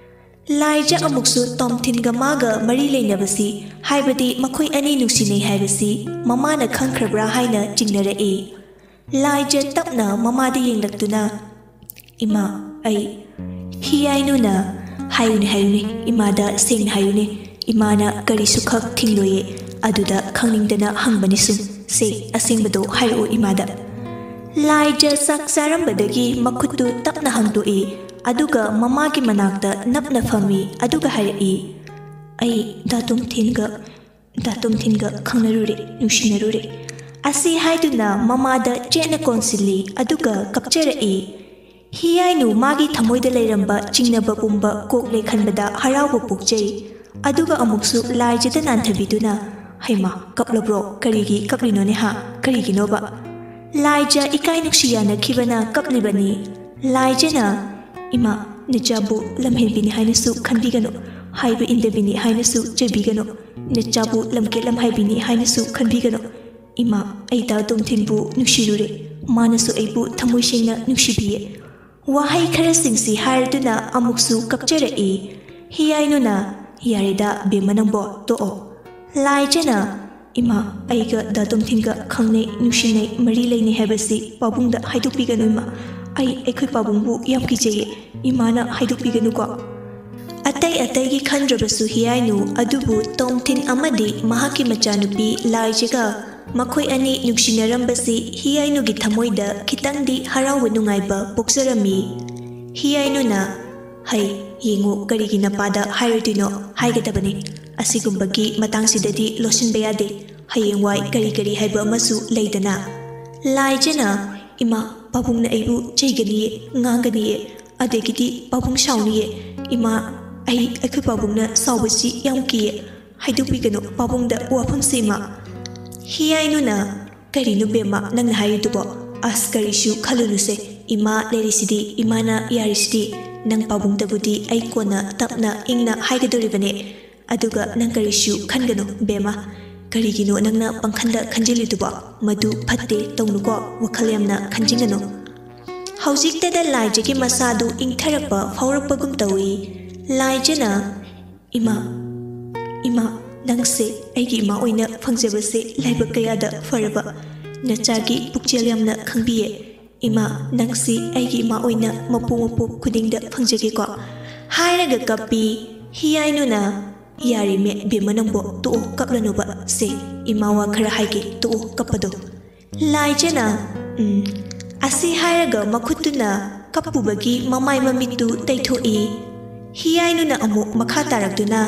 ꯂꯥꯏꯖ ꯑꯃꯨꯛꯁꯨ ꯇꯣꯝꯊꯤꯟꯒ ꯃꯥꯒ ꯃꯔꯤ ꯂꯩꯅꯕꯁꯤ, ꯍꯥꯏꯕꯗꯤ ꯃꯈꯣꯏ ꯑꯅꯤ ꯅꯨꯡꯁꯤꯅꯩ ꯍꯥꯏꯕꯁꯤ ꯃꯃꯥꯅ ꯈꯪꯈ꯭ꯔꯕ꯭ꯔꯥ ꯍꯥꯏꯅ ꯆꯤꯡꯅꯔꯛꯏ꯫ ꯂꯥꯏꯖ ꯇꯞꯅ ꯃꯃꯥꯗ ꯌꯦꯡꯂꯛꯇꯨꯅ, "ꯏꯃꯥ, ꯑꯩ, ꯍꯤꯌꯥꯏꯅꯨꯅ, "ꯍꯥꯏꯌꯨꯅꯦ, ꯍꯥꯏꯌꯨꯅꯦ, ꯏꯃꯥꯗ ꯁꯦꯡꯅ ꯍꯥꯏꯌꯨꯅꯦ, ꯏꯃꯥꯅ ꯀꯔꯤꯁꯨ ꯈꯛ ꯊꯤꯡꯂꯣꯏꯌꯦ, ꯑꯗꯨꯗ ꯈꯪꯅꯤꯡꯗꯅ ꯍꯪꯕꯅꯤ ꯁꯨꯝ, ꯁꯦ, ꯑꯁꯦꯡꯕꯗꯣ ꯍꯥꯏꯔꯛꯑꯣ ꯏꯃꯥꯗ"꯫ ꯂꯥꯏꯖ ꯆꯥꯛ ꯆꯥꯔꯝꯕꯗꯒꯤ ꯃꯈꯨꯠꯇꯨ ꯇꯞꯅ ꯍꯥꯡꯗꯣꯛꯏ, ꯑꯗꯨꯒ ꯃꯃꯥꯒꯤ ꯃꯅꯥꯛꯇ ꯅꯞꯅ ꯐꯝꯃꯤ, ꯑꯗꯨꯒ ꯍꯥꯏꯔꯛꯏ, "ꯑꯩ ꯗꯥ ꯇꯣꯝꯊꯤꯟꯒ, ꯗꯥ ꯇꯣꯝꯊꯤꯟꯒ ꯈꯪꯅꯔꯨꯔꯦ, ꯅꯨꯡꯁꯤꯅꯔꯨꯔꯦ" ꯑꯁꯤ ꯍꯥꯏꯗꯨꯅ ꯃꯃꯥꯗ ꯆꯦꯠꯅ ꯀꯣꯟꯁꯤꯜꯂꯤ, ꯑꯗꯨꯒ ꯀꯞꯆꯔꯛꯏ꯫ ꯍꯤꯌꯥꯏꯅꯨ ꯃꯥꯒꯤ ꯊꯃꯣꯏꯗ ꯂꯩꯔꯝꯕ ꯆꯤꯡꯅꯕ ꯄꯨꯝꯕ ꯀꯣꯛꯂꯦ ꯈꯟꯕꯗ ꯍꯔꯥꯎꯕ ꯄꯣꯛꯆꯩ꯫ ꯑꯗꯨꯒ ꯑꯃꯨꯛꯁꯨ ꯂꯥꯏꯖꯗ ꯅꯥꯟꯊꯕꯤꯗꯨꯅ, "ꯍꯩꯃꯥ, ꯀꯞꯂꯕ꯭ꯔꯣ? ꯀꯔꯤꯒꯤ ꯀꯞꯂꯤꯅꯣꯅꯦ ꯍꯥ? ꯀꯔꯤꯒꯤꯅꯣꯕ?" ꯂꯥꯏꯖ ꯏꯀꯥꯏ ꯅꯨꯡꯁꯤ ꯌꯥꯅꯈꯤꯕꯅ ꯀꯞꯂꯤꯕꯅꯤ꯫ ꯂꯥꯏꯖꯅ, "ꯏꯃꯥ, ꯅꯆꯥꯕꯨ ꯂꯝꯍꯦꯟꯕꯤꯅꯤ ꯍꯥꯏꯅꯁꯨ ꯈꯟꯕꯤꯒꯅꯨ, ꯍꯥꯏꯕ ꯏꯟꯗꯕꯤꯅꯤ ꯍꯥꯏꯅꯁꯨ ꯆꯩꯕꯤꯒꯅꯨ, ꯅꯆꯥꯕꯨ ꯂꯝꯀꯦꯠ ꯂꯝꯍꯥꯏꯕꯤꯅꯤ ꯍꯥꯏꯅꯁꯨ ꯈꯟꯕꯤꯒꯅꯨ꯫ ꯏꯃꯥ, ꯑꯩ ꯗꯥ ꯇꯣꯝꯊꯤꯟꯕꯨ ꯅꯨꯡꯁꯤꯔꯨꯔꯦ, ꯃꯥꯅꯁꯨ ꯑꯩꯕꯨ ꯊꯃꯣꯏ ꯁꯦꯡꯅ ꯅꯨꯡꯁꯤꯕꯤꯌꯦ"꯫ ꯋꯥꯍꯩ ꯈꯔꯁꯤꯡꯁꯤ ꯍꯥꯏꯔꯗꯨꯅ ꯑꯃꯨꯛꯁꯨ ꯀꯞꯆꯔꯛꯏ꯫ ꯍꯤꯌꯥꯏꯅꯨꯅ, "ꯌꯥꯔꯦꯗ ꯕꯦꯝꯃ ꯅꯪꯕꯣ, ꯇꯣꯛꯑꯣ"꯫ ꯂꯥꯏꯖꯅ, "ꯏꯃꯥ, ꯑꯩꯒ ꯗꯥ ꯇꯣꯝꯊꯤꯟꯒ ꯈꯪꯅꯩ, ꯅꯨꯡꯁꯤꯅꯩ, ꯃꯔꯤ ꯂꯩꯅꯩ ꯍꯥꯏꯕꯁꯤ ꯄꯥꯕꯨꯡꯗ ꯍꯥꯏꯗꯣꯛꯄꯤꯒꯅꯨ ꯏꯃꯥ꯫ ꯑꯩ ꯑꯩꯈꯣꯏ ꯄꯥꯕꯨꯡꯕꯨ ꯌꯥꯝ ꯀꯤꯖꯩꯌꯦ, ꯏꯃꯥꯅ ꯍꯥꯏꯗꯣꯛꯄꯤꯒꯅꯨꯀꯣ"꯫ ꯑꯇꯩ ꯑꯇꯩꯒꯤ ꯈꯟꯗ꯭ꯔꯕꯁꯨ ꯍꯤꯌꯥꯏꯅꯨ, ꯑꯗꯨꯕꯨ ꯇꯣꯝꯊꯤꯟ ꯑꯃꯗꯤ ꯃꯍꯥꯛꯀꯤ ꯃꯆꯥꯅꯨꯄꯤ ꯂꯥꯏꯖꯒ ꯃꯈꯣꯏ ꯑꯅꯤ ꯅꯨꯡꯁꯤꯅꯔꯝꯕꯁꯤ ꯍꯤꯌꯥꯏꯅꯨꯒꯤ ꯊꯃꯣꯏꯗ ꯈꯤꯇꯪꯗꯤ ꯍꯔꯥꯎꯕ ꯅꯨꯡꯉꯥꯏꯕ ꯄꯣꯛꯆꯔꯝꯃꯤ꯫ ꯍꯤꯌꯥꯏꯅꯨꯅ, "ꯍꯩ, ꯌꯦꯡꯉꯨ, ꯀꯔꯤꯒꯤ ꯅꯄꯥꯗ ꯍꯥꯏꯔꯣꯏꯗꯣꯏꯅꯣ? ꯍꯥꯏꯒꯗꯕꯅꯤ꯫ ꯑꯁꯤꯒꯨꯝꯕꯒꯤ ꯃꯇꯥꯡꯁꯤꯗꯗꯤ ꯂꯣꯠꯁꯤꯟꯕ ꯌꯥꯗꯦ꯫ ꯍꯌꯦꯡꯋꯥꯏ ꯀꯔꯤ ꯀꯔꯤ ꯍꯥꯏꯕ ꯑꯃꯁꯨ ꯂꯩꯗꯅ"꯫ ꯂꯥꯏꯖꯅ, "ꯏꯃꯥ, ꯄꯥꯕꯨꯡꯅ ꯑꯩꯕꯨ ꯆꯩꯒꯅꯤꯌꯦ, ꯉꯥꯡꯒꯅꯤꯌꯦ, ꯑꯗꯒꯤꯗꯤ ꯄꯥꯕꯨꯡ ꯁꯥꯎꯅꯤꯌꯦ꯫ ꯏꯃꯥ, ꯑꯩ ꯑꯩꯈꯣꯏ ꯄꯥꯕꯨꯡꯅ ꯁꯥꯎꯕꯁꯤ ꯌꯥꯝ ꯀꯤꯌꯦ꯫ ꯍꯥꯏꯗꯣꯛꯄꯤꯒꯅꯨ ꯄꯥꯕꯨꯡꯗ ꯋꯥꯐꯝꯁꯤ ꯏꯃꯥ"꯫ ꯍꯤꯌꯥꯏꯅꯨꯅ, "ꯀꯔꯤꯅꯣ ꯕꯦꯝꯃ ꯅꯪꯅ ꯍꯥꯏꯔꯤꯗꯨꯕꯣ? ꯑꯁ, ꯀꯔꯤꯁꯨ ꯈꯜꯂꯨꯅꯨꯁꯦ꯫ ꯏꯃꯥ ꯂꯩꯔꯤꯁꯤꯗꯤ, ꯏꯃꯥꯅ ꯌꯥꯔꯤꯁꯤꯗꯤ꯫ ꯅꯪ ꯄꯥꯕꯨꯡꯗꯕꯨꯗꯤ ꯑꯩ ꯀꯣꯟꯅ ꯇꯞꯅ ꯏꯪꯅ ꯍꯥꯏꯒꯗꯧꯔꯤꯕꯅꯦ꯫ ꯑꯗꯨꯒ ꯅꯪ ꯀꯔꯤꯁꯨ ꯈꯟꯒꯅꯨ ꯕꯦꯝꯃ꯫ ꯀꯔꯤꯒꯤꯅꯣ ꯅꯪꯅ ꯄꯪꯈꯟꯗ ꯈꯟꯖꯤꯜꯂꯤꯗꯨꯕꯣ? ꯃꯗꯨ ꯐꯠꯇꯦ, ꯇꯧꯅꯨꯀꯣ, ꯋꯥꯈꯜ ꯌꯥꯝꯅ ꯈꯟꯖꯤꯟꯒꯅꯨ"꯫ ꯍꯧꯖꯤꯛꯇꯗ ꯂꯥꯏꯖꯒꯤ ꯃꯁꯥꯗꯨ ꯏꯪꯊꯔꯛꯄ ꯐꯥꯎꯔꯛꯄꯒꯨꯝ ꯇꯧꯏ꯫ ꯂꯥꯏꯖꯅ, "ꯏꯃꯥ, ꯏꯃꯥ, ꯅꯪꯁꯦ ꯑꯩꯒꯤ ꯏꯃꯥ ꯑꯣꯏꯅ ꯐꯪꯖꯕꯁꯦ ꯂꯥꯏꯕꯛ ꯀꯌꯥꯗ ꯐꯔꯕ꯫ ꯅꯆꯥꯒꯤ ꯄꯨꯛꯆꯦꯜ ꯌꯥꯝꯅ ꯈꯪꯕꯤꯌꯦ꯫ "ꯏꯃꯥ, ꯅꯪꯁꯤ ꯑꯩꯒꯤ ꯏꯃꯥ ꯑꯣꯏꯅ ꯃꯄꯣꯛ ꯃꯄꯣꯛ ꯈꯨꯗꯤꯡꯗ ꯐꯪꯖꯒꯦꯀꯣ" ꯍꯥꯏꯔꯒ ꯀꯞꯄꯤ꯫ ꯍꯤꯌꯥꯏꯅꯨꯅ, "ꯌꯥꯔꯦꯃꯦ ꯕꯦꯝꯃ ꯅꯪꯕꯣ, ꯇꯣꯛꯑꯣ ꯀꯞꯂꯅꯨꯕ ꯁꯦ, ꯏꯃꯥ ꯋꯥ ꯈꯔ ꯍꯥꯏꯒꯦ, ꯇꯣꯛꯑꯣ ꯀꯞꯄꯗꯣ"꯫ ꯂꯥꯏꯖꯅ, "ꯎꯝ"꯫ ꯑꯁꯤ ꯍꯥꯏꯔꯒ ꯃꯈꯨꯠꯇꯨꯅ ꯀꯞꯄꯨꯕꯒꯤ ꯃꯃꯥꯏ ꯃꯃꯤꯠꯇꯨ ꯇꯩꯊꯣꯛꯏ꯫ ꯍꯤꯌꯥꯏꯅꯨꯅ ꯑꯃꯨꯛ ꯃꯈꯥ ꯇꯥꯔꯛꯇꯨꯅ,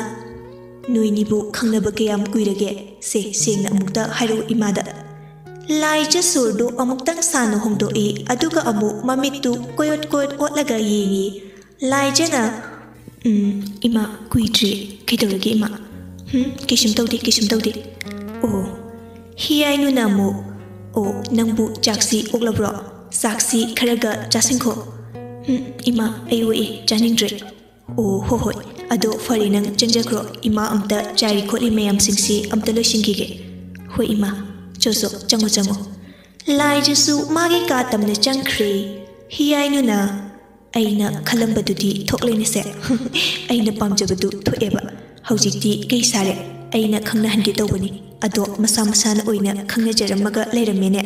"ꯅꯣꯏꯅꯤꯕꯨ ꯈꯪꯅꯕ ꯀꯌꯥꯝ ꯀꯨꯏꯔꯒꯦ? ꯁꯦ, ꯁꯦꯡꯅ ꯑꯃꯨꯛꯇ ꯍꯥꯏꯔꯛꯎ ꯏꯃꯥꯗ"꯫ ꯂꯥꯏꯖ ꯁꯣꯔꯗꯨ ꯑꯃꯨꯛꯇꯪ ꯁꯥꯟꯅ ꯍꯣꯡꯗꯣꯛꯏ, ꯑꯗꯨꯒ ꯑꯃꯨꯛ ꯃꯃꯤꯠꯇꯨ ꯀꯣꯌꯣꯠ ꯀꯣꯌꯣꯠ ꯑꯣꯠꯂꯒ ꯌꯦꯡꯏ꯫ ꯂꯥꯏꯖꯅ, "ꯎꯝ, ꯏꯃꯥ, ꯀꯨꯏꯗ꯭ꯔꯤ꯫ ꯀꯩꯗꯧꯔꯒꯦ ꯏꯃꯥ?" "ꯍꯨꯝ, ꯀꯩꯁꯨꯝ ꯇꯧꯗꯦ, ꯀꯩꯁꯨꯝ ꯇꯧꯗꯦ"꯫ "ꯑꯣ"꯫ ꯍꯤꯌꯥꯏꯅꯨꯅ ꯑꯃꯨꯛ, "ꯑꯣ, ꯅꯪꯕꯨ ꯆꯥꯛꯁꯤ ꯑꯣꯛꯂꯕ꯭ꯔꯣ? ꯆꯥꯛꯁꯤ ꯈꯔꯒ ꯆꯥꯁꯤꯟꯈꯣ"꯫ "ꯍꯨꯝ, ꯏꯃꯥ, ꯑꯩ ꯑꯣꯛꯑꯦ, ꯆꯥꯅꯤꯡꯗ꯭ꯔꯦ"꯫ "ꯑꯣ, ꯍꯣ ꯍꯣꯏ, ꯑꯗꯣ ꯐꯔꯦ, ꯅꯪ ꯆꯪꯖꯈ꯭ꯔꯣ, ꯏꯃꯥ ꯑꯝꯇ ꯆꯥꯏꯔꯤ ꯈꯣꯠꯂꯤ ꯃꯌꯥꯝꯁꯤꯡꯁꯤ ꯑꯝꯇ ꯂꯣꯏꯁꯤꯟꯈꯤꯒꯦ"꯫ "ꯍꯣꯏ ꯏꯃꯥ, ꯆꯣ ꯆꯣ, ꯆꯪꯉꯣ ꯆꯪꯉꯣ"꯫ ꯂꯥꯏꯖꯁꯨ ꯃꯥꯒꯤ ꯀꯥ ꯇꯝꯅ ꯆꯪꯈ꯭ꯔꯦ꯫ ꯍꯤꯌꯥꯏꯅꯨꯅ, "ꯑꯩꯅ ꯈꯜꯂꯝꯕꯗꯨꯗꯤ ꯊꯣꯛꯂꯦꯅꯦꯁꯦ"꯫ "ꯑꯩꯅ ꯄꯥꯝꯖꯕꯗꯨ ꯊꯣꯛꯑꯦꯕ꯫ ꯍꯧꯖꯤꯛꯇꯤ ꯀꯩ ꯁꯥꯔꯦ? ꯑꯩꯅ ꯈꯪꯅꯍꯟꯒꯦ ꯇꯧꯕꯅꯤ, ꯑꯗꯣ ꯃꯁꯥ ꯃꯁꯥꯅ ꯑꯣꯏꯅ ꯈꯪꯅꯖꯔꯝꯃꯒ ꯂꯩꯔꯝꯃꯦꯅꯦ꯫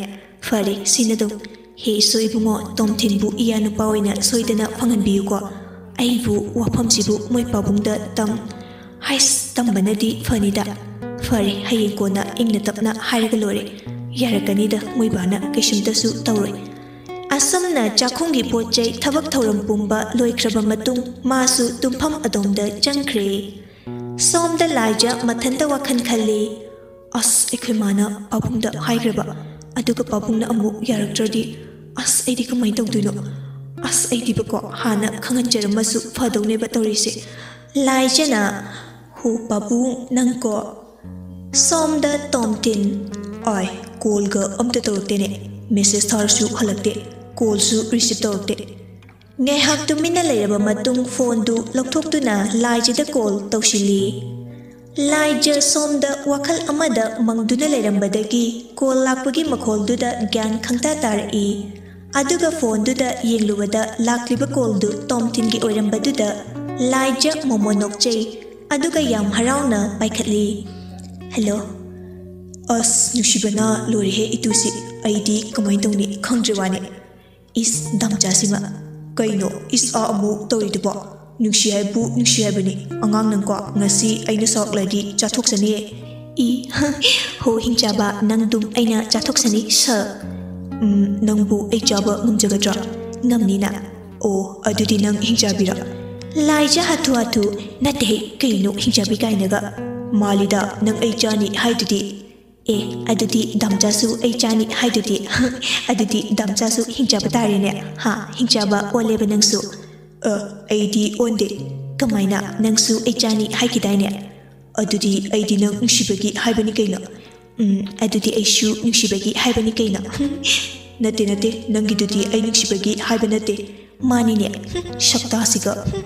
ꯐꯔꯦ, ꯁꯤꯅꯗꯧ꯫ ꯍꯦ ꯏꯁꯣ ꯏꯕꯨꯡꯉꯣ, ꯇꯣꯝꯊꯤꯟꯕꯨ ꯏꯌꯥ ꯅꯨꯄꯥ ꯑꯣꯏꯅ ꯁꯣꯏꯗꯅ ꯐꯪꯍꯟꯕꯤꯌꯨꯀꯣ꯫ ꯑꯩꯕꯨ ꯋꯥꯐꯝꯁꯤꯕꯨ ꯃꯣꯏ ꯄꯥꯕꯨꯡꯗ ꯇꯝ-, ꯍꯥꯏꯁ, ꯇꯝꯕꯅꯗꯤ ꯐꯅꯤꯗ꯫ ꯐꯔꯦ, ꯍꯌꯦꯡ ꯀꯣꯟꯅ ꯏꯪꯅ ꯇꯞꯅ ꯍꯥꯏꯔꯒ ꯂꯣꯏꯔꯦ꯫ ꯌꯥꯔꯛꯀꯅꯤꯗ, ꯃꯣꯏ ꯕꯥꯅ ꯀꯩꯁꯨꯝꯇꯁꯨ ꯇꯧꯔꯣꯏ꯫ ꯑꯁꯨꯝꯅ ꯆꯥꯛꯈꯨꯝꯒꯤ ꯄꯣꯠ ꯆꯩ ꯊꯕꯛ ꯊꯧꯔꯝ ꯄꯨꯝꯕ ꯂꯣꯏꯈ꯭ꯔꯕ ꯃꯇꯨꯡ, ꯃꯥꯁꯨ ꯇꯨꯝꯐꯝ ꯑꯗꯣꯝꯗ ꯆꯪꯈ꯭ꯔꯦ꯫ ꯁꯣꯝꯗ ꯂꯥꯏꯖ ꯃꯊꯟꯇ ꯋꯥꯈꯜ ꯈꯜꯂꯤ꯫ "ꯑꯁ, ꯑꯩꯈꯣꯏ ꯃꯥꯅ ꯄꯥꯕꯨꯡꯗ ꯍꯥꯏꯈ꯭ꯔꯕ, ꯑꯗꯨꯒ ꯄꯥꯕꯨꯡꯅ ꯑꯃꯨꯛ ꯌꯥꯔꯛꯇ꯭ꯔꯗꯤ, ꯑꯁ, ꯑꯩꯗꯤ ꯀꯃꯥꯏꯅ ꯇꯧꯗꯣꯏꯅꯣ? ꯑꯁ, ꯑꯩꯗꯤꯕꯀꯣ, ꯍꯥꯟꯅ ꯈꯪꯍꯟꯖꯔꯝꯃꯁꯨ ꯐꯗꯧꯅꯦꯕ ꯇꯧꯔꯤꯁꯦ"꯫ ꯂꯥꯏꯖꯅ, "ꯍꯣ ꯄꯥꯕꯨꯡ, ꯅꯪꯀꯣ"꯫ ꯁꯣꯝꯗ ꯇꯣꯝꯊꯤꯟ, "ꯑꯥꯏ, ꯀꯣꯜꯒ ꯑꯝꯇ ꯇꯧꯔꯛꯇꯦꯅꯦ, ꯃꯦꯁꯦꯖ ꯊꯥꯔꯁꯨ ꯍꯜꯂꯛꯇꯦ, ꯀꯣꯜꯁꯨ ꯔꯤꯁꯤꯞ ꯇꯧꯔꯛꯇꯦ"꯫ ꯉꯥꯏꯍꯥꯛ ꯇꯨꯃꯤꯟꯅ ꯂꯩꯔꯕ ꯃꯇꯨꯡ ꯐꯣꯟꯗꯨ ꯂꯧꯊꯣꯛꯇꯨꯅ ꯂꯥꯏꯖꯗ ꯀꯣꯜ ꯇꯧꯁꯤꯜꯂꯤ꯫ ꯂꯥꯏꯖ ꯁꯣꯝꯗ ꯋꯥꯈꯜ ꯑꯃꯗ ꯃꯪꯗꯨꯅ ꯂꯩꯔꯝꯕꯗꯒꯤ ꯀꯣꯜ ꯂꯥꯛꯄꯒꯤ ꯃꯈꯣꯜꯗꯨꯗ ꯒ꯭ꯌꯥꯟ ꯈꯪꯇꯥ ꯇꯥꯔꯛꯏ꯫ ꯑꯗꯨꯒ ꯐꯣꯟꯗꯨꯗ ꯌꯦꯡꯂꯨꯕꯗ ꯂꯥꯛꯂꯤꯕ ꯀꯣꯜꯗꯨ ꯇꯣꯝꯊꯤꯟꯒꯤ ꯑꯣꯏꯔꯝꯕꯗꯨꯗ ꯂꯥꯏꯖ ꯃꯣꯃꯣꯟ ꯅꯣꯛꯆꯩ꯫ ꯑꯗꯨꯒ ꯌꯥꯝ ꯍꯔꯥꯎꯅ ꯄꯥꯏꯈꯠꯂꯤ꯫ "ꯍꯜꯂꯣ"꯫ "ꯑꯁ, ꯅꯨꯡꯁꯤꯕꯅ ꯂꯣꯏꯔꯦꯍꯦ ꯏꯇꯨꯁꯤ꯫ ꯑꯩꯗꯤ ꯀꯃꯥꯏꯅ ꯇꯧꯅꯤ ꯈꯪꯗ꯭ꯔꯦ ꯋꯥꯅꯤ"꯫ ꯏꯁ, ꯗꯥꯝꯆꯥꯁꯤꯃ꯫ ꯀꯩꯅꯣ ꯏꯁ ꯑꯥ ꯑꯃꯨꯛ ꯇꯧꯔꯤꯗꯨꯕꯣ? ꯅꯨꯡꯁꯤ ꯍꯥꯏꯕꯨ ꯅꯨꯡꯁꯤ ꯍꯥꯏꯕꯅꯤ꯫ ꯑꯉꯥꯡ ꯅꯪꯀꯣ, ꯉꯁꯤ ꯑꯩꯅ ꯁꯥꯎꯔꯛꯂꯗꯤ ꯆꯥꯊꯣꯛꯆꯅꯤꯌꯦ꯫ ꯏ, ꯍꯣ ꯍꯤꯡꯆꯥꯕ, ꯅꯪꯗꯨꯝ ꯑꯩꯅ ꯆꯥꯊꯣꯛꯆꯅꯤ ꯁꯥꯔ꯫ ꯎꯝ, ꯅꯪꯕꯨ ꯑꯩ ꯆꯥꯕ ꯉꯝꯖꯒꯗ꯭ꯔꯥ? ꯉꯝꯅꯤꯅ꯫ ꯑꯣ, ꯑꯗꯨꯗꯤ ꯅꯪ ꯍꯤꯡꯆꯥꯕꯤꯔꯣ? ꯂꯥꯏꯖ ꯍꯥꯊꯨ ꯍꯥꯊꯨ, ꯅꯠꯇꯦꯍꯦ, ꯀꯩꯅꯣ ꯍꯤꯡꯆꯥꯕꯤ ꯀꯥꯏꯅꯒ? ꯃꯥꯜꯂꯤꯗ, ꯅꯪ ꯑꯩ ꯆꯥꯅꯤ ꯍꯥꯏꯗꯨꯗꯤ꯫ ꯑꯦ, ꯑꯗꯨꯗꯤ ꯗꯥꯝꯆꯥꯁꯨ ꯑꯩ ꯆꯥꯅꯤ ꯍꯥꯏꯗꯨꯗꯤ꯫ ꯑꯗꯨꯗꯤ ꯗꯥꯝꯆꯥꯁꯨ ꯍꯤꯡꯆꯥꯕ ꯇꯥꯔꯦꯅꯦ꯫ ꯍꯥ, ꯍꯤꯡꯆꯥꯕ ꯑꯣꯜꯂꯦꯕ ꯅꯪꯁꯨ꯫ ꯑ, ꯑꯩꯗꯤ ꯑꯣꯟꯗꯦ꯫ ꯀꯃꯥꯏꯅ? ꯅꯪꯁꯨ ꯑꯩ ꯆꯥꯅꯤ ꯍꯥꯏꯈꯤꯗꯥꯏꯅꯦ? ꯑꯗꯨꯗꯤ ꯑꯩꯗꯤ ꯅꯪ ꯅꯨꯡꯁꯤꯕꯒꯤ ꯍꯥꯏꯕꯅꯤ ꯀꯩꯅꯣ꯫ ꯎꯝ, ꯑꯗꯨꯗꯤ ꯑꯩꯁꯨ ꯅꯨꯡꯁꯤꯕꯒꯤ ꯍꯥꯏꯕꯅꯤ ꯀꯩꯅꯣ꯫ ꯅꯠꯇꯦ, ꯅꯠꯇꯦ, ꯅꯪꯒꯤꯗꯨꯗꯤ ꯑꯩ ꯅꯨꯡꯁꯤꯕꯒꯤ ꯍꯥꯏꯕ ꯅꯠꯇꯦ꯫ ꯃꯥꯅꯤꯅꯦ꯫ ꯍꯨꯝ, ꯁꯛꯇꯥꯁꯤꯒ꯫ ꯍꯨꯝ,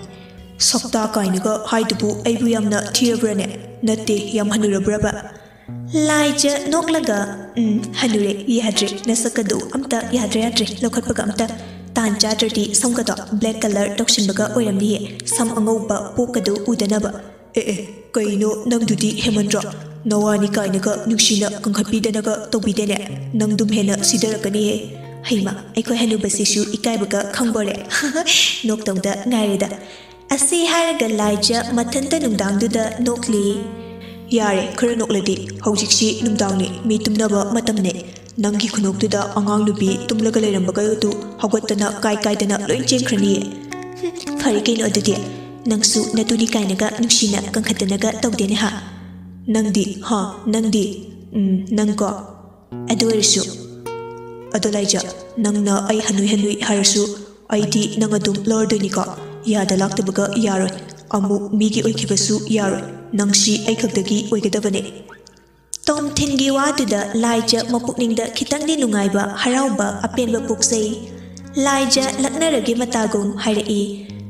ꯁꯛꯇꯥ ꯀꯥꯏꯅꯒ ꯍꯥꯏꯗꯨꯕꯨ ꯑꯩꯕꯨ ꯌꯥꯝꯅ ꯊꯤꯔꯕ꯭ꯔꯅꯦ? ꯅꯠꯇꯦ, ꯌꯥꯝ ꯍꯟꯅꯨꯔꯕ꯭ꯔꯕ? ꯂꯥꯏꯖ ꯅꯣꯛꯂꯒ, "ꯎꯝ, ꯍꯟꯅꯨꯔꯦ, ꯌꯥꯗ꯭ꯔꯦ, ꯅꯁꯛꯀꯗꯨ ꯑꯝꯇ ꯌꯥꯗ꯭ꯔꯦ, ꯌꯥꯗ꯭ꯔꯦ, ꯂꯧꯈꯠꯄꯒ ꯑꯝꯇ꯫ ꯇꯥꯟ ꯆꯥꯗ꯭ꯔꯗꯤ ꯁꯝꯒꯗꯣ black colour ꯇꯧꯁꯤꯟꯕꯒ ꯑꯣꯏꯔꯝꯅꯤꯌꯦ, ꯁꯝ ꯑꯉꯧꯕ ꯄꯣꯛꯀꯗꯨ ꯎꯗꯅꯕ꯫ ꯑꯦ, ꯑꯦ, ꯀꯩꯅꯣ ꯅꯪꯗꯨꯗꯤ ꯍꯦꯃꯟꯗ꯭ꯔꯣ? ꯅꯋꯥꯅꯤ ꯀꯥꯏꯅꯒ ꯅꯨꯡꯁꯤꯅ ꯀꯟꯈꯠꯄꯤꯗꯅꯒ ꯇꯧꯕꯤꯗꯦꯅꯦ, ꯅꯪꯗꯨꯝ ꯍꯦꯟꯅ ꯁꯤꯗꯔꯛꯀꯅꯤꯍꯦ꯫ ꯍꯩꯃ, ꯑꯩꯈꯣꯏ ꯍꯅꯨꯕꯁꯤꯁꯨ ꯏꯀꯥꯏꯕꯒ ꯈꯪꯕꯣꯔꯦ?" ꯅꯣꯛꯇꯧꯗ ꯉꯥꯏꯔꯦꯗ꯫ ꯑꯁꯤ ꯍꯥꯏꯔꯒ ꯂꯥꯏꯖ ꯃꯊꯟꯇ ꯅꯨꯡꯗꯥꯡꯗꯨꯗ ꯅꯣꯛꯂꯤ꯫ "ꯌꯥꯔꯦ, ꯈꯔ ꯅꯣꯛꯂꯗꯤ, ꯍꯧꯖꯤꯛꯁꯤ ꯅꯨꯡꯗꯥꯡꯅꯤ, ꯃꯤ ꯇꯨꯝꯅꯕ ꯃꯇꯝꯅꯦ꯫ ꯅꯪꯒꯤ ꯈꯨꯅꯣꯛꯇꯨꯗ ꯑꯉꯥꯡ ꯅꯨꯄꯤ ꯇꯨꯝꯂꯒ ꯂꯩꯔꯝꯕꯒꯗꯨ ꯍꯧꯒꯠꯇꯅ ꯀꯥꯏ ꯀꯥꯏꯗꯅ ꯂꯣꯏ ꯆꯦꯟꯈ꯭ꯔꯅꯤꯌꯦ꯫ ꯍꯨꯝ, ꯐꯔꯦ ꯀꯩꯅꯣ ꯑꯗꯨꯗꯤ, ꯅꯪꯁꯨ ꯅꯇꯨꯅꯤ ꯀꯥꯏꯅꯒ ꯅꯨꯡꯁꯤꯅ ꯀꯟꯈꯠꯇꯅꯒ ꯇꯧꯗꯦꯅꯦ ꯍꯥ? ꯅꯪꯗꯤ, ꯍꯥ, ꯅꯪꯗꯤ? ꯎꯝ, ꯅꯪꯀꯣ꯫ ꯑꯗꯨ ꯑꯣꯏꯔꯁꯨ, ꯑꯗꯣ ꯂꯥꯏꯖ, ꯅꯪꯅ ꯑꯩ ꯍꯅꯨꯏ ꯍꯅꯨꯏ ꯍꯥꯏꯔꯁꯨ ꯑꯩꯗꯤ ꯅꯪ ꯑꯗꯨꯝ ꯂꯧꯔꯗꯣꯏꯅꯤꯀꯣ꯫ ꯌꯥꯗ ꯂꯥꯛꯇꯕꯒ ꯌꯥꯔꯣꯏ꯫ ꯑꯃꯨꯛ ꯃꯤꯒꯤ ꯑꯣꯏꯈꯤꯕꯁꯨ ꯌꯥꯔꯣꯏ꯫ ꯅꯪꯁꯤ ꯑꯩ ꯈꯛꯇꯒꯤ ꯑꯣꯏꯒꯗꯕꯅꯦ꯫ ꯇꯣꯝꯊꯤꯟꯒꯤ ꯋꯥꯗꯨꯗ ꯂꯥꯏꯖ ꯃꯄꯨꯛꯅꯤꯡꯗ ꯈꯤꯇꯪꯗꯤ ꯅꯨꯡꯉꯥꯏꯕ, ꯍꯔꯥꯎꯕ, ꯑꯄꯦꯟꯕ ꯄꯣꯛꯆꯩ꯫ ꯂꯥꯏꯖ ꯂꯛꯅꯔꯒꯦ ꯃꯇꯥꯒꯨꯝ ꯍꯥꯏꯔꯛꯏ,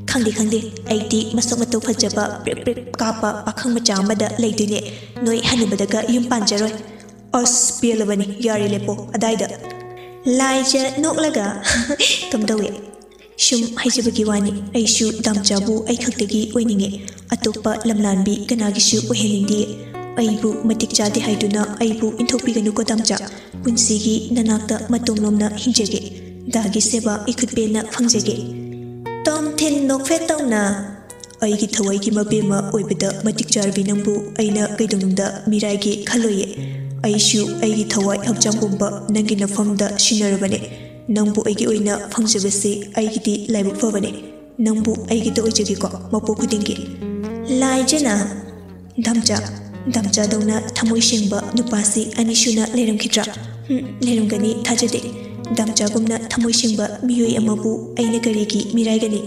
"ꯈꯪꯗꯦ, ꯈꯪꯗꯦ, ꯑꯩꯗꯤ ꯃꯁꯛ ꯃꯇꯧ ꯐꯖꯕ, ꯄ꯭ꯔꯤꯞ ꯄ꯭ꯔꯤꯞ ꯀꯥꯞꯄ ꯄꯥꯈꯪ ꯃꯆꯥ ꯑꯃꯗ ꯂꯩꯗꯣꯏꯅꯦ꯫ ꯅꯣꯏ ꯍꯅꯨꯕꯗꯒ ꯌꯨꯝ ꯄꯥꯟꯖꯔꯣꯏ꯫" "ꯑꯁ, ꯄꯦꯜꯂꯕꯅꯤ, ꯌꯥꯔꯦ, ꯂꯦꯞꯄꯣ ꯑꯗꯥꯏꯗ꯫" ꯂꯥꯏꯖ ꯅꯣꯛꯂꯒ, "ꯀꯝꯗꯧꯏ? ꯁꯨꯝ ꯍꯥꯏꯖꯕꯒꯤ ꯋꯥꯅꯤ, ꯑꯩꯁꯨ ꯗꯥꯝꯆꯥꯕꯨ ꯑꯩ ꯈꯛꯇꯒꯤ ꯑꯣꯏꯅꯤꯡꯉꯦ꯫ ꯑꯇꯣꯞꯄ ꯂꯝꯂꯥꯟꯕꯤ ꯀꯅꯥꯒꯤꯁꯨ ꯑꯣꯏꯍꯟꯅꯤꯡꯗꯦ꯫ ꯑꯩꯕꯨ ꯃꯇꯤꯛ ꯆꯥꯗꯦ ꯍꯥꯏꯗꯨꯅ ꯑꯩꯕꯨ ꯏꯟꯊꯣꯛꯄꯤꯒꯅꯨꯀꯣ ꯗꯥꯝꯆꯥ꯫ ꯄꯨꯟꯁꯤꯒꯤ ꯅꯅꯥꯛꯇ ꯃꯇꯣꯝꯂꯣꯝꯅ ꯍꯤꯡꯖꯒꯦ꯫ ꯗꯥꯒꯤ ꯁꯦꯕꯥ ꯏꯈꯨꯠ ꯄꯦꯟꯅ ꯐꯪꯖꯒꯦ꯫ ꯇꯣꯝꯊꯤꯟ ꯅꯣꯛꯐꯦꯠ ꯇꯧꯅ, "ꯑꯩꯒꯤ ꯊꯋꯥꯏꯒꯤ ꯃꯕꯦꯝꯃ ꯑꯣꯏꯕꯗ ꯃꯇꯤꯛ ꯆꯥꯔꯕꯤ ꯅꯪꯕꯨ ꯑꯩꯅ ꯀꯩꯗꯧꯅꯨꯡꯗ ꯃꯤꯔꯥꯏꯒꯦ ꯈꯜꯂꯣꯏꯌꯦ꯫ ꯑꯩꯁꯨ ꯑꯩꯒꯤ ꯊꯋꯥꯏ ꯍꯛꯆꯥꯡ ꯄꯨꯝꯕ ꯅꯪꯒꯤ ꯅꯐꯝꯗ ꯁꯤꯟꯅꯔꯕꯅꯦ꯫ ꯅꯪꯕꯨ ꯑꯩꯒꯤ ꯑꯣꯏꯅ ꯐꯪꯖꯕꯁꯤ ꯑꯩꯒꯤꯗꯤ ꯂꯥꯏꯕꯛ ꯐꯕꯅꯦ꯫ ꯅꯪꯕꯨ ꯑꯩꯒꯤꯗ ꯑꯣꯏꯖꯒꯦꯀꯣ, ꯃꯄꯣꯛ ꯈꯨꯗꯤꯡꯒꯤ꯫" "ꯂꯥꯏꯖꯅ, ꯗꯥꯝꯆꯥ, ꯗꯥꯝꯆꯥꯗꯧꯅ ꯊꯃꯣꯏ ꯁꯦꯡꯕ ꯅꯨꯄꯥꯁꯤ ꯑꯅꯤꯁꯨꯅ ꯂꯩꯔꯝꯈꯤꯗ꯭ꯔꯥ? ꯍꯨꯝ, ꯂꯩꯔꯝꯒꯅꯤ ꯊꯥꯖꯗꯦ꯫ ꯗꯥꯝꯆꯥꯒꯨꯝꯅ ꯊꯃꯣꯏ ꯁꯦꯡꯕ ꯃꯤꯑꯣꯏ ꯑꯃꯕꯨ ꯑꯩꯅ ꯀꯔꯤꯒꯤ ꯃꯤꯔꯥꯏꯒꯅꯤ?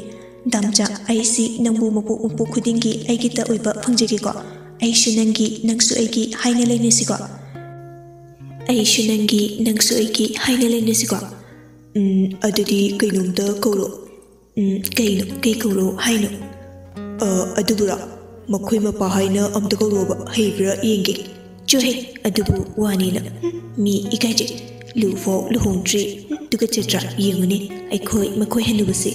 ꯗꯥꯝꯆꯥ, ꯑꯩꯁꯤ ꯅꯪꯕꯨ ꯃꯄꯣꯛ ꯃꯄꯣꯛ ꯈꯨꯗꯤꯡꯒꯤ ꯑꯩꯒꯤꯇ ꯑꯣꯏꯕ ꯐꯪꯖꯒꯦꯀꯣ꯫ ꯑꯩꯁꯨ ꯅꯪꯒꯤ, ꯅꯪꯁꯨ ꯑꯩꯒꯤ ꯍꯥꯏꯅ ꯂꯩꯅꯁꯤꯀꯣ꯫ ꯑꯩꯁꯨ ꯅꯪꯒꯤ, ꯅꯪꯁꯨ ꯑꯩꯒꯤ ꯍꯥꯏꯅ ꯂꯩꯅꯁꯤꯀꯣ꯫ ꯎꯝ, ꯑꯗꯨꯗꯤ ꯀꯩꯅꯣꯝꯇ ꯀꯧꯔꯣ꯫ ꯎꯝ, ꯀꯩꯅꯣ? ꯀꯩ ꯀꯧꯔꯣ ꯍꯥꯏꯅꯣ? ꯑ, ꯑꯗꯨꯕꯨꯔꯣ? ꯃꯈꯣꯏ ꯃꯄꯥ ꯍꯥꯏꯅ ꯑꯝꯇ ꯀꯧꯔꯣꯕ, ꯍꯩꯕ꯭ꯔꯥ ꯌꯦꯡꯒꯦ꯫ ꯆꯣꯍꯦ, ꯑꯗꯨꯕꯨ ꯋꯥꯅꯤꯅ꯫ ꯎꯝ, ꯃꯤ ꯏꯀꯥꯏꯖꯩ꯫ ꯂꯨꯐꯥꯎ ꯂꯨꯍꯣꯡꯗ꯭ꯔꯤ꯫ ꯇꯨꯀꯠꯆꯗ꯭ꯔꯥ? ꯌꯦꯡꯉꯨꯅꯦ, ꯑꯩꯈꯣꯏ ꯃꯈꯣꯏ ꯍꯟꯅꯨꯕꯁꯦ꯫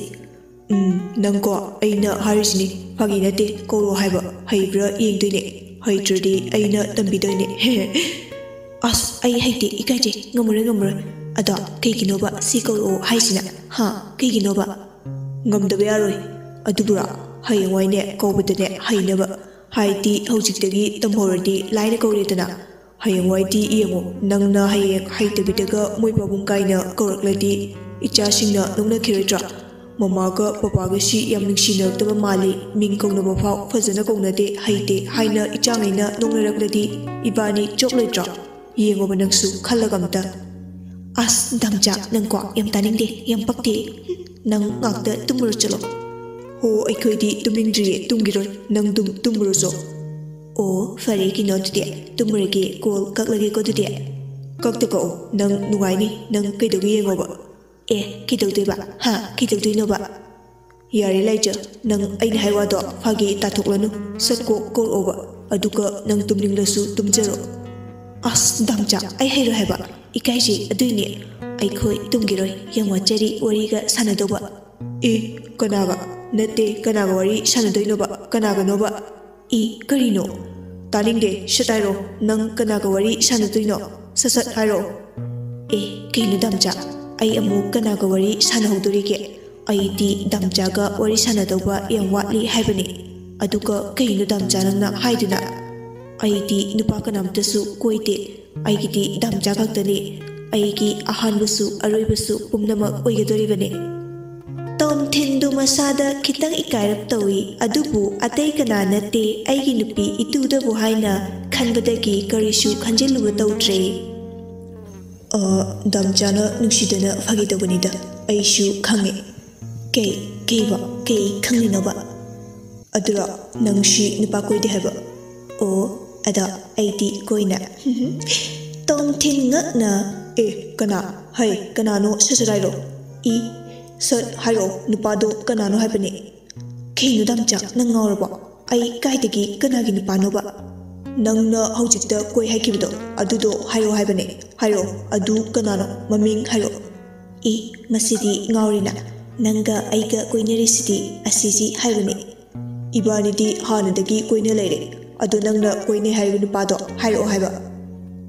ꯎꯝ, ꯅꯪꯀꯣ, ꯑꯩꯅ ꯍꯥꯏꯔꯤꯁꯤꯅꯤ, ꯐꯥꯒꯤ ꯅꯠꯇꯦ, ꯀꯧꯔꯣ ꯍꯥꯏꯕ, ꯍꯩꯕ꯭ꯔꯥ ꯌꯦꯡꯗꯣꯏꯅꯦ, ꯍꯩꯇ꯭ꯔꯗꯤ ꯑꯩꯅ ꯇꯝꯕꯤꯗꯣꯏꯅꯦ꯫ ꯑꯁ, ꯑꯩ ꯍꯩꯇꯦ, ꯏꯀꯥꯏꯖꯩ, ꯉꯝꯃꯔꯣꯏ, ꯉꯝꯃꯔꯣꯏ꯫ ꯑꯗꯣ ꯀꯩꯒꯤꯅꯣꯕ ꯁꯤ ꯀꯧꯔꯛꯑꯣ ꯍꯥꯏꯁꯤꯅ? ꯍꯥ, ꯀꯩꯒꯤꯅꯣꯕ? ꯉꯝꯗꯕ ꯌꯥꯔꯣꯏ꯫ ꯑꯗꯨꯕꯨꯔꯣ, ꯍꯌꯦꯡꯋꯥꯏꯅꯦ ꯀꯧꯕꯗꯅꯦ ꯍꯩꯅꯕ, ꯍꯥꯏꯗꯤ ꯍꯧꯖꯤꯛꯇꯒꯤ ꯇꯝꯍꯧꯔꯗꯤ ꯂꯥꯏꯅ ꯀꯧꯔꯦꯗꯅ꯫ ꯍꯌꯦꯡꯋꯥꯏꯗꯤ ꯌꯦꯡꯉꯣ, ꯅꯪꯅ ꯍꯌꯦꯡ ꯍꯩꯇꯕꯤꯗꯒ ꯃꯣꯏ ꯄꯥꯕꯨꯡ ꯀꯥꯏꯅ ꯀꯧꯔꯛꯂꯗꯤ, ꯏꯆꯥꯁꯤꯡꯅ ꯅꯣꯛꯅꯈꯤꯔꯣꯏꯗ꯭ꯔꯣ? "ꯃꯃꯥꯒ ꯄꯄꯥꯒꯁꯤ ꯌꯥꯝ ꯅꯨꯡꯁꯤꯅꯔꯛꯇꯕ ꯃꯥꯜꯂꯤ, ꯃꯤꯡ ꯀꯧꯅꯕ ꯐꯥꯎ ꯐꯖꯅ ꯀꯧꯅꯗꯦ, ꯍꯩꯇꯦ" ꯍꯥꯏꯅ ꯏꯆꯥꯉꯩꯅ ꯅꯣꯛꯅꯔꯛꯂꯗꯤ ꯏꯕꯥꯅꯤ ꯆꯣꯛꯂꯣꯏꯗ꯭ꯔꯣ? ꯌꯦꯡꯉꯣꯕ ꯅꯪꯁꯨ ꯈꯜꯂꯒ ꯑꯝꯇ꯫ ꯑꯁ, ꯗꯥꯝꯆꯥ, ꯅꯪꯀꯣ ꯌꯥꯝ ꯇꯥꯅꯤꯡꯗꯦ, ꯌꯥꯝ ꯄꯛꯇꯦ꯫ ꯅꯪ ꯉꯥꯛꯇ ꯇꯨꯝꯃꯨꯔꯣ ꯆꯠꯂꯣ꯫ ꯍꯣ, ꯑꯩꯈꯣꯏꯗꯤ ꯇꯨꯝꯅꯤꯡꯗ꯭ꯔꯤꯌꯦ, ꯇꯨꯝꯈꯤꯔꯣꯏ, ꯅꯪ ꯑꯗꯨꯝ ꯇꯨꯝꯃꯨꯔꯣ ꯆꯣ꯫ ꯑꯣ, ꯐꯔꯦ ꯀꯩꯅꯣ ꯑꯗꯨꯗꯤ, ꯇꯨꯝꯃꯨꯔꯒꯦ, ꯀꯣꯜ ꯀꯛꯂꯒꯦꯀꯣ ꯑꯗꯨꯗꯤ꯫ ꯀꯛꯇ ꯀꯛꯑꯣ, ꯅꯪ ꯅꯨꯡꯉꯥꯏꯅꯤ, ꯅꯪ ꯀꯩꯗꯧꯒꯦ ꯌꯦꯡꯉꯣꯕ꯫ ꯑꯦ, ꯀꯩꯗꯧꯗꯣꯏꯕ? ꯍꯥ, ꯀꯩꯗꯧꯗꯣꯏꯅꯣꯕ? ꯌꯥꯔꯦ ꯂꯥꯏꯖ, ꯅꯪ ꯑꯩꯅ ꯍꯥꯏ ꯋꯥꯗꯣ ꯐꯥꯒꯤ ꯇꯥꯊꯣꯛꯂꯅꯨ, ꯁꯠ ꯀꯣꯛ ꯀꯧꯔꯛꯑꯣꯕ, ꯑꯗꯨꯒ ꯅꯪ ꯇꯨꯝꯅꯤꯡꯂꯁꯨ ꯇꯨꯝꯖꯔꯣ꯫ ꯑꯁ, ꯗꯥꯝꯆꯥ, ꯑꯩ ꯍꯩꯔꯣꯏ ꯍꯥꯏꯕ, ꯏꯀꯥꯏꯖꯩ, ꯑꯗꯨꯏꯅꯦ꯫ ꯑꯩꯈꯣꯏ ꯇꯨꯝꯈꯤꯔꯣꯏ, ꯌꯥꯝ ꯋꯥꯠꯆꯔꯤ ꯋꯥꯔꯤꯒ ꯁꯥꯟꯅꯗꯧꯕ꯫ ꯑꯦ, ꯀꯅꯥꯒ? ꯅꯠꯇꯦ, ꯀꯅꯥꯒ ꯋꯥꯔꯤ ꯁꯥꯟꯅꯗꯣꯏꯅꯣꯕ? ꯀꯅꯥꯒꯅꯣꯕ? ꯑꯦ, ꯀꯔꯤꯅꯣ? ꯇꯥꯅꯤꯡꯗꯦ, ꯁꯠ ꯍꯥꯏꯔꯣ, ꯅꯪ ꯀꯅꯥꯒ ꯋꯥꯔꯤ ꯁꯥꯟꯅꯗꯣꯏꯅꯣ? ꯁꯠ ꯁꯠ ꯍꯥꯏꯔꯣ꯫ ꯑꯦ, ꯀꯩꯅꯣ ꯗꯥꯝꯆꯥ? ꯑꯩ ꯑꯃꯨꯛ ꯀꯅꯥꯒ ꯋꯥꯔꯤ ꯁꯥꯟꯅꯍꯧꯗꯣꯔꯤꯒꯦ? ꯑꯩꯗꯤ ꯗꯥꯝꯆꯥꯒ ꯋꯥꯔꯤ ꯁꯥꯟꯅꯗꯧꯕ ꯌꯥꯝ ꯋꯥꯠꯂꯤ ꯍꯥꯏꯕꯅꯤ꯫ ꯑꯗꯨꯒ ꯀꯩꯅꯣ ꯗꯥꯝꯆꯥ ꯅꯪꯅ ꯍꯥꯏꯗꯨꯅ? ꯑꯩꯗꯤ ꯅꯨꯄꯥ ꯀꯅꯥꯝꯇꯁꯨ ꯀꯣꯏꯗꯦ꯫ ꯑꯩꯒꯤꯗꯤ ꯗꯥꯝꯆꯥ ꯈꯛꯇꯅꯤ꯫ ꯑꯩꯒꯤ ꯑꯍꯥꯟꯕꯁꯨ ꯑꯔꯣꯏꯕꯁꯨ ꯄꯨꯝꯅꯃꯛ ꯑꯣꯏꯒꯗꯣꯔꯤꯕꯅꯤ꯫ ꯇꯣꯝꯊꯤꯟꯗꯨ ꯃꯁꯥꯗ ꯈꯤꯇꯪ ꯏꯀꯥꯏꯔꯞ ꯇꯧꯏ, ꯑꯗꯨꯕꯨ ꯑꯇꯩ ꯀꯅꯥ ꯅꯠꯇꯦ, ꯑꯩꯒꯤ ꯅꯨꯄꯤ ꯏꯇꯨꯗꯕꯨ ꯍꯥꯏꯅ ꯈꯟꯕꯗꯒꯤ ꯀꯔꯤꯁꯨ ꯈꯟꯖꯤꯜꯂꯨꯕ ꯇꯧꯗ꯭ꯔꯦ꯫ ꯑ, ꯗꯥꯝꯆꯥꯅ ꯅꯨꯡꯁꯤꯗꯅ ꯐꯥꯒꯤ ꯇꯧꯕꯅꯤꯗ, ꯑꯩꯁꯨ ꯈꯪꯉꯦ꯫ ꯀꯩ, ꯀꯩꯕ, ꯀꯩ ꯈꯪꯂꯤꯅꯣꯕ? ꯑꯗꯨꯔꯣ, ꯅꯪꯁꯤ ꯅꯨꯄꯥ ꯀꯣꯏꯗꯦ ꯍꯥꯏꯕ? ꯑꯣ, ꯑꯗ ꯑꯩꯗꯤ ꯀꯣꯏꯅ꯫ ꯇꯣꯝꯊꯤꯟ ꯉꯛꯅ, "ꯑꯦ, ꯀꯅꯥ? ꯍꯩ, ꯀꯅꯥꯅꯣ? ꯁꯠ ꯁꯠ ꯍꯥꯏꯔꯣ꯫ ꯏ, ꯁꯠ ꯍꯥꯏꯔꯣ, ꯅꯨꯄꯥꯗꯣ ꯀꯅꯥꯅꯣ ꯍꯥꯏꯕꯅꯦ?" "ꯀꯩꯅꯣ ꯗꯥꯝꯆꯥ, ꯅꯪ ꯉꯥꯎꯔꯕꯣ? ꯑꯩ ꯀꯥꯏꯗꯒꯤ ꯀꯅꯥꯒꯤ ꯅꯨꯄꯥꯅꯣꯕ?" "ꯅꯪꯅ ꯍꯧꯖꯤꯛꯇ ꯀꯣꯏ ꯍꯥꯏꯈꯤꯕꯗꯣ, ꯑꯗꯨꯗꯣ ꯍꯥꯏꯔꯣ ꯍꯥꯏꯕꯅꯦ꯫ ꯍꯥꯏꯔꯣ, ꯑꯗꯨ ꯀꯅꯥꯅꯣ? ꯃꯃꯤꯡ ꯍꯥꯏꯔꯣ꯫" "ꯏ, ꯃꯁꯤꯗꯤ ꯉꯥꯎꯔꯦꯅ꯫ ꯅꯪꯒ ꯑꯩꯒ ꯀꯣꯏꯅꯔꯤꯁꯤꯗꯤ ꯑꯁꯤꯁꯤ ꯍꯥꯏꯕꯅꯦ꯫" "ꯏꯕꯥꯅꯤꯗꯤ ꯍꯥꯟꯅꯗꯒꯤ ꯀꯣꯏꯅ ꯂꯩꯔꯦ꯫ ꯑꯗꯣ ꯅꯪꯅ ꯀꯣꯏꯅꯩ ꯍꯥꯏꯔꯤꯕ ꯅꯨꯄꯥꯗꯣ ꯍꯥꯏꯔꯛꯑꯣ ꯍꯥꯏꯕ꯫"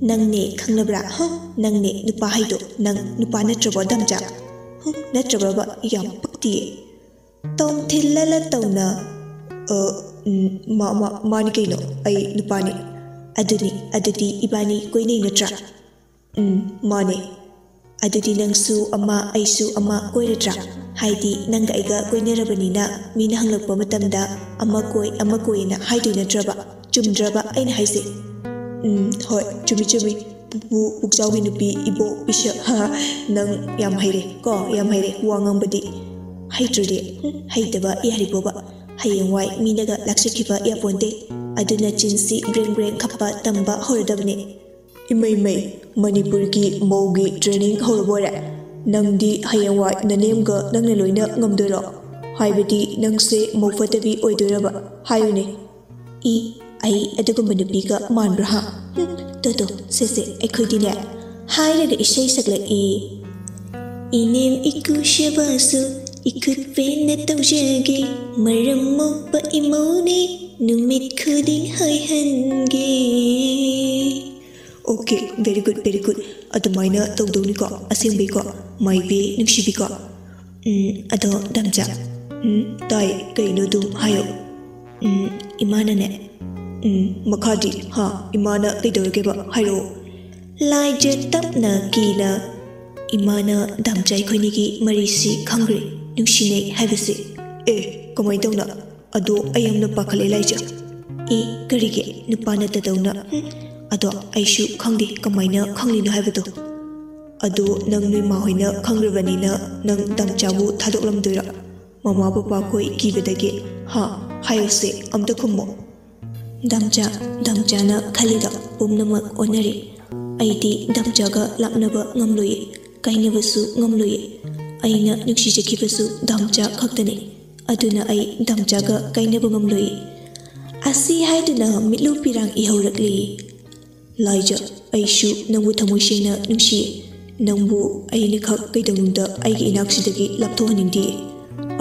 "ꯅꯪꯅꯦ ꯈꯪꯅꯕ꯭ꯔꯥ? ꯍ? ꯅꯪꯅꯦ ꯅꯨꯄꯥ ꯍꯥꯏꯗꯣ? ꯅꯪ ꯅꯨꯄꯥ ꯅꯠꯇ꯭ꯔꯕꯣ ꯗꯥꯝꯆꯥ?" "ꯍ? ꯅꯠꯇ꯭ꯔꯕ꯭ꯔꯕ? ꯌꯥꯝ ꯄꯛꯇꯤꯌꯦ꯫" ꯇꯣꯝꯊꯤꯟ ꯂꯂ ꯇꯧꯅ, "ꯑ, ꯎꯝ, ꯃꯥ-, ꯃꯥ-, ꯃꯥꯅꯤ ꯀꯩꯅꯣ, ꯑꯩ ꯅꯨꯄꯥꯅꯤ꯫" "ꯑꯗꯨꯅꯤ, ꯑꯗꯨꯗꯤ ꯏꯕꯥꯅꯤ ꯀꯣꯏꯅꯩ ꯅꯠꯇ꯭ꯔꯥ?" "ꯎꯝ, ꯃꯥꯅꯦ꯫" "ꯑꯗꯨꯗꯤ ꯅꯪꯁꯨ ꯑꯃ, ꯑꯩꯁꯨ ꯑꯃ ꯀꯣꯏꯔꯗ꯭ꯔꯥ? ꯍꯥꯏꯗꯤ ꯅꯪꯒ ꯑꯩꯒ ꯀꯣꯏꯅꯔꯕꯅꯤꯅ ꯃꯤꯅ ꯍꯪꯂꯛꯄ ꯃꯇꯝꯗ ꯑꯃ ꯀꯣꯏ, ꯑꯃ ꯀꯣꯏꯅ ꯍꯥꯏꯗꯣꯏ ꯅꯠꯇ꯭ꯔꯕ? ꯆꯨꯝꯗ꯭ꯔꯕ ꯑꯩꯅ ꯍꯥꯏꯁꯦ?" "ꯎꯝ, ꯍꯣꯏ, ꯆꯨꯝꯃꯤ, ꯆꯨꯝꯃꯤ꯫ ꯄꯨꯄꯨ ꯄꯨꯛꯆꯥꯎꯒꯤ ꯅꯨꯄꯤ, ꯏꯕꯣꯛ ꯄꯤꯁꯛ꯫ ꯍꯥ, ꯅꯪ ꯌꯥꯝ ꯍꯩꯔꯦ ꯀꯣ, ꯌꯥꯝ ꯍꯩꯔꯦ ꯋꯥ ꯉꯥꯡꯕꯗꯤ꯫" "ꯍꯩꯇ꯭ꯔꯗꯤ? ꯍꯨꯝ, ꯍꯩꯇꯕ ꯌꯥꯔꯤꯕꯣꯕ? ꯍꯌꯦꯡꯋꯥꯏ ꯃꯤꯅꯒ ꯂꯥꯛꯆꯈꯤꯕ ꯌꯥꯄꯣꯟꯇꯦ꯫ ꯑꯗꯨꯅ ꯆꯤꯟꯁꯤ ꯕ꯭ꯔꯦꯡ ꯕ꯭ꯔꯦꯡ ꯈꯞꯄ ꯇꯝꯕ ꯍꯧꯔꯗꯕꯅꯦ꯫" "ꯏꯃꯩ ꯃꯩ, ꯃꯅꯤꯄꯨꯔꯒꯤ ꯃꯧꯒꯤ training ꯍꯧꯔꯕꯣꯏꯔꯦ? ꯅꯪꯗꯤ ꯍꯌꯦꯡꯋꯥꯏ ꯅꯅꯦꯝꯒ ꯅꯪꯅ ꯂꯣꯏꯅ ꯉꯝꯗꯣꯏꯔꯣ? ꯍꯥꯏꯕꯗꯤ ꯅꯪꯁꯦ ꯃꯧ ꯐꯠꯇꯕꯤ ꯑꯣꯏꯗꯣꯏꯔꯕ? ꯍꯥꯏꯌꯨꯅꯦ꯫" "ꯏ, ꯑꯩ ꯑꯗꯨꯒꯨꯝꯕ ꯅꯨꯄꯤꯒ ꯃꯥꯟꯕ꯭ꯔꯥ ꯍꯥ? ꯍꯨꯝ, ꯇꯣ ꯇꯣ, ꯁꯦ ꯁꯦ, ꯑꯩꯈꯣꯏꯗꯤꯅꯦ ꯍꯥꯏꯔꯒ ꯏꯁꯩ ꯁꯛꯂꯛꯏ꯫ "ꯏꯅꯦꯝ ꯏꯀꯨ ꯁꯦꯕꯥꯁꯨ ꯏꯈꯨꯠ ꯄꯦꯟꯅ ꯇꯧꯖꯒꯦ, ꯃꯔꯝ ꯃꯣꯛꯄ ꯏꯃꯧꯅꯦ, ꯅꯨꯃꯤꯠ ꯈꯨꯗꯤꯡ ꯍꯥꯏꯍꯟꯒꯦ꯫" "Okay, very good, very good꯫ ꯑꯗꯨꯃꯥꯏꯅ ꯇꯧꯗꯧꯅꯤꯀꯣ? ꯑꯁꯦꯡꯕꯩꯀꯣ? ꯃꯥꯏꯕꯤ ꯅꯨꯡꯁꯤꯕꯤꯀꯣ? ꯎꯝ, ꯑꯗꯣ ꯗꯥꯝꯆꯥ꯫ ꯎꯝ, ꯇꯥꯏ꯫ ꯀꯩꯅꯣ ꯑꯗꯨꯝ ꯍꯥꯏꯌꯣ꯫ ꯎꯝ, ꯏꯃꯥꯅꯅꯦ꯫ ꯎꯝ, ꯃꯈꯥꯗꯤ? ꯍꯥ? ꯏꯃꯥꯅ ꯀꯩꯗꯧꯔꯒꯦꯕ? ꯍꯥꯏꯔꯛꯑꯣ꯫ ꯂꯥꯏꯖ ꯇꯞꯅ ꯀꯤꯅ, "ꯏꯃꯥꯅ ꯗꯥꯝꯆꯥ ꯑꯩꯈꯣꯏꯅꯤꯒꯤ ꯃꯔꯤꯁꯤ ꯈꯪꯈ꯭ꯔꯦ, ꯅꯨꯡꯁꯤꯅꯩ ꯍꯥꯏꯕꯁꯦ꯫" ꯑꯦ, ꯀꯃꯥꯏ ꯇꯧꯅ? ꯑꯗꯣ ꯑꯩ ꯌꯥꯝꯅ ꯄꯥꯈꯠꯂꯦ, ꯂꯥꯏꯖ꯫ ꯑꯦ, ꯀꯔꯤꯒꯤ? ꯅꯨꯄꯥ ꯅꯠꯇꯗꯧꯅ꯫ ꯍꯨꯝ, ꯑꯗꯣ ꯑꯩꯁꯨ ꯈꯪꯗꯦ ꯀꯃꯥꯏꯅ ꯈꯪꯂꯤꯅꯣ ꯍꯥꯏꯕꯗꯣ꯫ ꯑꯗꯣ ꯅꯪ ꯅꯣꯏ ꯃꯥ ꯍꯣꯏꯅ ꯈꯪꯈ꯭ꯔꯕꯅꯤꯅ ꯅꯪ ꯗꯥꯝꯆꯥꯕꯨ ꯊꯥꯗꯣꯛꯂꯝꯗꯣꯏꯔꯣ? ꯃꯃꯥ ꯄꯄꯥ ꯈꯣꯏ ꯀꯤꯕꯗꯒꯤ꯫ ꯍꯥ? ꯍꯥꯏꯌꯨꯁꯦ, ꯑꯝꯇ ꯈꯨꯝꯃꯣ꯫ ꯗꯥꯝꯆꯥ, ꯗꯥꯝꯆꯥꯅ ꯈꯜꯂꯤꯗꯣ ꯄꯨꯝꯅꯃꯛ ꯑꯣꯟꯅꯔꯦ꯫ ꯑꯩꯗꯤ ꯗꯥꯝꯆꯥꯒ ꯂꯥꯞꯅꯕ ꯉꯝꯂꯣꯏꯌꯦ, ꯀꯥꯏꯅꯕꯁꯨ ꯉꯝꯂꯣꯏꯌꯦ꯫ ꯑꯩꯅ ꯅꯨꯡꯁꯤꯖꯈꯤꯕꯁꯨ ꯗꯥꯝꯆꯥ ꯈꯛꯇꯅꯤ꯫ ꯑꯗꯨꯅ ꯑꯩ ꯗꯥꯝꯆꯥꯒ ꯀꯥꯏꯅꯕ ꯉꯝꯂꯣꯏꯌꯦ꯫ ꯑꯁꯤ ꯍꯥꯏꯗꯨꯅ ꯃꯤꯠꯂꯨ ꯄꯤꯔꯥꯡ ꯏꯍꯧꯔꯛꯂꯤ꯫ ꯂꯥꯏꯖ, ꯑꯩꯁꯨ ꯅꯪꯕꯨ ꯊꯃꯣꯏ ꯁꯦꯡꯅ ꯅꯨꯡꯁꯤꯌꯦ꯫ ꯅꯪꯕꯨ ꯑꯩꯅꯈꯛ ꯀꯩꯗꯧꯅꯨꯡꯗ ꯑꯩꯒꯤ ꯏꯅꯥꯛꯁꯤꯗꯒꯤ ꯂꯥꯞꯊꯣꯛꯍꯟꯅꯤꯡꯗꯦ꯫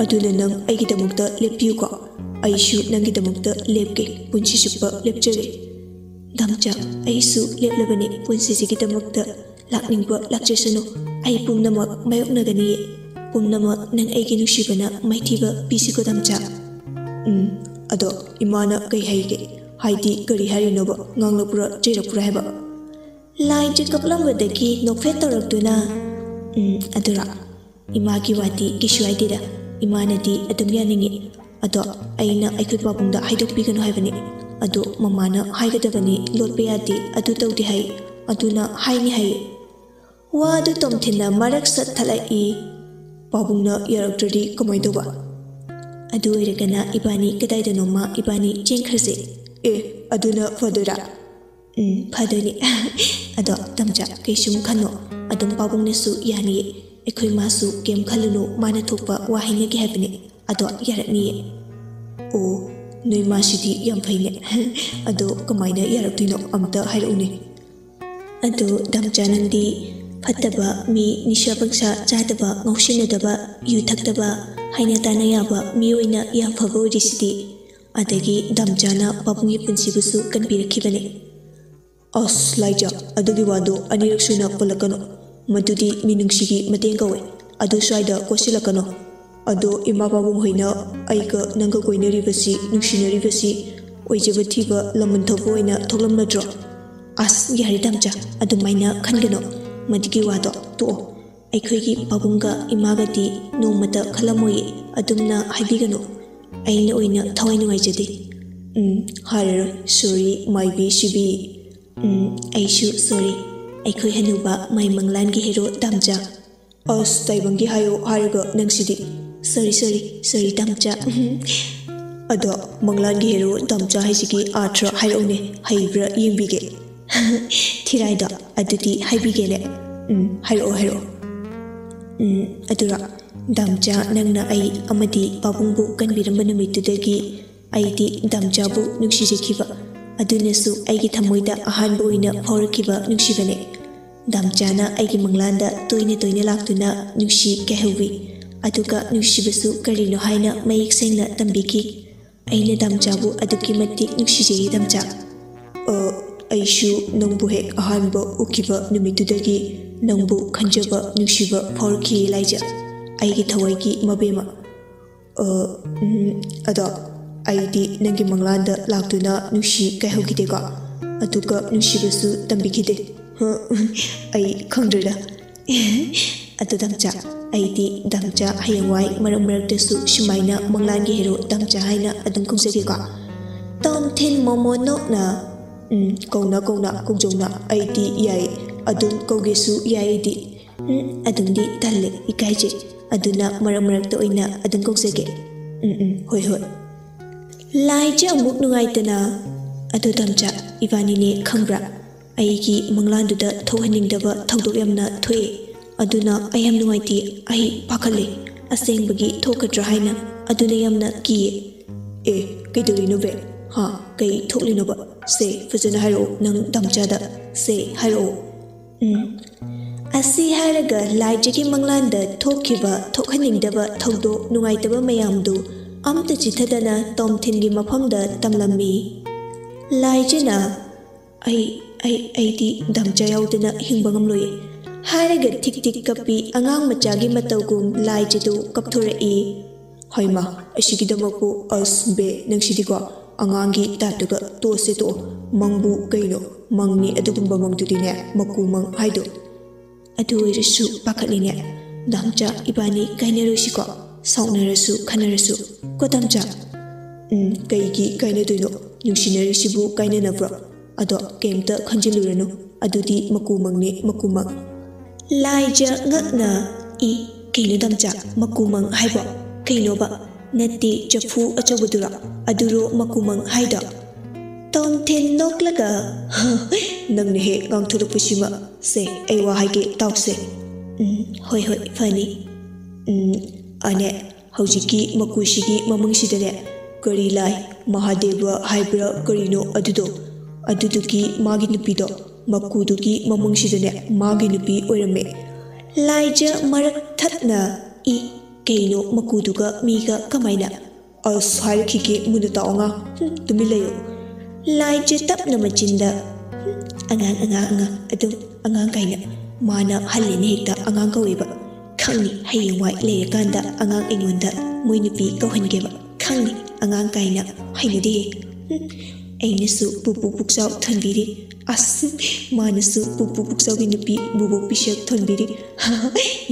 ꯑꯗꯨꯅ ꯅꯪ ꯑꯩꯒꯤꯗꯃꯛꯇ ꯂꯦꯞꯄꯤꯌꯨꯀꯣ꯫ ꯑꯩꯁꯨ ꯅꯪꯒꯤꯗꯃꯛꯇ ꯂꯦꯞꯀꯦ, ꯄꯨꯟꯁꯤ ꯆꯨꯞꯄ ꯂꯦꯞꯆꯔꯦ꯫ ꯗꯥꯝꯆꯥ, ꯑꯩꯁꯨ ꯂꯦꯞꯂꯕꯅꯤ ꯄꯨꯟꯁꯤꯁꯤꯒꯤꯗꯃꯛꯇ꯫ ꯂꯥꯛꯅꯤꯡꯕ ꯂꯥꯛꯆꯁꯅꯨ, ꯑꯩ ꯄꯨꯝꯅꯃꯛ ꯃꯥꯌꯣꯛꯅꯒꯅꯤꯌꯦ꯫ ꯄꯨꯝꯅꯃꯛ ꯅꯪ ꯑꯩꯒꯤ ꯅꯨꯡꯁꯤꯕꯅ ꯃꯥꯏꯊꯤꯕ ꯄꯤꯁꯤꯀꯣ ꯗꯥꯝꯆꯥ꯫ ꯎꯝ, ꯑꯗꯣ ꯏꯃꯥꯅ ꯀꯩ ꯍꯥꯏꯒꯦ? ꯍꯥꯏꯗꯤ ꯀꯔꯤ ꯍꯥꯏꯔꯤꯅꯣꯕ? ꯉꯥꯡꯂꯛꯄ꯭ꯔꯥ ꯆꯩꯔꯛꯄ꯭ꯔꯥ ꯍꯥꯏꯕ? ꯂꯥꯏꯖ ꯀꯞꯂꯝꯕꯗꯒꯤ ꯅꯣꯛꯐꯦꯠ ꯇꯧꯔꯛꯇꯨꯅ, "ꯎꯝ, ꯑꯗꯨꯔꯣ? ꯏꯃꯥꯒꯤ ꯋꯥꯗꯤ ꯀꯩꯁꯨ ꯍꯥꯏꯗꯦꯗ꯫ ꯏꯃꯥꯅꯗꯤ ꯑꯗꯨꯝ ꯌꯥꯅꯤꯡꯉꯤ꯫ ꯑꯗꯣ ꯑꯩꯅ ꯑꯩꯈꯣꯏ ꯄꯥꯕꯨꯡꯗ ꯍꯥꯏꯗꯣꯛꯄꯤꯒꯅꯨ ꯍꯥꯏꯕꯅꯤ꯫ ꯑꯗꯣ ꯃꯃꯥꯅ ꯍꯥꯏꯒꯗꯕꯅꯤ, ꯂꯣꯠꯄ ꯌꯥꯗꯦ, ꯑꯗꯨ ꯇꯧꯗꯦ ꯍꯥꯏ꯫ ꯑꯗꯨꯅ ꯍꯥꯏꯅꯤ ꯍꯥꯏꯌꯦ꯫" ꯋꯥꯗꯨ ꯇꯣꯝꯊꯤꯟꯅ ꯃꯔꯛ ꯁꯠ ꯊꯠꯂꯛꯏ꯫ "ꯄꯥꯕꯨꯡꯅ ꯌꯥꯔꯛꯇ꯭ꯔꯗꯤ ꯀꯃꯥꯏ ꯇꯧꯕ?" "ꯑꯗꯨ ꯑꯣꯏꯔꯒꯅ ꯏꯕꯥꯅꯤ ꯀꯗꯥꯏꯗꯅꯣꯃ ꯏꯕꯥꯅꯤ ꯆꯦꯟꯈ꯭ꯔꯁꯦ꯫" "ꯑꯦ, ꯑꯗꯨꯅ ꯐꯗꯣꯏꯔꯥ?" "ꯎꯝ, ꯐꯗꯣꯏꯅꯤ꯫" "ꯑꯗꯣ ꯗꯥꯝꯆꯥ, ꯀꯩꯁꯨꯝ ꯈꯟꯅꯣ꯫ ꯑꯗꯨꯝ ꯄꯥꯕꯨꯡꯅꯁꯨ ꯌꯥꯅꯤꯌꯦ꯫ ꯑꯩꯈꯣꯏ ꯃꯥꯁꯨ ꯀꯩꯝ ꯈꯜꯂꯨꯅꯨ, ꯃꯥꯅ ꯊꯣꯛꯄ ꯋꯥ ꯍꯥꯏꯅꯒꯦ ꯍꯥꯏꯕꯅꯦ꯫ ꯑꯗꯣ ꯌꯥꯔꯛꯅꯤꯌꯦ꯫" "ꯑꯣ, ꯅꯣꯏ ꯃꯥꯁꯤꯗꯤ ꯌꯥꯝ ꯐꯩꯅꯦ꯫ ꯑꯗꯣ ꯀꯃꯥꯏꯅ ꯌꯥꯔꯛꯇꯣꯏꯅꯣ? ꯑꯝꯇ ꯍꯥꯏꯔꯛꯎꯅꯦ꯫" "ꯑꯗꯣ ꯗꯥꯝꯆꯥ, ꯅꯪꯗꯤ ꯐꯠꯇꯕ ꯃꯤ, ꯅꯤꯁꯥ ꯄꯪꯁꯥ ꯆꯥꯗꯕ, ꯉꯥꯎꯁꯤꯟꯅꯗꯕ, ꯌꯨ ꯊꯛꯇꯕ, ꯍꯥꯏꯅ ꯇꯥꯅ ꯌꯥꯕ ꯃꯤ ꯑꯣꯏꯅ ꯌꯥꯝ ꯐꯕ ꯑꯣꯏꯔꯤꯁꯤꯗꯤ꯫ ꯑꯗꯒꯤ ꯗꯥꯝꯆꯥꯅ ꯄꯥꯕꯨꯡꯒꯤ ꯄꯨꯟꯁꯤꯕꯨꯁꯨ ꯀꯟꯕꯤꯔꯛꯈꯤꯕꯅꯦ꯫" ꯑꯁ ꯂꯥꯏꯖ, ꯑꯗꯨꯒꯤ ꯋꯥꯗꯣ ꯑꯅꯤꯔꯛ ꯁꯨꯅ ꯄꯜꯂꯛꯀꯅꯨ꯫ ꯃꯗꯨꯗꯤ ꯃꯤꯅꯨꯡꯁꯤꯒꯤ ꯃꯇꯦꯡ ꯀꯧꯋꯦ꯫ ꯑꯗꯨ ꯁ꯭ꯋꯥꯏꯗ ꯀꯣꯠꯁꯤꯜꯂꯛꯀꯅꯨ꯫ ꯑꯗꯣ ꯏꯃꯥ ꯄꯥꯕꯨꯡ ꯍꯣꯏꯅ ꯑꯩꯒ ꯅꯪꯒ ꯀꯣꯏꯅꯔꯤꯕꯁꯤ, ꯅꯨꯡꯁꯤꯅꯔꯤꯕꯁꯤ ꯑꯣꯏꯖꯕ ꯊꯤꯕ ꯂꯃꯟ ꯊꯧꯕ ꯑꯣꯏꯅ ꯊꯣꯛꯂꯝꯂꯗ꯭ꯔꯣ? ꯑꯁ ꯌꯥꯔꯦ ꯗꯥꯝꯆꯥ, ꯑꯗꯨꯃꯥꯏꯅ ꯈꯟꯒꯅꯨ꯫ ꯃꯗꯨꯒꯤ ꯋꯥꯗꯣ ꯇꯣꯛꯑꯣ꯫ ꯑꯩꯈꯣꯏꯒꯤ ꯄꯥꯕꯨꯡꯒ ꯏꯃꯥꯒꯗꯤ ꯅꯣꯡꯃꯇ ꯈꯜꯂꯝꯃꯣꯏꯌꯦ꯫ ꯑꯗꯨꯝꯅ ꯍꯥꯏꯕꯤꯒꯅꯨ꯫ ꯑꯩꯅ ꯑꯣꯏꯅ ꯊꯋꯥꯏ ꯅꯨꯡꯉꯥꯏꯖꯗꯦ꯫ ꯎꯝ, ꯍꯥꯏꯔꯔꯣꯏ꯫ ꯁꯣꯔꯤ ꯃꯥꯏꯕꯤ ꯁꯤꯕꯤ꯫ ꯎꯝ, ꯑꯩꯁꯨ ꯁꯣꯔꯤ꯫ ꯑꯩꯈꯣꯏ ꯍꯅꯨꯕ ꯃꯥꯏ ꯃꯪꯂꯥꯟꯒꯤ ꯍꯦꯔꯣ ꯗꯥꯝꯆꯥ꯫ ꯑꯁ ꯇꯥꯏꯕꯪꯒꯤ ꯍꯥꯏꯌꯣ ꯍꯥꯏꯔꯒ ꯅꯪꯁꯤꯗꯤ꯫ ꯁꯣꯔꯤ ꯁꯣꯔꯤ ꯁꯣꯔꯤ ꯗꯥꯝꯆꯥ꯫ ꯑꯗꯣ ꯃꯪꯂꯥꯟꯒꯤ ꯍꯦꯔꯣ ꯗꯥꯝꯆꯥ ꯍꯥꯏꯁꯤꯒꯤ ꯑꯥꯔꯊ ꯍꯥꯏꯔꯛꯎꯅꯦ, ꯍꯩꯕ꯭ꯔꯥ ꯌꯦꯡꯕꯤꯒꯦ꯫ ꯊꯤꯔꯥꯏꯗꯣ, ꯑꯗꯨꯗꯤ ꯍꯥꯏꯕꯤꯒꯦꯅꯦ꯫ ꯎꯝ, ꯍꯥꯏꯔꯛꯑꯣ ꯍꯥꯏꯔꯛꯑꯣ꯫ ꯎꯝ, ꯑꯗꯨꯔꯣ, ꯗꯥꯝꯆꯥ ꯅꯪꯅ ꯑꯩ ꯑꯃꯗꯤ ꯄꯥꯕꯨꯡꯕꯨ ꯀꯟꯕꯤꯔꯝꯕ ꯅꯨꯃꯤꯠꯇꯨꯗꯒꯤ ꯑꯩꯗꯤ ꯗꯥꯝꯆꯥꯕꯨ ꯅꯨꯡꯁꯤꯖꯈꯤꯕ꯫ ꯑꯗꯨꯅꯁꯨ ꯑꯩꯒꯤ ꯊꯃꯣꯏꯗ ꯑꯍꯥꯟꯕ ꯑꯣꯏꯅ ꯐꯥꯎꯔꯛꯈꯤꯕ ꯅꯨꯡꯁꯤꯕꯅꯦ꯫ ꯗꯥꯝꯆꯥꯅ ꯑꯩꯒꯤ ꯃꯪꯂꯥꯟꯗ ꯇꯣꯏꯅ ꯇꯣꯏꯅ ꯂꯥꯛꯇꯨꯅ ꯅꯨꯡꯁꯤ ꯀꯥꯏꯍꯧꯋꯤ꯫ ꯑꯗꯨꯒ ꯅꯨꯡꯁꯤꯕꯁꯨ ꯀꯔꯤꯅꯣ ꯍꯥꯏꯅ ꯃꯌꯦꯛ ꯁꯦꯡꯅ ꯇꯝꯕꯤꯈꯤ꯫ ꯑꯩꯅ ꯗꯥꯝꯆꯥꯕꯨ ꯑꯗꯨꯛꯀꯤ ꯃꯇꯤꯛ ꯅꯨꯡꯁꯤꯖꯩ ꯗꯥꯝꯆꯥ꯫ ꯑ, ꯑꯩꯁꯨ ꯅꯪꯕꯨ ꯍꯦꯛ ꯑꯍꯥꯟꯕ ꯎꯈꯤꯕ ꯅꯨꯃꯤꯠꯇꯨꯗꯒꯤ ꯅꯪꯕꯨ ꯈꯟꯖꯕ ꯅꯨꯡꯁꯤꯕ ꯐꯥꯎꯔꯛꯈꯤ ꯂꯥꯏꯖ, ꯑꯩꯒꯤ ꯊꯋꯥꯏꯒꯤ ꯃꯕꯦꯝꯃ꯫ ꯑ, ꯎꯝ, ꯑꯗꯣ ꯑꯩꯗꯤ ꯅꯪꯒꯤ ꯃꯪꯂꯥꯟꯗ ꯂꯥꯛꯇꯨꯅ ꯅꯨꯡꯁꯤ ꯀꯥꯏꯍꯧꯈꯤꯗꯦꯀꯣ꯫ ꯑꯗꯨꯒ ꯅꯨꯡꯁꯤꯕꯁꯨ ꯇꯝꯕꯤꯈꯤꯗꯦ꯫ ꯍ, ꯑꯩ ꯈꯪꯗ꯭ꯔꯦꯗ꯫ ꯑꯗꯣ ꯗꯥꯝꯆꯥ, ꯑꯩꯗꯤ ꯗꯥꯝꯆꯥ ꯍꯌꯦꯡꯋꯥꯏ ꯃꯔꯛ ꯃꯔꯛꯇꯁꯨ ꯁꯨꯃꯥꯏꯅ ꯃꯪꯂꯥꯟꯒꯤ ꯍꯦꯔꯣ ꯗꯥꯝꯆꯥ ꯍꯥꯏꯅ ꯑꯗꯨꯝ ꯀꯧꯖꯒꯦꯀꯣ꯫ ꯇꯣꯝꯊꯤꯟ ꯃꯣꯃꯣ ꯅꯣꯛꯅ, ꯎꯝ, ꯀꯧꯅ ꯀꯧꯅ ꯀꯧꯖꯧꯅ, ꯑꯩꯗꯤ ꯌꯥꯏ, ꯑꯗꯨꯝ ꯀꯧꯒꯦꯁꯨ ꯌꯥꯏ ꯑꯩꯗꯤ꯫ ꯎꯝ, ꯑꯗꯨꯝꯗꯤ ꯇꯜꯂꯦ, ꯏꯀꯥꯏꯖꯩ꯫ ꯑꯗꯨꯅ ꯃꯔꯛ ꯃꯔꯛꯇ ꯑꯣꯏꯅ ꯑꯗꯨꯝ ꯀꯧꯖꯒꯦ꯫ ꯎꯝ, ꯎꯝ, ꯍꯣꯏ, ꯍꯣꯏ꯫ ꯂꯥꯏꯖ ꯑꯃꯨꯛ ꯅꯨꯡꯉꯥꯏꯇꯅ, "ꯑꯗꯣ ꯗꯥꯝꯆꯥ, ꯏꯕꯥꯅꯤꯅꯦ ꯈꯪꯕ꯭ꯔꯥ? ꯑꯩꯒꯤ ꯃꯪꯂꯥꯟꯗꯨꯗ ꯊꯣꯛꯍꯟꯅꯤꯡꯗꯕ ꯊꯧꯗꯣꯛ ꯌꯥꯝꯅ ꯊꯣꯛꯑꯦ꯫ ꯑꯗꯨꯅ ꯑꯩ ꯌꯥꯝ ꯅꯨꯡꯉꯥꯏꯇꯦ, ꯑꯩ ꯄꯥꯈꯠꯂꯦ꯫ ꯑꯁꯦꯡꯕꯒꯤ ꯊꯣꯛꯀꯗ꯭ꯔꯥ ꯍꯥꯏꯅ, ꯑꯗꯨꯅ ꯌꯥꯝꯅ ꯀꯤꯌꯦ꯫" "ꯑꯦ, ꯀꯩꯗꯧꯔꯤꯅꯣ ꯕꯦ? ꯍꯥ, ꯀꯩ ꯊꯣꯛꯂꯤꯅꯣꯕ? ꯁꯦ, ꯐꯖꯅ ꯍꯥꯏꯔꯛꯑꯣ, ꯅꯪ ꯗꯥꯝꯆꯥꯗ꯫ ꯁꯦ, ꯍꯥꯏꯔꯛꯑꯣ꯫" ꯎꯝ꯫ ꯑꯁꯤ ꯍꯥꯏꯔꯒ ꯂꯥꯏꯖꯒꯤ ꯃꯪꯂꯥꯟꯗ ꯊꯣꯛꯈꯤꯕ ꯊꯣꯛꯍꯟꯅꯤꯡꯗꯕ ꯊꯧꯗꯣꯛ ꯅꯨꯡꯉꯥꯏꯇꯕ ꯃꯌꯥꯝꯗꯨ ꯑꯝꯇ ꯆꯤꯊꯗꯅ ꯇꯣꯝꯊꯤꯟꯒꯤ ꯃꯐꯝꯗ ꯇꯝꯂꯝꯃꯤ꯫ ꯂꯥꯏꯖꯅ, "ꯑꯩ, ꯑꯩ ꯑꯩꯗꯤ ꯗꯥꯝꯆꯥ ꯌꯥꯎꯗꯅ ꯍꯤꯡꯕ ꯉꯝꯂꯣꯏꯌꯦ" ꯍꯥꯏꯔꯒ ꯊꯤꯛ ꯊꯤꯛ ꯀꯞꯄꯤ꯫ ꯑꯉꯥꯡ ꯃꯆꯥꯒꯤ ꯃꯇꯧꯒꯨꯝ ꯂꯥꯏꯖꯗꯨ ꯀꯞꯊꯣꯔꯛꯏ꯫ "ꯍꯩꯃꯥ, ꯑꯁꯤꯒꯤꯗꯃꯛꯄꯨ ꯑꯁ ꯕꯦ ꯅꯪꯁꯤꯗꯤꯀꯣ꯫ ꯑꯉꯥꯡꯒꯤ ꯇꯥꯏꯞꯇꯒ ꯇꯣꯛꯑꯁꯦ ꯇꯣꯛꯑꯣ꯫ ꯃꯪꯕꯨ ꯀꯩꯅꯣ? ꯃꯪꯅꯤ ꯑꯗꯨꯒꯨꯝꯕ ꯃꯪꯗꯨꯗꯤꯅꯦ, ꯃꯀꯨ ꯃꯪ ꯍꯥꯏꯗꯣ꯫ ꯑꯗꯨ ꯑꯣꯏꯔꯁꯨ ꯄꯥꯈꯠꯂꯤꯅꯦ꯫ ꯗꯥꯝꯆꯥ, ꯏꯕꯥꯅꯤ ꯀꯥꯏꯅꯔꯣꯏꯁꯤꯀꯣ꯫ ꯁꯥꯎꯅꯔꯁꯨ ꯈꯟꯅꯔꯁꯨ꯫ ꯀꯣ ꯗꯥꯝꯆꯥ?" "ꯎꯝ, ꯀꯩꯒꯤ ꯀꯥꯏꯅꯗꯣꯏꯅꯣ? ꯅꯨꯡꯁꯤꯅꯔꯤꯁꯤꯕꯨ ꯀꯥꯏꯅꯅꯕ꯭ꯔꯣ? ꯑꯗꯣ ꯀꯩꯝꯇ ꯈꯟꯖꯤꯜꯂꯨꯔꯅꯨ꯫ ꯑꯗꯨꯗꯤ ꯃꯀꯨ ꯃꯪꯅꯦ, ꯃꯀꯨ ꯃꯪ꯫" ꯂꯥꯏꯖ ꯉꯛꯅ, "ꯏ, ꯀꯩꯅꯣ ꯗꯥꯝꯆꯥ, ꯃꯀꯨ ꯃꯪ ꯍꯥꯏꯕꯣ? ꯀꯩꯅꯣꯕ? ꯅꯠꯇꯦ, ꯆꯐꯨ ꯑꯆꯧꯕꯗꯨꯔꯣ? ꯑꯗꯨꯔꯣ ꯃꯀꯨ ꯃꯪ ꯍꯥꯏꯗꯣ?" ꯇꯣꯝꯊꯤꯟ ꯅꯣꯛꯂꯒ, "ꯅꯪꯅ ꯍꯦꯛ ꯉꯥꯡꯊꯣꯔꯛꯄꯁꯤꯃ꯫ ꯁꯦ, ꯑꯩ ꯋꯥ ꯍꯥꯏꯒꯦ, ꯇꯥꯎꯁꯦ꯫" "ꯎꯝ, ꯍꯣꯏ, ꯍꯣꯏ, ꯐꯅꯤ꯫ ꯎꯝ, ꯑꯅꯦ, ꯍꯧꯖꯤꯛꯀꯤ ꯃꯀꯨꯁꯤꯒꯤ ꯃꯃꯪꯁꯤꯗꯅꯦ, ꯀꯔꯤ ꯂꯥꯏ, ꯃꯍꯥꯗꯦꯕ ꯍꯥꯏꯕ꯭ꯔꯥ ꯀꯔꯤꯅꯣ ꯑꯗꯨꯗꯣ, ꯑꯗꯨꯗꯨꯒꯤ ꯃꯥꯒꯤ ꯅꯨꯄꯤꯗꯣ, ꯃꯀꯨꯗꯨꯒꯤ ꯃꯃꯪꯁꯤꯗꯅꯦ, ꯃꯥꯒꯤ ꯅꯨꯄꯤ ꯑꯣꯏꯔꯝꯃꯦ꯫" ꯂꯥꯏꯖ ꯃꯔꯛ ꯊꯠꯅ, "ꯏ, ꯀꯩꯅꯣ ꯃꯀꯨꯗꯨꯒ ꯃꯤꯒ ꯀꯃꯥꯏꯅ?" "ꯑꯁ, ꯍꯥꯏꯔꯛꯈꯤꯒꯦ, ꯃꯨꯟꯅ ꯇꯥꯎ ꯑꯉꯥꯡ꯫ ꯍꯨꯝ, ꯇꯨꯃꯤꯟ ꯂꯩꯌꯨ꯫" ꯂꯥꯏꯖ ꯇꯞꯅ ꯃꯆꯤꯟꯗ, "ꯍꯨꯝ, ꯑꯉꯥꯡ, ꯑꯉꯥꯡ, ꯑꯉꯥꯡ, ꯑꯗꯨꯝ ꯑꯉꯥꯡ ꯀꯥꯏꯅ꯫ ꯃꯥꯅ ꯍꯜꯂꯦꯅ ꯍꯦꯛꯇ ꯑꯉꯥꯡ ꯀꯧꯋꯦꯕ꯫ ꯈꯪꯅꯤ, ꯍꯌꯦꯡꯋꯥꯏ ꯂꯩꯔꯀꯥꯟꯗ ꯑꯉꯥꯡ ꯑꯩꯉꯣꯟꯗ ꯃꯣꯏ ꯅꯨꯄꯤ ꯀꯧꯍꯟꯒꯦꯕ꯫ ꯈꯪꯅꯤ, ꯑꯉꯥꯡ ꯀꯥꯏꯅ꯫ ꯍꯩꯅꯗꯦꯍꯦ꯫ ꯍꯨꯝ, ꯑꯩꯅꯁꯨ ꯄꯨꯄꯨ ꯄꯨꯛꯆꯥꯎ ꯊꯣꯟꯕꯤꯔꯤ꯫ ꯑꯁ, ꯃꯥꯅꯁꯨ ꯄꯨꯄꯨ ꯄꯨꯛꯆꯥꯎꯒꯤ ꯅꯨꯄꯤ ꯕꯨꯕꯣꯛ ꯄꯤꯁꯛ ꯊꯣꯟꯕꯤꯔꯤ꯫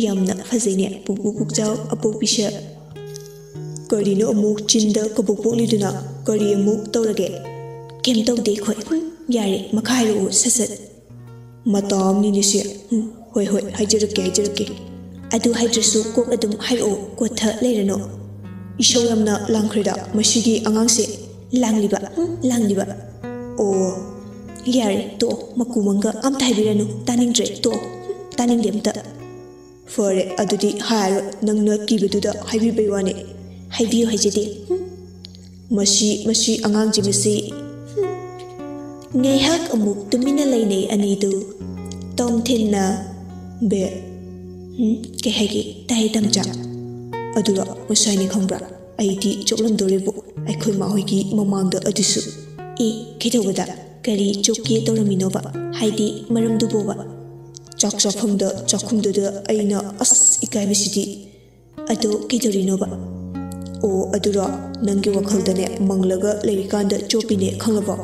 ꯌꯥꯝꯅ ꯐꯖꯩꯅꯦ, ꯄꯨꯄꯨ ꯄꯨꯛꯆꯥꯎ ꯑꯕꯣꯛ ꯄꯤꯁꯛ꯫" "ꯀꯔꯤꯅꯣ ꯑꯃꯨꯛ ꯆꯤꯟꯗ ꯀꯕꯣꯛ ꯄꯣꯛꯂꯤꯗꯨꯅ? ꯀꯔꯤ ꯑꯃꯨꯛ ꯇꯧꯔꯒꯦ?" "ꯀꯩꯝ ꯇꯧꯗꯦ ꯑꯩꯈꯣꯏ꯫" "ꯍꯨꯝ, ꯌꯥꯔꯦ, ꯃꯈꯥ ꯍꯥꯏꯔꯛꯑꯣ ꯁꯠ ꯁꯠ꯫" "ꯃꯇꯥ ꯑꯃꯅꯤꯅꯦ ꯁꯤ꯫ ꯎꯝ, ꯍꯣꯏ, ꯍꯣꯏ, ꯍꯥꯏꯖꯔꯛꯀꯦ, ꯍꯥꯏꯖꯔꯛꯀꯦ꯫" "ꯑꯗꯨ ꯍꯥꯏꯗ꯭ꯔꯁꯨ ꯀꯣꯛ ꯑꯗꯨꯝ ꯍꯥꯏꯔꯛꯑꯣ, ꯀꯣꯠꯊ ꯂꯩꯔꯅꯨ꯫" "ꯏꯁꯧ ꯌꯥꯝꯅ ꯂꯥꯡꯈ꯭ꯔꯦꯗ ꯃꯁꯤꯒꯤ ꯑꯉꯥꯡꯁꯦ꯫" "ꯂꯥꯡꯂꯤꯕ, ꯎꯝ, ꯂꯥꯡꯂꯤꯕ꯫" "ꯑꯣ, ꯌꯥꯔꯦ, ꯇꯣꯛꯑꯣ, ꯃꯀꯨ ꯃꯪꯒ ꯑꯝꯇ ꯍꯥꯏꯕꯤꯔꯅꯨ, ꯇꯥꯅꯤꯡꯗ꯭ꯔꯦ, ꯇꯣꯛꯑꯣ, ꯎꯝ, ꯇꯥꯅꯤꯡꯗꯦ ꯑꯝꯇ꯫" "ꯐꯔꯦ, ꯑꯗꯨꯗꯤ ꯍꯥꯏꯔꯣꯏ, ꯅꯪꯅ ꯀꯤꯕꯗꯨꯗ ꯍꯥꯏꯕꯤꯕꯩ ꯋꯥꯅꯤ꯫" "ꯍꯥꯏꯕꯤꯌꯨ ꯍꯥꯏꯖꯗꯦ꯫" ꯎꯝ꯫ "ꯃꯁꯤ, ꯃꯁꯤ ꯑꯉꯥꯡꯁꯤ ꯃꯁꯤ꯫" ꯎꯝ꯫ ꯉꯥꯏꯍꯥꯛ ꯑꯃꯨꯛ ꯇꯨꯃꯤꯟꯅ ꯂꯩꯅꯩ ꯑꯅꯤꯗꯨ꯫ ꯇꯣꯝꯊꯤꯟꯅ, "ꯕꯦ꯫" ꯎꯝ, ꯀꯩ ꯍꯥꯏꯒꯦ? "ꯇꯥꯏ ꯗꯥꯝꯆꯥ꯫" "ꯑꯗꯨꯔꯣ, ꯉꯁꯥꯏꯅꯤ ꯈꯪꯕ꯭ꯔꯥ? ꯑꯩꯗꯤ ꯆꯣꯛꯂꯝꯗꯣꯔꯦꯕꯨ, ꯑꯩꯈꯣꯏ ꯃꯥꯍꯣꯏꯒꯤ ꯃꯃꯥꯡꯗ ꯑꯗꯨꯁꯨ꯫" "ꯑꯦ, ꯀꯩꯗꯧꯕꯗ?" ꯀꯔꯤ ꯆꯣꯞꯀꯦ ꯇꯧꯔꯝꯃꯤꯅꯣꯕ? ꯍꯥꯏꯗꯤ ꯃꯔꯝꯗꯨꯕꯣꯕ? ꯆꯥꯛ ꯆꯥꯐꯝꯗ ꯆꯥꯛꯈꯨꯝꯗꯨꯗ ꯑꯩꯅ, ꯑꯁ, ꯏꯀꯥꯏꯕꯁꯤꯗꯤ꯫ ꯑꯗꯣ ꯀꯩꯗꯧꯔꯤꯅꯣꯕ? ꯑꯣ, ꯑꯗꯨꯔꯣ? ꯅꯪꯒꯤ ꯋꯥꯈꯜꯗꯅꯦ ꯃꯪꯂꯒ ꯂꯩꯔꯤꯀꯥꯟꯗ ꯆꯣꯞꯄꯤꯅꯦ, ꯈꯪꯂꯕꯣ?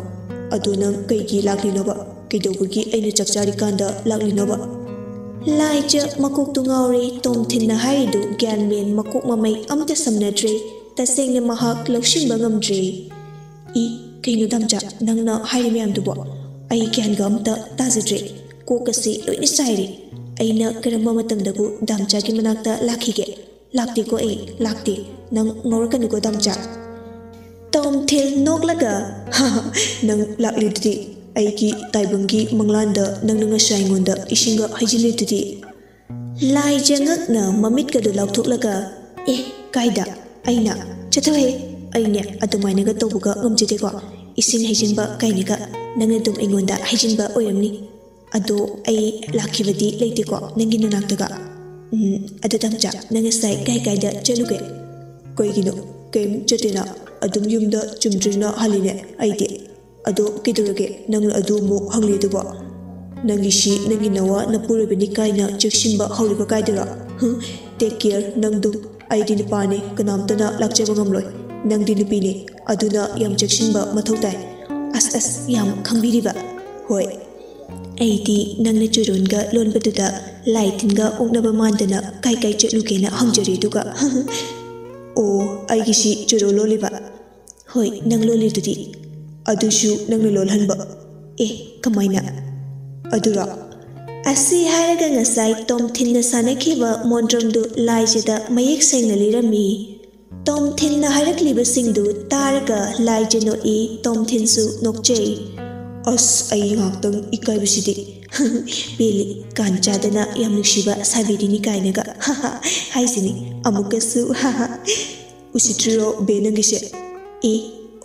ꯑꯗꯣ ꯅꯪ ꯀꯩꯒꯤ ꯂꯥꯛꯂꯤꯅꯣꯕ? ꯀꯩꯗꯧꯕꯒꯤ ꯑꯩꯅ ꯆꯥꯛ ꯆꯥꯔꯤꯀꯥꯟꯗ ꯂꯥꯛꯂꯤꯅꯣꯕ? ꯂꯥꯏꯖ ꯃꯀꯣꯛꯇꯨ ꯉꯥꯎꯔꯦ, ꯇꯣꯝꯊꯤꯟꯅ ꯍꯥꯏꯔꯤꯗꯨ ꯒ꯭ꯌꯥꯟ ꯃꯦꯟ ꯃꯀꯣꯛ ꯃꯃꯩ ꯑꯝꯇ ꯁꯝꯅꯗ꯭ꯔꯦ꯫ ꯇꯁꯦꯡꯅ ꯃꯍꯥꯛ ꯂꯧꯁꯤꯟꯕ ꯉꯝꯗ꯭ꯔꯦ꯫ ꯏ, ꯀꯩꯅꯣ ꯗꯥꯝꯆꯥ, ꯅꯪꯅ ꯍꯥꯏꯔꯤ ꯃꯌꯥꯝꯗꯨꯕꯣ? ꯑꯩ ꯒ꯭ꯌꯥꯟꯒ ꯑꯝꯇ ꯇꯥꯖꯗ꯭ꯔꯦ꯫ ꯀꯣꯛꯀꯁꯤ ꯂꯣꯏꯅ ꯆꯥꯏꯔꯦ꯫ ꯑꯩꯅ ꯀꯔꯝꯕ ꯃꯇꯝꯗꯕꯨ ꯗꯥꯝꯆꯥꯒꯤ ꯃꯅꯥꯛꯇ ꯂꯥꯛꯈꯤꯒꯦ? ꯂꯥꯛꯇꯦꯀꯣ ꯑꯩ, ꯂꯥꯛꯇꯦ꯫ ꯅꯪ ꯉꯥꯎꯔꯛꯀꯅꯨꯀꯣ ꯗꯥꯝꯆꯥ꯫ ꯇꯣꯝꯊꯤꯜ ꯅꯣꯛꯂꯒ, "ꯍꯥ, ꯅꯪ ꯂꯥꯛꯂꯤꯗꯨꯗꯤ꯫ ꯑꯩꯒꯤ ꯇꯥꯏꯕꯪꯒꯤ ꯃꯪꯂꯥꯟꯗ ꯅꯪꯅ ꯉꯁꯥꯏ ꯑꯩꯉꯣꯟꯗ ꯏꯁꯤꯡꯒ ꯍꯩꯖꯤꯜꯂꯤꯗꯨꯗꯤ꯫ ꯂꯥꯏꯖ ꯉꯛꯅ ꯃꯃꯤꯠꯀꯗꯨ ꯂꯥꯎꯊꯣꯛꯂꯒ, "ꯑꯦ, ꯀꯥꯏꯗ? ꯑꯩꯅ? ꯆꯠꯊꯣꯛꯍꯦ! ꯑꯩꯅꯦ ꯑꯗꯨꯃꯥꯏꯅꯒ ꯇꯧꯕꯒ ꯉꯝꯖꯗꯦꯀꯣ꯫ ꯏꯁꯤꯡ ꯍꯩꯖꯤꯟꯕ ꯀꯥꯏꯅꯒ ꯅꯪꯅ ꯑꯗꯨꯝ ꯑꯩꯉꯣꯟꯗ ꯍꯩꯖꯤꯟꯕ ꯑꯣꯏꯔꯝꯅꯤ꯫ ꯑꯗꯣ ꯑꯩ ꯂꯥꯛꯈꯤꯕꯗꯤ ꯂꯩꯇꯦꯀꯣ ꯅꯪꯒꯤ ꯅꯅꯥꯛꯇꯒ꯫ ꯎꯝ, ꯑꯗꯨ ꯗꯥꯝꯆꯥ, ꯅꯪ ꯉꯁꯥꯏ ꯀꯥꯏ ꯀꯥꯏꯗ ꯆꯠꯂꯨꯒꯦ? ꯀꯩꯒꯤꯅꯣ? ꯀꯩꯝ ꯆꯠꯇꯦꯅ꯫ ꯑꯗꯨꯝ ꯌꯨꯝꯗ ꯆꯨꯝꯗ꯭ꯔꯤꯡꯅ ꯍꯜꯂꯤꯅꯦ ꯑꯩꯗꯤ꯫ ꯑꯗꯣ ꯀꯩꯗꯧꯔꯒꯦ ꯅꯪꯅ ꯑꯗꯨ ꯑꯃꯨꯛ ꯍꯪꯂꯤꯗꯨꯕꯣ? ꯅꯪꯒꯤꯁꯤ ꯅꯪꯒꯤ ꯅꯋꯥ ꯅꯄꯨꯔꯣꯏꯕꯅꯤ ꯀꯥꯏꯅ ꯆꯦꯛꯁꯤꯟꯕ ꯍꯧꯔꯤꯕ ꯀꯥꯏꯗꯔꯣ? ꯍꯨꯝ, take care ꯅꯪꯗꯨ꯫ ꯑꯩꯗꯤ ꯅꯨꯄꯥꯅꯤ, ꯀꯅꯥꯝꯇꯅ ꯂꯥꯛꯆꯕ ꯉꯝꯂꯣꯏ꯫ ꯅꯪꯗꯤ ꯅꯨꯄꯤꯅꯤ, ꯑꯗꯨꯅ ꯌꯥꯝ ꯆꯦꯛꯁꯤꯟꯕ ꯃꯊꯧ ꯇꯥꯏ꯫ ꯑꯁ, ꯑꯁ, ꯌꯥꯝ ꯈꯪꯕꯤꯔꯤꯕ꯫ ꯍꯣꯏ, ꯑꯩꯗꯤ ꯅꯪꯅ ꯆꯨꯔꯣꯟꯒ ꯂꯣꯟꯕꯗꯨꯗ ꯂꯥꯏ ꯇꯤꯟꯒ ꯑꯣꯛꯅꯕ ꯃꯥꯟꯗꯅ ꯀꯥꯏ ꯀꯥꯏ ꯆꯠꯂꯨꯒꯦꯅ ꯍꯪꯖꯔꯦ ꯑꯗꯨꯒ꯫ ꯑꯣ, ꯑꯩꯒꯤꯁꯤ ꯆꯨꯔꯣ ꯂꯣꯜꯂꯤꯕ? ꯍꯣꯏ, ꯅꯪ ꯂꯣꯜꯂꯤꯗꯨꯗꯤ꯫ ꯑꯗꯨꯁꯨ ꯅꯪꯅ ꯂꯣꯜꯍꯟꯕ? ꯑꯦ, ꯀꯃꯥꯏꯅ? ꯑꯗꯨꯔꯣ? ꯑꯁꯤ ꯍꯥꯏꯔꯒ ꯉꯁꯥꯏ ꯇꯣꯝꯊꯤꯟꯅ ꯁꯥꯟꯅꯈꯤꯕ ꯃꯣꯟꯗ꯭ꯔꯝꯗꯨ ꯂꯥꯏꯖꯗ ꯃꯌꯦꯛ ꯁꯦꯡꯅ ꯂꯤꯔꯝꯃꯤ꯫ ꯇꯣꯝꯊꯤꯟꯅ ꯍꯥꯏꯔꯛꯂꯤꯕꯁꯤꯡꯗꯨ ꯇꯥꯔꯒ ꯂꯥꯏꯖ ꯅꯣꯛꯏ, ꯇꯣꯝꯊꯤꯟꯁꯨ ꯅꯣꯛꯆꯩ꯫ ꯑꯁ, ꯑꯩ ꯉꯥꯏꯍꯥꯛꯇꯪ ꯏꯀꯥꯏꯕꯁꯤꯗꯤ꯫ ꯄꯦꯜꯂꯤ, ꯀꯥꯟ ꯆꯥꯗꯅ ꯌꯥꯝ ꯅꯨꯡꯁꯤꯕ ꯁꯥꯕꯤꯔꯤꯅꯤ ꯀꯥꯏꯅꯒ꯫ ꯍꯥꯏꯁꯤꯅꯤ ꯑꯃꯨꯛꯀꯁꯨ꯫ ꯎꯁꯤꯠꯇ꯭ꯔꯤꯔꯣ ꯕꯦ ꯅꯪꯒꯤꯁꯦ? ꯑꯦ,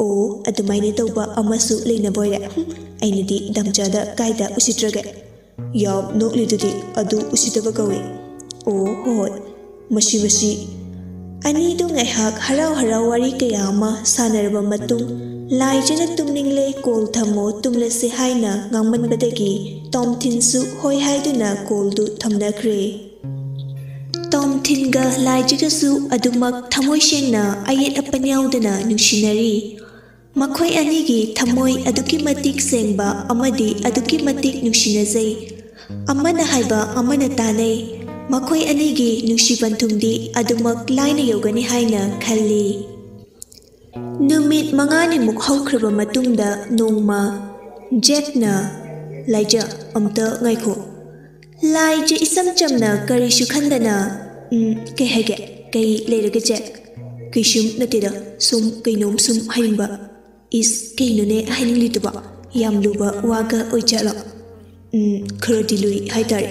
ꯑꯣ, ꯑꯗꯨꯃꯥꯏꯅ ꯇꯧꯕ ꯑꯃꯁꯨ ꯂꯩꯅꯕꯣꯏꯔꯦ꯫ ꯍꯨꯝ, ꯑꯩꯅꯗꯤ ꯗꯥꯝꯆꯥꯗ ꯀꯥꯏꯗ ꯎꯁꯤꯠꯇ꯭ꯔꯒꯦ? ꯌꯥꯝ ꯅꯣꯛꯂꯤꯗꯨꯗꯤ ꯑꯗꯨ ꯎꯁꯤꯠꯇꯕ ꯀꯧꯏ꯫ ꯑꯣ, ꯍꯣꯏ, ꯃꯁꯤ, ꯃꯁꯤ꯫ ꯑꯅꯤꯗꯨ ꯉꯥꯏꯍꯥꯛ ꯍꯔꯥꯎ ꯍꯔꯥꯎ ꯋꯥꯔꯤ ꯀꯌꯥ ꯑꯃ ꯁꯥꯟꯅꯔꯕ ꯃꯇꯨꯡ, ꯂꯥꯏꯖꯅ "ꯇꯨꯝꯅꯤꯡꯂꯦ, ꯀꯣꯜ ꯊꯝꯃꯣ, ꯇꯨꯝꯂꯁꯤ" ꯍꯥꯏꯅ ꯉꯥꯡꯃꯟꯕꯗꯒꯤ ꯇꯣꯝꯊꯤꯟꯁꯨ ꯍꯣꯏ ꯍꯥꯏꯗꯨꯅ ꯀꯣꯜꯗꯨ ꯊꯝꯅꯈ꯭ꯔꯦ꯫ ꯇꯣꯝꯊꯤꯟꯒ ꯂꯥꯏꯖꯒꯁꯨ ꯑꯗꯨꯃꯛ ꯊꯃꯣꯏ ꯁꯦꯡꯅ, ꯑꯌꯦꯠ ꯑꯄꯟ ꯌꯥꯎꯗꯅ ꯅꯨꯡꯁꯤꯅꯔꯤ꯫ ꯃꯈꯣꯏ ꯑꯅꯤꯒꯤ ꯊꯃꯣꯏ ꯑꯗꯨꯛꯀꯤ ꯃꯇꯤꯛ ꯁꯦꯡꯕ ꯑꯃꯗꯤ ꯑꯗꯨꯛꯀꯤ ꯃꯇꯤꯛ ꯅꯨꯡꯁꯤꯅꯖꯩ꯫ ꯑꯃꯅ ꯍꯥꯏꯕ ꯑꯃꯅ ꯇꯥꯅꯩ꯫ ꯃꯈꯣꯏ ꯑꯅꯤꯒꯤ ꯅꯨꯡꯁꯤ ꯄꯟꯊꯨꯡꯗꯤ ꯑꯗꯨꯃꯛ ꯂꯥꯏꯅ ꯌꯧꯒꯅꯤ ꯍꯥꯏꯅ ꯈꯜꯂꯤ꯫ ꯅꯨꯃꯤꯠ ꯃꯉꯥꯅꯤꯃꯨꯛ ꯍꯧꯈ꯭ꯔꯕ ꯃꯇꯨꯡꯗ ꯅꯣꯡꯃ ꯖꯦꯛꯅ, "ꯂꯥꯏꯖ, ꯑꯝꯇ ꯉꯥꯏꯈꯣ꯫" ꯂꯥꯏꯖ ꯏꯆꯝ ꯆꯝꯅ ꯀꯔꯤꯁꯨ ꯈꯟꯗꯅ, "ꯎꯝ, ꯀꯩ ꯍꯥꯏꯒꯦ? ꯀꯩ ꯂꯩꯔꯒꯦ, ꯖꯦꯛ?" "ꯀꯩꯁꯨꯝ ꯅꯠꯇꯦꯗ, ꯁꯨꯝ ꯀꯩꯅꯣꯝ ꯁꯨꯝ ꯍꯥꯏꯅꯤꯡꯕ꯫" "ꯏꯁ, ꯀꯩꯅꯣꯅꯦ ꯍꯥꯏꯅꯤꯡꯂꯤꯗꯨꯕꯣ? ꯌꯥꯝ ꯂꯨꯕ ꯋꯥꯒ ꯑꯣꯏꯖꯥꯠꯂꯣ?" "ꯎꯝ, ꯈꯔꯗꯤ ꯂꯨꯏ ꯍꯥꯏꯇꯥꯔꯦ꯫"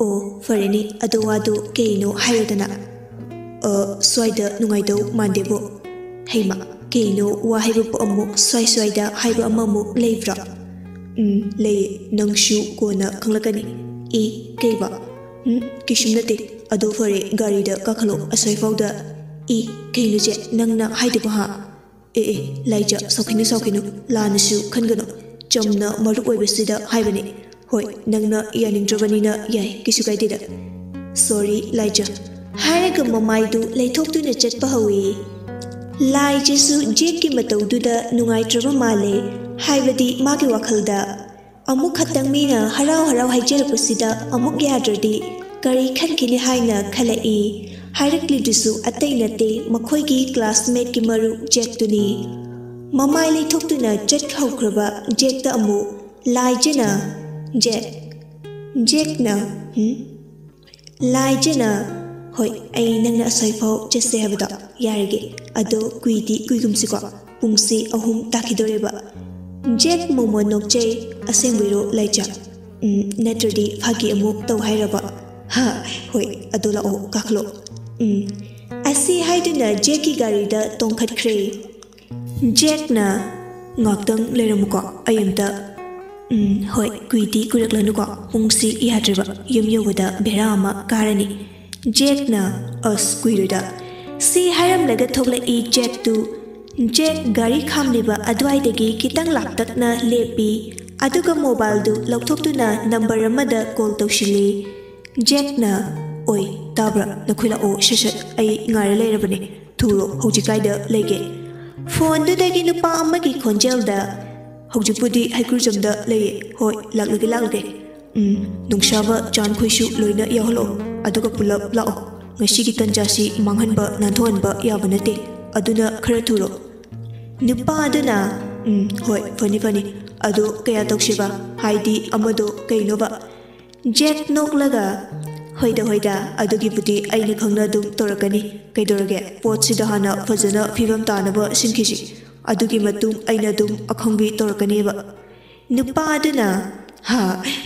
"ꯑꯣ, ꯐꯔꯦꯅꯦ, ꯑꯗꯣ ꯋꯥꯗꯣ ꯀꯩꯅꯣ ꯍꯥꯏꯔꯣꯗꯅ꯫" "ꯑ, ꯁ꯭ꯋꯥꯏꯗ ꯅꯨꯡꯉꯥꯏꯗꯧ ꯃꯥꯟꯗꯦꯕꯣ꯫" "ꯍꯩꯃ, ꯀꯩꯅꯣ ꯋꯥ ꯍꯥꯏꯕꯕꯨ ꯑꯃꯨꯛ ꯁ꯭ꯋꯥꯏ ꯁ꯭ꯋꯥꯏꯗ ꯍꯥꯏꯕ ꯑꯃꯃꯨꯛ ꯂꯩꯕ꯭ꯔꯣ?" "ꯎꯝ, ꯂꯩꯌꯦ, ꯅꯪꯁꯨ ꯀꯣꯟꯅ ꯈꯪꯂꯛꯀꯅꯤ꯫" "ꯏ, ꯀꯩꯕ?" "ꯎꯝ, ꯀꯩꯁꯨꯝ ꯅꯠꯇꯦ꯫ ꯑꯗꯣ ꯐꯔꯦ, ꯒꯥꯔꯤꯗ ꯀꯥꯈꯠꯂꯣ, ꯑꯁ꯭ꯋꯥꯏꯐꯥꯎꯗ꯫" "ꯏ, ꯀꯩꯅꯣ ꯆꯦ, ꯅꯪꯅ ꯍꯥꯏꯗꯨꯕꯣ ꯍꯥ?" "ꯑꯦ, ꯑꯦ, ꯂꯥꯏꯖ, ꯁꯥꯎꯈꯤꯅꯨ, ꯁꯥꯎꯈꯤꯅꯨ, ꯂꯥꯟꯅꯁꯨ ꯈꯟꯒꯅꯨ꯫ ꯆꯝꯅ ꯃꯔꯨꯞ ꯑꯣꯏꯕꯁꯤꯗ ꯍꯥꯏꯕꯅꯤ꯫ ꯍꯣꯏ, ꯅꯪꯅ ꯌꯥꯅꯤꯡꯗ꯭ꯔꯕꯅꯤꯅ ꯌꯥꯏ, ꯀꯩꯁꯨ ꯀꯥꯏꯗꯦꯗ꯫" "ꯁꯣꯔꯤ, ꯂꯥꯏꯖ꯫" ꯍꯥꯏꯔꯒ ꯃꯃꯥꯏꯗꯨ ꯂꯩꯊꯣꯛꯇꯨꯅ ꯆꯠꯄ ꯍꯧꯏ꯫ ꯂꯥꯏꯖꯁꯨ ꯖꯦꯛꯀꯤ ꯃꯇꯧꯗꯨꯗ ꯅꯨꯡꯉꯥꯏꯇ꯭ꯔꯕ ꯃꯥꯜꯂꯦ, ꯍꯥꯏꯕꯗꯤ ꯃꯥꯒꯤ ꯋꯥꯈꯜꯗ꯫ ꯑꯃꯨꯛ ꯈꯛꯇꯪ ꯃꯤꯅ ꯍꯔꯥꯎ ꯍꯔꯥꯎ ꯍꯥꯏꯖꯔꯛꯄꯁꯤꯗ ꯑꯃꯨꯛ ꯌꯥꯗ꯭ꯔꯗꯤ ꯀꯔꯤ ꯈꯟꯈꯤꯅꯤ ꯍꯥꯏꯅ ꯈꯜꯂꯛꯏ꯫ ꯍꯥꯏꯔꯛꯂꯤꯗꯨꯁꯨ ꯑꯇꯩ ꯅꯠꯇꯦ, ꯃꯈꯣꯏꯒꯤ ꯀ꯭ꯂꯥꯁꯃꯦꯠꯀꯤ ꯃꯔꯨꯞ ꯖꯦꯛꯇꯨꯅꯤ꯫ ꯃꯃꯥꯏ ꯂꯩꯊꯣꯛꯇꯨꯅ ꯆꯠꯍꯧꯈ꯭ꯔꯕ ꯖꯦꯛꯇ ꯑꯃꯨꯛ ꯂꯥꯏꯖꯅ, "ꯖꯦꯛ꯫" ꯖꯦꯛꯅ, "ꯍꯨꯝ?" ꯂꯥꯏꯖꯅ, "ꯍꯣꯏ, ꯑꯩ ꯅꯪꯅ ꯑꯁ꯭ꯋꯥꯏꯐꯥꯎ ꯆꯠꯁꯦ ꯍꯥꯏꯕꯗꯣ ꯌꯥꯔꯒꯦ꯫ ꯑꯗꯣ ꯀꯨꯏꯗꯤ ꯀꯨꯏꯒꯨꯝꯁꯤꯀꯣ, ꯄꯨꯡꯁꯤ ꯑꯍꯨꯝ ꯇꯥꯈꯤꯗꯣꯔꯦꯕ꯫" ꯖꯦꯛ ꯃꯣꯃꯣꯟ ꯅꯣꯛꯆꯩ꯫ "ꯑꯁꯦꯡꯕꯩꯔꯣ, ꯂꯥꯏꯖ? ꯎꯝ, ꯅꯠꯇ꯭ꯔꯗꯤ ꯐꯥꯒꯤ ꯑꯃꯨꯛ ꯇꯧ ꯍꯥꯏꯔꯕ? ꯍꯥ, ꯍꯣꯏ, ꯑꯗꯣ ꯂꯥꯛꯑꯣ, ꯀꯥꯈꯠꯂꯣ꯫" ꯎꯝ꯫ ꯑꯁꯤ ꯍꯥꯏꯗꯨꯅ ꯖꯦꯛꯀꯤ ꯒꯥꯔꯤꯗ ꯇꯣꯡꯈꯠꯈ꯭ꯔꯦ꯫ ꯖꯦꯛꯅ, "ꯉꯥꯛꯇꯪ ꯂꯩꯔꯝꯃꯨꯀꯣ, ꯑꯩ ꯑꯝꯇ꯫" "ꯎꯝ, ꯍꯣꯏ, ꯀꯨꯏꯗꯤ ꯀꯨꯏꯔꯛꯂꯅꯨꯀꯣ, ꯄꯨꯡꯁꯤ ꯌꯥꯗ꯭ꯔꯦꯕ, ꯌꯨꯝ ꯌꯧꯕꯗ ꯚꯦꯔꯥ ꯑꯃ ꯀꯥꯔꯅꯤ꯫" ꯖꯦꯛꯅ, "ꯑꯁ, ꯀꯨꯏꯔꯣꯏꯗ꯫" ꯁꯤ ꯍꯥꯏꯔꯝꯂꯒ ꯊꯣꯛꯂꯛꯏ ꯖꯦꯛꯇꯨ꯫ ꯖꯦꯛ ꯒꯥꯔꯤ ꯈꯥꯝꯂꯤꯕ ꯑꯗꯨꯋꯥꯏꯗꯒꯤ ꯈꯤꯇꯪ ꯂꯥꯞꯇꯛꯅ ꯂꯦꯞꯄꯤ, ꯑꯗꯨꯒ ꯃꯣꯕꯥꯏꯜꯗꯨ ꯂꯧꯊꯣꯛꯇꯨꯅ ꯅꯝꯕꯔ ꯑꯃꯗ ꯀꯣꯜ ꯇꯧꯁꯤꯜꯂꯤ꯫ ꯖꯦꯛꯅ, "ꯑꯣꯏ, ꯇꯥꯕ꯭ꯔꯥ? ꯅꯈꯣꯏ ꯂꯥꯛꯑꯣ, ꯁꯠ ꯁꯠ, ꯑꯩ ꯉꯥꯏꯔ ꯂꯩꯔꯕꯅꯦ꯫ ꯊꯨꯔꯣ, ꯍꯧꯖꯤꯛ ꯀꯥꯏꯗ ꯂꯩꯒꯦ?" ꯐꯣꯟꯗꯨꯗꯒꯤ ꯅꯨꯄꯥ ꯑꯃꯒꯤ ꯈꯣꯟꯖꯦꯜꯗ, "ꯍꯧꯖꯤꯛꯄꯨꯗꯤ ꯍꯩꯀ꯭ꯔꯨꯖꯝꯗ ꯂꯩꯌꯦ꯫ ꯍꯣꯏ, ꯂꯥꯛꯂꯒꯦ, ꯂꯥꯛꯂꯒꯦ꯫ ꯎꯝ, ꯅꯨꯡꯁꯥꯕ ꯆꯥꯟꯈꯣꯏꯁꯨ ꯂꯣꯏꯅ ꯌꯥꯎꯍꯜꯂꯛꯑꯣ, ꯑꯗꯨꯒ ꯄꯨꯂꯞ ꯂꯥꯛꯑꯣ꯫ ꯉꯁꯤꯒꯤ ꯇꯟꯖꯥꯁꯤ ꯃꯥꯡꯍꯟꯕ ꯅꯥꯟꯊꯣꯛꯍꯟꯕ ꯌꯥꯕ ꯅꯠꯇꯦ, ꯑꯗꯨꯅ ꯈꯔ ꯊꯨꯔꯣ꯫" ꯅꯨꯄꯥ ꯑꯗꯨꯅ, "ꯎꯝ, ꯍꯣꯏ, ꯐꯅꯤ, ꯐꯅꯤ꯫ ꯑꯗꯣ ꯀꯌꯥ ꯇꯧꯁꯤꯕ? ꯍꯥꯏꯗꯤ ꯑꯃꯗꯣ ꯀꯩꯅꯣꯕ?" ꯖꯦꯛ ꯅꯣꯛꯂꯒ, "ꯍꯣꯏꯗ, ꯍꯣꯏꯗ, ꯑꯗꯨꯒꯤꯕꯨꯗꯤ ꯑꯩꯅ ꯈꯪꯅ ꯑꯗꯨꯝ ꯇꯧꯔꯛꯀꯅꯤ꯫ ꯀꯩꯗꯧꯔꯒꯦ? ꯄꯣꯠꯁꯤꯗ ꯍꯥꯟꯅ ꯐꯖꯅ ꯐꯤꯕꯝ ꯇꯥꯅꯕ ꯁꯤꯟꯈꯤꯁꯤ꯫ ꯑꯗꯨꯒꯤ ꯃꯇꯨꯡ ꯑꯩꯅ ꯑꯗꯨꯝ ꯑꯈꯪꯕꯤ ꯇꯧꯔꯛꯀꯅꯦꯕ꯫" ꯅꯨꯄꯥ ꯑꯗꯨꯅ, "ꯍꯥ,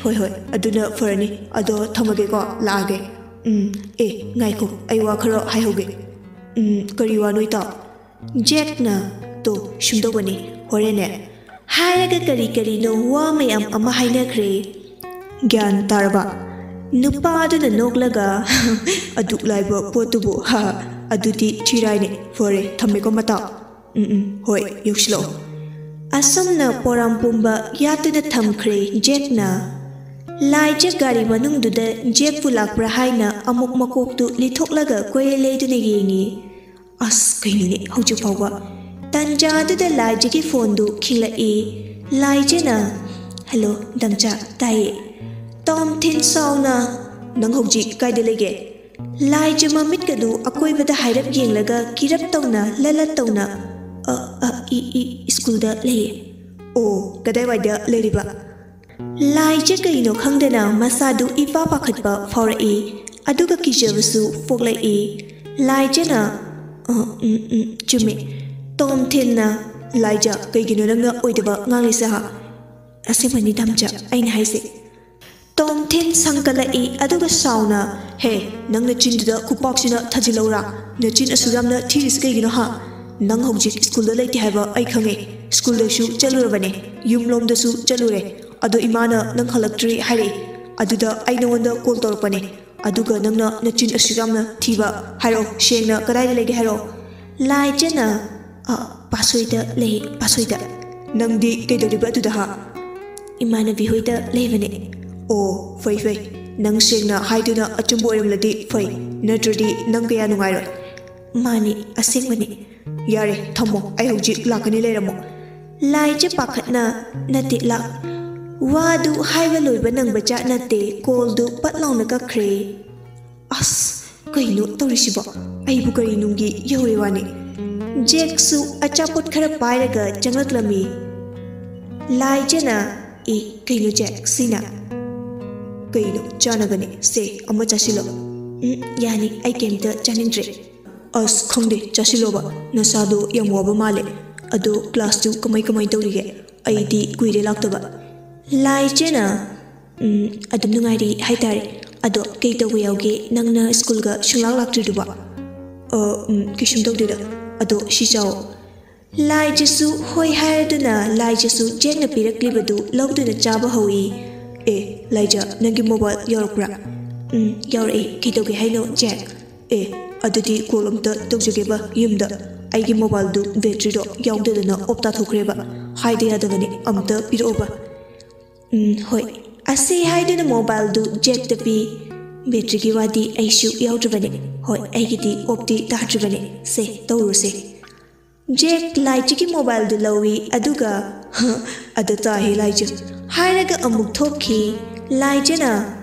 ꯍꯣꯏ, ꯍꯣꯏ, ꯑꯗꯨꯅ ꯐꯔꯅꯤ꯫ ꯑꯗꯣ ꯊꯝꯃꯒꯦꯀꯣ, ꯂꯥꯛꯑꯒꯦ꯫ ꯎꯝ, ꯑꯦ, ꯉꯥꯏꯈꯣ, ꯑꯩ ꯋꯥ ꯈꯔ ꯍꯥꯏꯍꯧꯒꯦ꯫" "ꯎꯝ, ꯀꯔꯤ ꯋꯥꯅꯣ, ꯏꯇꯥꯎ?" ꯖꯦꯛꯅ, "ꯇꯣ, ꯁꯨꯝꯗꯧꯕꯅꯤ, ꯍꯣꯔꯦꯟꯅꯦ꯫" ꯍꯥꯏꯔꯒ ꯀꯔꯤ ꯀꯔꯤꯅꯣ ꯋꯥ ꯃꯌꯥꯝ ꯑꯃ ꯍꯥꯏꯅꯈ꯭ꯔꯦ꯫ "ꯒ꯭ꯌꯥꯟ ꯇꯥꯔꯕ?" ꯅꯨꯄꯥ ꯑꯗꯨꯅ ꯅꯣꯛꯂꯒ, "ꯑꯗꯨꯛ ꯂꯥꯏꯕ ꯄꯣꯠꯇꯨꯕꯨ, ꯍꯥ, ꯑꯗꯨꯗꯤ ꯊꯤꯔꯥꯏꯅꯦ꯫ ꯐꯔꯦ, ꯊꯝꯃꯦꯀꯣ, ꯃꯇꯥꯎ꯫ ꯎꯝ, ꯎꯝ, ꯍꯣꯏ, ꯌꯧꯁꯤꯜꯂꯛꯑꯣ꯫" ꯑꯁꯨꯝꯅ ꯄꯣꯔꯥꯝ ꯄꯨꯝꯕ ꯌꯥꯠꯇꯨꯅ ꯊꯝꯈ꯭ꯔꯦ ꯖꯦꯛꯅ꯫ ꯂꯥꯏꯖ ꯒꯥꯔꯤ ꯃꯅꯨꯡꯗꯨꯗ ꯖꯦꯛꯄꯨ ꯂꯥꯛꯄ꯭ꯔꯥ ꯍꯥꯏꯅ ꯑꯃꯨꯛ ꯃꯀꯣꯛꯇꯨ ꯂꯤꯊꯣꯛꯂꯒ ꯀꯣꯏꯂꯦ ꯂꯦꯗꯨꯅ ꯌꯦꯡꯉꯤ꯫ ꯑꯁ, ꯀꯩꯅꯣꯅꯦ, ꯍꯧꯖꯤꯛ ꯐꯥꯎꯕ? ꯇꯟꯖꯥꯗꯨꯗ ꯂꯥꯏꯖꯒꯤ ꯐꯣꯟꯗꯨ ꯈꯤꯡꯂꯛꯏ꯫ ꯂꯥꯏꯖꯅ, "ꯍꯜꯂꯣ, ꯗꯝꯆꯥ, ꯇꯥꯏꯌꯦ꯫" ꯇꯣꯝꯊꯤꯟ ꯁꯥꯎꯅ, "ꯅꯪ ꯍꯧꯖꯤꯛ ꯀꯥꯏꯗ ꯂꯩꯒꯦ?" ꯂꯥꯏꯖ ꯃꯃꯤꯠꯀꯗꯨ ꯑꯀꯣꯏꯕꯗ ꯍꯥꯏꯔꯞ ꯌꯦꯡꯂꯒ ꯀꯤꯔꯞ ꯇꯧꯅ, ꯂꯂꯠ ꯇꯧꯅ, "ꯑ, ꯑ, ꯏ, ꯏ, ꯁ꯭ꯀꯨꯜꯗ ꯂꯩꯌꯦ꯫" "ꯑꯣ, ꯀꯗꯥꯏꯋꯥꯏꯗ ꯂꯩꯔꯤꯕ?" ꯂꯥꯏꯖ ꯀꯩꯅꯣ ꯈꯪꯗꯅ ꯃꯁꯥꯗꯨ ꯏꯄꯥ ꯄꯥꯈꯠꯄ ꯐꯥꯎꯔꯛꯏ, ꯑꯗꯨꯒ ꯀꯤꯖꯕꯁꯨ ꯄꯣꯛꯂꯛꯏ꯫ ꯂꯥꯏꯖꯅ, "ꯑ, ꯎꯝ, ꯎꯝ, ꯆꯨꯝꯃꯦ꯫ ꯇꯣꯝꯊꯤꯟꯅ꯫" "ꯂꯥꯏꯖ, ꯀꯩꯒꯤꯅꯣ ꯅꯪꯅ ꯑꯣꯏꯗꯕ ꯉꯥꯡꯂꯤꯁꯦ, ꯍꯥ?" "ꯑꯁꯦꯡꯕꯅꯤ, ꯗꯝꯆꯥ, ꯑꯩꯅ ꯍꯥꯏꯁꯦ꯫" ꯇꯣꯝꯊꯤꯟ ꯁꯪꯀꯠꯂꯛꯏ, ꯑꯗꯨꯒ ꯁꯥꯎꯅ, "ꯍꯦ, ꯅꯪ ꯅꯆꯤꯟꯗꯨꯗ ꯈꯨꯄꯥꯛꯁꯤꯅ ꯊꯥꯖꯤꯜꯂꯧꯔꯥ? ꯅꯆꯤꯟ ꯑꯁꯨꯛ ꯌꯥꯝꯅ ꯊꯤꯔꯤꯁꯤ ꯀꯩꯒꯤꯅꯣ, ꯍꯥ? ꯅꯪ ꯍꯧꯖꯤꯛ ꯁ꯭ꯀꯨꯜꯗ ꯂꯩꯇꯦ ꯍꯥꯏꯕ ꯑꯩ ꯈꯪꯉꯦ꯫ ꯁ꯭ꯀꯨꯜꯗꯁꯨ ꯆꯠꯂꯨꯔꯕꯅꯦ, ꯌꯨꯝꯂꯣꯝꯗꯁꯨ ꯆꯠꯂꯨꯔꯦ꯫ ꯑꯗꯣ ꯏꯃꯥꯅ ꯅꯪ ꯍꯜꯂꯛꯇ꯭ꯔꯤ ꯍꯥꯏꯔꯛꯏ꯫ ꯑꯗꯨꯗ ꯑꯩ ꯅꯉꯣꯟꯗ ꯀꯣꯜ ꯇꯧꯔꯛꯄꯅꯦ꯫ ꯑꯗꯨꯒ ꯅꯪꯅ ꯅꯆꯤꯟ ꯑꯁꯨꯛ ꯌꯥꯝꯅ ꯊꯤꯕ, ꯍꯥꯏꯔꯛꯑꯣ, ꯁꯦꯡꯅ ꯀꯗꯥꯏꯗ ꯂꯩꯒꯦ ꯍꯥꯏꯔꯛꯑꯣ꯫" ꯂꯥꯏꯖꯅ, "ꯑ, ꯄꯥꯁꯣꯏꯗ ꯂꯩ, ꯄꯥꯁꯣꯏꯗ꯫ ꯅꯪꯗꯤ ꯀꯩꯗꯧꯔꯤꯕ ꯑꯗꯨꯗ, ꯍꯥ? ꯏꯃꯥꯟꯅꯕꯤ ꯍꯣꯏꯗ ꯂꯩꯕꯅꯦ꯫ ꯑꯣ, ꯐꯩ, ꯐꯩ꯫ ꯅꯪ ꯁꯦꯡꯅ ꯍꯥꯏꯗꯨꯅ ꯑꯆꯨꯝꯕ ꯑꯣꯏꯔꯝꯂꯗꯤ ꯐꯩ, ꯅꯠꯇ꯭ꯔꯗꯤ ꯅꯪ ꯀꯌꯥ ꯅꯨꯡꯉꯥꯏꯔꯣꯏ꯫ ꯃꯥꯅꯤ, ꯑꯁꯦꯡꯕꯅꯤ꯫ ꯌꯥꯔꯦ, ꯊꯝꯃꯣ, ꯑꯩ ꯍꯧꯖꯤꯛ ꯂꯥꯛꯀꯅꯤ, ꯂꯩꯔꯝꯃꯣ꯫ ꯂꯥꯏꯖ ꯄꯥꯈꯠꯅ ꯅꯠꯇꯦ ꯂꯥꯛ-, ꯋꯥꯗꯨ ꯍꯥꯏꯕ ꯂꯣꯏꯕ ꯅꯪꯕ ꯖꯥꯠ ꯅꯠꯇꯦ, ꯀꯣꯜꯗꯨ ꯄꯠ ꯂꯥꯎꯅ ꯀꯛꯈ꯭ꯔꯦ꯫ ꯑꯁ, ꯀꯩꯅꯣ ꯇꯧꯔꯤꯁꯤꯕꯣ? ꯑꯩꯕꯨ ꯀꯔꯤ ꯅꯨꯡꯒꯤ ꯌꯧꯔꯦ ꯋꯥꯅꯤ? ꯖꯦꯛꯁꯨ ꯑꯆꯥꯄꯣꯠ ꯈꯔ ꯄꯥꯏꯔꯒ ꯆꯪꯂꯛꯂꯝꯃꯤ꯫ ꯂꯥꯏꯖꯅ, "ꯑꯦ, ꯀꯩꯅꯣ ꯖꯦꯛ, ꯁꯤꯅ?" "ꯀꯩꯅꯣ ꯆꯥꯅꯕꯅꯦ, ꯁꯦ, ꯑꯃ ꯆꯥꯁꯤꯜꯂꯣ꯫" "ꯎꯝ, ꯌꯥꯅꯤ, ꯑꯩ ꯀꯩꯝꯇ ꯆꯥꯅꯤꯡꯗ꯭ꯔꯦ꯫" "ꯑꯁ, ꯈꯪꯗꯦ, ꯆꯥꯁꯤꯜꯂꯣꯕ, ꯅꯁꯥꯗꯣ ꯌꯥꯝ ꯋꯥꯕ ꯃꯥꯜꯂꯦ꯫ ꯑꯗꯣ ꯀ꯭ꯂꯥꯁꯇꯨ ꯀꯃꯥꯏ ꯀꯃꯥꯏ ꯇꯧꯔꯤꯒꯦ? ꯑꯩꯗꯤ ꯀꯨꯏꯔꯦ ꯂꯥꯛꯇꯕ꯫" ꯂꯥꯏꯖꯅ, "ꯎꯝ, ꯑꯗꯨꯝ ꯅꯨꯡꯉꯥꯏꯔꯤ ꯍꯥꯏꯇꯥꯔꯦ꯫ ꯑꯗꯣ ꯀꯩ ꯇꯧꯕ ꯌꯥꯎꯒꯦ, ꯅꯪꯅ ꯁ꯭ꯀꯨꯜꯒ ꯁꯨꯡꯂꯥꯛ ꯂꯥꯛꯇ꯭ꯔꯤꯗꯨꯕꯣ?" "ꯑ, ꯎꯝ, ꯀꯩꯁꯨꯝ ꯇꯧꯗꯦꯗ꯫ ꯑꯗꯣ ꯁꯤ ꯆꯥꯎ꯫" ꯂꯥꯏꯖꯁꯨ ꯍꯣꯏ ꯍꯥꯏꯔꯗꯨꯅ ꯂꯥꯏꯖꯁꯨ ꯖꯦꯛꯅ ꯄꯤꯔꯛꯂꯤꯕꯗꯨ ꯂꯧꯗꯨꯅ ꯆꯥꯕ ꯍꯧꯏ꯫ "ꯑꯦ, ꯂꯥꯏꯖ, ꯅꯪꯒꯤ ꯃꯣꯕꯥꯏꯜ ꯌꯥꯎꯔꯛꯄ꯭ꯔꯥ?" "ꯎꯝ, ꯌꯥꯎꯔꯛꯏ꯫ ꯀꯩꯗꯧꯒꯦ ꯍꯥꯏꯅꯣ, ꯖꯦꯛ?" "ꯑꯦ, ꯑꯗꯨꯗꯤ ꯀꯣꯜ ꯑꯝꯇ ꯇꯧꯖꯒꯦꯕ ꯌꯨꯝꯗ꯫ ꯑꯩꯒꯤ ꯃꯣꯕꯥꯏꯜꯗꯨ ꯕꯦꯇ꯭ꯔꯤꯗꯣ ꯌꯥꯎꯗꯗꯅ ꯑꯣꯞ ꯇꯥꯊꯣꯛꯈ꯭ꯔꯦꯕ꯫ ꯍꯥꯏꯗ ꯌꯥꯗꯕꯅꯤ, ꯑꯝꯇ ꯄꯤꯔꯛꯑꯣꯕ꯫" "ꯎꯝ, ꯍꯣꯏ꯫" ꯑꯁꯤ ꯍꯥꯏꯗꯨꯅ ꯃꯣꯕꯥꯏꯜꯗꯨ ꯖꯦꯛꯇ ꯄꯤ꯫ "ꯕꯦꯇ꯭ꯔꯤꯒꯤ ꯋꯥꯗꯤ ꯑꯩꯁꯨ ꯌꯥꯎꯗ꯭ꯔꯤꯕꯅꯤ꯫ ꯍꯣꯏ, ꯑꯩꯒꯤꯗꯤ ꯑꯣꯞꯇꯤ ꯇꯥꯗ꯭ꯔꯤꯕꯅꯤ꯫ ꯁꯦ, ꯇꯧꯔꯨꯁꯦ꯫" ꯖꯦꯛ ꯂꯥꯏꯖꯒꯤ ꯃꯣꯕꯥꯏꯜꯗꯨ ꯂꯧꯏ, ꯑꯗꯨꯒ, "ꯑꯗ ꯇꯥꯏꯍꯦ ꯂꯥꯏꯖ" ꯍꯥꯏꯔꯒ ꯑꯃꯨꯛ ꯊꯣꯛꯈꯤ꯫ ꯂꯥꯏꯖꯅ,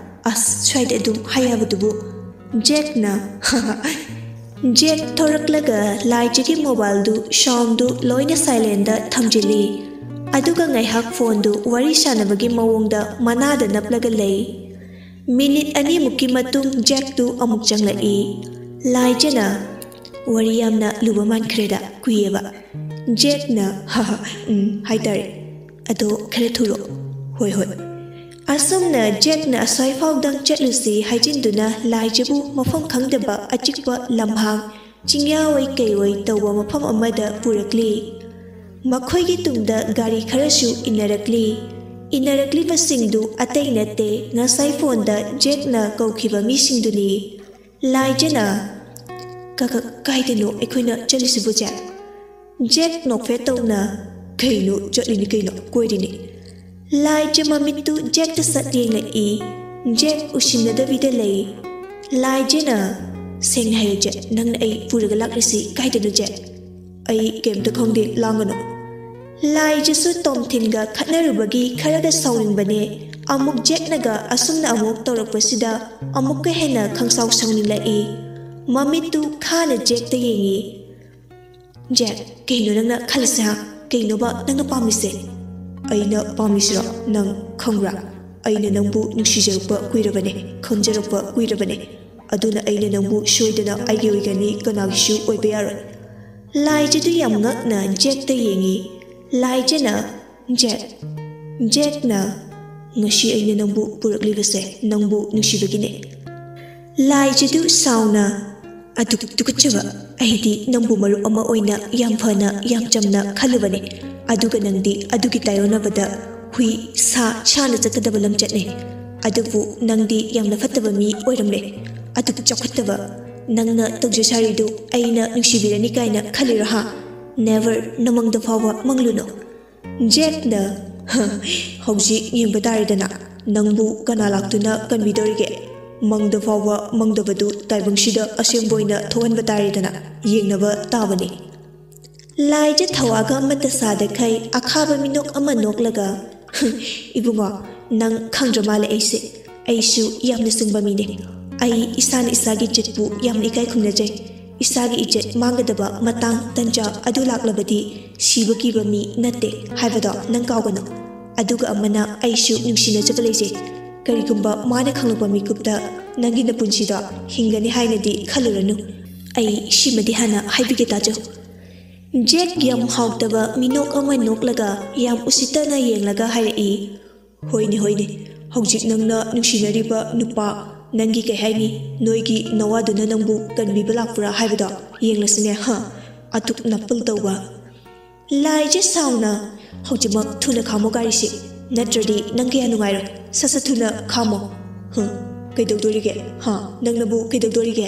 "ꯑꯁ, ꯁ꯭ꯋꯥꯏꯗ ꯑꯗꯨꯝ ꯍꯥꯏ ꯌꯥꯕꯗꯨꯕꯨ꯫" ꯖꯦꯛꯅ, ꯖꯦꯛ ꯊꯣꯔꯛꯂꯒ ꯂꯥꯏꯖꯒꯤ ꯃꯣꯕꯥꯏꯜꯗꯨ ꯁꯥꯎꯟꯗꯨ ꯂꯣꯏꯅ ꯁꯥꯏꯂꯦꯟꯗ ꯊꯝꯖꯤꯜꯂꯤ꯫ ꯑꯗꯨꯒ ꯉꯥꯏꯍꯥꯛ ꯐꯣꯟꯗꯨ ꯋꯥꯔꯤ ꯁꯥꯟꯅꯕꯒꯤ ꯃꯑꯣꯡꯗ ꯃꯅꯥꯗ ꯅꯞꯂꯒ ꯂꯩ꯫ ꯃꯤꯅꯤꯠ ꯑꯅꯤꯃꯨꯛꯀꯤ ꯃꯇꯨꯡ ꯖꯦꯛꯇꯨ ꯑꯃꯨꯛ ꯆꯪꯂꯛꯏ꯫ ꯂꯥꯏꯖꯅ, "ꯋꯥꯔꯤ ꯌꯥꯝꯅ ꯂꯨꯕ ꯃꯥꯟꯈ꯭ꯔꯦꯗ, ꯀꯨꯏꯌꯦꯕ꯫" ꯖꯦꯛꯅ, "ꯍꯥ ꯍꯥ, ꯎꯝ, ꯍꯥꯏꯇꯥꯔꯦ꯫ ꯑꯗꯣ ꯈꯔ ꯊꯨꯔꯣ꯫" "ꯍꯣꯏ, ꯍꯣꯏ꯫" ꯑꯁꯨꯝꯅ ꯖꯦꯛꯅ ꯑꯁ꯭ꯋꯥꯏꯐꯥꯎꯗꯪ ꯆꯠꯂꯨꯁꯤ ꯍꯥꯏꯖꯤꯟꯗꯨꯅ ꯂꯥꯏꯖꯕꯨ ꯃꯐꯝ ꯈꯪꯗꯕ ꯑꯆꯤꯛꯄ ꯂꯝꯍꯥꯡ, ꯆꯤꯡꯌꯥꯑꯣꯏ ꯀꯩꯑꯣꯏ ꯇꯧꯕ ꯃꯐꯝ ꯑꯃꯗ ꯄꯨꯔꯛꯂꯤ꯫ ꯃꯈꯣꯏꯒꯤ ꯇꯨꯡꯗ ꯒꯥꯔꯤ ꯈꯔꯁꯨ ꯏꯟꯅꯔꯛꯂꯤ꯫ ꯏꯟꯅꯔꯛꯂꯤꯕꯁꯤꯡꯗꯨ ꯑꯇꯩ ꯅꯠꯇꯦ, ꯉꯁꯥꯏ ꯐꯣꯟꯗ ꯖꯦꯛꯅ ꯀꯧꯈꯤꯕ ꯃꯤꯁꯤꯡꯗꯨꯅꯤ꯫ ꯂꯥꯏꯖꯅ, "ꯀ-, ꯀ-, ꯀꯥꯏꯗꯅꯣ ꯑꯩꯈꯣꯏꯅ ꯆꯠꯂꯤꯁꯤꯕꯨ, ꯖꯦꯛ?" ꯖꯦꯛ ꯅꯣꯛꯐꯦꯠ ꯇꯧꯅ, "ꯀꯩꯅꯣ, ꯆꯠꯂꯤꯅꯤ ꯀꯩꯅꯣ, ꯀꯣꯏꯔꯤꯅꯤ"꯫ ꯂꯥꯏꯖ ꯃꯃꯤꯠꯇꯨ ꯖꯦꯛꯇ ꯁꯠ ꯌꯦꯡꯂꯛꯏ꯫ ꯖꯦꯛ ꯎꯁꯤꯟꯅꯗꯕꯤꯗ ꯂꯩ꯫ ꯂꯥꯏꯖꯅ, "ꯁꯦꯡꯅ ꯍꯥꯏꯌꯨ ꯖꯦꯛ, ꯅꯪꯅ ꯑꯩ ꯄꯨꯔꯒ ꯂꯥꯛꯂꯤꯁꯤ ꯀꯥꯏꯗꯅꯣ ꯖꯦꯛ?" "ꯑꯩ ꯀꯩꯝꯇ ꯈꯪꯗꯦ, ꯂꯥꯡꯒꯅꯨ"꯫ ꯂꯥꯏꯖꯁꯨ ꯇꯣꯝꯊꯤꯟꯒ ꯈꯠꯅꯔꯨꯕꯒꯤ ꯈꯔꯒ ꯁꯥꯎꯅꯤꯡꯕꯅꯦ꯫ ꯑꯃꯨꯛ ꯖꯦꯛꯅꯒ ꯑꯁꯨꯝꯅ ꯑꯃꯨꯛ ꯇꯧꯔꯛꯄꯁꯤꯗ ꯑꯃꯨꯛꯀ ꯍꯦꯟꯅ ꯈꯪꯁꯥꯎ ꯁꯥꯎꯅꯤꯡꯂꯛꯏ꯫ ꯃꯃꯤꯠꯇꯨ ꯈꯥꯅ ꯖꯦꯛꯇ ꯌꯦꯡꯉꯤ꯫ "ꯖꯦꯛ, ꯀꯩꯅꯣ ꯅꯪꯅ ꯈꯜꯂꯤꯁꯦ, ꯍꯥ? ꯀꯩꯅꯣꯕ ꯅꯪꯅ ꯄꯥꯝꯃꯤꯁꯦ?" "ꯑꯩꯅ ꯄꯥꯝꯃꯤꯁꯤꯔꯣ ꯅꯪ ꯈꯪꯕ꯭ꯔꯥ? ꯑꯩꯅ ꯅꯪꯕꯨ ꯅꯨꯡꯁꯤꯖꯔꯛꯄ ꯀꯨꯏꯔꯕꯅꯦ, ꯈꯟꯖꯔꯛꯄ ꯀꯨꯏꯔꯕꯅꯦ꯫ ꯑꯗꯨꯅ ꯑꯩꯅ ꯅꯪꯕꯨ ꯁꯣꯏꯗꯅ ꯑꯩꯒꯤ ꯑꯣꯏꯒꯅꯤ, ꯀꯅꯥꯒꯤꯁꯨ ꯑꯣꯏꯕ ꯌꯥꯔꯣꯏ"꯫ ꯂꯥꯏꯖꯗꯨ ꯌꯥꯝ ꯉꯛꯅ ꯖꯦꯛꯇ ꯌꯦꯡꯉꯤ꯫ ꯂꯥꯏꯖꯅ, "ꯖꯦꯛ, ꯖꯦꯛꯅ, ꯉꯁꯤ ꯑꯩꯅ ꯅꯪꯕꯨ ꯄꯨꯔꯛꯂꯤꯕꯁꯦ ꯅꯪꯕꯨ ꯅꯨꯡꯁꯤꯕꯒꯤꯅꯦ"꯫ ꯂꯥꯏꯖꯗꯨ ꯁꯥꯎꯅ, "ꯑꯗꯨꯛ ꯇꯨꯀꯠꯆꯕ! ꯑꯩꯗꯤ ꯅꯪꯕꯨ ꯃꯔꯨꯞ ꯑꯃ ꯑꯣꯏꯅ ꯌꯥꯝ ꯐꯅ, ꯌꯥꯝ ꯆꯝꯅ ꯈꯜꯂꯨꯕꯅꯤ꯫ ꯑꯗꯨꯒ ꯅꯪꯗꯤ ꯑꯗꯨꯒꯤ ꯇꯥꯏꯌꯣꯟꯅꯕꯗ ꯍꯨꯏ, ꯁꯥ, ꯁꯥꯅ ꯆꯠꯀꯗꯕ ꯂꯝꯆꯠꯅꯦ꯫ ꯑꯗꯨꯕꯨ ꯅꯪꯗꯤ ꯌꯥꯝꯅ ꯐꯠꯇꯕ ꯃꯤ ꯑꯣꯏꯔꯝꯂꯦ꯫ ꯑꯗꯨꯛ ꯆꯥꯎꯈꯠꯇꯕ! ꯅꯪꯅ ꯇꯧꯖ ꯁꯥꯔꯤꯗꯨ ꯑꯩꯅ ꯅꯨꯡꯁꯤꯕꯤꯔꯅꯤ ꯀꯥꯏꯅ ꯈꯜꯂꯤꯔꯣ, ꯍꯥ? Never, ꯅꯃꯪꯗ ꯐꯥꯎꯕ ꯃꯪꯂꯨꯅꯨ"꯫ ꯖꯦꯛꯅ, "ꯍ, ꯍꯧꯖꯤꯛ ꯌꯦꯡꯕ ꯇꯥꯔꯦꯗꯅ, ꯅꯪꯕꯨ ꯀꯅꯥ ꯂꯥꯛꯇꯨꯅ ꯀꯟꯕꯤꯗꯧꯔꯤꯒꯦ? ꯃꯪꯗ ꯐꯥꯎꯕ ꯃꯪꯗꯕꯗꯨ ꯇꯥꯏꯕꯪꯁꯤꯗ ꯑꯁꯦꯡꯕ ꯑꯣꯏꯅ ꯊꯣꯛꯍꯟꯕ ꯇꯥꯔꯦꯗꯅ, ꯌꯦꯡꯅꯕ ꯇꯥꯕꯅꯤ"꯫ ꯂꯥꯏꯖ ꯊꯋꯥꯒ ꯑꯃꯠꯇ ꯁꯥꯗꯈꯩ ꯑꯈꯥꯕ ꯃꯤꯅꯣꯛ ꯑꯃ ꯅꯣꯛꯂꯒ, "ꯏꯕꯨꯡꯉꯣ, ꯅꯪ ꯈꯪꯗ꯭ꯔ ꯃꯥꯜꯂꯦ ꯑꯩꯁꯦ꯫ ꯑꯩꯁꯨ ꯌꯥꯝꯅ ꯁꯤꯡꯕ ꯃꯤꯅꯦ꯫ ꯑꯩ ꯏꯁꯥꯅ ꯏꯁꯥꯒꯤ ꯏꯖꯠꯄꯨ ꯌꯥꯝꯅ ꯏꯀꯥꯏ ꯈꯨꯝꯅꯖꯩ꯫ ꯏꯁꯥꯒꯤ ꯏꯖꯠ ꯃꯥꯡꯒꯗꯕ ꯃꯇꯥꯡ ꯇꯟꯖꯥ ꯑꯗꯨ ꯂꯥꯛꯂꯕꯗꯤ ꯁꯤꯕ ꯀꯤꯕ ꯃꯤ ꯅꯠꯇꯦ ꯍꯥꯏꯕꯗꯣ ꯅꯪ ꯀꯥꯎꯒꯅꯨ꯫ ꯑꯗꯨꯒ ꯑꯃꯅ, ꯑꯩꯁꯨ ꯅꯨꯡꯁꯤꯅꯖꯕ ꯂꯩꯖꯩ꯫ ꯀꯔꯤꯒꯨꯝꯕ ꯃꯥꯅ ꯈꯪꯂꯛꯄ ꯃꯤꯀꯨꯞꯇ ꯅꯪꯒꯤ ꯅꯄꯨꯟꯁꯤꯗꯣ ꯍꯤꯡꯒꯅꯤ ꯍꯥꯏꯅꯗꯤ ꯈꯜꯂꯨꯔꯅꯨ꯫ ꯑꯩ ꯁꯤꯃꯗꯤ ꯍꯥꯟꯅ ꯍꯥꯏꯕꯤꯒꯦ ꯇꯥꯖꯧ"꯫ ꯖꯦꯛ ꯌꯥꯝ ꯍꯥꯎꯇꯕ ꯃꯤꯅꯣꯛ ꯑꯃ ꯅꯣꯛꯂꯒ ꯌꯥꯝ ꯎꯁꯤꯠꯇꯅ ꯌꯦꯡꯂꯒ ꯍꯥꯏꯔꯛꯏ, "ꯍꯣꯏꯅꯦ, ꯍꯣꯏꯅꯦ, ꯍꯧꯖꯤꯛ ꯅꯪꯅ ꯅꯨꯡꯁꯤꯅꯔꯤꯕ ꯅꯨꯄꯥ, ꯅꯪꯒꯤ, ꯀꯩ ꯍꯥꯏꯅꯤ, ꯅꯣꯏꯒꯤ ꯅꯋꯥꯗꯨꯅ ꯅꯪꯕꯨ ꯀꯟꯕꯤꯕ ꯂꯥꯛꯄ꯭ꯔꯥ ꯍꯥꯏꯕꯗꯣ ꯌꯦꯡꯂꯁꯤꯅꯦ, ꯍꯥ? ꯑꯗꯨꯛ ꯅꯞꯄꯜ ꯇꯧꯕ"꯫ ꯂꯥꯏꯖ ꯁꯥꯎꯅ, "ꯍꯧꯖꯤꯛꯃꯛ ꯊꯨꯅ ꯈꯥꯝꯃꯣ ꯒꯥꯔꯤꯁꯤ, ꯅꯠꯇ꯭ꯔꯗꯤ ꯅꯪ ꯀꯌꯥ ꯅꯨꯡꯉꯥꯏꯔꯣꯏ꯫ ꯁꯠ ꯁꯠ ꯊꯨꯅ ꯈꯥꯝꯃꯣ"꯫ "ꯍ, ꯀꯩꯗꯧꯗꯣꯔꯤꯒꯦ? ꯍꯥ, ꯅꯪꯅꯕꯨ ꯀꯩꯗꯧꯗꯣꯔꯤꯒꯦ?"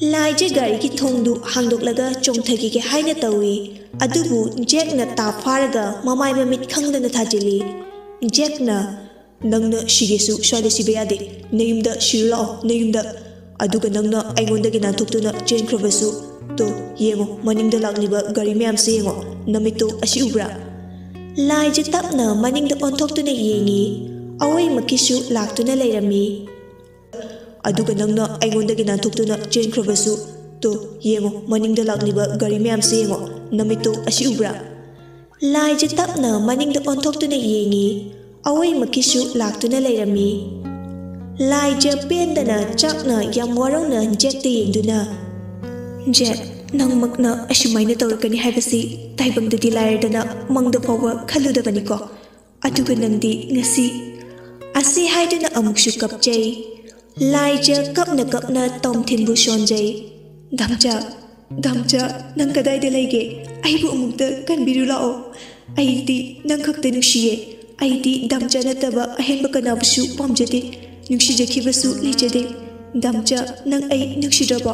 ꯂꯥꯏꯖ ꯒꯥꯔꯤꯒꯤ ꯊꯣꯡꯗꯨ ꯍꯥꯡꯗꯣꯛꯂꯒ ꯆꯣꯡꯊꯈꯤꯒꯦ ꯍꯥꯏꯅ ꯇꯧꯏ꯫ ꯑꯗꯨꯕꯨ ꯖꯦꯛꯅ ꯇꯥ ꯐꯥꯔꯒ ꯃꯃꯥꯏ ꯃꯃꯤꯠ ꯈꯪꯗꯅ ꯊꯥꯖꯤꯜꯂꯤ꯫ ꯖꯦꯛꯅ, "ꯅꯪꯅ ꯁꯤꯒꯦꯁꯨ ꯁ꯭ꯋꯥꯏꯗ ꯁꯤꯕ ꯌꯥꯗꯦ꯫ ꯅꯌꯨꯝꯗ ꯁꯤꯔꯨ ꯂꯥꯛꯑꯣ, ꯅꯌꯨꯝꯗ꯫ ꯑꯗꯨꯒ ꯅꯪꯅ ꯑꯩꯉꯣꯟꯗꯒꯤ ꯅꯥꯟꯊꯣꯛꯇꯨꯅ ꯆꯦꯟꯈ꯭ꯔꯕꯁꯨ, ꯇꯣ, ꯌꯦꯡꯉꯣ, ꯃꯅꯤꯡꯗ ꯂꯥꯛꯂꯤꯕ ꯒꯥꯔꯤ ꯃꯌꯥꯝꯁꯦ ꯌꯦꯡꯉꯣ, ꯅꯃꯤꯠꯇꯣ ꯑꯁꯤ ꯎꯕ꯭ꯔꯥ?" ꯂꯥꯏꯖ ꯇꯞꯅ ꯃꯅꯤꯡꯗ ꯑꯣꯟꯊꯣꯛꯇꯨꯅ ꯌꯦꯡꯉꯤ꯫ ꯑꯋꯣꯏꯃꯛꯀꯤꯁꯨ ꯂꯥꯛꯇꯨꯅ ꯂꯩꯔꯝꯃꯤ꯫ "ꯑꯗꯨꯒ ꯅꯪꯅ ꯑꯩꯉꯣꯟꯗꯒꯤ ꯅꯥꯟꯊꯣꯛꯇꯨꯅ ꯆꯦꯟꯈ꯭ꯔꯕꯁꯨ, ꯇꯣ, ꯌꯦꯡꯉꯣ, ꯃꯅꯤꯡꯗ ꯂꯥꯛꯂꯤꯕ ꯒꯥꯔꯤ ꯃꯌꯥꯝꯁꯦ ꯌꯦꯡꯉꯣ, ꯅꯃꯤꯠꯇꯣ ꯑꯁꯤ ꯎꯕ꯭ꯔꯥ?" ꯂꯥꯏꯖ ꯇꯞꯅ ꯃꯅꯤꯡꯗ ꯑꯣꯟꯊꯣꯛꯇꯨꯅ ꯌꯦꯡꯉꯤ꯫ ꯑꯋꯣꯏꯃꯛꯀꯤꯁꯨ ꯂꯥꯛꯇꯨꯅ ꯂꯩꯔꯝꯃꯤ꯫ ꯂꯥꯏꯖ ꯄꯦꯟꯗꯅ ꯆꯥꯛꯅ ꯌꯥꯝ ꯋꯥꯔꯧꯅ ꯖꯦꯛꯇ ꯌꯦꯡꯗꯨꯅ, "ꯖꯦꯛ, ꯅꯪꯃꯛꯅ ꯑꯁꯨꯃꯥꯏꯅ ꯇꯧꯔꯛꯀꯅꯤ ꯍꯥꯏꯕꯁꯤ ꯇꯥꯏꯕꯪꯗꯗꯤ ꯂꯥꯏꯔꯗꯅ ꯃꯪꯗ ꯐꯥꯎꯕ ꯈꯜꯂꯨꯗꯕꯅꯤꯀꯣ꯫ ꯑꯗꯨꯒ ꯅꯪꯗꯤ ꯉꯁꯤ" ꯑꯁꯤ ꯍꯥꯏꯗꯨꯅ ꯑꯃꯨꯛꯁꯨ ꯀꯞꯆꯩ꯫ ꯂꯥꯏꯖ ꯀꯞꯅ ꯀꯞꯅ ꯇꯣꯝꯊꯤꯟꯕꯨ ꯁꯣꯟꯖꯩ꯫ "ꯗꯥꯝꯆꯥ, ꯗꯥꯝꯆꯥ, ꯅꯪ ꯀꯗꯥꯏꯗ ꯂꯩꯒꯦ? ꯑꯩꯕꯨ ꯑꯃꯨꯛꯇ ꯀꯟꯕꯤꯔꯨ ꯂꯥꯛꯑꯣ꯫ ꯑꯩꯗꯤ ꯅꯪ ꯈꯛꯇ ꯅꯨꯡꯁꯤꯌꯦ꯫ ꯑꯩꯗꯤ ꯗꯥꯝꯆꯥ ꯅꯠꯇꯕ ꯑꯍꯦꯟꯕ ꯀꯅꯥꯕꯨꯁꯨ ꯄꯥꯝꯖꯗꯦ꯫ ꯅꯨꯡꯁꯤꯖꯈꯤꯕꯁꯨ ꯂꯩꯖꯗꯦ꯫ ꯗꯥꯝꯆꯥ, ꯅꯪ ꯑꯩ ꯅꯨꯡꯁꯤꯗ꯭ꯔꯕꯣ?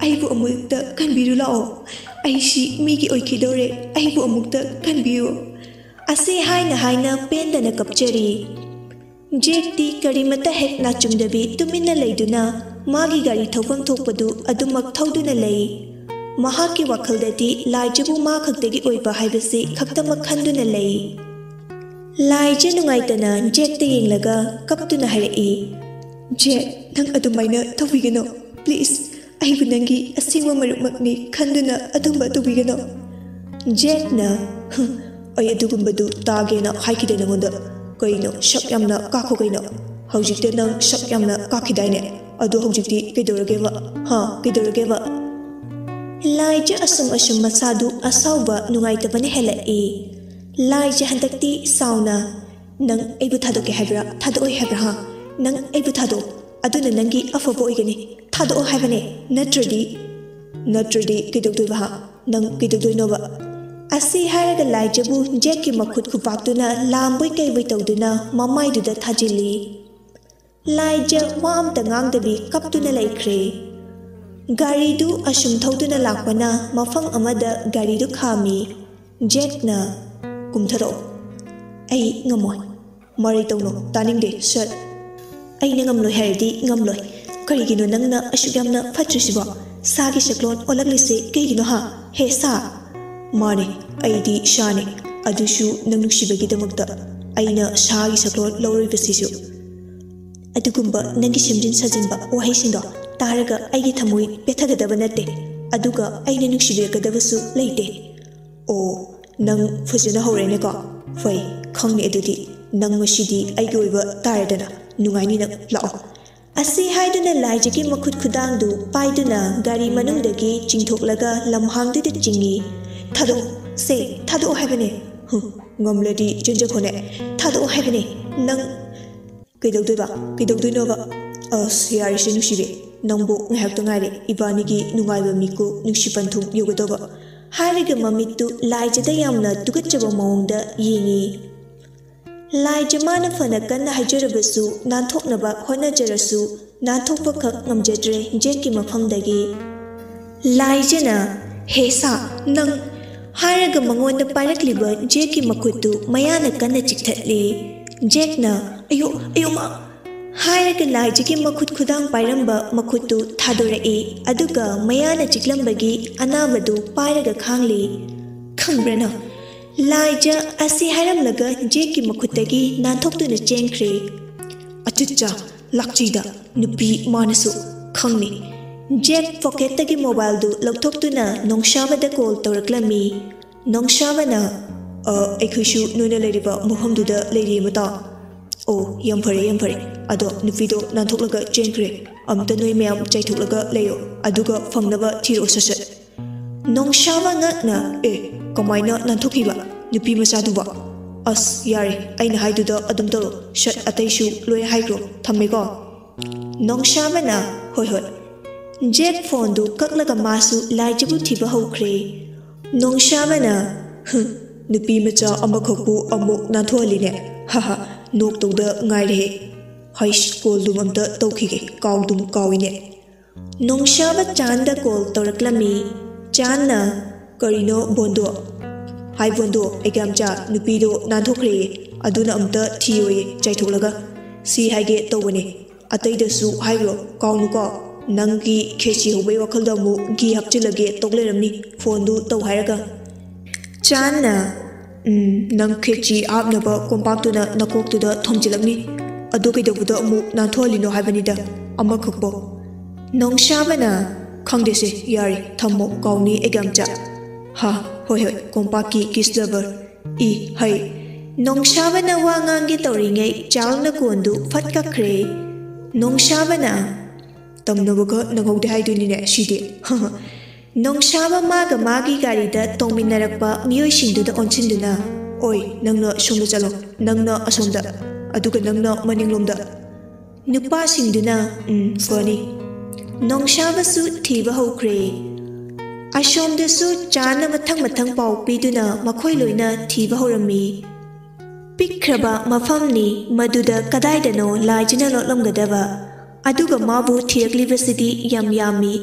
ꯑꯩꯕꯨ ꯑꯃꯨꯛꯇ ꯀꯟꯕꯤꯔꯨ ꯂꯥꯛꯑꯣ꯫ ꯑꯩꯁꯤ ꯃꯤꯒꯤ ꯑꯣꯏꯈꯤꯗꯧꯔꯦ꯫ ꯑꯩꯕꯨ ꯑꯃꯨꯛꯇ ꯀꯟꯕꯤꯌꯨ꯫" ꯑꯁꯤ ꯍꯥꯏꯅ ꯍꯥꯏꯅ ꯄꯦꯟꯗꯅ ꯀꯞꯆꯔꯤ꯫ ꯖꯦꯛꯇꯤ ꯀꯔꯤꯃꯠꯇ ꯍꯦꯛ ꯅꯥꯆꯨꯡꯗꯕꯤ ꯇꯨꯃꯤꯟꯅ ꯂꯩꯗꯨꯅ ꯃꯥꯒꯤ ꯒꯥꯔꯤ ꯊꯧꯐꯝ ꯊꯣꯛꯄꯗꯨ ꯑꯗꯨꯃꯛ ꯊꯧꯗꯨꯅ ꯂꯩ꯫ ꯃꯍꯥꯛꯀꯤ ꯋꯥꯈꯜꯗꯗꯤ ꯂꯥꯏꯖꯕꯨ ꯃꯥ ꯈꯛꯇꯒꯤ ꯑꯣꯏꯕ ꯍꯥꯏꯕꯁꯤ ꯈꯛꯇꯃꯛ ꯈꯟꯗꯨꯅ ꯂꯩ꯫ ꯂꯥꯏꯖ ꯅꯨꯡꯉꯥꯏꯇꯅ ꯖꯦꯛꯇ ꯌꯦꯡꯂꯒ ꯀꯞꯇꯨꯅ ꯍꯥꯏꯔꯛꯏ, "ꯖꯦꯛ, ꯅꯪ ꯑꯗꯨꯃꯥꯏꯅ ꯇꯧꯕꯤꯒꯅꯨ꯫ Please, ꯑꯩꯕꯨ ꯅꯪꯒꯤ ꯑꯁꯦꯡꯕ ꯃꯔꯨꯞꯃꯛꯅꯤ ꯈꯟꯗꯨꯅ ꯑꯗꯨꯝꯕ ꯇꯧꯕꯤꯒꯅꯨ꯫" ꯖꯦꯛꯅ, "ꯍꯨꯝ, ꯑꯩ ꯑꯗꯨꯒꯨꯝꯕꯗꯨ ꯇꯥꯒꯦꯅ ꯍꯥꯏꯈꯤꯗꯦ ꯅꯉꯣꯟꯗ꯫ ꯀꯩꯅꯣ, ꯁꯛ ꯌꯥꯝꯅ ꯀꯥꯛꯈꯣ ꯀꯩꯅꯣ? ꯍꯧꯖꯤꯛꯇ ꯅꯪ ꯁꯛ ꯌꯥꯝꯅ ꯀꯥꯛꯈꯤꯗꯥꯏꯅꯦ? ꯑꯗꯣ ꯍꯧꯖꯤꯛꯇꯤ ꯀꯩꯗꯧꯔꯒꯦꯕ? ꯍꯥ, ꯀꯩꯗꯧꯔꯒꯦꯕ?" ꯂꯥꯏꯖ ꯑꯁꯨꯝ ꯑꯁꯨꯝ ꯃꯁꯥꯗꯨ ꯑꯁꯥꯎꯕ ꯅꯨꯡꯉꯥꯏꯇꯕꯅ ꯍꯦꯜꯂꯛꯏ꯫ ꯂꯥꯏꯖ ꯍꯟꯗꯛꯇꯤ ꯁꯥꯎꯅ, "ꯅꯪ ꯑꯩꯕꯨ ꯊꯥꯗꯣꯛꯀꯦ ꯍꯥꯏꯕ꯭ꯔꯥ, ꯊꯥꯗꯣꯛꯑꯣꯏ ꯍꯥꯏꯕ꯭ꯔꯥ, ꯍꯥ? ꯅꯪ ꯑꯩꯕꯨ ꯊꯥꯗꯣꯛꯑꯣ, ꯑꯗꯨꯅ ꯅꯪꯒꯤ ꯑꯐꯕ ꯑꯣꯏꯒꯅꯤ꯫ ꯊꯥꯗꯣꯛꯑꯣ ꯍꯥꯏꯕꯅꯦ, ꯅꯠꯇ꯭ꯔꯗꯤ꯫" "ꯅꯠꯇ꯭ꯔꯗꯤ ꯀꯩꯗꯧꯗꯣꯏꯕ, ꯍꯥ? ꯅꯪ ꯀꯩꯗꯧꯗꯣꯏꯅꯣꯕ?" ꯑꯁꯤ ꯍꯥꯏꯔꯒ ꯂꯥꯏꯖꯕꯨ ꯖꯦꯛꯀꯤ ꯃꯈꯨꯠ ꯈꯨꯄꯥꯛꯇꯨꯅ ꯂꯥꯝꯕꯣꯏ ꯀꯩꯕꯣꯏ ꯇꯧꯗꯨꯅ ꯃꯃꯥꯏꯗꯨꯗ ꯊꯥꯖꯤꯜꯂꯤ꯫ ꯂꯥꯏꯖ ꯋꯥ ꯑꯝꯇ ꯉꯥꯡꯗꯕꯤ ꯀꯞꯇꯨꯅ ꯂꯩꯈ꯭ꯔꯦ꯫ ꯒꯥꯔꯤꯗꯨ ꯑꯁꯨꯝ ꯊꯧꯗꯨꯅ ꯂꯥꯛꯄꯅ ꯃꯐꯝ ꯑꯃꯗ ꯒꯥꯔꯤꯗꯨ ꯈꯥꯝꯃꯤ꯫ ꯖꯦꯛꯅ, "ꯀꯨꯝꯊꯔꯛꯑꯣ꯫ ꯑꯩ ꯉꯝꯃꯣꯏ꯫ ꯃꯔꯩ ꯇꯧꯅꯨ, ꯇꯥꯅꯤꯡꯗꯦ, ꯁꯠ꯫" "ꯑꯩꯅ ꯉꯝꯂꯣꯏ ꯍꯥꯏꯔꯗꯤ ꯉꯝꯂꯣꯏ꯫ ꯀꯔꯤꯒꯤꯅꯣ ꯅꯪꯅ ꯑꯁꯨꯛ ꯌꯥꯝꯅ ꯐꯠꯇ꯭ꯔꯤꯁꯤꯕꯣ? ꯁꯥꯒꯤ ꯁꯛꯂꯣꯟ ꯑꯣꯜꯂꯛꯂꯤꯁꯦ ꯀꯩꯒꯤꯅꯣ ꯍꯥ? ꯍꯦ ꯁꯥ!" "ꯃꯥꯅꯦ, ꯑꯩꯗꯤ ꯁꯥꯅꯦ꯫ ꯑꯗꯨꯁꯨ ꯅꯪ ꯅꯨꯡꯁꯤꯕꯒꯤꯗꯃꯛꯇ꯫ ꯑꯩꯅ ꯁꯥꯒꯤ ꯁꯛꯂꯣꯟ ꯂꯧꯔꯣꯏꯕꯁꯤꯁꯨ꯫ ꯑꯗꯨꯒꯨꯝꯕ ꯅꯪꯒꯤ ꯁꯦꯝꯖꯤꯟ ꯁꯥꯖꯤꯟꯕ ꯋꯥꯍꯩꯁꯤꯡꯗꯣ ꯇꯥꯔꯒ ꯑꯩꯒꯤ ꯊꯃꯣꯏ ꯄꯦꯠꯊꯒꯗꯕ ꯅꯠꯇꯦ꯫ ꯑꯗꯨꯒ ꯑꯩꯅ ꯅꯨꯡꯁꯤꯕꯤꯔꯛꯀꯗꯕꯁꯨ ꯂꯩꯇꯦ꯫" "ꯑꯣ, ꯅꯪ ꯐꯖꯅ ꯍꯧꯔꯦꯅꯦꯀꯣ꯫ ꯐꯩ, ꯈꯪꯅꯤ ꯑꯗꯨꯗꯤ꯫ ꯅꯪ ꯉꯁꯤꯗꯤ ꯑꯩꯒꯤ ꯑꯣꯏꯕ ꯇꯥꯔꯦꯗꯅ꯫ ꯅꯨꯡꯉꯥꯏꯅꯤ ꯅꯪ, ꯂꯥꯛꯑꯣ꯫" ꯑꯁꯤ ꯍꯥꯏꯗꯨꯅ ꯂꯥꯏꯖꯒꯤ ꯃꯈꯨꯠ ꯈꯨꯗꯥꯡꯗꯨ ꯄꯥꯏꯗꯨꯅ ꯒꯥꯔꯤ ꯃꯅꯨꯡꯗꯒꯤ ꯆꯤꯡꯊꯣꯛꯂꯒ ꯂꯝꯍꯥꯡꯗꯨꯗ ꯆꯤꯡꯏ꯫ "ꯊꯥꯗꯣꯛꯑꯣ, ꯁꯦ, ꯊꯥꯗꯣꯛꯑꯣ ꯍꯥꯏꯕꯅꯦ꯫" "ꯍꯨꯝ, ꯉꯝꯂꯗꯤ ꯆꯦꯟꯖꯈꯣꯅꯦ꯫ ꯊꯥꯗꯣꯛꯑꯣ ꯍꯥꯏꯕꯅꯦ꯫ ꯅꯪ ꯀꯩꯗꯧꯗꯣꯏꯕ? ꯀꯩꯗꯧꯗꯣꯏꯅꯣꯕ?" "ꯑꯁ, ꯌꯥꯔꯦꯁꯦ ꯅꯨꯡꯁꯤꯕꯤ, ꯅꯪꯕꯨ ꯉꯥꯏꯍꯥꯛꯇ ꯉꯥꯏꯔꯦ ꯏꯕꯥꯅꯤꯒꯤ ꯅꯨꯡꯉꯥꯏꯕ ꯃꯤꯀꯨꯞ ꯅꯨꯡꯁꯤ ꯄꯟꯊꯨꯡ ꯌꯧꯒꯗꯧꯕ꯫" ꯍꯥꯏꯔꯒ ꯃꯃꯤꯠꯇꯨ ꯂꯥꯏꯖꯗ ꯌꯥꯝꯅ ꯇꯨꯀꯠꯆꯕ ꯃꯑꯣꯡꯗ ꯌꯦꯡꯏ꯫ ꯂꯥꯏꯖ ꯃꯥꯅ ꯐꯅ ꯀꯟꯅ ꯍꯥꯏꯖꯔꯕꯁꯨ, ꯅꯥꯟꯊꯣꯛꯅꯕ ꯍꯣꯠꯅꯖꯔꯁꯨ, ꯅꯥꯟꯊꯣꯛꯄꯈꯛ ꯉꯝꯖꯗ꯭ꯔꯦ ꯖꯦꯛꯀꯤ ꯃꯐꯝꯗꯒꯤ꯫ ꯂꯥꯏꯖꯅ, "ꯍꯦ ꯁꯥ, ꯅꯪ!" ꯍꯥꯏꯔꯒ ꯃꯉꯣꯟꯗ ꯄꯥꯏꯔꯛꯂꯤꯕ ꯖꯦꯛꯀꯤ ꯃꯈꯨꯠꯇꯨ ꯃꯌꯥꯅ ꯀꯟꯅ ꯆꯤꯛꯊꯠꯂꯤ꯫ ꯖꯦꯛꯅ, "ꯑꯌꯣ, ꯑꯌꯣ ꯃꯥ!" ꯍꯥꯏꯔꯒ ꯂꯥꯏꯖꯒꯤ ꯃꯈꯨꯠ ꯈꯨꯗꯥꯡ ꯄꯥꯏꯔꯝꯕ ꯃꯈꯨꯠꯇꯨ ꯊꯥꯗꯣꯔꯛꯏ, ꯑꯗꯨꯒ ꯃꯌꯥꯅ ꯆꯤꯛꯂꯝꯕꯒꯤ ꯑꯅꯥꯕꯗꯨ ꯄꯥꯏꯔꯒ ꯈꯥꯡꯂꯤ꯫ "ꯈꯪꯕ꯭ꯔꯥ ꯅꯪ?" ꯂꯥꯏꯖ ꯑꯁꯤ ꯍꯥꯏꯔꯝꯂꯒ ꯖꯦꯛꯀꯤ ꯃꯈꯨꯠꯇꯒꯤ ꯅꯥꯟꯊꯣꯛꯇꯨꯅ ꯆꯦꯟꯈ꯭ꯔꯦ꯫ "ꯑꯆꯨꯠꯆꯥ, ꯂꯥꯛꯆꯩꯗ, ꯅꯨꯄꯤ ꯃꯥꯅꯁꯨ ꯈꯪꯅꯤ꯫" ꯖꯦꯛ ꯄꯣꯀꯦꯠꯇꯒꯤ ꯃꯣꯕꯥꯏꯜꯗꯨ ꯂꯧꯊꯣꯛꯇꯨꯅ ꯅꯣꯡꯁꯥꯕꯗ ꯀꯣꯜ ꯇꯧꯔꯛꯂꯝꯃꯤ꯫ ꯅꯣꯡꯁꯥꯕꯅ, "ꯑ, ꯑꯩꯈꯣꯏꯁꯨ ꯅꯣꯏꯅ ꯂꯩꯔꯤꯕ ꯃꯐꯝꯗꯨꯗ ꯂꯩꯔꯤ ꯃꯇꯥ꯫" "ꯑꯣ, ꯌꯥꯝ ꯐꯔꯦ, ꯌꯥꯝ ꯐꯔꯦ꯫ ꯑꯗꯣ ꯅꯨꯄꯤꯗꯣ ꯅꯥꯟꯊꯣꯛꯂꯒ ꯆꯦꯟꯈ꯭ꯔꯦ꯫ ꯑꯝꯇ ꯅꯣꯏ ꯃꯌꯥꯝ ꯆꯥꯏꯊꯣꯛꯂꯒ ꯂꯩꯌꯣ, ꯑꯗꯨꯒ ꯐꯪꯅꯕ ꯊꯤꯔꯛꯑꯣ ꯁꯠ ꯁꯠ꯫" ꯅꯣꯡꯁꯥꯕ ꯉꯛꯅ, "ꯑꯦ, ꯀꯃꯥꯏꯅ ꯅꯥꯟꯊꯣꯛꯈꯤꯕ? ꯅꯨꯄꯤ ꯃꯆꯥꯗꯨꯕꯣ?" "ꯑꯁ, ꯌꯥꯔꯦ, ꯑꯩꯅ ꯍꯥꯏꯗꯨꯗ ꯑꯗꯨꯝ ꯇꯧꯔꯣ꯫ ꯁꯠ, ꯑꯇꯩꯁꯨ ꯂꯣꯏ ꯍꯥꯏꯈ꯭ꯔꯣ꯫ ꯊꯝꯃꯦꯀꯣ꯫" ꯅꯣꯡꯁꯥꯕꯅ, "ꯍꯣꯏ, ꯍꯣꯏ꯫" ꯖꯦꯛ ꯐꯣꯟꯗꯨ ꯀꯛꯂꯒ ꯃꯥꯁꯨ ꯂꯥꯏꯖꯕꯨ ꯊꯤꯕ ꯍꯧꯈ꯭ꯔꯦ꯫ ꯅꯣꯡꯁꯥꯕꯅ, "ꯍꯨꯝ, ꯅꯨꯄꯤ ꯃꯆꯥ ꯑꯃꯈꯛꯄꯨ ꯑꯃꯨꯛ ꯅꯥꯟꯊꯣꯛꯍꯜꯂꯤꯅꯦ꯫ ꯍꯥ ꯍꯥ, ꯅꯣꯛꯇꯧꯗ ꯉꯥꯏꯔꯦꯍꯦ꯫ ꯍꯩꯁ, ꯀꯣꯜꯗꯨꯝ ꯑꯝꯇ ꯇꯧꯈꯤꯒꯦ, ꯀꯥꯎꯗꯨꯝ ꯀꯥꯎꯏꯅꯦ꯫" ꯅꯣꯡꯁꯥꯕ ꯆꯥꯟꯗ ꯀꯣꯜ ꯇꯧꯔꯛꯂꯝꯃꯤ꯫ ꯆꯥꯟꯅ, "ꯀꯔꯤꯅꯣ ꯕꯣꯟꯗꯣ?" "ꯍꯥꯏ ꯕꯣꯟꯗꯣ, ꯑꯩꯒꯤ ꯌꯥꯝꯆꯥ, ꯅꯨꯄꯤꯗꯣ ꯅꯥꯟꯊꯣꯛꯈ꯭ꯔꯦꯌꯦ, ꯑꯗꯨꯅ ꯑꯝꯇ ꯊꯤꯌꯣꯌꯦ ꯆꯥꯏꯊꯣꯛꯂꯒ꯫ ꯁꯤ ꯍꯥꯏꯒꯦ ꯇꯧꯕꯅꯦ, ꯑꯇꯩꯗꯁꯨ ꯍꯥꯏꯈ꯭ꯔꯣ, ꯀꯥꯎꯅꯨꯀꯣ꯫ ꯅꯪꯒꯤ ꯈꯦꯆꯤ ꯍꯧꯕꯩ ꯋꯥꯈꯜꯗ ꯑꯃꯨꯛ ꯘꯤ ꯍꯥꯞꯆꯤꯜꯂꯒꯦ ꯇꯧ ꯂꯩꯔꯝꯅꯤ, ꯐꯣꯟꯗꯨ ꯇꯧ ꯍꯥꯏꯔꯒ꯫" ꯆꯥꯟꯅ, "ꯎꯝ, ꯅꯪ ꯈꯦꯆꯤ ꯍꯥꯞꯅꯕ ꯀꯣꯝꯄꯥꯛꯇꯨꯅ ꯅꯀꯣꯛꯇꯨꯗ ꯊꯣꯝꯖꯤꯜꯂꯛꯅꯤ꯫ ꯑꯗꯨ ꯀꯩꯗꯧꯕꯗ ꯑꯃꯨꯛ ꯅꯥꯟꯊꯣꯛꯍꯜꯂꯤꯅꯣ ꯍꯥꯏꯕꯅꯤꯗ, ꯑꯃꯈꯛꯄꯣ꯫" ꯅꯣꯡꯁꯥꯕꯅ, "ꯈꯪꯗꯦꯁꯦ, ꯌꯥꯔꯦ, ꯊꯝꯃꯣ, ꯀꯥꯎꯅꯤ ꯑꯩꯒꯤ ꯌꯥꯝꯆꯥ꯫" ꯍꯥ, ꯍꯣꯏ ꯍꯣꯏ, ꯀꯣꯝꯄꯥꯛꯀꯤ ꯀꯤꯁ ꯂꯚꯔ꯫ ꯏ, ꯍꯩ꯫ ꯅꯣꯡꯁꯥꯕꯅ ꯋꯥ ꯉꯥꯡꯒꯦ ꯇꯧꯔꯤꯉꯩ ꯆꯥꯔꯜꯅ ꯀꯣꯟꯗꯨ ꯐꯠ ꯀꯛꯈ꯭ꯔꯦ꯫ ꯅꯣꯡꯁꯥꯕꯅ, "ꯇꯝꯅꯕꯒ ꯅꯪꯍꯧꯗꯦ ꯍꯥꯏꯗꯣꯏꯅꯤꯅꯦ ꯁꯤꯗꯤ꯫" ꯅꯣꯡꯁꯥꯕ ꯃꯥꯒ ꯃꯥꯒꯤ ꯒꯥꯔꯤꯗ ꯇꯣꯡꯃꯤꯟꯅꯔꯛꯄ ꯃꯤꯑꯣꯏꯁꯤꯡꯗꯨꯗ ꯑꯣꯟꯁꯤꯟꯗꯨꯅ, "ꯑꯣꯏ, ꯅꯪꯅ ꯁꯣꯝꯗ ꯆꯠꯂꯣ, ꯅꯪꯅ ꯑꯁꯣꯝꯗ, ꯑꯗꯨꯒ ꯅꯪꯅ ꯃꯅꯤꯡꯂꯣꯝꯗ꯫" ꯅꯨꯄꯥꯁꯤꯡꯗꯨꯅ, "ꯎꯝ, ꯐꯅꯤ꯫" ꯅꯣꯡꯁꯥꯕꯁꯨ ꯊꯤꯕ ꯍꯧꯈ꯭ꯔꯦ꯫ ꯑꯁꯣꯝꯗꯁꯨ ꯆꯥꯟꯅ ꯃꯊꯪ ꯃꯊꯪ ꯄꯥꯎ ꯄꯤꯗꯨꯅ ꯃꯈꯣꯏ ꯂꯣꯏꯅ ꯊꯤꯕ ꯍꯧꯔꯝꯃꯤ꯫ ꯄꯤꯛꯈ꯭ꯔꯕ ꯃꯐꯝꯅꯤ ꯃꯗꯨꯗ ꯀꯗꯥꯏꯗꯅꯣ ꯂꯥꯏꯖꯅ ꯂꯣꯠꯂꯝꯒꯗꯕ꯫ ꯑꯗꯨꯒ ꯃꯥꯕꯨ ꯊꯤꯔꯛꯂꯤꯕꯁꯤꯗꯤ ꯌꯥꯝ ꯌꯥꯝꯃꯤ꯫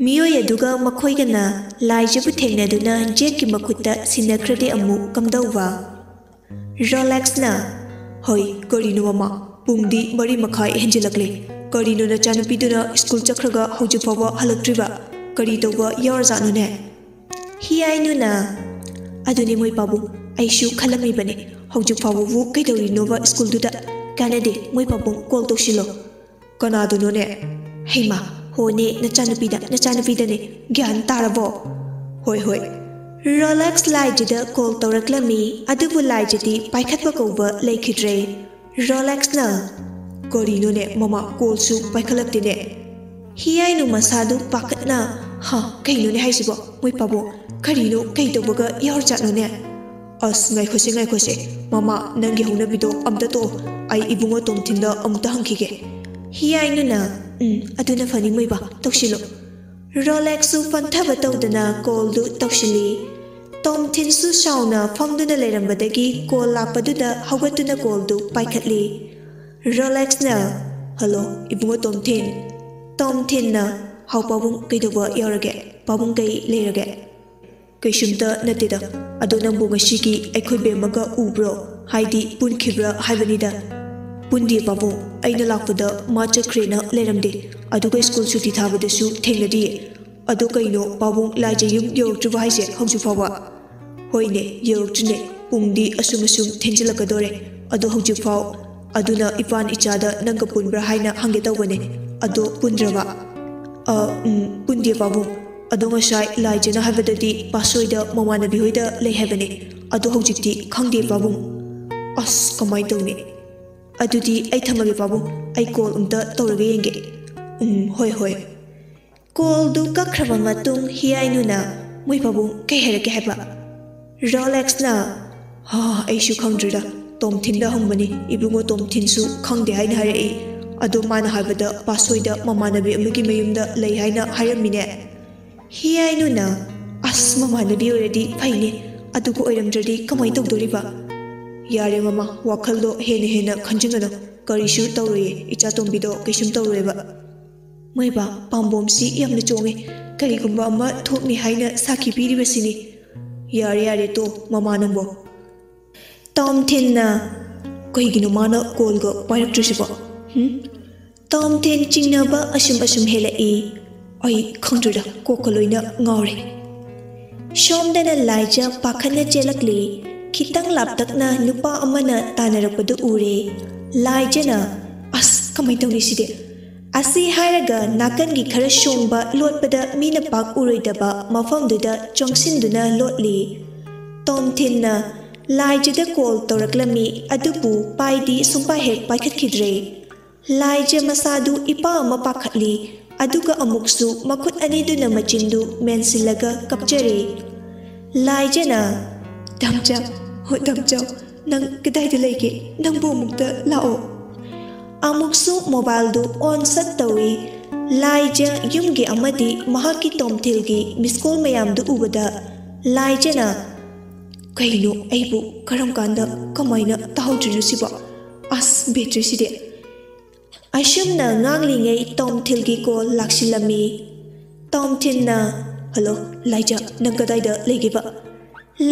ꯃꯤꯑꯣꯏ ꯑꯗꯨꯒ ꯃꯈꯣꯏꯒꯅ ꯂꯥꯏꯖꯕꯨ ꯊꯦꯡꯅꯗꯨꯅ ꯖꯦꯛꯀꯤ ꯃꯈꯨꯠꯇ ꯁꯤꯟꯅꯈ꯭ꯔꯗꯤ ꯑꯃꯨꯛ ꯀꯝꯗꯧꯕ? ꯔꯣꯂꯦꯛꯁꯅ, "ꯍꯣꯏ, ꯀꯔꯤꯅꯣ ꯃꯃꯥ? ꯄꯨꯡꯗꯤ ꯃꯔꯤ ꯃꯈꯥꯏ ꯍꯦꯟꯖꯤꯜꯂꯛꯂꯦ꯫ ꯀꯔꯤꯅꯣ ꯅꯆꯥꯅꯨꯄꯤꯗꯨꯅ ꯁ꯭ꯀꯨꯜ ꯆꯠꯈ꯭ꯔꯒ ꯍꯧꯖꯤꯛ ꯐꯥꯎꯕ ꯍꯜꯂꯛꯇ꯭ꯔꯤꯕ? ꯀꯔꯤ ꯇꯧꯕ ꯌꯥꯎꯔꯖꯥꯠꯅꯣꯅꯦ?" ꯍꯤꯌꯥꯏꯅꯨꯅ, "ꯑꯗꯨꯅꯤ ꯃꯣꯏ ꯄꯥꯕꯨꯡ, ꯑꯩꯁꯨ ꯈꯜꯂꯝꯃꯤꯕꯅꯤ꯫ ꯍꯧꯖꯤꯛ ꯐꯥꯎꯕꯕꯨ ꯀꯩꯗꯧꯔꯤꯅꯣꯕ ꯁ꯭ꯀꯨꯜꯗꯨꯗ? ꯀꯥꯟꯅꯗꯦ, ꯃꯣꯏ ꯄꯥꯕꯨꯡ ꯀꯣꯜ ꯇꯧꯁꯤꯜꯂꯣ꯫" "ꯀꯅꯥꯗꯅꯣꯅꯦ?" "ꯍꯩꯃꯥ, ꯍꯣꯅꯦ, ꯅꯆꯥꯅꯨꯄꯤꯗ, ꯅꯆꯥꯅꯨꯄꯤꯗꯅꯦ꯫ ꯒ꯭ꯌꯥꯟ ꯇꯥꯔꯕꯣ?" "ꯍꯣꯏ, ꯍꯣꯏ꯫" ꯔꯣꯂꯦꯛꯁ ꯂꯥꯏꯖꯗ ꯀꯣꯜ ꯇꯧꯔꯛꯂꯝꯃꯤ, ꯑꯗꯨꯕꯨ ꯂꯥꯏꯖꯗꯤ ꯄꯥꯏꯈꯠꯄ ꯀꯧꯕ ꯂꯩꯈꯤꯗ꯭ꯔꯦ꯫ ꯔꯣꯂꯦꯛꯁꯅ, "ꯀꯔꯤꯅꯣꯅꯦ ꯃꯃꯥ, ꯀꯣꯜꯁꯨ ꯄꯥꯏꯈꯠꯂꯛꯇꯦꯅꯦ?" ꯍꯤꯌꯥꯏꯅꯨ ꯃꯁꯥꯗꯨ ꯄꯥꯈꯠꯅ, "ꯍꯥ, ꯀꯩꯅꯣꯅꯦ ꯍꯥꯏꯁꯤꯕꯣ? ꯃꯣꯏ ꯄꯥꯕꯨꯡ, ꯀꯔꯤꯅꯣ, ꯀꯩ ꯇꯧꯕꯒ ꯌꯥꯎꯔꯖꯥꯠꯅꯣꯅꯦ?" "ꯑꯁ, ꯉꯥꯏꯈꯣꯁꯦ, ꯉꯥꯏꯈꯣꯁꯦ꯫ ꯃꯃꯥ, ꯅꯪꯒꯤ ꯍꯧꯅꯕꯤꯗꯣ ꯑꯝꯇ ꯇꯣꯛꯑꯣ꯫ ꯑꯩ ꯏꯕꯨꯡꯉꯣ ꯇꯣꯝꯊꯤꯟꯗ ꯑꯃꯨꯛꯇ ꯍꯪꯈꯤꯒꯦ꯫" ꯍꯤꯌꯥꯏꯅꯨꯅ, "ꯎꯝ, ꯑꯗꯨꯅ ꯐꯅꯤ ꯃꯣꯏꯕꯥ, ꯇꯧꯁꯤꯜꯂꯣ꯫" ꯔꯣꯂꯦꯛꯁꯁꯨ ꯄꯟꯊꯕ ꯇꯧꯗꯅ ꯀꯣꯜꯗꯨ ꯇꯧꯁꯤꯜꯂꯤ꯫ ꯇꯣꯝꯊꯤꯟꯁꯨ ꯁꯥꯎꯅ ꯐꯝꯗꯨꯅ ꯂꯩꯔꯝꯕꯗꯒꯤ ꯀꯣꯜ ꯂꯥꯛꯄꯗꯨꯗ ꯍꯧꯒꯠꯇꯨꯅ ꯀꯣꯜꯗꯨ ꯄꯥꯏꯈꯠꯂꯤ꯫ ꯔꯣꯂꯦꯛꯁꯅ, "ꯍꯜꯂꯣ, ꯏꯕꯨꯡꯉꯣ ꯇꯣꯝꯊꯤꯟ꯫" ꯇꯣꯝꯊꯤꯟꯅ, "ꯍꯥꯎ ꯄꯥꯕꯨꯡ, ꯀꯩꯗꯧꯕ ꯌꯥꯎꯔꯒꯦ? ꯄꯥꯕꯨꯡ ꯀꯩ ꯂꯩꯔꯒꯦ?" "ꯀꯩꯁꯨꯝꯇ ꯅꯠꯇꯦꯗ꯫ ꯑꯗꯣ ꯅꯪꯕꯨ ꯉꯁꯤꯒꯤ ꯑꯩꯈꯣꯏ ꯕꯦꯝꯃꯒ ꯎꯕ꯭ꯔꯣ? ꯍꯥꯏꯗꯤ ꯄꯨꯟꯈꯤꯕ꯭ꯔꯥ ꯍꯥꯏꯕꯅꯤꯗ?" "ꯄꯨꯟꯗꯦ ꯄꯥꯕꯨꯡ, ꯑꯩꯅ ꯂꯥꯛꯄꯗ ꯃꯥ ꯆꯠꯈ꯭ꯔꯦꯅ ꯂꯩꯔꯝꯗꯦ꯫ ꯑꯗꯨꯒ ꯁ꯭ꯀꯨꯜ ꯁꯨꯇꯤ ꯊꯥꯕꯗꯁꯨ ꯊꯦꯡꯅꯗꯤꯌꯦ꯫ ꯑꯗꯣ ꯀꯩꯅꯣ ꯄꯥꯕꯨꯡ, ꯂꯥꯏꯖ ꯌꯨꯝ ꯌꯧꯔꯛꯇ꯭ꯔꯤꯕ ꯍꯥꯏꯁꯦ ꯍꯧꯖꯤꯛ ꯐꯥꯎꯕ?" "ꯍꯣꯏꯅꯦ, ꯌꯧꯔꯛꯇ꯭ꯔꯤꯅꯦ꯫ ꯄꯨꯡꯗꯤ ꯑꯁꯨꯝ ꯑꯁꯨꯝ ꯊꯦꯡꯖꯤꯜꯂꯛꯀꯗꯣꯔꯦ꯫ ꯑꯗꯣ ꯍꯧꯖꯤꯛ ꯐꯥꯎ꯫ ꯑꯗꯨꯅ ꯏꯄꯥꯟ ꯏꯆꯥꯗ ꯅꯪꯒ ꯄꯨꯟꯕ꯭ꯔꯥ ꯍꯥꯏꯅ ꯍꯪꯒꯦ ꯇꯧꯕꯅꯦ꯫ ꯑꯗꯣ ꯄꯨꯟꯗ꯭ꯔꯕ?" "ꯑ, ꯎꯝ, ꯄꯨꯟꯗꯦ ꯄꯥꯕꯨꯡ꯫ ꯑꯗꯣ ꯉꯁꯥꯏ ꯂꯥꯏꯖꯅ ꯍꯥꯏꯕꯗꯗꯤ ꯄꯥꯁꯣꯏꯗ ꯃꯃꯥꯟꯅꯕꯤ ꯍꯣꯏꯗ ꯂꯩ ꯍꯥꯏꯕꯅꯦ꯫ ꯑꯗꯣ ꯍꯧꯖꯤꯛꯇꯤ ꯈꯪꯗꯦ ꯄꯥꯕꯨꯡ꯫ ꯑꯁ, ꯀꯃꯥꯏꯅ ꯇꯧꯅꯤ? ꯑꯗꯨꯗꯤ ꯑꯩ ꯊꯝꯃꯒꯦ ꯄꯥꯕꯨꯡ꯫ ꯑꯩ ꯀꯣꯜ ꯑꯝꯇ ꯇꯧꯔꯒ ꯌꯦꯡꯒꯦ꯫ ꯎꯝ, ꯍꯣꯏ, ꯍꯣꯏ꯫" ꯀꯣꯜꯗꯨ ꯀꯛꯈ꯭ꯔꯕ ꯃꯇꯨꯡ ꯍꯤꯌꯥꯏꯅꯨꯅ, "ꯃꯣꯏ ꯄꯥꯕꯨꯡ ꯀꯩ ꯍꯥꯏꯔꯛꯀꯦ ꯍꯥꯏꯕ?" ꯔꯣꯂꯦꯛꯁꯅ, "ꯍꯥ, ꯑꯩꯁꯨ ꯈꯪꯗ꯭ꯔꯤꯗ꯫ ꯇꯣꯝꯊꯤꯟꯗ ꯍꯪꯕꯅꯤ꯫ ꯏꯕꯨꯡꯉꯣ ꯇꯣꯝꯊꯤꯟꯁꯨ ꯈꯪꯗꯦ ꯍꯥꯏꯅ ꯍꯥꯏꯔꯛꯏ꯫ ꯑꯗꯣ ꯃꯥꯅ ꯍꯥꯏꯕꯗ ꯄꯥꯁꯣꯏꯗ ꯃꯃꯥꯟꯅꯕꯤ ꯑꯃꯒꯤ ꯃꯌꯨꯝꯗ ꯂꯩ ꯍꯥꯏꯅ ꯍꯥꯏꯔꯝꯃꯤꯅꯦ꯫" ꯍꯤꯌꯥꯏꯅꯨꯅ, "ꯑꯁ, ꯃꯃꯥꯟꯅꯕꯤ ꯑꯣꯏꯔꯗꯤ ꯐꯩꯅꯦ꯫ ꯑꯗꯨꯕꯨ ꯑꯣꯏꯔꯝꯗ꯭ꯔꯗꯤ ꯀꯃꯥꯏꯅ ꯇꯧꯗꯣꯔꯤꯕ?" "ꯌꯥꯔꯦ ꯃꯃꯥ, ꯋꯥꯈꯜꯗꯣ ꯍꯦꯟꯅ ꯍꯦꯟꯅ ꯈꯟꯖꯤꯟꯒꯅꯨ꯫ ꯀꯔꯤꯁꯨ ꯇꯧꯔꯣꯏꯌꯦ, ꯏꯆꯥ ꯇꯣꯝꯕꯤꯗꯣ ꯀꯩꯁꯨꯝ ꯇꯧꯔꯣꯏꯕ꯫" ꯃꯣꯏꯕꯥ, ꯄꯥꯝꯕꯣꯝꯁꯤ ꯌꯥꯝꯅ ꯆꯣꯡꯉꯦ꯫ ꯀꯔꯤꯒꯨꯝꯕ ꯑꯃ ꯊꯣꯛꯅꯤ ꯍꯥꯏꯅ ꯁꯥꯈꯤ ꯄꯤꯔꯤꯕꯁꯤꯅꯤ꯫ "ꯌꯥꯔꯦ, ꯌꯥꯔꯦ, ꯇꯣ, ꯃꯃꯥ ꯅꯪꯕꯣ꯫" ꯇꯣꯝꯊꯤꯟꯅ, "ꯀꯩꯒꯤꯅꯣ ꯃꯥꯅ ꯀꯣꯜꯒ ꯄꯥꯏꯔꯛꯇ꯭ꯔꯤꯁꯤꯕꯣ? ꯍꯨꯝ?" ꯇꯣꯝꯊꯤꯟ ꯆꯤꯡꯅꯕ ꯑꯁꯨꯝ ꯑꯁꯨꯝ ꯍꯦꯜꯂꯛꯏ꯫ "ꯑꯩ ꯈꯪꯗ꯭ꯔꯦꯗ, ꯀꯣꯛꯀ ꯂꯣꯏꯅ ꯉꯥꯎꯔꯦ꯫" ꯁꯣꯝꯗꯅ ꯂꯥꯏꯖ ꯄꯥꯈꯠꯅ ꯆꯦꯜꯂꯛꯂꯤ꯫ ꯈꯤꯇꯪ ꯂꯥꯞꯇꯛꯅ ꯅꯨꯄꯥ ꯑꯃꯅ ꯇꯥꯟꯅꯔꯛꯄꯗꯨ ꯎꯔꯦ꯫ ꯂꯥꯏꯖꯅ, "ꯑꯁ, ꯀꯃꯥꯏꯅ ꯇꯧꯅꯤ ꯁꯤꯗꯤ?" ꯑꯁꯤ ꯍꯥꯏꯔꯒ ꯅꯥꯀꯟꯒꯤ ꯈꯔ ꯁꯣꯡꯕ, ꯂꯣꯠꯄꯗ ꯃꯤꯅ ꯄꯥꯛ ꯎꯔꯣꯏꯗꯕ ꯃꯐꯝꯗꯨꯗ ꯆꯪꯁꯤꯟꯗꯨꯅ ꯂꯣꯠꯂꯤ꯫ ꯇꯣꯝꯊꯤꯟꯅ ꯂꯥꯏꯖꯗ ꯀꯣꯜ ꯇꯧꯔꯛꯂꯝꯃꯤ, ꯑꯗꯨꯕꯨ ꯄꯥꯏꯗꯤ ꯁꯨꯡꯄꯥꯏ ꯍꯦꯛ ꯄꯥꯏꯈꯠꯈꯤꯗ꯭ꯔꯦ꯫ ꯂꯥꯏꯖ ꯃꯁꯥꯗꯨ ꯏꯄꯥ ꯑꯃ ꯄꯥꯈꯠꯂꯤ, ꯑꯗꯨꯒ ꯑꯃꯨꯛꯁꯨ ꯃꯈꯨꯠ ꯑꯅꯤꯗꯨꯅ ꯃꯆꯤꯟꯗꯨ ꯃꯦꯟꯁꯤꯜꯂꯒ ꯀꯞꯆꯔꯦ꯫ ꯂꯥꯏꯖꯅ, "ꯗꯥꯝꯆꯥ, ꯍꯣ ꯗꯥꯝꯆꯥ, ꯅꯪ ꯀꯗꯥꯏꯗ ꯂꯩꯒꯦ? ꯅꯪꯕꯨ ꯑꯃꯨꯛꯇ ꯂꯥꯛꯑꯣ꯫" ꯑꯃꯨꯛꯁꯨ ꯃꯣꯕꯥꯏꯜꯗꯨ ꯑꯣꯟ ꯁꯠ ꯇꯧꯏ꯫ ꯂꯥꯏꯖ ꯌꯨꯝꯒꯤ ꯑꯃꯗꯤ ꯃꯍꯥꯛꯀꯤ ꯇꯣꯝꯊꯤꯜꯒꯤ ꯃꯤꯁ ꯀꯣꯜ ꯃꯌꯥꯝꯗꯨ ꯎꯕꯗ ꯂꯥꯏꯖꯅ, "ꯀꯩꯅꯣ, ꯑꯩꯕꯨ ꯀꯔꯝ ꯀꯥꯟꯗ ꯀꯃꯥꯏꯅ ꯇꯥꯍꯧꯗ꯭ꯔꯤꯅꯣ ꯁꯤꯕꯣ? ꯑꯁ, ꯕꯦꯇ꯭ꯔꯤꯁꯤꯗꯤ!" ꯑꯁꯨꯝꯅ ꯉꯥꯡꯂꯤꯉꯩ ꯇꯣꯝꯊꯤꯜꯒꯤ ꯀꯣꯜ ꯂꯥꯛꯁꯤꯜꯂꯝꯃꯤ꯫ ꯇꯣꯝꯊꯤꯜꯅ, "ꯍꯜꯂꯣ, ꯂꯥꯏꯖ, ꯅꯪ ꯀꯗꯥꯏꯗ ꯂꯩꯒꯦꯕ?"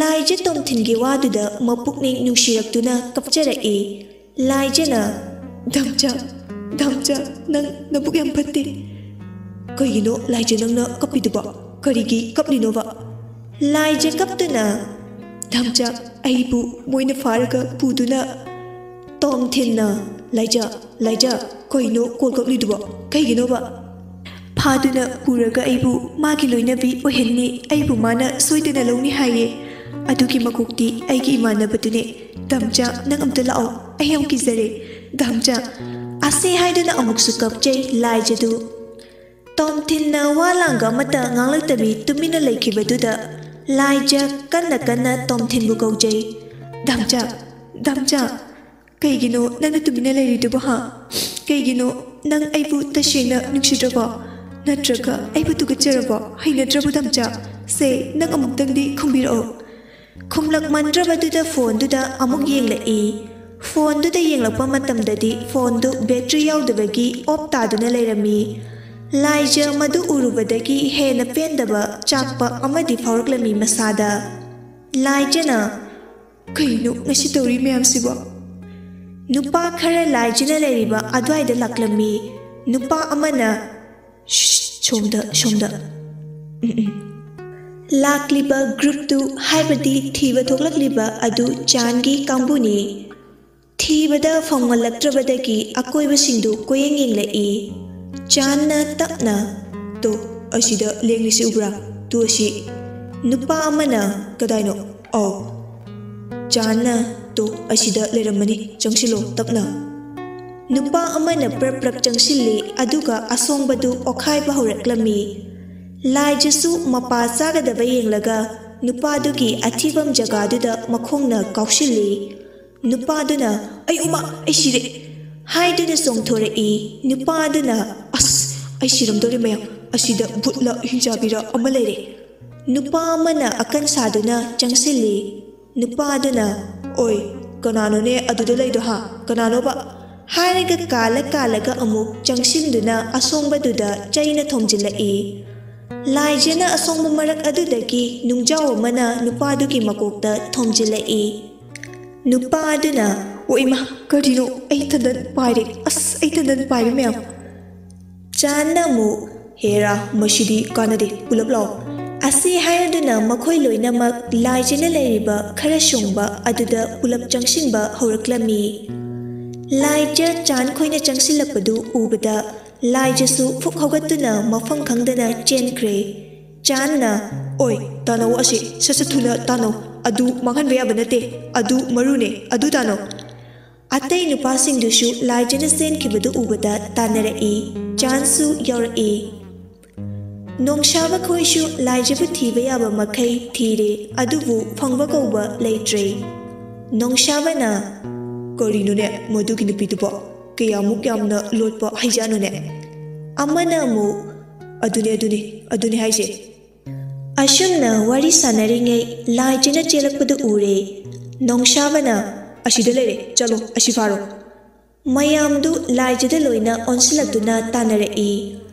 ꯂꯥꯏꯖ ꯇꯣꯝꯊꯤꯜꯒꯤ ꯋꯥꯗꯨꯗ ꯃꯄꯨꯛꯅꯤꯡ ꯅꯨꯡꯁꯤꯔꯛꯇꯨꯅ ꯀꯞꯆꯔꯛꯏ꯫ ꯂꯥꯏꯖꯅ, "ꯗꯥꯝꯆꯥ, ꯗꯥꯝꯆꯥ, ꯅꯪ ꯅꯕꯨꯛ ꯌꯥꯝ ꯐꯠꯇꯦ꯫ ꯀꯩꯒꯤꯅꯣ ꯂꯥꯏꯖ ꯅꯪꯅ ꯀꯞꯄꯤꯗꯨꯕ? ꯀꯔꯤꯒꯤ ꯀꯞꯂꯤꯅꯣꯕ?" ꯂꯥꯏꯖ ꯀꯞꯇꯨꯅ, "ꯗꯥꯝꯆꯥ, ꯑꯩꯕꯨ ꯃꯣꯏꯅ ꯐꯥꯔꯒ ꯄꯨꯗꯨꯅ" ꯇꯣꯝꯊꯤꯜꯅ, "ꯂꯥꯏꯖ, ꯂꯥꯏꯖ, ꯀꯩꯅꯣ ꯀꯣꯜ ꯀꯛꯂꯤꯗꯨꯕꯣ? ꯀꯩꯒꯤꯅꯣꯕ?" "ꯐꯥꯗꯨꯅ ꯄꯨꯔꯒ ꯑꯩꯕꯨ ꯃꯥꯒꯤ ꯂꯣꯏꯅꯕꯤ ꯑꯣꯏꯍꯟꯅꯤ, ꯑꯩꯕꯨ ꯃꯥꯅ ꯁꯣꯏꯗꯅ ꯂꯧꯅꯤ ꯍꯥꯏꯌꯦ꯫ ꯑꯗꯨꯒꯤ ꯃꯀꯣꯛꯇꯤ ꯑꯩꯒꯤ ꯏꯃꯥꯟꯅꯕꯗꯨꯅꯦ꯫ ꯗꯥꯝꯆꯥ, ꯅꯪ ꯑꯝꯇ ꯂꯥꯛꯑꯣ, ꯑꯩ ꯌꯥꯝ ꯀꯤꯖꯔꯦ꯫ ꯗꯥꯝꯆꯥ!" ꯑꯁꯤ ꯍꯥꯏꯗꯨꯅ ꯑꯃꯨꯛꯁꯨ ꯀꯞꯆꯩ ꯂꯥꯏꯖꯗꯨ꯫ ꯇꯣꯝꯊꯤꯜꯅ ꯋꯥ ꯂꯥꯡꯒ ꯑꯃꯠꯇ ꯉꯥꯡꯂꯛꯇꯕꯤ ꯇꯨꯃꯤꯟꯅ ꯂꯩꯈꯤꯕꯗꯨꯗ ꯂꯥꯏꯖ ꯀꯟꯅ ꯀꯟꯅ ꯇꯣꯝꯊꯤꯜꯕꯨ ꯀꯧꯖꯩ꯫ "ꯗꯥꯝꯆꯥ, ꯗꯥꯝꯆꯥ, ꯀꯩꯒꯤꯅꯣ ꯅꯪꯅ ꯇꯨꯃꯤꯟꯅ ꯂꯩꯔꯤꯗꯨꯕꯣ, ꯍꯥ? ꯀꯩꯒꯤꯅꯣ ꯅꯪ ꯑꯩꯕꯨ ꯇꯁꯦꯡꯅ ꯅꯨꯡꯁꯤꯗ꯭ꯔꯕꯣ? ꯅꯠꯇ꯭ꯔꯒ ꯑꯩꯕꯨ ꯇꯨꯀꯠꯆꯔꯕꯣ? ꯍꯩꯅꯗ꯭ꯔꯕꯣ, ꯗꯥꯝꯆꯥ? ꯁꯦ, ꯅꯪ ꯑꯃꯨꯛꯇꯪꯗꯤ ꯈꯨꯝꯕꯤꯔꯛꯑꯣ꯫" ꯈꯨꯝꯂꯛꯃꯟꯗ꯭ꯔꯕꯗꯨꯗ ꯐꯣꯟꯗꯨꯗ ꯑꯃꯨꯛ ꯌꯦꯡꯂꯛꯏ꯫ ꯐꯣꯟꯗꯨꯗ ꯌꯦꯡꯂꯛꯄ ꯃꯇꯝꯗꯗꯤ ꯐꯣꯟꯗꯨ ꯕꯦꯇ꯭ꯔꯤ ꯌꯥꯎꯗꯕꯒꯤ ꯑꯣꯐ ꯇꯥꯗꯨꯅ ꯂꯩꯔꯝꯃꯤ꯫ ꯂꯥꯏꯖ ꯃꯗꯨ ꯎꯔꯨꯕꯗꯒꯤ ꯍꯦꯟꯅ ꯄꯦꯟꯗꯕ, ꯆꯥꯛꯄ ꯑꯃꯗꯤ ꯐꯥꯎꯔꯛꯂꯝꯃꯤ ꯃꯁꯥꯗ꯫ ꯂꯥꯏꯖꯅ, "ꯀꯩꯅꯣ ꯉꯁꯤ ꯇꯧꯔꯤ ꯃꯌꯥꯝꯁꯤꯕꯣ?" ꯅꯨꯄꯥ ꯈꯔ ꯂꯥꯏꯖꯅ ꯂꯩꯔꯤꯕ ꯑꯗꯨꯋꯥꯏꯗ ꯂꯥꯛꯂꯝꯃꯤ꯫ ꯅꯨꯄꯥ ꯑꯃꯅ, "ꯁ꯭ꯁ, ꯁꯣꯝꯗ, ꯁꯣꯝꯗ꯫ ꯎꯝ, ꯎꯝ꯫ ꯂꯥꯛꯂꯤꯕ ꯒ꯭ꯔꯨꯞꯇꯨ, ꯍꯥꯏꯕꯗꯤ ꯊꯤꯕ ꯊꯣꯛꯂꯛꯂꯤꯕ ꯑꯗꯨ ꯆꯥꯟꯒꯤ ꯀꯥꯡꯕꯨꯅꯤ꯫" ꯊꯤꯕꯗ ꯐꯪꯍꯜꯂꯛꯇ꯭ꯔꯕꯗꯒꯤ ꯑꯀꯣꯏꯕꯁꯤꯡꯗꯨ ꯀꯣꯏꯌꯦꯡ ꯌꯦꯡꯂꯛꯏ꯫ ꯆꯥꯟꯅ ꯇꯞꯅ, "ꯇꯣ, ꯑꯁꯤꯗ ꯂꯦꯡꯂꯤꯁꯤ ꯎꯕ꯭ꯔꯥ? ꯇꯨ ꯑꯁꯤ꯫" ꯅꯨꯄꯥ ꯑꯃꯅ, "ꯀꯗꯥꯏꯅꯣ?" "ꯑꯧ꯫" ꯆꯥꯟꯅ, "ꯇꯣ, ꯑꯁꯤꯗ ꯂꯩꯔꯝꯃꯅꯤ, ꯆꯪꯁꯤꯜꯂꯣ ꯇꯞꯅ꯫" ꯅꯨꯄꯥ ꯑꯃꯅ ꯄ꯭ꯔꯞ ꯄ꯭ꯔꯞ ꯆꯪꯁꯤꯜꯂꯤ, ꯑꯗꯨꯒ ꯑꯁꯣꯡꯕꯗꯨ ꯑꯣꯈꯥꯏꯕ ꯍꯧꯔꯛꯂꯝꯃꯤ꯫ ꯂꯥꯏꯖꯁꯨ ꯃꯄꯥ ꯆꯥꯒꯗꯕ ꯌꯦꯡꯂꯒ ꯅꯨꯄꯥꯗꯨꯒꯤ ꯑꯊꯤꯕꯝ ꯖꯒꯥꯗꯨꯗ ꯃꯈꯣꯡꯅ ꯀꯥꯎꯁꯤꯜꯂꯤ꯫ ꯅꯨꯄꯥꯗꯨꯅ, "ꯑꯩ ꯎꯃꯥ, ꯑꯩ ꯁꯤꯔꯦ!" ꯍꯥꯏꯗꯨꯅ ꯆꯣꯡꯊꯣꯔꯛꯏ꯫ ꯅꯨꯄꯥꯗꯨꯅ, "ꯑꯁ, ꯑꯩ ꯁꯤꯔꯝꯗꯧꯔꯦ ꯃꯌꯥꯝ, ꯑꯁꯤꯗ ꯚꯨꯠꯂ ꯍꯤꯡꯆꯥꯕꯤꯔ ꯑꯃ ꯂꯩꯔꯦ꯫" ꯅꯨꯄꯥ ꯑꯃꯅ ꯑꯀꯟ ꯁꯥꯗꯨꯅ ꯆꯪꯁꯤꯜꯂꯤ꯫ ꯅꯨꯄꯥꯗꯨꯅ, "ꯑꯣꯏ, ꯀꯅꯥꯅꯣꯅꯦ ꯑꯗꯨꯗ ꯂꯩꯗꯣ, ꯍꯥ? ꯀꯅꯥꯅꯣꯕ?" ꯍꯥꯏꯔꯒ ꯀꯥꯜꯂ ꯀꯥꯜꯂꯒ ꯑꯃꯨꯛ ꯆꯪꯁꯤꯟꯗꯨꯅ ꯑꯁꯣꯡꯕꯗꯨꯗ ꯆꯩꯅ ꯊꯣꯝꯖꯤꯜꯂꯛꯏ꯫ ꯂꯥꯏꯖꯅ ꯑꯁꯣꯡꯕ ꯃꯔꯛ ꯑꯗꯨꯗꯒꯤ ꯅꯨꯡꯖꯥꯎ ꯑꯃꯅ ꯅꯨꯄꯥꯗꯨꯒꯤ ꯃꯀꯣꯛꯇ ꯊꯣꯝꯖꯤꯜꯂꯛꯏ꯫ ꯅꯨꯄꯥ ꯑꯗꯨꯅ, "ꯑꯣ ꯏꯃꯥ, ꯀꯔꯤꯅꯣ? ꯑꯩ ꯇꯟꯗꯟ ꯄꯥꯏꯔꯦ꯫ ꯑꯁ, ꯑꯩ ꯇꯟꯗꯟ ꯄꯥꯏꯔꯦ ꯃꯌꯥꯝ!" ꯆꯥꯟꯅ ꯑꯃꯨꯛ, "ꯍꯦꯔꯥ, ꯃꯁꯤꯗꯤ ꯀꯥꯟꯅꯗꯦ, ꯄꯨꯂꯞ ꯂꯥꯛꯑꯣ!" ꯑꯁꯤ ꯍꯥꯏꯔꯗꯨꯅ ꯃꯈꯣꯏ ꯂꯣꯏꯅꯃꯛ ꯂꯥꯏꯖꯅ ꯂꯩꯔꯤꯕ ꯈꯔ ꯁꯣꯡꯕ ꯑꯗꯨꯗ ꯄꯨꯂꯞ ꯆꯪꯁꯤꯟꯕ ꯍꯧꯔꯛꯂꯝꯃꯤ꯫ ꯂꯥꯏꯖ ꯆꯥꯟ ꯈꯣꯏꯅ ꯆꯪꯁꯤꯜꯂꯛꯄꯗꯨ ꯎꯕꯗ ꯂꯥꯏꯖꯁꯨ ꯐꯨꯛ ꯍꯧꯒꯠꯇꯨꯅ ꯃꯐꯝ ꯈꯪꯗꯅ ꯆꯦꯟꯈ꯭ꯔꯦ꯫ ꯆꯥꯟꯅ, "ꯑꯣꯏ, ꯇꯥꯅꯧ ꯑꯁꯤ, ꯁꯠ ꯁꯠ ꯊꯨꯅ ꯇꯥꯅꯧ, ꯑꯗꯨ ꯃꯥꯡꯍꯟꯕ ꯌꯥꯕ ꯅꯠꯇꯦ, ꯑꯗꯨ ꯃꯔꯨꯅꯦ, ꯑꯗꯨ ꯇꯥꯅꯧ!" ꯑꯇꯩ ꯅꯨꯄꯥꯁꯤꯡꯗꯨꯁꯨ ꯂꯥꯏꯖꯅ ꯆꯦꯟꯈꯤꯕꯗꯨ ꯎꯕꯗ ꯇꯥꯟꯅꯔꯛꯏ꯫ ꯆꯥꯟꯁꯨ ꯌꯥꯎꯔꯛꯏ꯫ ꯅꯣꯡꯁꯥꯕ ꯈꯣꯏꯁꯨ ꯂꯥꯏꯖꯕꯨ ꯊꯤꯕ ꯌꯥꯕ ꯃꯈꯩ ꯊꯤꯔꯦ, ꯑꯗꯨꯕꯨ ꯐꯪꯕ ꯀꯧꯕ ꯂꯩꯇ꯭ꯔꯦ꯫ ꯅꯣꯡꯁꯥꯕꯅ, "ꯀꯔꯤꯅꯣꯅꯦ ꯃꯗꯨꯒꯤ ꯅꯨꯄꯤꯗꯨꯕꯣ? ꯀꯌꯥꯃꯨꯛ ꯌꯥꯝꯅ ꯂꯣꯠꯄ ꯍꯩꯖꯥꯠꯅꯣꯅꯦ?" ꯑꯃꯅ ꯑꯃꯨꯛ, "ꯑꯗꯨꯅꯦ, ꯑꯗꯨꯅꯦ, ꯑꯗꯨꯅꯦ ꯍꯥꯏꯁꯦ!" ꯑꯁꯨꯝꯅ ꯋꯥꯔꯤ ꯁꯥꯟꯅꯔꯤꯉꯩ ꯂꯥꯏꯖꯅ ꯆꯦꯜꯂꯛꯄꯗꯨ ꯎꯔꯦ꯫ ꯅꯣꯡꯁꯥꯕꯅ, "ꯑꯁꯤꯗ ꯂꯩꯔꯦ, ꯆꯠꯂꯣ, ꯑꯁꯤ ꯐꯥꯔꯣ!" ꯃꯌꯥꯝꯗꯨ ꯂꯥꯏꯖꯗ ꯂꯣꯏꯅ ꯑꯣꯟꯁꯤꯜꯂꯛꯇꯨꯅ ꯇꯥꯟꯅꯔꯛꯏ꯫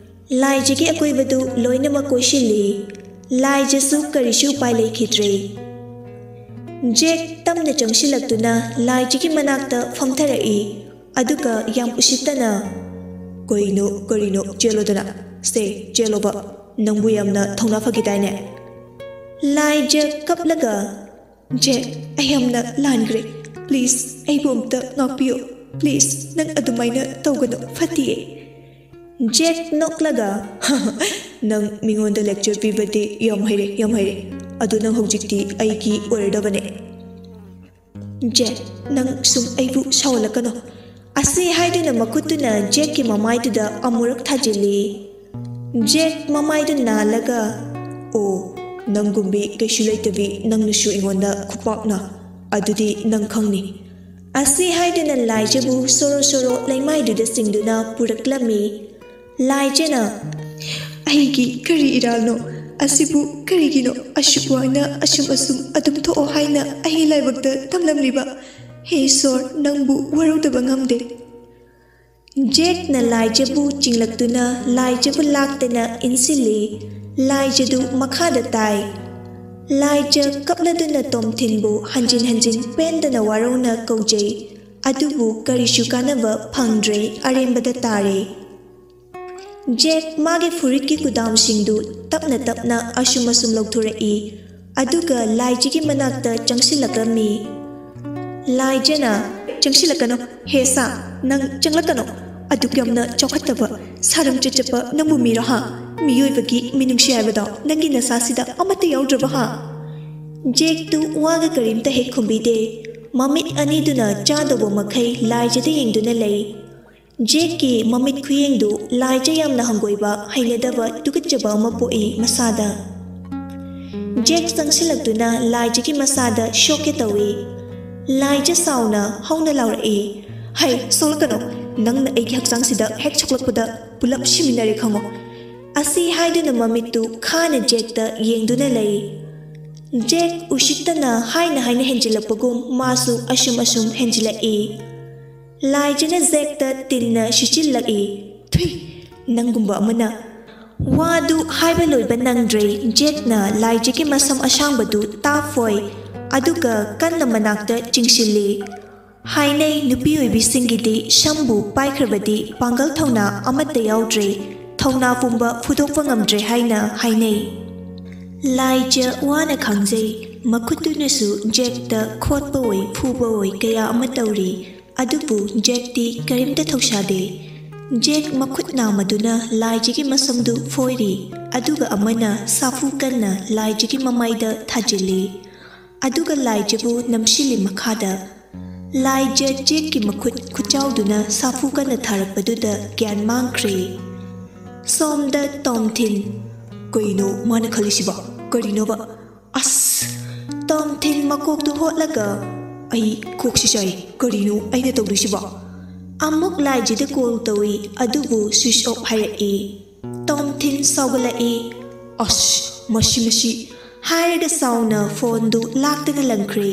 ꯂꯥꯏꯖꯒꯤ ꯑꯀꯣꯏꯕꯗꯨ ꯂꯣꯏꯅꯃꯛ ꯀꯣꯏꯁꯤꯜꯂꯤ꯫ ꯂꯥꯏꯖꯁꯨ ꯀꯔꯤꯁꯨ ꯎꯄꯥꯏ ꯂꯩꯈꯤꯗ꯭ꯔꯦ꯫ ꯖꯦꯛ ꯇꯞꯅ ꯆꯪꯁꯤꯜꯂꯛꯇꯨꯅ ꯂꯥꯏꯖꯒꯤ ꯃꯅꯥꯛꯇ ꯐꯝꯊꯔꯛꯏ꯫ ꯑꯗꯨꯒ ꯌꯥꯝ ꯎꯁꯤꯠꯇꯅ, "ꯀꯩꯅꯣ, ꯀꯔꯤꯅꯣ, ꯆꯦꯜꯂꯣꯗꯅ꯫ ꯁꯦ, ꯆꯦꯜꯂꯣꯕ꯫ ꯅꯪꯕꯨ ꯌꯥꯝꯅ ꯊꯧꯅꯥ ꯐꯈꯤꯗꯥꯏꯅꯦ?" ꯂꯥꯏꯖ ꯀꯞꯂꯒ, "ꯖꯦꯛ, ꯑꯩ ꯌꯥꯝꯅ ꯂꯥꯟꯈ꯭ꯔꯦ꯫ ꯄ꯭ꯂꯤꯖ, ꯑꯩꯕꯨ ꯑꯝꯇ ꯉꯥꯛꯄꯤꯌꯨ꯫ ꯄ꯭ꯂꯤꯖ, ꯅꯪ ꯑꯗꯨꯃꯥꯏꯅ ꯇꯧꯒꯅꯨ, ꯐꯠꯇꯤꯌꯦ꯫" ꯖꯦꯛ ꯅꯣꯛꯂꯒ, "ꯅꯪ ꯃꯤꯉꯣꯟꯗ ꯂꯦꯛꯆꯔ ꯄꯤꯕꯗꯤ ꯌꯥꯝ ꯍꯩꯔꯦ, ꯌꯥꯝ ꯍꯩꯔꯦ꯫ ꯑꯗꯨ ꯅꯪ ꯍꯧꯖꯤꯛꯇꯤ ꯑꯩꯒꯤ ꯑꯣꯏꯔꯗꯕꯅꯦ꯫" "ꯖꯦꯛ, ꯅꯪ ꯁꯨꯝ ꯑꯩꯕꯨ ꯁꯥꯎꯍꯜꯂꯛꯀꯅꯨ꯫" ꯑꯁꯤ ꯍꯥꯏꯗꯨꯅ ꯃꯈꯨꯠꯇꯨꯅ ꯖꯦꯛꯀꯤ ꯃꯃꯥꯏꯗꯨꯗ ꯑꯃꯨꯔꯛ ꯊꯥꯖꯤꯜꯂꯤ꯫ ꯖꯦꯛ ꯃꯃꯥꯏꯗꯨ ꯅꯥꯜꯂꯒ, "ꯑꯣ, ꯅꯪꯒꯨꯝꯕꯤ ꯀꯩꯁꯨ ꯂꯩꯇꯕꯤ ꯅꯪꯅꯁꯨ ꯑꯩꯉꯣꯟꯗ ꯈꯨꯄꯥꯛꯅ꯫ ꯑꯗꯨꯗꯤ ꯅꯪ ꯈꯪꯅꯤ꯫" ꯑꯁꯤ ꯍꯥꯏꯗꯨꯅ ꯂꯥꯏꯖꯕꯨ ꯁꯣꯔꯣ ꯁꯣꯔꯣ ꯂꯩꯃꯥꯏꯗꯨꯗ ꯆꯤꯡꯗꯨꯅ ꯄꯨꯔꯛꯂꯝꯃꯤ꯫ ꯂꯥꯏꯖꯅ, "ꯑꯩꯒꯤ ꯀꯔꯤ ꯏꯔꯥꯜꯅꯣ? ꯑꯁꯤꯕꯨ ꯀꯔꯤꯒꯤꯅꯣ ꯑꯁꯨꯛ ꯋꯥꯅ ꯑꯁꯨꯝ ꯑꯁꯨꯝ ꯑꯗꯨꯝ ꯊꯣꯛꯑꯣ ꯍꯥꯏꯅ ꯑꯩꯒꯤ ꯂꯥꯏꯕꯛꯇ ꯇꯝꯂꯝꯂꯤꯕ? ꯍꯦ ꯏꯁꯣꯔ, ꯅꯪꯕꯨ ꯋꯥꯔꯧꯗꯕ ꯉꯝꯗꯦ꯫" ꯖꯦꯛꯅ ꯂꯥꯏꯖꯕꯨ ꯆꯤꯡꯂꯛꯇꯨꯅ ꯂꯥꯏꯖꯕꯨ ꯂꯥꯛꯇꯅ ꯏꯟꯁꯤꯜꯂꯤ꯫ ꯂꯥꯏꯖꯗꯨ ꯃꯈꯥꯗ ꯇꯥꯏ꯫ ꯂꯥꯏꯖ ꯀꯞꯂꯗꯨꯅ ꯇꯣꯝꯊꯤꯟꯕꯨ ꯍꯟꯖꯤꯟ ꯍꯟꯖꯤꯟ ꯄꯦꯟꯗꯅ ꯋꯥꯔꯧꯅ ꯀꯧꯖꯩ꯫ ꯑꯗꯨꯕꯨ ꯀꯔꯤꯁꯨ ꯀꯥꯟꯅꯕ ꯐꯪꯗ꯭ꯔꯦ, ꯑꯔꯦꯝꯕꯗ ꯇꯥꯔꯦ꯫ ꯖꯦꯛ ꯃꯥꯒꯤ ꯐꯨꯔꯤꯠꯀꯤ ꯀꯨꯗꯥꯝꯁꯤꯡꯗꯨ ꯇꯞꯅ ꯇꯞꯅ ꯑꯁꯨꯝ ꯑꯁꯨꯝ ꯂꯧꯊꯣꯔꯛꯏ꯫ ꯑꯗꯨꯒ ꯂꯥꯏꯖꯒꯤ ꯃꯅꯥꯛꯇ ꯆꯪꯁꯤꯜꯂꯛꯂꯝꯃꯤ꯫ ꯂꯥꯏꯖꯅ, "ꯆꯪꯁꯤꯜꯂꯛꯀꯅꯨ, ꯍꯦ ꯁꯥ, ꯅꯪ ꯆꯪꯂꯛꯀꯅꯨ꯫ ꯑꯗꯨꯛ ꯌꯥꯝꯅ ꯆꯥꯎꯈꯠꯇꯕ, ꯁꯥꯔꯝ ꯆꯠꯆꯕ ꯅꯪꯕꯨ ꯃꯤꯔꯣ ꯍꯥ? ꯃꯤꯑꯣꯏꯕꯒꯤ ꯃꯤꯅꯨꯡꯁꯤ ꯍꯥꯏꯕꯗꯣ ꯅꯪꯒꯤ ꯅꯁꯥꯁꯤꯗ ꯑꯃꯠꯇ ꯌꯥꯎꯗ꯭ꯔꯕ ꯍꯥ?" ꯖꯦꯛꯇꯨ ꯋꯥꯒ ꯀꯔꯤꯝꯇ ꯍꯦꯛ ꯈꯨꯝꯕꯤꯗꯦ꯫ ꯃꯃꯤꯠ ꯑꯅꯤꯗꯨꯅ ꯆꯥꯗꯧꯕ ꯃꯈꯩ ꯂꯥꯏꯖꯗ ꯌꯦꯡꯗꯨꯅ ꯂꯩ꯫ ꯖꯦꯛꯀꯤ ꯃꯃꯤꯠ ꯈꯨꯌꯦꯡꯗꯨ ꯂꯥꯏꯖ ꯌꯥꯝꯅ ꯍꯪꯒꯣꯏꯕ, ꯍꯩꯅꯗꯕ, ꯇꯨꯀꯠꯆꯕ ꯑꯃ ꯄꯣꯛꯏ ꯃꯁꯥꯗ꯫ ꯖꯦꯛ ꯆꯪꯁꯤꯜꯂꯛꯇꯨꯅ ꯂꯥꯏꯖꯒꯤ ꯃꯁꯥꯗ ꯁꯣꯛꯀꯦ ꯇꯧꯏ꯫ ꯂꯥꯏꯖ ꯁꯥꯎꯅ ꯍꯧꯅ ꯂꯥꯎꯔꯛꯏ, "ꯍꯩ, ꯁꯣꯛꯂꯛꯀꯅꯨ! ꯅꯪꯅ ꯑꯩꯒꯤ ꯍꯛꯆꯥꯡꯁꯤꯗ ꯍꯦꯛ ꯁꯣꯛꯂꯛꯄꯗ ꯄꯨꯂꯞ ꯁꯤꯃꯤꯟꯅꯔꯦ ꯈꯪꯉꯣ!" ꯑꯁꯤ ꯍꯥꯏꯗꯨꯅ ꯃꯃꯤꯠꯇꯨ ꯈꯥꯅ ꯖꯦꯛꯇ ꯌꯦꯡꯗꯨꯅ ꯂꯩ꯫ ꯖꯦꯛ ꯎꯁꯤꯠꯇꯅ ꯍꯥꯏꯅ ꯍꯥꯏꯅ ꯍꯦꯟꯖꯤꯜꯂꯛꯄꯒꯨꯝ ꯃꯥꯁꯨ ꯑꯁꯨꯝ ꯑꯁꯨꯝ ꯍꯦꯟꯖꯤꯜꯂꯛꯏ꯫ ꯂꯥꯏꯖꯅ ꯖꯦꯛꯇ ꯇꯤꯟꯅ ꯁꯤꯆꯤꯜꯂꯛꯏ꯫ "ꯊꯨꯏ, ꯅꯪꯒꯨꯝꯕ ꯑꯃꯅ!" ꯋꯥꯗꯨ ꯍꯥꯏꯕ ꯂꯣꯏꯕ ꯅꯪꯗ꯭ꯔꯦ꯫ ꯖꯦꯛꯅ ꯂꯥꯏꯖꯒꯤ ꯃꯁꯝ ꯑꯁꯥꯡꯕꯗꯨ ꯇꯥꯐꯣꯏ, ꯑꯗꯨꯒ ꯀꯟꯅ ꯃꯅꯥꯛꯇ ꯆꯤꯡꯁꯤꯜꯂꯤ꯫ ꯍꯥꯏꯅꯩ, ꯅꯨꯄꯤ ꯑꯣꯏꯕꯤꯁꯤꯡꯒꯤꯗꯤ ꯁꯝꯕꯨ ꯄꯥꯏꯈ꯭ꯔꯕꯗꯤ ꯄꯥꯡꯒꯜ ꯊꯧꯅꯥ ꯑꯃꯠꯇ ꯌꯥꯎꯗ꯭ꯔꯦ, ꯊꯧꯅꯥ ꯄꯨꯝꯕ ꯐꯨꯗꯣꯛꯄ ꯉꯝꯗ꯭ꯔꯦ ꯍꯥꯏꯅ ꯍꯥꯏꯅꯩ꯫ ꯂꯥꯏꯖ ꯋꯥꯅ ꯈꯥꯡꯖꯩ, ꯃꯈꯨꯠꯇꯨꯅꯁꯨ ꯖꯦꯛꯇ ꯈꯣꯠꯄ ꯑꯣꯏ ꯐꯨꯕ ꯑꯣꯏ ꯀꯌꯥ ꯑꯃ ꯇꯧꯔꯤ, ꯑꯗꯨꯕꯨ ꯖꯦꯛꯇꯤ ꯀꯔꯤꯝꯇ ꯊꯧꯁꯥꯗꯦ꯫ ꯖꯦꯛ ꯃꯈꯨꯠ ꯅꯥꯝꯃꯗꯨꯅ ꯂꯥꯏꯖꯒꯤ ꯃꯁꯝꯗꯨ ꯐꯣꯏꯔꯤ, ꯑꯗꯨꯒ ꯑꯃꯅ ꯁꯥꯐꯨ ꯀꯟꯅ ꯂꯥꯏꯖꯒꯤ ꯃꯃꯥꯏꯗ ꯊꯥꯖꯤꯜꯂꯤ꯫ ꯑꯗꯨꯒ ꯂꯥꯏꯖꯕꯨ ꯅꯝꯁꯤꯜꯂꯤ ꯃꯈꯥꯗ꯫ ꯂꯥꯏꯖ ꯖꯦꯛꯀꯤ ꯃꯈꯨꯠ ꯈꯨꯠꯆꯥꯎꯗꯨꯅ ꯁꯥꯐꯨ ꯀꯟꯅ ꯊꯥꯔꯛꯄꯗꯨꯗ ꯒ꯭ꯌꯥꯟ ꯃꯥꯡꯈ꯭ꯔꯦ꯫ ꯁꯣꯝꯗ ꯇꯣꯝꯊꯤꯟ꯫ "ꯀꯩꯅꯣ ꯃꯥꯅ ꯈꯜꯂꯤꯁꯤꯕꯣ? ꯀꯔꯤꯅꯣꯕ? ꯑꯁ!" ꯇꯣꯝꯊꯤꯟ ꯃꯀꯣꯛꯇꯨ ꯍꯣꯠꯂꯒ, "ꯑꯩ ꯀꯣꯛꯁꯤ ꯆꯥꯏ꯫ ꯀꯔꯤꯅꯣ ꯑꯩꯅ ꯇꯧꯗꯣꯏꯁꯤꯕꯣ?" ꯑꯃꯨꯛ ꯂꯥꯏꯖꯗ ꯀꯣꯜ ꯇꯧꯏ, ꯑꯗꯨꯕꯨ ꯁ꯭ꯋꯤꯆ ꯑꯣꯐ ꯍꯥꯏꯔꯛꯏ꯫ ꯇꯣꯝꯊꯤꯟ ꯁꯥꯎꯒꯠꯂꯛꯏ꯫ "ꯑꯁ, ꯃꯁꯤ, ꯃꯁꯤ!" ꯍꯥꯏꯔꯒ ꯁꯥꯎꯅ ꯐꯣꯟꯗꯨ ꯂꯥꯛꯇꯅ ꯂꯪꯈ꯭ꯔꯦ꯫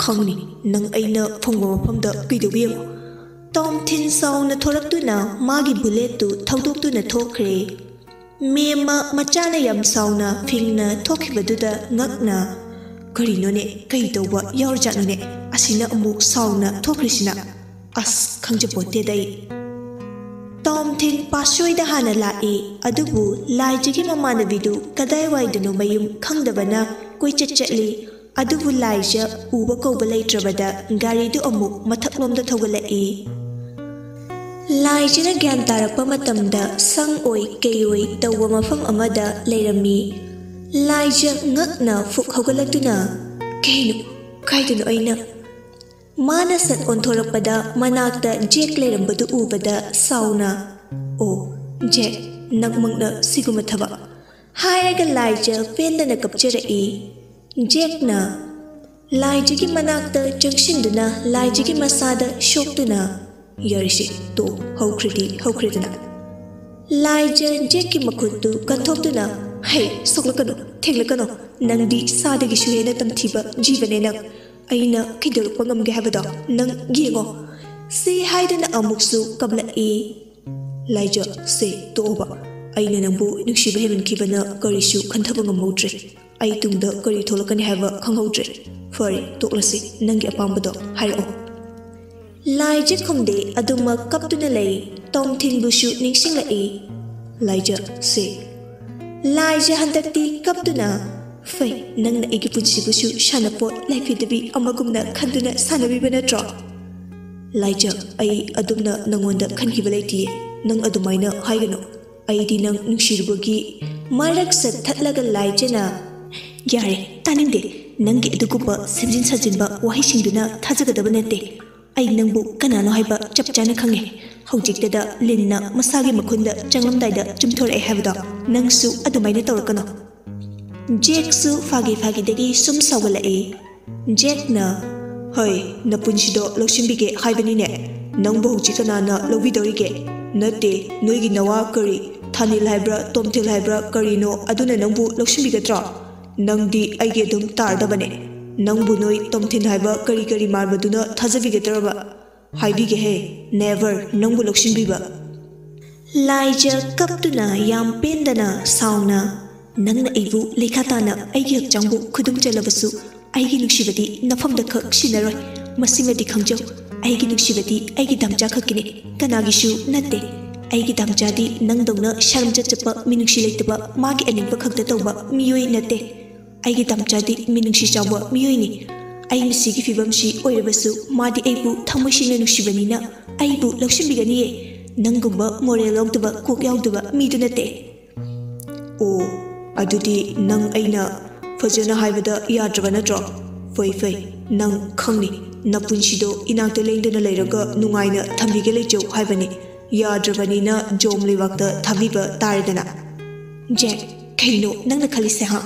"ꯈꯪꯅꯤ, ꯅꯪ ꯑꯩꯅ ꯐꯪꯕ ꯃꯐꯝꯗ ꯀꯩꯗꯧꯕ ꯌꯦꯡꯉꯣ꯫ ꯇꯣꯝꯊꯤꯟ ꯁꯥꯎꯅ ꯊꯣꯔꯛꯇꯨꯅ ꯃꯥꯒꯤ ꯕꯨꯂꯦꯠꯇꯨ ꯊꯧꯗꯣꯛꯇꯨꯅ ꯊꯣꯛꯈ꯭ꯔꯦ꯫ ꯃꯦꯝꯃ ꯃꯆꯥꯅ ꯌꯥꯝ ꯁꯥꯎꯅ ꯐꯤꯡꯅ ꯊꯣꯛꯈꯤꯕꯗꯨꯗ ꯉꯛꯅ, "ꯀꯔꯤꯅꯣꯅꯦ, ꯀꯩ ꯇꯧꯕ ꯌꯥꯎꯔꯖꯥꯠꯅꯣꯅꯦ? ꯑꯁꯤꯅ ꯑꯃꯨꯛ ꯁꯥꯎꯅ ꯊꯣꯛꯈ꯭ꯔꯤꯁꯤꯅ? ꯑꯁ, ꯈꯪꯖꯄꯣꯠꯇꯦꯗ ꯑꯩ꯫" ꯇꯣꯝꯊꯤꯟ ꯄꯥꯁꯣꯏꯗ ꯍꯥꯟꯅ ꯂꯥꯛꯏ, ꯑꯗꯨꯕꯨ ꯂꯥꯏꯖꯒꯤ ꯃꯃꯥꯟꯅꯕꯤꯗꯨ ꯀꯗꯥꯏꯋꯥꯏꯗꯅꯣ ꯃꯌꯨꯝ ꯈꯪꯗꯕꯅ ꯀꯣꯏꯆꯠ ꯆꯠꯂꯤ꯫ ꯑꯗꯨꯕꯨ ꯂꯥꯏꯖ ꯎꯕ ꯀꯧꯕ ꯂꯩꯇ꯭ꯔꯕꯗ ꯒꯥꯔꯤꯗꯨ ꯑꯃꯨꯛ ꯃꯊꯛꯂꯣꯝꯗ ꯊꯧꯒꯠꯂꯛꯏ꯫ ꯂꯥꯏꯖꯅ ꯒ꯭ꯌꯥꯟ ꯇꯥꯔꯛꯄ ꯃꯇꯝꯗ ꯁꯪ ꯑꯣꯏ ꯀꯩ ꯑꯣꯏ ꯇꯧꯕ ꯃꯐꯝ ꯑꯃꯗ ꯂꯩꯔꯝꯃꯤ꯫ ꯂꯥꯏꯖ ꯉꯛꯅ ꯐꯨꯛ ꯍꯧꯒꯠꯂꯛꯇꯨꯅ, "ꯀꯩꯅꯣ? ꯀꯥꯏꯗꯅꯣ ꯑꯩꯅ?" ꯃꯥꯅ ꯁꯠ ꯑꯣꯟꯊꯣꯔꯛꯄꯗ ꯃꯅꯥꯛꯇ ꯖꯦꯛ ꯂꯩꯔꯝꯕꯗꯨ ꯎꯕꯗ ꯁꯥꯎꯅ, "ꯑꯣ, ꯖꯦꯛ, ꯅꯪꯃꯛꯅ ꯁꯤꯒꯨꯝꯕ ꯊꯕꯛ?" ꯍꯥꯏꯔꯒ ꯂꯥꯏꯖ ꯄꯦꯟꯗꯅ ꯀꯞꯆꯔꯛꯏ꯫ ꯖꯦꯛꯅ ꯂꯥꯏꯖꯒꯤ ꯃꯅꯥꯛꯇ ꯆꯪꯁꯤꯟꯗꯨꯅ ꯂꯥꯏꯖꯒꯤ ꯃꯁꯥꯗ ꯁꯣꯛꯇꯨꯅ, "ꯌꯥꯔꯤꯁꯤ, ꯇꯣ, ꯍꯧꯈ꯭ꯔꯗꯤ ꯍꯧꯈ꯭ꯔꯦꯗꯅ꯫" ꯂꯥꯏꯖ ꯖꯦꯛꯀꯤ ꯃꯈꯨꯠꯇꯨ ꯀꯟꯊꯣꯛꯇꯨꯅ, "ꯍꯩ, ꯁꯣꯛꯂꯛꯀꯅꯨ, ꯊꯦꯡꯂꯛꯀꯅꯨ, ꯅꯪꯗꯤ ꯁꯥꯗꯒꯤꯁꯨ ꯍꯦꯟꯅ ꯇꯝꯊꯤꯕ ꯖꯤꯕꯅꯦ ꯅꯪ꯫ ꯑꯩꯅ ꯀꯩꯗꯧꯔꯛꯄ ꯉꯝꯒꯦ ꯍꯥꯏꯕꯗꯣ ꯅꯪ ꯌꯦꯡꯉꯣ꯫" ꯁꯤ ꯍꯥꯏꯗꯨꯅ ꯑꯃꯨꯛꯁꯨ ꯀꯞꯂꯛꯏ꯫ "ꯂꯥꯏꯖ, ꯁꯦ, ꯇꯣꯛꯑꯣꯕ꯫ ꯑꯩꯅ ꯅꯪꯕꯨ ꯅꯨꯡꯁꯤꯕ ꯍꯦꯟꯃꯟꯈꯤꯕꯅ ꯀꯔꯤꯁꯨ ꯈꯟꯊꯕ ꯉꯝꯍꯧꯗ꯭ꯔꯦ꯫ ꯑꯩ ꯇꯨꯡꯗ ꯀꯔꯤ ꯊꯣꯛꯂꯛꯀꯅꯤ ꯍꯥꯏꯕ ꯈꯪꯍꯧꯗ꯭ꯔꯦ꯫ ꯐꯔꯦ, ꯇꯣꯛꯂꯁꯤ꯫ ꯅꯪꯒꯤ ꯑꯄꯥꯝꯕꯗꯣ ꯍꯥꯏꯔꯛꯑꯣ꯫" ꯂꯥꯏꯖ ꯈꯨꯝꯗꯦ, ꯑꯗꯨꯃꯛ ꯀꯞꯇꯨꯅ ꯂꯩ꯫ ꯇꯣꯝꯊꯤꯟꯕꯨꯁꯨ ꯅꯤꯡꯁꯤꯡꯂꯛꯏ꯫ "ꯂꯥꯏꯖ, ꯁꯦ꯫" ꯂꯥꯏꯖ ꯍꯟꯗꯛꯇꯤ ꯀꯞꯇꯨꯅ, "ꯐꯩ, ꯅꯪꯅ ꯑꯩꯒꯤ ꯄꯨꯟꯁꯤꯕꯨꯁꯨ ꯁꯥꯟꯅꯄꯣꯠ ꯂꯥꯏꯐꯤꯗꯕꯤ ꯑꯃꯒꯨꯝꯅ ꯈꯟꯗꯨꯅ ꯁꯥꯟꯅꯕꯤꯕ ꯅꯠꯇ꯭ꯔꯣ?" "ꯂꯥꯏꯖ, ꯑꯩ ꯑꯗꯨꯝꯅ ꯅꯪꯉꯣꯟꯗ ꯈꯟꯈꯤꯕ ꯂꯩꯇꯤꯌꯦ꯫ ꯅꯪ ꯑꯗꯨꯃꯥꯏꯅ ꯍꯥꯏꯒꯅꯨ꯫ ꯑꯩꯗꯤ ꯅꯪ ꯅꯨꯡꯁꯤꯔꯨꯕꯒꯤ꯫" ꯃꯔꯛ ꯆꯠꯊꯠꯂꯒ ꯂꯥꯏꯖꯅ, "ꯌꯥꯔꯦ, ꯇꯥꯅꯤꯡꯗꯦ꯫ ꯅꯪꯒꯤ ꯑꯗꯨꯒꯨꯝꯕ ꯁꯦꯝꯖꯤꯟ ꯁꯥꯖꯤꯟꯕ ꯋꯥꯍꯩꯁꯤꯡꯗꯨꯅ ꯊꯥꯖꯒꯗꯕ ꯅꯠꯇꯦ꯫ ꯑꯩ ꯅꯪꯕꯨ ꯀꯅꯥꯅꯣ ꯍꯥꯏꯕ ꯆꯞ ꯆꯥꯅ ꯈꯪꯉꯦ꯫ ꯍꯧꯖꯤꯛꯇꯗ ꯂꯤꯟꯅ ꯃꯁꯥꯒꯤ ꯃꯈꯨꯟꯗ ꯆꯪꯂꯝꯗꯥꯏꯗ ꯆꯨꯝꯊꯣꯔꯛꯑꯦ ꯍꯥꯏꯕꯗꯣ, ꯅꯪꯁꯨ ꯑꯗꯨꯃꯥꯏꯅ ꯇꯧꯔꯛꯀꯅꯣ꯫" ꯖꯦꯛꯁꯨ ꯐꯥꯒꯤ ꯐꯥꯒꯤꯗꯒꯤ ꯁꯨꯝ ꯁꯥꯎꯒꯠꯂꯛꯏ꯫ ꯖꯦꯛꯅ, "ꯍꯣꯏ, ꯅꯄꯨꯟꯁꯤꯗꯣ ꯂꯧꯁꯤꯟꯕꯤꯒꯦ ꯍꯥꯏꯕꯅꯤꯅꯦ꯫ ꯅꯪꯕꯨ ꯍꯧꯖꯤꯛ ꯀꯅꯥꯅ ꯂꯧꯕꯤꯗꯧꯔꯤꯒꯦ? ꯅꯠꯇꯦ, ꯅꯣꯏꯒꯤ ꯅꯋꯥ ꯀꯔꯤ, ꯊꯥꯅꯤꯜ ꯍꯥꯏꯕ꯭ꯔꯥ, ꯇꯣꯝꯊꯤꯜ ꯍꯥꯏꯕ꯭ꯔꯥ, ꯀꯔꯤꯅꯣ, ꯑꯗꯨꯅ ꯅꯪꯕꯨ ꯂꯧꯁꯤꯟꯕꯤꯒꯗ꯭ꯔꯣ? ꯅꯪꯗꯤ ꯑꯩꯒꯤ ꯑꯗꯨꯝ ꯇꯥꯔꯗꯕꯅꯦ꯫ ꯅꯪꯕꯨ ꯅꯣꯏ ꯇꯣꯝꯊꯤꯜ ꯍꯥꯏꯕ ꯀꯔꯤ ꯀꯔꯤ ꯃꯥꯟꯕꯗꯨꯅ ꯊꯥꯖꯕꯤꯒꯗ꯭ꯔꯕ?" ꯍꯥꯏꯕꯤꯒꯦꯍꯦ, ꯅꯦꯚꯔ ꯅꯪꯕꯨ ꯂꯧꯁꯤꯟꯕꯤꯕ꯫ ꯂꯥꯏꯖ ꯀꯞꯇꯨꯅ ꯌꯥꯝ ꯄꯦꯟꯗꯅ ꯁꯥꯎꯅ, "ꯅꯪꯅ ꯑꯩꯕꯨ ꯂꯩꯈꯥ ꯇꯥꯅ ꯑꯩꯒꯤ ꯍꯛꯆꯥꯡꯕꯨ ꯈꯨꯗꯨꯝ ꯆꯜꯂꯕꯁꯨ ꯑꯩꯒꯤ ꯅꯨꯡꯁꯤꯕꯗꯤ ꯅꯐꯝꯗ ꯈꯛ ꯁꯤꯟꯅꯔꯣꯏ꯫ ꯃꯁꯤꯃꯗꯤ ꯈꯪꯖꯧ, ꯑꯩꯒꯤ ꯅꯨꯡꯁꯤꯕꯗꯤ ꯑꯩꯒꯤ ꯗꯥꯝꯆꯥ ꯈꯛꯀꯤꯅꯤ, ꯀꯅꯥꯒꯤꯁꯨ ꯅꯠꯇꯦ꯫ ꯑꯩꯒꯤ ꯗꯥꯝꯆꯥꯗꯤ ꯅꯪꯗꯧꯅ ꯁꯔꯝ ꯆꯠꯆꯠꯄ, ꯃꯤꯅꯨꯡꯁꯤ ꯂꯩꯇꯕ, ꯃꯥꯒꯤ ꯑꯅꯤꯡꯕ ꯈꯛꯇ ꯇꯧꯕ ꯃꯤꯑꯣꯏ ꯅꯠꯇꯦ꯫ ꯑꯩꯒꯤ ꯗꯥꯝꯆꯥꯗꯤ ꯃꯤꯅꯨꯡꯁꯤ ꯆꯥꯎꯕ ꯃꯤꯑꯣꯏꯅꯤ꯫ ꯑꯩ ꯃꯁꯤꯒꯤ ꯐꯤꯕꯝꯁꯤ ꯑꯣꯏꯔꯕꯁꯨ ꯃꯥꯗꯤ ꯑꯩꯕꯨ ꯊꯃꯣꯏ ꯁꯦꯡꯅ ꯅꯨꯡꯁꯤꯕꯅꯤꯅ ꯑꯩꯕꯨ ꯂꯧꯁꯤꯟꯕꯤꯒꯅꯤꯌꯦ꯫ ꯅꯪꯒꯨꯝꯕ ꯃꯣꯔꯦꯜ ꯌꯥꯎꯗꯕ, ꯀꯣꯛ ꯌꯥꯎꯗꯕ ꯃꯤꯗꯨ ꯅꯠꯇꯦ꯫" "ꯑꯣ, ꯑꯗꯨꯗꯤ ꯅꯪ ꯑꯩꯅ ꯐꯖꯅ ꯍꯥꯏꯕꯗ ꯌꯥꯗ꯭ꯔꯕ ꯅꯠꯇ꯭ꯔꯣ? ꯐꯩ, ꯐꯩ, ꯅꯪ ꯈꯪꯅꯤ꯫ ꯅꯄꯨꯟꯁꯤꯗꯣ ꯏꯅꯥꯛꯇ ꯂꯦꯡꯗꯅ ꯂꯩꯔꯒ ꯅꯨꯡꯉꯥꯏꯅ ꯊꯝꯕꯤꯒꯦ ꯂꯩꯖꯧ ꯍꯥꯏꯕꯅꯤ꯫ ꯌꯥꯗ꯭ꯔꯕꯅꯤꯅ ꯖꯣꯝ ꯂꯩꯕꯥꯛꯇ ꯊꯥꯕꯤꯕ ꯇꯥꯔꯦꯗꯅ꯫" "ꯖꯦꯛ, ꯀꯩꯅꯣ ꯅꯪꯅ ꯈꯜꯂꯤꯁꯦ, ꯍꯥ?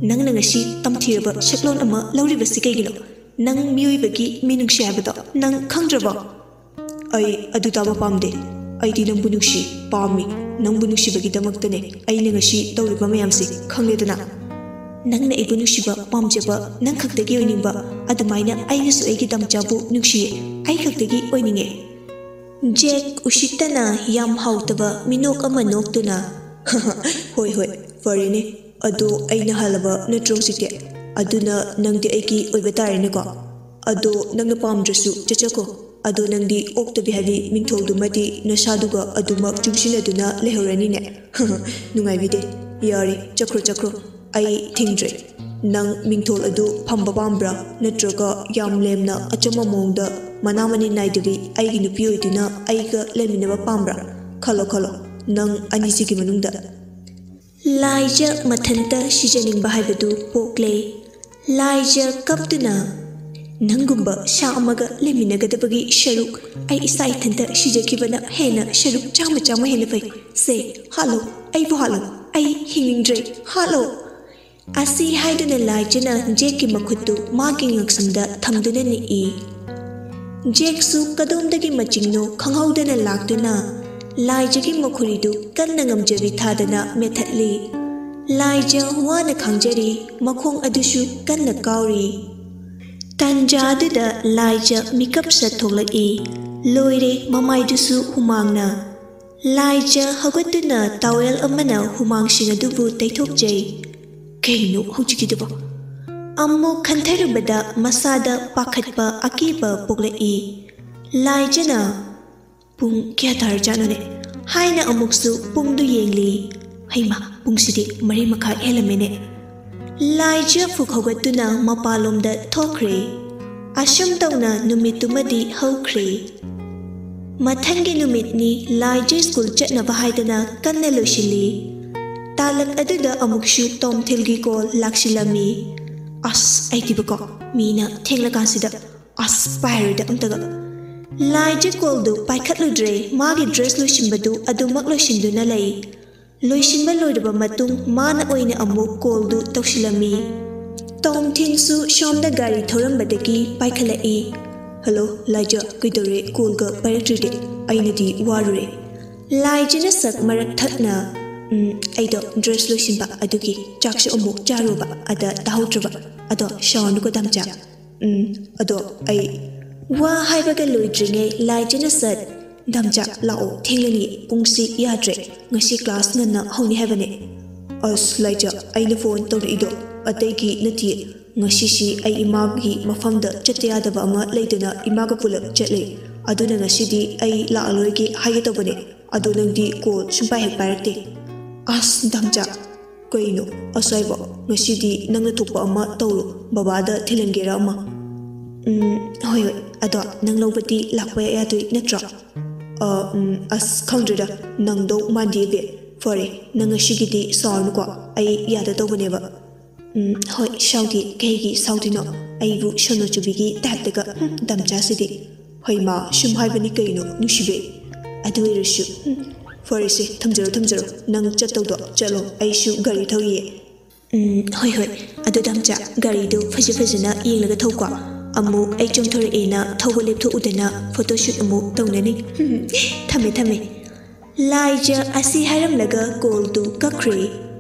ꯅꯪꯅ ꯉꯁꯤ ꯇꯝꯊꯤꯔꯕ ꯁꯛꯂꯣꯟ ꯑꯃ ꯂꯧꯔꯤꯕꯁꯤ ꯀꯩꯒꯤꯅꯣ? ꯅꯪ ꯃꯤꯑꯣꯏꯕꯒꯤ ꯃꯤꯅꯨꯡꯁꯤ ꯍꯥꯏꯕꯗꯣ ꯅꯪ ꯈꯪꯗ꯭ꯔꯕꯣ?" "ꯑꯩ ꯑꯗꯨ ꯇꯥꯕ ꯄꯥꯝꯗꯦ꯫ ꯑꯩꯗꯤ ꯅꯪꯕꯨ ꯅꯨꯡꯁꯤ, ꯄꯥꯝꯃꯤ꯫ ꯅꯪꯕꯨ ꯅꯨꯡꯁꯤꯕꯒꯤꯗꯃꯛꯇꯅꯦ ꯑꯩꯅ ꯉꯁꯤ ꯇꯧꯔꯤꯕ ꯃꯌꯥꯝꯁꯤ, ꯈꯪꯂꯦꯗꯅ?" "ꯅꯪꯅ ꯑꯩꯕꯨ ꯅꯨꯡꯁꯤꯕ ꯄꯥꯝꯖꯕ, ꯅꯪ ꯈꯛꯇꯒꯤ ꯑꯣꯏꯅꯤꯡꯕ, ꯑꯗꯨꯃꯥꯏꯅ ꯑꯩꯅꯁꯨ ꯑꯩꯒꯤ ꯗꯥꯝꯆꯥꯕꯨ ꯅꯨꯡꯁꯤꯌꯦ, ꯑꯩ ꯈꯛꯇꯒꯤ ꯑꯣꯏꯅꯤꯡꯉꯦ꯫" ꯖꯦꯛ ꯎꯁꯤꯠꯇꯅ ꯌꯥꯝ ꯍꯥꯎꯇꯕ ꯃꯤꯅꯣꯛ ꯑꯃ ꯅꯣꯛꯇꯨꯅ, "ꯍꯣꯏ, ꯍꯣꯏ, ꯐꯔꯦꯅꯦ꯫ ꯑꯗꯣ ꯑꯩꯅ ꯍꯜꯂꯕ ꯅꯠꯇ꯭ꯔꯣ ꯍꯧꯖꯤꯛꯇꯤ? ꯑꯗꯨꯅ ꯅꯪꯗꯤ ꯑꯩꯒꯤ ꯑꯣꯏꯕ ꯇꯥꯔꯦꯅꯦꯀꯣ? ꯑꯗꯣ ꯅꯪꯅ ꯄꯥꯝꯗ꯭ꯔꯁꯨ ꯆꯠꯆꯈꯣ꯫ ꯑꯗꯣ ꯅꯪꯗꯤ ꯑꯣꯛꯇꯕꯤ ꯍꯥꯏꯕꯤ ꯃꯤꯡꯊꯣꯜꯗꯨꯃꯗꯤ ꯅꯁꯥꯗꯨꯒ ꯑꯗꯨꯃꯛ ꯆꯨꯡꯁꯤꯟꯅꯗꯨꯅ ꯂꯩꯍꯧꯔꯅꯤꯅꯦ꯫" "ꯅꯨꯡꯉꯥꯏꯕꯤꯗꯦ꯫ ꯌꯥꯔꯦ, ꯆꯠꯈ꯭ꯔꯣ, ꯆꯠꯈ꯭ꯔꯣ꯫ ꯑꯩ ꯊꯤꯡꯗ꯭ꯔꯦ꯫ ꯅꯪ ꯃꯤꯡꯊꯣꯜ ꯑꯗꯨ ꯐꯝꯕ ꯄꯥꯝꯕ꯭ꯔꯥ? ꯅꯠꯇ꯭ꯔꯒ ꯌꯥꯝ ꯂꯦꯝꯅ ꯑꯆꯝꯕ ꯃꯑꯣꯡꯗ ꯃꯅꯥ ꯃꯅꯤꯟ ꯅꯥꯏꯗꯕꯤ ꯑꯩꯒꯤ ꯅꯨꯄꯤ ꯑꯣꯏꯗꯨꯅ ꯑꯩꯒ ꯂꯩꯃꯤꯟꯅꯕ ꯄꯥꯝꯕ꯭ꯔꯥ? ꯈꯜꯂꯣ, ꯈꯜꯂꯣ, ꯅꯪ ꯑꯅꯤꯁꯤꯒꯤ ꯃꯅꯨꯡꯗ꯫" ꯂꯥꯏꯖ ꯃꯊꯟꯇ ꯁꯤꯖꯅꯤꯡꯕ ꯍꯥꯏꯕꯗꯨ ꯄꯣꯛꯂꯦ꯫ ꯂꯥꯏꯖ ꯀꯞꯇꯨꯅ, "ꯅꯪꯒꯨꯝꯕ ꯁꯥ ꯑꯃꯒ ꯂꯩꯃꯤꯟꯅꯒꯗꯕꯒꯤ ꯁꯔꯨꯛ ꯑꯩ ꯏꯁꯥ ꯏꯊꯟꯇ ꯁꯤꯖꯈꯤꯕꯅ ꯍꯦꯟꯅ ꯁꯔꯨꯛ ꯆꯥꯝꯃ ꯆꯥꯝꯃ ꯍꯦꯟꯅ ꯐꯩ꯫ ꯁꯦ, ꯍꯥꯠꯂꯣ, ꯑꯩꯕꯨ ꯍꯥꯠꯂꯣ, ꯑꯩ ꯍꯤꯡꯅꯤꯡꯗ꯭ꯔꯦ, ꯍꯥꯠꯂꯣ!" ꯑꯁꯤ ꯍꯥꯏꯗꯨꯅ ꯂꯥꯏꯖꯅ ꯖꯦꯛꯀꯤ ꯃꯈꯨꯠꯇꯨ ꯃꯥꯒꯤ ꯉꯛꯁꯝꯗ ꯊꯝꯗꯨꯅ ꯅꯤꯛꯏ꯫ ꯖꯦꯛꯁꯨ ꯀꯗꯣꯝꯗꯒꯤ ꯃꯆꯤꯡꯅꯣ ꯈꯪꯍꯧꯗꯅ ꯂꯥꯛꯇꯨꯅ ꯂꯥꯏꯖꯒꯤ ꯃꯈꯨꯔꯤꯗꯨ ꯀꯟꯅ ꯉꯝꯖꯕꯤ ꯊꯥꯗꯅ ꯃꯦꯠꯊꯠꯂꯤ꯫ ꯂꯥꯏꯖ ꯋꯥꯅ ꯈꯥꯡꯖꯔꯤ, ꯃꯈꯣꯡ ꯑꯗꯨꯁꯨ ꯀꯟꯅ ꯀꯥꯎꯔꯤ꯫ ꯇꯟꯖꯥꯗꯨꯗ ꯂꯥꯏꯖ ꯃꯤꯀꯞ ꯁꯠ ꯊꯣꯛꯂꯛꯏ꯫ ꯂꯣꯏꯔꯦ, ꯃꯃꯥꯏꯗꯨꯁꯨ ꯍꯨꯃꯥꯡꯅ꯫ ꯂꯥꯏꯖ ꯍꯧꯒꯠꯇꯨꯅ ꯇꯥꯋꯦꯜ ꯑꯃꯅ ꯍꯨꯃꯥꯡꯁꯤꯡ ꯑꯗꯨꯕꯨ ꯇꯩꯊꯣꯛꯆꯩ꯫ ꯀꯩꯅꯣ ꯍꯧꯖꯤꯛꯀꯤꯗꯨꯕꯣ? ꯑꯃꯨꯛ ꯈꯟꯊꯔꯨꯕꯗ ꯃꯁꯥꯗ ꯄꯥꯈꯠꯄ, ꯑꯀꯤꯕ ꯄꯣꯛꯂꯛꯏ꯫ ꯂꯥꯏꯖꯅ, "ꯄꯨꯡ ꯀꯌꯥ ꯇꯥꯔꯖꯥꯠꯅꯣꯅꯦ?" ꯍꯥꯏꯅ ꯑꯃꯨꯛꯁꯨ ꯄꯨꯡꯗꯨ ꯌꯦꯡꯂꯤ꯫ "ꯍꯩꯃꯥ, ꯄꯨꯡꯁꯤꯗꯤ ꯃꯔꯤ ꯃꯈꯥꯏ ꯍꯦꯜꯂꯝꯃꯦꯅꯦ!" ꯂꯥꯏꯖ ꯐꯨꯛ ꯍꯧꯒꯠꯇꯨꯅ ꯃꯄꯥꯟꯂꯣꯝꯗ ꯊꯣꯛꯈ꯭ꯔꯦ꯫ ꯑꯁꯨꯝ ꯇꯧꯅ ꯅꯨꯃꯤꯠꯇꯨꯃꯗꯤ ꯍꯧꯈ꯭ꯔꯦ꯫ ꯃꯊꯪꯒꯤ ꯅꯨꯃꯤꯠꯅꯤ꯫ ꯂꯥꯏꯖ ꯁ꯭ꯀꯨꯜ ꯆꯠꯅꯕ ꯍꯥꯏꯗꯅ ꯀꯟꯅ ꯂꯣꯏꯁꯤꯜꯂꯤ꯫ ꯇꯥꯂꯛ ꯑꯗꯨꯗ ꯑꯃꯨꯛꯁꯨ ꯇꯣꯝꯊꯤꯜꯒꯤ ꯀꯣꯜ ꯂꯥꯛꯁꯤꯜꯂꯝꯃꯤ꯫ "ꯑꯁ, ꯑꯩꯗꯤꯕꯀꯣ, ꯃꯤꯅ ꯊꯦꯡꯂꯀꯥꯟꯁꯤꯗ꯫ ꯑꯁ, ꯄꯥꯏꯔꯣꯏꯗ ꯑꯝꯇꯒ!" ꯂꯥꯏꯖ ꯀꯣꯜꯗꯨ ꯄꯥꯏꯈꯠꯂꯨꯗ꯭ꯔꯦ꯫ ꯃꯥꯒꯤ ꯗ꯭ꯔꯦꯁ ꯂꯣꯏꯁꯤꯟꯕꯗꯨ ꯑꯗꯨꯃꯛ ꯂꯣꯏꯁꯤꯟꯗꯨꯅ ꯂꯩ꯫ ꯂꯣꯏꯁꯤꯟꯕ ꯂꯣꯏꯔꯕ ꯃꯇꯨꯡ ꯃꯥꯅ ꯑꯣꯏꯅ ꯑꯃꯨꯛ ꯀꯣꯜꯗꯨ ꯇꯧꯁꯤꯜꯂꯝꯃꯤ꯫ ꯇꯣꯝꯊꯤꯟꯁꯨ ꯁꯣꯝꯗ ꯒꯥꯔꯤ ꯊꯧꯔꯝꯕꯗꯒꯤ ꯄꯥꯏꯈꯠꯂꯛꯏ꯫ "ꯍꯜꯂꯣ, ꯂꯥꯏꯖ, ꯀꯩꯗꯧꯔꯦ ꯀꯣꯜꯒ ꯄꯥꯏꯔꯛꯇ꯭ꯔꯤꯗꯤ? ꯑꯩꯅꯗꯤ ꯋꯥꯔꯨꯔꯦ꯫" ꯂꯥꯏꯖꯅ ꯁꯛ ꯃꯔꯛ ꯊꯛꯅ, "ꯎꯝ, ꯑꯩꯗꯣ ꯗ꯭ꯔꯦꯁ ꯂꯣꯏꯁꯤꯟꯕ ꯑꯗꯨꯒꯤ ꯆꯥꯛꯁꯨ ꯑꯃꯨꯛ ꯆꯥꯔꯨꯕ, ꯑꯗ ꯇꯥꯍꯧꯗ꯭ꯔꯕ꯫ ꯑꯗꯣ ꯁꯥꯎꯔꯅꯨꯀꯣ ꯗꯥꯝꯆꯥ꯫" "ꯎꯝ, ꯑꯗꯣ ꯑꯩ꯫" ꯋꯥ ꯍꯥꯏꯕꯒ ꯂꯣꯏꯗ꯭ꯔꯤꯉꯩ ꯂꯥꯏꯖꯅ ꯁꯠ, "ꯗꯥꯝꯆꯥ, ꯂꯥꯛꯑꯣ, ꯊꯦꯡꯂꯅꯤ, ꯄꯨꯡꯁꯤ ꯌꯥꯗ꯭ꯔꯦ, ꯉꯁꯤ ꯀ꯭ꯂꯥꯁ ꯉꯟꯅ ꯍꯧꯅꯤ ꯍꯥꯏꯕꯅꯦ꯫" "ꯑꯁ ꯂꯥꯏꯖ, ꯑꯩꯅ ꯐꯣꯟ ꯇꯧꯔꯛꯏꯗꯣ ꯑꯇꯩꯒꯤ ꯅꯠꯇꯤꯌꯦ꯫ ꯉꯁꯤꯁꯤ ꯑꯩ ꯏꯃꯥꯒꯤ ꯃꯐꯝꯗ ꯆꯠꯇ ꯌꯥꯗꯕ ꯑꯃ ꯂꯩꯗꯅ ꯏꯃꯥꯒ ꯄꯨꯂꯞ ꯆꯠꯂꯦ꯫ ꯑꯗꯨꯅ ꯉꯁꯤꯗꯤ ꯑꯩ ꯂꯥꯛꯑꯔꯣꯏꯒꯦ ꯍꯥꯏꯒꯦ ꯇꯧꯕꯅꯦ꯫ ꯑꯗꯣ ꯅꯪꯗꯤ ꯀꯣꯜ ꯁꯨꯡꯄꯥꯏ ꯍꯦꯛ ꯄꯥꯏꯔꯛꯇꯦ꯫" "ꯑꯁ ꯗꯥꯝꯆꯥ, ꯀꯩꯅꯣ ꯑꯁꯥꯏꯕꯣ? ꯉꯁꯤꯗꯤ ꯅꯪꯅ ꯊꯣꯛꯄ ꯑꯃ ꯇꯧꯔꯣ, ꯕꯕꯥꯗ ꯊꯤꯜꯍꯟꯒꯦꯔꯥ ꯑꯃ꯫" "ꯎꯝ, ꯍꯣꯏ ꯍꯣꯏ, ꯑꯗꯣ ꯅꯪ ꯂꯧꯕꯗꯤ ꯂꯥꯛꯄ ꯌꯥꯗꯣꯏ ꯅꯠꯇ꯭ꯔꯣ?" "ꯑ, ꯎꯝ, ꯑꯁ, ꯈꯪꯗ꯭ꯔꯦꯗ, ꯅꯪꯗꯧ ꯃꯥꯟꯗꯦ ꯏꯕꯦ꯫ ꯐꯔꯦ, ꯅꯪ ꯉꯁꯤꯒꯤꯗꯤ ꯁꯥꯎꯔꯅꯨꯀꯣ, ꯑꯩ ꯌꯥꯗ ꯇꯧꯕꯅꯦꯕ꯫" "ꯎꯝ, ꯍꯣꯏ, ꯁꯥꯎꯗꯦ, ꯀꯩꯒꯤ ꯁꯥꯎꯗꯣꯏꯅꯣ? ꯑꯩꯕꯨ ꯁꯣꯅꯣ ꯆꯨꯕꯤꯒꯤ ꯇꯥꯏꯞꯇꯒ, ꯍꯨꯝ, ꯗꯥꯝꯆꯥꯁꯤꯗꯤ꯫" "ꯍꯩꯃꯥ, ꯁꯨꯝ ꯍꯥꯏꯕꯅꯤ ꯀꯩꯅꯣ, ꯅꯨꯡꯁꯤꯕꯤ꯫ ꯑꯗꯨ ꯑꯣꯏꯔꯁꯨ, ꯍꯨꯝ, ꯐꯔꯦꯁꯦ, ꯊꯝꯖꯔꯣ, ꯊꯝꯖꯔꯣ, ꯅꯪ ꯆꯠꯇꯧꯗꯣ ꯆꯠꯂꯣ, ꯑꯩꯁꯨ ꯒꯥꯔꯤ ꯊꯧꯔꯤꯌꯦ꯫" "ꯎꯝ, ꯍꯣꯏ ꯍꯣꯏ, ꯑꯗꯨ ꯗꯥꯝꯆꯥ, ꯒꯥꯔꯤꯗꯨ ꯐꯖ ꯐꯖꯅ ꯌꯦꯡꯂꯒ ꯊꯧꯀꯣ꯫ ꯑꯃꯨꯛ ꯑꯩ ꯆꯣꯡꯊꯣꯔꯛꯑꯦꯅ ꯊꯧꯕ ꯂꯦꯞꯊꯣꯛꯎꯗꯅ ꯐꯣꯇꯣ ꯁꯨꯠ ꯑꯃꯨꯛ ꯇꯧꯅꯅꯤ꯫ ꯊꯝꯃꯦ, ꯊꯝꯃꯦ꯫" ꯂꯥꯏꯖ ꯑꯁꯤ ꯍꯥꯏꯔꯝꯂꯒ ꯀꯣꯜꯗꯨ ꯀꯛꯈ꯭ꯔꯦ꯫